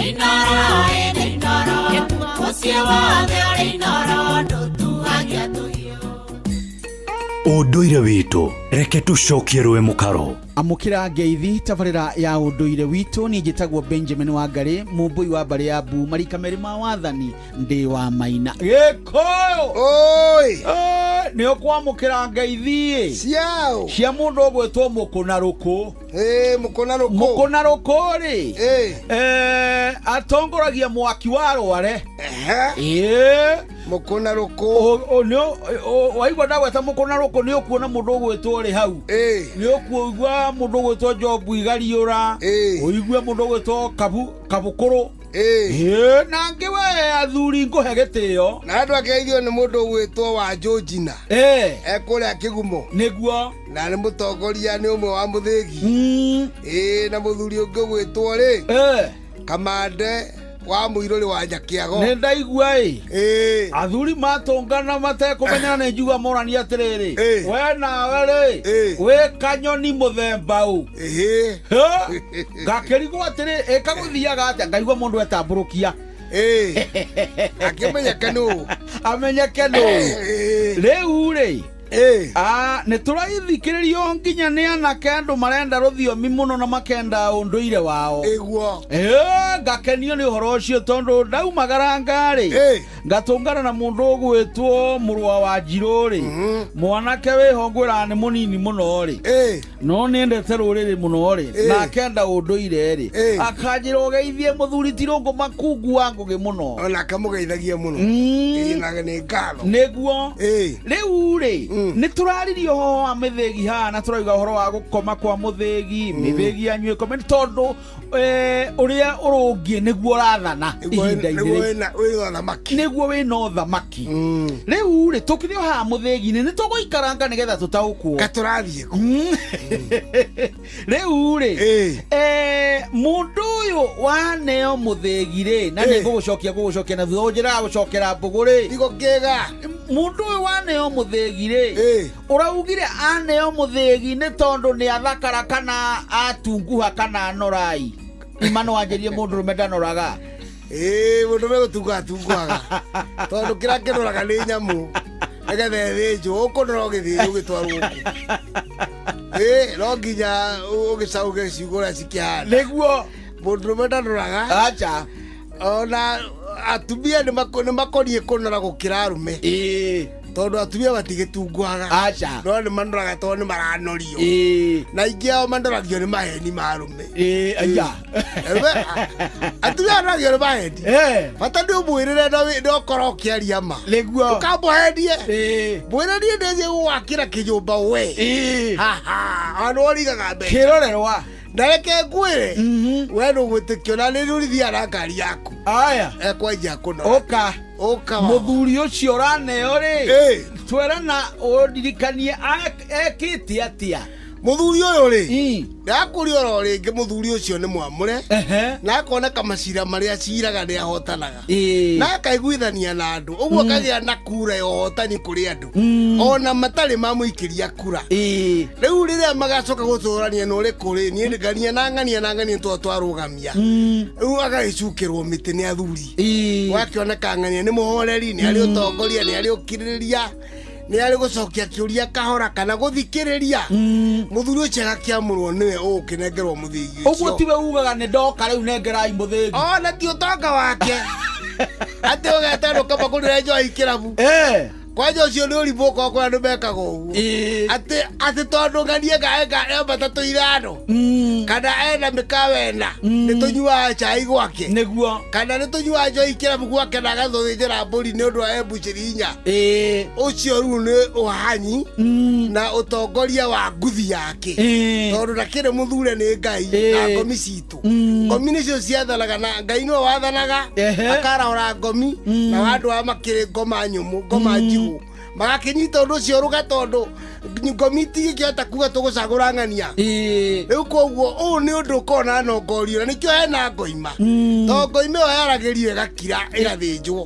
Inoro, ĩnĩ Inoro, mũciĩ wothe ũrĩ Inoro, ndũtuagia tũhiũ. Ũndũire witũ, reke tũcokie rũĩ mũkaro. Amũkĩra ngeithi tabarĩra ya ũndũire witũ. Niĩ njĩtagwo Benjamin Wangarĩ, mũmbũi wa mbarĩ ya mbu, marika merĩ ma wathani, ndĩ wa maina Gĩkũyũ. Nĩ ũkwamũkĩra ngeithi ciao cia mũndũ ũgwĩtwo mũkũna rũkũ. Mũkũna rũkũ. Mũkũna rũkũ rĩ, atongoragia mwaki wa rware. Mũkũna rũkũ. Waigua ndagweta mũkũna rũkũ, nĩ ũkuona mũndũ ũgwĩtwo rĩ hau, nĩ ũkuigua mũndũ ũgwĩtwo Jobu Igariũra, ũigue mũndũ ũgwĩtwo Kabu Kabũkũrũ. Na ngĩ we athuri ngũhe gĩtĩo. Na andũ akeithio nĩ mũndũ ũgwĩtwo wa Georgina ekũrĩa Kĩgumo. Nĩguo. Na nĩ mũtongoria, nĩ ũmwe wa mũthĩgi. Na mũthuri ũngĩ ũgwĩtwo rĩ, Kamande Wa mũirũrĩ wa Njakĩago. Nĩ ndaigua ĩ athuri matũngana matekũmenyana nĩ njigua morania atĩrĩrĩ, we nawe rĩ wĩ kanyoni mũthemba ũ? Hĩ? Ngakĩrigwo atĩrĩ, ĩkagũthiaga atĩa? Ngaigua mũndũ etambũrũkia akĩmenyeke nũ, amenyeke nũ. Rĩu rĩ, nĩ tũraithikĩrĩrio nginya nĩ anake, andũ marenda rũthiomi mũno na makenda ũndũire wao. Ĩguo. Ngakenio nĩ ũhoro ũcio tondũ ndaumagaranga rĩ, ngatũngana na mũndũ ũgwĩtwo mũrũa wa njirũ rĩ, mwanake wĩho ngwĩraga nĩ mũnini mũno rĩ, no nĩendete rũrĩrĩ mũno rĩ, na akenda ũndũire rĩ, akanjĩra ũgeithie mũthuri ti Rũngũ Makungu wa Ngũgĩ mũno. Ona akamũgeithagia mũno. Ĩĩ, na nĩ ngatho. Nĩguo rĩu rĩ, nĩ tũraririe ũhoro wa mĩthĩgi haha na tũrauga ũhoro wa gũkoma kwa mũthĩgi, mĩthĩgi yanyu ĩkome nĩ tondũ ũrĩa ũrũngiĩ nĩguo ũrathana ihinda-inĩ Nĩguo rĩu. wĩna ũthamaki. Nĩguo wĩna ũthamaki. Rĩu rĩ, tũkĩrĩ o haha mũthĩgi-inĩ nĩ tũgũikaranga nĩgetha tũtaũkwo. Katũrathiĩ kũ? Rĩu rĩ, mũndũ ũyũ waneo mũthĩgi rĩ, na nĩ ngũgũcokia na thutha ũnjĩraga gũcokera mbũgũ rĩ. Ndigũkĩga. Mũndũ ũyũ waneo mũthĩgi rĩ, ũraugire aneo mũthĩgi nĩ tondũ nĩ athakara kana atunguha kana anorai? Ima no anjĩrie mũndũ rũme ndanoraga. Ĩĩ, mũndũ megũtunguha atunguhaga tondũ kĩrĩa kĩnoraga nĩ nyamũ nĩgetha ĩthĩnjwo, ũkũnora ũgĩthĩnjwo ũgĩtwarwo kũ. Ĩĩ, no nginya ũgĩcauge ciugo ũrĩa cikĩhana. Nĩguo. Mũndũrũme ndanoraga. Acha. Ona atumia nĩ makoniĩ kũnora gũkĩra arũme. Tondũ atumia matigĩtunguhaga. Acha. No nĩ manoraga tondũ nĩ maranorio. Na aingĩ ao manoragio nĩ maheni ma arũme. Aya. Atumia manoragio nĩ maheni. Bata nĩ ũmwĩrĩre na ũkorwo ũkĩaria ma. Nĩguo. Ũkamũhenie. Mwĩre niĩ ndĩthiĩ gũgwakĩra kĩnyũmba we. Haha. Ona ũrigaga mbeca. Kĩrorerwa. Na reke ngwĩre, we ndũgwĩtĩkio na nĩ rũrithiaga na ngari yaku. Aya. Ekwanjia kũnora. Ũka. Ũka. Mũthuri ũcio ũraneo rĩ, twerana ũndirikanie ekĩte atĩa? Mũthuri ũyũ rĩ, ndakũria oro rĩngĩ, mũthuri ũcio nĩ mwamũre na akoneka macira marĩa aciraga nĩ ahotanaga na akaiguithania na andũ ũguo, akagĩa na kura ya ũhotani kũrĩ andũ ona matarĩ mamũikĩria kura. Rĩu rĩrĩa magacoka gũtũrania na ũrĩkũ rĩ, niĩ ngania na ng'ania na ng'ania twa twarũgamia, rĩu agagĩcukĩrwo mĩtĩ nĩ athuri. Gwakĩoneka ng'ania nĩ mũhoreri, nĩ arĩ ũtongoria, nĩ arĩ ũkirĩrĩria, nĩ arĩ gũcokia kĩũria kahora kana gũthikĩrĩria. Mũthuri ũcio agakĩamũrwo nĩwe ũgũkĩnengerwo mũthĩgi ũcio. Ũguo tiwe ugaga nĩ ndoka rĩu nengerai mũthĩgi? Ona ti ũtonga wake atĩ ũgetana ũkamagũrĩra njohi kĩrabu. Kwanja ũcio nĩ ũrimũ, ũkorwo kũrĩa andũ mekaga ũguo atĩ tondũ ng'anie ena matatũ 5 kana ena mĩkawa ĩna, nĩ tũnyuaga cai gwake. Nĩguo. Kana nĩ tũnyuaga njohi kĩrabu gwake na agatũthĩnjĩra mbũri nĩ ũndũ wa embucĩri 4. Ũcio rĩu nĩ ũhahanyi na ũtongoria wa nguthi yake, tondũ ndakĩrĩ mũthure nĩ Ngai na ngomi citũ. Ngomi nĩcio ciathanaga na Ngai nĩwe wathanaga, akarahũra ngomi na andũ aya makĩrĩ ngoma nyũmũ, ngoma njigũ, magakĩnyita ũndũ ũcio rũga tondũ ngomi itingĩkĩhota kuga tũgũcagũra ng'ania. Rĩu koguo ũũ nĩ ũndũ ũkoragwo na nongorio, na nĩkĩo hena ngoima, tondũ ngoima ĩyo yaragĩrio ĩgakira, ĩgathĩnjwo,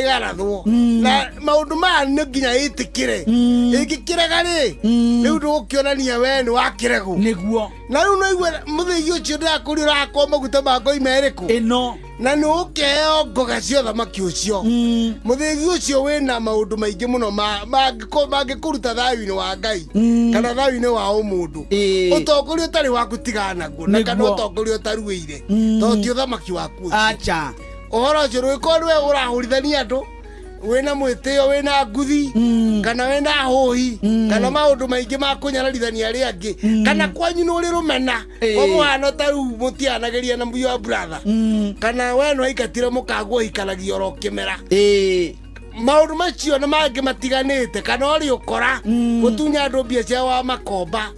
ĩgarathwo, na maũndũ maya nĩ nginya ĩtĩkĩre. Ĩngĩkĩrega rĩ, rĩu ndũgũkĩonania we nĩ wakĩregwo. Nĩguo. Na rĩu no igue mũthĩgi ũcio ndĩrakũria ũrakwo maguta ma ngoima ĩrĩkũ ĩno, na nĩ ũkĩheo ngoga cia ũthamaki ũcio. Mũthĩgi ũcio wĩna maũndũ maingĩ mũno mangĩkũruta thayũ-inĩ wa Ngai kana thayũ-inĩ wa ũmũndũ. Ũtongoria ũtarĩ waku tigana naguo, na kana ũtongoria ũtaruĩire, tondũ ti ũthamaki waku ũcio. Acha. Ũhoro ũcio ndũgĩkorwo nĩwe ũrahũrithania andũ wĩna mwĩtĩo, wĩna nguthi, kana wĩna hũhi, kana maũndũ maingĩ ma kũnyararithania arĩa angĩ, kana kwanyu nĩ ũrĩ rũmena. Kwa mũhano ta rĩu mũtianagĩria na your brother, kana we nĩ waingatire mũkaguo hikanagia oro kĩmera, maũndũ macio na mangĩ matiganĩte, kana ũrĩ ũkora gũtunya andũ mbia cia wa makomba,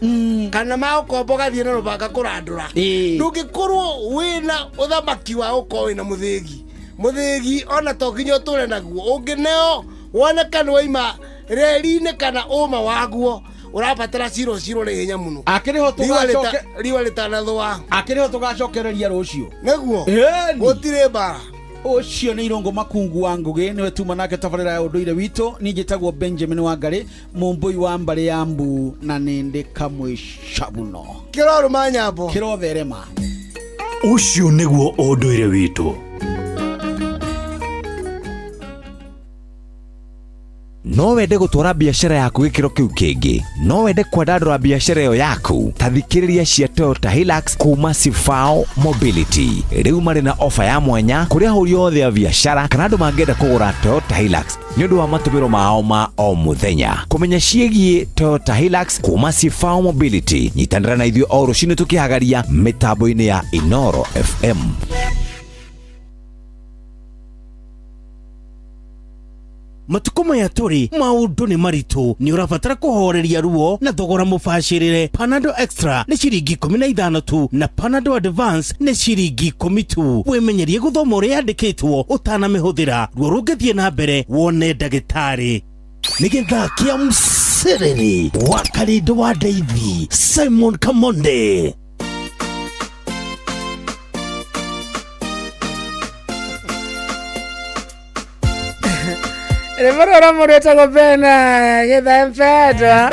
kana magũkomba ũgathiĩ na rũbanga kũrandũra. Ndũngĩkorwo wĩna ũthamaki wa gũkorwo wĩna mũthĩgi. Mũthĩgi ona to nginya ũtũre naguo, ũngĩneo woneka nĩ waima reri-inĩ kana ũma waguo. Ũrabatara ciro ciro na ihenya mũno. Akĩrĩ ho Riũa rĩta- tũgacoke riũa rĩtanathũa. Akĩrĩ ho tũgacokereria rũciũ. Nĩguo. Gũtirĩ mbara. Ũcio nĩ Irũngũ Makungu wa Ngũgĩ, nĩwe tuma nake tabarĩra ya ũndũire witũ. Niĩ njĩtagwo Benjamin Wangarĩ, mũmbũi wa mbarĩ ya mbu, na nĩ ndĩ kamwĩcabuno. Kĩrorũma nyambo. Kĩrotherema. Ũcio nĩguo ũndũire witũ. No wende gũtwara biacara yaku gĩkĩro kĩu kĩngĩ, no wende kwandandũra biacara ĩyo yaku, ta thikĩrĩria cia Toyota Hilux kuma Sifao Mobility. Rĩu marĩ na ofa ya mwanya kũrĩ ahũri othe a biacara kana andũ mangĩenda kũgũra Toyota Hilux nĩ ũndũ wa matũmĩro mao ma o mũthenya. Kũmenya ciĩgiĩ Toyota Hilux kuma Sifao Mobility, nyitanĩra na ithuĩ o rũcinĩ tũkĩhagaria mĩtambo-inĩ ya Inoro FM. Matukũ maya tũrĩ maũndũ nĩ maritũ, nĩ ũrabatara kũhoreria ruo na thogora mũbacĩrĩre. Panadol Extra nĩ ciringi 15 tu na Panadol Advance nĩ ciringi 10 tu. Wĩmenyerie gũthoma ũrĩa yandĩkĩtwo ũtanamĩhũthĩra. Ruo rũngĩthiĩ na mbere, wone ndagĩtarĩ. Nĩ gĩthaa kĩa mcereri wa Karĩndũ wa Ndeithi Simon Kamonde. Rwĩmbo rũrũ mũndũ wĩtagwo Bena gĩtha mpendwa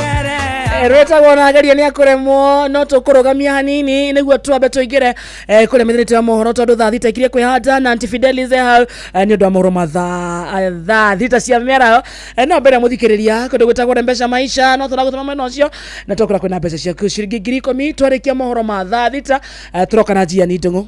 rwĩtagwo na geria nĩ akũremwo, no tũkũrũgamia hanini nĩguo twambe tũingĩre kũrĩa mĩthĩrĩte ya mohoro, tondũ thaa 6 ikirie kwĩhanda na Aunty Fidelis hau nĩ ũndũ wa mohoro ma thaa 6 cia mĩaraho. No mbere ya mũthikĩrĩria kũndũ gwĩtagwo Rembesha Maisha, no tũragũtũma mwena ũcio na twakora kwĩna mbeca ciaku ciringi 10,000. Twarĩkia mohoro ma thaa 6, tũroka na Jiani Ndũng'ũ.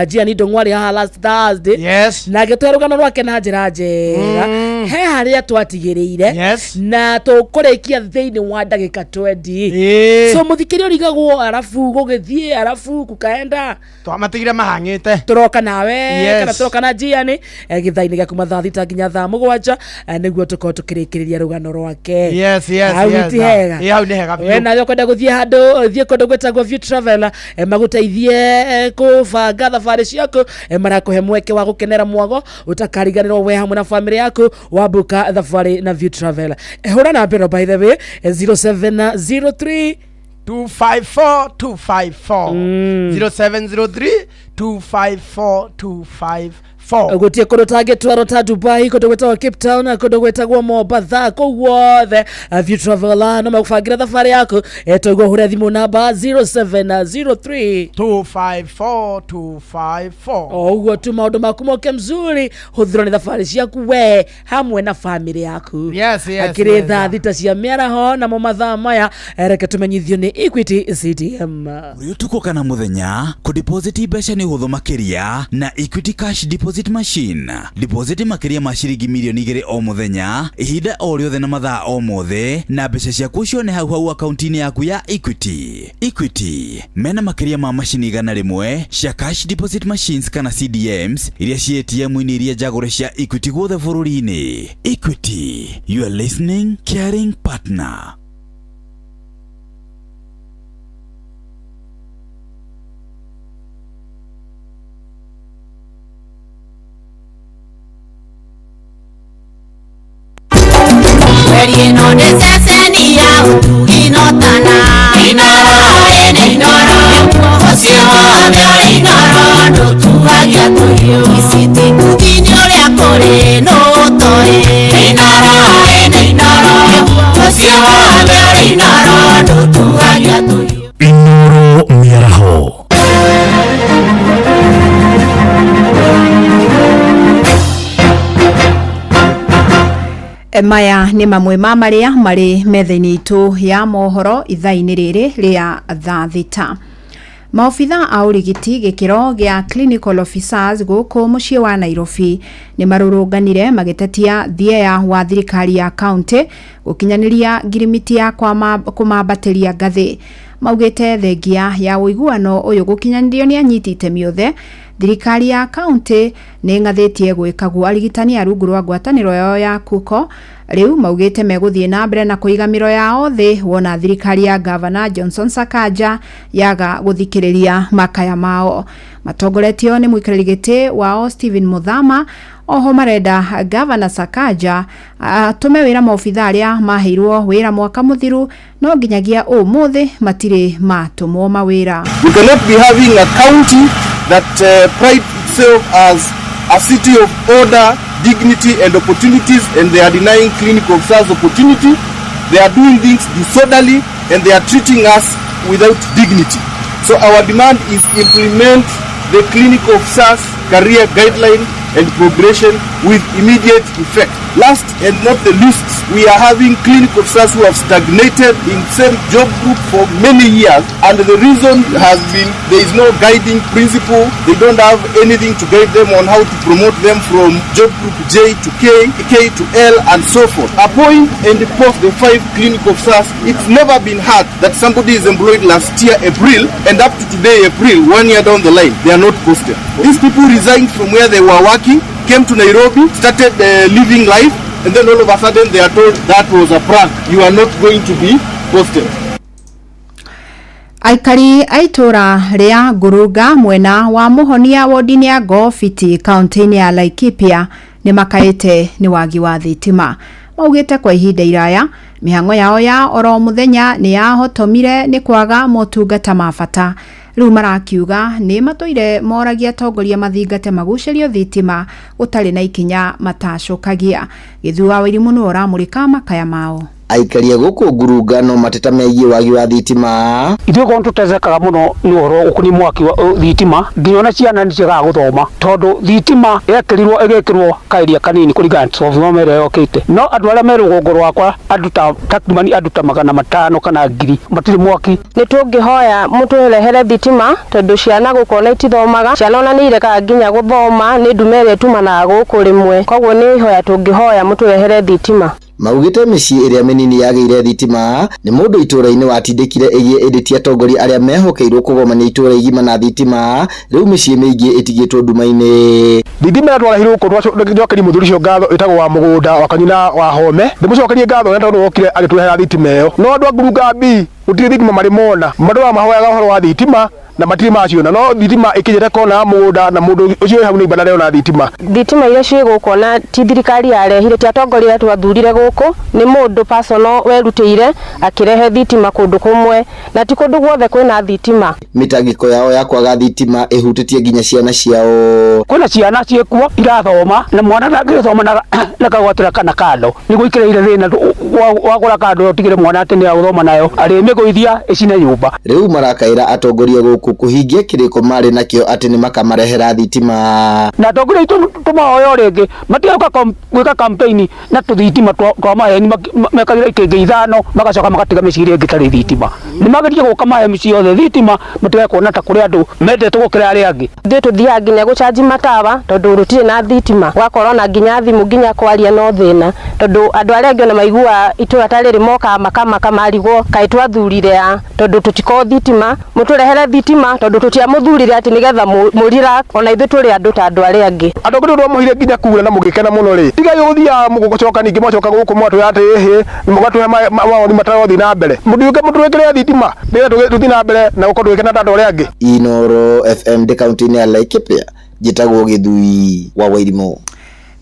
Jiani Ndũng'ũ arĩ haha last Thursday. Yes. Na agĩtwara rũgano rwake na njĩra njega. He harĩa twatigĩrĩire. Yes. Na tũkũrĩkia thĩinĩ wa ndagĩka 20. So mũthikĩrĩria ũrigagwo arabu gũgĩthiĩ arabu kukaenda. Twamatigire mahang'ĩte. Tũroka nawe Yes. kana tũroka na Jiani gĩthaa-inĩ gĩa kuma thaa 6 nginya thaa 7, nĩguo tũkorwo tũkĩrĩkĩrĩria rũgano rwake. Yes. Hau ti hega? Ĩ, hau nĩ hega biũ. We nawe ũkwenda gũthiĩ handũ, thiĩ kũndũ gwĩtagwo View Travel, magũteithie kũbanga thabarĩ ciaku. Marakũhe mweke wa gũkenera mwago ũtakariganĩrwo we hamwe na famĩlĩ yaku wambuka thabarĩ na View Travel. Hũra namba ĩno, by the way, 0703 254 254, 0703 254 254. Gũtirĩ kũndũ tangĩtwarwo ta Dubai, kũndũ gwĩtagwo Cape Town, kũndũ gwĩtagwo Mombatha, kũu guothe View Travel no magũbangĩra thabarĩ yaku. Toguo hũre thimũ namba 0703 254 254. O ũguo tu maũndũ maku moke mzuri, hũthĩrwo nĩ thabarĩ ciaku we hamwe na famĩlĩ yaku. Yes. Akĩrĩ thaa 6 cia mĩaraho, namo mathaa maya, reke tũmenyithio nĩ Equity CDM. Ũrĩ ũtukũ kana mũthenya, kũdeposit mbeca nĩ ũhũthũ makĩria na Equity Cash Deposit Machine. Deposit makĩria ma ciringi mirioni 2 o mũthenya, ihinda o rĩothe na mathaa o mothe, na mbeca ciaku ũcione hau hau akaunti-inĩ yaku ya Equity. Equity mena makĩria ma macini 100 cia cash deposit machines kana CDMs iria ci ATM-inĩ iria njagũre cia Equity guothe bũrũri-inĩ. Equity, your listening caring partner. Mweri ĩno nĩ ceceni ya ũtugi notana. Inoro ĩnĩ Inoro, mũciĩ wothe ũrĩ Inoro, ndũtuagia tũhiũ. Ici ti nguthi nĩ ũrĩa kũrĩ nũ ũtoĩ. Inoro ĩnĩ Inoro, mũciĩ wothe ũrĩ Inoro, ndũtuagia tũhiũ. Inoro mĩaraho. Maya nĩ mamwe ma marĩa marĩ metha-inĩ itũ ya mohoro ithaa-inĩ rĩrĩ rĩa thaa 6. Maobitha a ũrigiti gĩkĩro gĩa clinical officers gũkũ mũciĩ wa Nairobi nĩ marũrũnganire magĩtetia thieya wa thirikari ya county gũkinyanĩria ngirimiti ya kũmambatĩria ngathĩ. Maugĩte thengia ya ũiguano ũyũ gũkinyanĩrio nĩ anyiti itemi othe Thirikari ya kaunti nĩ ĩng'athĩtie gwĩka guo. Arigitani a rungu rwa ngwatanĩro yao ya KUKO rĩu maugĩte megũthiĩ na mbere na kũiga mĩro yao thĩ wona thirikari ya gavana Johnson Sakaja yaga gũthikĩrĩria makaya mao. Matongoretio nĩ mũikarĩri gĩtĩ wao Stephen Muthama. Oho marenda gavana Sakaja atũme wĩra maobitha arĩa maheirwo wĩra mwaka mũthiru no nginyagia ũmũthĩ matirĩ matũmwo mawĩra. We cannot be having a county that prides itself as a city of order, dignity and opportunities, and they are denying clinical officers opportunity. They are doing things disorderly and they are treating us without dignity. So our demand is implement the clinical officers career guideline and progression with immediate effect. Last and not the least, we are having clinical officers who have stagnated in same job group for many years, and the reason has been there is no guiding principle. They don't have anything to guide them on how to promote them from job group J to K, K to L, and so forth. Appoint and post the 5 clinical officers. It's never been heard that somebody is employed last year April, and up to today April, 1 year down the line, they are not posted. These people resigned from where they were working, came to Nairobi, started living life, and then all of a sudden they are told that was a prank. You are not going to be posted. Aikari a itũra rĩa Ngurunga mwena wa Mũhonia wodi-inĩ ya Ngobiti kaunti-inĩ ya Laikipia nĩ makaĩte nĩ wagi wa thitima. Maugĩte kwa ihinda iraya mĩhang'o yao ya oro mũthenya nĩ yahotomire nĩ kwaga motungata ma bata. Rĩu marakiuga nĩ matũire moragia atongoria mathingate magucĩrio thitima gũtarĩ na ikinya matacũkagia. Gĩthua wa Wairimu nĩwe ũramũrĩka makaya mao. Aikaria gũkũ Ngurunga no mateta megiĩ wagi wa thitima. Ithuĩ korwo tũtecekaga mũno nĩ ũhoro ũkoniĩ mwaki wa thitima, nginya ona ciana nĩ ciagaga gũthoma tondũ thitima yekĩrirwo ĩgĩkĩrwo kaeria kanini kũringana na transformer ĩrĩa yokĩte. No andũ arĩa me rũgongo rwakwa andũ ta takrimani andũ ta 500 kana 1000 matirĩ mwaki. Nĩ tũngĩhoya mũtũrehere thitima tondũ ciana gũkũ ona itithomaga, ciana ona nĩ irekaga nginya gũthoma nĩ ndume ĩrĩa ĩtumanaga gũkũ rĩmwe, koguo nĩ ihoya tũngĩhoya mũtũrehere thitima. Maugĩte mĩciĩ ĩrĩa mĩnini yagĩire thitima nĩ mũndũ itũra-inĩ watindĩkire ĩgĩe ĩndĩ ti atongoria arĩa mehokeirwo kũgomania itũra igima na thitima. Rĩu mĩciĩ mĩingĩ ĩtigĩtwo nduma-inĩ. Thitima ĩrĩa twarehirwo gũkũ njokerie mũthuri ũcio ngatho ĩtagwo wa mũgũnda wa kanyina wa Home. Ndĩmũcokerie ngatho nĩ tondũ wokire agĩtũrehera thitima ĩyo. No andũ a Ngurunga B gũtirĩ thitima marĩ mona, matũraga mahoyaga ũhoro wa thitima na matirĩ maciona, no thitima ĩkinyĩte kona ya mũgũnda na mũndũ ũcio wĩ hau nĩ ndarona thitima. Thitima iria ciĩ gũkũ ona ti thirikari yarehire, ti atongoria arĩa twathurire gũkũ, nĩ mũndũ personal werutĩire akĩrehe thitima kũndũ kũmwe, na ti kũndũ guothe kwĩna thitima. Mĩtangĩko yao ya kwaga thitima ĩhutĩtie nginya ciana ciao. Kwĩna ciana ciĩkuo irathoma na mwana ndangĩthoma na kagwatĩra kana kando nĩguo ikĩrĩire thĩna wagũra kando ũtigĩre mwana atĩ nĩ agũthoma nayo arĩmĩgũithia ĩcine nyũmba. Rĩu marakaĩra atongoria gũkũ kũhingia kĩrĩko marĩ nakĩo atĩ nĩ makamarehera thitima. Na atongoria aitũ tũmahoya o rĩngĩ matigoka gwĩka campaign na tũthitima twa maheni mekagĩra ikĩngĩ 5 magacoka magatiga mĩciĩ ĩrĩa ĩngĩ ĩtarĩ thitima. Nĩ magerie gũka mahe mĩciĩ yothe thitima matige kuona ta kũrĩ andũ mendete gũkĩra arĩa angĩ. Ithuĩ tũthiaga nginya gũcanji matawa tondũ rũtirĩ na thitima, ũgakorwo na nginya thimũ nginya kwaria no thĩna tondũ andũ arĩa angĩ ona maiguaga itũra ta rĩrĩ mokaga makamaka marigwo kaĩ twathurire a tondũ tũtikorwo thitima, mũtũrehere thitima tondũ tũtiamũthurire atĩ nĩgetha mũrira ona ithuĩ tũrĩ andũ ta andũ arĩa angĩ. Atongoria twamũheire nginya kura na mũgĩkena mũno rĩ, tigai gũthiaga mũgũcoka ningĩ mwacoka gũkũ mwatwĩra atĩ ĩhĩ mũgatũhe mawoni matarothiĩ na mbere, mũtiũke mũtwĩkĩre thitima nĩgetha tũthiĩ na mbere na gũkorwo tũgĩkena ta andũ arĩa angĩ. Inooro FM ndĩ kaunti-inĩ ya Laikipia, njĩtagwo Gĩthui wa Wairimu.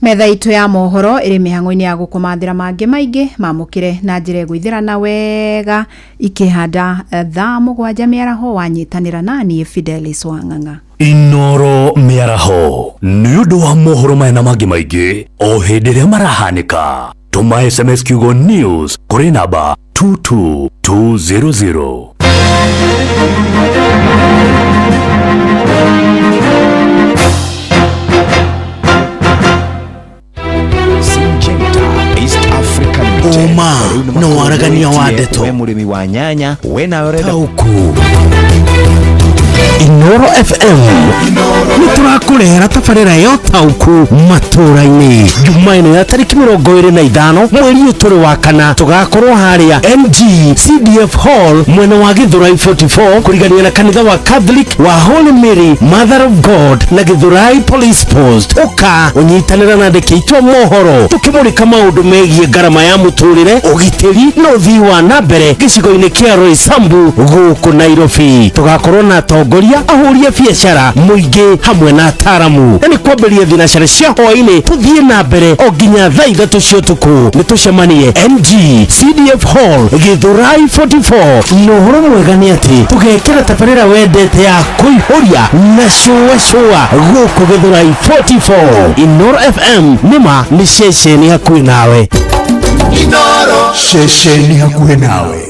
Metha itũ ya mohoro ĩrĩ mĩhang'o-inĩ ya gũkũmathĩra mangĩ maingĩ mamũkĩre na njĩra ĩgũithĩrana wega ikĩhanda thaa 7 mĩaraho wanyitanĩra naniĩ Fidelis Wang'ang'a. Inooro mĩaraho nĩ ũndũ wa mohoro maya na mangĩ maingĩ o hĩndĩ ĩrĩa marahanĩka. Tũma SMS kiugo news kũrĩ namba 22200. Ũma na waragania wa ndeto we mũrĩmi wa nyanya we nawe ũrenda tauku Inoro FM nĩ tũrakũrehera tabarĩra ya ũtaũku matũũra-inĩ Jumaa ĩno ya tarĩki 25 mweri ũyũ tũrĩ wa kana, tũgakorwo harĩa NG CDF Hall mwena wa Githurai 44 kũrigania na kanitha wa Catholic wa Holy Mary Mother of God na Githurai Police Post. Ũka ũnyitanĩra na andĩki aitũ a mohoro tũkĩmũrĩka maũndũ megiĩ ngarama ya mũtũrĩre, ũgitĩri na ũthii wa na mbere gĩcigo-inĩ kĩa Roysambu gũkũ Nairobi. Tũgakorwo na atongoria, ahũri a biacara, mũingĩ hamwe na ataaramu, na nĩ kwambĩrĩria thinacara cia hwaĩ-inĩ tũthiĩ na mbere o nginya thaa 3 cia ũtukũ. Nĩ tũcemanie NG CDF Hall Githurai 44. Na ũhoro mwega nĩ atĩ tũgekĩra tabarĩra wendete ya kũihũria na cũa cũa gũkũ Githurai 44. Inoro FM nĩma nĩ ceceni hakuhĩ nawe. Inoro ceceni hakuhĩ nawe.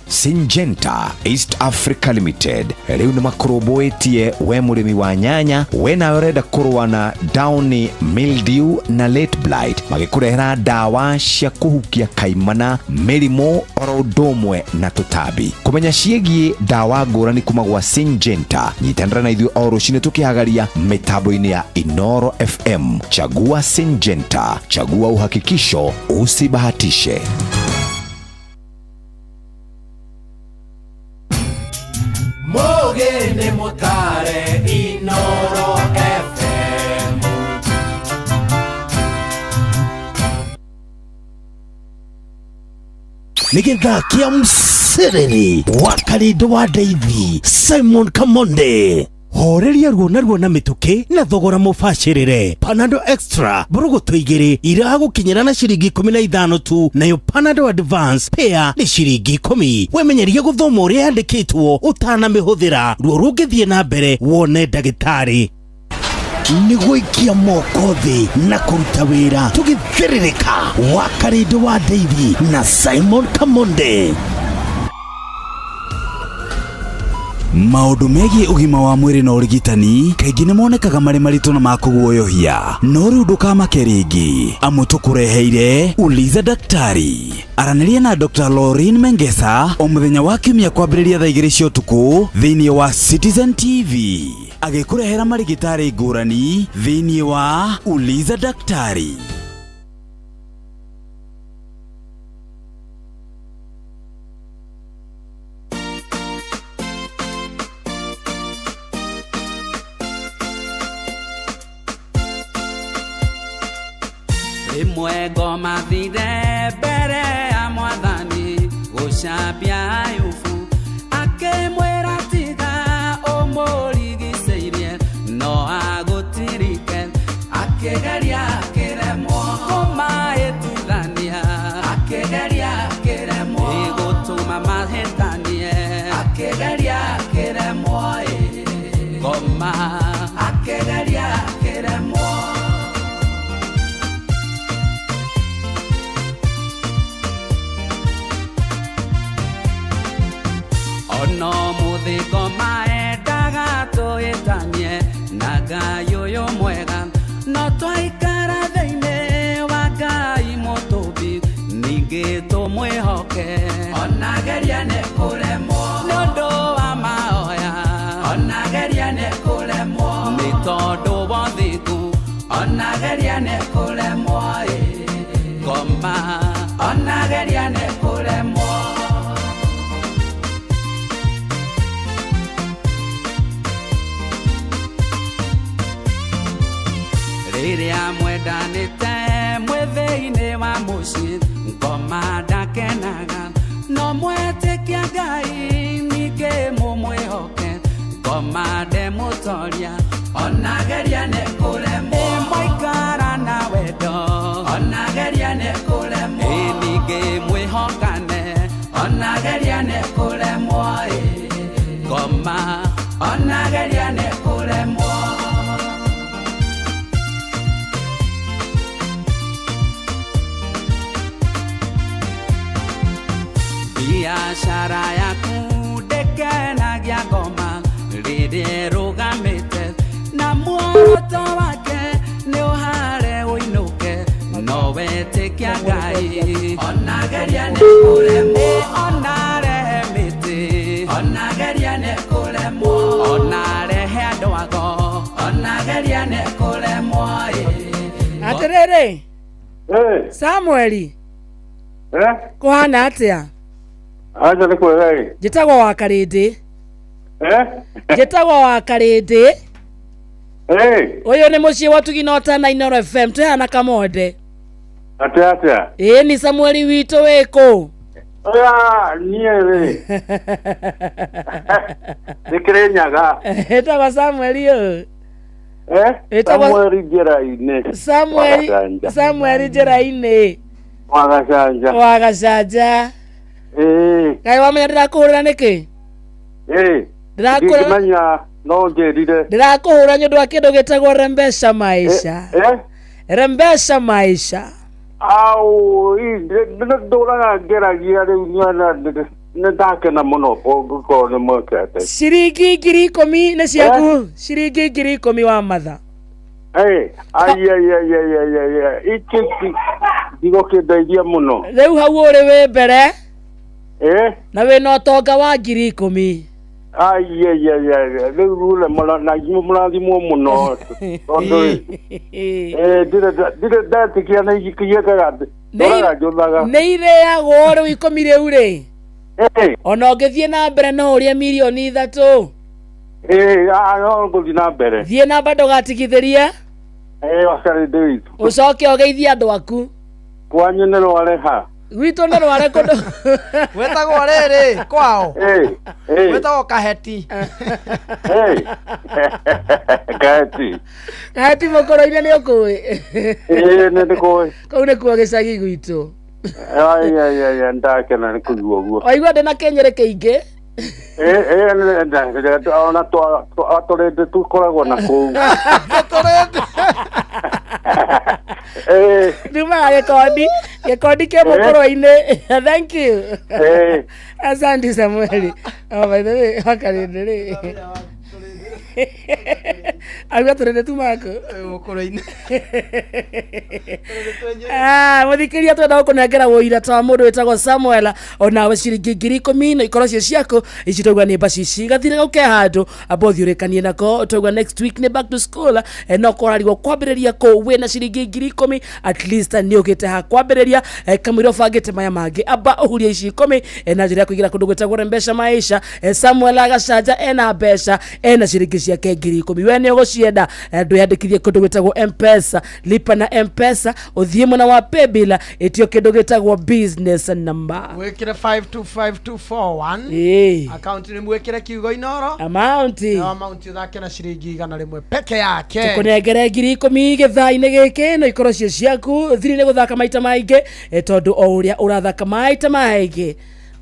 Syngenta East Africa Limited rĩu nĩ makũrũmbũĩtie we mũrĩmi wa nyanya, we nawe ũrenda kũrũa na downy mildew na late blight, magĩkũrehera ndawa cia kũhukia kaimana, mĩrimũ oro ũndũ ũmwe na tũtambi. Kũmenya ciĩgiĩ ndawa ngũrani kuma gwa Syngenta, nyitanĩra na ithuĩ o rũcinĩ tũkĩhagaria mĩtambo-inĩ ya Inoro FM. Chagua Syngenta, chagua uhakikisho, usibahatishe. Mugene mutare Inoro FM. Nĩ gĩthaa kĩa msereri wa Karindo wa Ndeithi Simon Kamonde. Horeria ruo na ruo na mĩtũkĩ na thogora mũbacĩrĩre. Panado Extra mbũrũgũtũ 2 iragũkinyĩra na ciringi 15 tu, nayo Panado Advance pair nĩ ciringi 10. Wemenyerie gũthoma ũrĩa yandĩkĩtwo ũtanamĩhũthĩra, ruo rũngĩthiĩ na mbere wone ndagĩtarĩ. Nĩ gũikia moko thĩ na kũruta wĩra tũgĩthĩrĩrĩka wa Karindo wa Ndeithi na Simon Kamonde. Maũndũ megiĩ ũgima wa mwĩrĩ na ũrigitani kaingĩ nĩ monekaga marĩ maritũ na ma kũguoyohia, no rĩu ndũkamake rĩngĩ, amu tũkũreheire Uliza Daktari. Aranĩria na Dr. Lauren Mengesa o mũthenya wa kiumia kwambĩrĩria thaa 2 cia ũtukũ thĩinĩ wa Citizen TV, agĩkũrehera marigĩtarĩ ngũrani thĩinĩ wa Uliza Daktari. Rĩmwe ngoma thire mbere ya mwathani gũcambia Ayubu, akĩmwĩra tiga ũmũrigicĩirie no agũtirike, akĩgeria akĩremwo kũmahĩtithania, akĩgeria akĩremwo ĩgũtũma mahĩtanie, akĩgeria akĩremwo ngoma, akĩgeria akĩremwo. Ono muthiko maendaga tũhĩtanie na Ngai ũyũ mwega, no twaikara thĩinĩ wa Ngai mũtũmbi ningĩ tũmwĩhoke, ona geria nĩ kũremwo nĩ ũndũ wa mahoya, ona geria nĩ kũremwo nĩ tondũ wa ũthingu, ona geria nĩ kũremwo ngoma, ona geria nĩ kũremwo. Rĩrĩa mwendanĩte mwĩ thĩinĩ wa mũciĩ ngoma ndakenaga, no mwetĩkia Ngai ningĩ mũmwĩhoke, ngoma ndemũtoria, ona geria nĩ kũremwo, mwaikara na wendo, ona geria nĩ kũremwo, ningĩ mwĩhokane, ona geria nĩ kũremwo, ngoma, ona geria nĩ kũremwo. Biashara yaku ndekenagia ngoma rĩrĩa ĩrũgamĩte, na muoroto wake nĩ ũhare ũinũke, no wetĩkia Ngai, ona geria nĩ kũremwo, ona rehe mĩtĩ, Samueli. Kũhana atĩa? Aca nĩ kwega ĩ. Njĩtagwo wa Karĩndĩ. Eh? Njĩtagwo wa Karĩndĩ. Eh, Ũyũ nĩ mũciĩ wa Ũtugi na Ũtana Inooro FM twĩhana Kamonde. atĩa atĩa? Ĩĩ ni Samueli witũ wĩkũ? Oya, niĩ rĩ. Nĩ Kĩrĩnyaga. Ĩtagwo Samueli ũyũ. Eh? Ĩtagwo- Samueli njĩra-inĩ. Samueli Wa Gacanja. Samueli njĩra-inĩ Wa Gacanja. wa Gacanja. Ĩĩ. Kaĩ wamenya ndĩrakũhũrĩra nĩkĩ? Ĩĩ. Ndĩrakũra- Ndingĩmenya no njĩrire. Ndĩrakũhũra nĩ ũndũ wa kĩndũ gĩtagwo rembesha maisha. Eh? Rembesha maisha. Au, ndũraga ngeragia rĩu nĩona nĩ ndakena mũno ũngĩkorwo nĩ mwekete. Ciringi 10,000 nĩ ciaku. Ciringi 10,000 wa matha. Hey, ai ai ai ai ai ai ai iki ndigũkĩndeithia mũno. Rĩu hau ũrĩ wĩ mbere Eh? na wĩna ũtonga wa 10,000. Ai ai ai ai rĩu rure na inyuĩ mũrathimwo mũno tondũ eh ndirĩ ndetĩkia nĩ ikiĩkaga ndũraga njũthaga. Nĩ irĩagwo rĩu 10 rĩu rĩ. Ona ũngĩthiĩ na mbere no ũrĩe 3 mirioni. Eh, ah no ngũthiĩ na mbere. Thiĩ na mbere ndũgatigithĩrie. Eh, wakarĩndĩ witũ. Ũcoke ũgeithie andũ aku. Kwanyu nĩ rwareha. Gwitũ nĩ rware kũndũ. Wetagwo rĩrĩ kwao. Eh, eh. Wetagwo kaheti. Eh. Kaheti. Kaheti mũkũrũ-inĩ nĩ ũkũĩ. Eh, nĩ ndĩkũĩ. Kũu nĩkuo gĩcagi gwitũ. Ai ai ai ai, ndakena nĩ kũigua ũguo. Waigua ndĩ na kĩnyĩrĩ kĩingĩ. Eh, eh, ona tũrĩndĩ tũkoragwo na kũu. Eh, Ndiumaga gĩkondi. Gĩkondi kĩ mũkũrũ-inĩ. Thank you. Eh. Asante Samueli. Oh, by the way, wakarĩndĩ rĩ. Auga tũrĩndĩ tumaga kũ? Mũkũrũ-inĩ. Ah, mũthikĩria twenda gũkũnengera wũira ta wa mũndũ wĩtagwo Samuel onawe ciringi 10,000 no ikorwo cio ciaku ici twaigua nĩ mbacici gathire gau ke handũ amba ũthiũrĩkanie nako twaigua next week nĩ back to school eh, no kũrarigwo kwambĩrĩria kũ wĩna ciringi 10,000 at least nĩ ũgĩte ha kwambĩrĩria eh, kamũira ũbangĩte maya mangĩ amba ũhurie ici 10 eh, na njĩra ya kũingĩra kũndũ gwĩtagwo mbeca maisha eh, Samuel agacanja ena mbeca ena ciringi ciake 10,000 we nĩ ũgũcienda eh, ndwĩyandĩkithie kũndũ gwĩtagwo mpesa lipa na mpesa ũthiĩ mwena wa paybill ĩtio kĩndũ gĩtagwo business number. Wĩkĩre 525241. Ĩĩ. Akaunti nĩ mwĩkĩre kiugo Inoro. Amount. Na amount ũthake na ciringi 100 peke yake. Tũkũnengere 10,000 gĩthaa-inĩ gĩkĩ no ikorwo cio ciaku thiri nĩ gũthaka maita maingĩ eh, tondũ o ũrĩa ũrathaka maita maingĩ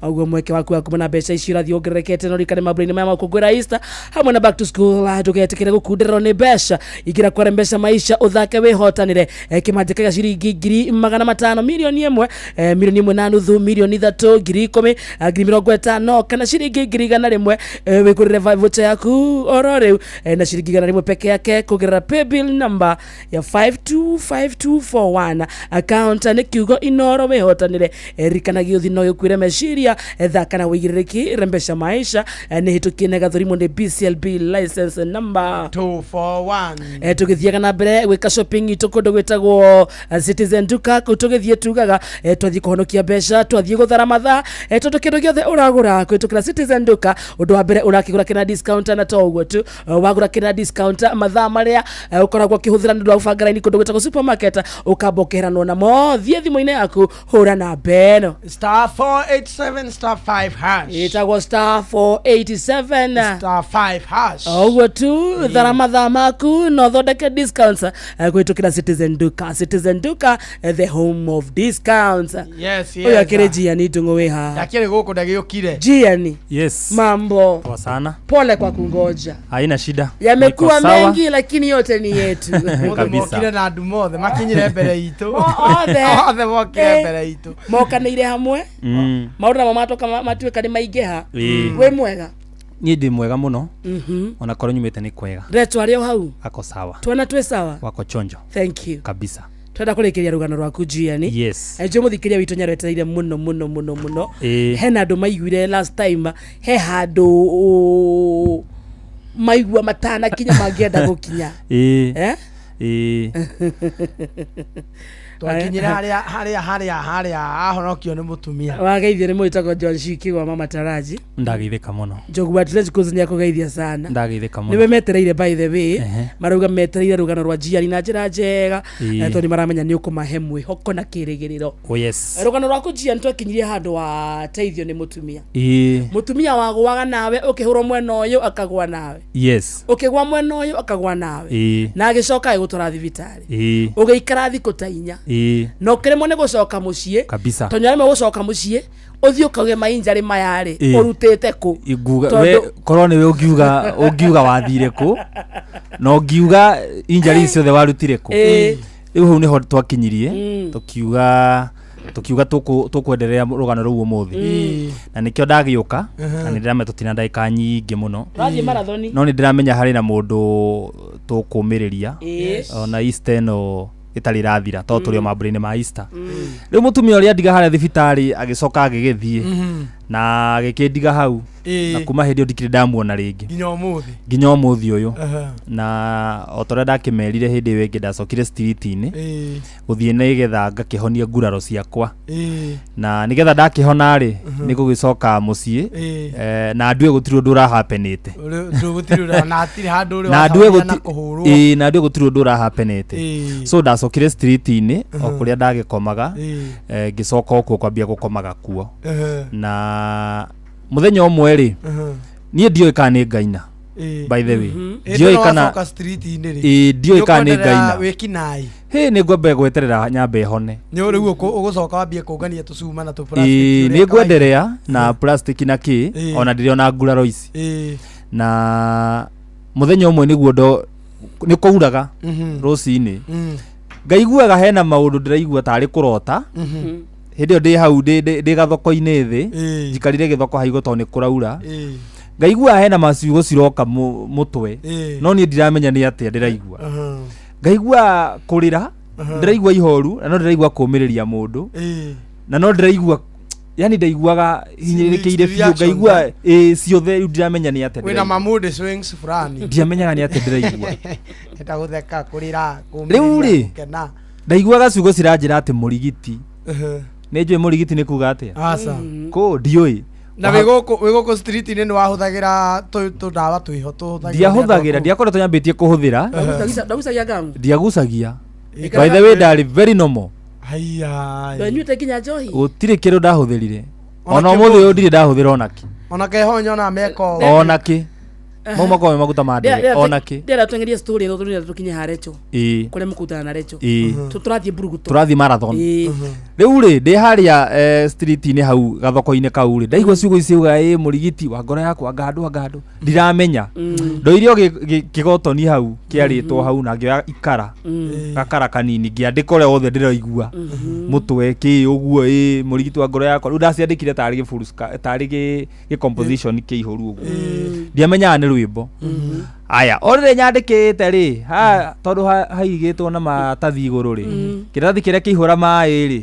oguo mweke waku wa kuma na mbeca icio ũrathiĩ wongererekete no rikane mambura-inĩ maya ma gũkũngũĩra Easter hamwe na back to school. Ah, ndũgetĩkĩre gũkundererwo nĩ mbeca ingĩra kware mbeca maisha ũthake wĩhotanĩre eh, kĩmanjĩka gĩa ciringi 500,000 1 mirioni eh, 1.5 million 3 mirioni 10,000 ah, 50,000 kana ciringi 100,000 eh, wĩgũrĩre voucher yaku oro rĩu eh, na ciringi 100 peke yake kũgerera paybill number ya 525241 account nĩ kiugo Inoro wĩhotanĩre eh, rikanagia ũthi no gĩkuĩre meciria eh, thaka na wĩigĩrĩrĩki rembesha maisha eh, nĩ hĩtũkie na gathũrimwo nĩ BCLB license number 241. Eh, tũgĩthiaga na mbere gwĩka shopping itũ kũndũ gwĩtagwo eh, Citizen Duka kũu tũgĩthiĩ tugaga eh, twathiĩ kũhonokia mbeca twathiĩ gũthara mathaa eh, tondũ kĩndũ gĩothe ũragũra kũhĩtũkĩra Citizen Duka ũndũ wa mbere ũrakĩgũra kĩna discount na to ũguo tu eh, wagũra kĩna discount mathaa marĩa eh, ũkoragwo ũkĩhũthĩra nĩ ũndũ wa gũbanga raini kũndũ gwĩtagwo supermarket ũkamba ũkĩheranwo namo thiĩ thimũ-inĩ yaku hũra namba ĩno Star 487 star 5 hash. Ĩtagwo star 487 star 5 hash. Ũguo tu thara mathaa maku na ũthondeke discounts eh, kũhĩtũkĩra Citizen Duka. Citizen Duka eh, the home of discounts. Yes, Ũyũ yes. akĩrĩ Jiani Ndung'u wĩ haha. Ndakĩrĩ gũkũ ndagĩũkire. Jiani. Yes. Mambo. Poa sana. Pole kwa kungoja. Haina shida. Yamekuwa Niko sawa. mengi lakini yote ni yetu. Kabisa. Mokire na andũ mothe makinyire mbere itũ. Othe. Othe mokire Eh, mbere itũ. Mokanĩire hamwe. Maũndũ namo matoka matuĩka nĩ maingĩha. Ĩĩ. Wĩ mwega. Niĩ ndĩ mwega mũno. Ona korwo nyumĩte nĩ kwega. Retwa rĩo hau. Ako sawa. Twana twĩ sawa. Wako chonjo. Thank you. Kabisa. Twenda kũrĩkĩria rũgano rwaku Jiani. Yes. Njũ mũthikĩria witũ nĩaretereire mũno mũno mũno mũno. Ĩĩ. Hena andũ maiguire last time he handũ maigua matanakinya mangĩenda gũkinya. Ĩĩ. Eh? Ĩĩ. Twakinyire harĩa harĩa harĩa harĩa ahonokio nĩ mũtumia. Wageithio nĩ mũĩtagwo John Shiki wa Mama Taraji. Ndageithĩka mũno. Njogu wa Atleticos nĩ akũgeithia sana. Ndageithĩka mũno. Nĩwe metereire by the way. Ehe. Marauga metereire rũgano rwa Jiani na njĩra njega Ĩĩ. eh, tondũ nĩ maramenya nĩ ũkũmahe mwĩhoko na kĩrĩgĩrĩro. Oh yes. Rũgano rwaku Jiani twakinyirie handũ wateithio nĩ mũtumia. Ĩĩ. Mũtumia wagũaga nawe ũkĩhũrwo mwena ũyũ akagwa nawe. Yes. Ũkĩgwa mwena ũyũ akagwa nawe. Ĩĩ. Na agĩcoka agĩgũtwara thibitarĩ. Ĩĩ. Ũgĩikara thikũ ta inya. Ĩĩ. Na ũkĩremwo nĩ gũcoka mũciĩ. Kabisa. Tondũ nĩwaremwo gũcoka mũciĩ ũthiĩ ũkauge mainjarĩ maya rĩ Ĩĩ. ũrutĩte kũ. Nguga Tondũ- we korwo nĩwe ũngiuga ũngiuga wathire kũ na ũngiuga injury ciothe warutire kũ Ĩĩ. rĩu hau nĩho twakinyirie Mm. tukiuga tukiuga tũkwenderea rũgano rũu ũmũthĩ Mm. na nĩkĩo ndagĩũka Mhm. na nĩ ndĩramenya tũtina ndagĩka nyingĩ mũno Tũrathiĩ marathoni. no nĩ ndĩramenya harĩ na mũndũ tũkũmĩrĩria Yes. ona Easter ĩno ĩtarĩ ĩrathira tondũ tũrĩ o mambũra-inĩ ma Easter rĩu mũtumia ũrĩa andiga harĩa thibitarĩ agĩcoka agĩgĩthiĩ Mhm. na agĩkĩndiga hau Ĩĩ. na kuma hĩndĩ ĩyo ndikĩrĩ ndamuona rĩngĩ Nginya ũmũthĩ. nginya ũmũthĩ ũyũ Aha. na o ta ũrĩa ndakĩmerire hĩndĩ ĩyo ĩngĩ ndacokire street-inĩ Ĩĩ. gũthiĩ nĩgetha ngakĩhonia nguraro ciakwa Ĩĩ. na nĩgetha ndakĩhona rĩ Mhm. nĩ gũgĩcoka mũciĩ Ĩĩ. eh, na ndue gũtirĩ ũndũ ũrahapenĩte Ũrĩ- ndũ- gũtirĩ ũrĩa- na hatirĩ handũ ũrĩ na ndue wacemania na gũti- kũhũrwo. ĩĩ, na ndue gũtirĩ ũndũ ũrahapenĩte Ĩĩ. so ndacokire street-inĩ o Mhm. kũrĩa ndagĩkomaga Ĩĩ. eh, ngĩcoka o kuo kwambia gũkomaga kuo Ehe. na mũthenya ũmwe rĩ Mhm. niĩ ndiũĩ kana nĩ ngaina Ĩĩ. by the way Mhm. Ĩĩ, ndiũĩ ndũrĩ kana wacoka street-inĩ rĩ. ĩĩ ndiũĩ kana nĩ Nĩũkwenderea ngaina wĩkinaĩ. hĩ nĩ ngwamba gweterera nyambe hone Nĩ rĩu ũgũcoka wambie kũngania tũcuma na tũ-plastic ĩĩ ũrĩa nĩ kawaida. ngwenderea na plastic na kĩ Ĩĩ. ona ndĩrĩ ona nguraro ici Ĩĩ. na mũthenya ũmwe nĩguo ndo nĩ kwauraga Mhm. rũcinĩ Mm. ngaiguaga hena maũndũ ndĩraigua tarĩ kũrota Mhm. hĩndĩ ĩyo ndĩ hau ndĩ- ndĩ ndĩ gathoko-inĩ thĩ Ĩĩ. njikarire gĩthoko haigo tondũ nĩ kũraura Ĩĩ. ngaigua hena maciugo ciroka mũ- mũtwe Ĩĩ. no niĩ ndiramenya nĩ atĩa ndĩraigua Aha. ngaigua kũrĩra Aha. ndĩraigua ihoru na no ndĩraigua kũmĩrĩria mũndũ Ĩĩ. na no ndĩraigua yani ndaiguaga hinyĩrĩrĩkĩire Mixed biũ reaction, ngaigua ĩĩ ciothe rĩu ndiramenya nĩ atĩa Wĩna ndĩraigua. ma mood swings fulani. Ndiamenyaga nĩ atĩa ndĩraigua. Nĩ ta gũtheka, kũrĩra, rĩu kũũmĩrĩria, rĩ gũkena. ndaiguaga ciugo ciranjĩra atĩ mũrigiti Ehe. nĩ njũĩ mũrigiti nĩ kuga atĩa Aca. kũ ndiũĩ Na wĩ gũkũ wĩ gũkũ street-inĩ nĩ wahũthagĩra tũdawa twĩho tũhũthagĩrwo nĩ andũ ndiahũthagĩra akũrũ. ndiakoretwo nyambĩtie kũhũthĩra Ndagucagia ngamu. ndiagucagia Ĩĩ. by the way ndarĩ very normal Haiya. Ndwanyuĩte nginya njohi. gũtirĩ kĩndũ ndahũthĩrire Ona ona kĩ ũmũthĩ mũndũ. ũyũ ndirĩ ndahũthĩra onakĩ Ona keho nyonaga meka ũũ. onakĩ mau makoragwo me maguta ma ndege onakĩ Ndĩrenda tũteng'erie story ĩno tondũ tũkinye ha Recho. Ĩĩ. Kũrĩa mũkutana na Recho. Ĩĩ. Tũrathiĩ mburuguto. tũrathiĩ marathon Ĩĩ. rĩu rĩ ndĩ harĩa eh, street-inĩ hau gathoko-inĩ kau rĩ ndaigua ciugo ici ciauga ĩ mũrigiti wa ngoro yakwa anga handũ anga handũ ndiramenya ndoire o kĩgotoni hau kĩarĩtwo hau na ngĩoya ikara gakara kanini ngĩandĩka ũrĩa wothe ndĩraigua mũtwe kĩ ũguo ĩ mũrigiti wa ngoro yakwa rĩu ndaciandĩkire tarĩ gĩburu tarĩ gĩ gĩ composition kĩihũru ũguo ndiamenyaga nĩ rwĩmbo aya o rĩrĩa nyandĩkĩte rĩ ha tondũ haigĩtwo na maratathi igũrũ rĩ kĩratathi kĩrĩa kĩihũra maĩ rĩ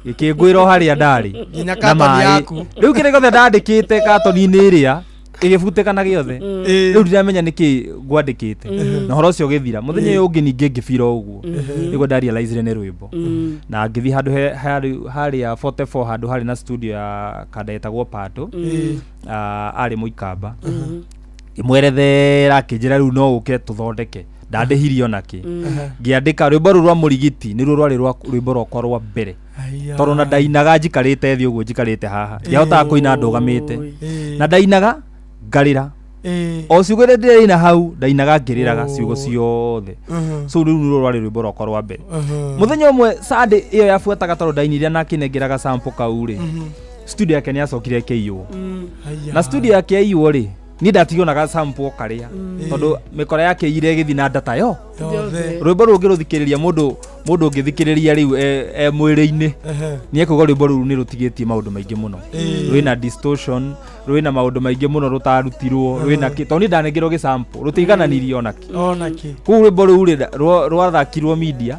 gĩkĩngwĩra o harĩa ndarĩ Nginya na katoni maĩ. yaku. rĩu kĩrĩa gĩothe ndandĩkĩte katoni-inĩ ĩrĩa ĩgĩbutĩkana gĩothe Ĩĩ. rĩu ndiramenya nĩkĩ ngwandĩkĩte na ũhoro ũcio ũgĩthira mũthenya ũyũ ũngĩ ningĩ ngĩbira ũguo nĩguo ndarealizire nĩ rwĩmbo na ngĩthiĩ handũ harĩa 44 handũ harĩ na studio ya kanda ĩtagwo Pato Ah, arĩ mũikamba ngĩmwerethera akĩnjĩra rĩu no ũke tũthondeke ndandĩhirie onakĩ ngĩandĩka rwĩmbo rũu rwa mũrigiti nĩruo rwarĩ rwĩmbo rwakwa rwa mbere tondũ na ndainaga njikarĩte thĩ ũguo njikarĩte haha ndiahotaga kũina ndũgamĩte na ndainaga ngarĩra o ciugo iria ndĩraina hau ndainaga ngĩrĩraga ciugo ciothe so rĩu nĩruo rwarĩ rwĩmbo rwakwa rwa mbere mũthenya ũmwe Sunday ĩyo yabuataga tondũ ndainire na akĩnengeraga sample kau rĩ studio yake nĩ yacokire ĩkĩiywo na studio yake yaiywo rĩ niĩ ndatigionaga sample o karĩa tondũ mĩkora yake ire ĩgĩthiĩ na data yo Yothe. rwĩmbo rũu ũngĩrũthikĩrĩria mũndũ mũndũ ũngĩthikĩrĩria rĩu e mwĩrĩ-inĩ Ehe. nĩ ekuga rwĩmbo rũu nĩ rũtigĩtie maũndũ maingĩ mũno Ĩĩ. rwĩna distortion rwĩna maũndũ maingĩ mũno rũtarutirwo rwĩna kĩ tondũ niĩ ndanengerwo gĩsample rũtiigananirie onakĩ Onakĩ. kũu rwĩmbo rũu rĩ rwathakirwo media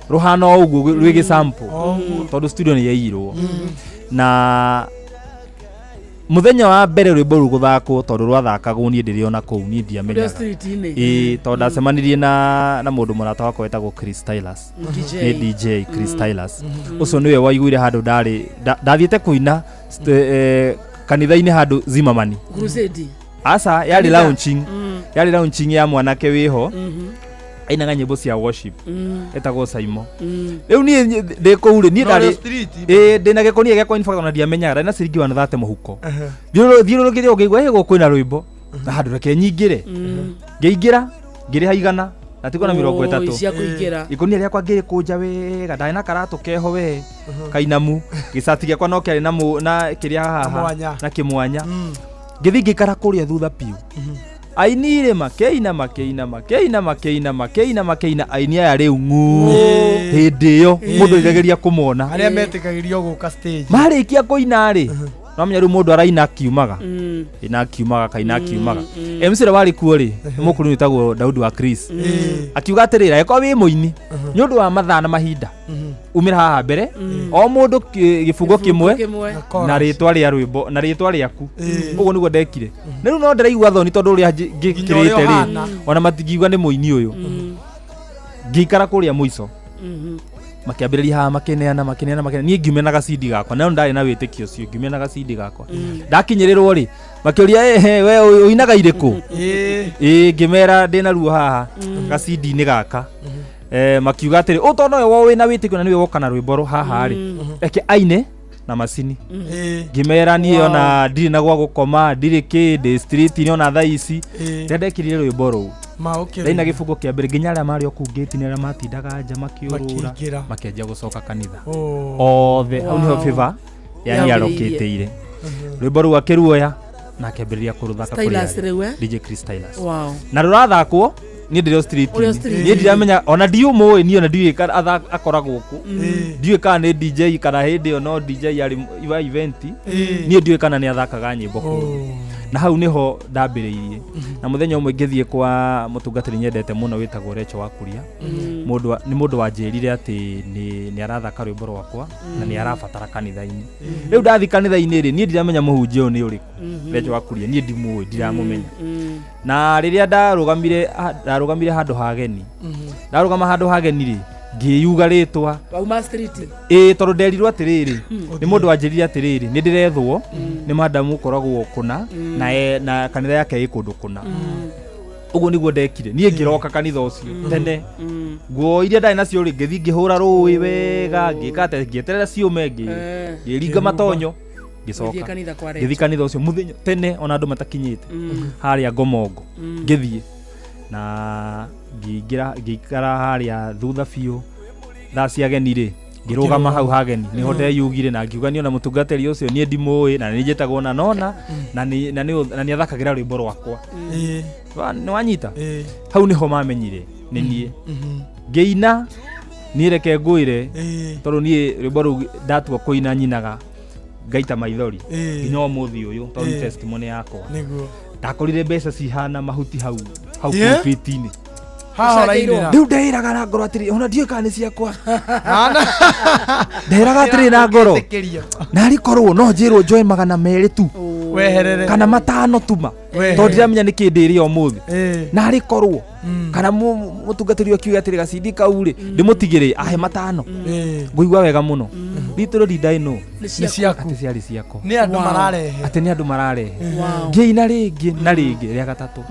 rũhana o ũguo rwĩ gĩsample O ũguo. tondũ studio nĩ yaiyirwo na Mũthenya wa mbere rwĩmbo rũu gũthakwo, tondũ rwathakagwo niĩ ndĩrĩ ona kũu, niĩ Ũrĩ o ndiamenyaga. street-inĩ. Ĩĩ, tondũ ndacemanirie na mũndũ mũrata wakwa wetagwo Chris Tylas. DJ. Nĩ DJ Chris Tylas. Ũcio nĩwe waiguire handũ ndarĩ ndathiĩte kũina kanitha-inĩ handũ Zimmerman. Crusade. Aca, yarĩ Kanitha. launching. Yarĩ launching ya mwanake wĩho ainaga nyĩmbo cia worship, etagwo Saimo. Rĩu niĩ ndĩ kũu rĩ, niĩ Na ũrĩ ndarĩ street? Ĩĩ, ndĩna gĩkũnia gĩakwa, in fact ona ndiamenyaga ndarĩ na ciringi 130 mũhuko. Thiũrũrũkĩte ũguo ngĩigua, "Ĩ, gũkũ kwĩna rwĩmbo na handũ reke nyingĩre." Ngĩingĩra, ngĩrĩha 100 na tiko na mĩrongo Oi, ĩtatũ. cia kũingĩra. Ikũnia rĩakwa ngĩrĩkũnja wega, ndarĩ na karatũ keho we kainamu, gĩcati gĩakwa no kĩarĩ na na kĩrĩa haha Mwanya. na kĩmwanya. Ngĩthiĩ ngĩikara kũrĩa thutha biũ. Aini rĩ makĩina makĩina makĩina makĩina makĩina makĩina, aini aya rĩu ng'uu hĩndĩ ĩyo mũndũ oigagĩria kũmona. Arĩa metĩkagĩrio gũka stage. Marĩkia kũina rĩ, nomenya rĩu mũndũ araina akiumaga, ina akiumaga kaina akiumaga. MC ũrĩa warĩ kuo rĩ, nĩ mũkũrũ wĩtagwo Daudi wa Chris, akiuga atĩrĩrĩ, angĩkorwo wĩ mũini, nĩ ũndũ wa mathaa na mahinda, umĩra haha mbere, o mũndũ gĩbungo kĩmwe kĩmwe. Na rĩtwa rĩa rwĩmbo na rĩtwa rĩaku. Ũguo nĩguo ndekire. Na rĩu no ndĩraigua thoni tondũ ũrĩa Nginya ũrĩa ngĩkĩrĩte rĩ, ũhana. ona matingiuga nĩ mũini ũyũ. Ngĩikara kũrĩa mũico, makĩambĩrĩria haha makĩneana makĩneana makĩneana, niĩ ngiumia na gacindi gakwa, na ndarĩ na wĩtĩkio ũcio, ngiumia na gacindi gakwa. Ndakinyĩrĩrwo rĩ, makĩũria, "Ehe, we ũinaga irĩkũ?" Ĩĩ, ngĩmera ndĩna ruo haha gacindi-inĩ gaka. Makiuga atĩrĩ, "Ũ tondũ nowe wĩna wĩtĩkio na nĩwe woka na rwĩmbo rũ haha rĩ, reke aine na macini." Ngĩmera niĩ ona ndirĩ na gwa gũkoma, ndirĩ kĩ, ndĩ street-inĩ ona thaa ici. Rĩrĩa ndekĩrire rwĩmbo rũu, Ma ũkĩrũina. Ndaina gĩbungo kĩa mbere, nginya arĩa marĩ o kũu ngĩti-inĩ, arĩa matindaga nja makĩũrũra, Makĩingĩra. makĩanjia gũcoka kanitha Oh. othe. Hau nĩho Wow. favor yani Yambĩrĩirie. arokĩtĩire rwĩmbo rũu, akĩruoya na akĩambĩrĩria kũrũthaka kũrĩ Stylus arĩa. rĩu, eh? DJ Chris Stylus. Wow. Na rũrathakwo niĩ ndĩrĩ o street. Ũrĩ o street. Niĩ ndiramenya ona ndiũmũĩ niĩ, ona ndiũĩ kana akoragwo kũ, ndiũĩ kana nĩ DJ, kana hĩndĩ ĩyo no DJ arĩ wa event. Niĩ ndiũĩ kana nĩ athakaga nyĩmbo kũu. Na hau nĩho ndambĩrĩirie. Na mũthenya ũmwe ngĩthiĩ kwa mũtungatĩri nyendete mũno wĩtagwo Recho wa Kuria. Nĩ mũndũ wanjĩrire atĩ nĩ arathaka rwĩmbo rwakwa na nĩ arabatara kanitha-inĩ. Rĩu ndathiĩ kanitha-inĩ rĩ, niĩ ndiramenya mũhunjia ũyũ nĩ ũrĩkũ. Recho wa Kuria, niĩ ndimũĩ, ndiramũmenya. Na rĩrĩa ndarũgamire handũ ha ageni, ndarũgama handũ ha ageni rĩ, ngĩyuga rĩtwa. Wauma street. Ĩĩ, tondũ nderirwo atĩrĩrĩ, nĩ mũndũ wanjĩrire atĩrĩrĩ, nĩ ndĩrethwo nĩ madamu ũkoragwo kũna na, na kanitha yake ĩ kũndũ kũna. Ũguo nĩguo ndekire niĩ, ngĩroka kanitha ũcio tene. Nguo iria ndarĩ nacio rĩ, ngĩthiĩ ngĩhũra rũĩ wega, ngĩka atĩ ngĩeterera ciũme, ngĩringa matonyo, Gũthiĩ ngĩcoka kanitha kwa ngĩthiĩ Rachel. kanitha ũcio mũthenya tene ona andũ matakinyĩte harĩa Ngomongo. Ngĩthiĩ na ngĩingĩra, ngĩikara harĩa thutha biũ. Thaa cia ageni rĩ, ngĩrũgama hau hageni, nĩho ndeyugire na ngiuga niĩ ona mũtungatĩri ũcio niĩ ndimũĩ, na nĩ njĩtagwo na nona na nĩ athakagĩra rwĩmbo rwakwa. Nĩ wanyita, hau nĩho mamenyire nĩ niĩ ngĩina. Niĩ reke ngwĩre, tondũ niĩ rwĩmbo rũu ndatua kũina nyinaga ngaita maithori nginya ũmũthĩ ũyũ, tondũ nĩ testimony yakwa. Nĩguo. Ndakorire mbeca cihana mahuti hau hau pulpit-inĩ. Haha ũrainĩra. Rĩu ndeĩraga na ngoro atĩrĩ, ona ndiũĩ kana nĩ ciakwa. Ndeĩraga atĩrĩ na ngoro, narĩ korwo no njĩrwo njoe 200 tu Weherere. kana 500 tuma, Weherere. tondũ ndiramenya nĩ kĩ ndĩrĩa ũmũthĩ. Narĩ korwo kana mũtungatĩri ũyũ akiuga atĩrĩ, gacindi kau rĩ, ndĩmũtigĩre ahe 500, ngũigua wega mũno. Little did I know Nĩ ciaku. Nĩ ciaku. Atĩ ciarĩ ciakwa. Nĩ andũ mararehe. Atĩ nĩ andũ mararehe. Wow. Ngĩina rĩngĩ na rĩngĩ rĩa gatatũ,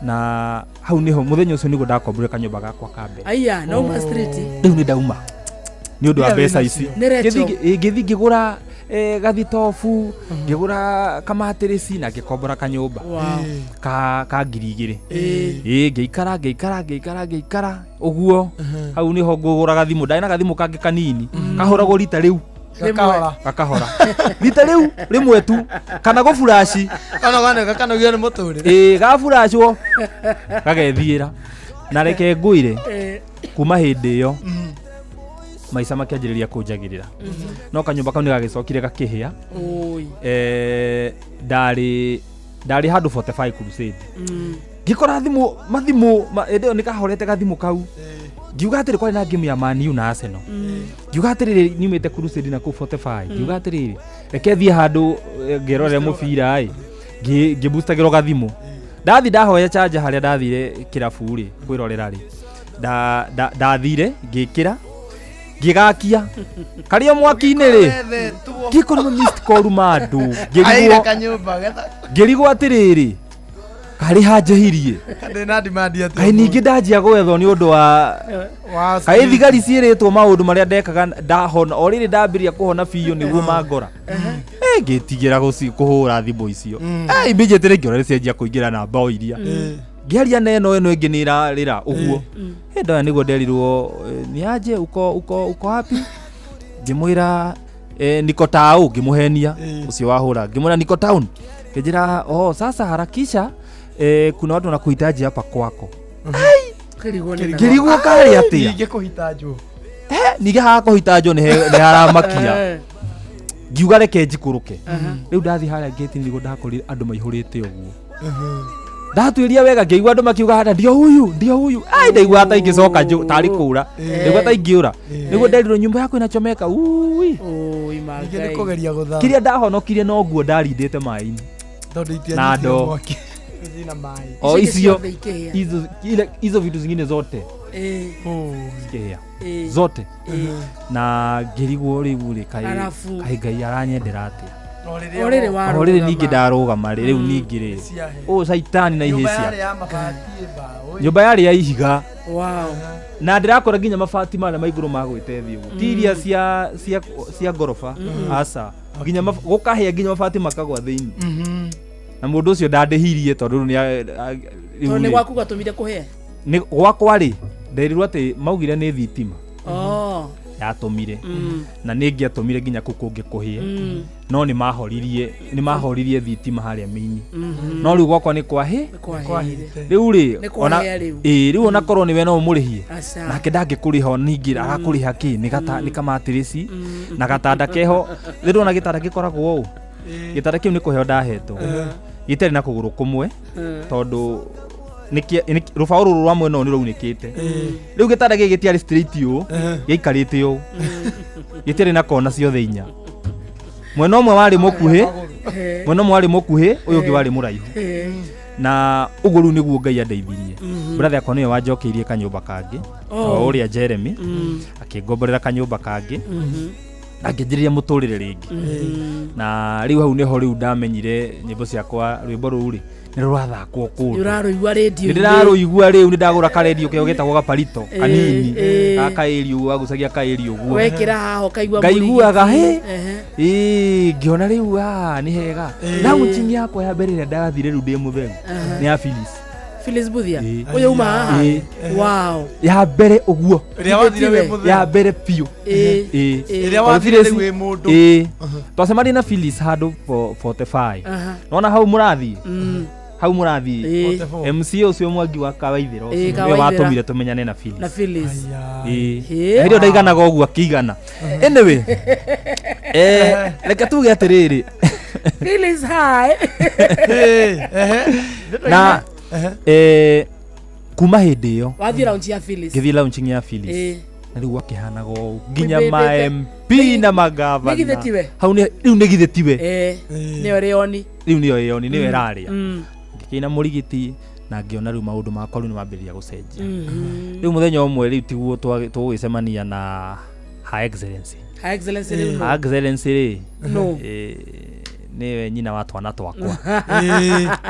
na hau nĩho mũthenya ũcio nĩguo ndakomborire kanyũmba gakwa ka mbere. Aya, na uma street. Rĩu nĩ ndauma nĩ ũndũ wa Mbia mbeca wĩnacio. ici. Nĩ Rachel. Ngĩthiĩ ngĩgũra gathitobu, ngĩgũra kamatirĩci na ngĩkombora kanyũmba Wow. ka 2000. Ĩĩ, ngĩikara ngĩikara ngĩikara ngĩikara ũguo. Hau nĩho ngũgũra gathimũ, ndarĩ na gathimũ kangĩ kanini kahũragwo rita rĩu. Gakahora. Gakahora rita rĩu rĩmwe tu kana gũburaci. Kana gane gakanogio nĩ mũtũrĩre. Ĩĩ, gaburacwo gagethiĩra. Na reke ngwĩre, kuma hĩndĩ ĩyo maica makĩanjĩrĩria kũnjagĩrĩra, no kanyũmba kau nĩ gagĩcokire gakĩhĩa. Oi. Ndarĩ handũ 45 Crusade, ngĩkora thimũ mathimũ hĩndĩ ĩyo nĩ kahorete gathimũ kau. Ngiuga atĩrĩ kwarĩ na game ya Man U na Arsenal. Ngiuga atĩrĩrĩ nyumĩte crusade na kũu 45, ngiuga atĩrĩrĩ reke thiĩ handũ ngerorere mũbira ĩ, ngĩboostagĩrwo gathimũ. Ndathi ndahoya charger harĩa ndathire kĩrabu rĩ kwĩrorera rĩ, ndathire ngĩkĩra ngĩgakia karĩ o mwaki-inĩ rĩ, ngĩkora missed call ma andũ. Aire ngĩrigwo kanyũmba getha ngĩrigwo atĩrĩrĩ karĩ hanjĩhirie ndĩ na demand atĩ kaĩ ningĩ ndanjia gwethwo nĩ ũndũ wa wa kaĩ thigari ciĩrĩtwo maũndũ marĩa ndekaga ndahona o rĩrĩ ndambĩrĩria kũhona biũ nĩguo mangora. Ngĩtigĩra kũhũra thimũ icio. Immediately ngĩona nĩ cianjia kũingĩra namba o iria ngĩaria na ĩno ĩno ĩngĩ nĩ ĩrarĩra ũguo. Ndoya nĩguo nderirwo, ni aje uko uko uko wapi? Ngĩmwĩra niko tao, ngĩmũhenia ũcio wahũra, ngĩmwĩra niko town. Ngĩnjĩra oh, sasa harakisha, kuna watu wanakuhitaji hapa kwako. Ngĩrigwo karĩ atĩa? Ningĩ kũhitanjwo. Ningĩ haha kũhitanjwo nĩ haramakia. Ngiuga reke njikũrũke. Rĩu ndathiĩ harĩa ngĩti nĩguo ndakorire andũ maihũrĩte ũguo. Ndatuĩria wega ngĩigua andũ makiuga hata ndio huyu, ndio huyu. Ai, ndaigua hata ingĩcoka tarĩ kũra, ndaigua ta ingĩũra. Nĩguo nderirwo nyumba yaku inachomeka ui. Ningĩ nĩ kũgeria gũthama. Kĩrĩa ndahonokirie no nguo ndarindĩte maĩ-inĩ tondũ na itianyitire ndoo. mwaki cina maĩ. O Icio icio ciothe ikĩhĩa. Hizo ile hizo vitu zingine zote cikĩhĩa zote. Na ngĩrigwo rĩu rĩ, kaĩ Arabu. kaĩ Ngai aranyendera atĩa? O O rĩrĩ o rĩrĩ warũgama. ningĩ ndarũgama rĩ, rĩu ningĩ rĩ Ciahĩa. ũũ caitani na ihĩ Nyũmba yarĩ ciake. ya mabati mbaũ. Nyũmba yarĩ ya ihiga. Wow. Na ndĩrakora nginya mabati marĩa ma igũrũ magwĩte thĩ ũguo, ti iria cia ngoroba, aca, nginya gũkahĩa nginya mabati makagwa thĩinĩ. Na mũndũ ũcio ndandĩhirie tondũ rĩu rĩu Tondũ nĩ rĩ, gwaku gwatũmire kũhĩe. Nĩ gwakwa rĩ, nderirwo atĩ maugire nĩ thitima Oh. yatũmire na nĩ ngĩatũmire nginya kũu kũngĩ kũhĩe. No nĩ mahoririe thitima harĩa mĩini. No rĩu gwakwa nĩ kwahĩ. Nĩ kwahĩire. Rĩu rĩ, Nĩ ona kwahĩa rĩu. ĩĩ, rĩu ona korwo nĩwe no ũmũrĩhie, Aca. nake ndangĩkũrĩha o ningĩ arakũrĩha kĩ? Nĩ gata nĩ kamatirĩci na gatanda keho. Rĩu ndona gĩtanda gĩkoragwo ũũ, gĩtanda kĩu nĩ kũheo ndahetwo gĩtarĩ na kũgũrũ kũmwe tondũ rũbaũ rũrũ rwa mwena ũyũ nĩ rwaunĩkĩte. Rĩu gĩtanda gĩkĩ gĩtiarĩ straight ũũ, gĩaikarĩte ũũ, gĩtiarĩ na kona ciothe inya. Mwena ũmwe warĩ mũkuhĩ, mwena ũmwe warĩ mũkuhĩ, ũyũ ũngĩ warĩ mũraihu. Na ũguo rĩu nĩguo Ngai andeithirie. Brother yakwa nĩwe wanjokeirie kanyũmba kangĩ. O ũrĩa Jeremy akĩngomborera kanyũmba kangĩ na ngĩanjĩrĩria mũtũrĩre rĩngĩ. Na rĩu hau nĩho rĩu ndamenyire nyĩmbo ciakwa, rwĩmbo rũu rĩ nĩ rũrathakwo kũndũ. Nĩ ũrarũigua rĩndiũ-inĩ. Nĩ ndĩrarũigua rĩu, nĩ ndagũra karendio kĩo getagwo gaparito kanini, gakaĩri ũguo, gagucagia kaĩri ũguo. Wekĩra haha ũkaigua Ngaiguaga mũrigiti. hĩ. Ehe. Ĩĩ, ngĩona rĩu nĩ hega. Launching yakwa ya mbere ĩrĩa ndathire rĩu ndĩ mũtheru nĩ ya Phyllis. Phyllis Buthia. Ĩĩ. Ũyũ uma haha. Ĩĩ. Wow. Ya mbere ũguo. Ĩrĩa wathire wĩ mũtheru. Ya mbere biũ. Ĩĩ. Ĩĩ. Ĩĩ. Ĩrĩa Tondũ wathire Phyllis- rĩu wĩ mũndũ. Ĩĩ. Twacemanirie na Phyllis handũ 45. Nona hau mũrathiĩ, hau mũrathiĩ. MC ũcio Mwangi wa Kawaithĩra ũcio Ĩĩ, nĩwe Kawaithĩra. watũmire tũmenyane na Phyllis. Na Phyllis. Ĩĩ. Ĩĩ. Na hĩndĩ ĩyo ndaiganaga ũguo akĩigana. Anyway, reke tuge atĩrĩrĩ. Phyllis, hi. Na kuma hĩndĩ ĩyo Wathiĩ launch ya Phyllis. Ngĩthiĩ launching ya Phyllis. Na rĩu akĩhanaga ũũ nginya Kwĩmbĩmbĩte. ma MP na magavana. Nĩ githĩ tiwe? Hau nĩ rĩu nĩ githĩ tiwe? Nĩyo rĩoni. Rĩu nĩyo ĩyoni nĩyo ĩrarĩa. Ngĩkĩina mũrigiti na ngĩona rĩu maũndũ makwa rĩu nĩ mambĩrĩria gũcenjia. Rĩu mũthenya ũmwe rĩu tiguo tũgũgĩcemania na Her Excellency. Her Excellency rĩu nũ? Her Excellency rĩ, Nũ? nĩwe nyina wa twana twakwa.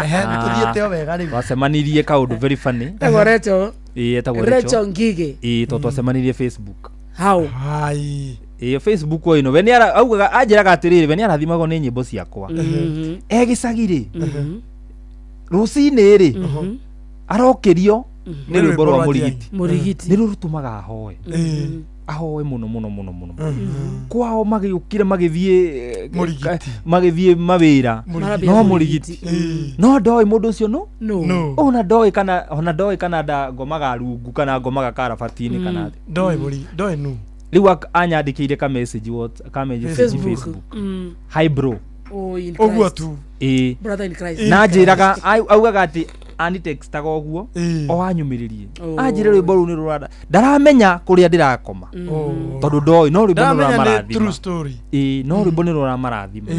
Ehe, nĩ tũthiĩte o wega rĩu. Twacemanirie kaũndũ very funny. Etagwo Rachel. Ĩĩ, etagwo Rachel Ngige. Ĩĩ, tondũ twacemanirie Facebook. How? Hai. Ĩĩ, Facebook o ĩno we nĩ augaga anjĩraga atĩrĩrĩ, we nĩ arathimagwo nĩ nyĩmbo ciakwa. E gĩcagi rĩ, rũcinĩ rĩ, arokĩrio nĩ rwĩmbo rwa mũrigiti. Mũrigiti. Nĩ rũtũmaga ahoe. Ahoe mũno mũno mũno mũno. Kwao magĩũkire magĩthiĩ Mũrigiti. Magĩthiĩ mawĩra. Mũrigiti. No mũrigiti. No ndoĩ mũndũ ũcio no? No. Ona ndoĩ kana ona ndoĩ kana nda ngomaga rungu kana ngomaga karabati-inĩ kana atĩa. Ndoĩ mũri, ndoĩ nu. Rĩu anyandĩkĩire ka message what ka message Facebook. Facebook. Hi bro. Oh, in Ũguo Christ. tu. Ĩĩ. Brother in Christ. Na njĩraga augaga atĩ Anitextaga ũguo o anyumĩrĩrie anjĩre rwĩmbo rũu nĩ rũranda ndaramenya kũrĩa ndĩrakoma tondũ ndoĩ no rwĩmbo nĩ Ndaramenya nĩ rũramarathima. true story. Ĩĩ, no rwĩmbo nĩ rũramarathima.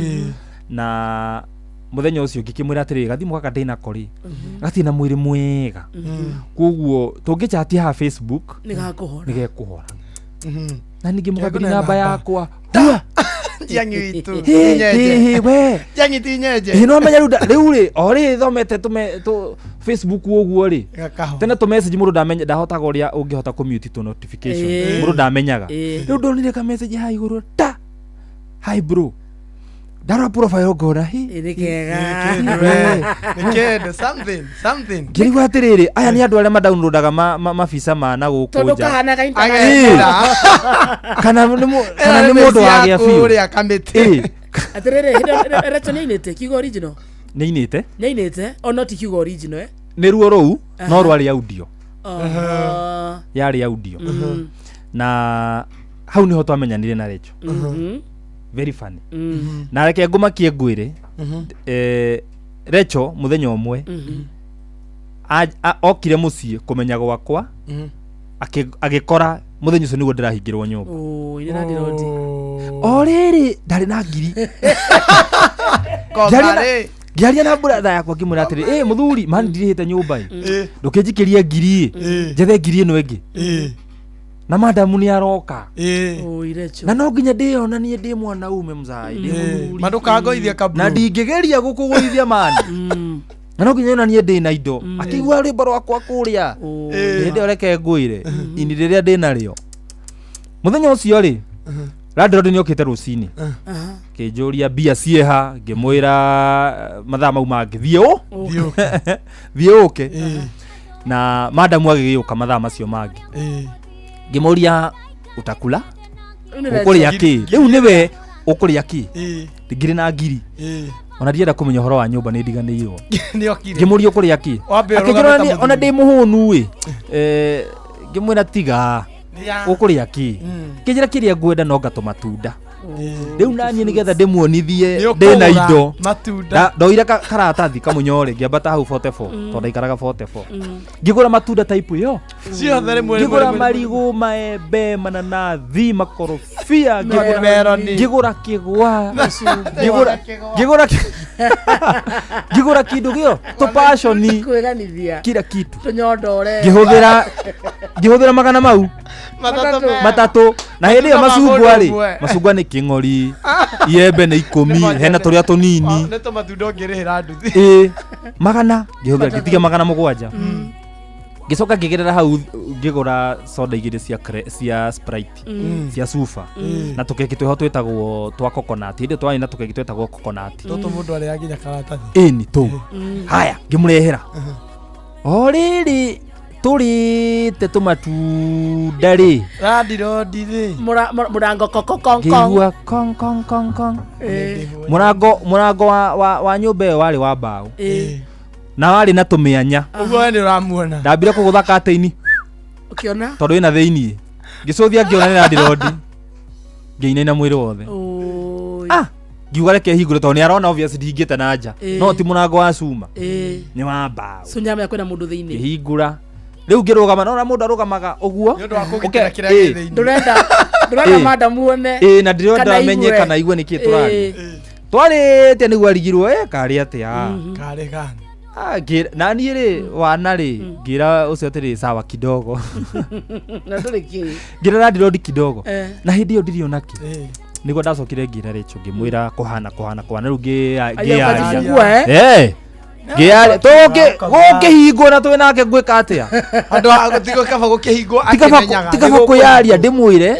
Na mũthenya ũcio ngĩkĩmwĩra atĩrĩrĩ, gathimũ gaka ndĩnako rĩ, gatirĩ na mwĩrĩ mwega, koguo tũngĩchatia haha Facebook Nĩ gakũhora. nĩ gekũhora. Na ningĩ mũkambĩri namba yakwa. Njiang'i witũ. Hĩ, hĩ, hĩ, we. Njiang'i ti nyenje. Ĩ, no menya rĩu rĩu rĩ o rĩ thomete tũme tũ Facebook ũguo rĩ, Gakahora. tene tũ message mũndũ ndamenya, ndahotaga ũrĩa ũngĩhota kũ mute tũ notification. Mũndũ ndamenyaga. Rĩu ndonire ka message haha igũrũ ta, "Hi bro." Ndarora profile ngona hi Nĩ kega. Nĩ kĩndũ, something, something. Ngĩrigwo atĩrĩrĩ, aya nĩ andũ arĩa madownloadaga mabica ma na gũkũ Tondũ nja. kahanaga Ĩĩ. internet. Kana nĩ kana nĩ mũndũ wagĩa biũ. Kũrĩa kamĩtĩ. Ĩĩ. Atĩrĩrĩ, hĩndĩ ĩyo Rachel nĩainĩte kiugo original. Nĩainĩte. Nĩainĩte, o no ti kiugo original, eh? Nĩ ruo rũu no rwarĩ audio. Aha. Yarĩ audio. Na hau niho twamenyanire na Rachel. Very funny. Na reke ngũmakie ngwĩre, Rachel mũthenya ũmwe okire mũciĩ kũmenya gwakwa, agĩkora mũthenya ũcio nĩguo ndĩrahingĩrwo nyũmba. Oi, nĩ landlord. O rĩrĩ ndarĩ na ngiri. Ngĩaria na- Ngĩaria na brother yakwa ngĩmwĩra atĩrĩ, "Ĩ mũthuri, mani ndirĩhĩte nyũmba ĩ. Ndũkĩnjikĩrie ngiri ĩ. Njethe ngiri ĩno ĩngĩ." Na madamu nĩ aroka. Oi, Rachel. Na no nginya ndĩyonanie ndĩ mwanaume mzai, ndĩ mũthuri. Ma ndũkangoithie kaburu. Na ndingĩgeria gũkũgũithia mani. Na no nginya yonanie ndĩ na indo. Akĩigua rwĩmbo rwakwa kũrĩa. Hĩndĩ ĩyo reke ngwĩre, ini rĩrĩa ndĩ narĩo. Mũthenya ũcio rĩ, landlord nĩ okĩte rũcinĩ. Kĩnjũria mbia ciĩha, ngĩmwĩra mathaa mau mangĩ thiĩ ũ thiĩ ũke. Na madamu agĩgĩũka mathaa macio mangĩ. Ngĩmũria utakula? Ũkũrĩa kĩ? Rĩu nĩwe ũkũrĩa kĩ? Ngiri na ngiri. Ona ndienda kũmenya ũhoro wa nyũmba nĩ ndiganĩirwo. Nĩokire. Ngĩmũria ũkũrĩa kĩ? Wambe Akĩnjĩra ũrũgame ta ona ndĩ mũhũnu ĩ. Ngĩmwĩra tiga. Ya. Ũkũrĩa kĩ? Kĩnjĩra kĩrĩa ngwenda no ngatũ matunda. Rĩu naniĩ nĩgetha ndĩmuonithie Nĩ ndĩna ũkũgũra indo. matunda. Ndoire karatathi kamũnyore ngĩambata hau 44 tondũ ndaikaraga 44. Ngĩgũra matunda type ĩyo. Ciothe rĩmwe, rĩmwe, Ngĩgũra rĩmwe. marigũ, maembe, mananathi, makorobia, Meroni. ngĩgũra kĩgwa, ngĩgũra ngĩgũra ngĩgũra kĩndũ gĩo tũpaconi Kwĩganithia. kila kitu. Tũnyondore. Ngĩhũthĩra ngĩhũthĩra magana mau Matatũ. matatũ na hĩndĩ ĩyo Matunda ma macungwa rĩ mũndũ ũmwe. macungwa nĩ kĩng'ori, iembe nĩ 10, hena tũrĩa tũnini. Nĩ tũmatunda ũngĩrĩhĩra nduthi. Ĩĩ, magana ngĩhũthĩra ngĩtiga magana mũgwanja. Ngĩcoka ngĩgerera hau ngĩgũra soda igĩrĩ cia cia Sprite, cia cuba, na tũkeki twĩho twĩtagwo twa coconut. Hĩndĩ ĩyo twarĩ na tũkeki twĩtagwo coconut. Tũtũ mũndũ arĩaga nginya karatathi. Ĩni tũu. Haya, ngĩmũrehera. O rĩrĩ tũrĩte tũmatunda rĩ, Landlord rĩ. Mũrango koko kong kong. ngĩigua kong kong kong kong. Mũrango mũrango wa, wa, wa nyũmba ĩyo warĩ wa mbaũ na warĩ na tũmĩanya. Ũguo we nĩ ũramuona. Ndambire kũgũtha katĩini Ũkĩona? tondũ ĩna thĩiniĩ. Ngĩcũthia ngĩona nĩ landlord. Ngĩinaina mwĩrĩ wothe. Ah. Ngiuga reke hingũre tondũ nĩ arona obvious ndihingĩte na nja. No ti mũrango wa cuma. Nĩ wa mbaũ. So nyama kwĩna mũndũ thĩinĩ. Ngĩhingũra. Rĩu ngĩrũgama no mũndũ arũgamaga ũguo. Nĩ ũndũ wa kũgitĩra kĩrĩa Ĩĩ. gĩ thĩinĩ. Ndũrenda ndũrenda madamu one. Ĩĩ, na ndĩrenda kana amenye aigue. kana aigue nĩkĩ tũraria. Twarĩte nĩguo arigirwo karĩ atĩa. Karĩ gani. Ah, na niĩ rĩ wana rĩ ngĩra ũcio atĩrĩ sawa kidogo. Na ndũrĩ kĩ. Ngĩra landlord kidogo. Na hĩndĩ ĩyo ndirĩ ona kĩ. Nĩguo ndacokire ngĩra Rachel ngĩmwĩra kũhana kũhana kũhana rĩu Aya, ngĩyaria. ũkajifungua, eh? Ngĩyaria tũgũkĩhingwo na twĩ nake ngwĩka atĩa? Andũ a gũtigwo kaba gũkĩhingwo akĩmenyaga. Ti kaba kwĩyaria ndĩmwĩre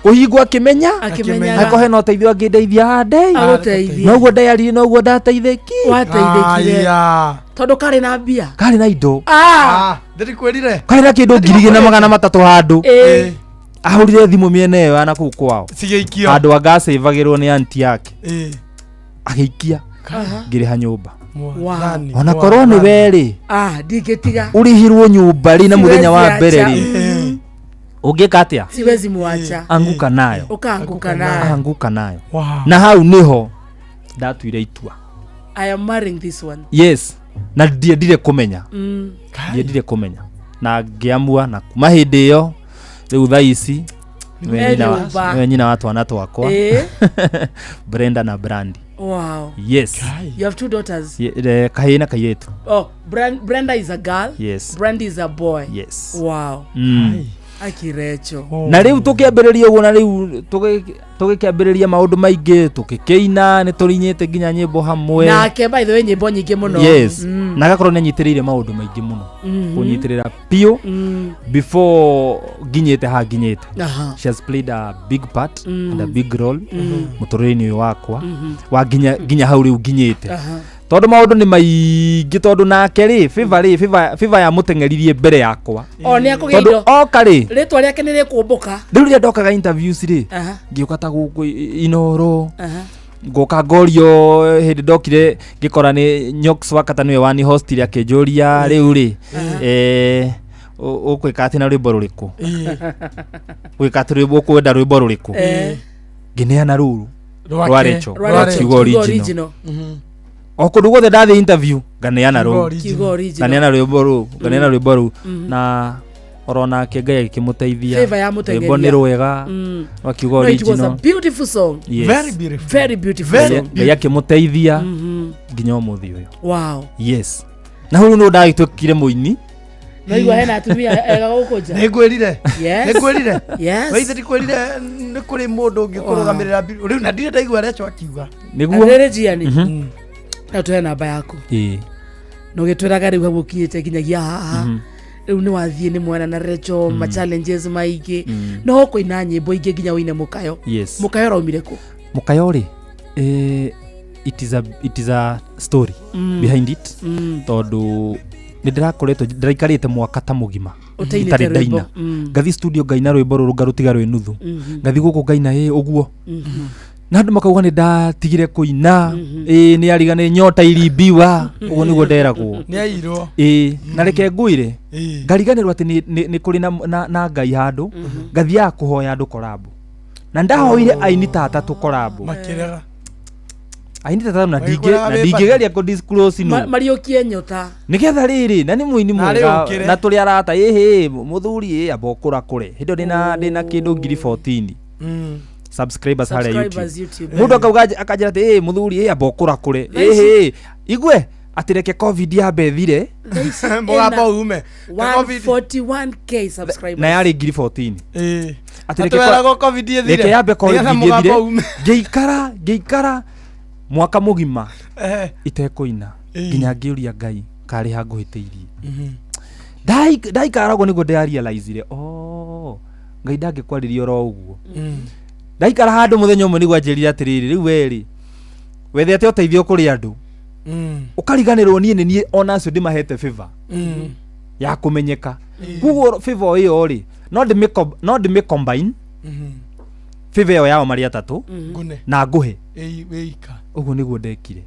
kũhingwo akĩmenya Akĩmenyaga. angĩkorwo hena ũteithio angĩndeithia handei. Agũteithie. Noguo ndeyaririe noguo ndateithĩki. Wateithĩkire. Tondũ karĩ na mbia. Karĩ na indo. Ah. Ndĩrikwĩrire. Karĩ na kĩndũ 2300 handũ. Ahũrire thimũ mĩena ĩyo ya nakũu kwao. Cigĩikio. Handũ anga acĩvagĩrwo nĩ anti yake. Agĩikia. Ngĩrĩha nyũmba. Wow. Ona korwo nĩ we rĩ, Ah, ndingĩtiga. ũrĩhirwo nyũmba rĩ na mũthenya wa Siwezi mbere acha. rĩ, ũngĩka atĩa? Siwezi muacha. Anguka nayo. Ũkaanguka nayo. Anguka nayo. Na hau nĩho ndatuire itua. I am marrying this one. Yes. Na ndiendire kũmenya. Ndiendire kũmenya na ngĩamua, na kuma hĩndĩ ĩyo rĩu thaa ici nĩwe nyina Nyũmba. Nĩwe nyina wa twana twakwa. Brenda na Brandi. Yes. You have two daughters? Kahĩĩ na kairĩtu. Oh, Brenda is a girl. Yes. Brandy is a boy. Yes. Wow. Akirecho. Na rĩu tũkĩambĩrĩria ũguo, na rĩu tũgĩkĩambĩrĩria maũndũ maingĩ, tũgĩkĩina, nĩ tũrinyĩte nginya nyĩmbo hamwe. Nake, by the way, nyĩmbo nyingĩ mũno. Yes. Na agakorwo nĩ anyitĩrĩire maũndũ maingĩ mũno, kũnyitĩrĩra biũ before nginyĩte haha nginyĩte. She has played a big part and a big role mũtũrĩre-inĩ ũyũ wakwa wa nginya nginya hau rĩu nginyĩte, tondũ maũndũ nĩ maingĩ, tondũ nake rĩ, favor rĩ, favor yamũteng'eririe mbere yakwa. O nĩ akũgĩa Tondũ indo. oka rĩ, Rĩtwa rĩake nĩ rĩkũmbũka. Rĩu rĩrĩa ndokaga interviews rĩ, ngĩũka ta gũkũ Inoro, ngoka ngorio, hĩndĩ ndokire ngĩkora nĩ Nyox Wakata nĩwe wani hostire, akĩnjũria rĩu rĩ, ũkwĩka atĩ na rwĩmbo rũrĩkũ, ũgĩka atĩ rwĩmbo ũkwenda rwĩmbo rũrĩkũ? Ngĩneana rũrũ Rwake. rwa Rachel, Rwa rwa Rachel, Kiugo Kiugo Original. Original. O kũndũ guothe ndathiĩ interview nganeana Kiugo rũu. Original. Kiugo Original. Nganeana rwĩmbo rũu, nganeana rwĩmbo rũu, na oronake Ngai agĩkĩmũteithia. Favor yamũteng'eria. Rwĩmbo nĩ rwega rwa Kiugo No, it was a Original. beautiful song. Yes. Very beautiful. Very beautiful Very song. Ngai akĩmũteithia nginya ũmũthĩ ũyũ. Yes, na hau nĩ ndagĩtuĩkire mũini. Naigua hena atumia ega gũkũ nja. Nĩ ngwĩrire. Yes. Nĩ ngwĩrire. Yes. Waithe ndikwĩrire nĩ kũrĩ mũndũ ũngĩ kũrũgamĩrĩra rĩu na ndirĩ ndaigua Rachel akiuga. Nĩguo. Rĩrĩ Jiani. Na tuhe namba yaku. Ĩĩ. Na ũgĩtwĩraga rĩu hau ũkinyĩte nginyagia haha. Rĩu nĩ wathiĩ nĩ mwana na Rachel, ma challenges maingĩ. No kũina nyĩmbo ingĩ nginya ũine mũkayo. Yes. Mũkayo ũraumire kũ? Mũkayo rĩ, it is a story behind it, tondũ nĩ ndĩrakoretwo ndĩraikarĩte mwaka ta mũgima Ũtainĩte itarĩ rwĩmbo. ndaina. Ngathi studio ngaina rwĩmbo rũrũ, ngarũtiga rwĩ nuthu, ngathi gũkũ ngaina ĩ ũguo, na andũ makauga nĩ ndatigire kũina, ĩ nĩ ariga nĩ nyota irimbiwa, ũguo nĩguo nderagwo. Nĩ airwo. Ĩ, na reke ngwĩre, ngariganĩrwo atĩ nĩ kũrĩ na Ngai handũ ngathiaga kũhoya andũ korambo, na ndahoire aini ta atatũ korambo. Makĩrega. Aini ta atatũ na Magĩkwĩraga na wĩ ndingĩgeria kũ disclose Ma- no Mariũkie nyota. Nĩgetha rĩrĩ, na nĩ mũini Narĩ mwega ũkĩre. na tũrĩ arata, ĩhĩ mũthuri, ĩ amba ũkũra kũre hĩndĩ ĩyo ndĩna kĩndũ 14,000 subscribers harĩa Subscribers YouTube. YouTube. Mũndũ akauga akanjĩra atĩ ĩ mũthuri, ĩ amba ũkũra kũre, Thaa ici- ĩhĩ igue atĩ reke COVID yambe ĩthire. Thaa ici Mũgambo ĩna ume. Covid. 141K subscribers. Na yarĩ 14,000. Atĩ reke Atwĩragwo COVID ĩthire. Reke yambe COVID Nĩgetha mũgambo ĩthire. ume. Ngĩikara mwaka mũgima itekũina, nginya ngĩũria Ngai karĩ ha ngũhĩtĩirie. Ndaikara ũguo nĩguo ndĩrarealizire, oh, Ngai ndangĩkwarĩria oro ũguo. Ndaikara handũ mũthenya ũmwe nĩguo anjĩrire atĩrĩrĩ, rĩu werĩ wethete ũteithio kũrĩ andũ, ũkariganĩrwo niĩ nĩ niĩ ona acio ndĩmahete favor ya kũmenyeka. Koguo favor ĩyo rĩ, no ndĩmĩ combine favor ĩyo yao marĩ atatũ Ngune. na ngũhe. Ĩĩ, wĩika. Ũguo nĩguo ndekire.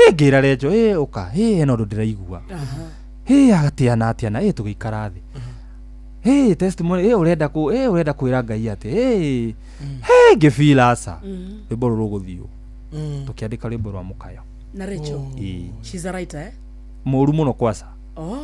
Ĩ ngĩra Recho, ĩ ũka, ĩ hena ũndũ ndĩraigua, ĩ atiana atiana, ĩ tũgĩikara thĩ, ĩ testimony, ĩ ũrenda kũ ĩ ũrenda kwĩra Ngai atĩ ĩ he ngĩfeel aca rwĩmbo rũrũ rũgũthiĩ ũũ. Tũkĩandĩka rwĩmbo rwa mũkayo. Na Rachel. Ĩ. She's a writer, eh? Mũru mũno kwaca. Oh.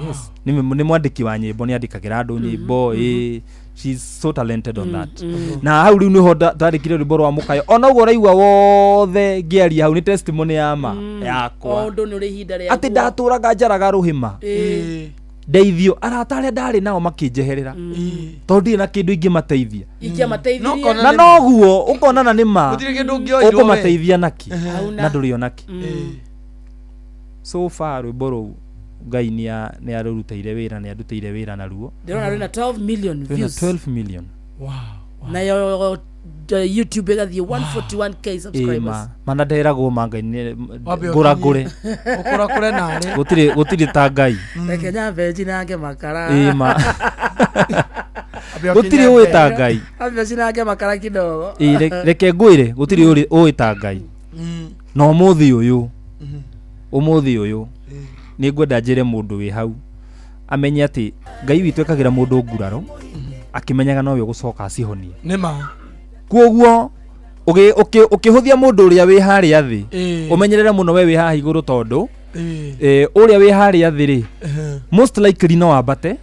Yes, nĩ mwandĩki wa nyĩmbo, nĩ andĩkagĩra andũ nyĩmbo. Ĩ she's so talented on that. Na hau rĩu nĩho ndandĩkire rwĩmbo rwa mũkayo, ona ũguo ũraigua wothe ngĩaria hau nĩ testimony ya ma yakwa. O ũndũ nĩ ũrĩ ihinda rĩaguo. Atĩ ndatũraga njaraga rũhĩma ndeithio, arata arĩa ndarĩ nao makĩnjeherera tondũ ndirĩ na kĩndũ ingĩmateithia. Ingĩamateithirie. Na noguo ũkonana nĩ ma Gũtirĩ kĩndũ ũngĩoirwo we. Ũkũmateithia naki Hauna. na ndũrĩ onaki. So far rwĩmbo rũu Ngai nĩ arũrutĩire wĩra, nĩ andutĩire wĩra naruo. Ndĩrona rwĩna 12 million Rwĩna views. 12 million. Nayo YouTube ĩgathiĩ 141K Ĩ subscribers. Ma mana nderagwo ma Ngai Wambe ngũra ũkinye. ngũre. Ũkũrakũre narĩ. Gũtirĩ ta Ngai. Reke nyambe njinange makara. Ĩ ma. Ambe Gũtirĩ ũkinye ũĩ ta mbere. Ngai. Ambe njinange makara kidogo. Ĩ, reke ngwĩre, gũtirĩ ũĩ ta Ngai. Na ũmũthĩ ũyũ nĩ ngwenda njĩre mũndũ wĩ hau amenye atĩ Ngai witũ ekagĩra mũndũ nguraro akĩmenyaga nowe ũgũcoka acihonie. Nĩ ma. Koguo ũkĩhũthia mũndũ ũrĩa wĩ harĩa thĩ, Ĩĩ. ũmenyerere mũno we wĩ haha igũrũ, tondũ Ũrĩa wĩ harĩa thĩ rĩ, most likely no ambate.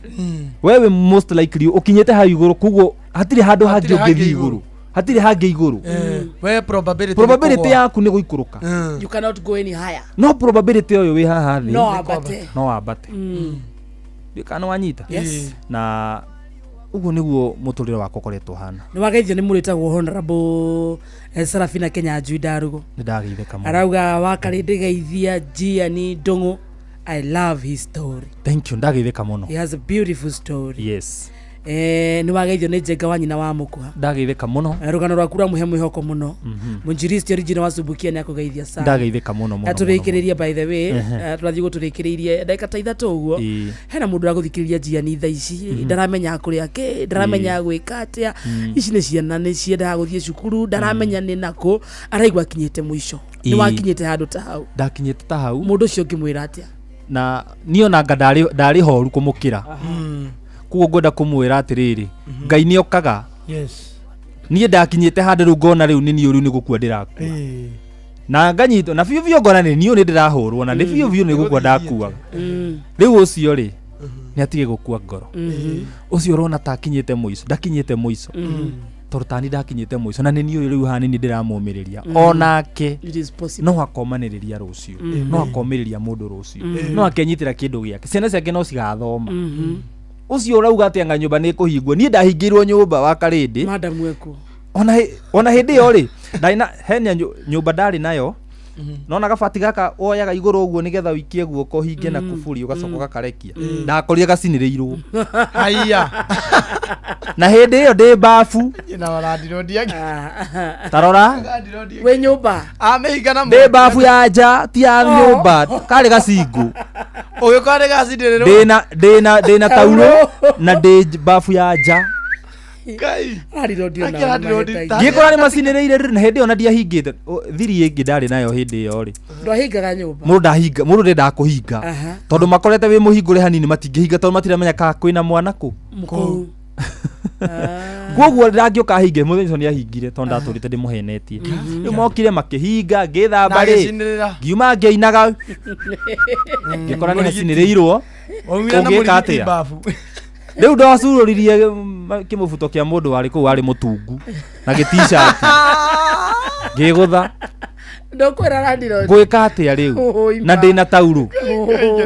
We wĩ most likely ũkinyĩte hau igũrũ, koguo hatirĩ handũ hangĩ Hatirĩ hangĩ ũngĩthiĩ igũrũ. igũrũ, hatirĩ hangĩ igũrũ. We probability nĩ Probability kũgũa. yaku nĩ gũikũrũka. You cannot go any higher. No probability ũyũ wĩ haha thĩ No ambate. No ambate. Ndiũĩ kana nĩ wanyita. Yes. Na ũguo nĩguo mũtũrĩre wakwa ũkoretwo ũhana. Nĩ wageithio nĩ mũrĩtagwo Honorable Sarafina Kenya Njui Ndarugo. Nĩ ndageithĩka mũno. Arauga wakarĩ ndĩgeithia Gianni Ndung'u. I love his story. Thank you, ndageithĩka mũno. He has a beautiful story. Yes. Nĩ wageithio nĩ Njenga wa nyina wa mũkuha. Ndageithĩka mũno. Rũgano rwaku rwamũhe mwĩhoko mũno. Mũnjiristi original wa Subukia nĩ akũgeithia sana. Ndageithĩka mũno mũno. Na tũrĩkĩrĩrie, by the way, Ehe. tũrathiĩ gũtũrĩkĩrĩirie ndagĩka ta 3 ũguo. Hena mũndũ ũragũthikĩrĩria njiani thaa ici, ndaramenya kũrĩa kĩ, ndaramenya gwĩka atĩa. Ici nĩ ciana nĩ ciendaga gũthiĩ cukuru, ndaramenya nĩ nakũ, araigua akinyĩte mũico. Nĩ wakinyĩte handũ ta hau? Ndakinyĩte ta hau. Mũndũ ũcio ũngĩmwĩra atĩa? Na niĩ onanga ndarĩ horu kũmũkĩra, koguo ngwenda kũmwĩra atĩrĩrĩ, Ngai nĩ okaga. Niĩ ndakinyĩte handũ rĩu ngona rĩu nĩ niĩ rĩu nĩ gũkua ndĩrakua, na nganyitwo na biũ biũ, ngona nĩ niĩ nĩ ndĩrahũrwo na nĩ biũ biũ nĩ gũkua ndakuaga. Rĩu ũcio rĩ, nĩ atige gũkua ngoro. Ũcio ũrona ta akinyĩte mũico, ndakinyĩte mũico, tondũ tani ndakinyĩte mũico na nĩ niĩ ũyũ rĩu hanini ndĩramũmĩrĩria. Onake It is possible. no akomanĩrĩria rũciũ, no akomĩrĩria mũndũ rũciũ, no akenyitĩra kĩndũ gĩake, ciana ciake no cigathoma. Ũcio ũrauga atĩ anga nyũmba nĩ ĩkũhingwo, niĩ ndahingĩirwo nyũmba wa karĩndĩ. Madam weko. Ona hĩndĩ ĩyo rĩ, ndarĩ na hena nyũmba ndarĩ nayo, nona gabati gaka woyaga igũrũ ũguo nĩgetha ũikie guoko ũhinge na kuburi, ũgacoka ũgakarekia. Ndakorire gacinĩrĩirwo. Haiya. Na hĩndĩ ĩyo ndĩ babu. Na warandirondi ake. Tarora. Wĩ nyũmba. Amĩhinga na Ndĩ babu ya nja, ti ya nyũmba, karĩ gacingũ. Ũgĩkora nĩ gacinĩrĩrwo. Ndĩna taurũ na ndĩ babu ya nja. Ngai. Landirondi ona Akĩ landirondi ta- Ngĩkora nĩ macinĩrĩire rĩ, na hĩndĩ ĩyo na ndiahingĩte. Thiri ĩngĩ ndarĩ nayo hĩndĩ ĩyo rĩ, Ndwahingaga nyũmba. Mũndũ ndahinga, mũndũ ndendaga kũhinga, tondũ makorete wĩ mũhingũre hanini matingĩhinga, tondũ matiramenya kana kwĩna mwana kũ. Mũkũu. Koguo ndangĩũka ahinge. Mũthenya ũcio nĩahingire tondũ ndatũrĩte ndĩmũhenetie. Rĩu mokire makĩhinga, ngĩthamba Na rĩ, agĩcinĩrĩra. ngiuma ngĩinaga, ngĩkora nĩ hacinĩrĩirwo. Waumire na Ũngĩka mũrigiti atĩa? babu. Rĩu ndacurũririe kĩmũbuto kĩa mũndũ warĩ kũu warĩ mũtungu na gĩtishati, ngĩgũtha. Ndũkwĩra landirondi. Ngwĩka atĩa rĩu? Ũi, Na ma. ndĩna taurũ,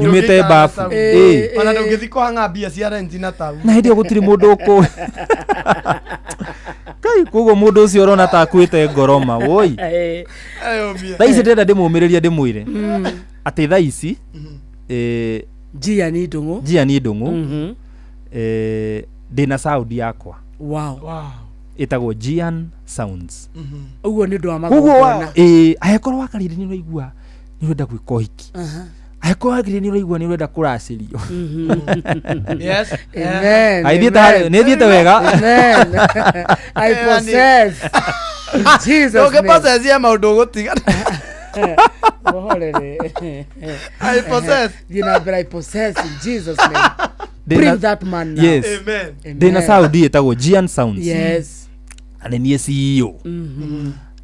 nyumĩte babu. Ĩ. Ona ndũngĩthiĩ kũhang'a mbia cia rent na tau. Na hĩndĩ ĩyo gũtirĩ mũndũ ũkũĩ kai, koguo mũndũ ũcio ũrona ta akuĩte ngoro ma woi. Thaa ici ndĩrenda ndĩmũmĩrĩrie, ndĩmwĩre atĩ thaa ici Gianni Ndung'u. Gianni Ndung'u, ndĩna sound yakwa. Ĩtagwo Gian Sounds. Ũguo nĩ ũndũ wa Koguo magongona. Angĩkorwo wakarĩire nĩ ũraigua nĩ ũrenda gwĩka ũhiki, angĩkorwo wakarĩire nĩ ũraigua nĩ ũrenda kũracĩrio. Yes. Amen. Ai, thiĩte Amen. nĩ thiĩte wega. Amen. I possess. In Jesus' name. Ndũngĩpossess maũndũ ũgũtiga. Mũhorere. I possess. Thiĩ na mbere, I possess in Jesus' name. Ndĩna- Bring that man now. Yes. Amen. Ndĩna sound ĩtagwo Gian Sounds. Yes. Na nĩ niĩ CEO,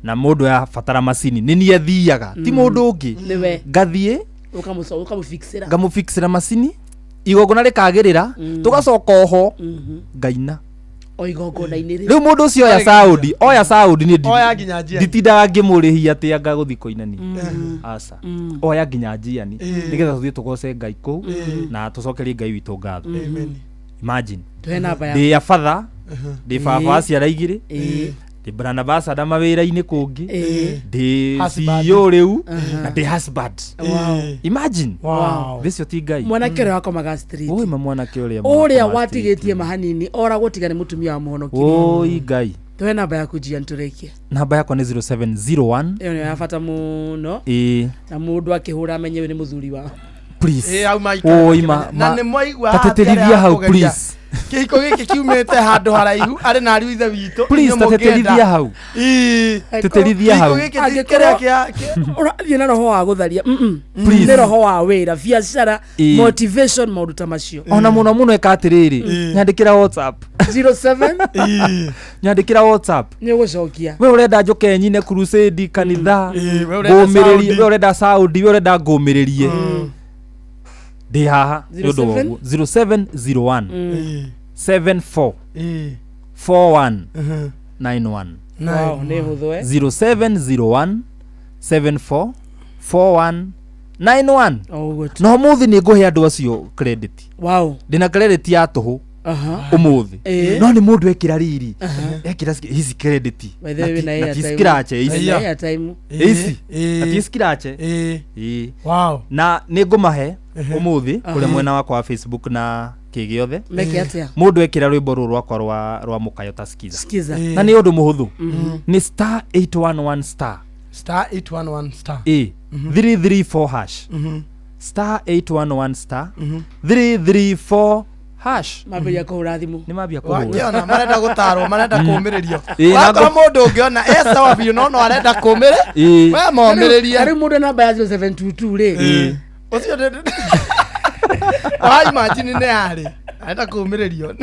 na mũndũ yabatara macini nĩ niĩ athiaga, ti mũndũ ũngĩ. Nĩwe. Ngathiĩ Ũkamũfixĩra. Ngamũfixĩra macini, igongona rĩkagĩrĩra, tũgacoka oho ngaina. O igongona-inĩ rĩu. Rĩu mũndũ ũcio oya sound, oya sound, niĩ Oya nginya Gian. nditindaga ngĩmũrĩhia atĩ anga gũthiĩ kũina niĩ, aca, oya nginya njiani nĩgetha tũthiĩ tũgoce Ngai kũu na tũcokerie Ngai witũ ngatho. Imagine. Tũhe namba yaku. Ndĩ ya batha, ndĩ baba wa ciana 2, ndĩ brand ambassador mawĩra-inĩ kũngĩ, ndĩ Husband. CEO rĩu na ndĩ husband. Imagine. Wow. Thĩcio ti Ngai. Mwanake ũrĩa wakomaga street. Oi, ma mwanake ũrĩa ũrĩa wakoma watigĩtie mahanini oragwo tiga nĩ mũtumia wa mũhonokirie. Oi Ngai. Tũhe namba yaku Gian tũrĩkie. Namba yakwa nĩ 0701. Ĩyo nĩyo ya bata mũno. Ĩ. Na mũndũ akĩhũra amenye ũyũ nĩ mũthuri wa Please. Ĩ, hau maikara Oi, makĩmenya. Na nĩ mwaigua ta haha tĩtĩrithia arĩa hau, akũgeria. please. Kĩhiko gĩkĩ kiumĩte handũ haraihu arĩ na ariũ ithe witũ. Please, inyuĩ ta tĩtĩrithia mũngĩenda. hau. Ĩĩ. Tĩtĩrithia hau. Kĩhiko gĩkĩ ti kĩrĩa kĩa Ũrathiĩ na roho wa gũtharia. Please. Nĩ roho wa wĩra, biacara, Ĩĩ. motivation, maũndũ ta macio. Ona mũno mũno ĩka atĩrĩrĩ, nyandĩkĩra WhatsApp. 07 Nyandĩkĩra WhatsApp. Nĩ ũgũcokia. We ũrenda njũke nyine crusade kanitha, we ũrenda ngũmĩrĩrie, Saudi. we ũrenda Saudi, we ũrenda ngũmĩrĩrie, ndĩ haha nĩ ũndũ wa 07? ũguo. 0701 74 Ĩĩ. 41 91. Wow, nĩ hũthũ, eh? 0701 74 41 91. O ũguo tu. Na ũmũthĩ nĩ ngũhe andũ acio credit. Wow. Ndĩna credit ya tũhũ ũmũthĩ. Ĩĩ. No nĩ mũndũ ekĩra riri ekĩra ici credit By the way, Na wĩna ti airtime. scratch ici. Wĩna airtime. Ici Ĩĩ. na ti scratch. Ĩĩ. Ĩĩ. Wow. Na nĩ ngũmahe ũmũthĩ Aha. kũrĩa mwena wakwa wa Facebook na kĩ gĩothe. Meke atĩa? Mũndũ ekĩra rwĩmbo rũrũ rwakwa rwa mũkayo ta skiza. Skiza. Na nĩ ũndũ mũhũthũ, nĩ star 811 star Star 811 star. A 334 hash, star 811 star 334 hash. Mambĩrĩria kũhũra thimũ. Nĩ mambia kũhũra. Wakĩona marenda gũtarwo, marenda kũmĩrĩrio. Ĩĩ, na Wakora mũndũ ũngĩona e sawa biũ no no arenda kũmĩrĩ. Ĩĩ. We momĩrĩrie. Rĩu mũndũ namba ya 0722 rĩ. Ĩĩ. Ũcio ndĩ- Wa imagine nĩ yarĩ. Arenda kũmĩrĩrio.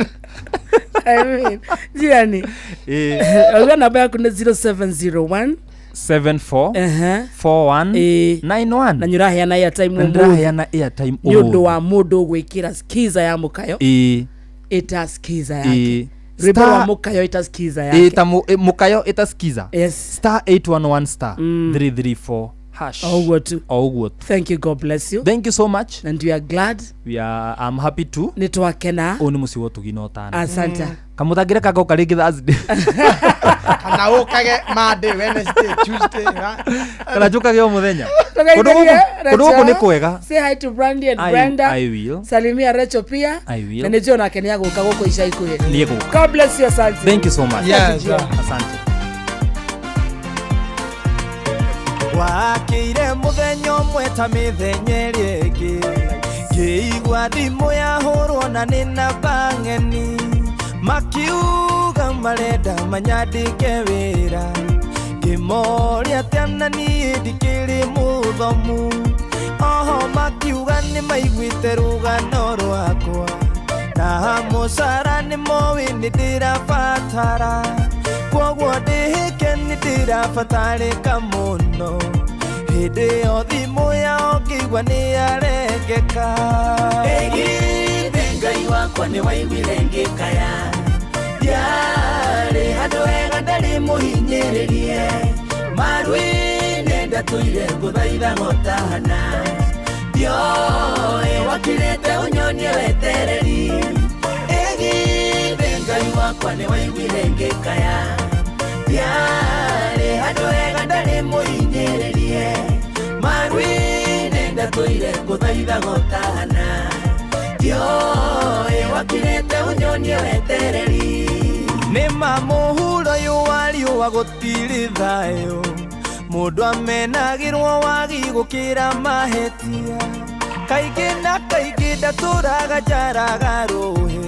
I mean, Jiani. Ĩĩ. Auga namba yaku nĩ 0701 74 Ehe. 41 Ĩĩ. 91. Na nĩ ũraheana airtime Na ũmũthĩ. ndĩraheana airtime Nĩ ũndũ ũmũthĩ. wa mũndũ gwĩkĩra skiza ya mũkayo. Ĩĩ. Ĩta skiza Ĩĩ. yake. Rwĩmbo Star- rwa mũkayo ĩta skiza Ĩĩ, yake. ta mũkayo ĩta skiza. Yes. Star 811 star 334 hash. O ũguo tu. O ũguo tu. Thank you, God bless you. Thank you so much. And we are glad. We are, I'm happy to. Nĩ twakena. Ũyũ nĩ mũciĩ wa ũtugi na ũtana. Asante. Kamũthangĩre kangoka rĩngĩ Thursday. Kana ũkage Monday, Wednesday, Tuesday. Kana njũkage o mũthenya. Kũndũ Tũgeithĩrie gũkũ nĩ Rachel. kwega. Say hi to Brandy and Brenda. I will. Salimia Rachel pia. I will. Na nĩ njũĩ onake nĩ agũka gũkũ ica ikuhĩ. Nĩ egũka. God bless you, asante. Thank you so much. Yes. Asante. Wakĩire mũthenya ũmwe ta mĩthenya ĩrĩa ĩngĩ, ngĩigua thimũ yahũrwo na nĩ namba ng'eni, makiuga marenda manyandĩke wĩra. Ngĩmoria atĩa na niĩ ndikĩrĩ mũthomu. Oho makiuga nĩ maiguĩte rũgano rwakwa, na mũcara nĩ moĩ nĩ ndĩrabatara, kwoguo ndĩhĩke nĩ ndĩrabatarĩka mũno. Hĩndĩ ĩyo thimũ yao ngĩigua nĩ yarengeka. Ĩgithĩ Ngai wakwa nĩ waiguire ngĩkaya, ndiarĩ handũ hega ndarĩ mũhinyĩrĩrie, maru-inĩ ndatũire ngũthaitha ng'otana, ndioĩ wakirĩte ũnyonie wetereri. Ĩgithĩ Ngai wakwa nĩ waiguire ngĩkaya, ndiarĩ handũ hega ndarĩ mũhinyĩrĩrie, maru-inĩ ndatũire ngũthaitha ng'otana, ndioĩ wakirĩte ũnyonie wetereri. Nĩ ma mũhuro ũyũ wa riũa gũtirĩ thayũ, mũndũ amenagĩrwo wagi gũkĩra mahĩtia. Kaingĩ na kaingĩ ndatũraga njaraga rũhĩ,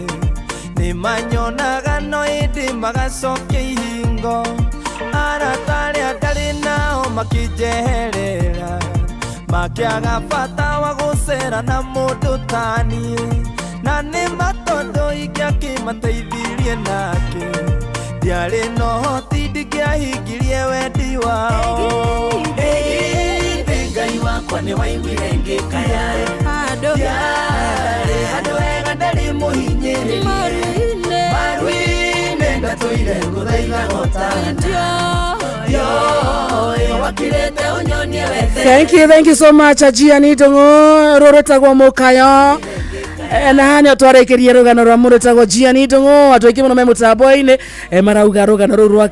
nĩ manyonaga no ĩndĩ magacokia ihingo. Arata arĩa ndarĩ nao makĩnjeherera, makĩaga bata wa gũcera na mũndũ ta niĩ. Na nĩ ma tondũ ingĩakĩmateithirie nake, ndiarĩ na ũhoti ndingĩahingirie wendi wao. Ĩgithĩ Ngai wakwa nĩ waiguire ngĩkaya, ndiarĩ handũ hega ndarĩ mũhinyĩrĩrie, maru-inĩ ndatũire ngũthaitha ng'otana, ndioĩ wakirĩte ũnyonie wetereri. Thank you, thank you so much, Ajiani Ndung'u. Rũrũ rwĩtagwo mũkayo. Na haha nĩho twarĩkĩrie rũgano rwa mũndũ wĩtagwo Gianni Ndung'u. Andũ aingĩ mũno me mũtambo-inĩ, marauga rũgano rũu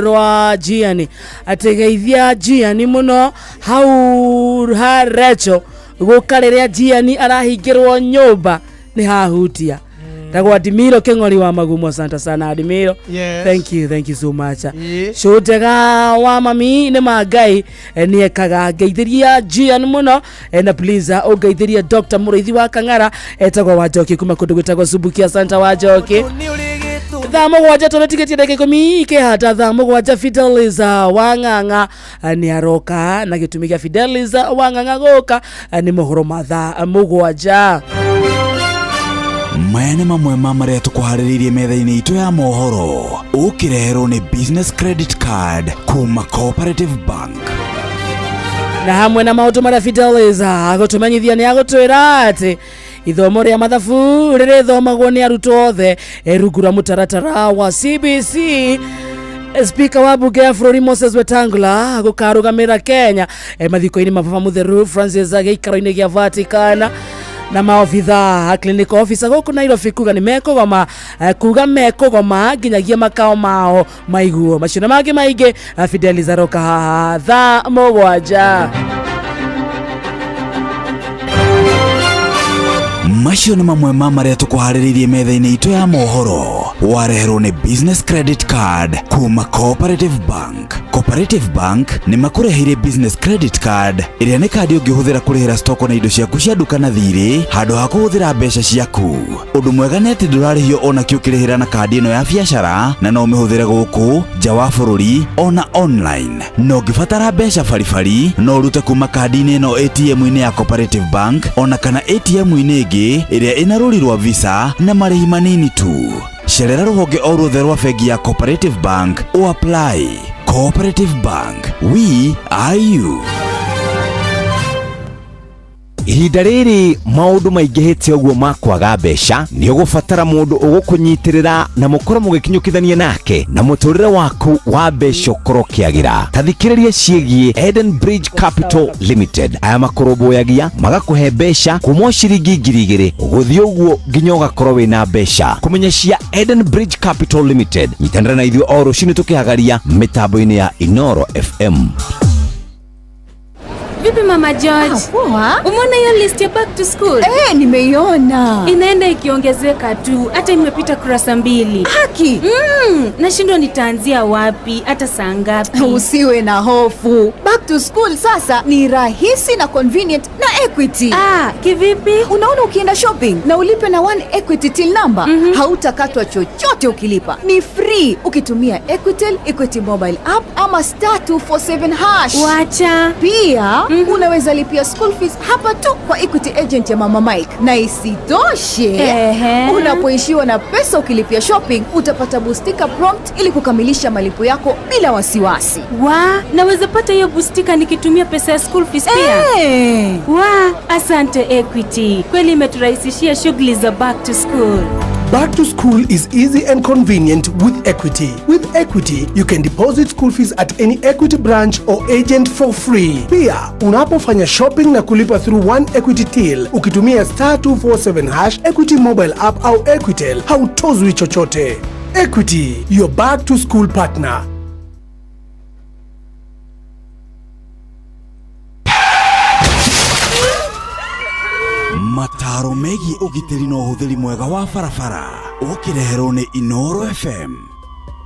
rwa Gianni, atĩ geithia Gianni mũno hau ha Rachel gũka rĩrĩa Gianni arahingĩrwo nyũmba nĩ hahutia. Tagwo Adimiro Kĩng'ori wa Magumo, asante sana Adimiro. Yes. Thank you, thank you so much. Ĩĩ. Cũnjega wa mami nĩ ma Ngai nĩ ekaga. Ngeithĩria Gian mũno na please ũngeithĩrie Dr. Mũrĩithi wa Kang'ara, etagwo wa Njoki kuma kũndũ gwĩtagwo Subukia. Asante wa Njoki. Thaa 7 tũrĩtigĩtie ndagĩka 10 ikĩhata thaa 7, Fidelis Wang'ang'a nĩ aroka, na gĩtũmi gĩa Fidelis Wang'ang'a gũka nĩ mohoro ma thaa 7. Maya nĩ mamwe ma marĩa tũkũharĩrĩirie metha-inĩ itũ ya mohoro, ũkĩreherwo nĩ business credit card kuma Cooperative Bank. Na hamwe na maũndũ marĩa Fidelis agũtũmenyithia, nĩ agũtwĩra atĩ ithomo rĩa mathabu rĩrĩthomagwo nĩ arutwo othe rungu rwa mũtaratara wa CBC. Spika wa bunge ya bũrũri Moses Wetangula gũkarũgamĩrĩra Kenya mathiko-inĩ ma Baba Mũtheru Francis gĩikaro-inĩ gĩa Vatican, na maobitha a clinical officer gũkũ Nairobi kuga nĩ mekũgoma, kuga mekũgoma nginyagia makao mao maiguo. Macio na mangĩ maingĩ, Fidelis aroka haha thaa 7. Macio nĩ mamwe ma marĩa tũkũharĩrĩirie metha-inĩ itũ ya mohoro, wareherwo nĩ business credit card kuma Cooperative Bank. Cooperative Bank nĩ makũreheire business credit card, ĩrĩa nĩ kandi ũngĩhũthĩra kũrĩhĩra stoko na indo ciaku cia nduka na thirĩ handũ ha kũhũthĩra mbeca ciaku. Ũndũ mwega nĩ atĩ ndũrarĩhio ona kĩ ũkĩrĩhĩra na kandi ĩno ya biacara, na no ũmĩhũthĩre gũkũ nja wa bũrũri ona online. Na ũngĩbatara mbeca baribari, no ũrute kuma kandi-inĩ ĩno ATM-inĩ ya Cooperative Bank ona kana ATM-inĩ ĩngĩ ĩrĩa ĩna rũri rwa Visa na marĩhi manini tu. Cerera rũhonge o ruothe rwa bengi ya Cooperative Bank o apply. Cooperative Bank, we are you. Ihinda rĩrĩ maũndũ maingĩhĩte ũguo ma kwaga mbeca, nĩ ũgũbatara mũndũ ũgũkũnyitĩrĩra na mũkorwo mũgĩkinyũkithania nake na mũtũrĩre waku wa mbeca ũkorwo ũkĩagĩra. Ta thikĩrĩria ciĩgiĩ Eden Bridge Capital Limited. Aya makũrũmbũyagia, magakũhe mbeca kuma o ciringi 2000 gũthiĩ ũguo nginya ũgakorwo wĩna mbeca. Kũmenya cia Eden Bridge Capital Limited, nyitanĩra na ithuĩ o rũcinĩ tũkĩhagaria mĩtambo-inĩ ya Inoro FM. Vipi Mama George? Ah, poa. Umeona hiyo list ya back to school? Eh, nimeiona. Inaenda ikiongezeka tu, hata imepita kurasa 2. Haki. Nashindwa nitaanzia wapi, hata saa ngapi? Usiwe na hofu. Back to school sasa ni rahisi na convenient na Equity. Ah, kivipi? Unaona, ukienda shopping na ulipe na One Equity till number, hautakatwa chochote ukilipa. Ni free ukitumia Equitel, Equity mobile app ama *247#. Wacha. Pia unaweza lipia school fees hapa tu kwa Equity agent ya Mama Mike. Na isitoshe, unapoishiwa na pesa ukilipia shopping, utapata bustika prompt ili kukamilisha malipo yako bila wasiwasi. Wa, naweza pata hiyo bustika nikitumia pesa ya school fees pia? Eh. Wa, asante Equity. Kweli imeturahisishia shughuli za back to school. Back to school is easy and convenient with Equity. With Equity, you can deposit school fees at any Equity branch or agent for free. Pia, unapofanya shopping na kulipa through One Equity Till, ukitumia *247#, Equity mobile app au Equitel, hautozwi chochote. Equity, your back to school partner. Mataro megiĩ ũgitĩri na ũhũthĩri mwega wa barabara, ũkĩreherwo nĩ Inoro FM.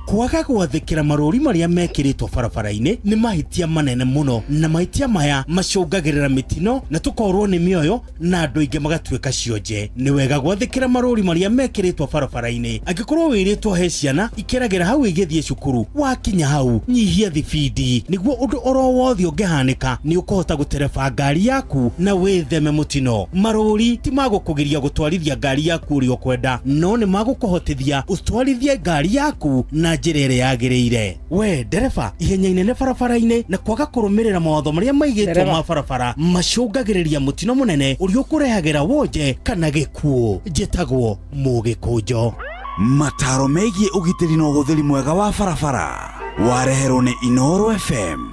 Kwaga gwathĩkĩra marũri marĩa mekĩrĩtwo barabara-inĩ nĩ mahĩtia manene mũno, na mahĩtia maya macũngagĩrĩra mĩtino na tũkorwo nĩ mĩoyo na andũ aingĩ magatuĩka cionje. Nĩ wega gwathĩkĩra marũri marĩa mekĩrĩtwo barabara-inĩ. Angĩkorwo wĩrĩtwo he ciana ikeragĩra hau igĩthiĩ cukuru, wakinya hau nyihia thibindi nĩguo ũndũ oro wothe ũngĩhanĩka nĩ ũkũhota gũtereba ngari yaku na wĩtheme mũtino. Marũri ti magũkũgiria gũtwarithia ngari yaku ũrĩa ũkwenda, no nĩ magũkũhotithia ũtwarithie ngari yaku na njĩra ĩrĩa yagĩrĩire. We ndereba, ihenya inene barabara-inĩ na kwaga kũrũmĩrĩra mawatho marĩa maigĩtwo Ndereba. ma barabara macũngagĩrĩria mũtino mũnene ũrĩa ũkũrehagĩra wonje kana gĩkuũ. Njĩtagwo Mũgĩkũnjo. Mataro megiĩ ũgitĩri na ũhũthĩri mwega wa barabara, wareherwo nĩ Inoro FM.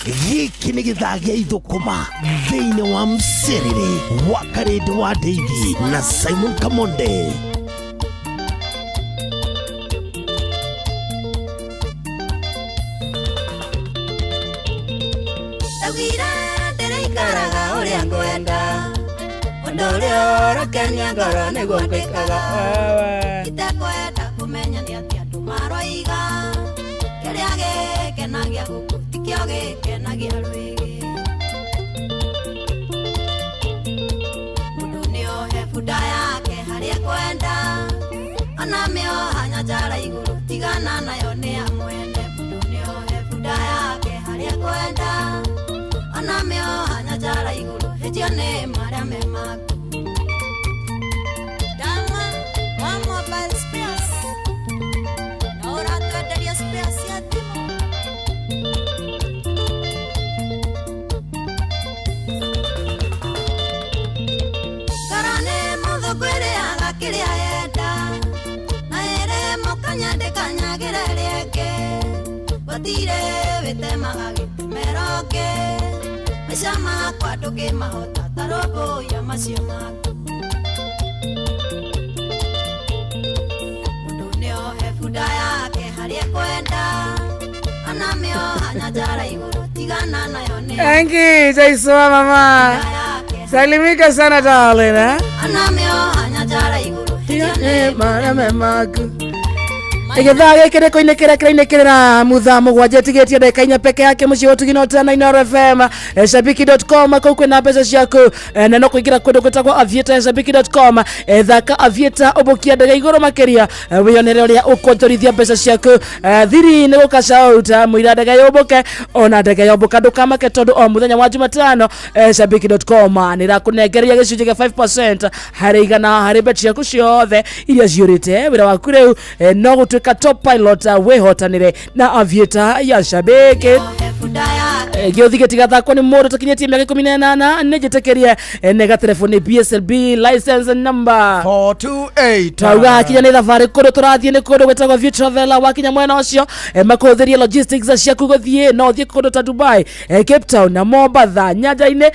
Gĩkĩ nĩ gĩthaa gĩa ithũkũma thĩinĩ wa mcerere wa Karĩndĩ wa Ndeithi na Simon Kamonde. Ndaugire ndĩrĩikaraga ũrĩa ngwenda. Ũndũ ũrĩa ũrakenia ngoro nĩguo ngwĩkaga. Itekwenda kũmenya nĩ atĩa andũ maroiga. Kĩrĩa gĩkenagia gũkũ tikĩo gĩkenagia rwĩgĩ. Mũndũ nĩohe bunda yake harĩa ekwenda. Ona mĩoha nyanjara igũrũ tigana nayo nĩ ya mwene. Mũndũ nĩohe bunda yake harĩa ekwenda. Ona mĩoha nyanjara igũrũ hĩtio nĩ marĩa me maku. Dama wa mobile spares na ũratwenderia spares cia thimũ. Ngoro nĩ mũthũngũ ĩrĩaga kĩrĩa yenda na ĩrĩ mũkanya ndĩkanyagĩra ĩrĩa ĩngĩ. Gũtirĩ wĩtemaga gĩtemero ũngĩ. Maica makwa ndũngĩmahota ta rũmbũiya macio maku. Mũndũ nĩohe bunda yake harĩa ekwenda. Ona mĩoha nyanjara igũrũ tigana nayo nĩ Thank you, Jaiswa mama. Salimika sana darling, eh? Ona mĩoha nyanjara igũrũ hĩtio nĩ Marĩa me maku. Gĩthaa gĩkĩ nĩ kũinĩkĩra kĩrainĩkĩrĩra muthaa mũgwanja ĩtigĩtie ndagĩka inya peke yake mũciĩ wa ũtugi na ũtana Inooro FM shabiki.com kũu kwĩna mbeca ciaku na no kũingĩra kũndũ gwĩtagwo aviator shabiki.com thaka aviator ũmbũkia ndege igũrũ makĩria wĩyonere ũrĩa ũkwonjorithia mbeca ciaku thiri nĩ gũcash out mũira ndege yũmbũke ona ndege yombũka ndũkamake tondũ o mũthenya wa Jumatano shabiki.com nĩ ĩrakũnengereria gĩcunjĩ kĩa 5% harĩ igana harĩ bet ciaku ciothe iria ciũrĩte wĩra waku rĩu no gũtuĩka top pilot wĩhotanĩre na aviator ya shabiki. Gĩũthi gĩtigathakwo nĩ mũndũ tũkinyĩtie mĩaka 18 nĩ njĩtĩkĩrie nega telefoni BSLB license number 428. Twauga hakinya nĩ thabarĩ kũndũ tũrathiĩ nĩ kũndũ gwĩtagwo View Traveler wakinya mwena ũcio makũhũthĩrie logistics ciaku gũthiĩ no ũthiĩ kũndũ ta Dubai Cape Town na Mombatha nyanja-inĩ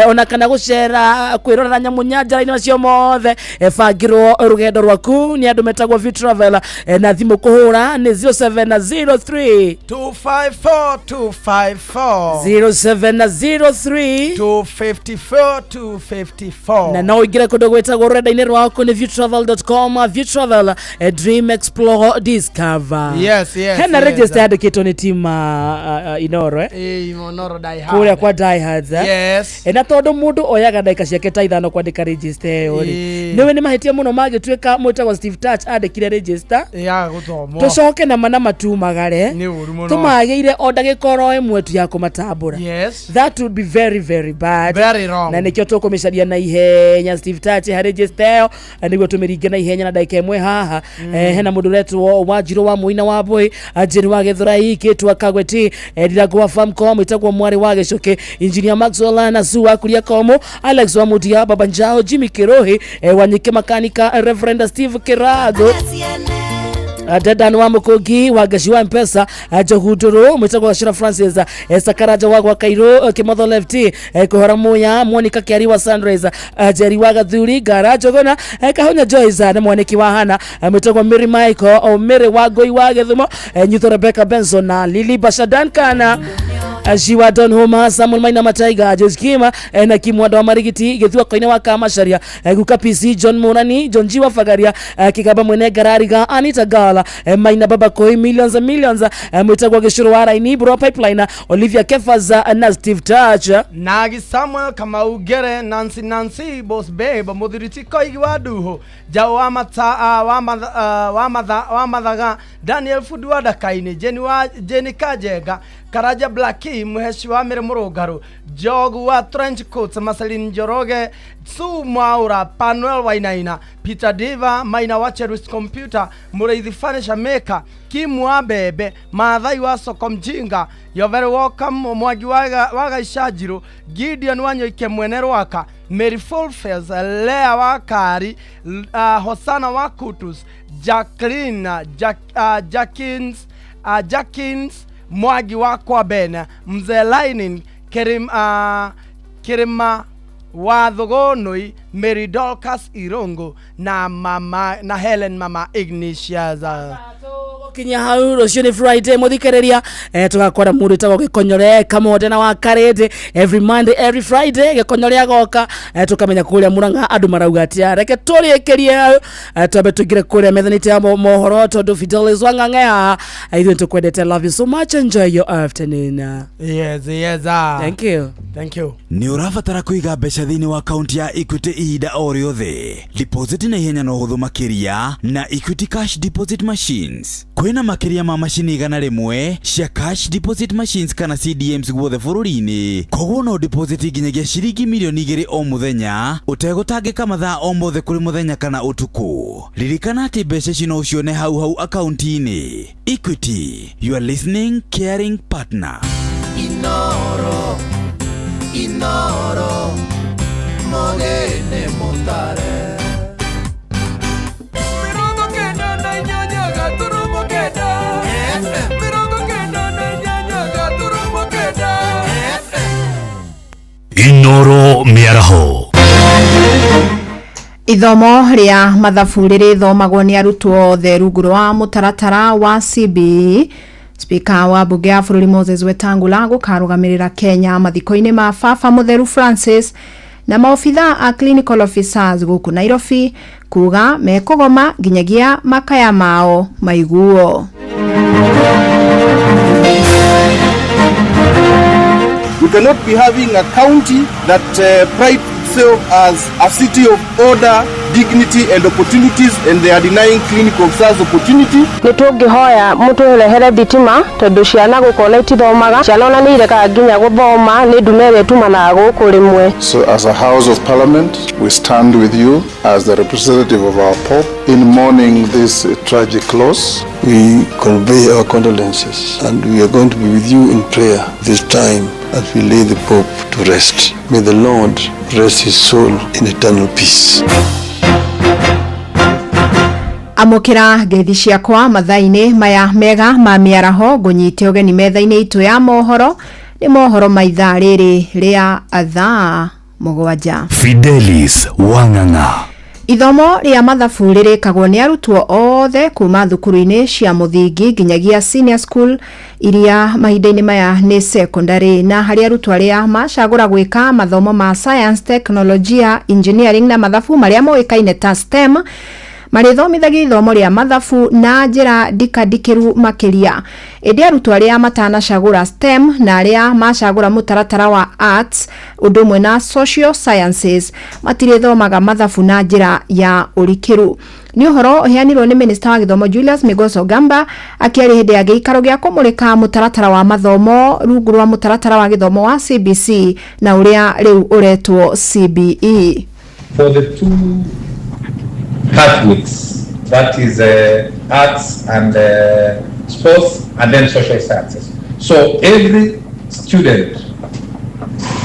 ona kana gũcera kwĩrorera nyamũ nyanja-inĩ macio mothe bangĩrwo rũgendo rwaku nĩ andũ metagwo View Traveler na thimũ kũhũra nĩ 0703 254 254 0703 254 254 na no ũingĩre kũndũ gwĩtagwo rũrenda-inĩ rwaku nĩ viewtravel.com. View Travel, dream, explore, discover. Yes, Hena register yandĩkĩtwo nĩ team Inoro Eh, Inoro Die Hard. Kũrĩa kwa Die Hards, eh? Yes. Na tondũ mũndũ oyaga ndagĩka ciake ta ithano kwandĩka register ĩyo rĩ nĩwe nĩ mahĩtia mũno mangĩtuĩka mwĩtagwo Steve Touch andĩkire register Ya gũthomwo. Tũcoke nama na matumagare Nĩ ũru mũno. Tũmagĩire o ndagĩka oro ĩmwe tu ya kũmatambũra. Yes. That would be very very bad. Very wrong. Na nĩkĩo tũkũmĩcaria na ihenya Steve Touch harĩ register ĩyo nĩguo tũmĩringe na ihenya na ndagĩka ĩmwe haha. Hena mũndũ ũretwo Wanjirũ wa Mũina wa Mbũi Njeri wa Gĩthũrai Kĩtwa Kagweti Ndirango wa Famcom ĩtagwo mwarĩ wa Gĩcũkĩ Engineer Maxwell na Su wa Kuria Komo Alex wa Mutia Baba Njao Jimmy Kirohi Wanyike Makanika Reverend Steve Kirago Dedan wa Mukungi wa Ngaci wa Mpesa Njogu Nduru mwĩtagwo Gacĩra Francis Sakaraja wa gwa Kairũ Kĩmotho Left Kũhora Muya Monica Kĩari wa Sunrise Njeri wa Gathuri Ngara Njũgũna Kahunya Joyce na mwanĩki wa Hana mwĩtagwo Mary Michael o Mary wa Ngũi wa Gĩthumo Nyutho Rebecca Benson na Lily Basha Duncan Shiwa Don Homa Samuel Maina Mataiga Joyce Kima na Kimwanda wa Marigiti Gĩthua Koine wa Kamacharia Guka PC John Murani John G wa Fagaria Kigaba Mwene Garariga Anita Gala Maina Baba Koi millions and millions mwĩtagwo Gĩcũrũ wa Raini Bro Pipeline Olivia Kefas na Steve Touch. Nagi Samuel Kamau Ngere Nancy Nancy Boss Babe Muthiriti Koigi wa Nduhu Njaũ wa mata wa matha wa matha wa mathaga Daniel Fundi wa Ndakainĩ Jeni wa Jeni Kajenga Karanja Blackie Muheci wa Mĩrĩ Mũrũngarũ Njogu wa Trench Coats Marceline Njoroge Su Mwaura Panuel Wainaina Peter Diva Maina wa Cherus Computer Mũrĩithi Furniture Maker Kim wa Mbembe Maathai wa Soko Mjinga You're very welcome Mwangi wa Gaicanjirũ Gideon wa Nyoike Mwene Rwaka Mary Fulfels Lea wa Kari Hosana wa Kutus Jacqueline Jackins Jackins Mwangi wa Kwabena Mzee Lainin Kirima wa Thugunui Mary Dorcas Irungu na mama na Helen mama Ignatius. Tũgũkinyia hau rũciũ nĩ Friday mũthikĩrĩria, tũgakora mũndũ wĩtagwo Gĩkonyore Kamonde na wa Karĩndĩ every Monday, every Friday Gĩkonyore agoka, tũkamenya kũrĩa Murang'a andũ marauga atĩa. Reke tũrĩkĩrie hau, twambe tũingĩre kũrĩa metha-inĩ ya mohoro tondũ Fidelis Wang'ang'e haha. Ithuĩ nĩtũkwendete, love you so much, enjoy your afternoon. Yes, ah. Thank you. Thank you. Nĩ ũrabatara kũiga mbeca thĩinĩ wa akaunti ya Equity ihinda o rĩothe. Deposit na ihenya na ũhũthũ makĩria na Equity Cash Deposit Machines. Kwĩna makĩria ma macini 100 cia Cash Deposit Machines kana CDMs guothe bũrũri-inĩ. Koguo no deposit nginyagia ciringi mirioni 2 o mũthenya ũtegũtangĩka mathaa o mothe kũrĩ mũthenya kana ũtukũ. Ririkana atĩ mbeca ici no ũcione hau hau akaunti-inĩ. Equity, your listening, caring partner. Inoro, Inoro, Mogene Mutare. 98.9 FM. 98.9 FM. Inoro mĩaraho. Ithomo rĩa mathabu rĩrĩthomagwo nĩ arutwo othe rungu rwa mũtaratara wa CBE. Spika wa mbunge ya bũrũri Moses Wetangula gũkarũgamĩrĩra Kenya mathiko-inĩ ma Baba Mũtheru Francis, na maobitha a clinical officers gũkũ Nairobi kuga mekũgoma nginyagia makaya mao maiguo. We cannot be having a county that prides itself as a city of order, dignity and opportunities, and they are denying clinical officers opportunity. Nĩ tũngĩhoya mũtũrehere thitima tondũ ciana gũkũ ona itithomaga, ciana ona nĩ irekaga nginya gũthoma nĩ nduma ĩrĩa ĩtumanaga gũkũ rĩmwe. So as a House of Parliament, we stand with you as the representative of our Pope in mourning this tragic loss. We convey our condolences and we are going to be with you in prayer this time as we lay the Pope to rest. May the Lord rest his soul in eternal peace. Amũkĩra ngeithi ciakwa mathaa-inĩ maya mega ma mĩaraho, ngũnyite ũgeni metha-inĩ itũ ya mohoro. Nĩ mohoro ma ithaa rĩrĩ rĩa thaa 7. Fidelis Wang'ang'a. Ithomo rĩa mathabu rĩrĩkagwo nĩ arutwo othe kuma thukuru-inĩ cia mũthingi nginyagia senior school iria mahinda-inĩ maya nĩ secondary, na harĩ arutwo arĩa macagũra gwĩka mathomo ma science, technologia, engineering na mathabu marĩa moĩkaine ta STEM, marĩthomithagia ithomo rĩa mathabu na njĩra ndikandikĩru makĩria. Ĩndĩ arutwo arĩa matanacagũra STEM na arĩa macagũra mũtaratara wa arts ũndũ ũmwe na social sciences matirĩthomaga mathabu na njĩra ya ũrikĩru. Nĩ ũhoro ũheanirwo nĩ minista wa gĩthomo Julius Migos Ogamba akĩaria hĩndĩ ya gĩikaro gĩa kũmũrĩka mũtaratara wa mathomo rungu rwa mũtaratara wa gĩthomo wa CBC na ũrĩa rĩu ũretwo CBE. For the two pathways, that is arts and sports, and then social sciences. So every student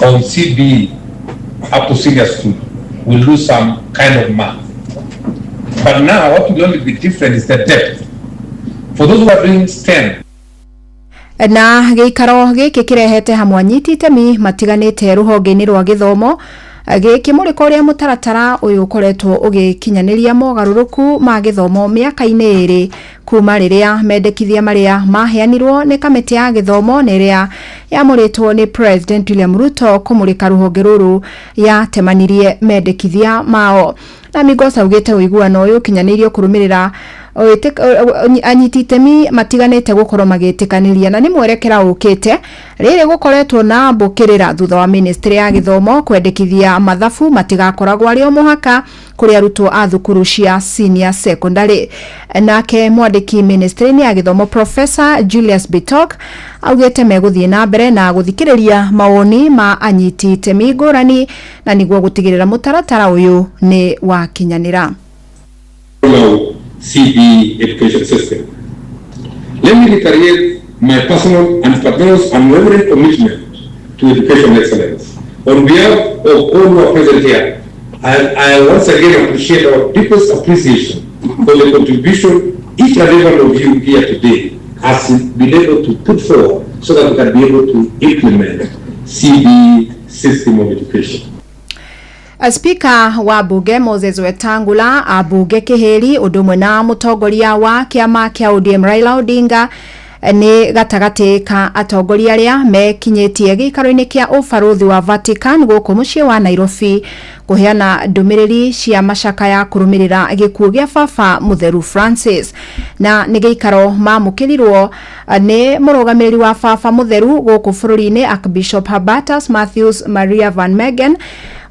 on CBE up to senior school will do some kind of math. But now what will only be different is the depth. For those who are doing STEM, Na gĩikaro gĩkĩ kĩrehete hamwe anyiti itemi matiganĩte rũhonge-inĩ rwa gĩthomo, gĩkĩmũrĩka ũrĩa mũtaratara ũyũ ũkoretwo ũgĩkinyanĩria mogarũrũku ma gĩthomo mĩaka-inĩ 2 kuma rĩrĩa mendekithia marĩa maheanirwo nĩ kamĩtĩ ya gĩthomo na ĩrĩa yamũrĩtwo nĩ President William Ruto kũmũrĩka rũhonge rũrũ yatemanirie mendekithia mao. Na Migos augĩte ũiguano ũyũ ũkinyanĩirio kũrũmĩrĩra anyiti itemi matiganĩte gũkorwo magĩtĩkanĩria, na nĩ mwerekera ũkĩte rĩrĩ gũkoretwo na mbũkĩrĩra thutha wa ministry ya gĩthomo kwendekithia mathabu matigakoragwo arĩ o mũhaka kũrĩ arutwo a thukuru cia senior secondary. Nake mwandĩki ministry-inĩ ya gĩthomo Professor Julius Bitok augĩte megũthiĩ na mbere na gũthikĩrĩria mawoni ma anyiti itemi ngũrani na nĩguo gũtigĩrĩra mũtaratara ũyũ nĩ wakinyanĩra. CBE education system. Let me reiterate my personal and Patrol's unwavering commitment to education excellence. On behalf of all who are present here, I once again appreciate our deepest appreciation for the contribution each and every one of you here today has been able to put forward so that we can be able to implement CBE system of education. Spika wa bunge Moses Wetangula, ambunge Kihiri undu umwe na mutongoria wa kiama kia ODM Raila Odinga nĩ gatagatĩ ka atongoria arĩa mekinyĩtie gĩikaro-inĩ kĩa ũbarũthi wa Vatican gũkũ mũciĩ wa Nairobi kũheana ndũmĩrĩri cia macakaya kũrũmĩrĩra gĩkuũ gĩa baba mũtheru Francis. Na nĩ gĩikaro mamũkĩrirwo nĩ mũrũgamĩrĩri wa baba mũtheru gũkũ bũrũri-inĩ Archbishop Hubertus Matthews Maria Van Megen.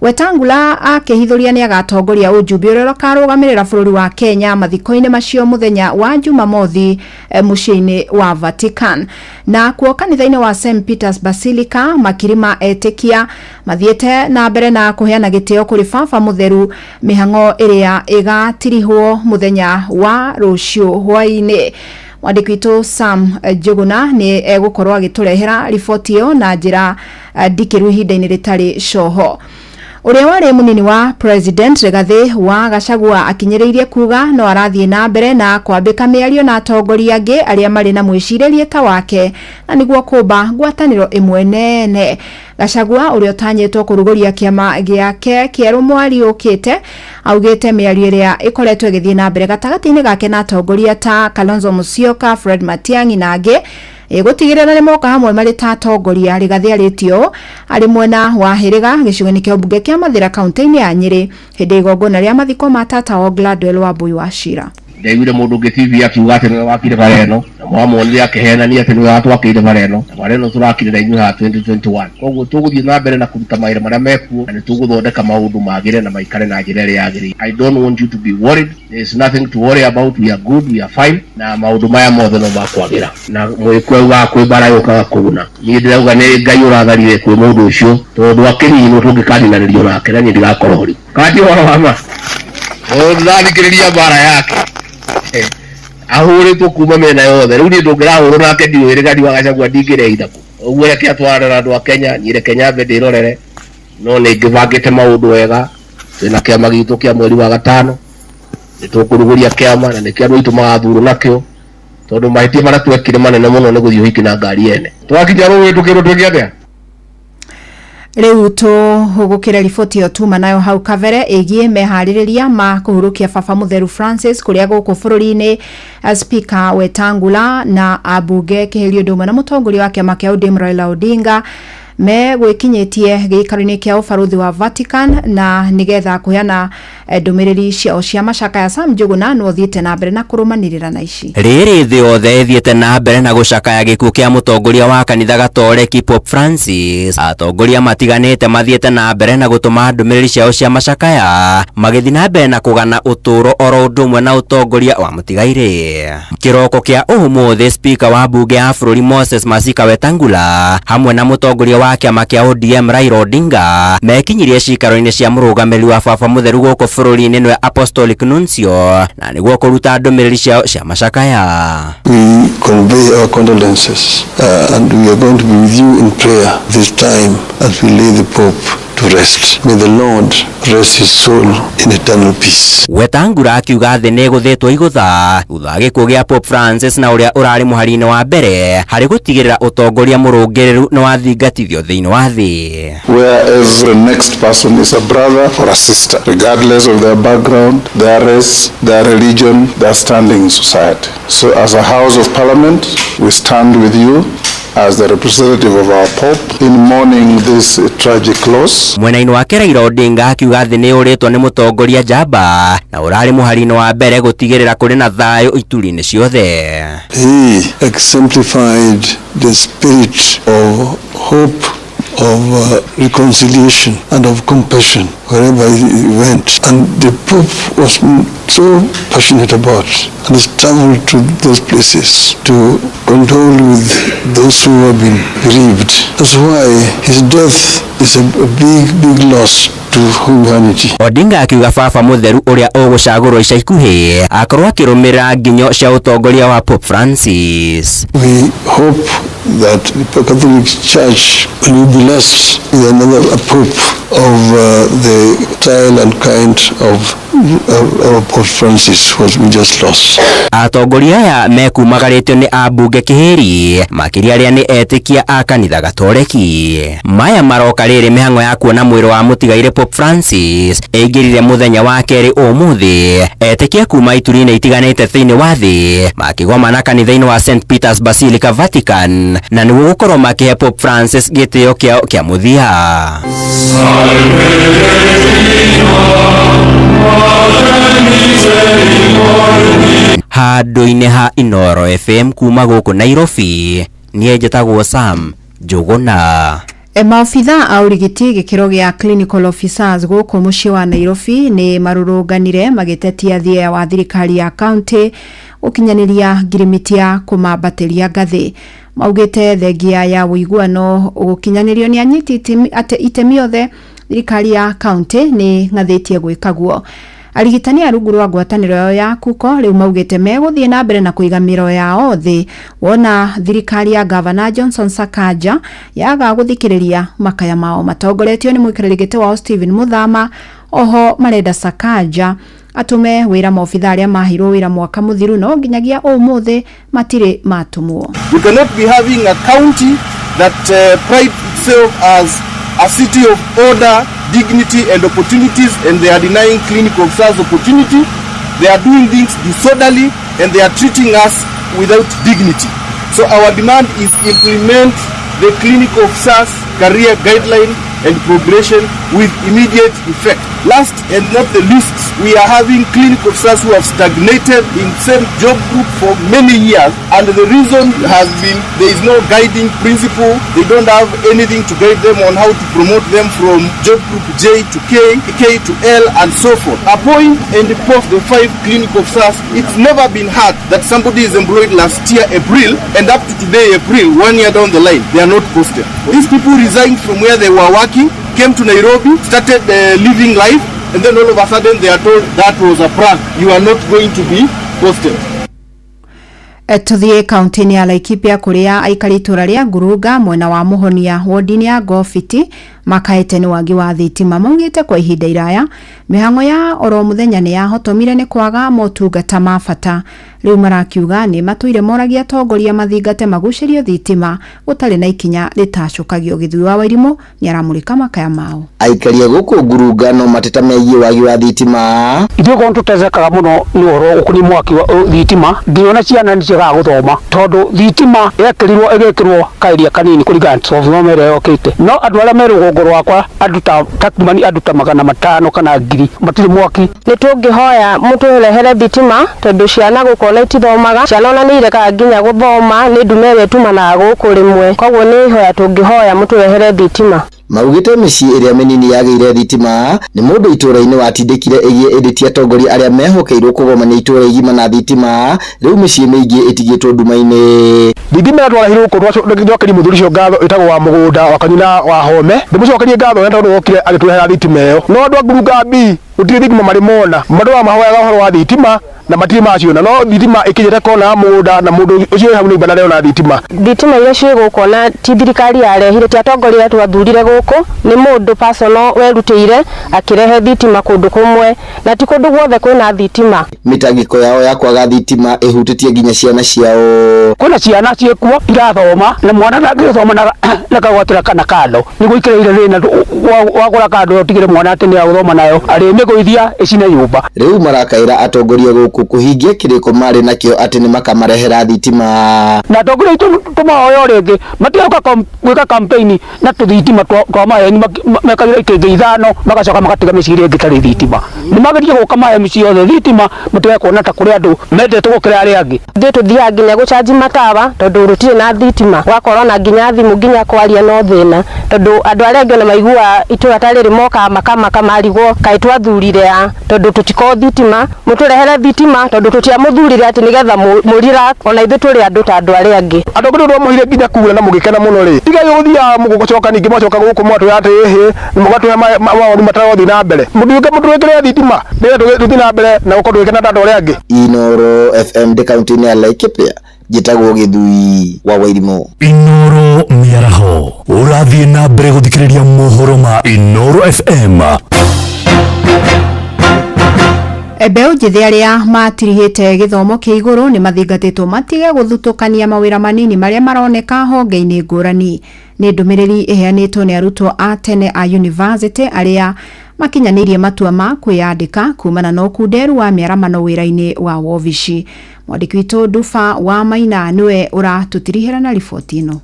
Wetangula akĩhithũria nĩ agatongoria ũjumbe ũrĩa ũkarũgamĩrĩra bũrũri wa Kenya mathiko-inĩ macio mũthenya wa Jumamothi mũciĩ-inĩ wa Vatican. Na kuo kanitha-inĩ wa St Peters Basilica makiri ma etĩkia mathiĩte na mbere na kũheana gĩtĩo kũrĩ baba mũtheru mĩhang'o ĩrĩa ĩgatirihwo mũthenya wa rũciũ hwaĩ-inĩ. Mwandĩki witũ Sam Njuguna nĩ egũkorwo agĩtũrehera riboti ĩyo na njĩra ndikĩru ihinda-inĩ rĩtarĩ coho. Ũrĩa warĩ mũnini wa President Rigathĩ wa Gachagua akinyĩrĩirie kuga no arathiĩ na mbere na kwambĩka mĩario na atongoria angĩ arĩa marĩ na mwĩcirĩrie ta wake na nĩguo kũmba ngwatanĩro ĩmwe nene. Gachagua ũrĩa ũtanyĩtwo kũrugũria kĩama gĩake kĩerũ mweri ũkĩte augĩte mĩario ĩrĩa ĩkoretwo ĩgĩthiĩ na mbere gatagatĩ-inĩ gake na atongoria ta Kalonzo Musyoka, Fred Matiang'i na angĩ gũtigĩrĩra nĩ moka hamwe marĩ ta atongoria. Rigathĩ arĩtio arĩ mwena wa Hĩrĩga gĩcigo-inĩ kĩa mbunge kĩa Mathĩra kaunti-inĩ ya Nyĩrĩ hĩndĩ igongona rĩa mathiko ma tata wa Gladwell Wambui wa Cira. Ndaiguire mũndũ ũngĩ TV akiuga atĩ nĩwe wakire bara ĩno, na mwamuonire akĩhenania atĩ nĩwe watwakĩire bara ĩno, na bara ĩno tũrakire na inyuĩ haha 2021. Koguo tũgũthiĩ na mbere na kũruta mawĩra marĩa mekuo, na nĩ tũgũthondeka maũndũ magĩre na maikare na njĩra ĩrĩa yagĩrĩire. I don't want you to be worried. There is nothing to worry about. We are good, we are fine. Na maũndũ maya mothe no makwagĩra. Na mwĩkwe augaga kwĩ mbara yũkaga kũguna. Niĩ ndĩrauga nĩ Ngai ũratharire kwĩ mũndũ ũcio, tondũ akĩninwo tũngĩkaninanĩrio nake na niĩ ndigakorwo ho rĩu. Kana ti ũhoro wa ma? Ndathikĩrĩria mbara yake ahũrĩtwo kuma mĩena yothe. Rĩu niĩ ndũngĩrahũrwo nake ndiũĩ Rigathi wa Gachagua ndingĩreitha kũ. Ũguo reke atwarane na andũ a Kenya, niĩ reke nyambe ndĩrorere, no nĩ ngĩbangĩte maũndũ wega. Twĩna kĩama gitũ kĩa mweri wa gatano, nĩ tũkũrugũria kĩama na nĩkĩo andũ aitũ magathurwo nakĩo, tondũ mahĩtia marĩa twekire manene mũno nĩ gũthiĩ ũhiki na ngari ene. Twakinya rũĩ tũkĩrwo twĩke atĩa? Rĩu tũhũgũkĩre riboti ĩyo tuma nayo hau kabere ĩgiĩ meharĩrĩria ma kũhurũkia baba mũtheru Francis kũrĩa gũkũ bũrũri-inĩ. Speaker Wetangula na ambunge Kĩhĩri ũndũ ũmwe na mũtongoria wa kĩama kĩa ODM Raila Odinga megwĩkinyĩtie gĩikaro-inĩ kĩa ũbarũthi wa Vatican na nĩgetha kũheana ndũmĩrĩri ciao cia macakaya. Sam Njuguna no ũthiĩte na mbere na kũrũmanĩrĩra na ici. Rĩrĩ thĩ yothe ĩthiĩte na mbere na gũcakaya gĩkuũ kĩa mũtongoria wa kanitha Gatoreki Pope Francis. Atongoria matiganĩte mathiĩte na mbere na gũtũma ndũmĩrĩri ciao cia macakaya magĩthiĩ na mbere na kũgana ũtũũro oro ũndũ ũmwe na ũtongoria wa mũtigairĩ. Kĩroko kĩa ũmũthĩ Speaker wa mbunge ya bũrũri Moses Masika Wetangula hamwe na mũtongoria wa kĩama kĩa ODM Raila Odinga mekinyirie cikaro-inĩ cia mũrũgamĩrĩri wa baba mũtheru gũkũ bũrũri-inĩ nĩwe Apostolic Nuncio na nĩguo kũruta ndũmĩrĩri ciao cia macakaya. We convey our condolences and we are going to be with you in prayer this time as we lay the Pope to rest. May the Lord rest his soul in eternal peace. Wetangula akiuga thĩ nĩ ĩgũthĩtwo igũtha thutha wa gĩkuũ gĩa Pope Francis na ũrĩa ũrarĩ mũhari-inĩ wa mbere harĩ gũtigĩrĩra ũtongoria mũrũngĩrĩru nĩ wathingatithio thĩinĩ wa thĩ. Where every next person is a brother or a sister, regardless of their background, their race, their religion, their standing in society. So as a House of Parliament, we stand with you as the representative of our Pope in mourning this tragic loss. Mwena-inĩ wake Raila Odinga akiuga thĩ nĩ ũrĩtwo nĩ mũtongoria njamba na ũrarĩ mũhari-inĩ wa mbere gũtigĩrĩra kũrĩ na thayũ ituri-inĩ ciothe. He exemplified the spirit of hope, of reconciliation and of compassion wherever he went. And the Pope was so passionate about and has traveled to those places to condole with those who have been bereaved. That's why his death is a big, big loss to humanity. Odinga akiuga baba mũtheru ũrĩa ũgũcagũrwo ica ikuhĩ akorwo akĩrũmĩrĩra nginyo cia ũtongoria wa Pope Francis. We hope that the Catholic Church will be blessed with another Pope of the style and kind of Pope Francis, was we just lost. Atongoria aya mekumagarĩtio nĩ ambunge kĩhĩri makĩria arĩa nĩ etĩkia a kanitha gatoreki. Maya maroka rĩrĩ mĩhang'o ya kuona mwĩrĩ wa mũtigairĩ Pope Francis ĩingĩrire mũthenya wa kerĩ ũmũthĩ. Etĩkia kuma ituri-inĩ itiganĩte thĩinĩ wa thĩ makĩgomana kanitha-inĩ wa St Peter's Basilica Vatican, na nĩguo gũkorwo makĩhe Pope Francis gĩtĩo kĩao kĩa mũthia. Handũ-inĩ ha Inooro FM kuma gũkũ Nairobi, niĩ njĩtagwo Sam Njũgũna. Maobitha a ũrigiti gĩkĩro gĩa clinical officers gũkũ mũciĩ wa Nairobi nĩ marũrũnganire magĩtetia thieya wa thirikari ya county gũkinyanĩria ngirimiti ya kũmambatĩria ngathĩ. Maugĩte thengia ya ũiguano gũkinyanĩrio nĩ anyiti itemi othe, thirikari ya county nĩ ng'athĩtie gwĩka guo. Arigitani a rungu rwa ngwatanĩro yao ya KUKO rĩu maugĩte megũthiĩ na mbere na kũiga mĩro yao thĩ wona thirikari ya Gavana Johnson Sakaja yaga gũthikĩrĩria makaya mao. Matongoretio nĩ mũikarĩri gĩtĩ wao Stephen Muthama. Oho marenda Sakaja atume wĩra maobitha arĩa maheirwo wĩra mwaka mũthiru no nginyagia ũmũthĩ matirĩ matũmwo. We cannot be having a county that prides itself as a city of order, dignity and opportunities, and they are denying clinical officers opportunity. They are doing things disorderly and they are treating us without dignity. So our demand is implement the clinical officers career guideline and progression with immediate effect. Last and not the least, we are having clinical officers who have stagnated in same job group for many years, and the reason has been there is no guiding principle. They don't have anything to guide them on how to promote them from job group J to K, K to L, and so forth. Appoint and post the 5 clinical officers. It's never been heard that somebody is employed last year April, and up to today April, 1 year down the line, they are not posted. These people resigned from where they were working, came to Nairobi, started living life, and then all of a sudden they are told that was a prank. You are not going to be posted. Tuthiĩ kaunti-inĩ ya Laikipia kũrĩa aikari itũra rĩa Ngurunga mwena wa Mũhonia wodi-inĩ ya Ngobiti makaĩte nĩ wagi wa thitima. Maugĩte kwa ihinda iraya mĩhang'o ya oro mũthenya nĩ yahotomire nĩ kwaga motungata ma bata. Rĩu marakiuga nĩ matũire moragia atongoria mathingate magucĩrio thitima gũtarĩ na ikinya rĩtacũkagio. Gĩthui wa Wairimũ nĩ aramũrĩka makaya mao. Aikari a gũkũ Ngurunga no mateta megiĩ wagi wa thitima. Ithuĩ korwo tũtecekaga mũno nĩ ũhoro ũkoniĩ mwaki wa thitima, nginya ona ciana nĩ ciagaga gũthoma tondũ thitima yekĩrirwo ĩgĩkĩrwo kaeria kanini kũringana na transformer ĩrĩa yokĩte. No andũ arĩa me rũgongo rwakwa, andũ ta takribani andũ ta 500 kana 1000 matirĩ mwaki. Nĩ tũngĩhoya mũtũrehere thitima tondũ ciana gũkũ ona itithomaga, ciana ona nĩ irekaga nginya gũthoma nĩ ndume ĩrĩa ĩtumanaga gũkũ rĩmwe, koguo nĩ ihoya tũngĩhoya mũtũrehere thitima. Maugĩte mĩciĩ ĩrĩa mĩnini yagĩire thitima nĩ mũndũ itũũra-inĩ watindĩkire ĩgĩe ĩndĩ ti atongoria arĩa mehokeirwo kũgomania itũũra igima na thitima. Rĩu mĩciĩ mĩingĩ ĩtigĩtwo nduma-inĩ. Thitima ĩrĩa twarehirwo gũkũ twakĩria mũthuri ũcio ngatho ĩtagwo wa mũgũnda wa kanyina wa Home. Ndĩmũcokerie ngatho nĩ tondũ wokire agĩtũrehera thitima ĩyo. No andũ a Ngurunga B gũtirĩ thitima marĩ mona, matũraga mahoyaga ũhoro wa thitima na matirĩ maciona, no thitima ĩkinyĩte kona ya mũgũnda na mũndũ ũcio wĩ hau nĩ nyũmba ndarona thitima. Thitima iria ciĩ gũkũ ona ti thirikari yarehire, ti atongoria twathurire gũkũ, nĩ mũndũ personal werutĩire akĩrehe thitima kũndũ kũmwe, na ti kũndũ guothe kwĩna thitima. Mĩtangĩko yao ya kwaga thitima ĩhutĩtie nginya ciana ciao. Kwĩna ciana ciĩkuo irathoma na mwana ndangĩthoma na kagwatĩra kana kando, nĩ gũikĩrĩire thĩna wagũra kando ũtigĩre mwana atĩ nĩ agũthoma nayo arĩmĩgũithia ĩcine nyũmba. Rĩu marakaĩra atongoria gũkũ kũhingia kĩrĩko marĩ nakĩo atĩ nĩ makamarehera thitima. Na atongoria aitũ tũmahoya o rĩngĩ matigoka gwĩka campaign na tũthitima twa maheni mekagĩra ikĩngĩ 5 magacoka magatiga mĩciĩ ĩrĩa ĩngĩ ĩtarĩ thitima. Nĩ magerie gũka mahe mĩciĩ yothe thitima matige kuona ta kũrĩ andũ mendetwo gũkĩra arĩa angĩ. Ithuĩ tũthiaga nginya gũcanji matawa tondũ gũtirĩ na thitima, gũgakorwo na nginya thimũ nginya kwaria no thĩna, tondũ andũ arĩa angĩ ona maiguaga itũra ta rĩrĩ mokaga makamaka marigwo kaĩ twathurire a, tondũ tũtikoragwo thitima, mũtũrehere thitima tondũ tũtiamũthurire atĩ nĩgetha mũrira, ona ithuĩ tũrĩ andũ ta andũ arĩa angĩ. Atongoria ũndũ wamũheire nginya kura na mũgĩkena mũno rĩ, tigai gũthiaga mũgũcoka ningĩ mwacoka gũkũ mwatwĩra atĩ ĩhĩ, mũgatũhe mawoni matarothiĩ na mbere. Mũtuĩke mũtwĩkĩre thitima nĩgetha tũthiĩ na mbere na gũkorwo tũgĩkena ta andũ arĩa angĩ. Inooro FM ndĩ kaunti-inĩ ya Laikipia, Njĩtagwo Gĩthui wa Wairimũ. Inoro mĩaraho ũrathiĩ na mbere gũthikĩrĩria mohoro ma Inoro FM. Mbeũ njĩthĩ arĩa matirihĩte gĩthomo kĩa igũrũ nĩ mathingatĩtwo matige gũthutũkania mawĩra manini marĩa maroneka honge-inĩ ngũrani. Nĩ ndũmĩrĩri ĩheanĩtwo nĩ arutwo a tene a yunivasĩtĩ arĩa makinyanĩirie matua ma kwĩyandĩka kumana na ũkunderu wa mĩaramano wĩra-inĩ wa wobici. Mwandĩki witũ Nduba wa Maina nĩwe ũratũtirihĩra na riboti ĩno.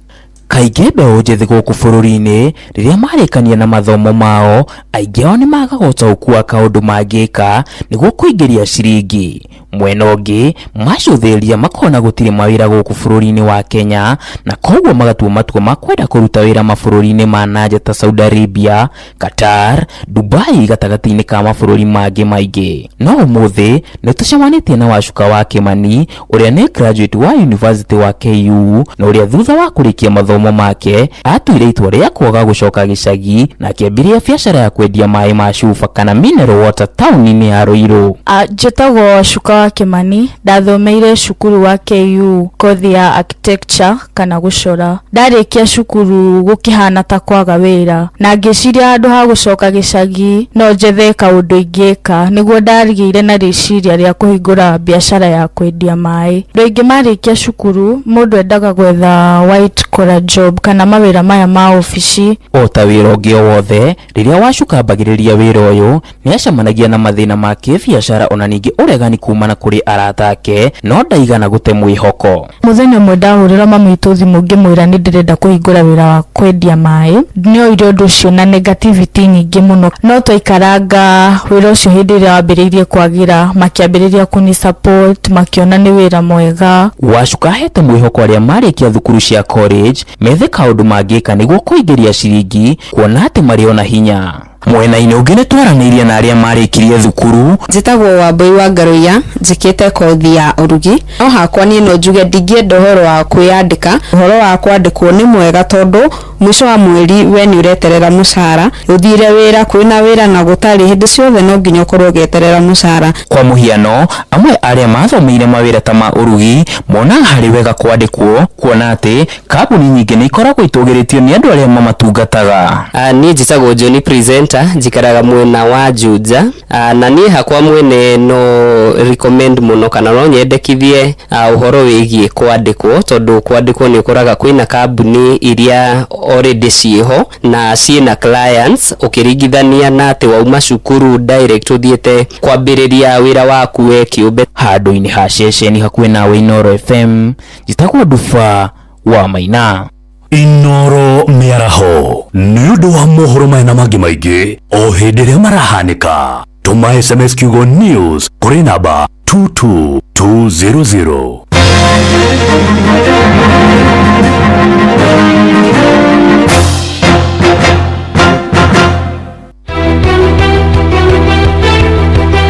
Kaingĩ mbeũ njĩthĩ gũkũ bũrũri-inĩ rĩrĩa marĩkania na mathomo mao, aingĩ ao nĩ magaga ũtaũku wa kaũndũ mangĩka nĩguo kũingĩria ciringi. Mwena ũngĩ macũthĩrĩria makona gũtirĩ mawĩra gũkũ bũrũri-inĩ wa Kenya, na koguo magatua matua ma kwenda kũruta wĩra mabũrũri-inĩ ma nanja ta Saudi Arabia, Qatar, Dubai gatagatĩ-inĩ ka mabũrũri mangĩ maingĩ. No ũmũthĩ nĩ tũcemanĩtie na Wacuka wa Kĩmani ũrĩa nĩ graduate wa University wa KU na ũrĩa thutha wa kũrĩkia mathomo make atuire itua rĩa kwaga gũcoka gĩcagi na akĩambĩrĩria biacara ya kwendia maĩ ma cuba kana mineral water taũni-inĩ ya Ruiru. Njĩtagwo Wacuka wa Kĩmani, ndathomeire cukuru wa KU kothi ya architecture kana gũcora. Ndarĩkia cukuru gũkĩhana ta kwaga wĩra na ngĩciria handũ ha gũcoka gĩcagi no njethe kaũndũ ingĩka, nĩguo ndagĩire na rĩciria rĩa kũhingũra biacara ya kwendia maĩ. Andũ aingĩ marĩkia cukuru mũndũ endaga gwetha white collar job kana mawĩra maya ma obici. O ta wĩra ũngĩ o wothe, rĩrĩa Wacuka ambagĩrĩria wĩra ũyũ nĩ acemanagia na mathĩna ma kĩbiacara ona ningĩ ũregani kumana kũrĩ arata ake, no ndaigana gũte mwĩhoko. Mũthenya ũmwe ndahũrĩra mami witũ thimũ ngĩmwĩra nĩ ndĩrenda kũhingũra wĩra wa kwendia maĩ. Nĩoire ũndũ ũcio na negativity nyingĩ mũno, no twaikaranga wĩra ũcio hĩndĩ ĩrĩa wambĩrĩirie kwagĩra makĩambĩrĩria kũni support, makĩona nĩ wĩra mwega. Wacuka ahete mwĩhoko arĩa marĩkia thukuru cia college methe kaũndũ mangĩka nĩguo kũingĩria ciringi, kuona atĩ marĩ ona hinya. Mwena-inĩ ũngĩ nĩ twaranĩirie na arĩa marĩkirie thukuru. Njĩtagwo Wambui wa Ngaruiya, njĩkĩte kothi ya ũrugi. No hakwa niĩ no njuge ndingĩenda ũhoro wa kwĩyandĩka. Ũhoro wa kwandĩkwo nĩ mwega tondũ mũico wa mweri we nĩ ũreterera mũcara, ũthire wĩra, kwĩna wĩra na gũtarĩ, hĩndĩ ciothe no nginya ũkorwo ũgĩeterera mũcara. Kwa mũhiano, amwe arĩa mathomeire mawĩra ta ma ũrugi monaga harĩ wega kwandĩkwo, kuona atĩ kambuni nyingĩ nĩ ikoragwo itũgĩrĩtio nĩ andũ arĩa mamatungataga. Niĩ njĩtagwo Johnny Presenter, njikaraga mwena wa Juja, na niĩ hakwa mwene no recommend mũno kana no nyendekithie ũhoro wĩgiĩ kwandĩkwo, tondũ kwandĩkwo nĩ ũkoraga kwĩna kambuni iria already ciĩho na ciĩna clients, ũkĩringithania na atĩ wauma cukuru direct ũthiĩte kwambĩrĩria wĩra waku we kĩũmbe. Handũ-inĩ ha ceceni hakuhĩ nawe Inoro FM, njĩtagwo Nduba wa Maina. Inoro mĩaraho nĩ ũndũ wa mohoro maya na mangĩ maingĩ o hĩndĩ ĩrĩa marahanĩka. Tũma SMS kiugo news kũrĩ namba 22200.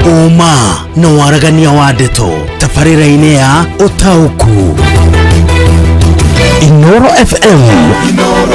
Ũma na waragania wa ndeto tabarĩra-inĩ ya ũtaũku. Inoro FM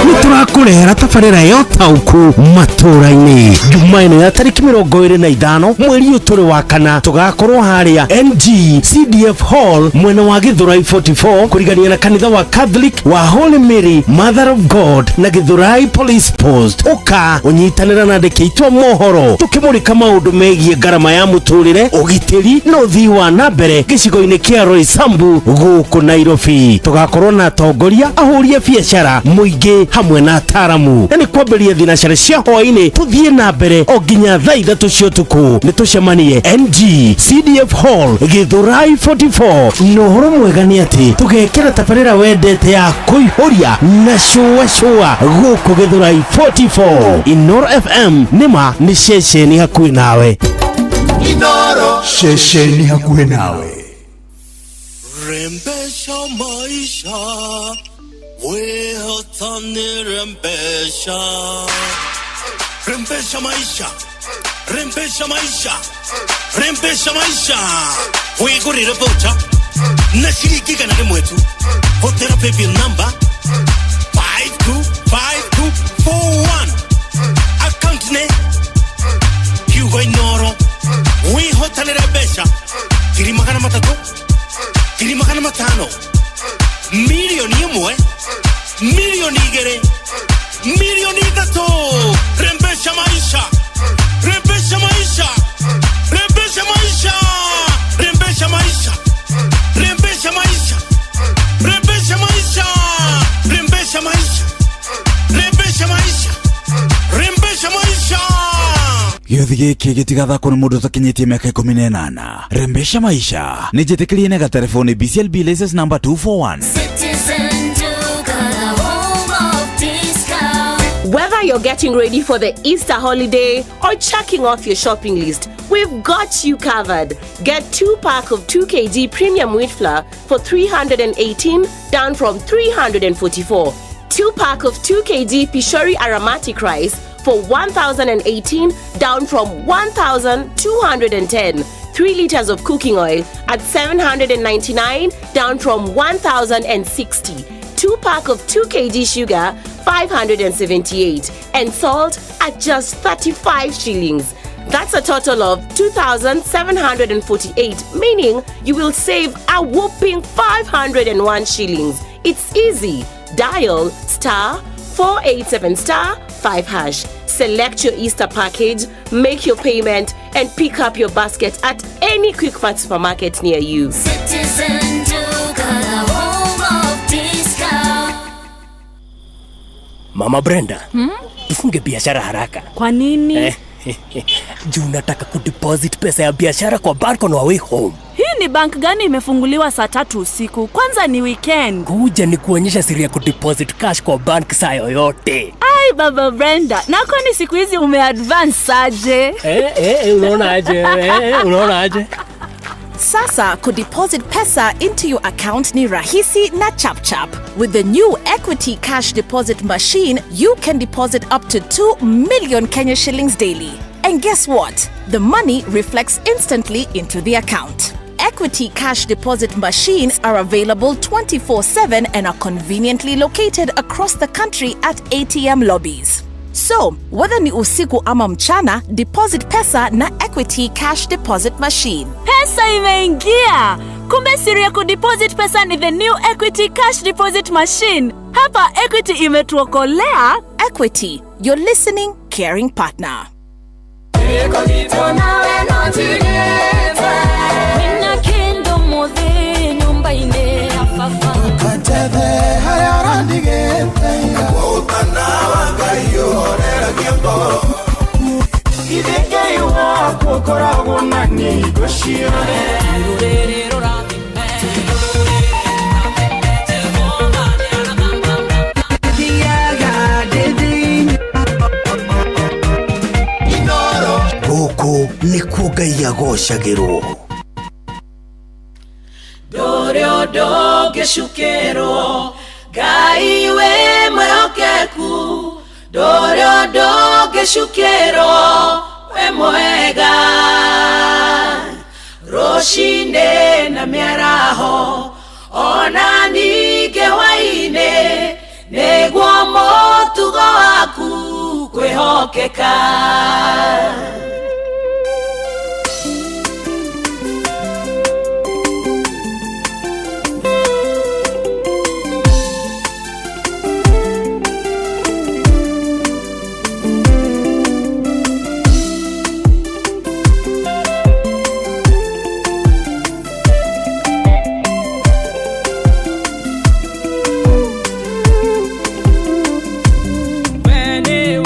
nĩ tũrakũrehera tabarĩra ya ũtaũku matũra-inĩ. Juma ĩno ya tarĩki 25 mweri ũyũ tũrĩ wa kana, tũgakorwo harĩa NG CDF Hall mwena wa Githurai 44 kũrigania na kanitha wa Catholic wa Holy Mary Mother of God na Githurai Police Post. Ũka ũnyitanĩra na andĩki aitũ a mohoro tũkĩmũrĩka maũndũ megiĩ ngarama ya mũtũrĩre, ũgitĩri na ũthii wa na mbere gĩcigo-inĩ kĩa Roysambu gũkũ Nairobi. Tũgakorwo na atongoria, ahũri a biacara, mũingĩ hamwe na ataramu, na nĩ kwambĩrĩria thinacara cia hwaĩ-inĩ tũthiĩ na mbere o nginya thaa 3 cia ũtukũ. Nĩ tũcemanie NG CDF Hall Githurai 44. Na ũhoro mwega nĩ atĩ tũgekĩra tabarĩra wendete ya kũihũria na cũa cũa gũkũ Githurai 44. Inoro FM nĩma nĩ ceceni hakuhĩ nawe. Inoro ceceni hakuhĩ nawe. Rembesha maisha, wehotani rembesha. Rembesha maisha, rembesha maisha, rembesha maisha. Wigurire voucher na shilingi 100 tu. Hotera paybill number 525241. Account ne Hugo Inoro. Wihotani rembesha 300 500 5,000 Milioni 1, milioni 2, milioni 3. Rembesha maisha, rembesha maisha, rembesha maisha, rembesha maisha, rembesha maisha, rembesha maisha, rembesha maisha, rembesha maisha, rembesha maisha. Gĩothi gĩkĩ gĩtigathakwo nĩ mũndũ ũtakinyĩtie mĩaka 18. Rembesha maisha nĩ njĩtĩkĩrie na gatelefoni BCLB license number 241. Citizen Duka, the home of discount. Whether you're getting ready for the Easter holiday or checking off your shopping list, we've got you covered. Get 2 pack of 2 kg premium wheat flour for 318, down from 344. 2 pack of 2 kg Pishori aromatic rice for 1018, down from 1210. 3 liters of cooking oil at 799, down from 1060. 2 pack of 2 kg sugar, 578, and salt at just 35 shillings. That's a total of 2,748, meaning you will save a whopping 501 shillings. It's easy. Dial star 487 star 5 hash. Select your Easter package, make your payment, and pick up your basket at any Quickmart supermarket near you. Citizen Duka, the home of discount. Mama Brenda, tufunge biashara haraka. Kwa nini? Juu nataka kudeposit pesa ya biashara kwa bank on our way home. Hii ni bank gani imefunguliwa saa 3 usiku? Kwanza ni weekend. Kuja ni kuonyesha siri ya kudeposit cash kwa bank saa yoyote. Ai, Baba Brenda, na kwani siku hizi umeadvance aje? Unaona aje? Unaona aje? Sasa kudeposit pesa into your account ni rahisi na chap chap. With the new Equity Cash Deposit Machine, you can deposit up to 2 million Kenya shillings daily. And guess what? The money reflects instantly into the account. Equity Cash Deposit Machines are available 24/7 and are conveniently located across the country at ATM lobbies. So, whether ni usiku ama mchana, deposit pesa na Equity Cash Deposit Machine. Pesa imeingia! Kumbe siri ya kudeposit pesa ni the new Equity Cash Deposit Machine. Hapa Equity imetuokolea. Equity, your listening, caring partner. Gũkũ nĩkuo Ngai agocagĩrwo. Ndũrĩ ũndũ ũngĩcukĩrwo, Ngai wĩ mwĩhokeku. Ndũrĩ ũndũ ũngĩcukĩrwo, wĩ mwega. Rũcinĩ na mĩaraho, ona ningĩ hwaĩ-inĩ, nĩguo mũtugo waku kwĩhokeka. Many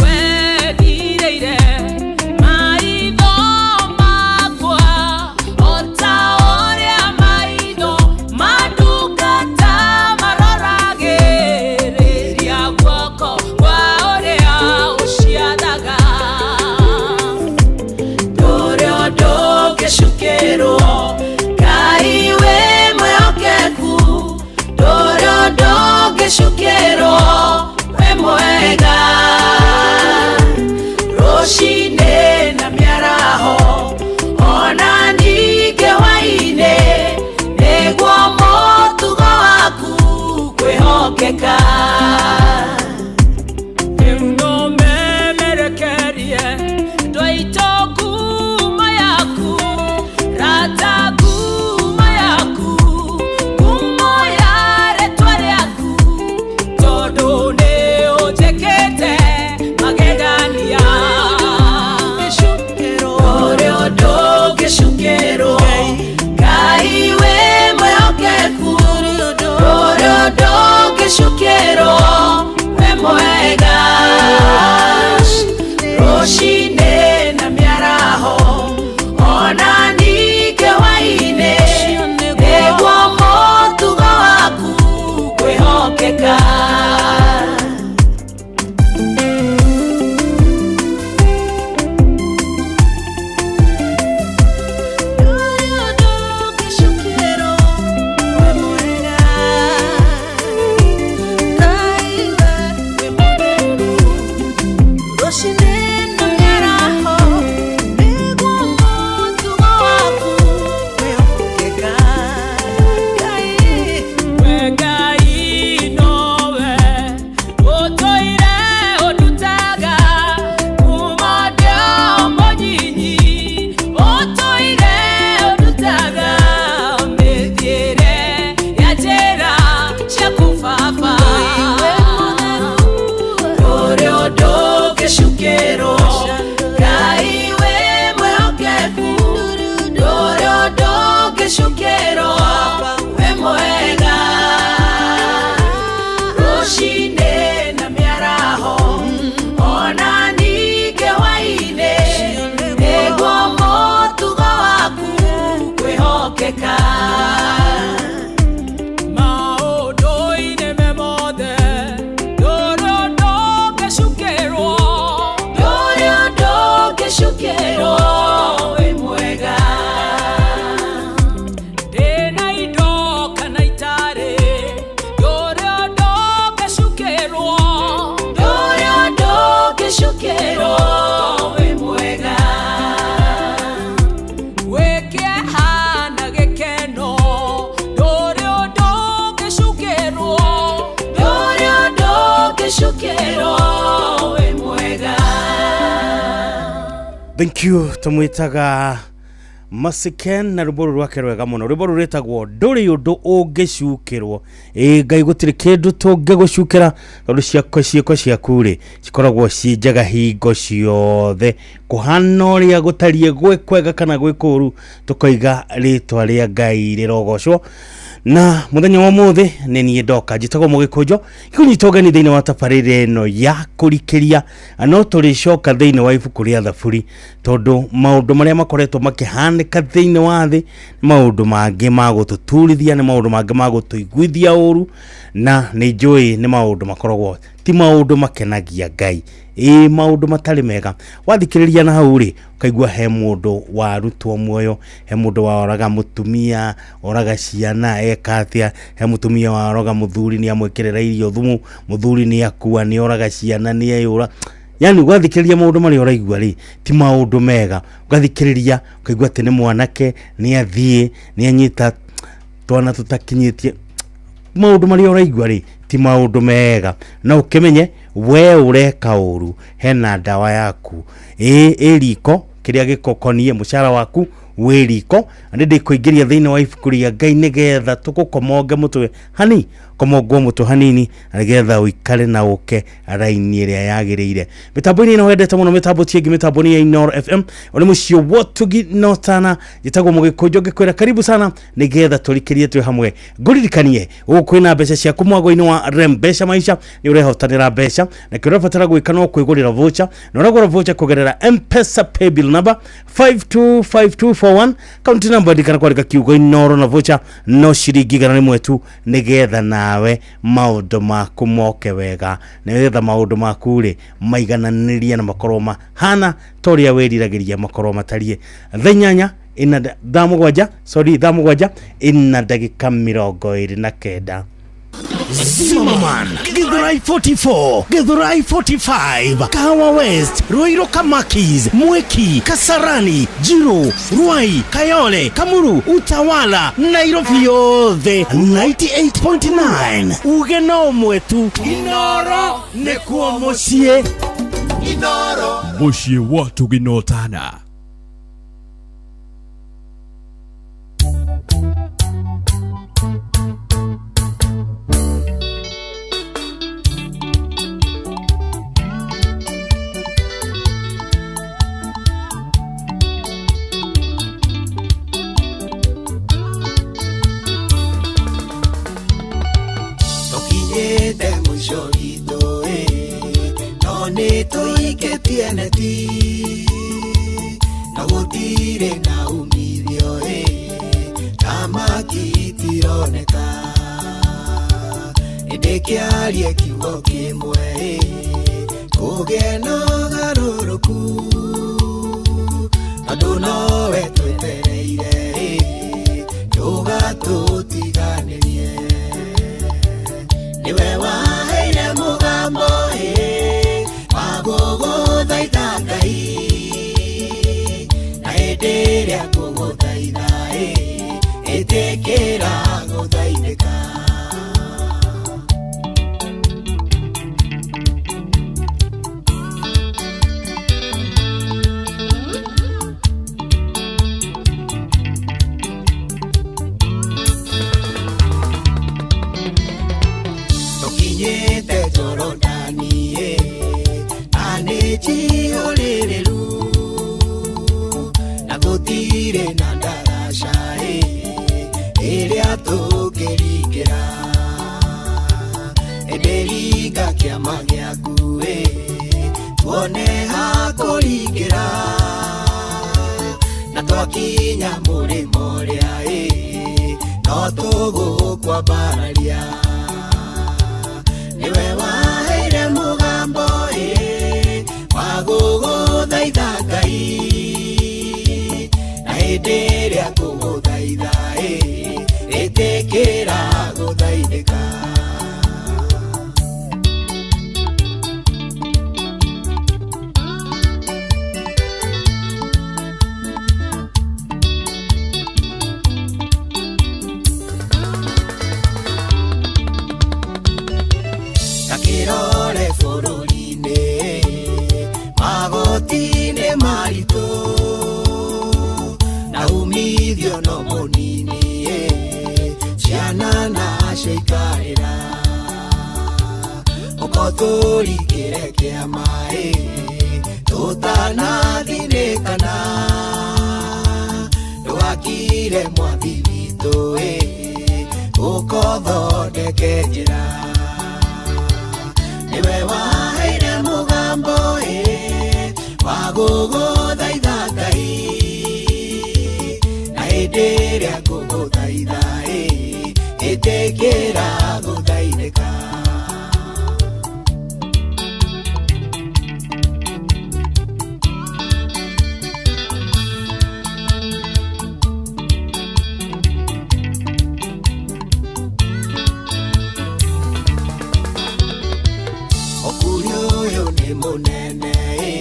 Thank you. Tumwitaga Masiken na rwĩmbo rũrũ rwake rwega mũno. Rwĩmbo rũrũ rwĩtagwo ndũrĩ ũndũ ũngĩcukĩrwo. Ĩ Ngai, gũtirĩ kĩndũ tũngĩgũcukĩra tondũ ciako ciĩko ciaku rĩ cikoragwo ciĩ njega hingo ciothe, kũhana ũrĩa gũtariĩ, gwĩ kwega kana gwĩ kũũru, tũkoiga rĩtwa rĩa Ngai rĩrogocwo. Na mũthenya wa ũmũthĩ nĩ niĩ ndoka njĩtagwo Mũgĩkũnjo gĩkũnyita ũgeni thĩinĩ wa tabarĩra ĩno ya kũrikĩria, no tũrĩcoka thĩinĩ wa ibuku rĩa Thaburi tondũ maũndũ marĩa makoretwo makĩhanĩka thĩinĩ wa thĩ nĩ maũndũ mangĩ ma gũtũturithia, nĩ maũndũ mangĩ ma gũtũiguithia ũru, na nĩ njũĩ nĩ maũndũ makoragwo ti maũndũ makenagia Ngai, ĩ maũndũ matarĩ mega. Wathikĩrĩria na hau rĩ, ũkaigua he mũndũ warutwo muoyo, he mũndũ waoraga mũtumia, oraga ciana, eka atĩa, he mũtumia waroga mũthuri, nĩ amwĩkĩrĩra irio thumu, mũthuri nĩ akua, nĩ oraga ciana, nĩ eyũra. Yani ũgathikĩrĩria maũndũ marĩa ũraigua rĩ ti maũndũ mega. Ũgathikĩrĩria ũkaigua atĩ nĩ mwanake nĩ athiĩ, nĩ anyita twana tũtakinyĩtie. Maũndũ marĩa ũraigua rĩ ti maũndũ mega. No ũkĩmenye we ũreka ũru, hena ndawa yaku ĩ ĩ riko, kĩrĩa gĩkũkoniĩ mũcara waku wĩ riko. Na nĩ ndĩkũingĩria thĩinĩ wa ibuku rĩa Ngai nĩgetha tũgũkomonge mũtwe hani, komongwo mũtwe hanini, na nĩgetha ũikare na ũke raini ĩrĩa yagĩrĩire. Mĩtambo-inĩ ĩno wendete mũno, mĩtambo ti ĩngĩ, mĩtambo nĩ ya Inooro FM, ũrĩ mũciĩ wotugi notana. Njĩtagwo Mũgĩkũnjo, ngĩkwĩra karibu sana nĩgetha tũrikĩrie twĩ hamwe. Ngũririkanie gũkũ kwĩna mbeca ciaku mwago-inĩ wa Rembesha Maisha, nĩ ũrehotanĩra mbeca, na kĩrĩa ũrabatara gwĩka no kwĩgũrĩra voucher, na ũragũra voucher kũgerera M-Pesa paybill number 525241, kaunti namba, ndikana kwandĩka kiugo Inooro na voucher no ciringi 100 tu, nĩgetha nawe maũndũ maku moke wega, nĩgetha maũndũ maku rĩ maigananĩrie na makorwo mahana ta ũrĩa wĩriragĩria makorwo matariĩ. Thaa inyanya ina thaa mũgwanja, sorry, thaa mũgwanja ina ndagĩka 29. Zimmerman, Githurai 44, Githurai 45, Kahawa West, Ruiru Kamakis, Mwiki, Kasarani, Jiru, Ruai, Kayole, Kamuru, Utawala, Nairobi yothe 98.9. Uge no mwetu. Inoro nĩkuo mũciĩ. Inoro. Mũciĩ wa Tuginotana. Tũkinyĩte mũico witũ ĩ, no nĩ tũikĩtie neti na gũtirĩ na umithio ĩ, thamaki itironeka, ĩndĩ kĩarie kiugo kĩmwe ĩ, kũgĩe na ũgarũrũku, tondũ nowe twetereire ĩ, ndũgatũtiganĩrie, niwe waheire mũgambo ĩ, wa gũgũthaitha Ngai, na hĩndĩ ĩrĩa ngũgũthaitha ĩ, ĩtĩkĩra gũthaithĩka. Tũkinyĩte Jorodani ĩ, na nĩ njihũrĩrĩru, na gũtirĩ na ndaraca ĩ, ĩrĩa tũngĩringĩra, ĩndĩ ringa kĩama gĩaku ĩ, tuone ha kũringĩra, na twakinya mũrĩmo ũrĩa ĩ, no tũgũkwambararia, niwe waheire mũgambo ĩ, wa gũgũthaitha Ngai, na hĩndĩ ĩrĩa ngũgũthaitha ĩ, ĩtĩkĩra gũthaithĩka. Takĩrore bũrũri-inĩ, magoti nĩ maritũ. Ciana ciaikarĩra ũkotũrikĩre kĩama ĩ tũtanathinĩkana ndũgakire mwathi witũ ĩ ũkothondeke njĩra nĩwe waheire mũgambo ĩ wa gũgũthaitha Ngai na hĩndĩ ĩrĩa ngũgũthaitha ĩ ĩtĩkĩra gũthaithĩka. Ũkuri ũyũ nĩ mũnene ĩ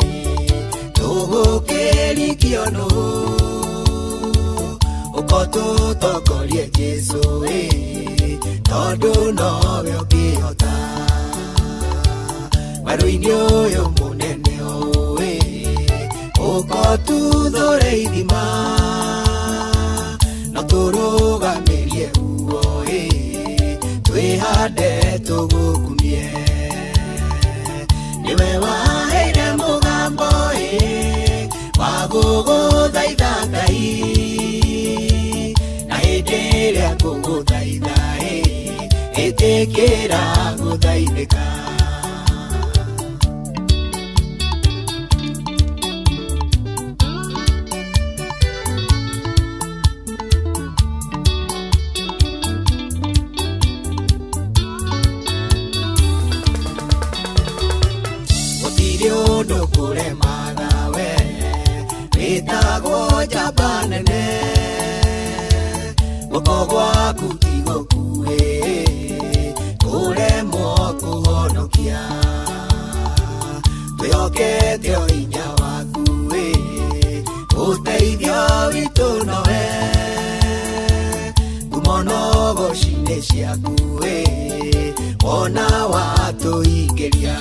tũgũkĩrikio nũ ũko tũtongorie Jesũ ĩ tondũ nowe ũngĩhota werũ-inĩ ũyũ mũnene ũũ ĩ ũko tuthũre ithima no tũrũgamĩrie ruo ĩ twĩhande tũgũkumie nĩwe waheire mũgambo ĩ wa gũgũthaitha Ngai na hĩndĩ ĩrĩa ngũgũthaitha ĩ ĩtĩkĩra gũthaithĩka. Gũtirĩ ũndũ kũremaga we wĩtagwo njamba nene guoko gwaku ti gũkuhĩ kũremwo kũhonokia twĩhokete o hinya waku ĩ ũteithio witũ nowe ngumo na ũgoci nĩ ciaku ĩ wona watũingĩria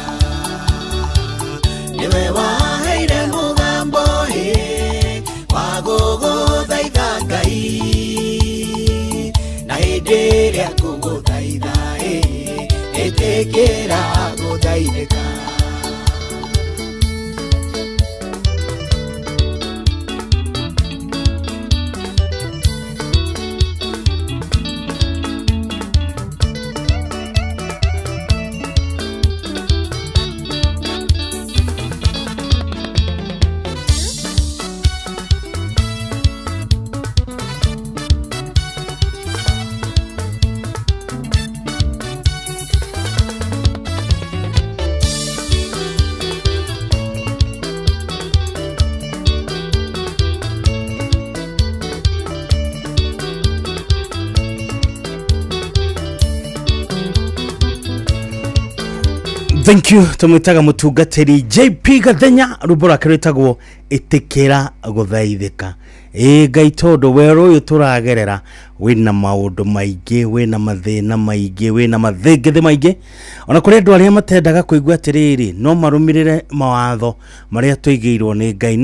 nĩwe waheire mũgambo ĩ wa gũgũthaitha Ngai na hĩndĩ ĩrĩa ngũgũthaitha ĩ ĩtĩkĩra gũthaithĩka. Thank you. Tumwitaga mutungatiri JP Gathenya, rwimbo rwake rwitagwo itikira guthaithika. Ĩ Ngai, tondũ werũ ũyũ tũragerera wĩna maũndũ maingĩ, wĩna mathĩna maingĩ, wĩna mathĩngĩthĩ maingĩ. Ona kũrĩ andũ arĩa matendaga kũigua atĩrĩrĩ, no marũmĩrĩre mawatho marĩa tũigĩirwo nĩ Ngai,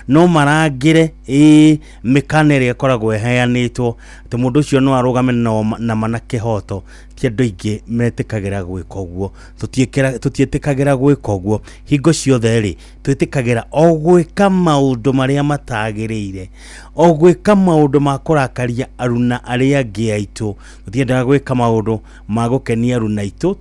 no marangĩre ĩ mĩkana ĩrĩa ĩkoragwo ĩheanĩtwo atĩ mũndũ ũcio no arũgame na ma na kĩhoto. Ti andũ aingĩ metĩkagĩra gwĩka ũguo. Tũtiĩtĩkagĩra gwĩka ũguo hingo ciothe rĩ, twĩtĩkagĩra o gwĩka maũndũ marĩa matagĩrĩire, o gwĩka maũndũ ma kũrakaria aruna arĩa angĩ aitũ. Tũtiendaga gwĩka maũndũ ma gũkenia aruna aitũ,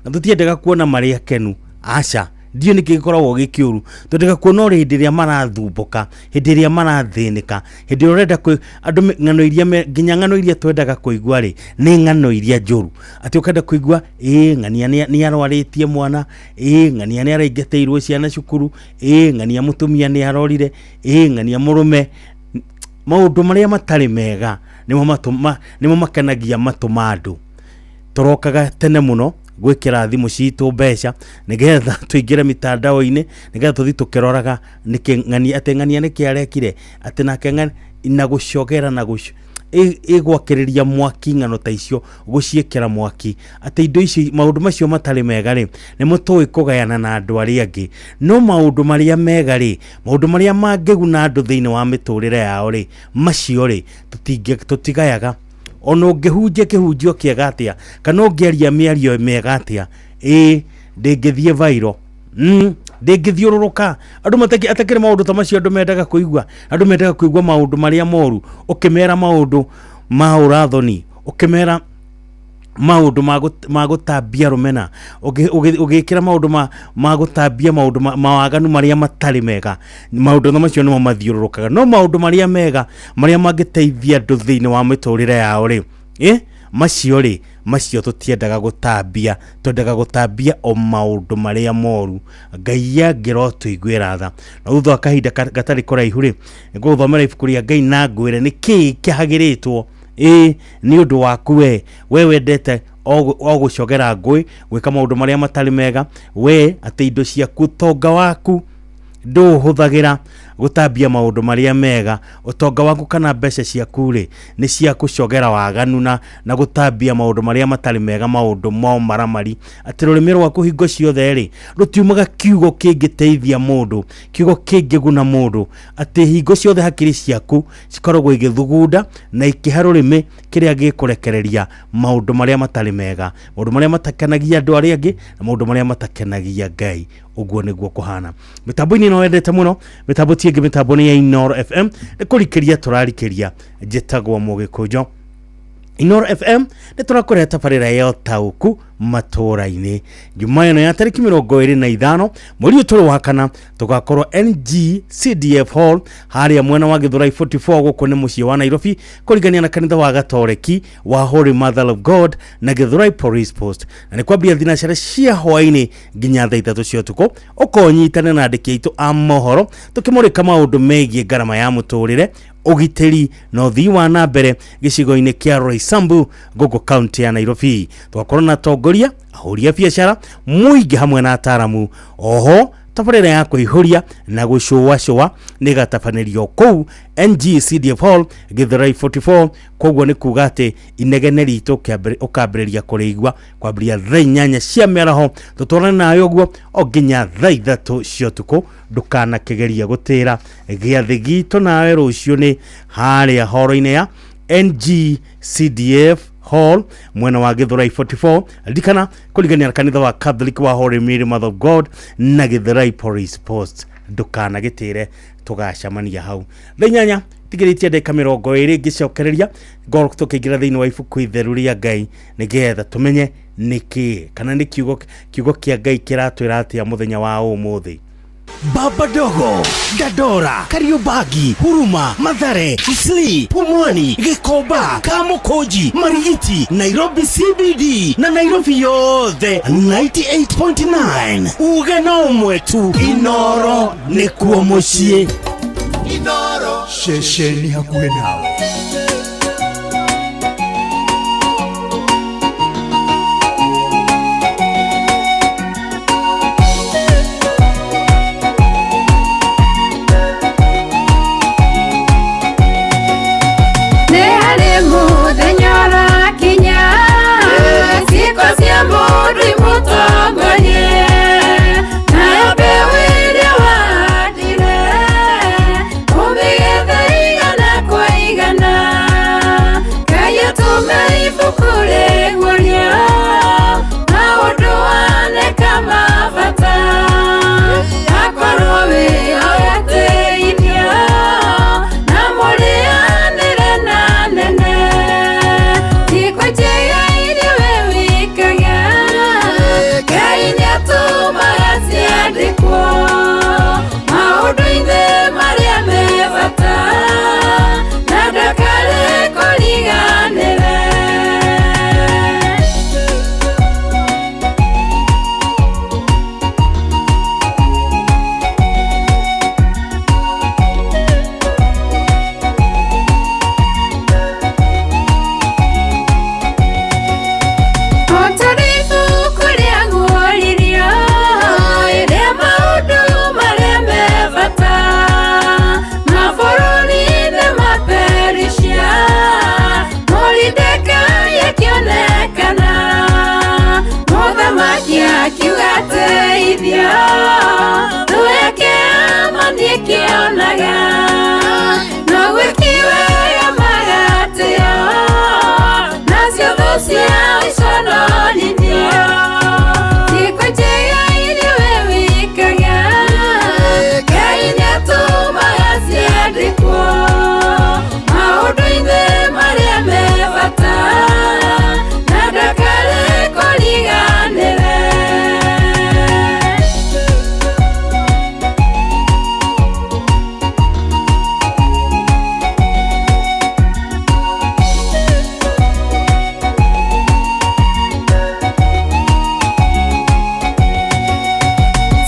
na tũtiendaga kuona marĩ akenu. Aca, ndiũĩ nĩkĩ gĩkoragwo gĩ kĩũru. Twendaga kuona o hĩndĩ ĩrĩa marathumbũka, hĩndĩ ĩrĩa marathĩnĩka, hĩndĩ ĩrĩa ũrenda kwĩ andũ ng'ano iria nginya ng'ano iria twendaga kũigua rĩ, nĩ ng'ano iria njũru. Atĩ ũkenda kũigua, ĩ ng'ania nĩ arwarĩtie mwana, ĩ ng'ania nĩ araingatĩirwo ciana cukuru, ĩ ng'ania mũtumia nĩ arorire, ĩ ng'ania mũrũme. Maũndũ marĩa matarĩ mega nĩmo makenagia matũ ma andũ. Tũrokaga tene mũno gwĩkĩra thimũ citũ mbeca nĩgetha tũingĩre mitandao-inĩ, nĩgetha tũthiĩ tũkĩroraga nĩkĩ ng'ania, atĩ ng'ania nĩkĩ arekire, atĩ nake ng'ania, na gũcogera na ĩgwakĩrĩria mwaki ng'ano ta icio, gũciĩkĩra mwaki atĩ indo ici, maũndũ macio matarĩ mega rĩ, nĩmo tũĩ kũgayana na andũ arĩa angĩ. No maũndũ marĩa mega rĩ, maũndũ marĩa mangĩguna andũ thĩinĩ wa mĩtũrĩre yao rĩ, macio rĩ, tũtigayaga. Ona ũngĩhunjia kĩhunjio kĩega atĩa, kana ũngĩaria mĩario mĩega atĩa, ĩĩ ndĩngĩthiĩ viral. Ndĩngĩthiũrũrũka. Andũ atakĩrĩ maũndũ ta macio andũ mendaga kũigua. Andũ mendaga kũigua maũndũ marĩa moru, ũkĩmera maũndũ ma ũrathoni, ũkĩmera maũndũ ma gũtambia rũmena, ũgĩkĩra maũndũ ma gũtambia maũndũ mawaganu marĩa matarĩ mega. Maũndũ ta macio nĩmo mathiũrũrũkaga. No maũndũ marĩa mega, marĩa mangĩteithia andũ thĩinĩ wa mĩtũrĩre yao rĩ, macio rĩ, macio tũtiendaga gũtambia, twendaga gũtambia o maũndũ marĩa moru. Ngai angĩrotũiguĩra tha. Na thutha wa kahinda gatarĩ kũraihu rĩ, nĩngũgũthomera ibuku rĩa Ngai na ngwĩre nĩkĩĩ kĩhagĩrĩtwo nĩ ũndũ waku we, we wendete o gũcogera ngũĩ, gwĩka maũndũ marĩa matarĩ mega, we atĩ indo ciaku, ũtonga waku ndũũhũthagĩra gũtambia maũndũ marĩa mega. Ũtonga waku kana mbeca ciaku rĩ, nĩ cia gũcogera waganu na gũtambia maũndũ marĩa matarĩ mega, maũndũ ma ũmaramari. Atĩ rũrĩmĩ rwaku hingo ciothe rĩ, rũtiumaga kiugo kĩngĩteithia mũndũ, kiugo kĩngĩguna mũndũ. Atĩ hingo ciothe hakiri ciaku cikoragwo igĩthugunda na ikĩhe rũrĩmĩ kĩrĩa gĩkũrekereria maũndũ marĩa matarĩ mega, maũndũ marĩa matakenagia andũ arĩa angĩ na maũndũ marĩa matakenagia Ngai. Ũguo nĩguo kũhana. Mĩtambo-inĩ ĩno wendete mũno, mĩtambo ti ĩngĩ, mĩtambo nĩ ya Inooro FM. Nĩ kũrikĩria tũrarikĩria. Njĩtagwo Mũgĩkũnjo. Inooro FM nĩ tũrakũrehe tabarĩra ya ũtaũku matũũra-inĩ. Jumaa ĩno ya tarĩki mĩrongo ĩrĩ na ithano mweri ũyũ tũrĩ wa kana, tũgakorwo NGCDF Hall harĩa mwena wa Githurai 44 gũkũ nĩ mũciĩ wa Nairobi, kũringania na kanitha wa Gatoreki wa Holy Mother of God na Githurai Police Post. Na nĩ kwambia thinacara cia hwaĩ-inĩ nginya thaa ithatũ cia ũtukũ. Ũkonyitane na andĩki aitũ a mohoro tũkĩmũrĩka maũndũ megiĩ ngarama ya mũtũrĩre, ũgitĩri na ũthii wa na mbere gĩcigo-inĩ kĩa Roysambu gũkũ kaunti ya Nairobi. Tũgakorwo na atongoria, ahũri a biacara, mũingĩ hamwe na ataaramu. Oho tabarĩra ya kũihũria na gũcũacũa nĩ ĩgatabanĩrio kũu NGCDF Hall Githurai 44. Koguo nĩ kuga atĩ inegene ritũ ũkambĩrĩria kũrĩigua kwambĩrĩria thaa inyanya cia mĩaraho, tũtwarane nawe ũguo o nginya thaa ithatũ cia ũtukũ. Ndũkanakĩgerie gũtĩra gĩathĩ gitũ nawe rũciũ nĩ harĩa horo-inĩ ya NGCDF Hall mwena wa Githurai 44. Ririkana kũringania na kanitha wa Catholic wa Holy Mary Mother of God na Githurai Police Post. Ndũkanagĩtĩre, tũgacemania hau thaa inyanya tigĩrĩtie ndagĩka mĩrongo ĩrĩ ngĩcokereria ngoro tũkĩingĩra thĩinĩ wa ibuku itheru rĩa Ngai nĩgetha tũmenye nĩkĩ kana nĩ kiugo kĩa Ngai kĩratwĩra atĩa mũthenya wa ũmũthĩ. Baba Dogo, Dandora, Kariobangi, Huruma, Mathare, Isli, Pumwani, Gikomba, Kamukunji, Marigiti, Nairobi CBD na Nairobi yothe 98.9. Uge no ũmwe tu, Inooro nĩkuo mũciĩ. Inooro. Ceceni hakuhĩ nawe. Kĩonaga no gwĩkiwega magatĩo. ciao iconorithio. Ciĩko njega iria we wĩkaga, Ngai nĩatũmaga ciandĩkwo maũndũ-inĩ marĩa me bata, na ndakare kũriganĩre.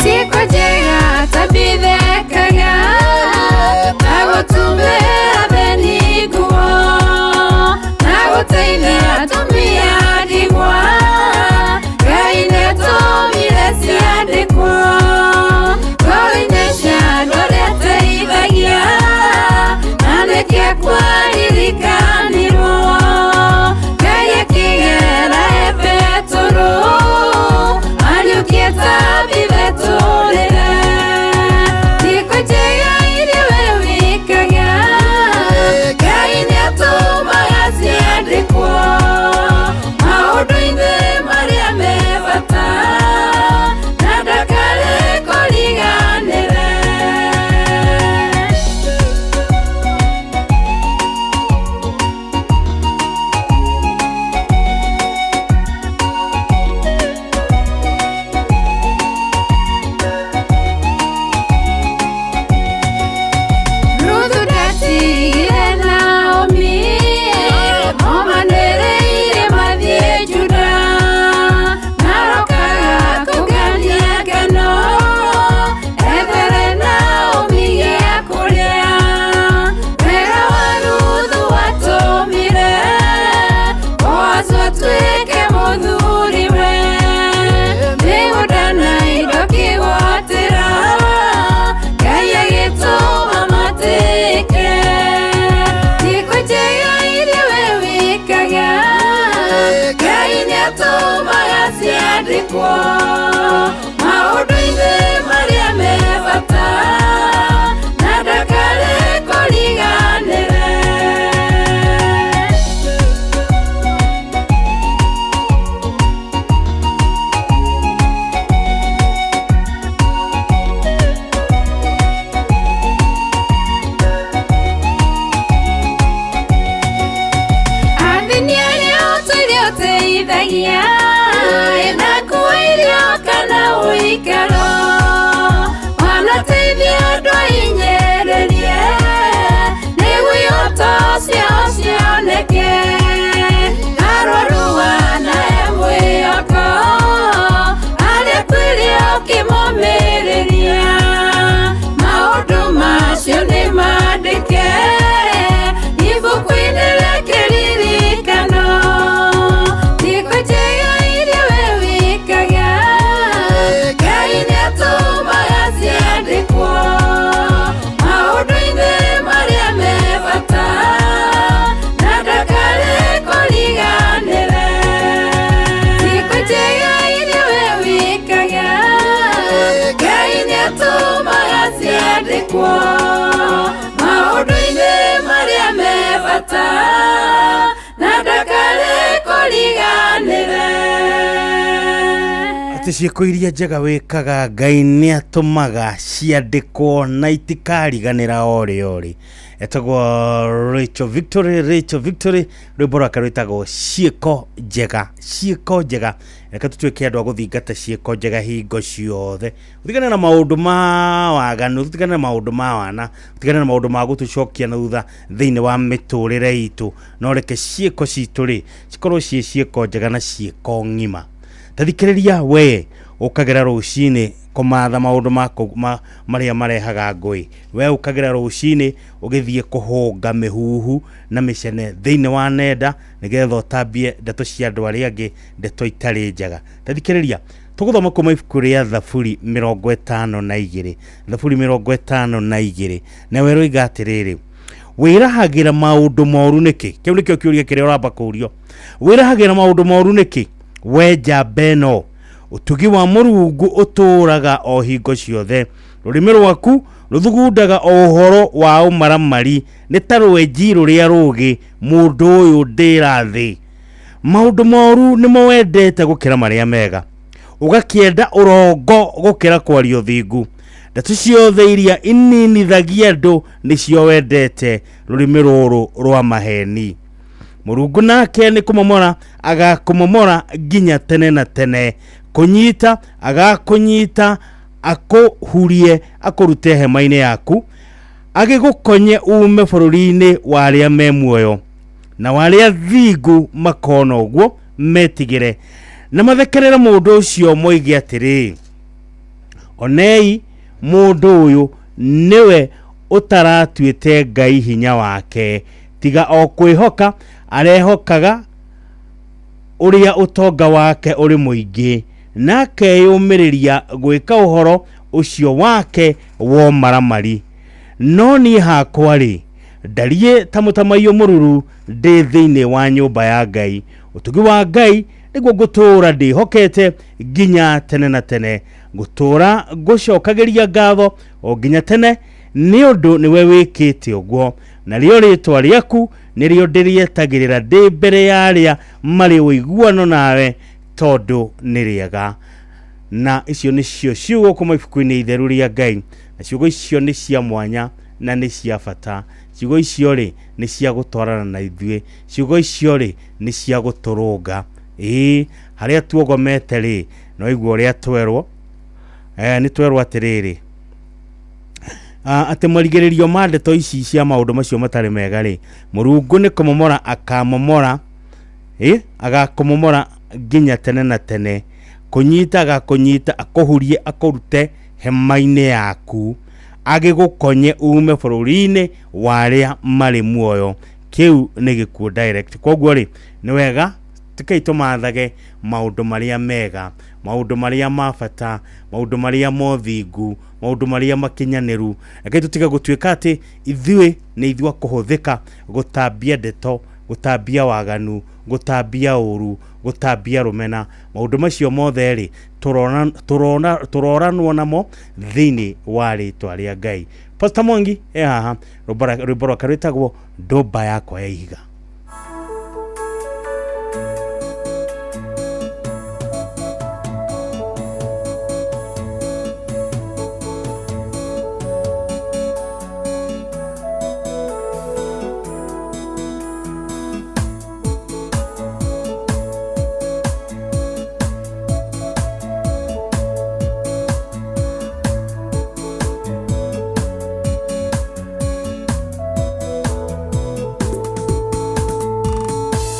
Ciĩko njega tabithekaga na gũtumĩra theni nguo na gũteithia atumia ndigwa, Ngai nĩatũmire ciandĩkwo ngoro-inĩ cia andũ arĩa ateithagia, na nĩkĩo kwaririkanirwo. Ngai akĩgera he Petũrũ ariũkie Tabitha tũrĩre. Ciĩko njega iria we wĩkaga, Ngai nĩatũmaga ciandĩkwo maũndũ-inĩ marĩa me bata, na ndakare kũriganĩre. Ruthu ndatigire Naomi, momanĩrĩire mathiĩ Juda, marokaga kũngania ngano, ethere Naomi gĩa kũrĩa. Wega wa Ruthu watũmire Boazu atuĩke mũthuriwe, mĩgũnda na indo akĩgwatĩra, Ngai agĩtũma matĩke. Ciĩko njega iria we wĩkaga, Ngai nĩatũmaga ciandĩkwo maũndũ-inĩ marĩa me bata, na ndakare kũriganĩre. Athĩni arĩa ũtũire ũteithagia, na kuo irio kana ũikaro, wanateithia andũ ahinyĩrĩrie, nĩguo ihoto ciao cioneke. Arwaru wanahe mwĩhoko, arĩa akuĩre ũkĩmomĩrĩria, maũndũ macio nĩ mandĩke ibuku-inĩ rĩa kĩririkano. Ciĩko njega iria we wĩkaga, Ngai nĩatũmaga ciandĩkwo maũndũ-inĩ marĩa me bata, na ndakare kũriganĩre. Ciĩko njega iria we wĩkaga, Ngai nĩatũmaga ciandĩkwo maũndũ-inĩ marĩa me bata, na ndakare kũriganĩre. Atĩ ciĩko iria njega wĩkaga Ngai nĩ atũmaga ciandĩkwo na itikariganĩra orĩ orĩ. Etagwo Rachel Victory, Rachel Victory, rwĩmbo rwake rwĩtagwo ciĩko njega, ciĩko njega. Reke tũtuĩke andũ a gũthingata ciĩko njega hingo ciothe, tũtigane na maũndũ ma waganu, tũtigane na maũndũ ma wana, tũtigane na maũndũ ma gũtũcokia na thutha thĩinĩ wa mĩtũrĩre itũ, no reke ciĩko citũ rĩ cikorwo ciĩ ciĩko njega na ciĩko ng'ima. Ta thikĩrĩria we ũkagĩra rũcinĩ kũmatha maũndũ marĩa marehaga ngũĩ, we ũkagĩra rũcinĩ ũgĩthiĩ kũhũnga mĩhuhu na mĩcene thĩinĩ wa nenda nĩgetha ũtambie ndeto cia andũ arĩa angĩ, ndeto itarĩ njega. Ta thikĩrĩria, tũgũthoma kuma ibuku rĩa Thaburi 52, Thaburi 52, nawe roiga atĩrĩrĩ, wĩrahagĩra maũndũ moru nĩkĩ? Kĩu nĩkĩo kĩũria kĩrĩa ũramba kũũrio. Wĩrahagĩra maũndũ moru nĩkĩ? We njamba ĩno, ũtugi wa Mũrungu ũtũũraga o hingo ciothe, rũrĩmĩ rwaku rũthugundaga o ũhoro wa ũmaramari, nĩ ta rwenji rũrĩa rũũgĩ, mũndũ ũyũ ndĩra thĩ. Maũndũ moru nĩmo wendete gũkĩra marĩa mega, ũgakĩenda ũrongo gũkĩra kwaria ũthingu. Ndeto ciothe iria ininithagia andũ nĩcio wendete, rũrĩmĩ rũrũ rwa maheni. Mũrungu nake nĩ kũmomora agakũmomora nginya tene na tene, kũnyita agakũnyita akũhurie akũrute hema-inĩ yaku, agĩgũkonye uume bũrũri-inĩ wa arĩa me muoyo. Na arĩa thingu makona ũguo metigĩre, na mathekerere mũndũ ũcio moige atĩrĩ, onei mũndũ ũyũ nĩwe ũtaratuĩte Ngai hinya wake, tiga o kwĩhoka arehokaga ũrĩa ũtonga wake ũrĩ mũingĩ, na akeyũmĩrĩria gwĩka ũhoro ũcio wake wa ũmaramari. No niĩ hakwa-rĩ, ndariĩ ta mũtamaiyũ mũruru ndĩ thĩinĩ wa nyũmba ya Ngai. Ũtugi wa Ngai nĩguo ngũtũũra ndĩhokete nginya tene na tene, ngũtũũra ngũcokagĩria ngatho o nginya tene, nĩ ũndũ nĩwe wĩkĩte ũguo, narĩo rĩĩtwa rĩaku nĩrĩo ndĩrĩetagĩrĩra ndĩ mbere ya arĩa marĩ ũiguano nawe, tondũ nĩ rĩega. Na icio nĩcio ciugo kuma ibuku-inĩ itheru rĩa Ngai, na ciugo icio nĩ cia mwanya na nĩ cia bata. Ciugo icio rĩ, nĩ cia gũtwarana na ithuĩ. Ciugo icio rĩ, nĩ cia gũtũrũnga. Ĩĩ, harĩa tuogomete rĩ, no igua ũrĩa twerwo. Nĩ twerwo atĩrĩrĩ, atĩ marigĩrĩrio ma ndeto ici cia maũndũ macio matarĩ mega rĩ, Mũrungu nĩ kũmomora akamomora, ĩ, agakũmomora nginya tene na tene. Kũnyita agakũnyita akũhurie akũrute hema-inĩ yaku, agĩgũkonye uume bũrũri-inĩ wa arĩa marĩ muoyo. Kĩu nĩ gĩkuũ direct. Koguo rĩ, nĩ wega rekei tũmathage maũndũ marĩa mega, maũndũ marĩa ma bata, maũndũ marĩa mothingu, maũndũ marĩa makinyanĩru. Rekei tũtige gũtuĩka atĩ ithuĩ nĩ ithuĩ a kũhũthĩka gũtambia ndeto, gũtambia waganu, gũtambia ũru, gũtambia rũmena. Maũndũ macio mothe rĩ, tũroranwo namo thĩinĩ wa rĩtwa rĩa Ngai. Pastor Mwangi e haha, rwĩmbo rwake rwĩtagwo Ndũmba Yakwa ya Ihiga.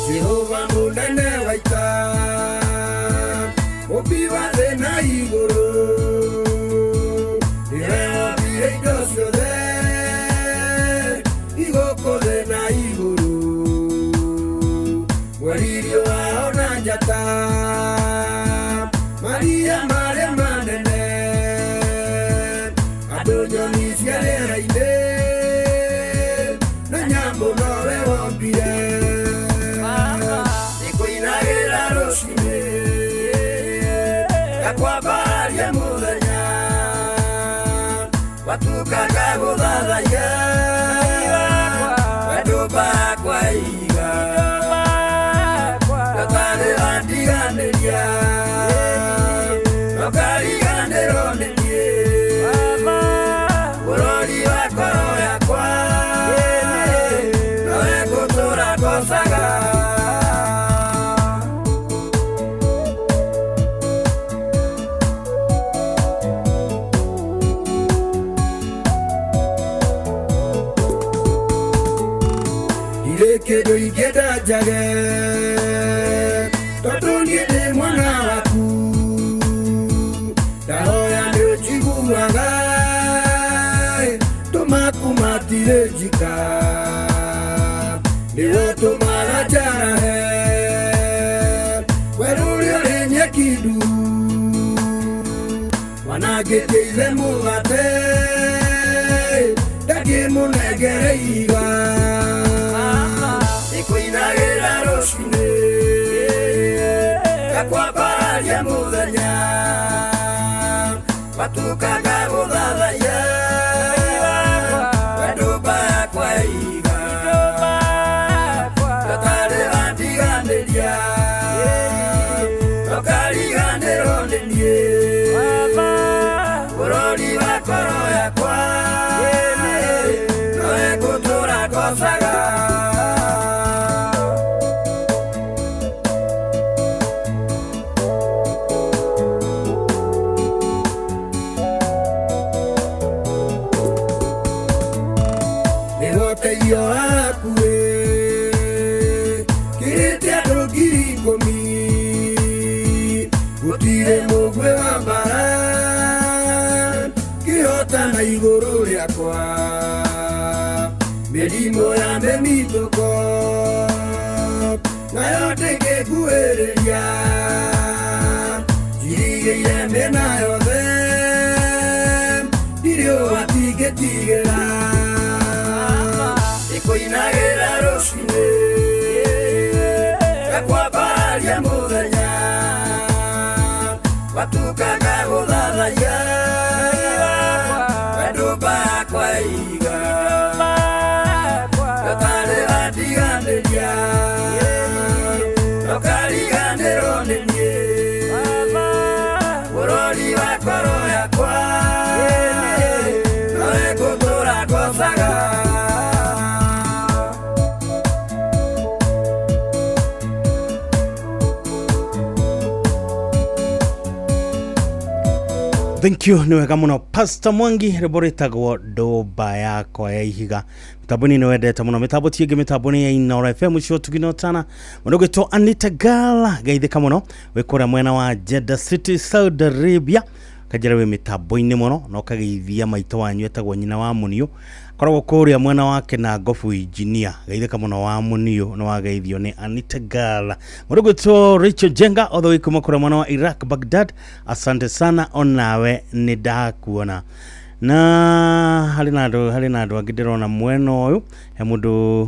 Jehova mũnene wa ita, mũmbi wa thĩ na igũrũ, nĩwe wombire indo ciothe igũkũ thĩ na igũrũ, mweri riũa ona njata, maria marĩa manene, andũ nyoni cia rĩera-inĩ, na nyamũ nowe wombire. Nĩngũinagĩra rũcinĩ, ngakwambararia mũthenya, gwatuka ngagũthathaiya, we ndũmba yakwa ya ihiga, ndũtarĩ wandiganĩria, na ũkariganĩrwo nĩ niĩ, mũrori wa ngoro yakwa, nowe ngũtũũra ngocaga. Ndirĩ kĩndũ ingĩenda njage, tondũ niĩ ndĩ mwana waku, ndahoya nĩ ũnjiguaga, tũmaku matirĩ njika, nĩwe ũtũmaga njarahe, werũ ũrĩa ũrĩ nyeki nduru, wanangĩtie ithe mũgate, ndangĩmũnengere ihiga. Nĩngũinagĩra rũcinĩ, ngakwambararia mũthenya, gwatuka ngagũthathaiya, we ndũmba yakwa ya ihiga, ndũtarĩ wandiganĩria, Gũtirĩ mũguĩ wa mbara kĩhotana igũrũ rĩakwa. Mĩrimũ ya mĩmitũko nayo ndĩngĩnguhĩrĩria. Njirigĩire mĩena yothe ndirĩ ũgwati ingĩtigĩra. Ĩkũinagĩra rũcinĩ gakwambararia mũthenya watuka ngagũthathaiya wendũmba yakwa iga gatarĩ wandiganĩria ndũkariganĩrwo nĩ niĩ mũrori wa ngoro yakwa nowe ngũtũra ngocaga. Thank you, nĩ wega mũno Pastor Mwangi, rwĩmbo rwĩtagwo ndũmba yakwa ya ihiga. Mĩtambo-inĩ nĩ wendete mũno, mĩtambo ti ĩngĩ, mĩtambo nĩ ya Inooro FM ũcio tugino tana mũndũ ũgwĩtwo Anita Girl, geithĩka mũno wĩ kũrĩa mwena wa Jeddah City, Saudi Arabia. Kanjĩra wĩ mĩtambo-inĩ mũno na ũkageithia maitũ wanyu etagwo nyina wa Muniũ, koragwo kũrĩa mwena wa Kinangobu engineer. Geithĩka mũno wa Muniũ, nĩ wageithio nĩ Anita Girl. Mũndũ ũgwĩtwo Rachel Jenga all the way kuma kũrĩa mwena wa Iraq, Baghdad, asante sana, onawe nĩ ndakuona. Na harĩ na andũ, harĩ na andũ angĩ ndĩrona mwena ũyũ, he mũndũ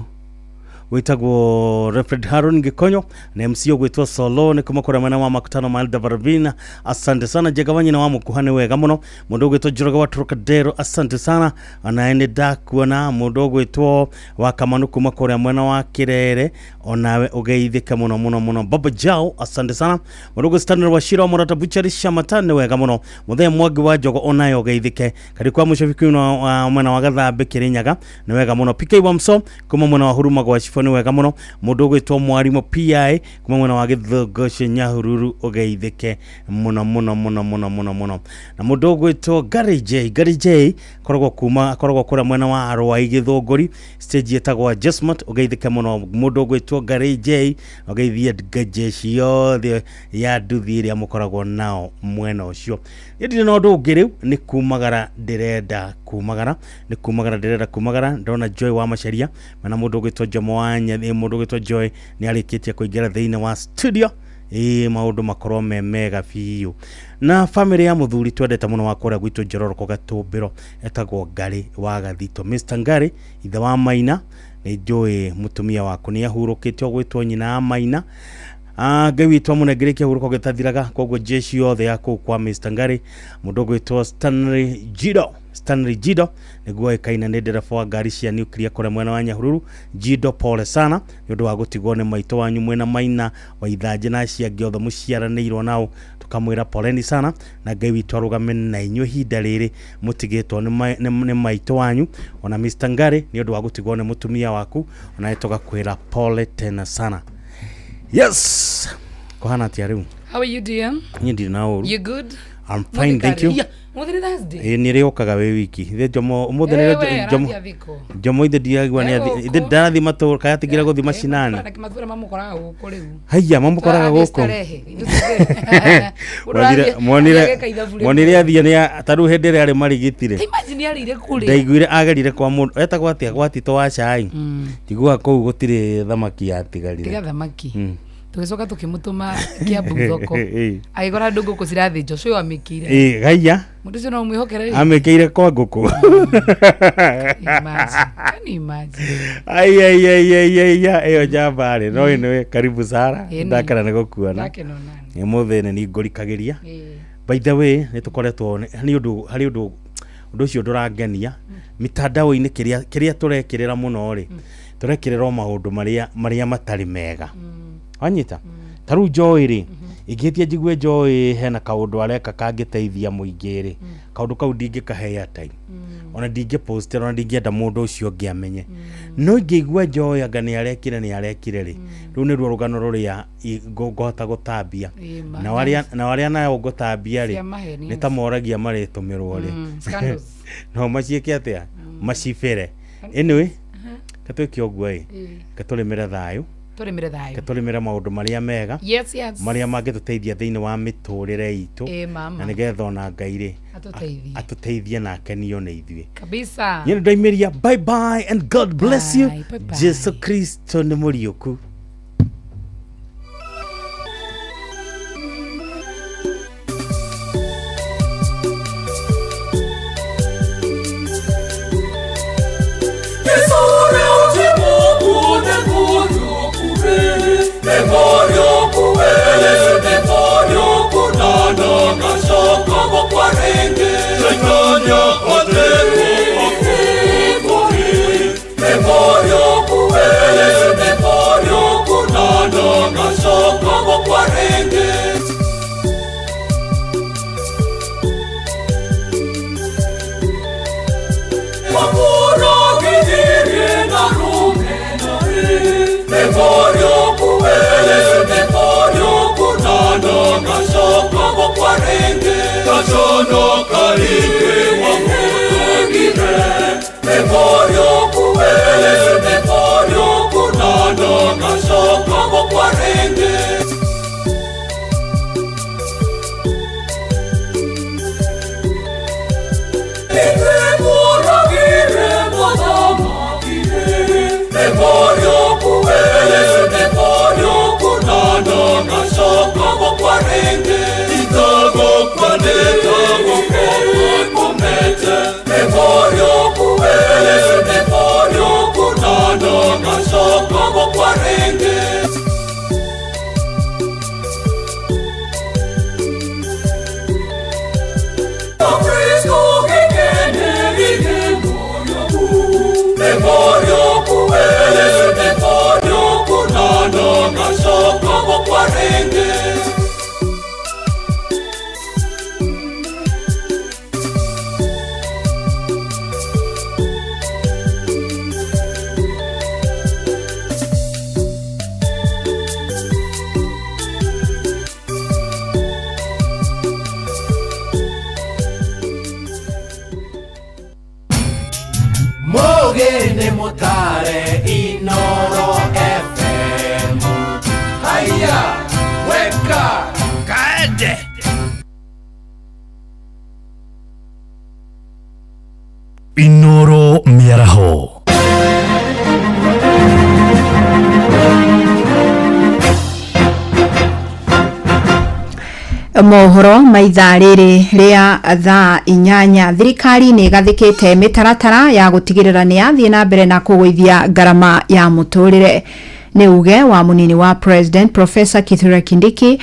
wĩtagwo Reverend Haron Gikonyo na MC ũgwĩtwo Solo nĩ kuma kũrĩa mwena wa Makutano ma Elda Baravina, asante sana. Jenga wa nyina wa mũkuha nĩ wega mũno. Mũndũ ũgwĩtwo Njoroge wa Trocadero, asante sana, onawe nĩ ndakuona. Mũndũ ũgwĩtwo wa Kamanu kuma kũrĩa mwena wa Kirere, onawe ũgeithĩke mũno mũno mũno. Baba Jao, asante sana. Mũndũ ũgwĩtwo Stanley Wachira wa Mũrata Butchery Shamata nĩ wega mũno. Mũthee Mwangi wa Njogo onawe ũgeithĩke. Kariũ kwa mũcabiki wa mwena wa Gathambe Kĩrĩnyaga nĩ wega mũno. PK wa Mso kuma mwena wa Huruma gwa Cibũ nĩ wega mũno. Mũndũ ũgwĩtwo Mwarimũ PI kuma mwena wa Gĩthũngũci Nyahururu ũgeithĩke mũno mũno mũno mũno mũno mũno. Na mũndũ ũgwĩtwo Gary J, Gary J akoragwo kuma, akoragwo kũrĩa mwena wa Rwai Gĩthũngũri, stage ĩtagwo Adjustment, ũgeithĩke mũno. Mũndũ ũgwĩtwo Gary J ũgeithie jeshi yothe ya nduthi ĩrĩa mũkoragwo nao mwena ũcio. Niĩ ndirĩ na ũndũ ũngĩ rĩu, nĩ kumagara ndĩrenda kumagara, nĩ kumagara ndĩrenda kumagara. Ndĩrona Joy wa Macharia mena mũndũ ũgwĩtwo Jomo wa Nyathi, mũndũ ũgwĩtwo Joy nĩ arĩkĩtie kũingĩra thĩinĩ wa studio. Ĩĩ, maũndũ makorwo me mega biũ. Na bamĩrĩ ya mũthuri twendete mũno wa kũrĩa gwitũ Njororoko Gatũmbĩro, etagwo Ngarĩ wa Gathito, Mr Ngarĩ, ithe wa Maina. Nĩ njũĩ mũtumia waku nĩ ahurũkĩte ũgwĩtwo nyina wa Maina. Ngai witũ amũnengere kĩhurũko gĩtathiraga. Koguo jeshi yothe ya kũu kwa Mr Ngarĩ, mũndũ ũgwĩtwo Stanley Jido, Stanley Jido nĩguo ĩkaina nĩ ndereba wa ngari cia nuclear kũrĩa mwena wa Nyahururu. Jido, pole sana nĩ ũndũ wa gũtigwo nĩ maitũ wanyu mwena Maina wa Ithanjĩ na acio angĩ othe mũciaranĩirwo nao, tũkamwĩra poleni sana na Ngai witũ arũgame na inyuĩ ihinda rĩrĩ mũtigĩtwo nĩ maitũ wanyu. Ona Mr Ngarĩ nĩ ũndũ wa gũtigwo nĩ mũtumia waku, onawe tũgakwĩra pole tena sana. Yes, kũhana atĩa rĩu? How are you, dear? Niĩ ndirĩ na ũru. You good? I'm fine, thank you. Yeah. Mũthĩ nĩ Thursday. Ĩĩ nĩ rĩũkaga wĩ wiki. Ithe Jomo ũmũthĩ nĩ Eh, we, Jomo arathiĩ thikũ. Jomo ithe ndiragua nĩ athi ithe ndarathiĩ matũra kaya atigire gũthiĩ macinani. Na matura mamũkoraga gũkũ rĩu. Haiya mamũkoraga Tũrathiĩ gũkũ. starehe. Ithuĩ tũthiĩ- Mũndũ Mwonire arathiĩ- mwonire ageka ithabu rĩmwe. mwonire athiĩ nĩ ta rĩu hĩndĩ ĩrĩa arĩ marigitire. Ta imagine arĩire kũrĩa. Ndaiguire agerire kwa mũndũ etagwo atĩa gwa Tito wa cai. Njiguaga kũu gũtirĩ thamaki yatigarire. Tiga thamaki. Tũgĩcoka tũkĩmũtũma Kiambu thoko. Agĩkora andũ ngũkũ cirathĩnjwo, ũcio amĩkĩire. Ĩĩ gaiya Mũndũ ũcio no ũmwĩhokere rĩ? amĩkĩire kwa ngũkũ. Imagine. Can you imagine? Ai ai ai ai ai ai ĩyo njamba rĩ no ĩno karibu Sara. Ĩni. Ndakena nĩ gũkuona. Ndakena onani. Ũmũthĩ nĩ niĩ ngũrikagĩria. Ĩĩ. By the way nĩ tũkoretwo nĩ ũndũ harĩ ũndũ ũndũ ũcio ndũrangenia mitandao-inĩ kĩrĩa kĩrĩa tũrekĩrĩra mũno rĩ, tũrekĩrĩra o maũndũ marĩa marĩa matarĩ mega, wanyita? Ta rĩu Joy rĩ, ingĩhĩtia njigue Joy hena kaũndũ areka kangĩteithia mũingĩ rĩ, kaũndũ kau ndingĩkahe airtime, ona ndingĩpostera, ona ndingĩenda mũndũ ũcio ũngĩ amenye. No ingĩigua Joy anga nĩ arekire nĩ arekire rĩ, rũu nĩruo rũgano rũrĩa ngũhota gũtambia. Ĩĩ, ma. Nao arĩa nao arĩa nayo ngũtambia rĩ, Cia maheni. nĩ ta moragia marĩtũmĩrwo rĩ. Scandals. No maciĩke atĩa, macibĩre. Anyway, katwĩke ũguo ĩ, katũrĩmĩre thayũ. Tũrĩmĩre thayũ. Reke tũrĩmĩre maũndũ marĩa mega. Yes, yes. Marĩa mangĩtũteithia thĩinĩ wa mĩtũrĩre itũ. Ĩ, mama. Na nĩgetha ona Ngai rĩ Atũteithie. atũteithie na akenio nĩ ithuĩ. Kabisa. Niĩ nĩ ndoimĩria bye bye and God bless you. Bye, bye, bye. Jesu Kristo nĩ mũriũku. Mugene mutare Inoro FM. Haya, weka kaende. Inoro Mĩaraho. Mohoro ma ithaa rĩrĩ rĩa thaa 8. Thirikari nĩ ĩgathĩkĩte mĩtaratara ya gũtigĩrĩra nĩ yathiĩ na mbere na kũgũithia ngarama ya mũtũrĩre. Nĩ uge wa mũnini wa President Professor Kithure Kindiki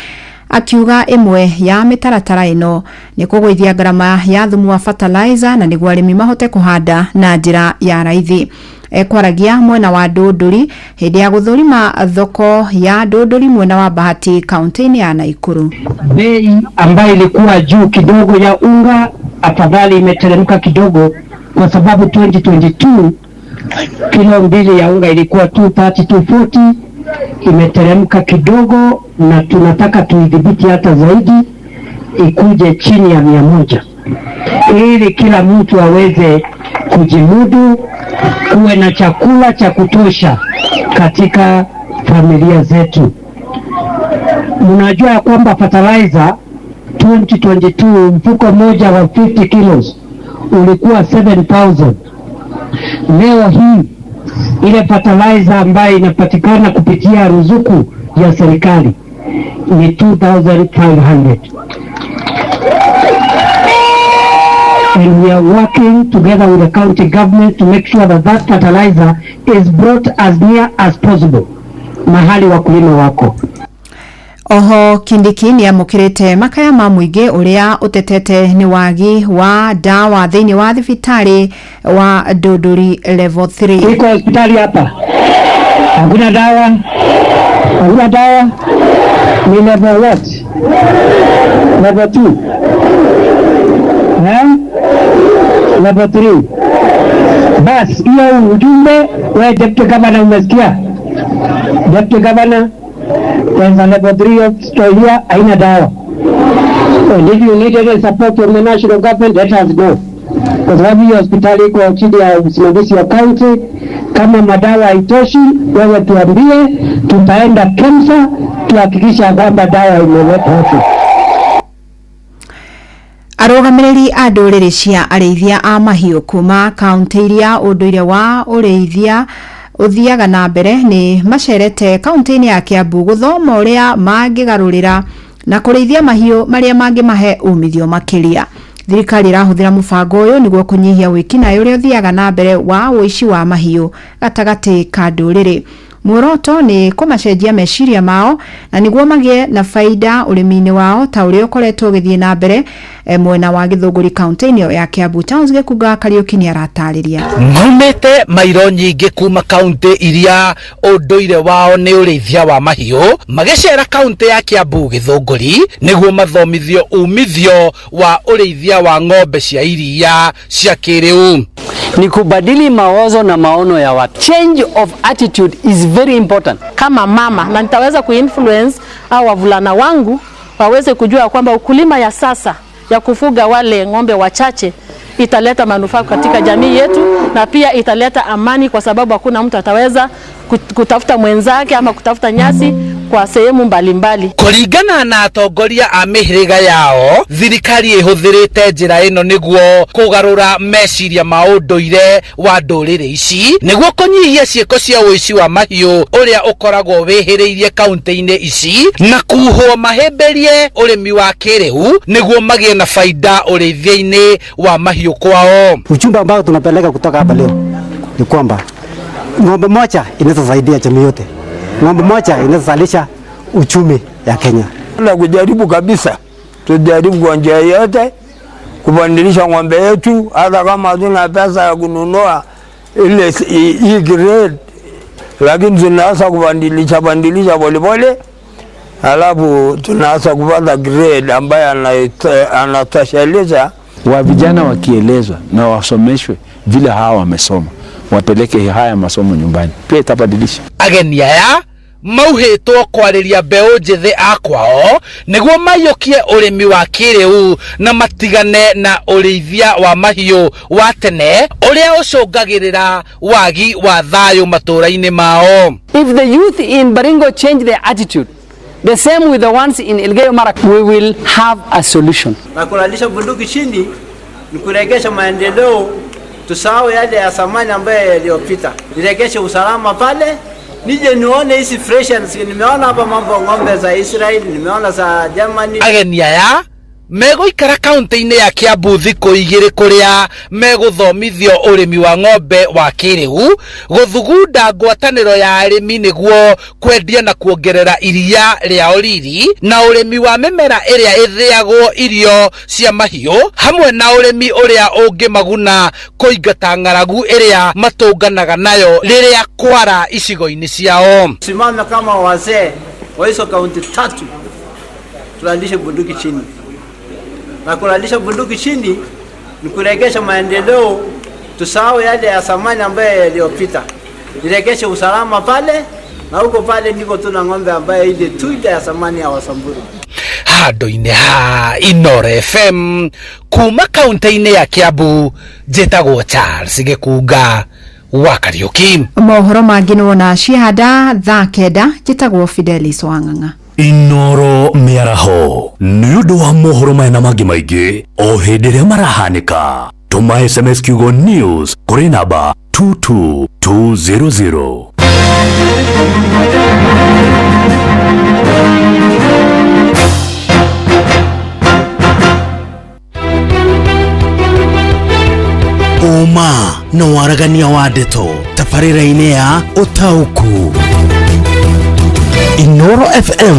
akiuga ĩmwe ya mĩtaratara ĩno nĩ kũgũithia ngarama ya thumu wa fertilizer na nĩguo arĩmi mahote kũhanda na njĩra ya raithi. Ekwaragia mwena wa Ndũndũri hĩndĩ ya gũthũrima thoko ya Ndũndũri mwena wa Bahati kaunti-inĩ ya Nakuru. Bei ambayo ilikuwa juu kidogo ya unga afadhali imeteremka kidogo, kwa sababu 2022 kilo mbili ya unga ilikuwa 230 240, imeteremka kidogo, na tunataka tuidhibiti hata zaidi ikuje chini ya 100 ili kila mtu aweze kujimudu, kuwe na chakula cha kutosha katika familia zetu. Mnajua ya kwamba fertilizer 2022 mfuko moja wa 50 kilos ulikuwa 7000. Leo hii ile fertilizer ambayo inapatikana kupitia ruzuku ya serikali ni 2500. And we are working together with the county government to make sure that that fertilizer is brought as near as possible mahali wakulima wako. Oho Kindiki nĩ amũkĩrĩte makaya ma mũingĩ ũrĩa ũtetete nĩ wagi wa ndawa thĩinĩ wa thibitarĩ wa Ndũndũri level 3. Iko hospitali hapa hakuna dawa, hakuna dawa. Ni level what? Level 2. Eh? Level 3. Bas, hiyo ujumbe we deputy governor umesikia? Deputy governor, there's a level 3 hospital here, haina dawa. And if you need any support from the national government, let us go. kwa sababu hiyo hospitali iko chini ya usimamizi wa kaunti. Kama madawa haitoshi, wewe tuambie, tutaenda KEMSA tuhakikisha kwamba dawa imeletwa huku. Arũgamĩrĩri a ndũrĩrĩ cia arĩithia a mahiũ kuma kaunti iria ũndũire wa ũrĩithia ũthiaga na mbere nĩ macerete kaunti-inĩ ya Kiambu gũthoma ũrĩa mangĩgarũrĩra na kũrĩithia mahiũ marĩa mangĩmahe umithio makĩria. Thirikari ĩrahũthĩra mũbango ũyũ nĩguo kũnyihia wĩkinaĩ ũrĩa ũthiaga na mbere wa ũici wa mahiũ gatagatĩ ka ndũrĩrĩ. Muoroto nĩ kũmacenjia meciria mao na nĩguo magĩe na faida ũrĩmi-inĩ wao ta ũrĩa ũkoretwo ũgĩthiĩ na mbere mwena wa Gĩthũngũri kaunti-inĩ ĩyo ya Kiambu. Charles Gĩkunga Kariũki nĩ aratarĩria. Maumĩte mairo nyingĩ kuma kaunti iria ũndũire wao nĩ ũrĩithia wa mahiũ magĩcera kaunti ya Kiambu Gĩthũngũri nĩguo mathomithio umithio wa ũrĩithia wa ng'ombe cia iria cia kĩrĩu. Ni kubadili mawazo na maono ya watu. Change of attitude is very important. Kama mama na nitaweza kuinfluence au wavulana wangu waweze kujua kwamba ukulima ya sasa ya kufuga wale ng'ombe wachache italeta manufaa katika jamii yetu na pia italeta amani, kwa sababu hakuna mtu ataweza kutafuta mwenzake ama kutafuta nyasi kwa sehemu mbalimbali. Kũringana na atongoria a mĩhĩrĩga yao, thirikari ĩhũthĩrĩte njĩra ĩno nĩguo kũgarũra meciria ma ũndũire wa ndũrĩrĩ ici nĩguo kũnyihia ciĩko cia ũici wa mahiũ ũrĩa ũkoragwo wĩhĩrĩirie kaunti-inĩ ici na kuhwo mahĩmbĩrie ũrĩmi wa kĩrĩu nĩguo magĩe na faida ũrĩithia-inĩ wa mahiũ kwao. Ujumbe ambao tunapeleka kutoka hapa leo ni kwamba ng'ombe moja inaweza saidia jamii yote. Ng'ombe moja inaweza zalisha uchumi ya Kenya. Na kujaribu kabisa, tujaribu kwa njia yote kubadilisha ng'ombe yetu, hata kama hatuna pesa ya kununua ile hii grade, lakini tunaanza kubadilisha badilisha polepole, alafu tunaanza kupata grade ambayo anatosheleza. Wa vijana wakielezwa na wasomeshwe vile hawa wamesoma, wapeleke haya masomo nyumbani, pia itabadilisha. Ageni aya mauhĩtwo kwarĩria mbeũ njĩthĩ a kwao nĩguo maiyũkie ũrĩmi wa kĩrĩu na matigane na ũrĩithia wa mahiũ wa tene ũrĩa ũcũngagĩrĩra wagi wa thayũ matũũra-inĩ mao. If the youth in Baringo change their attitude, the same with the ones in Elgeyo Marakwet, we will have a solution. Na kulalisha bunduki chini ni kuregesha maendeleo, tusahau yale ya zamani ambayo yaliyopita, niregeshe usalama pale, nije nione hizi freshens. Nimeona hapa mambo ng'ombe za Israel, nimeona za Germany. Ageni aya megũikara kaunti-inĩ ya Kiambu thikũ igĩrĩ kũrĩa megũthomithio ũrĩmi wa ng'ombe wa kĩrĩu, gũthugunda ngwatanĩro ya arĩmi nĩguo kwendia na kuongerera iria rĩao riri, na ũrĩmi wa mĩmera ĩrĩa ĩthĩagwo irio cia mahiũ, hamwe na ũrĩmi ũrĩa ũngĩmaguna kũingata ng'aragu ĩrĩa matũnganaga nayo rĩrĩa kwara icigo-inĩ ciao. Simame kama wazee wa hizo kaunti tatu, tulalishe bunduki chini. Na kulalisha bunduki chini ni kuregesha maendeleo, tusahau yale ya zamani ambayo yaliyopita, niregeshe usalama pale, na huko pale ndiko tuna ng'ombe ambayo ile tuita ya zamani ya Wasamburu. Handũ-inĩ ha Inooro FM kuma kaunti-inĩ ya Kiambu, njĩtagwo Charles Gĩkunga wa Kariũki. Mohoro mangĩ nĩwona ciahanda thaa 9. Njĩtagwo Fidelis Wang'ang'a. Inooro mĩaraho nĩ ũndũ wa mohoro maya na mangĩ maingĩ o hĩndĩ ĩrĩa marahanĩka. Tũma SMS kiugo news kũrĩ namba 22200. Ũma na waragania wa ndeto tabarĩra-inĩ ya ũtaũku. Inooro FM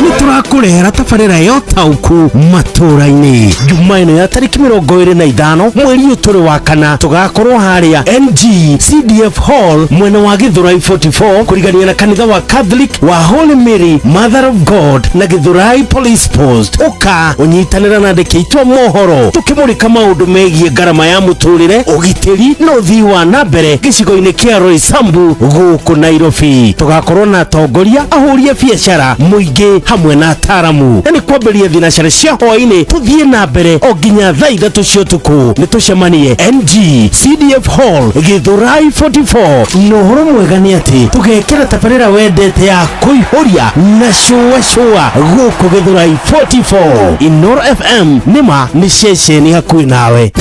nĩ tũrakũrehera tabarĩra ya ũtaũku matũũra-inĩ. Juma ĩno ya tarĩki 25 mweri ũyũ tũrĩ wa kana, tũgakorwo harĩa NG CDF Hall mwena wa Gĩthũrai 44 kũrigania na kanitha wa Catholic wa Holy Mary Mother of God na Gĩthũrai Police Post. Ũka ũnyitanĩra na andĩki aitũ a mohoro tũkĩmũrĩka maũndũ megiĩ ngarama ya mũtũrĩre, ũgitĩri na ũthii wa na mbere gĩcigo-inĩ kĩa Roysambu gũkũ Nairobi. Tũgakorwo na atongoria, ahũri a biacara, mũingĩ hamwe Hamwe na ataramu na nĩ kwambĩrĩria thinacara cia hwaĩ-inĩ tũthiĩ na mbere o nginya thaa 3 cia ũtukũ. Nĩ tũcemanie NG CDF Hall, Githurai 44. Na ũhoro mwega nĩ atĩ tũgekĩra tabarĩra wendete ya kũihũria na cũa cũa gũkũ Githurai 44. Inoro FM nĩma nĩ ceceni hakuhĩ nawe.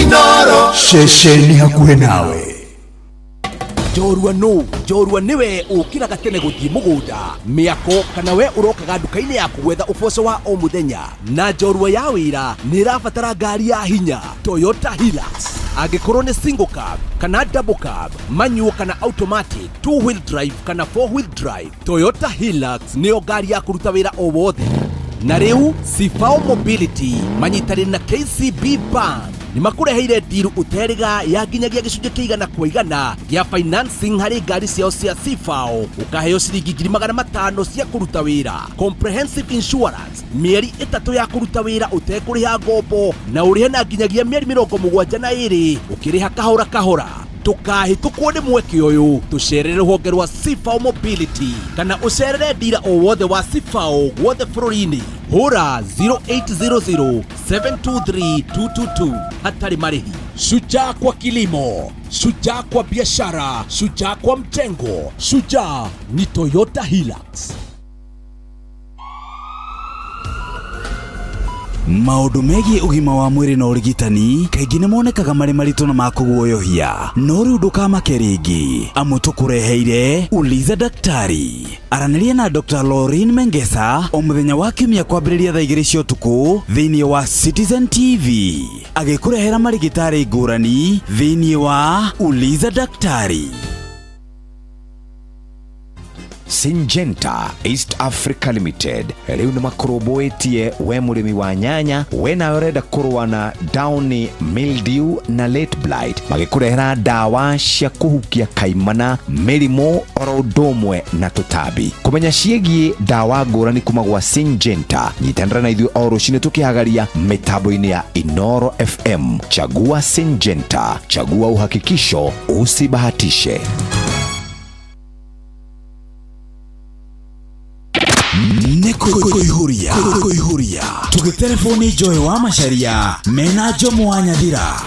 Inoro ceceni hakuhĩ nawe. Njorua nũ? Njorua nĩwe ũkĩraga tene gũthiĩ mũgũnda, mĩako, kana we ũrokaga nduka-inĩ yaku gwetha ũboco wa o mũthenya. Na njorua ya wĩra nĩ ĩrabatara ngari ya hinya, Toyota Hilux. Angĩkorwo nĩ single cab kana double cab, manual kana automatic, two wheel drive kana four wheel drive, Toyota Hilux nĩyo ngari ya kũruta wĩra o wothe. Na rĩu Sifao Mobility manyitanĩire na KCB Bank nĩ makũreheire ndiru ũterĩga ya nginyagia gĩcunjĩ kĩa 100% gĩa financing harĩ ngari ciao cia Sifao, ũkaheo ciringi 500,000 cia kũruta wĩra, comprehensive insurance, mĩeri 3 ya kũruta wĩra ũtekũrĩha ngombo, na ũrĩhe na nginyagia mĩeri 72 ũkĩrĩha kahora kahora. Tũkahĩtũkwo nĩ mweke ũyũ, tũcerere rũhonge rwa Sifao Mobility kana ũcerere ndira o wothe wa Sifao guothe bũrũri-inĩ. Hũra 0800 723 222 hatarĩ marĩhi. Shujaa kwa kilimo, shujaa kwa biashara, shujaa kwa mjengo, shujaa ni Toyota Hilux. Maũndũ megiĩ ũgima wa mwĩrĩ na ũrigitani kaingĩ nĩ monekaga marĩ maritũ na ma kũguoyohia, no rĩu ndũkamake rĩngĩ, amu tũkũreheire Uliza Daktari. Aranĩria na Dr. Lauren Mengesa o mũthenya wa kiumia kwambĩrĩria thaa 2 cia ũtukũ thĩinĩ wa Citizen TV, agĩkũrehera marigĩtarĩ ngũrani thĩinĩ wa Uliza Daktari. Syngenta East Africa Limited rĩu nĩ makũrũmbũĩtie we mũrĩmi wa nyanya, we nawe ũrenda kũrũa na downy mildew na late blight, magĩkũrehera ndawa cia kũhukia kaimana, mĩrimũ oro ũndũ ũmwe na tũtambi. Kũmenya ciĩgiĩ ndawa ngũrani kuma gwa Syngenta, nyitanĩra na ithuĩ o rũcinĩ tũkĩhagaria mĩtambo-inĩ ya Inoro FM. Chagua Syngenta, chagua uhakikisho, usibahatishe. Nĩ kũihũria kũihũria tũgĩtereboni Joy wa Macharia mena Jomo wa Nyathira.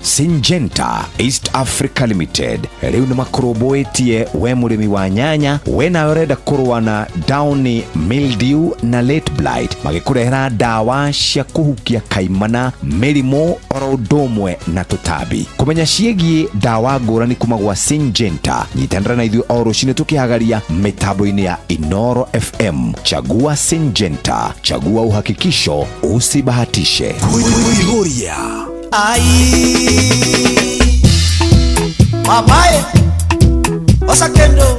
Syngenta East Africa Limited rĩu nĩ makũrũmbũĩtie we mũrĩmi wa nyanya, we nawe ũrenda kũrũa na downy mildew na late blight, magĩkũrehera ndawa cia kũhukia kaimana, mĩrimũ oro ũndũ ũmwe na tũtambi. Kũmenya ciĩgiĩ ndawa ngũrani kuma gwa Syngenta, nyitanĩra na ithuĩ o rũcinĩ tũkĩhagaria mĩtambo-inĩ ya Inoro FM. Chagua Syngenta, chagua uhakikisho, usibahatishe. Kũihũria. Ai, babae, osakendo.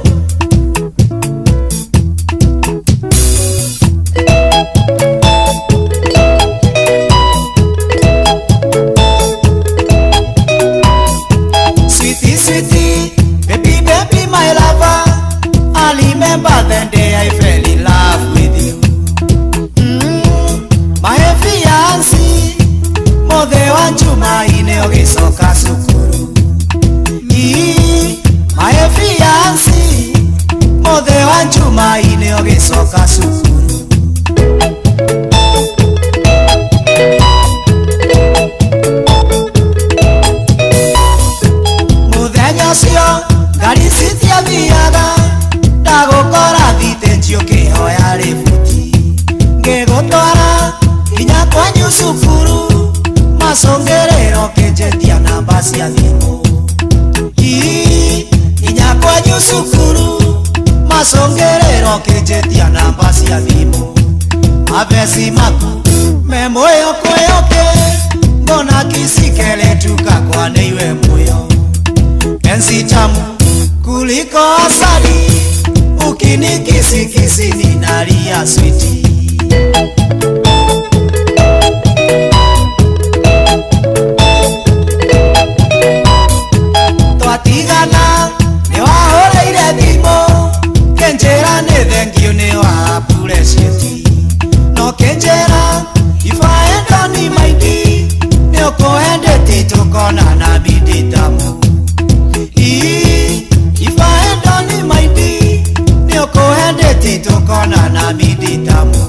Sweetie, sweetie, baby, baby, my lover. I remember the day I fell in love with you. My fiancé, mothe wa Jumaine ũgĩcoka cukuru. My fiancé, mothe wa Jumaine ũgĩcoka cukuru. Mũthenya ũcio ngari citiathiaga, ndagũkora thitĩnji ũkĩhoya rĩbuti. Ngĩgũtwara nginya kwanyu cukuru, macũngĩrĩro kĩnjĩtia namba cia thimũ. Nginya kwanyu cukuru, macũngĩrĩro kĩnjĩtia namba cia thimũ. Mavesi maku me muoyo kwĩyoke, mbona kisikeletuka kwa nĩiwe muyo. Penzi tamu kuliko asali, ukinikisikisi ninalia switi. Twatigana nĩ wahũrĩire thimũ, kĩnjĩra nĩ thengiũ nĩ wa appreciate. No kĩnjĩra if I had only my D, nĩ ũkũhendete tũkonana bidi tamu. If I had only my D, nĩ ũkũhendete Eti tukona na miditamu.